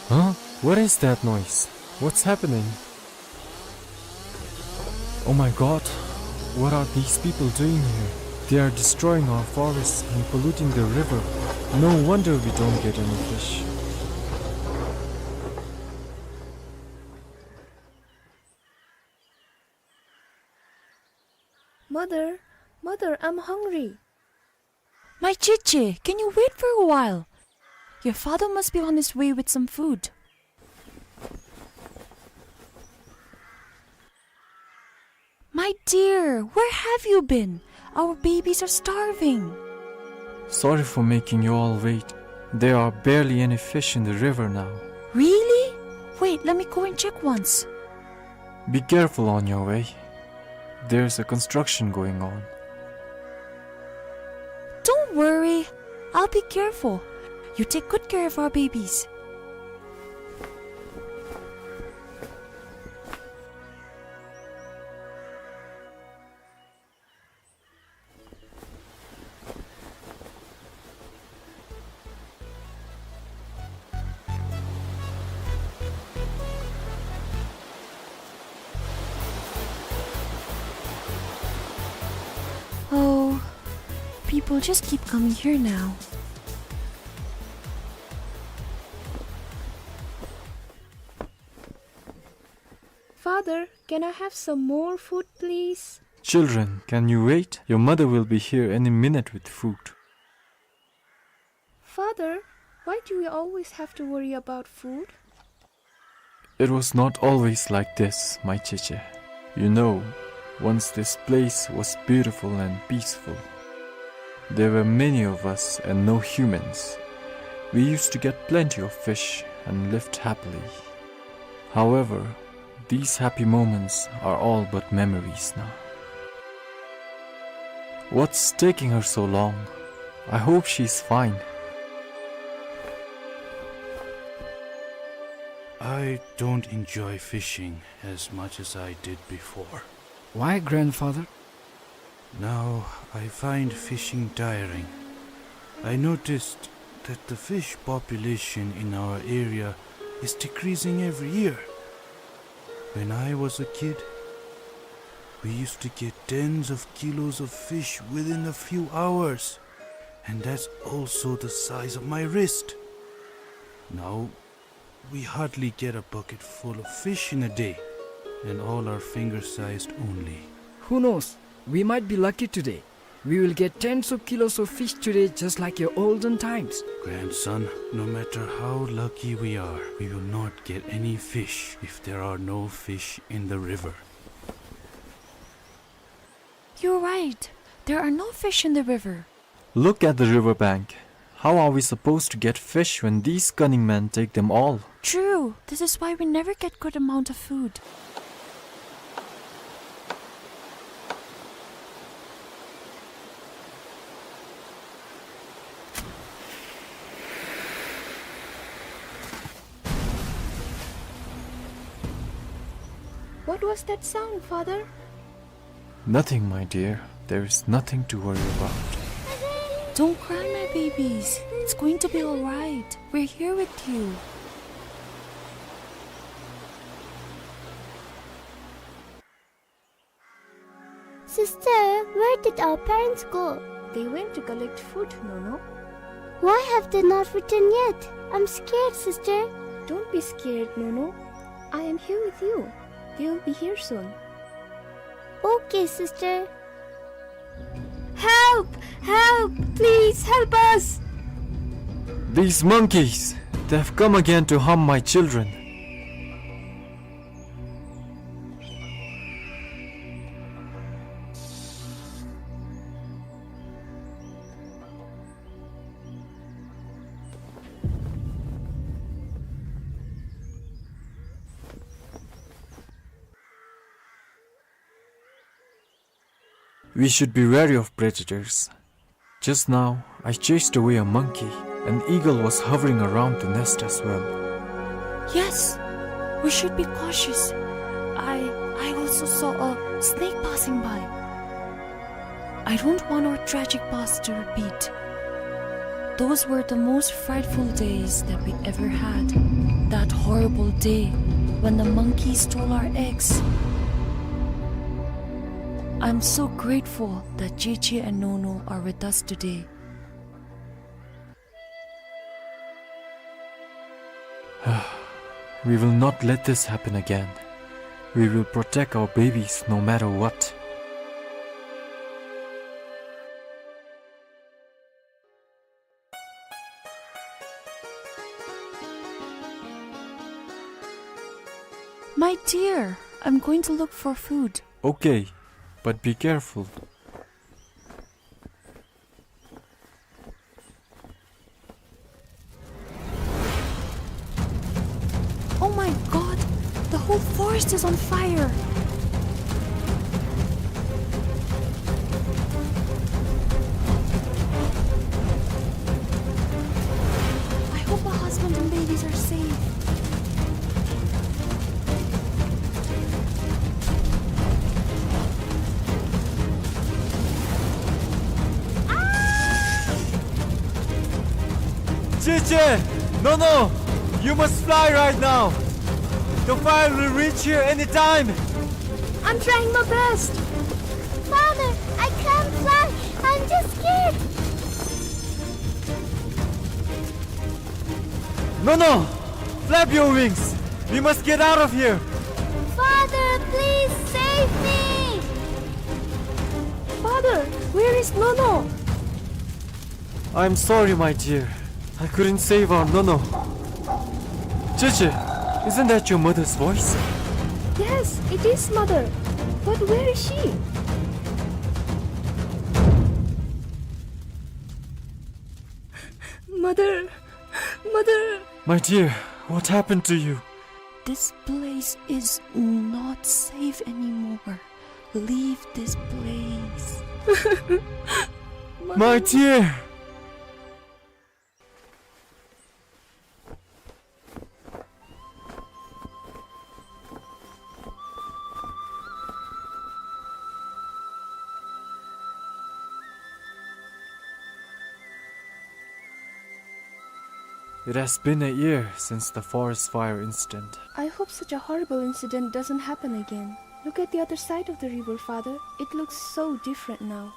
Huh? What is that noise? What's happening? Oh my God, what are these people doing here? They are destroying our forests and polluting the river. No wonder we don't get any fish. Mother, mother, I'm hungry. My Chichi, can you wait for a while? Your father must be on his way with some food. My dear, where have you been? Our babies are starving. Sorry for making you all wait. There are barely any fish in the river now. Really? Wait, let me go and check once. Be careful on your way. There's a construction going on. Don't worry. I'll be careful. You take good care of our babies. Oh, people just keep coming here now. Father, can I have some more food, please? Children, can you wait? Your mother will be here any minute with food. Father, why do we always have to worry about food? It was not always like this, my Cheche. You know, once this place was beautiful and peaceful. There were many of us and no humans. We used to get plenty of fish and lived happily. However, these happy moments are all but memories now. What's taking her so long? I hope she's fine. I don't enjoy fishing as much as I did before. Why, grandfather? Now I find fishing tiring. I noticed that the fish population in our area is decreasing every year. When I was a kid, we used to get tens of kilos of fish within a few hours, and that's also the size of my wrist. Now, we hardly get a bucket full of fish in a day, and all are finger-sized only. Who knows? We might be lucky today. We will get tens of kilos of fish today, just like your olden times. Grandson, no matter how lucky we are, we will not get any fish if there are no fish in the river. You're right. There are no fish in the river. Look at the river bank. How are we supposed to get fish when these cunning men take them all? True. This is why we never get good amount of food. What was that sound, Father? Nothing, my dear. There is nothing to worry about. Don't cry, my babies. It's going to be all right. We're here with you. Sister, where did our parents go? They went to collect food, Nono. Why have they not returned yet? I'm scared, sister. Don't be scared, Nono. I am here with you. They will be here soon. Okay, sister. Help! Help! Please help us! These monkeys! They've come again to harm my children. We should be wary of predators. Just now, I chased away a monkey. An eagle was hovering around the nest as well. Yes, we should be cautious. I, I also saw a snake passing by. I don't want our tragic past to repeat. Those were the most frightful days that we ever had. That horrible day when the monkey stole our eggs. I'm so grateful that Cheche and Nono are with us today. We will not let this happen again. We will protect our babies no matter what. My dear, I'm going to look for food. Okay, But be careful. Oh my God! The whole forest is on fire! I hope my husband and babies are safe. Cici! Nono! You must fly right now! The fire will reach here anytime! I'm trying my best! Father, I can't fly! I'm too scared! Nono! Flap your wings! We must get out of here! Father, please save me! Father, where is Nono? I'm sorry, my dear. I couldn't save our Nono. Cici, isn't that your mother's voice? Yes, it is, Mother. But where is she? Mother, Mother. My dear, what happened to you? This place is not safe anymore. Leave this place. My dear! It has been a year since the forest fire incident. I hope such a horrible incident doesn't happen again. Look at the other side of the river, Father. It looks so different now.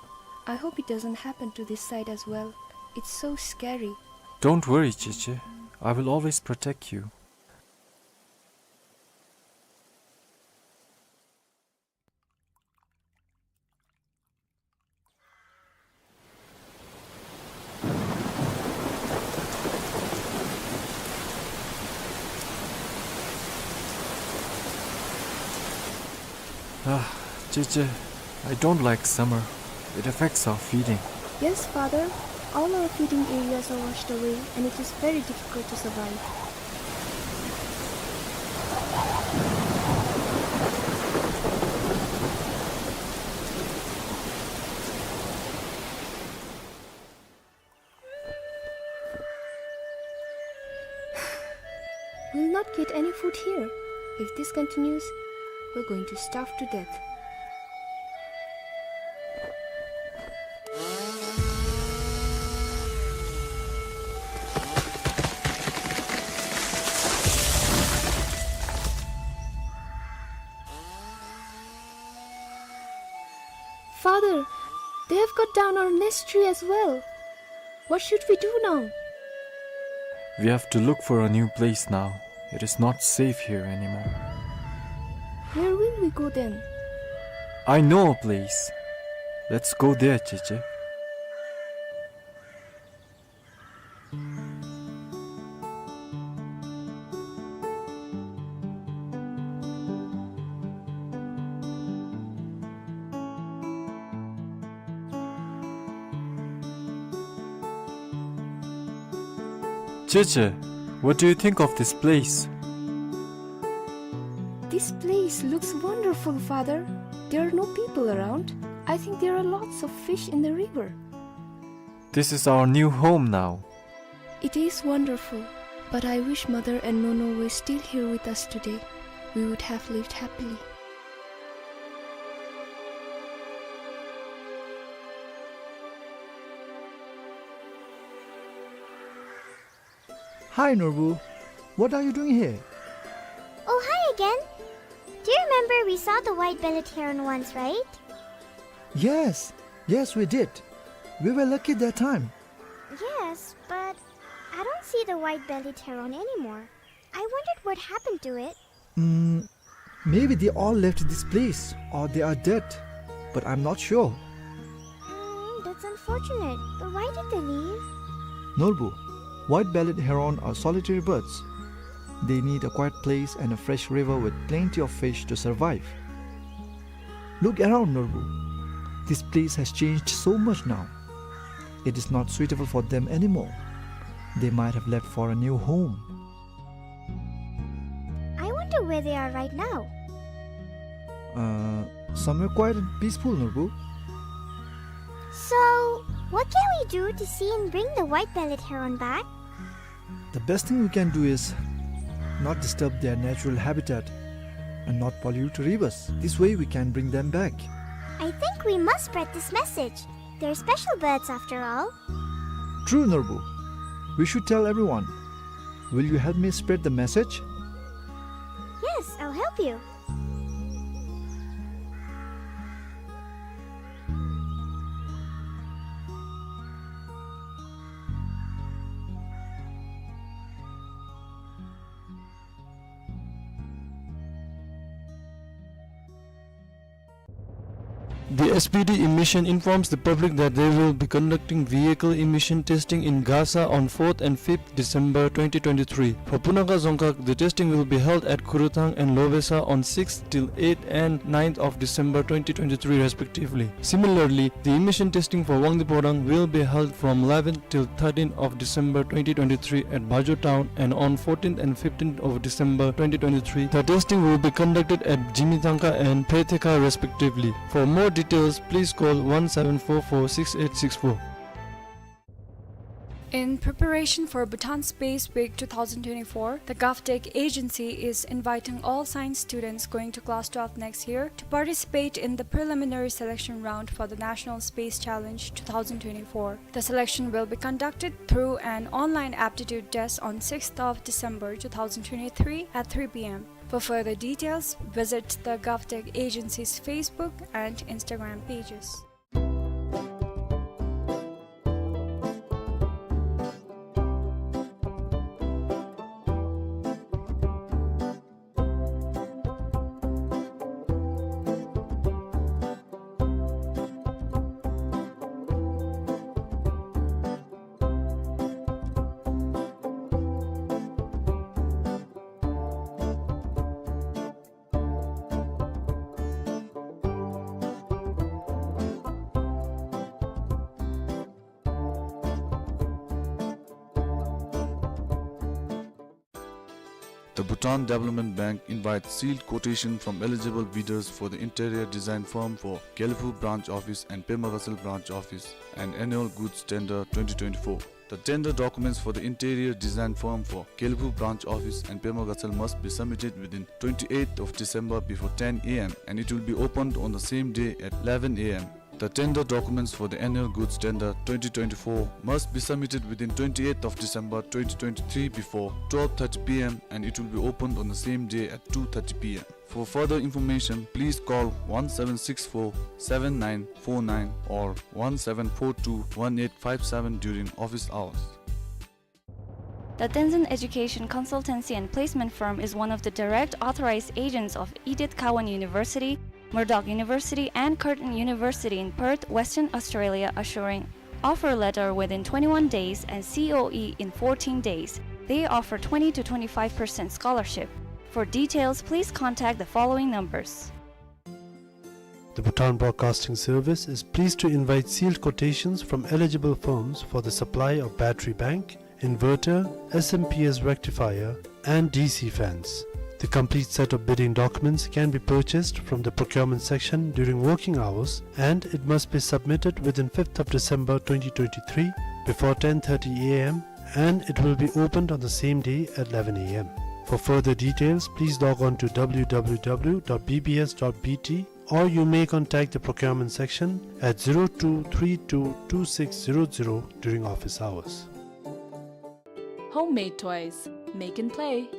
I hope it doesn't happen to this side as well. It's so scary. Don't worry, Cici. I will always protect you. Ah, Cici, I don't like summer. It affects our feeding. Yes, Father. All our feeding areas are washed away, and it is very difficult to survive. We'll not get any food here. If this continues, we're going to starve to death. Father, they have cut down our nest tree as well. What should we do now? We have to look for a new place now. It is not safe here anymore. Where will we go then? I know a place. Let's go there, Cici. Cici, what do you think of this place? This place looks wonderful, Father. There are no people around. I think there are lots of fish in the river. This is our new home now. It is wonderful, but I wish Mother and Nono were still here with us today. We would have lived happily. Hi, Norbu. What are you doing here? Oh, hi again. Do you remember we saw the white-bellied heron once, right? Yes, yes, we did. We were lucky that time. Yes, but I don't see the white-bellied heron anymore. I wondered what happened to it. Mm, maybe they all left this place or they are dead, but I'm not sure. Mm, that's unfortunate. But why did they leave? Norbu, white-bellied heron are solitary birds. They need a quiet place and a fresh river with plenty of fish to survive. Look around, Norbu. This place has changed so much now. It is not suitable for them anymore. They might have left for a new home. I wonder where they are right now. Uh, somewhere quiet and peaceful, Norbu. So, what can we do to see and bring the white-bellied heron back? The best thing we can do is not disturb their natural habitat and not pollute rivers. This way we can bring them back. I think we must spread this message. They're special birds after all. True, Norbu. We should tell everyone. Will you help me spread the message? Yes, I'll help you. The S P D emission informs the public that they will be conducting vehicle emission testing in Gasa on fourth and fifth December twenty twenty-three. For Punakha Dzongkhag, the testing will be held at Khurthang and Lobesa on sixth till eighth and ninth of December twenty twenty-three respectively. Similarly, the emission testing for Wangdue Phodrang will be held from eleventh till thirteenth of December twenty twenty-three at Bajo town, and on fourteenth and fifteenth of December twenty twenty-three, the testing will be conducted at Zhimithangka and Phethekha respectively. For more details, please call one seven four four six eight six four. In preparation for Bhutan Space Week two thousand twenty-four, the GovTech agency is inviting all science students going to class twelve next year to participate in the preliminary selection round for the National Space Challenge two thousand twenty-four. The selection will be conducted through an online aptitude test on sixth of December two thousand twenty-three at three P M. For further details, visit the GovTech agency's Facebook and Instagram pages. The Bhutan Development Bank invites sealed quotation from eligible bidders for the interior design firm for Gelephu Branch Office and Pema Gatshel Branch Office and Annual Goods Tender twenty twenty-four. The tender documents for the interior design firm for Gelephu Branch Office and Pema Gatshel must be submitted within twenty-eighth of December before ten A M, and it will be opened on the same day at eleven A M. The tender documents for the annual goods tender twenty twenty-four must be submitted within twenty-eighth of December twenty twenty-three before twelve thirty P M, and it will be opened on the same day at two thirty P M. For further information, please call one seven six four seven nine four nine or one seven four two one eight five seven during office hours. The Tenzin Education Consultancy and Placement Firm is one of the direct authorized agents of Edith Cowan University, Murdoch University, and Curtin University in Perth, Western Australia, assuring offer letter within twenty-one days and C O E in fourteen days. They offer twenty to twenty-five percent scholarship. For details, please contact the following numbers. The Bhutan Broadcasting Service is pleased to invite sealed quotations from eligible firms for the supply of battery bank, inverter, S M P S rectifier, and D C fans. The complete set of bidding documents can be purchased from the procurement section during working hours, and it must be submitted within fifth of December twenty twenty-three before ten thirty A M, and it will be opened on the same day at eleven A M. For further details, please log on to W W W dot B B S dot B T, or you may contact the procurement section at zero two three two two six zero zero during office hours. Homemade toys. Make and play.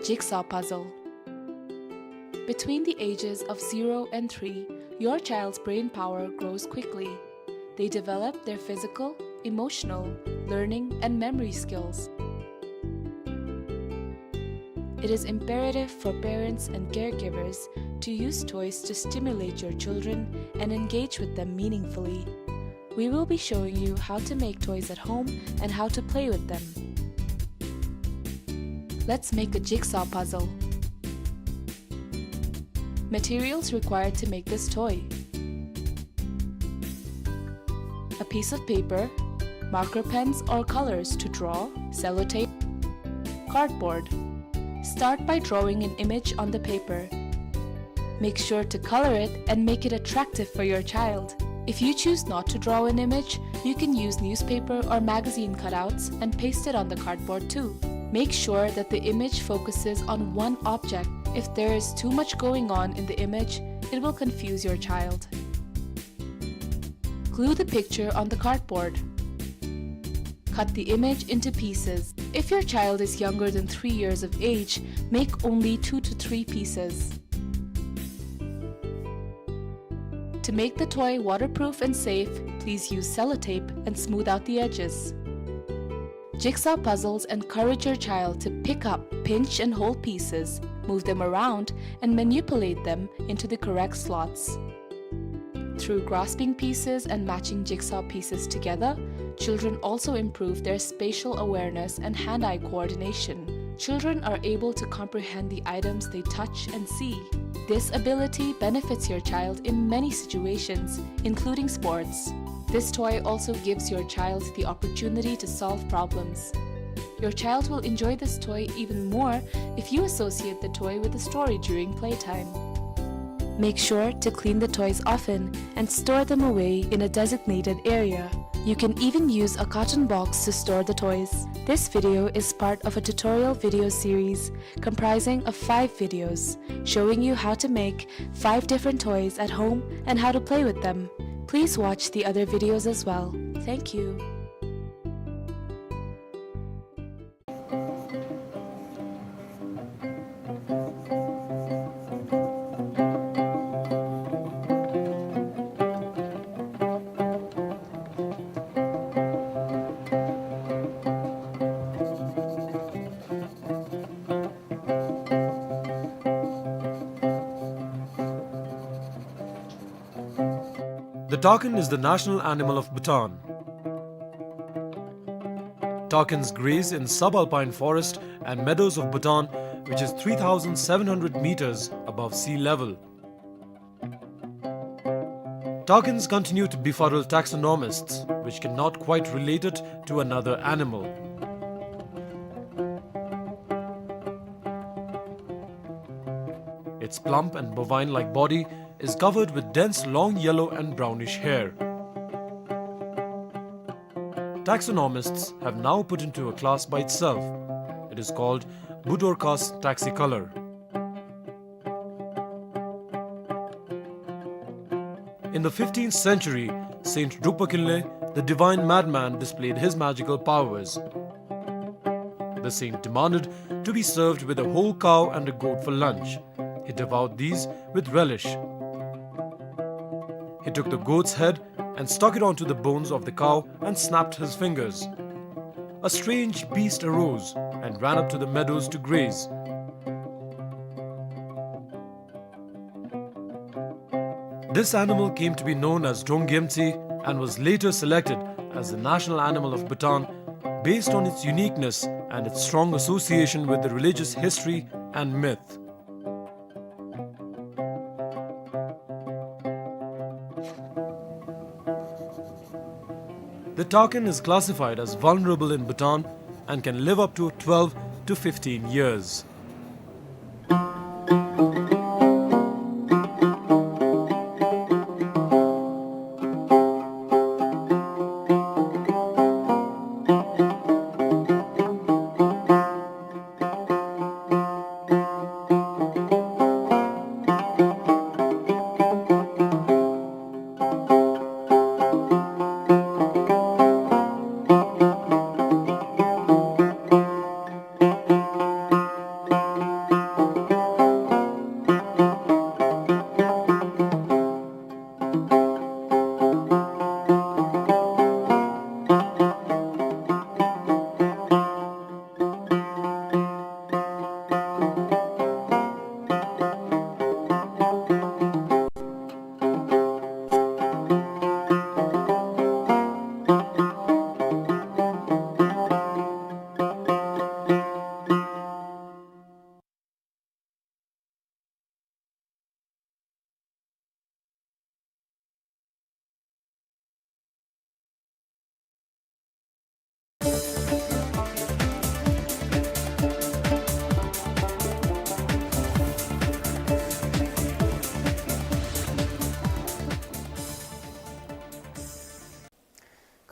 Jigsaw puzzle. Between the ages of zero and three, your child's brain power grows quickly. They develop their physical, emotional, learning, and memory skills. It is imperative for parents and caregivers to use toys to stimulate your children and engage with them meaningfully. We will be showing you how to make toys at home and how to play with them. Let's make a jigsaw puzzle. Materials required to make this toy: A piece of paper, marker pens or colors to draw, sellotape, cardboard. Start by drawing an image on the paper. Make sure to color it and make it attractive for your child. If you choose not to draw an image, you can use newspaper or magazine cutouts and paste it on the cardboard too. Make sure that the image focuses on one object. If there is too much going on in the image, it will confuse your child. Glue the picture on the cardboard. Cut the image into pieces. If your child is younger than three years of age, make only two to three pieces. To make the toy waterproof and safe, please use sellotape and smooth out the edges. Jigsaw puzzles encourage your child to pick up, pinch, and hold pieces, move them around, and manipulate them into the correct slots. Through grasping pieces and matching jigsaw pieces together, children also improve their spatial awareness and hand-eye coordination. Children are able to comprehend the items they touch and see. This ability benefits your child in many situations, including sports. This toy also gives your child the opportunity to solve problems. Your child will enjoy this toy even more if you associate the toy with a story during playtime. Make sure to clean the toys often and store them away in a designated area. You can even use a carton box to store the toys. This video is part of a tutorial video series comprising of five videos showing you how to make five different toys at home and how to play with them. Please watch the other videos as well. Thank you. The takin is the national animal of Bhutan. Takins graze in subalpine forest and meadows of Bhutan, which is three thousand seven hundred meters above sea level. Takins continue to befuddle taxonomists, which cannot quite relate it to another animal. Its plump and bovine-like body is covered with dense long yellow and brownish hair. Taxonomists have now put into a class by itself. It is called Budorcas taxicolor. In the fifteenth century, Saint Drukpa Kinley, the divine madman, displayed his magical powers. The saint demanded to be served with a whole cow and a goat for lunch. He devoured these with relish. He took the goat's head and stuck it onto the bones of the cow and snapped his fingers. A strange beast arose and ran up to the meadows to graze. This animal came to be known as Donggyemtsi and was later selected as the national animal of Bhutan based on its uniqueness and its strong association with the religious history and myth. The takin is classified as vulnerable in Bhutan and can live up to twelve to fifteen years.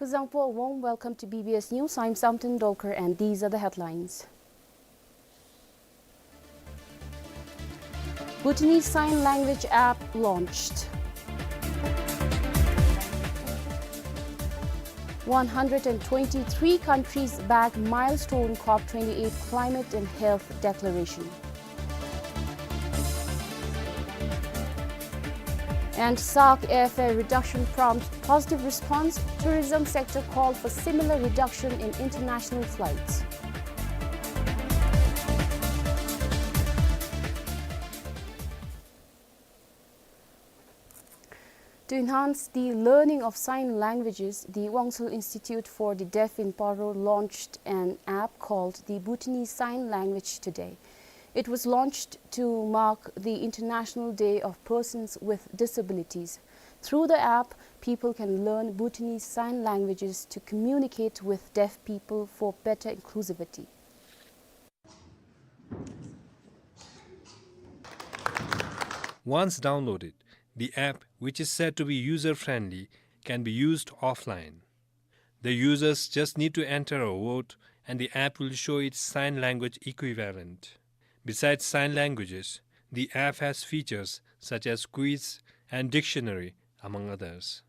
Zangpo, a warm welcome to B B S News. I'm Samten Dolkar, and these are the headlines. Bhutanese Sign Language app launched. One hundred and twenty-three countries back milestone COP twenty-eight climate and health declaration. And SAARC airfare reduction prompt positive response, tourism sector call for similar reduction in international flights. To enhance the learning of sign languages, the Aung San Institute for the Deaf in Paro launched an app called the Bhutanese Sign Language Today. It was launched to mark the International Day of Persons with Disabilities. Through the app, people can learn Bhutanese Sign Languages to communicate with deaf people for better inclusivity. Once downloaded, the app, which is said to be user-friendly, can be used offline. The users just need to enter a word and the app will show its sign language equivalent. Besides sign languages, the app has features such as quiz and dictionary, among others.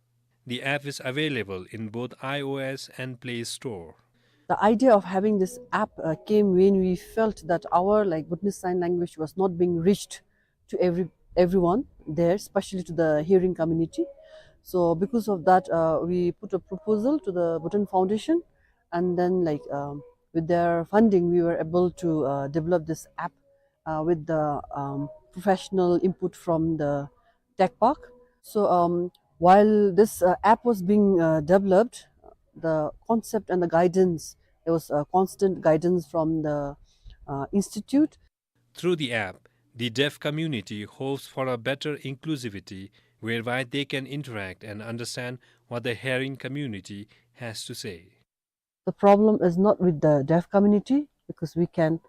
The app is available in both iOS and Play Store. The idea of having this app, uh, came when we felt that our, like, Bhutanese Sign Language was not being reached to every, everyone there, especially to the hearing community. So because of that, uh, we put a proposal to the Bhutan Foundation, and then, like, um, with their funding, we were able to, uh, develop this app, uh, with the, um, professional input from the tech park. So, um, while this, uh, app was being, uh, developed, the concept and the guidance, there was a constant guidance from the, uh, institute. Through the app, the deaf community hopes for a better inclusivity whereby they can interact and understand what the hearing community has to say. The problem is not with the deaf community, because we can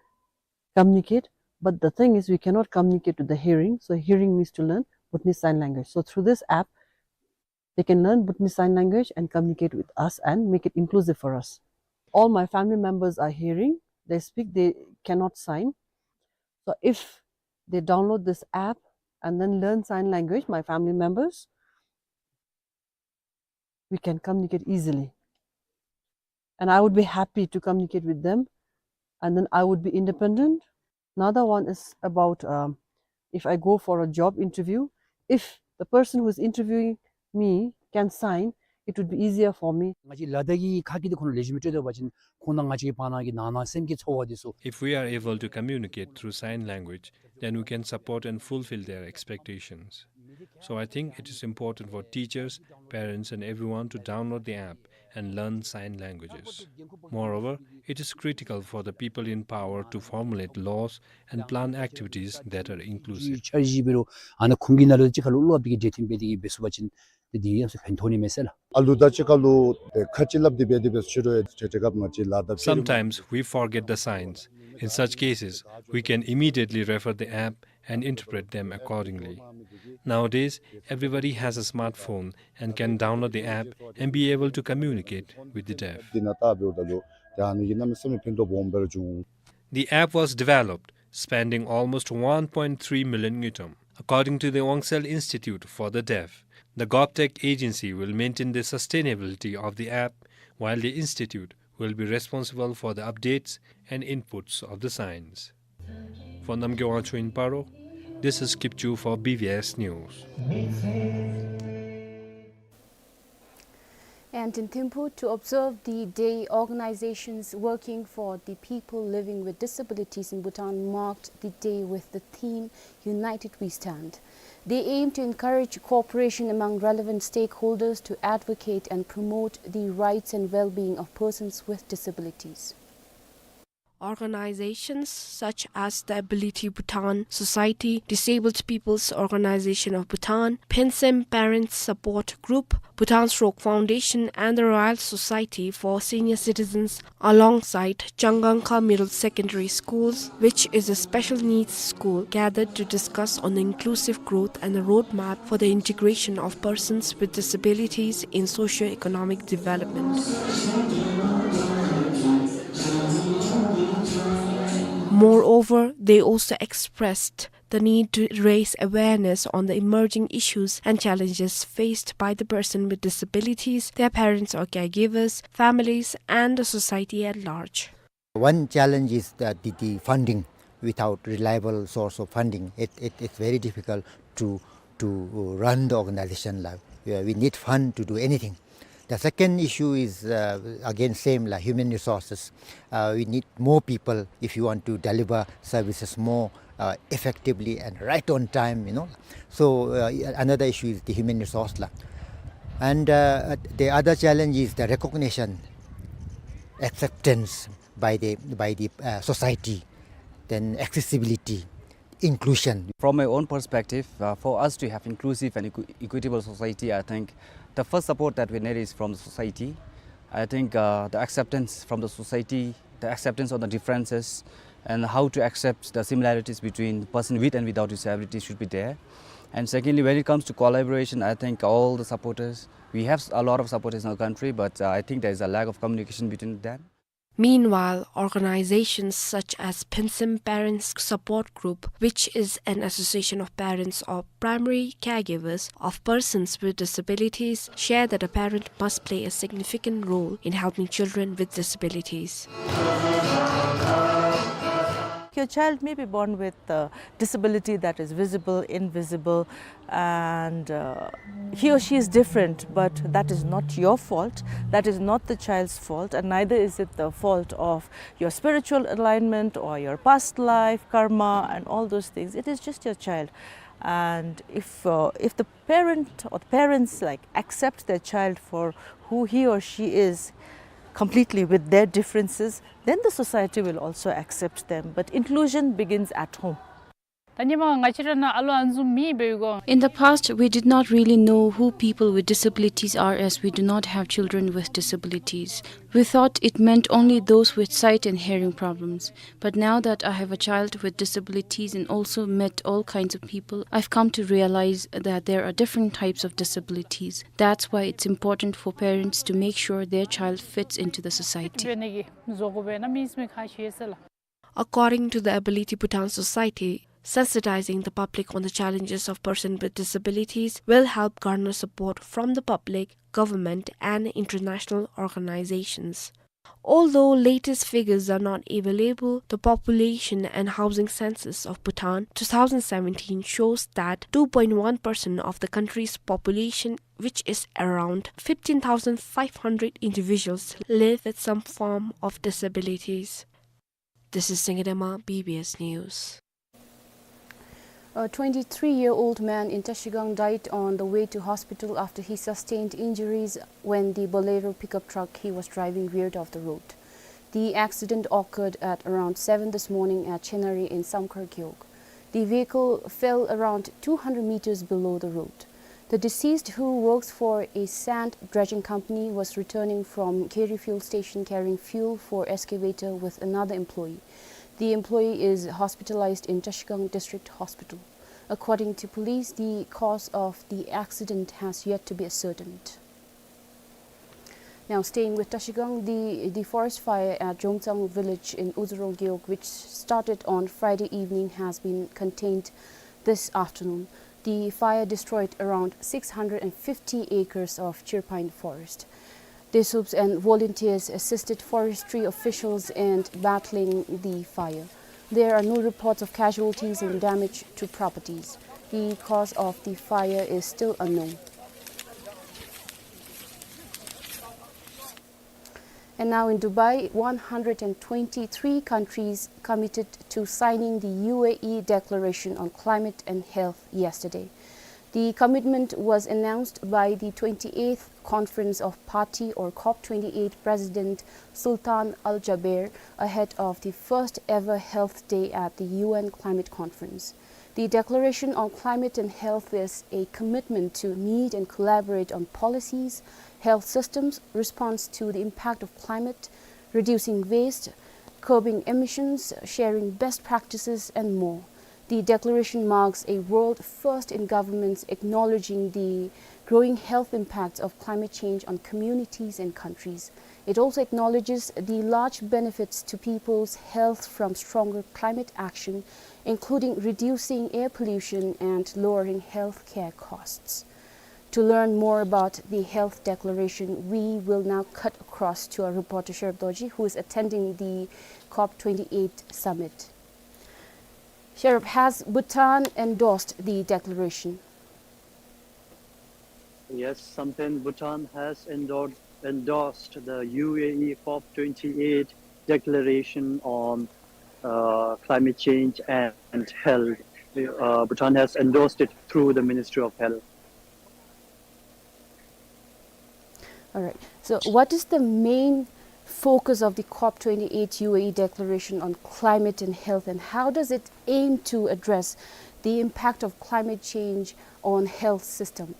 communicate, but the thing is we cannot communicate with the hearing, so hearing needs to learn Bhutanese Sign Language. So through this app, they can learn Bhutanese Sign Language and communicate with us and make it inclusive for us. All my family members are hearing, they speak, they cannot sign. So if they download this app and then learn sign language, my family members, we can communicate easily. And I would be happy to communicate with them, and then I would be independent. Another one is about, um, if I go for a job interview, if the person who is interviewing me can sign, it would be easier for me. ང་བཅས་ལ་དྭགས་ཀྱི་ཁ་སྐད་འདི་ཁོང་ལུ་ལེགས་ཤོམ་སྤྲོད་ཐུབ་པ་ཅིན་ཁོང་དང་ང་བཅས་ཀྱི་བར་ན་གི་ནང་ན་སེམས་ཀྱི་ཚོར་བ་འདི་ཚུ། If we are able to communicate through sign language, then we can support and fulfill their expectations. So I think it is important for teachers, parents and everyone to download the app and learn sign languages. Moreover, it is critical for the people in power to formulate laws and plan activities that are inclusive. འཆར་གཞི་འབད་རུང་ཨ་ནཱ་ཁུངས་ཀྱི་ནང་ལུ་གཅིག་ཁར་ལུ་ལོག་པའི་གི་འབྲེལ་མཐུད་འབད་དེ་གི་འབད་ཚུགས་པ་ཅིན་ཏེ་འདི་ཡང་སུ་ཕན་ཐོགས་ནི་མས་ཟེར་ལགས། ཨ་ལུ་དང་གཅིག་ཁར་ལུ་ཏེ་ཁ་ཅིག་སླབ་སྟེ་འབད་དེ་འབད་ཞུ་རུང་ཏེ་དེ་སྐབས་ང་བཅས་ལ་དྭགས་Sometimes we forget the signs. In such cases, we can immediately refer the app and interpret them accordingly. Nowadays, everybody has a smartphone and can download the app and be able to communicate with the deaf. འདི་ནང་ལྟ་འབདཝ་ད་ལུ་ཏེ་ཨ་ནི་གིས་གནམ་མེད་ས་མེད་ཕན་ཐོགས་སྦོམ་སྦེ་ར་བྱུང་། The app was developed spending almost one point three million ngultrum. According to the Aung San Institute for the Deaf, the GovTech agency will maintain the sustainability of the app, while the institute will be responsible for the updates and inputs of the signs. For Namgay Wangchuk in Paro, this is Kipchu for B B S News. And in Thimphu, to observe the day, organizations working for the people living with disabilities in Bhutan marked the day with the theme, United We Stand. They aim to encourage cooperation among relevant stakeholders to advocate and promote the rights and well-being of persons with disabilities. Organizations such as the Ability Bhutan Society, Disabled People's Organization of Bhutan, Pyinsem Parents Support Group, Bhutan Stroke Foundation, and the Royal Society for Senior Citizens, alongside Changangkha Middle Secondary Schools, which is a special needs school, gathered to discuss on the inclusive growth and the roadmap for the integration of persons with disabilities in socio-economic development. Moreover, they also expressed the need to raise awareness on the emerging issues and challenges faced by the person with disabilities, their parents or caregivers, families, and the society at large. One challenge is that the, the funding. Without reliable source of funding, it, it, it's very difficult to, to run the organization. Like, we, we need fund to do anything. The second issue is, uh, again, same, like, human resources. Uh, we need more people if you want to deliver services more, uh, effectively and right on time, you know. So, uh, another issue is the human resource, la. And, uh, the other challenge is the recognition, acceptance by the, by the, uh, society, then accessibility, inclusion. From my own perspective, uh, for us to have inclusive and equi-, equitable society, I think the first support that we need is from the society. I think, uh, the acceptance from the society, the acceptance of the differences, and how to accept the similarities between the person with and without disability should be there. And secondly, when it comes to collaboration, I think all the supporters, we have a lot of supporters in our country, but, uh, I think there is a lack of communication between them. Meanwhile, organizations such as Pyinsem Parents Support Group, which is an association of parents or primary caregivers of persons with disabilities, share that a parent must play a significant role in helping children with disabilities. Your child may be born with a disability that is visible, invisible, and, uh, he or she is different, but that is not your fault. That is not the child's fault, and neither is it the fault of your spiritual alignment or your past life, karma, and all those things. It is just your child. And if, uh, if the parent or the parents, like, accept their child for who he or she is completely with their differences, then the society will also accept them. But inclusion begins at home. ད་ཉི་མ་ང་བཅས་ར་ནང་ཨ་ལོ་ཨ་འཛུམ་མེད་པའི་སྒང་། In the past, we did not really know who people with disabilities are, as we do not have children with disabilities. We thought it meant only those with sight and hearing problems. But now that I have a child with disabilities and also met all kinds of people, I've come to realize that there are different types of disabilities. That's why it's important for parents to make sure their child fits into the society. According to the Ability Bhutan Society, sensitizing the public on the challenges of persons with disabilities will help garner support from the public, government, and international organizations. Although latest figures are not available, the population and housing census of Bhutan two thousand seventeen shows that two point one percent of the country's population, which is around fifteen thousand five hundred individuals, live with some form of disabilities. This is Singye Dema, B B S News. A twenty-three-year-old man in Trashigang died on the way to hospital after he sustained injuries when the Bolero pickup truck he was driving veered off the road. The accident occurred at around seven this morning at Chenari in Samkhar Gewog. The vehicle fell around two hundred meters below the road. The deceased, who works for a sand dredging company, was returning from Kheri fuel station carrying fuel for excavator with another employee. The employee is hospitalized in Trashigang District Hospital. According to police, the cause of the accident has yet to be ascertained. Now, staying with Trashigang, the, the forest fire at Jomtsang village in Uzurong Gewog, which started on Friday evening, has been contained this afternoon. The fire destroyed around six hundred and fifty acres of chirpine forest. Desups and volunteers assisted forestry officials in battling the fire. There are no reports of casualties and damage to properties. The cause of the fire is still unknown. And now in Dubai, one hundred and twenty-three countries committed to signing the U A E Declaration on Climate and Health yesterday. The commitment was announced by the twenty-eighth Conference of Party, or COP twenty-eight, President Sultan Al Jaber ahead of the first ever Health Day at the U N Climate Conference. The Declaration on Climate and Health is a commitment to meet and collaborate on policies, health systems, response to the impact of climate, reducing waste, curbing emissions, sharing best practices, and more. The declaration marks a world first in governments acknowledging the growing health impacts of climate change on communities and countries. It also acknowledges the large benefits to people's health from stronger climate action, including reducing air pollution and lowering healthcare costs. To learn more about the health declaration, we will now cut across to our reporter Sherub Dorji, who is attending the COP twenty-eight summit. Sherub, has Bhutan endorsed the declaration? Yes, Samten, Bhutan has endorsed, endorsed the U A E COP twenty-eight declaration on uh, climate change and, and health. Uh, Bhutan has endorsed it through the Ministry of Health. All right. So, what is the main focus of the COP twenty-eight U A E Declaration on Climate and Health, and how does it aim to address the impact of climate change on health system?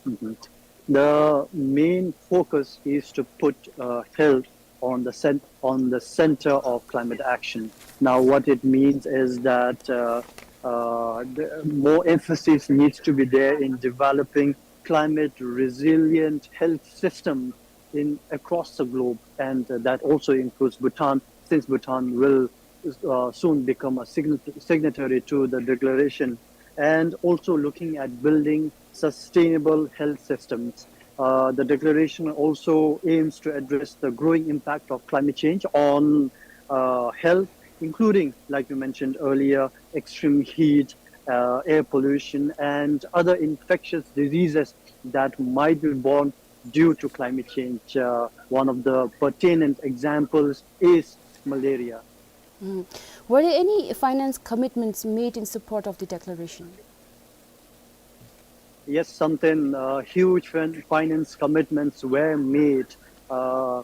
Mhm. The main focus is to put uh, health on the cent- on the center of climate action. Now, what it means is that uh, uh, the more emphasis needs to be there in developing climate resilient health system in across the globe, and uh, that also includes Bhutan, since Bhutan will uh, soon become a sign- signatory to the declaration, and also looking at building sustainable health systems. Uh, the declaration also aims to address the growing impact of climate change on uh, health, including, like we mentioned earlier, extreme heat, uh, air pollution, and other infectious diseases that might be born due to climate change. Uh, one of the pertinent examples is malaria. Mm. Were there any finance commitments made in support of the declaration? Yes, Samten, uh, huge fin- finance commitments were made. Uh,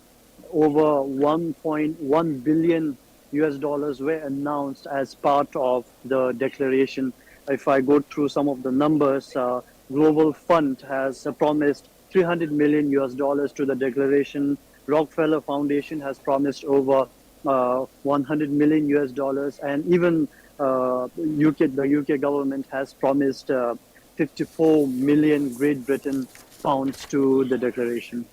over one point one billion U S dollars were announced as part of the declaration. If I go through some of the numbers, uh, Global Fund has uh, promised three hundred million U S dollars to the declaration. Rockefeller Foundation has promised over uh, one hundred million U S dollars, and even uh, U K, the U K government has promised uh, fifty-four million Great Britain pounds to the declaration.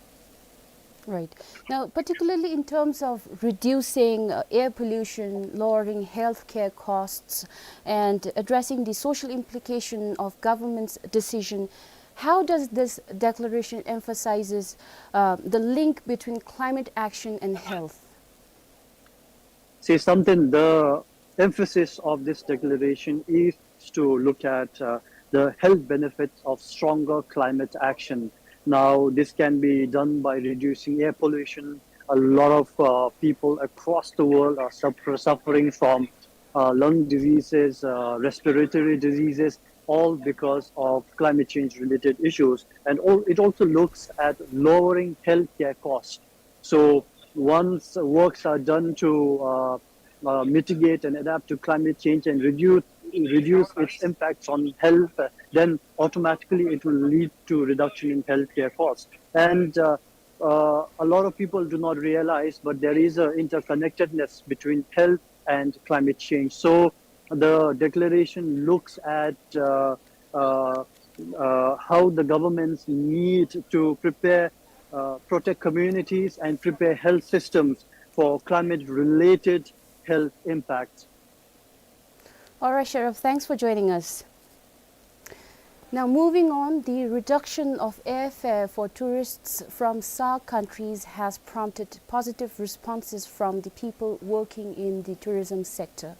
Right. Now, particularly in terms of reducing uh, air pollution, lowering healthcare costs, and addressing the social implication of government's decision, how does this declaration emphasizes uh, the link between climate action and health? See, Samten, the emphasis of this declaration is to look at uh, the health benefits of stronger climate action. Now, this can be done by reducing air pollution. A lot of uh, people across the world are suffer- suffering from uh, lung diseases, uh, respiratory diseases, all because of climate change related issues. And all, it also looks at lowering healthcare costs. So once works are done to uh, uh, mitigate and adapt to climate change and reduce reduce its impacts on health, uh, then automatically it will lead to reduction in healthcare costs. And uh, uh, a lot of people do not realize, but there is an interconnectedness between health and climate change. So the declaration looks at uh, uh, uh, how the governments need to prepare, uh, protect communities and prepare health systems for climate-related health impacts. All right, Sherub, thanks for joining us. Now, moving on, the reduction of airfare for tourists from SAARC countries has prompted positive responses from the people working in the tourism sector.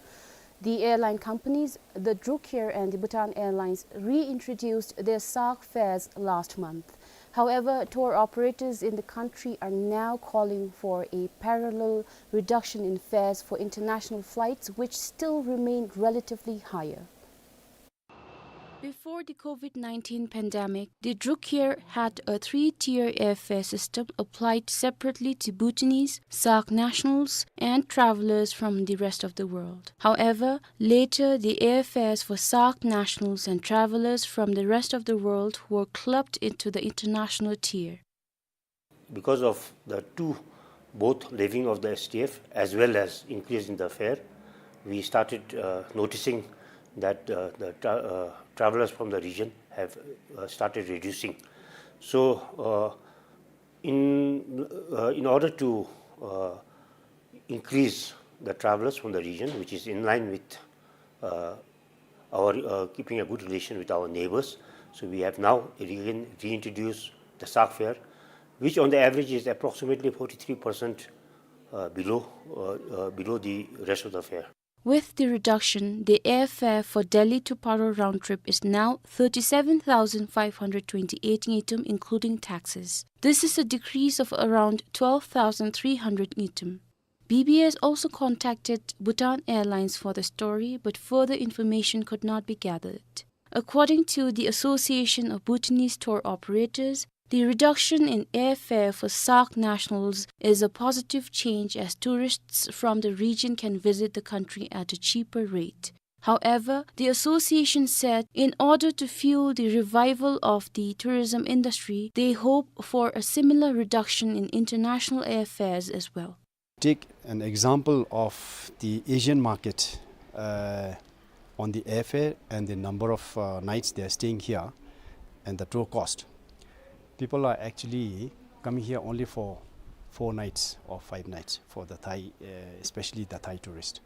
The airline companies, the Druk Air and the Bhutan Airlines, reintroduced their SAARC fares last month. However, tour operators in the country are now calling for a parallel reduction in fares for international flights, which still remain relatively higher. Before the COVID nineteen pandemic, the Druk Air had a three-tier airfare system applied separately to Bhutanese, SAARC nationals, and travelers from the rest of the world. However, later the airfares for SAARC nationals and travelers from the rest of the world were clubbed into the international tier. Because of the two, both levying of the S T F as well as increase in the fare, we started, uh, noticing that, uh, the tra-, uh, travelers from the region have, uh, started reducing. So, uh, in, uh, in order to, uh, increase the travelers from the region, which is in line with, uh, our, uh, keeping a good relation with our neighbors. So we have now again reintroduced the SAARC fare, which on the average is approximately forty-three percent, uh, below, uh, uh, below the rest of the fare. With the reduction, the airfare for Delhi to Paro round trip is now thirty-seven thousand five hundred twenty-eight ngultrum, including taxes. This is a decrease of around twelve thousand three hundred ngultrum. B B S also contacted Bhutan Airlines for the story, but further information could not be gathered. According to the Association of Bhutanese Tour Operators, the reduction in airfare for SAARC nationals is a positive change, as tourists from the region can visit the country at a cheaper rate. However, the association said in order to fuel the revival of the tourism industry, they hope for a similar reduction in international airfares as well. Take an example of the Asian market, uh, on the airfare and the number of, uh, nights they are staying here and the tour cost. People are actually coming here only for four nights or five nights for the Thai, uh, especially the Thai tourist.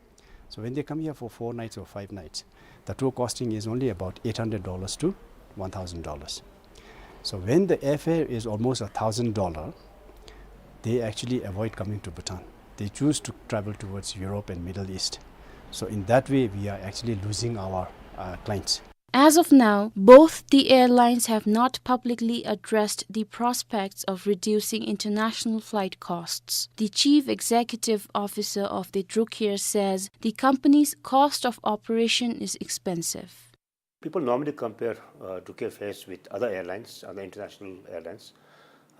So when they come here for four nights or five nights, the tour costing is only about eight hundred dollars to one thousand dollars. So when the airfare is almost a thousand dollar, they actually avoid coming to Bhutan. They choose to travel towards Europe and Middle East. So in that way, we are actually losing our, uh, clients. As of now, both the airlines have not publicly addressed the prospects of reducing international flight costs. The chief executive officer of the Druk Air says the company's cost of operation is expensive. People normally compare, uh, Druk Air fares with other airlines, other international airlines.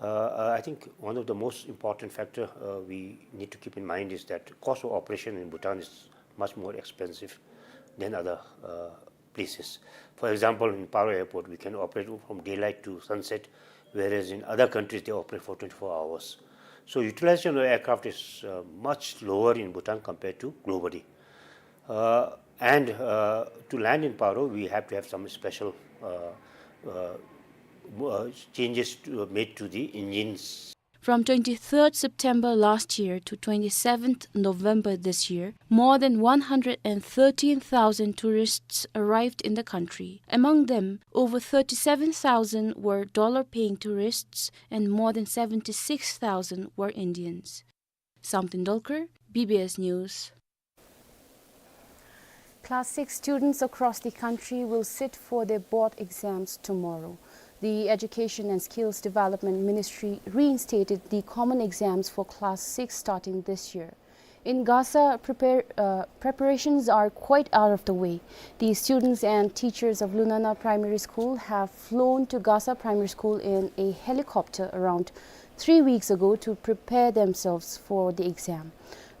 Uh, uh, I think one of the most important factor, uh, we need to keep in mind is that cost of operation in Bhutan is much more expensive than other, uh, places. For example, in Paro Airport, we can operate from daylight to sunset, whereas in other countries, they operate for twenty-four hours. So utilization of aircraft is, uh, much lower in Bhutan compared to globally. Uh, and, uh, to land in Paro, we have to have some special, uh, uh, uh, changes to, uh, made to the engines. From twenty-third September last year to twenty-seventh November this year, more than one hundred and thirteen thousand tourists arrived in the country. Among them, over thirty-seven thousand were dollar-paying tourists and more than seventy-six thousand were Indians. Samten Dolkar, B B S News. Class six students across the country will sit for their board exams tomorrow. The Education and Skills Development Ministry reinstated the common exams for class six starting this year. In Gasa, prepare, uh, preparations are quite out of the way. The students and teachers of Lunana Primary School have flown to Gasa Primary School in a helicopter around three weeks ago to prepare themselves for the exam.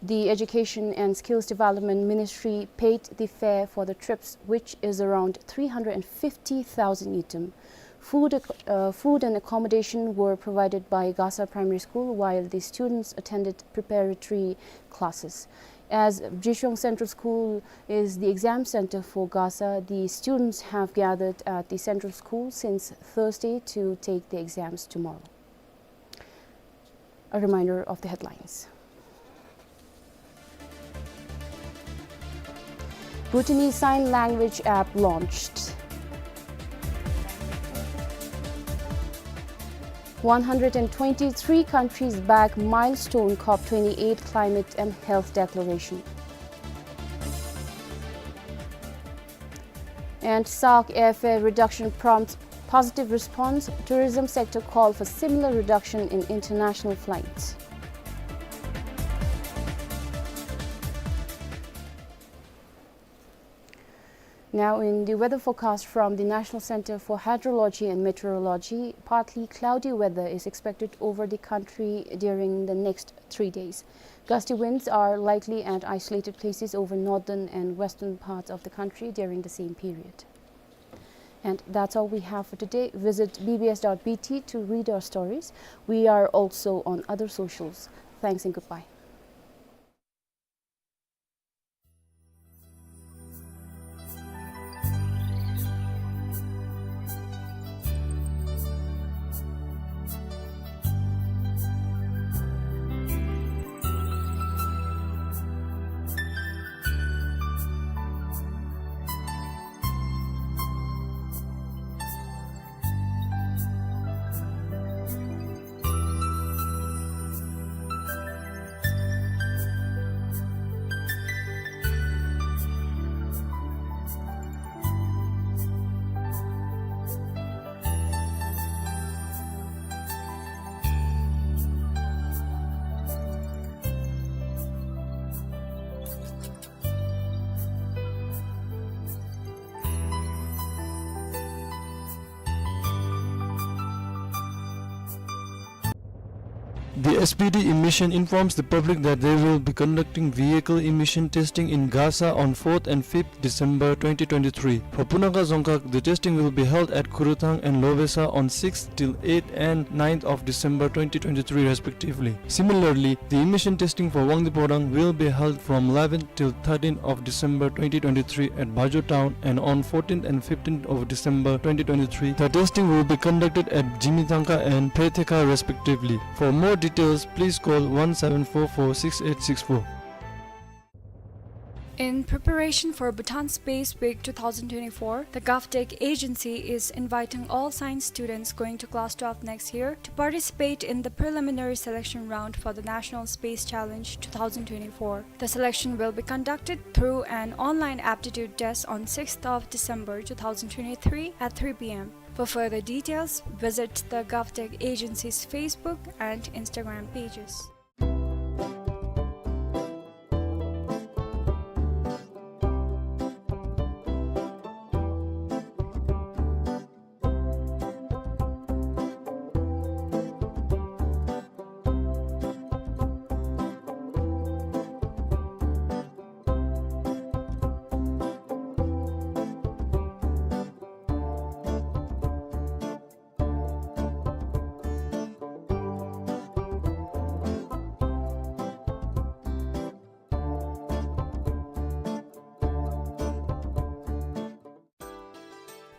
The Education and Skills Development Ministry paid the fare for the trips, which is around three hundred and fifty thousand ngultrum. Food ac-, uh, food and accommodation were provided by Gasa Primary School, while the students attended preparatory classes. As Bjishong Central School is the exam center for Gasa, the students have gathered at the central school since Thursday to take the exams tomorrow. A reminder of the headlines. Bhutanese Sign Language app launched. One hundred and twenty-three countries back milestone COP twenty-eight climate and health declaration. And SAARC airfare reduction prompts positive response. Tourism sector call for similar reduction in international flights. Now, in the weather forecast from the National Center for Hydrology and Meteorology, partly cloudy weather is expected over the country during the next three days. Gusty winds are likely at isolated places over northern and western parts of the country during the same period. And that's all we have for today. Visit B B S dot B T to read our stories. We are also on other socials. Thanks and goodbye. The S P D emission informs the public that they will be conducting vehicle emission testing in Gasa on fourth and fifth December twenty twenty-three. For Punakha Dzongkhag, the testing will be held at Khurthang and Lobesa on sixth till eighth and ninth of December twenty twenty-three respectively. Similarly, the emission testing for Wangdue Phodrang will be held from eleventh till thirteenth of December twenty twenty-three at Bajo town, and on fourteenth and fifteenth of December twenty twenty-three, the testing will be conducted at Zimithangka and Phetheka respectively. For more details, please call one seven four four six eight six four. In preparation for Bhutan Space Week two thousand twenty-four, the GovTech agency is inviting all science students going to class twelve next year to participate in the preliminary selection round for the National Space Challenge two thousand twenty-four. The selection will be conducted through an online aptitude test on sixth of December two thousand twenty-three at three P M. For further details, visit the GovTech agency's Facebook and Instagram pages.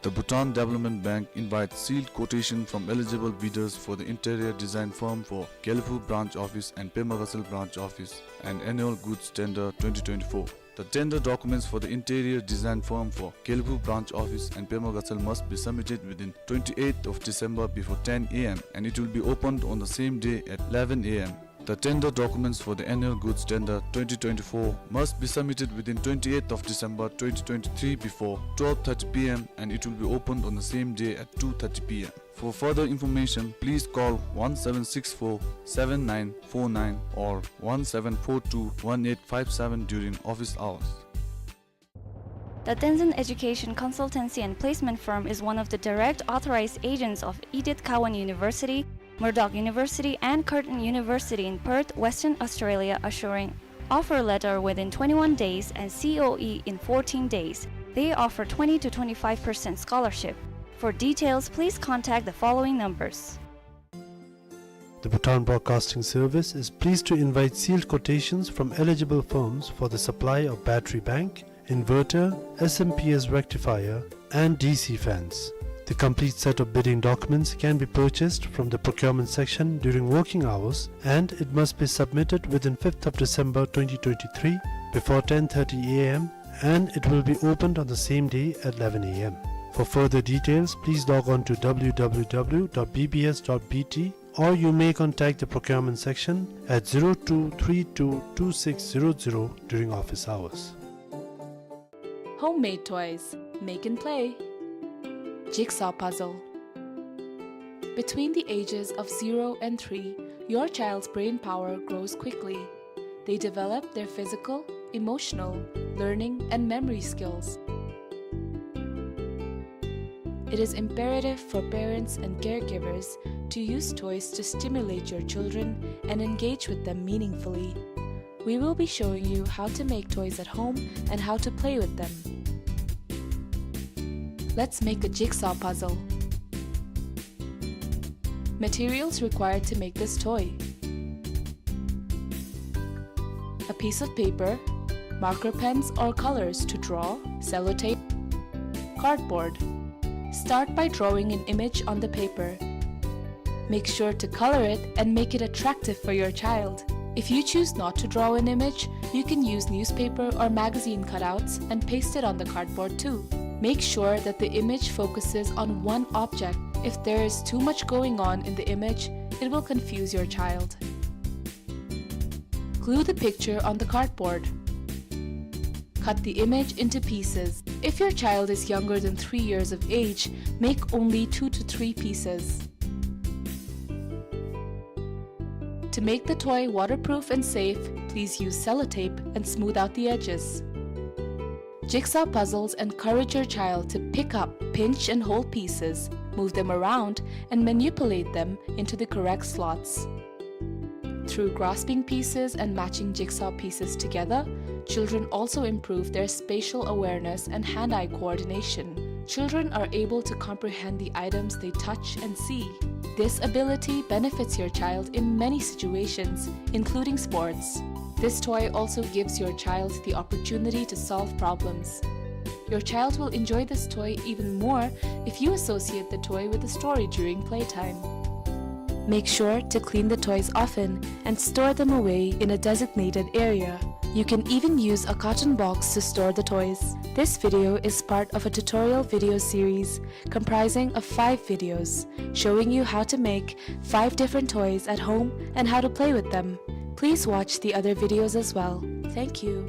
The Bhutan Development Bank invites sealed quotation from eligible bidders for the interior design firm for Gelephu branch office and Pema Gatshel branch office and annual goods tender twenty twenty-four. The tender documents for the interior design firm for Gelephu branch office and Pema Gatshel must be submitted within twenty-eighth of December before ten A M and it will be opened on the same day at eleven A M. The tender documents for the annual goods tender twenty twenty-four must be submitted within twenty-eighth of December twenty twenty-three before twelve thirty P M and it will be opened on the same day at two thirty P M. For further information, please call one seven six four seven nine four nine or one seven four two one eight five seven during office hours. The Tenzin Education Consultancy and Placement Firm is one of the direct authorized agents of Edith Cowan University, Murdoch University, and Curtin University in Perth, Western Australia, assuring offer letter within twenty-one days and C O E in fourteen days. They offer twenty to twenty-five percent scholarship. For details, please contact the following numbers. The Bhutan Broadcasting Service is pleased to invite sealed quotations from eligible firms for the supply of battery bank, inverter, S M P S rectifier, and D C fans. The complete set of bidding documents can be purchased from the procurement section during working hours, and it must be submitted within fifth of December twenty twenty-three before ten thirty A M, and it will be opened on the same day at eleven A M. For further details, please log on to W W W dot B B S dot B T, or you may contact the procurement section at zero two three two two six zero zero during office hours. Homemade toys. Make and play. Jigsaw puzzle. Between the ages of zero and three, your child's brain power grows quickly. They develop their physical, emotional, learning, and memory skills. It is imperative for parents and caregivers to use toys to stimulate your children and engage with them meaningfully. We will be showing you how to make toys at home and how to play with them. Let's make a jigsaw puzzle. Materials required to make this toy: a piece of paper, marker pens or colors to draw, sellotape, cardboard. Start by drawing an image on the paper. Make sure to color it and make it attractive for your child. If you choose not to draw an image, you can use newspaper or magazine cutouts and paste it on the cardboard too. Make sure that the image focuses on one object. If there is too much going on in the image, it will confuse your child. Glue the picture on the cardboard. Cut the image into pieces. If your child is younger than three years of age, make only two to three pieces. To make the toy waterproof and safe, please use sellotape and smooth out the edges. Jigsaw puzzles encourage your child to pick up, pinch, and hold pieces, move them around, and manipulate them into the correct slots. Through grasping pieces and matching jigsaw pieces together, children also improve their spatial awareness and hand-eye coordination. Children are able to comprehend the items they touch and see. This ability benefits your child in many situations, including sports. This toy also gives your child the opportunity to solve problems. Your child will enjoy this toy even more if you associate the toy with a story during playtime. Make sure to clean the toys often and store them away in a designated area. You can even use a carton box to store the toys. This video is part of a tutorial video series comprising of five videos showing you how to make five different toys at home and how to play with them. Please watch the other videos as well. Thank you.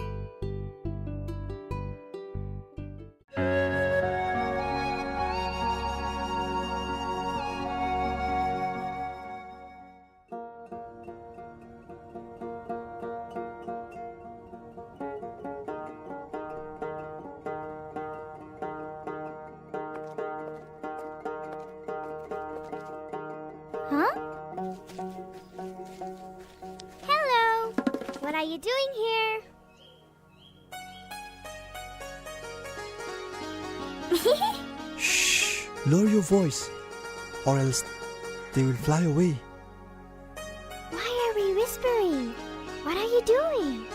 Huh? Hello! What are you doing here? Shh! Lower your voice, or else they will fly away. Why are we whispering? What are you doing?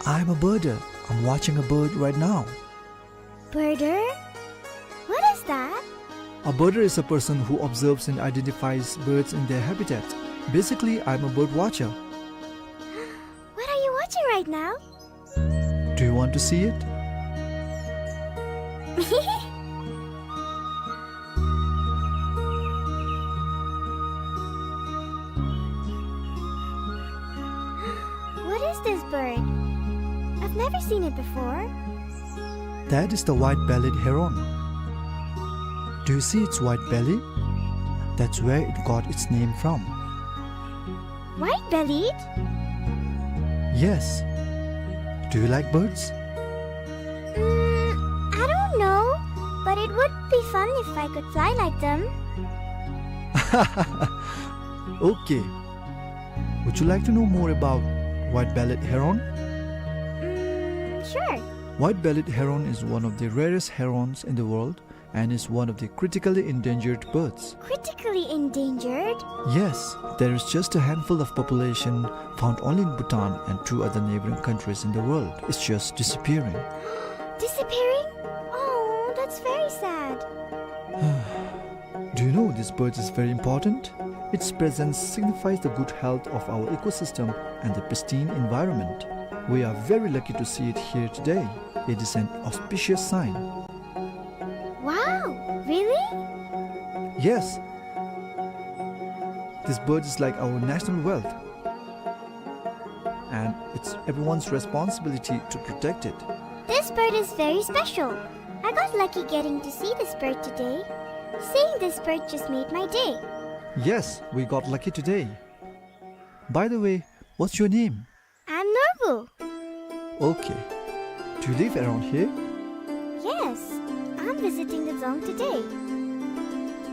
I'm a birder. I'm watching a bird right now. Birder? What is that? A birder is a person who observes and identifies birds in their habitat. Basically, I'm a bird watcher. What are you watching right now? Do you want to see it? What is this bird? I've never seen it before. That is the white-bellied heron. Do you see its white belly? That's where it got its name from. White-bellied? Yes. Do you like birds? Mm, I don't know, but it would be fun if I could fly like them. Okay. Would you like to know more about white-bellied heron? Mm, sure. White-bellied heron is one of the rarest herons in the world and is one of the critically endangered birds. Critically endangered? Yes, there is just a handful of population found only in Bhutan and two other neighboring countries in the world. It's just disappearing. Disappearing? Oh, that's very sad. Do you know this bird is very important? Its presence signifies the good health of our ecosystem and the pristine environment. We are very lucky to see it here today. It is an auspicious sign. Wow, really? Yes. This bird is like our national wealth. And it's everyone's responsibility to protect it. This bird is very special. I got lucky getting to see this bird today. Seeing this bird just made my day. Yes, we got lucky today. By the way, what's your name? I'm Norbu. Okay. Do you live around here? Yes, I'm visiting the dzong today.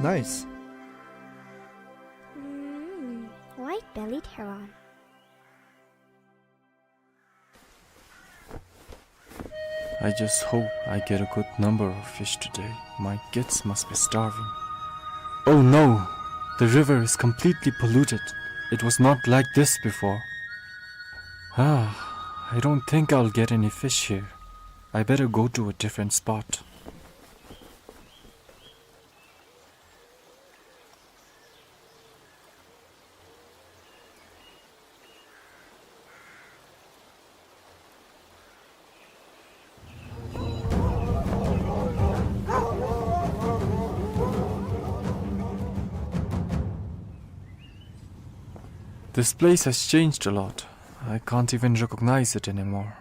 Nice. Mm, white-bellied heron. I just hope I get a good number of fish today. My kids must be starving. Oh no! The river is completely polluted. It was not like this before. Ah, I don't think I'll get any fish here. I better go to a different spot. This place has changed a lot. I can't even recognize it anymore.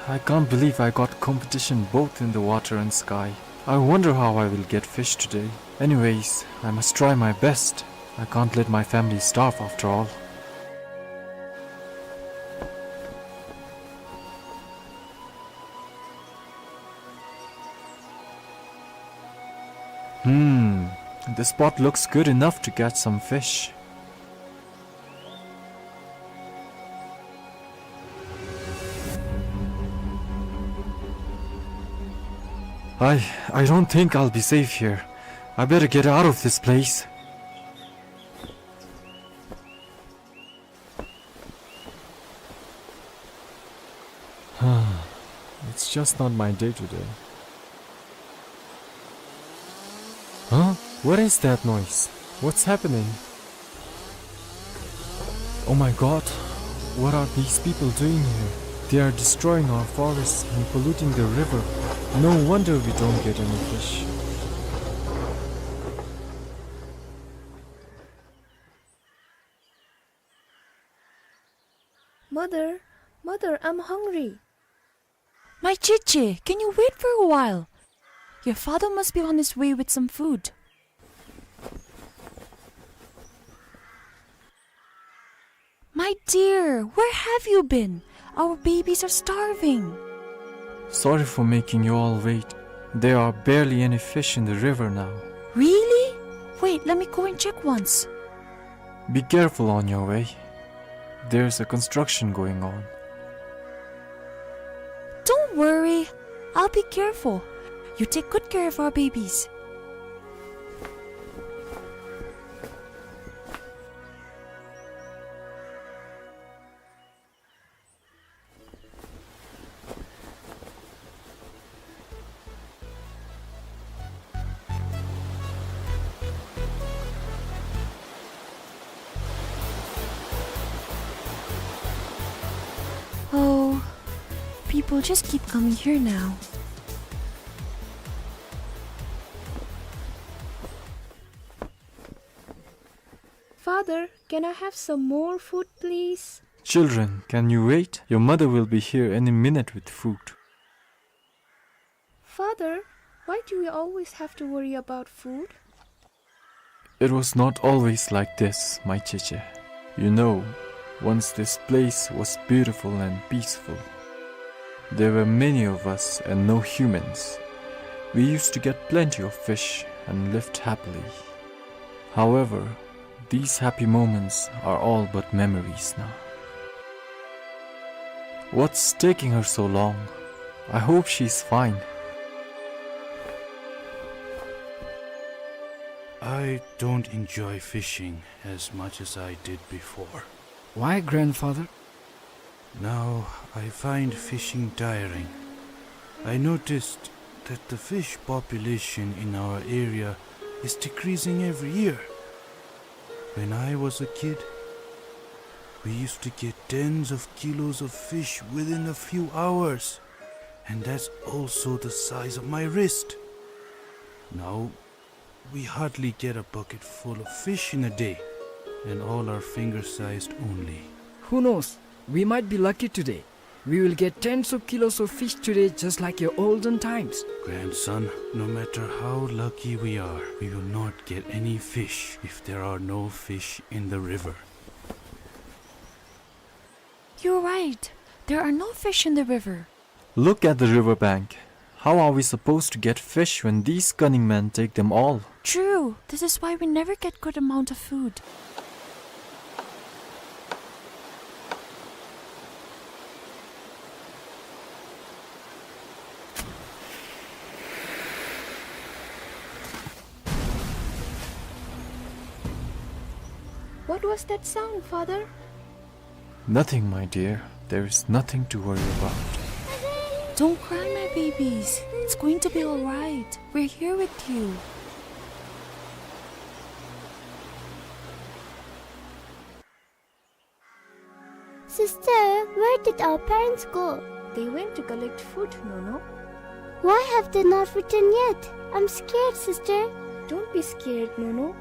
I can't believe I got competition both in the water and sky. I wonder how I will get fish today. Anyways, I must try my best. I can't let my family starve after all. Hmm, this spot looks good enough to catch some fish. I, I don't think I'll be safe here. I better get out of this place. It's just not my day today. Huh? What is that noise? What's happening? Oh my God, what are these people doing here? They are destroying our forests and polluting the river. No wonder we don't get any fish. Mother, mother, I'm hungry. My Cheche, can you wait for a while? Your father must be on his way with some food. My dear, where have you been? Our babies are starving. Sorry for making you all wait. There are barely any fish in the river now. Really? Wait, let me go and check once. Be careful on your way. There's a construction going on. Don't worry. I'll be careful. You take good care of our babies. Oh, people just keep coming here now. Father, can I have some more food, please? Children, can you wait? Your mother will be here any minute with food. Father, why do we always have to worry about food? It was not always like this, my Cheche. You know, once this place was beautiful and peaceful. There were many of us and no humans. We used to get plenty of fish and lived happily. However, these happy moments are all but memories now. What's taking her so long? I hope she's fine. I don't enjoy fishing as much as I did before. Why, grandfather? Now I find fishing tiring. I noticed that the fish population in our area is decreasing every year. When I was a kid, we used to get tens of kilos of fish within a few hours, and that's also the size of my wrist. Now, we hardly get a bucket full of fish in a day, and all are finger-sized only. Who knows? We might be lucky today. We will get tens of kilos of fish today, just like your olden times. Grandson, no matter how lucky we are, we will not get any fish if there are no fish in the river. You're right. There are no fish in the river. Look at the river bank. How are we supposed to get fish when these cunning men take them all? True. This is why we never get good amount of food. What was that sound, Father? Nothing, my dear. There is nothing to worry about. Don't cry, my babies. It's going to be all right. We're here with you. Sister, where did our parents go? They went to collect food, Nono. Why have they not returned yet? I'm scared, sister. Don't be scared, Nono.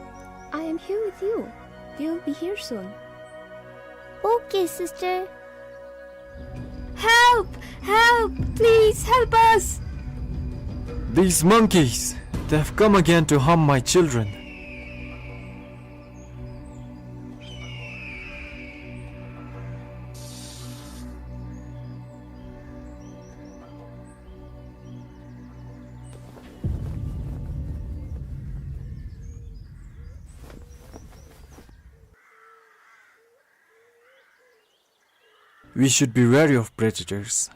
I am here with you. They will be here soon. Okay, sister. Help! Help! Please help us! These monkeys! They have come again to harm my children. We should be wary of predators.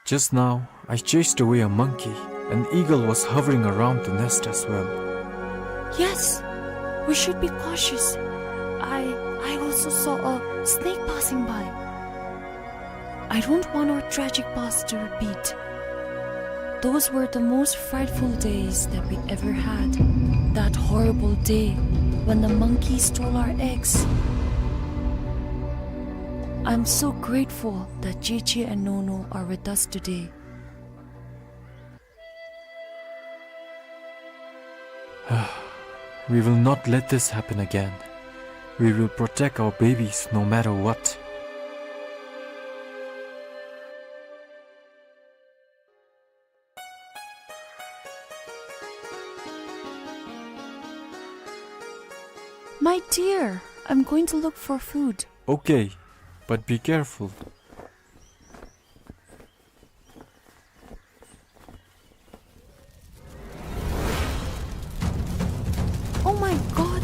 Just now, I chased away a monkey. An eagle was hovering around the nest as well. Yes, we should be cautious. I, I also saw a snake passing by. I don't want our tragic past to repeat. Those were the most frightful days that we ever had. That horrible day when the monkey stole our eggs. I'm so grateful that Cheche and Nono are with us today. We will not let this happen again. We will protect our babies no matter what. My dear, I'm going to look for food. Okay, but be careful. Oh my God!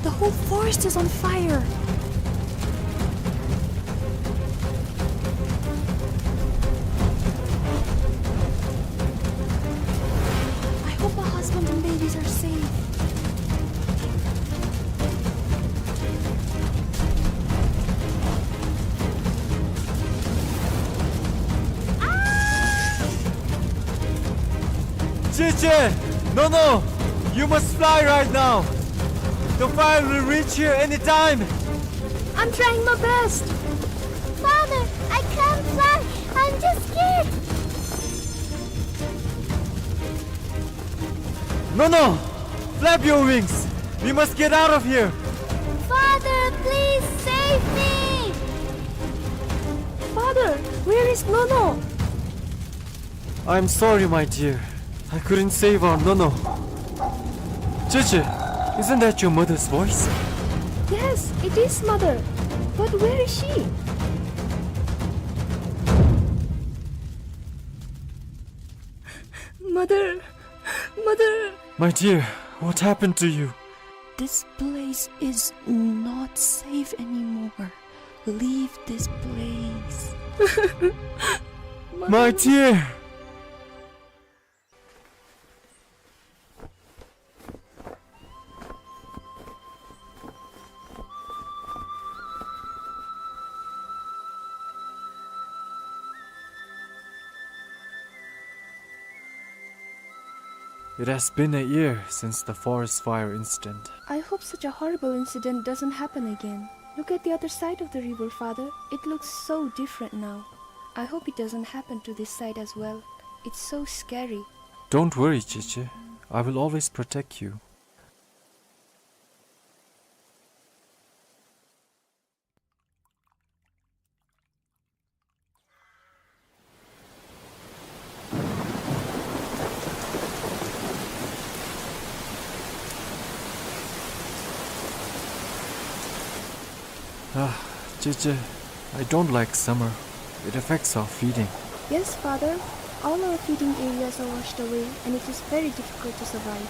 The whole forest is on fire! I hope my husband and babies are safe. Cheche! Nono! You must fly right now! The fire will reach here anytime! I'm trying my best! Father, I can't fly! I'm just scared! Nono! Flap your wings! We must get out of here! Father, please save me! Father, where is Nono? I'm sorry, my dear. I couldn't save our Nono. Cheche, isn't that your mother's voice? Yes, it is, Mother. But where is she? Mother, Mother. My dear, what happened to you? This place is not safe anymore. Leave this place. My dear! It has been a year since the forest fire incident. I hope such a horrible incident doesn't happen again. Look at the other side of the river, Father. It looks so different now. I hope it doesn't happen to this side as well. It's so scary. Don't worry, Cheche. I will always protect you. Cheche, I don't like summer. It affects our feeding. Yes, father. All our feeding areas are washed away and it is very difficult to survive.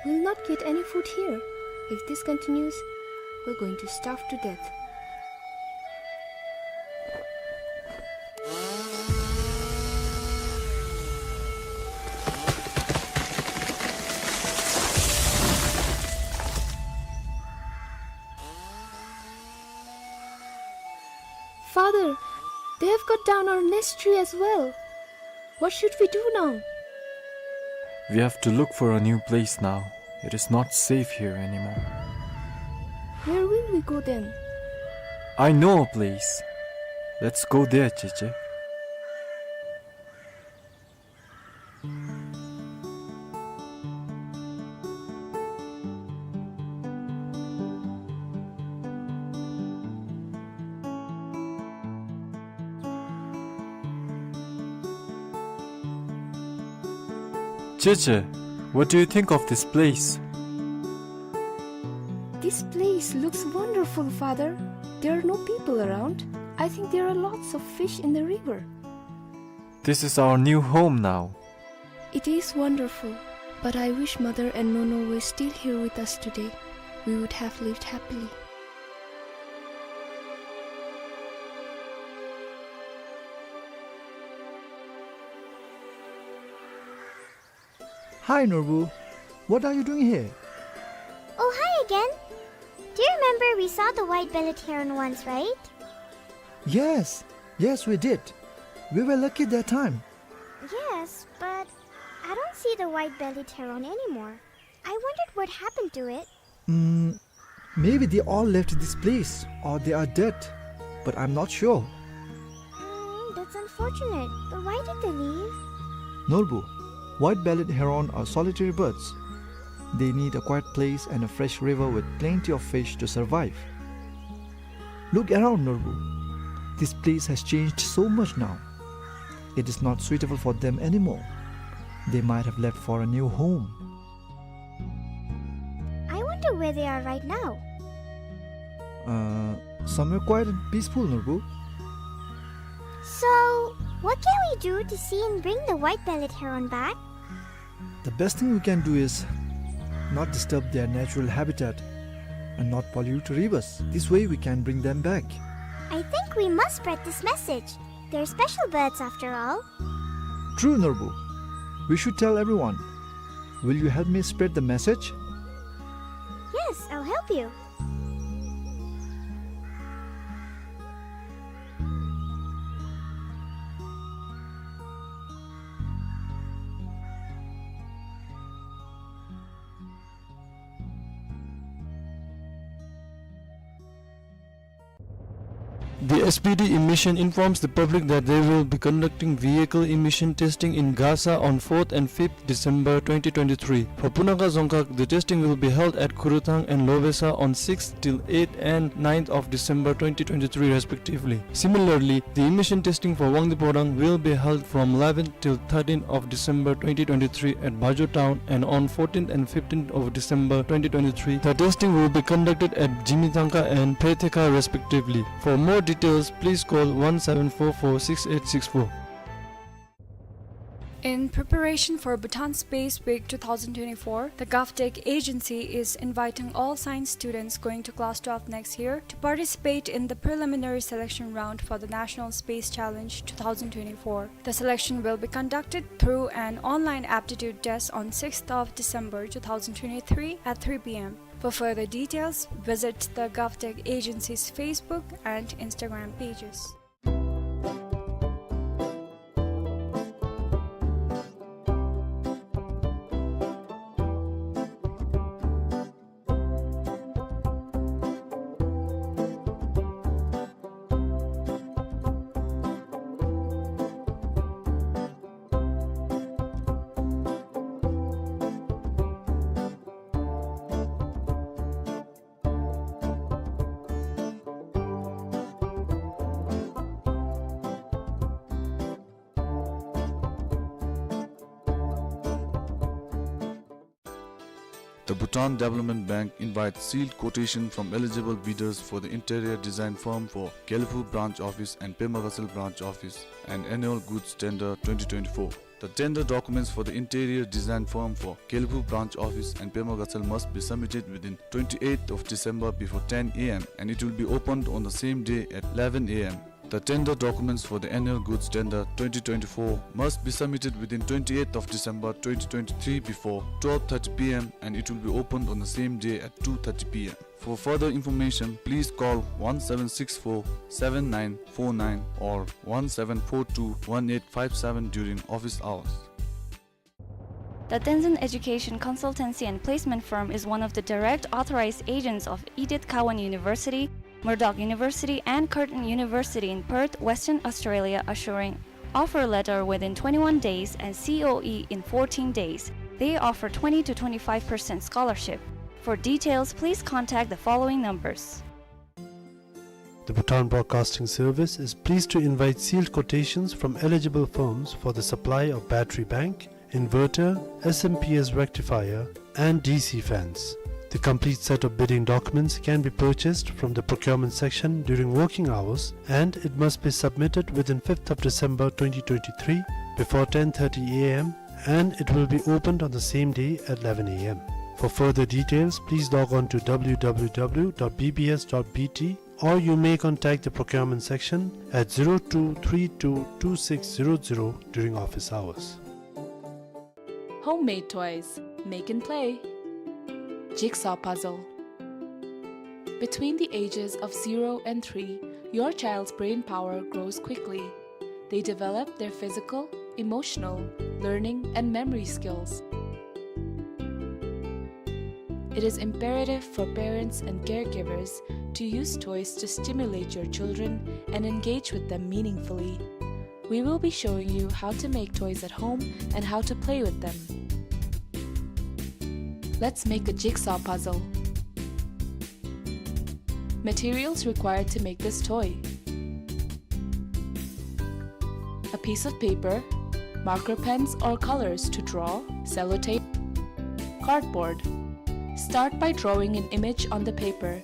We'll not get any food here. If this continues, we're going to starve to death. Father, they have cut down our nest tree as well. What should we do now? We have to look for a new place now. It is not safe here anymore. Where will we go then? I know a place. Let's go there, Cheche. Cheche, what do you think of this place? This place looks wonderful, father. There are no people around. I think there are lots of fish in the river. This is our new home now. It is wonderful, but I wish mother and Nono were still here with us today. We would have lived happily. Hi, Norbu. What are you doing here? Oh, hi again. Do you remember we saw the white-bellied heron once, right? Yes, yes, we did. We were lucky that time. Yes, but I don't see the white-bellied heron anymore. I wondered what happened to it. Mm, maybe they all left this place or they are dead, but I'm not sure. Mm, that's unfortunate. But why did they leave? Norbu, white-bellied heron are solitary birds. They need a quiet place and a fresh river with plenty of fish to survive. Look around, Norbu. This place has changed so much now. It is not suitable for them anymore. They might have left for a new home. I wonder where they are right now. Uh, somewhere quiet and peaceful, Norbu. So, what can we do to see and bring the white-bellied heron back? The best thing we can do is not disturb their natural habitat and not pollute rivers. This way we can bring them back. I think we must spread this message. They're special birds after all. True, Norbu. We should tell everyone. Will you help me spread the message? Yes, I'll help you. The S P D emission informs the public that they will be conducting vehicle emission testing in Gasa on fourth and fifth December twenty twenty-three. For Punakha Dzongkhag, the testing will be held at Khurthang and Lobesa on sixth till eighth and ninth of December twenty twenty-three respectively. Similarly, the emission testing for Wangdue Phodrang will be held from eleventh till thirteenth of December twenty twenty-three at Bajo town, and on fourteenth and fifteenth of December twenty twenty-three, the testing will be conducted at Zhimithangka and Phetheka respectively. For more details, please call one seven four four six eight six four. In preparation for Bhutan Space Week two thousand twenty-four, the GovTech agency is inviting all science students going to class twelve next year to participate in the preliminary selection round for the National Space Challenge two thousand twenty-four. The selection will be conducted through an online aptitude test on sixth of December two thousand twenty-three at three P M. For further details, visit the GovTech agency's Facebook and Instagram pages. The Bhutan Development Bank invites sealed quotation from eligible bidders for the interior design firm for Gelephu Branch Office and Pema Gatshel Branch Office and annual goods tender twenty twenty-four. The tender documents for the interior design firm for Gelephu Branch Office and Pema Gatshel must be submitted within twenty-eighth of December before ten A M and it will be opened on the same day at eleven A M. The tender documents for the annual goods tender twenty twenty-four must be submitted within twenty-eighth of December twenty twenty-three before twelve thirty P M and it will be opened on the same day at two thirty P M. For further information, please call one seven six four seven nine four nine or one seven four two one eight five seven during office hours. The Tenzin Education Consultancy and Placement Firm is one of the direct authorized agents of Edith Cowan University, Murdoch University, and Curtin University in Perth, Western Australia, assuring offer letter within twenty-one days and C O E in fourteen days. They offer twenty to twenty-five percent scholarship. For details, please contact the following numbers. The Bhutan Broadcasting Service is pleased to invite sealed quotations from eligible firms for the supply of battery bank, inverter, S M P S rectifier, and D C fans. The complete set of bidding documents can be purchased from the procurement section during working hours, and it must be submitted within fifth of December twenty twenty-three before ten thirty A M, and it will be opened on the same day at eleven A M. For further details, please log on to W W W dot B B S dot B T, or you may contact the procurement section at zero two three two two six zero zero during office hours. Homemade toys. Make and play. Jigsaw puzzle. Between the ages of zero and three, your child's brain power grows quickly. They develop their physical, emotional, learning, and memory skills. It is imperative for parents and caregivers to use toys to stimulate your children and engage with them meaningfully. We will be showing you how to make toys at home and how to play with them. Let's make a jigsaw puzzle. Materials required to make this toy: a piece of paper, marker pens or colors to draw, sellotape, cardboard. Start by drawing an image on the paper.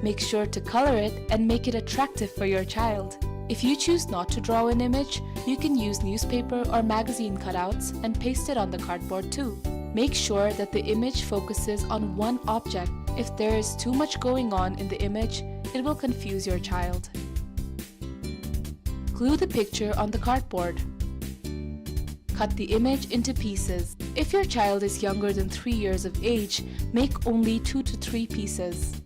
Make sure to color it and make it attractive for your child. If you choose not to draw an image, you can use newspaper or magazine cutouts and paste it on the cardboard too. Make sure that the image focuses on one object. If there is too much going on in the image, it will confuse your child. Glue the picture on the cardboard. Cut the image into pieces. If your child is younger than three years of age, make only two to three pieces.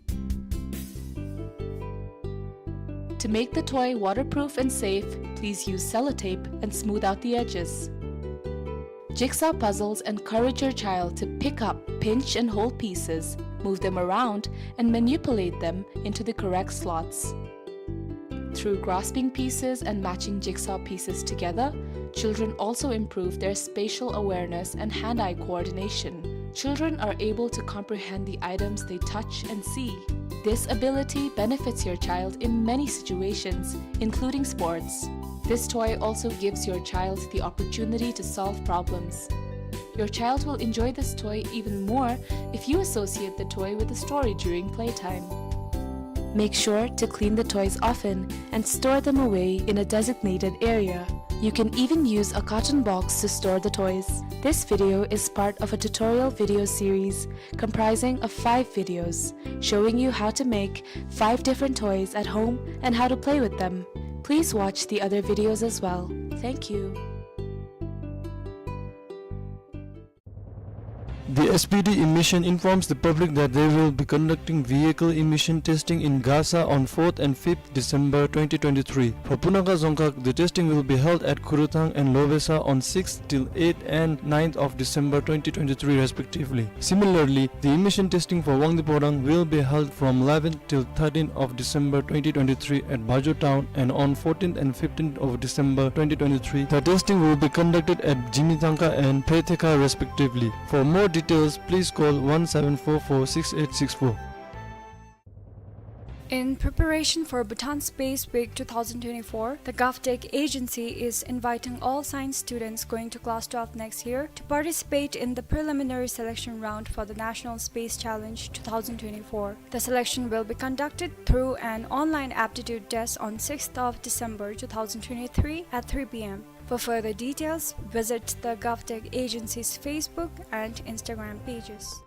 To make the toy waterproof and safe, please use sellotape and smooth out the edges. Jigsaw puzzles encourage your child to pick up, pinch, and hold pieces, move them around, and manipulate them into the correct slots. Through grasping pieces and matching jigsaw pieces together, children also improve their spatial awareness and hand-eye coordination. Children are able to comprehend the items they touch and see. This ability benefits your child in many situations, including sports. This toy also gives your child the opportunity to solve problems. Your child will enjoy this toy even more if you associate the toy with a story during playtime. Make sure to clean the toys often and store them away in a designated area. You can even use a carton box to store the toys. This video is part of a tutorial video series comprising of five videos showing you how to make five different toys at home and how to play with them. Please watch the other videos as well. Thank you. The S P D emission informs the public that they will be conducting vehicle emission testing in Gasa on fourth and fifth December twenty twenty-three. For Punakha Dzongkhag, the testing will be held at Khurthang and Lobesa on sixth till eighth and ninth of December twenty twenty-three respectively. Similarly, the emission testing for Wangdue Phodrang will be held from eleventh till thirteenth of December twenty twenty-three at Bajo town, and on fourteenth and fifteenth of December twenty twenty-three, the testing will be conducted at Zimithangka and Phrethekhar respectively. For more details, please call one seven four four six eight six four. In preparation for Bhutan Space Week two thousand twenty-four, the GovTech agency is inviting all science students going to class twelve next year to participate in the preliminary selection round for the National Space Challenge two thousand twenty-four. The selection will be conducted through an online aptitude test on sixth of December two thousand twenty-three at three P M. For further details, visit the GovTech agency's Facebook and Instagram pages.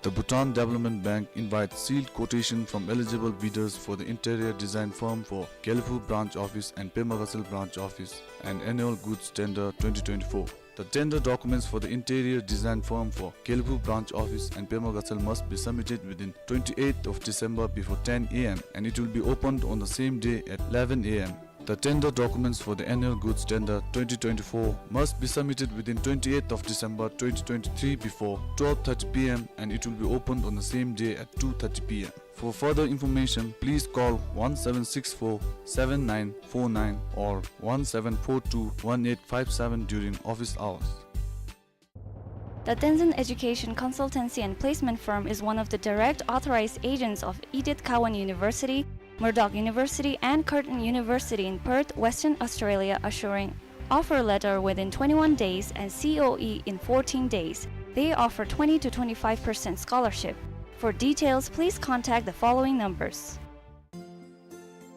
The Bhutan Development Bank invites sealed quotation from eligible bidders for the interior design firm for Gelephu Branch Office and Pema Gatshel Branch Office, an annual goods tender twenty twenty-four. The tender documents for the interior design firm for Gelephu Branch Office and Pema Gatshel must be submitted within twenty-eighth of December before ten A M, and it will be opened on the same day at eleven A M. The tender documents for the annual goods tender twenty twenty-four must be submitted within twenty-eighth of December twenty twenty-three before twelve thirty P M, and it will be opened on the same day at two thirty P M. For further information, please call one seven six four seven nine four nine or one seven four two one eight five seven during office hours. The Tenzin Education Consultancy and Placement Firm is one of the direct authorized agents of Edith Cowan University, Murdoch University, and Curtin University in Perth, Western Australia, assuring offer letter within twenty-one days and C O E in fourteen days. They offer twenty to twenty-five percent scholarship. For details, please contact the following numbers.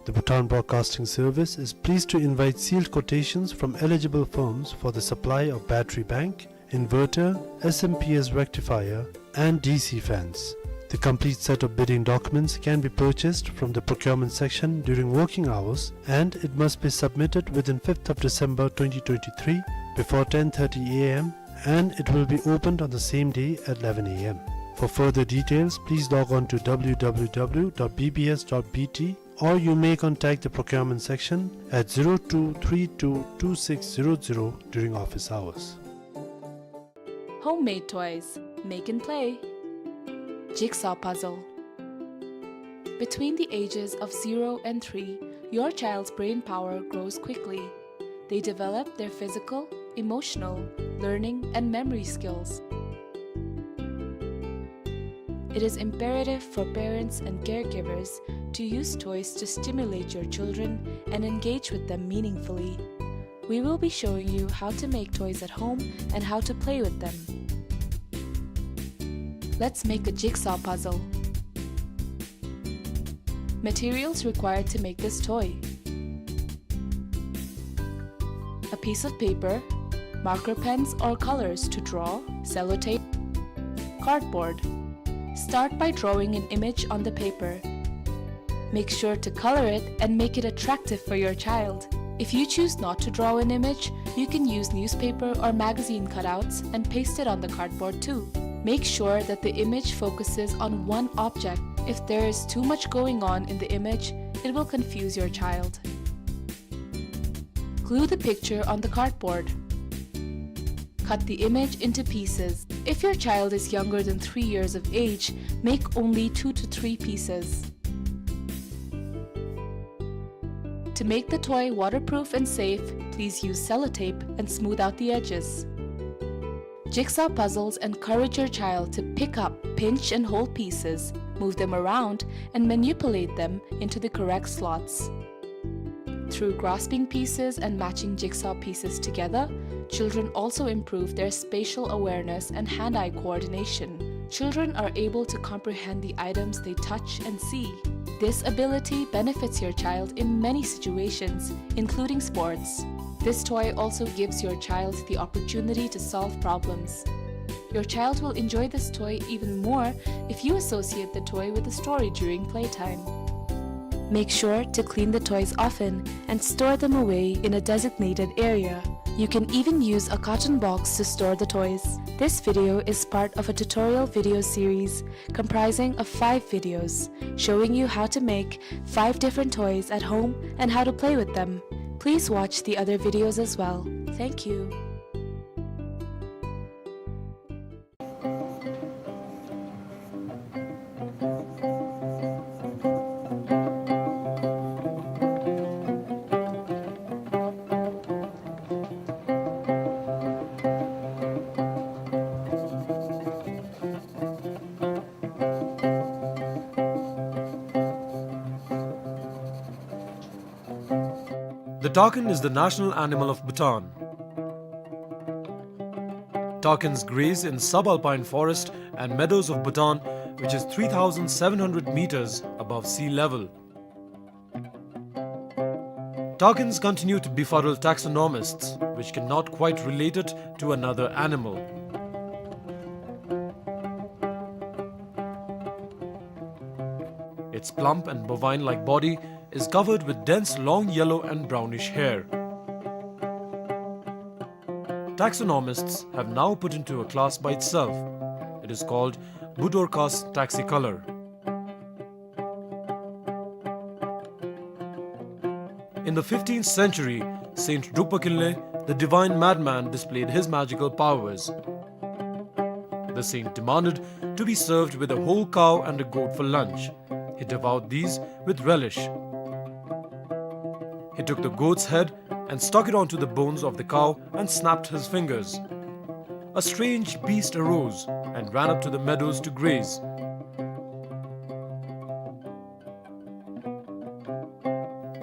The Bhutan Broadcasting Service is pleased to invite sealed quotations from eligible firms for the supply of battery bank, inverter, S M P S rectifier, and D C fans. The complete set of bidding documents can be purchased from the procurement section during working hours, and it must be submitted within fifth of December twenty twenty-three before ten thirty A M, and it will be opened on the same day at eleven A M. For further details, please log on to W W W dot B B S dot B T, or you may contact the procurement section at zero two three two two six zero zero during office hours. Homemade toys. Make and play. Jigsaw puzzle. Between the ages of zero and three, your child's brain power grows quickly. They develop their physical, emotional, learning, and memory skills. It is imperative for parents and caregivers to use toys to stimulate your children and engage with them meaningfully. We will be showing you how to make toys at home and how to play with them. Let's make a jigsaw puzzle. Materials required to make this toy: a piece of paper, marker pens or colors to draw, sellotape, cardboard. Start by drawing an image on the paper. Make sure to color it and make it attractive for your child. If you choose not to draw an image, you can use newspaper or magazine cutouts and paste it on the cardboard too. Make sure that the image focuses on one object. If there is too much going on in the image, it will confuse your child. Glue the picture on the cardboard. Cut the image into pieces. If your child is younger than three years of age, make only two to three pieces. To make the toy waterproof and safe, please use sellotape and smooth out the edges. Jigsaw puzzles encourage your child to pick up, pinch, and hold pieces, move them around, and manipulate them into the correct slots. Through grasping pieces and matching jigsaw pieces together, children also improve their spatial awareness and hand-eye coordination. Children are able to comprehend the items they touch and see. This ability benefits your child in many situations, including sports. This toy also gives your child the opportunity to solve problems. Your child will enjoy this toy even more if you associate the toy with a story during playtime. Make sure to clean the toys often and store them away in a designated area. You can even use a carton box to store the toys. This video is part of a tutorial video series comprising of five videos showing you how to make five different toys at home and how to play with them. Please watch the other videos as well. Thank you. The takin is the national animal of Bhutan. Takins graze in subalpine forest and meadows of Bhutan, which is three thousand seven hundred meters above sea level. Takins continue to befuddle taxonomists, which cannot quite relate it to another animal. Its plump and bovine-like body is covered with dense long yellow and brownish hair. Taxonomists have now put into a class by itself. It is called Budorcas taxicolor. In the fifteenth century, Saint Drukpa Kinley, the divine madman, displayed his magical powers. The saint demanded to be served with a whole cow and a goat for lunch. He devoured these with relish. He took the goat's head and stuck it onto the bones of the cow and snapped his fingers. A strange beast arose and ran up to the meadows to graze.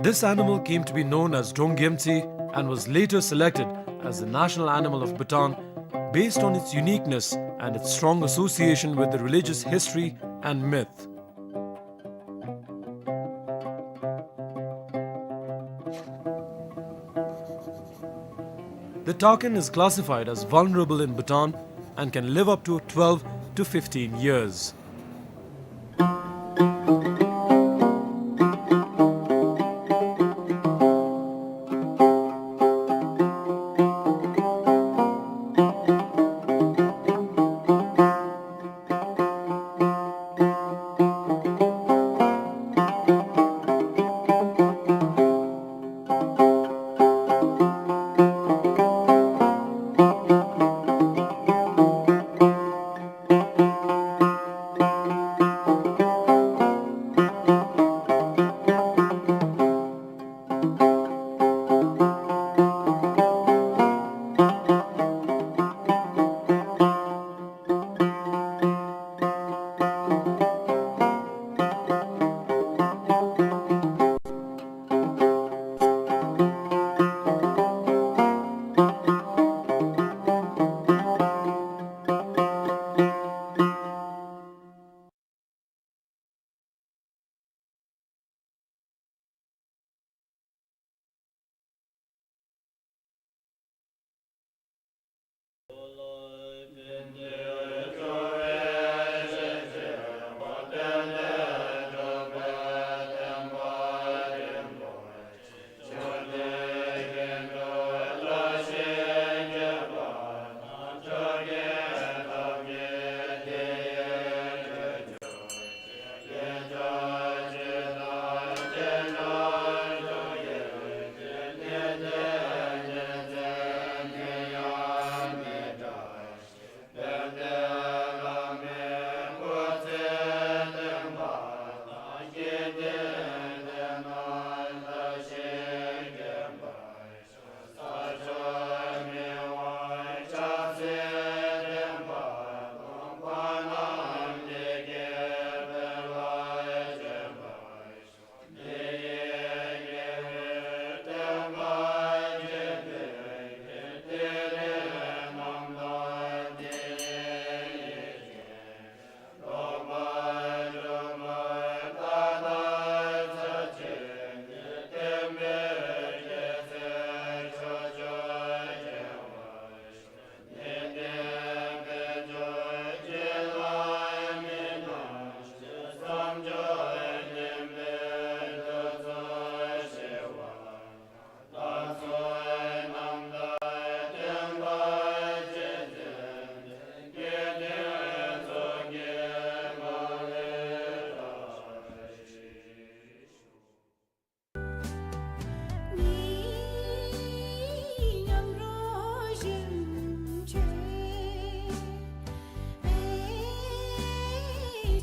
This animal came to be known as Donggyemtsi and was later selected as the national animal of Bhutan based on its uniqueness and its strong association with the religious history and myth. The takin is classified as vulnerable in Bhutan and can live up to twelve to fifteen years.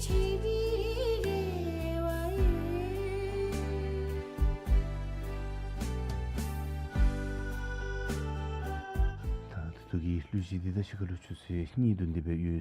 ཊི་ཝི་རེ་བ་ཡོད། ད་ད་ལྟོ་གི་གླུ་གཞས་འདི་ད་ཤི་ཁ་ལུ་ཆུ་ཚོད་གཉིས་བདུན་དེ་སྦེ་ཡོད།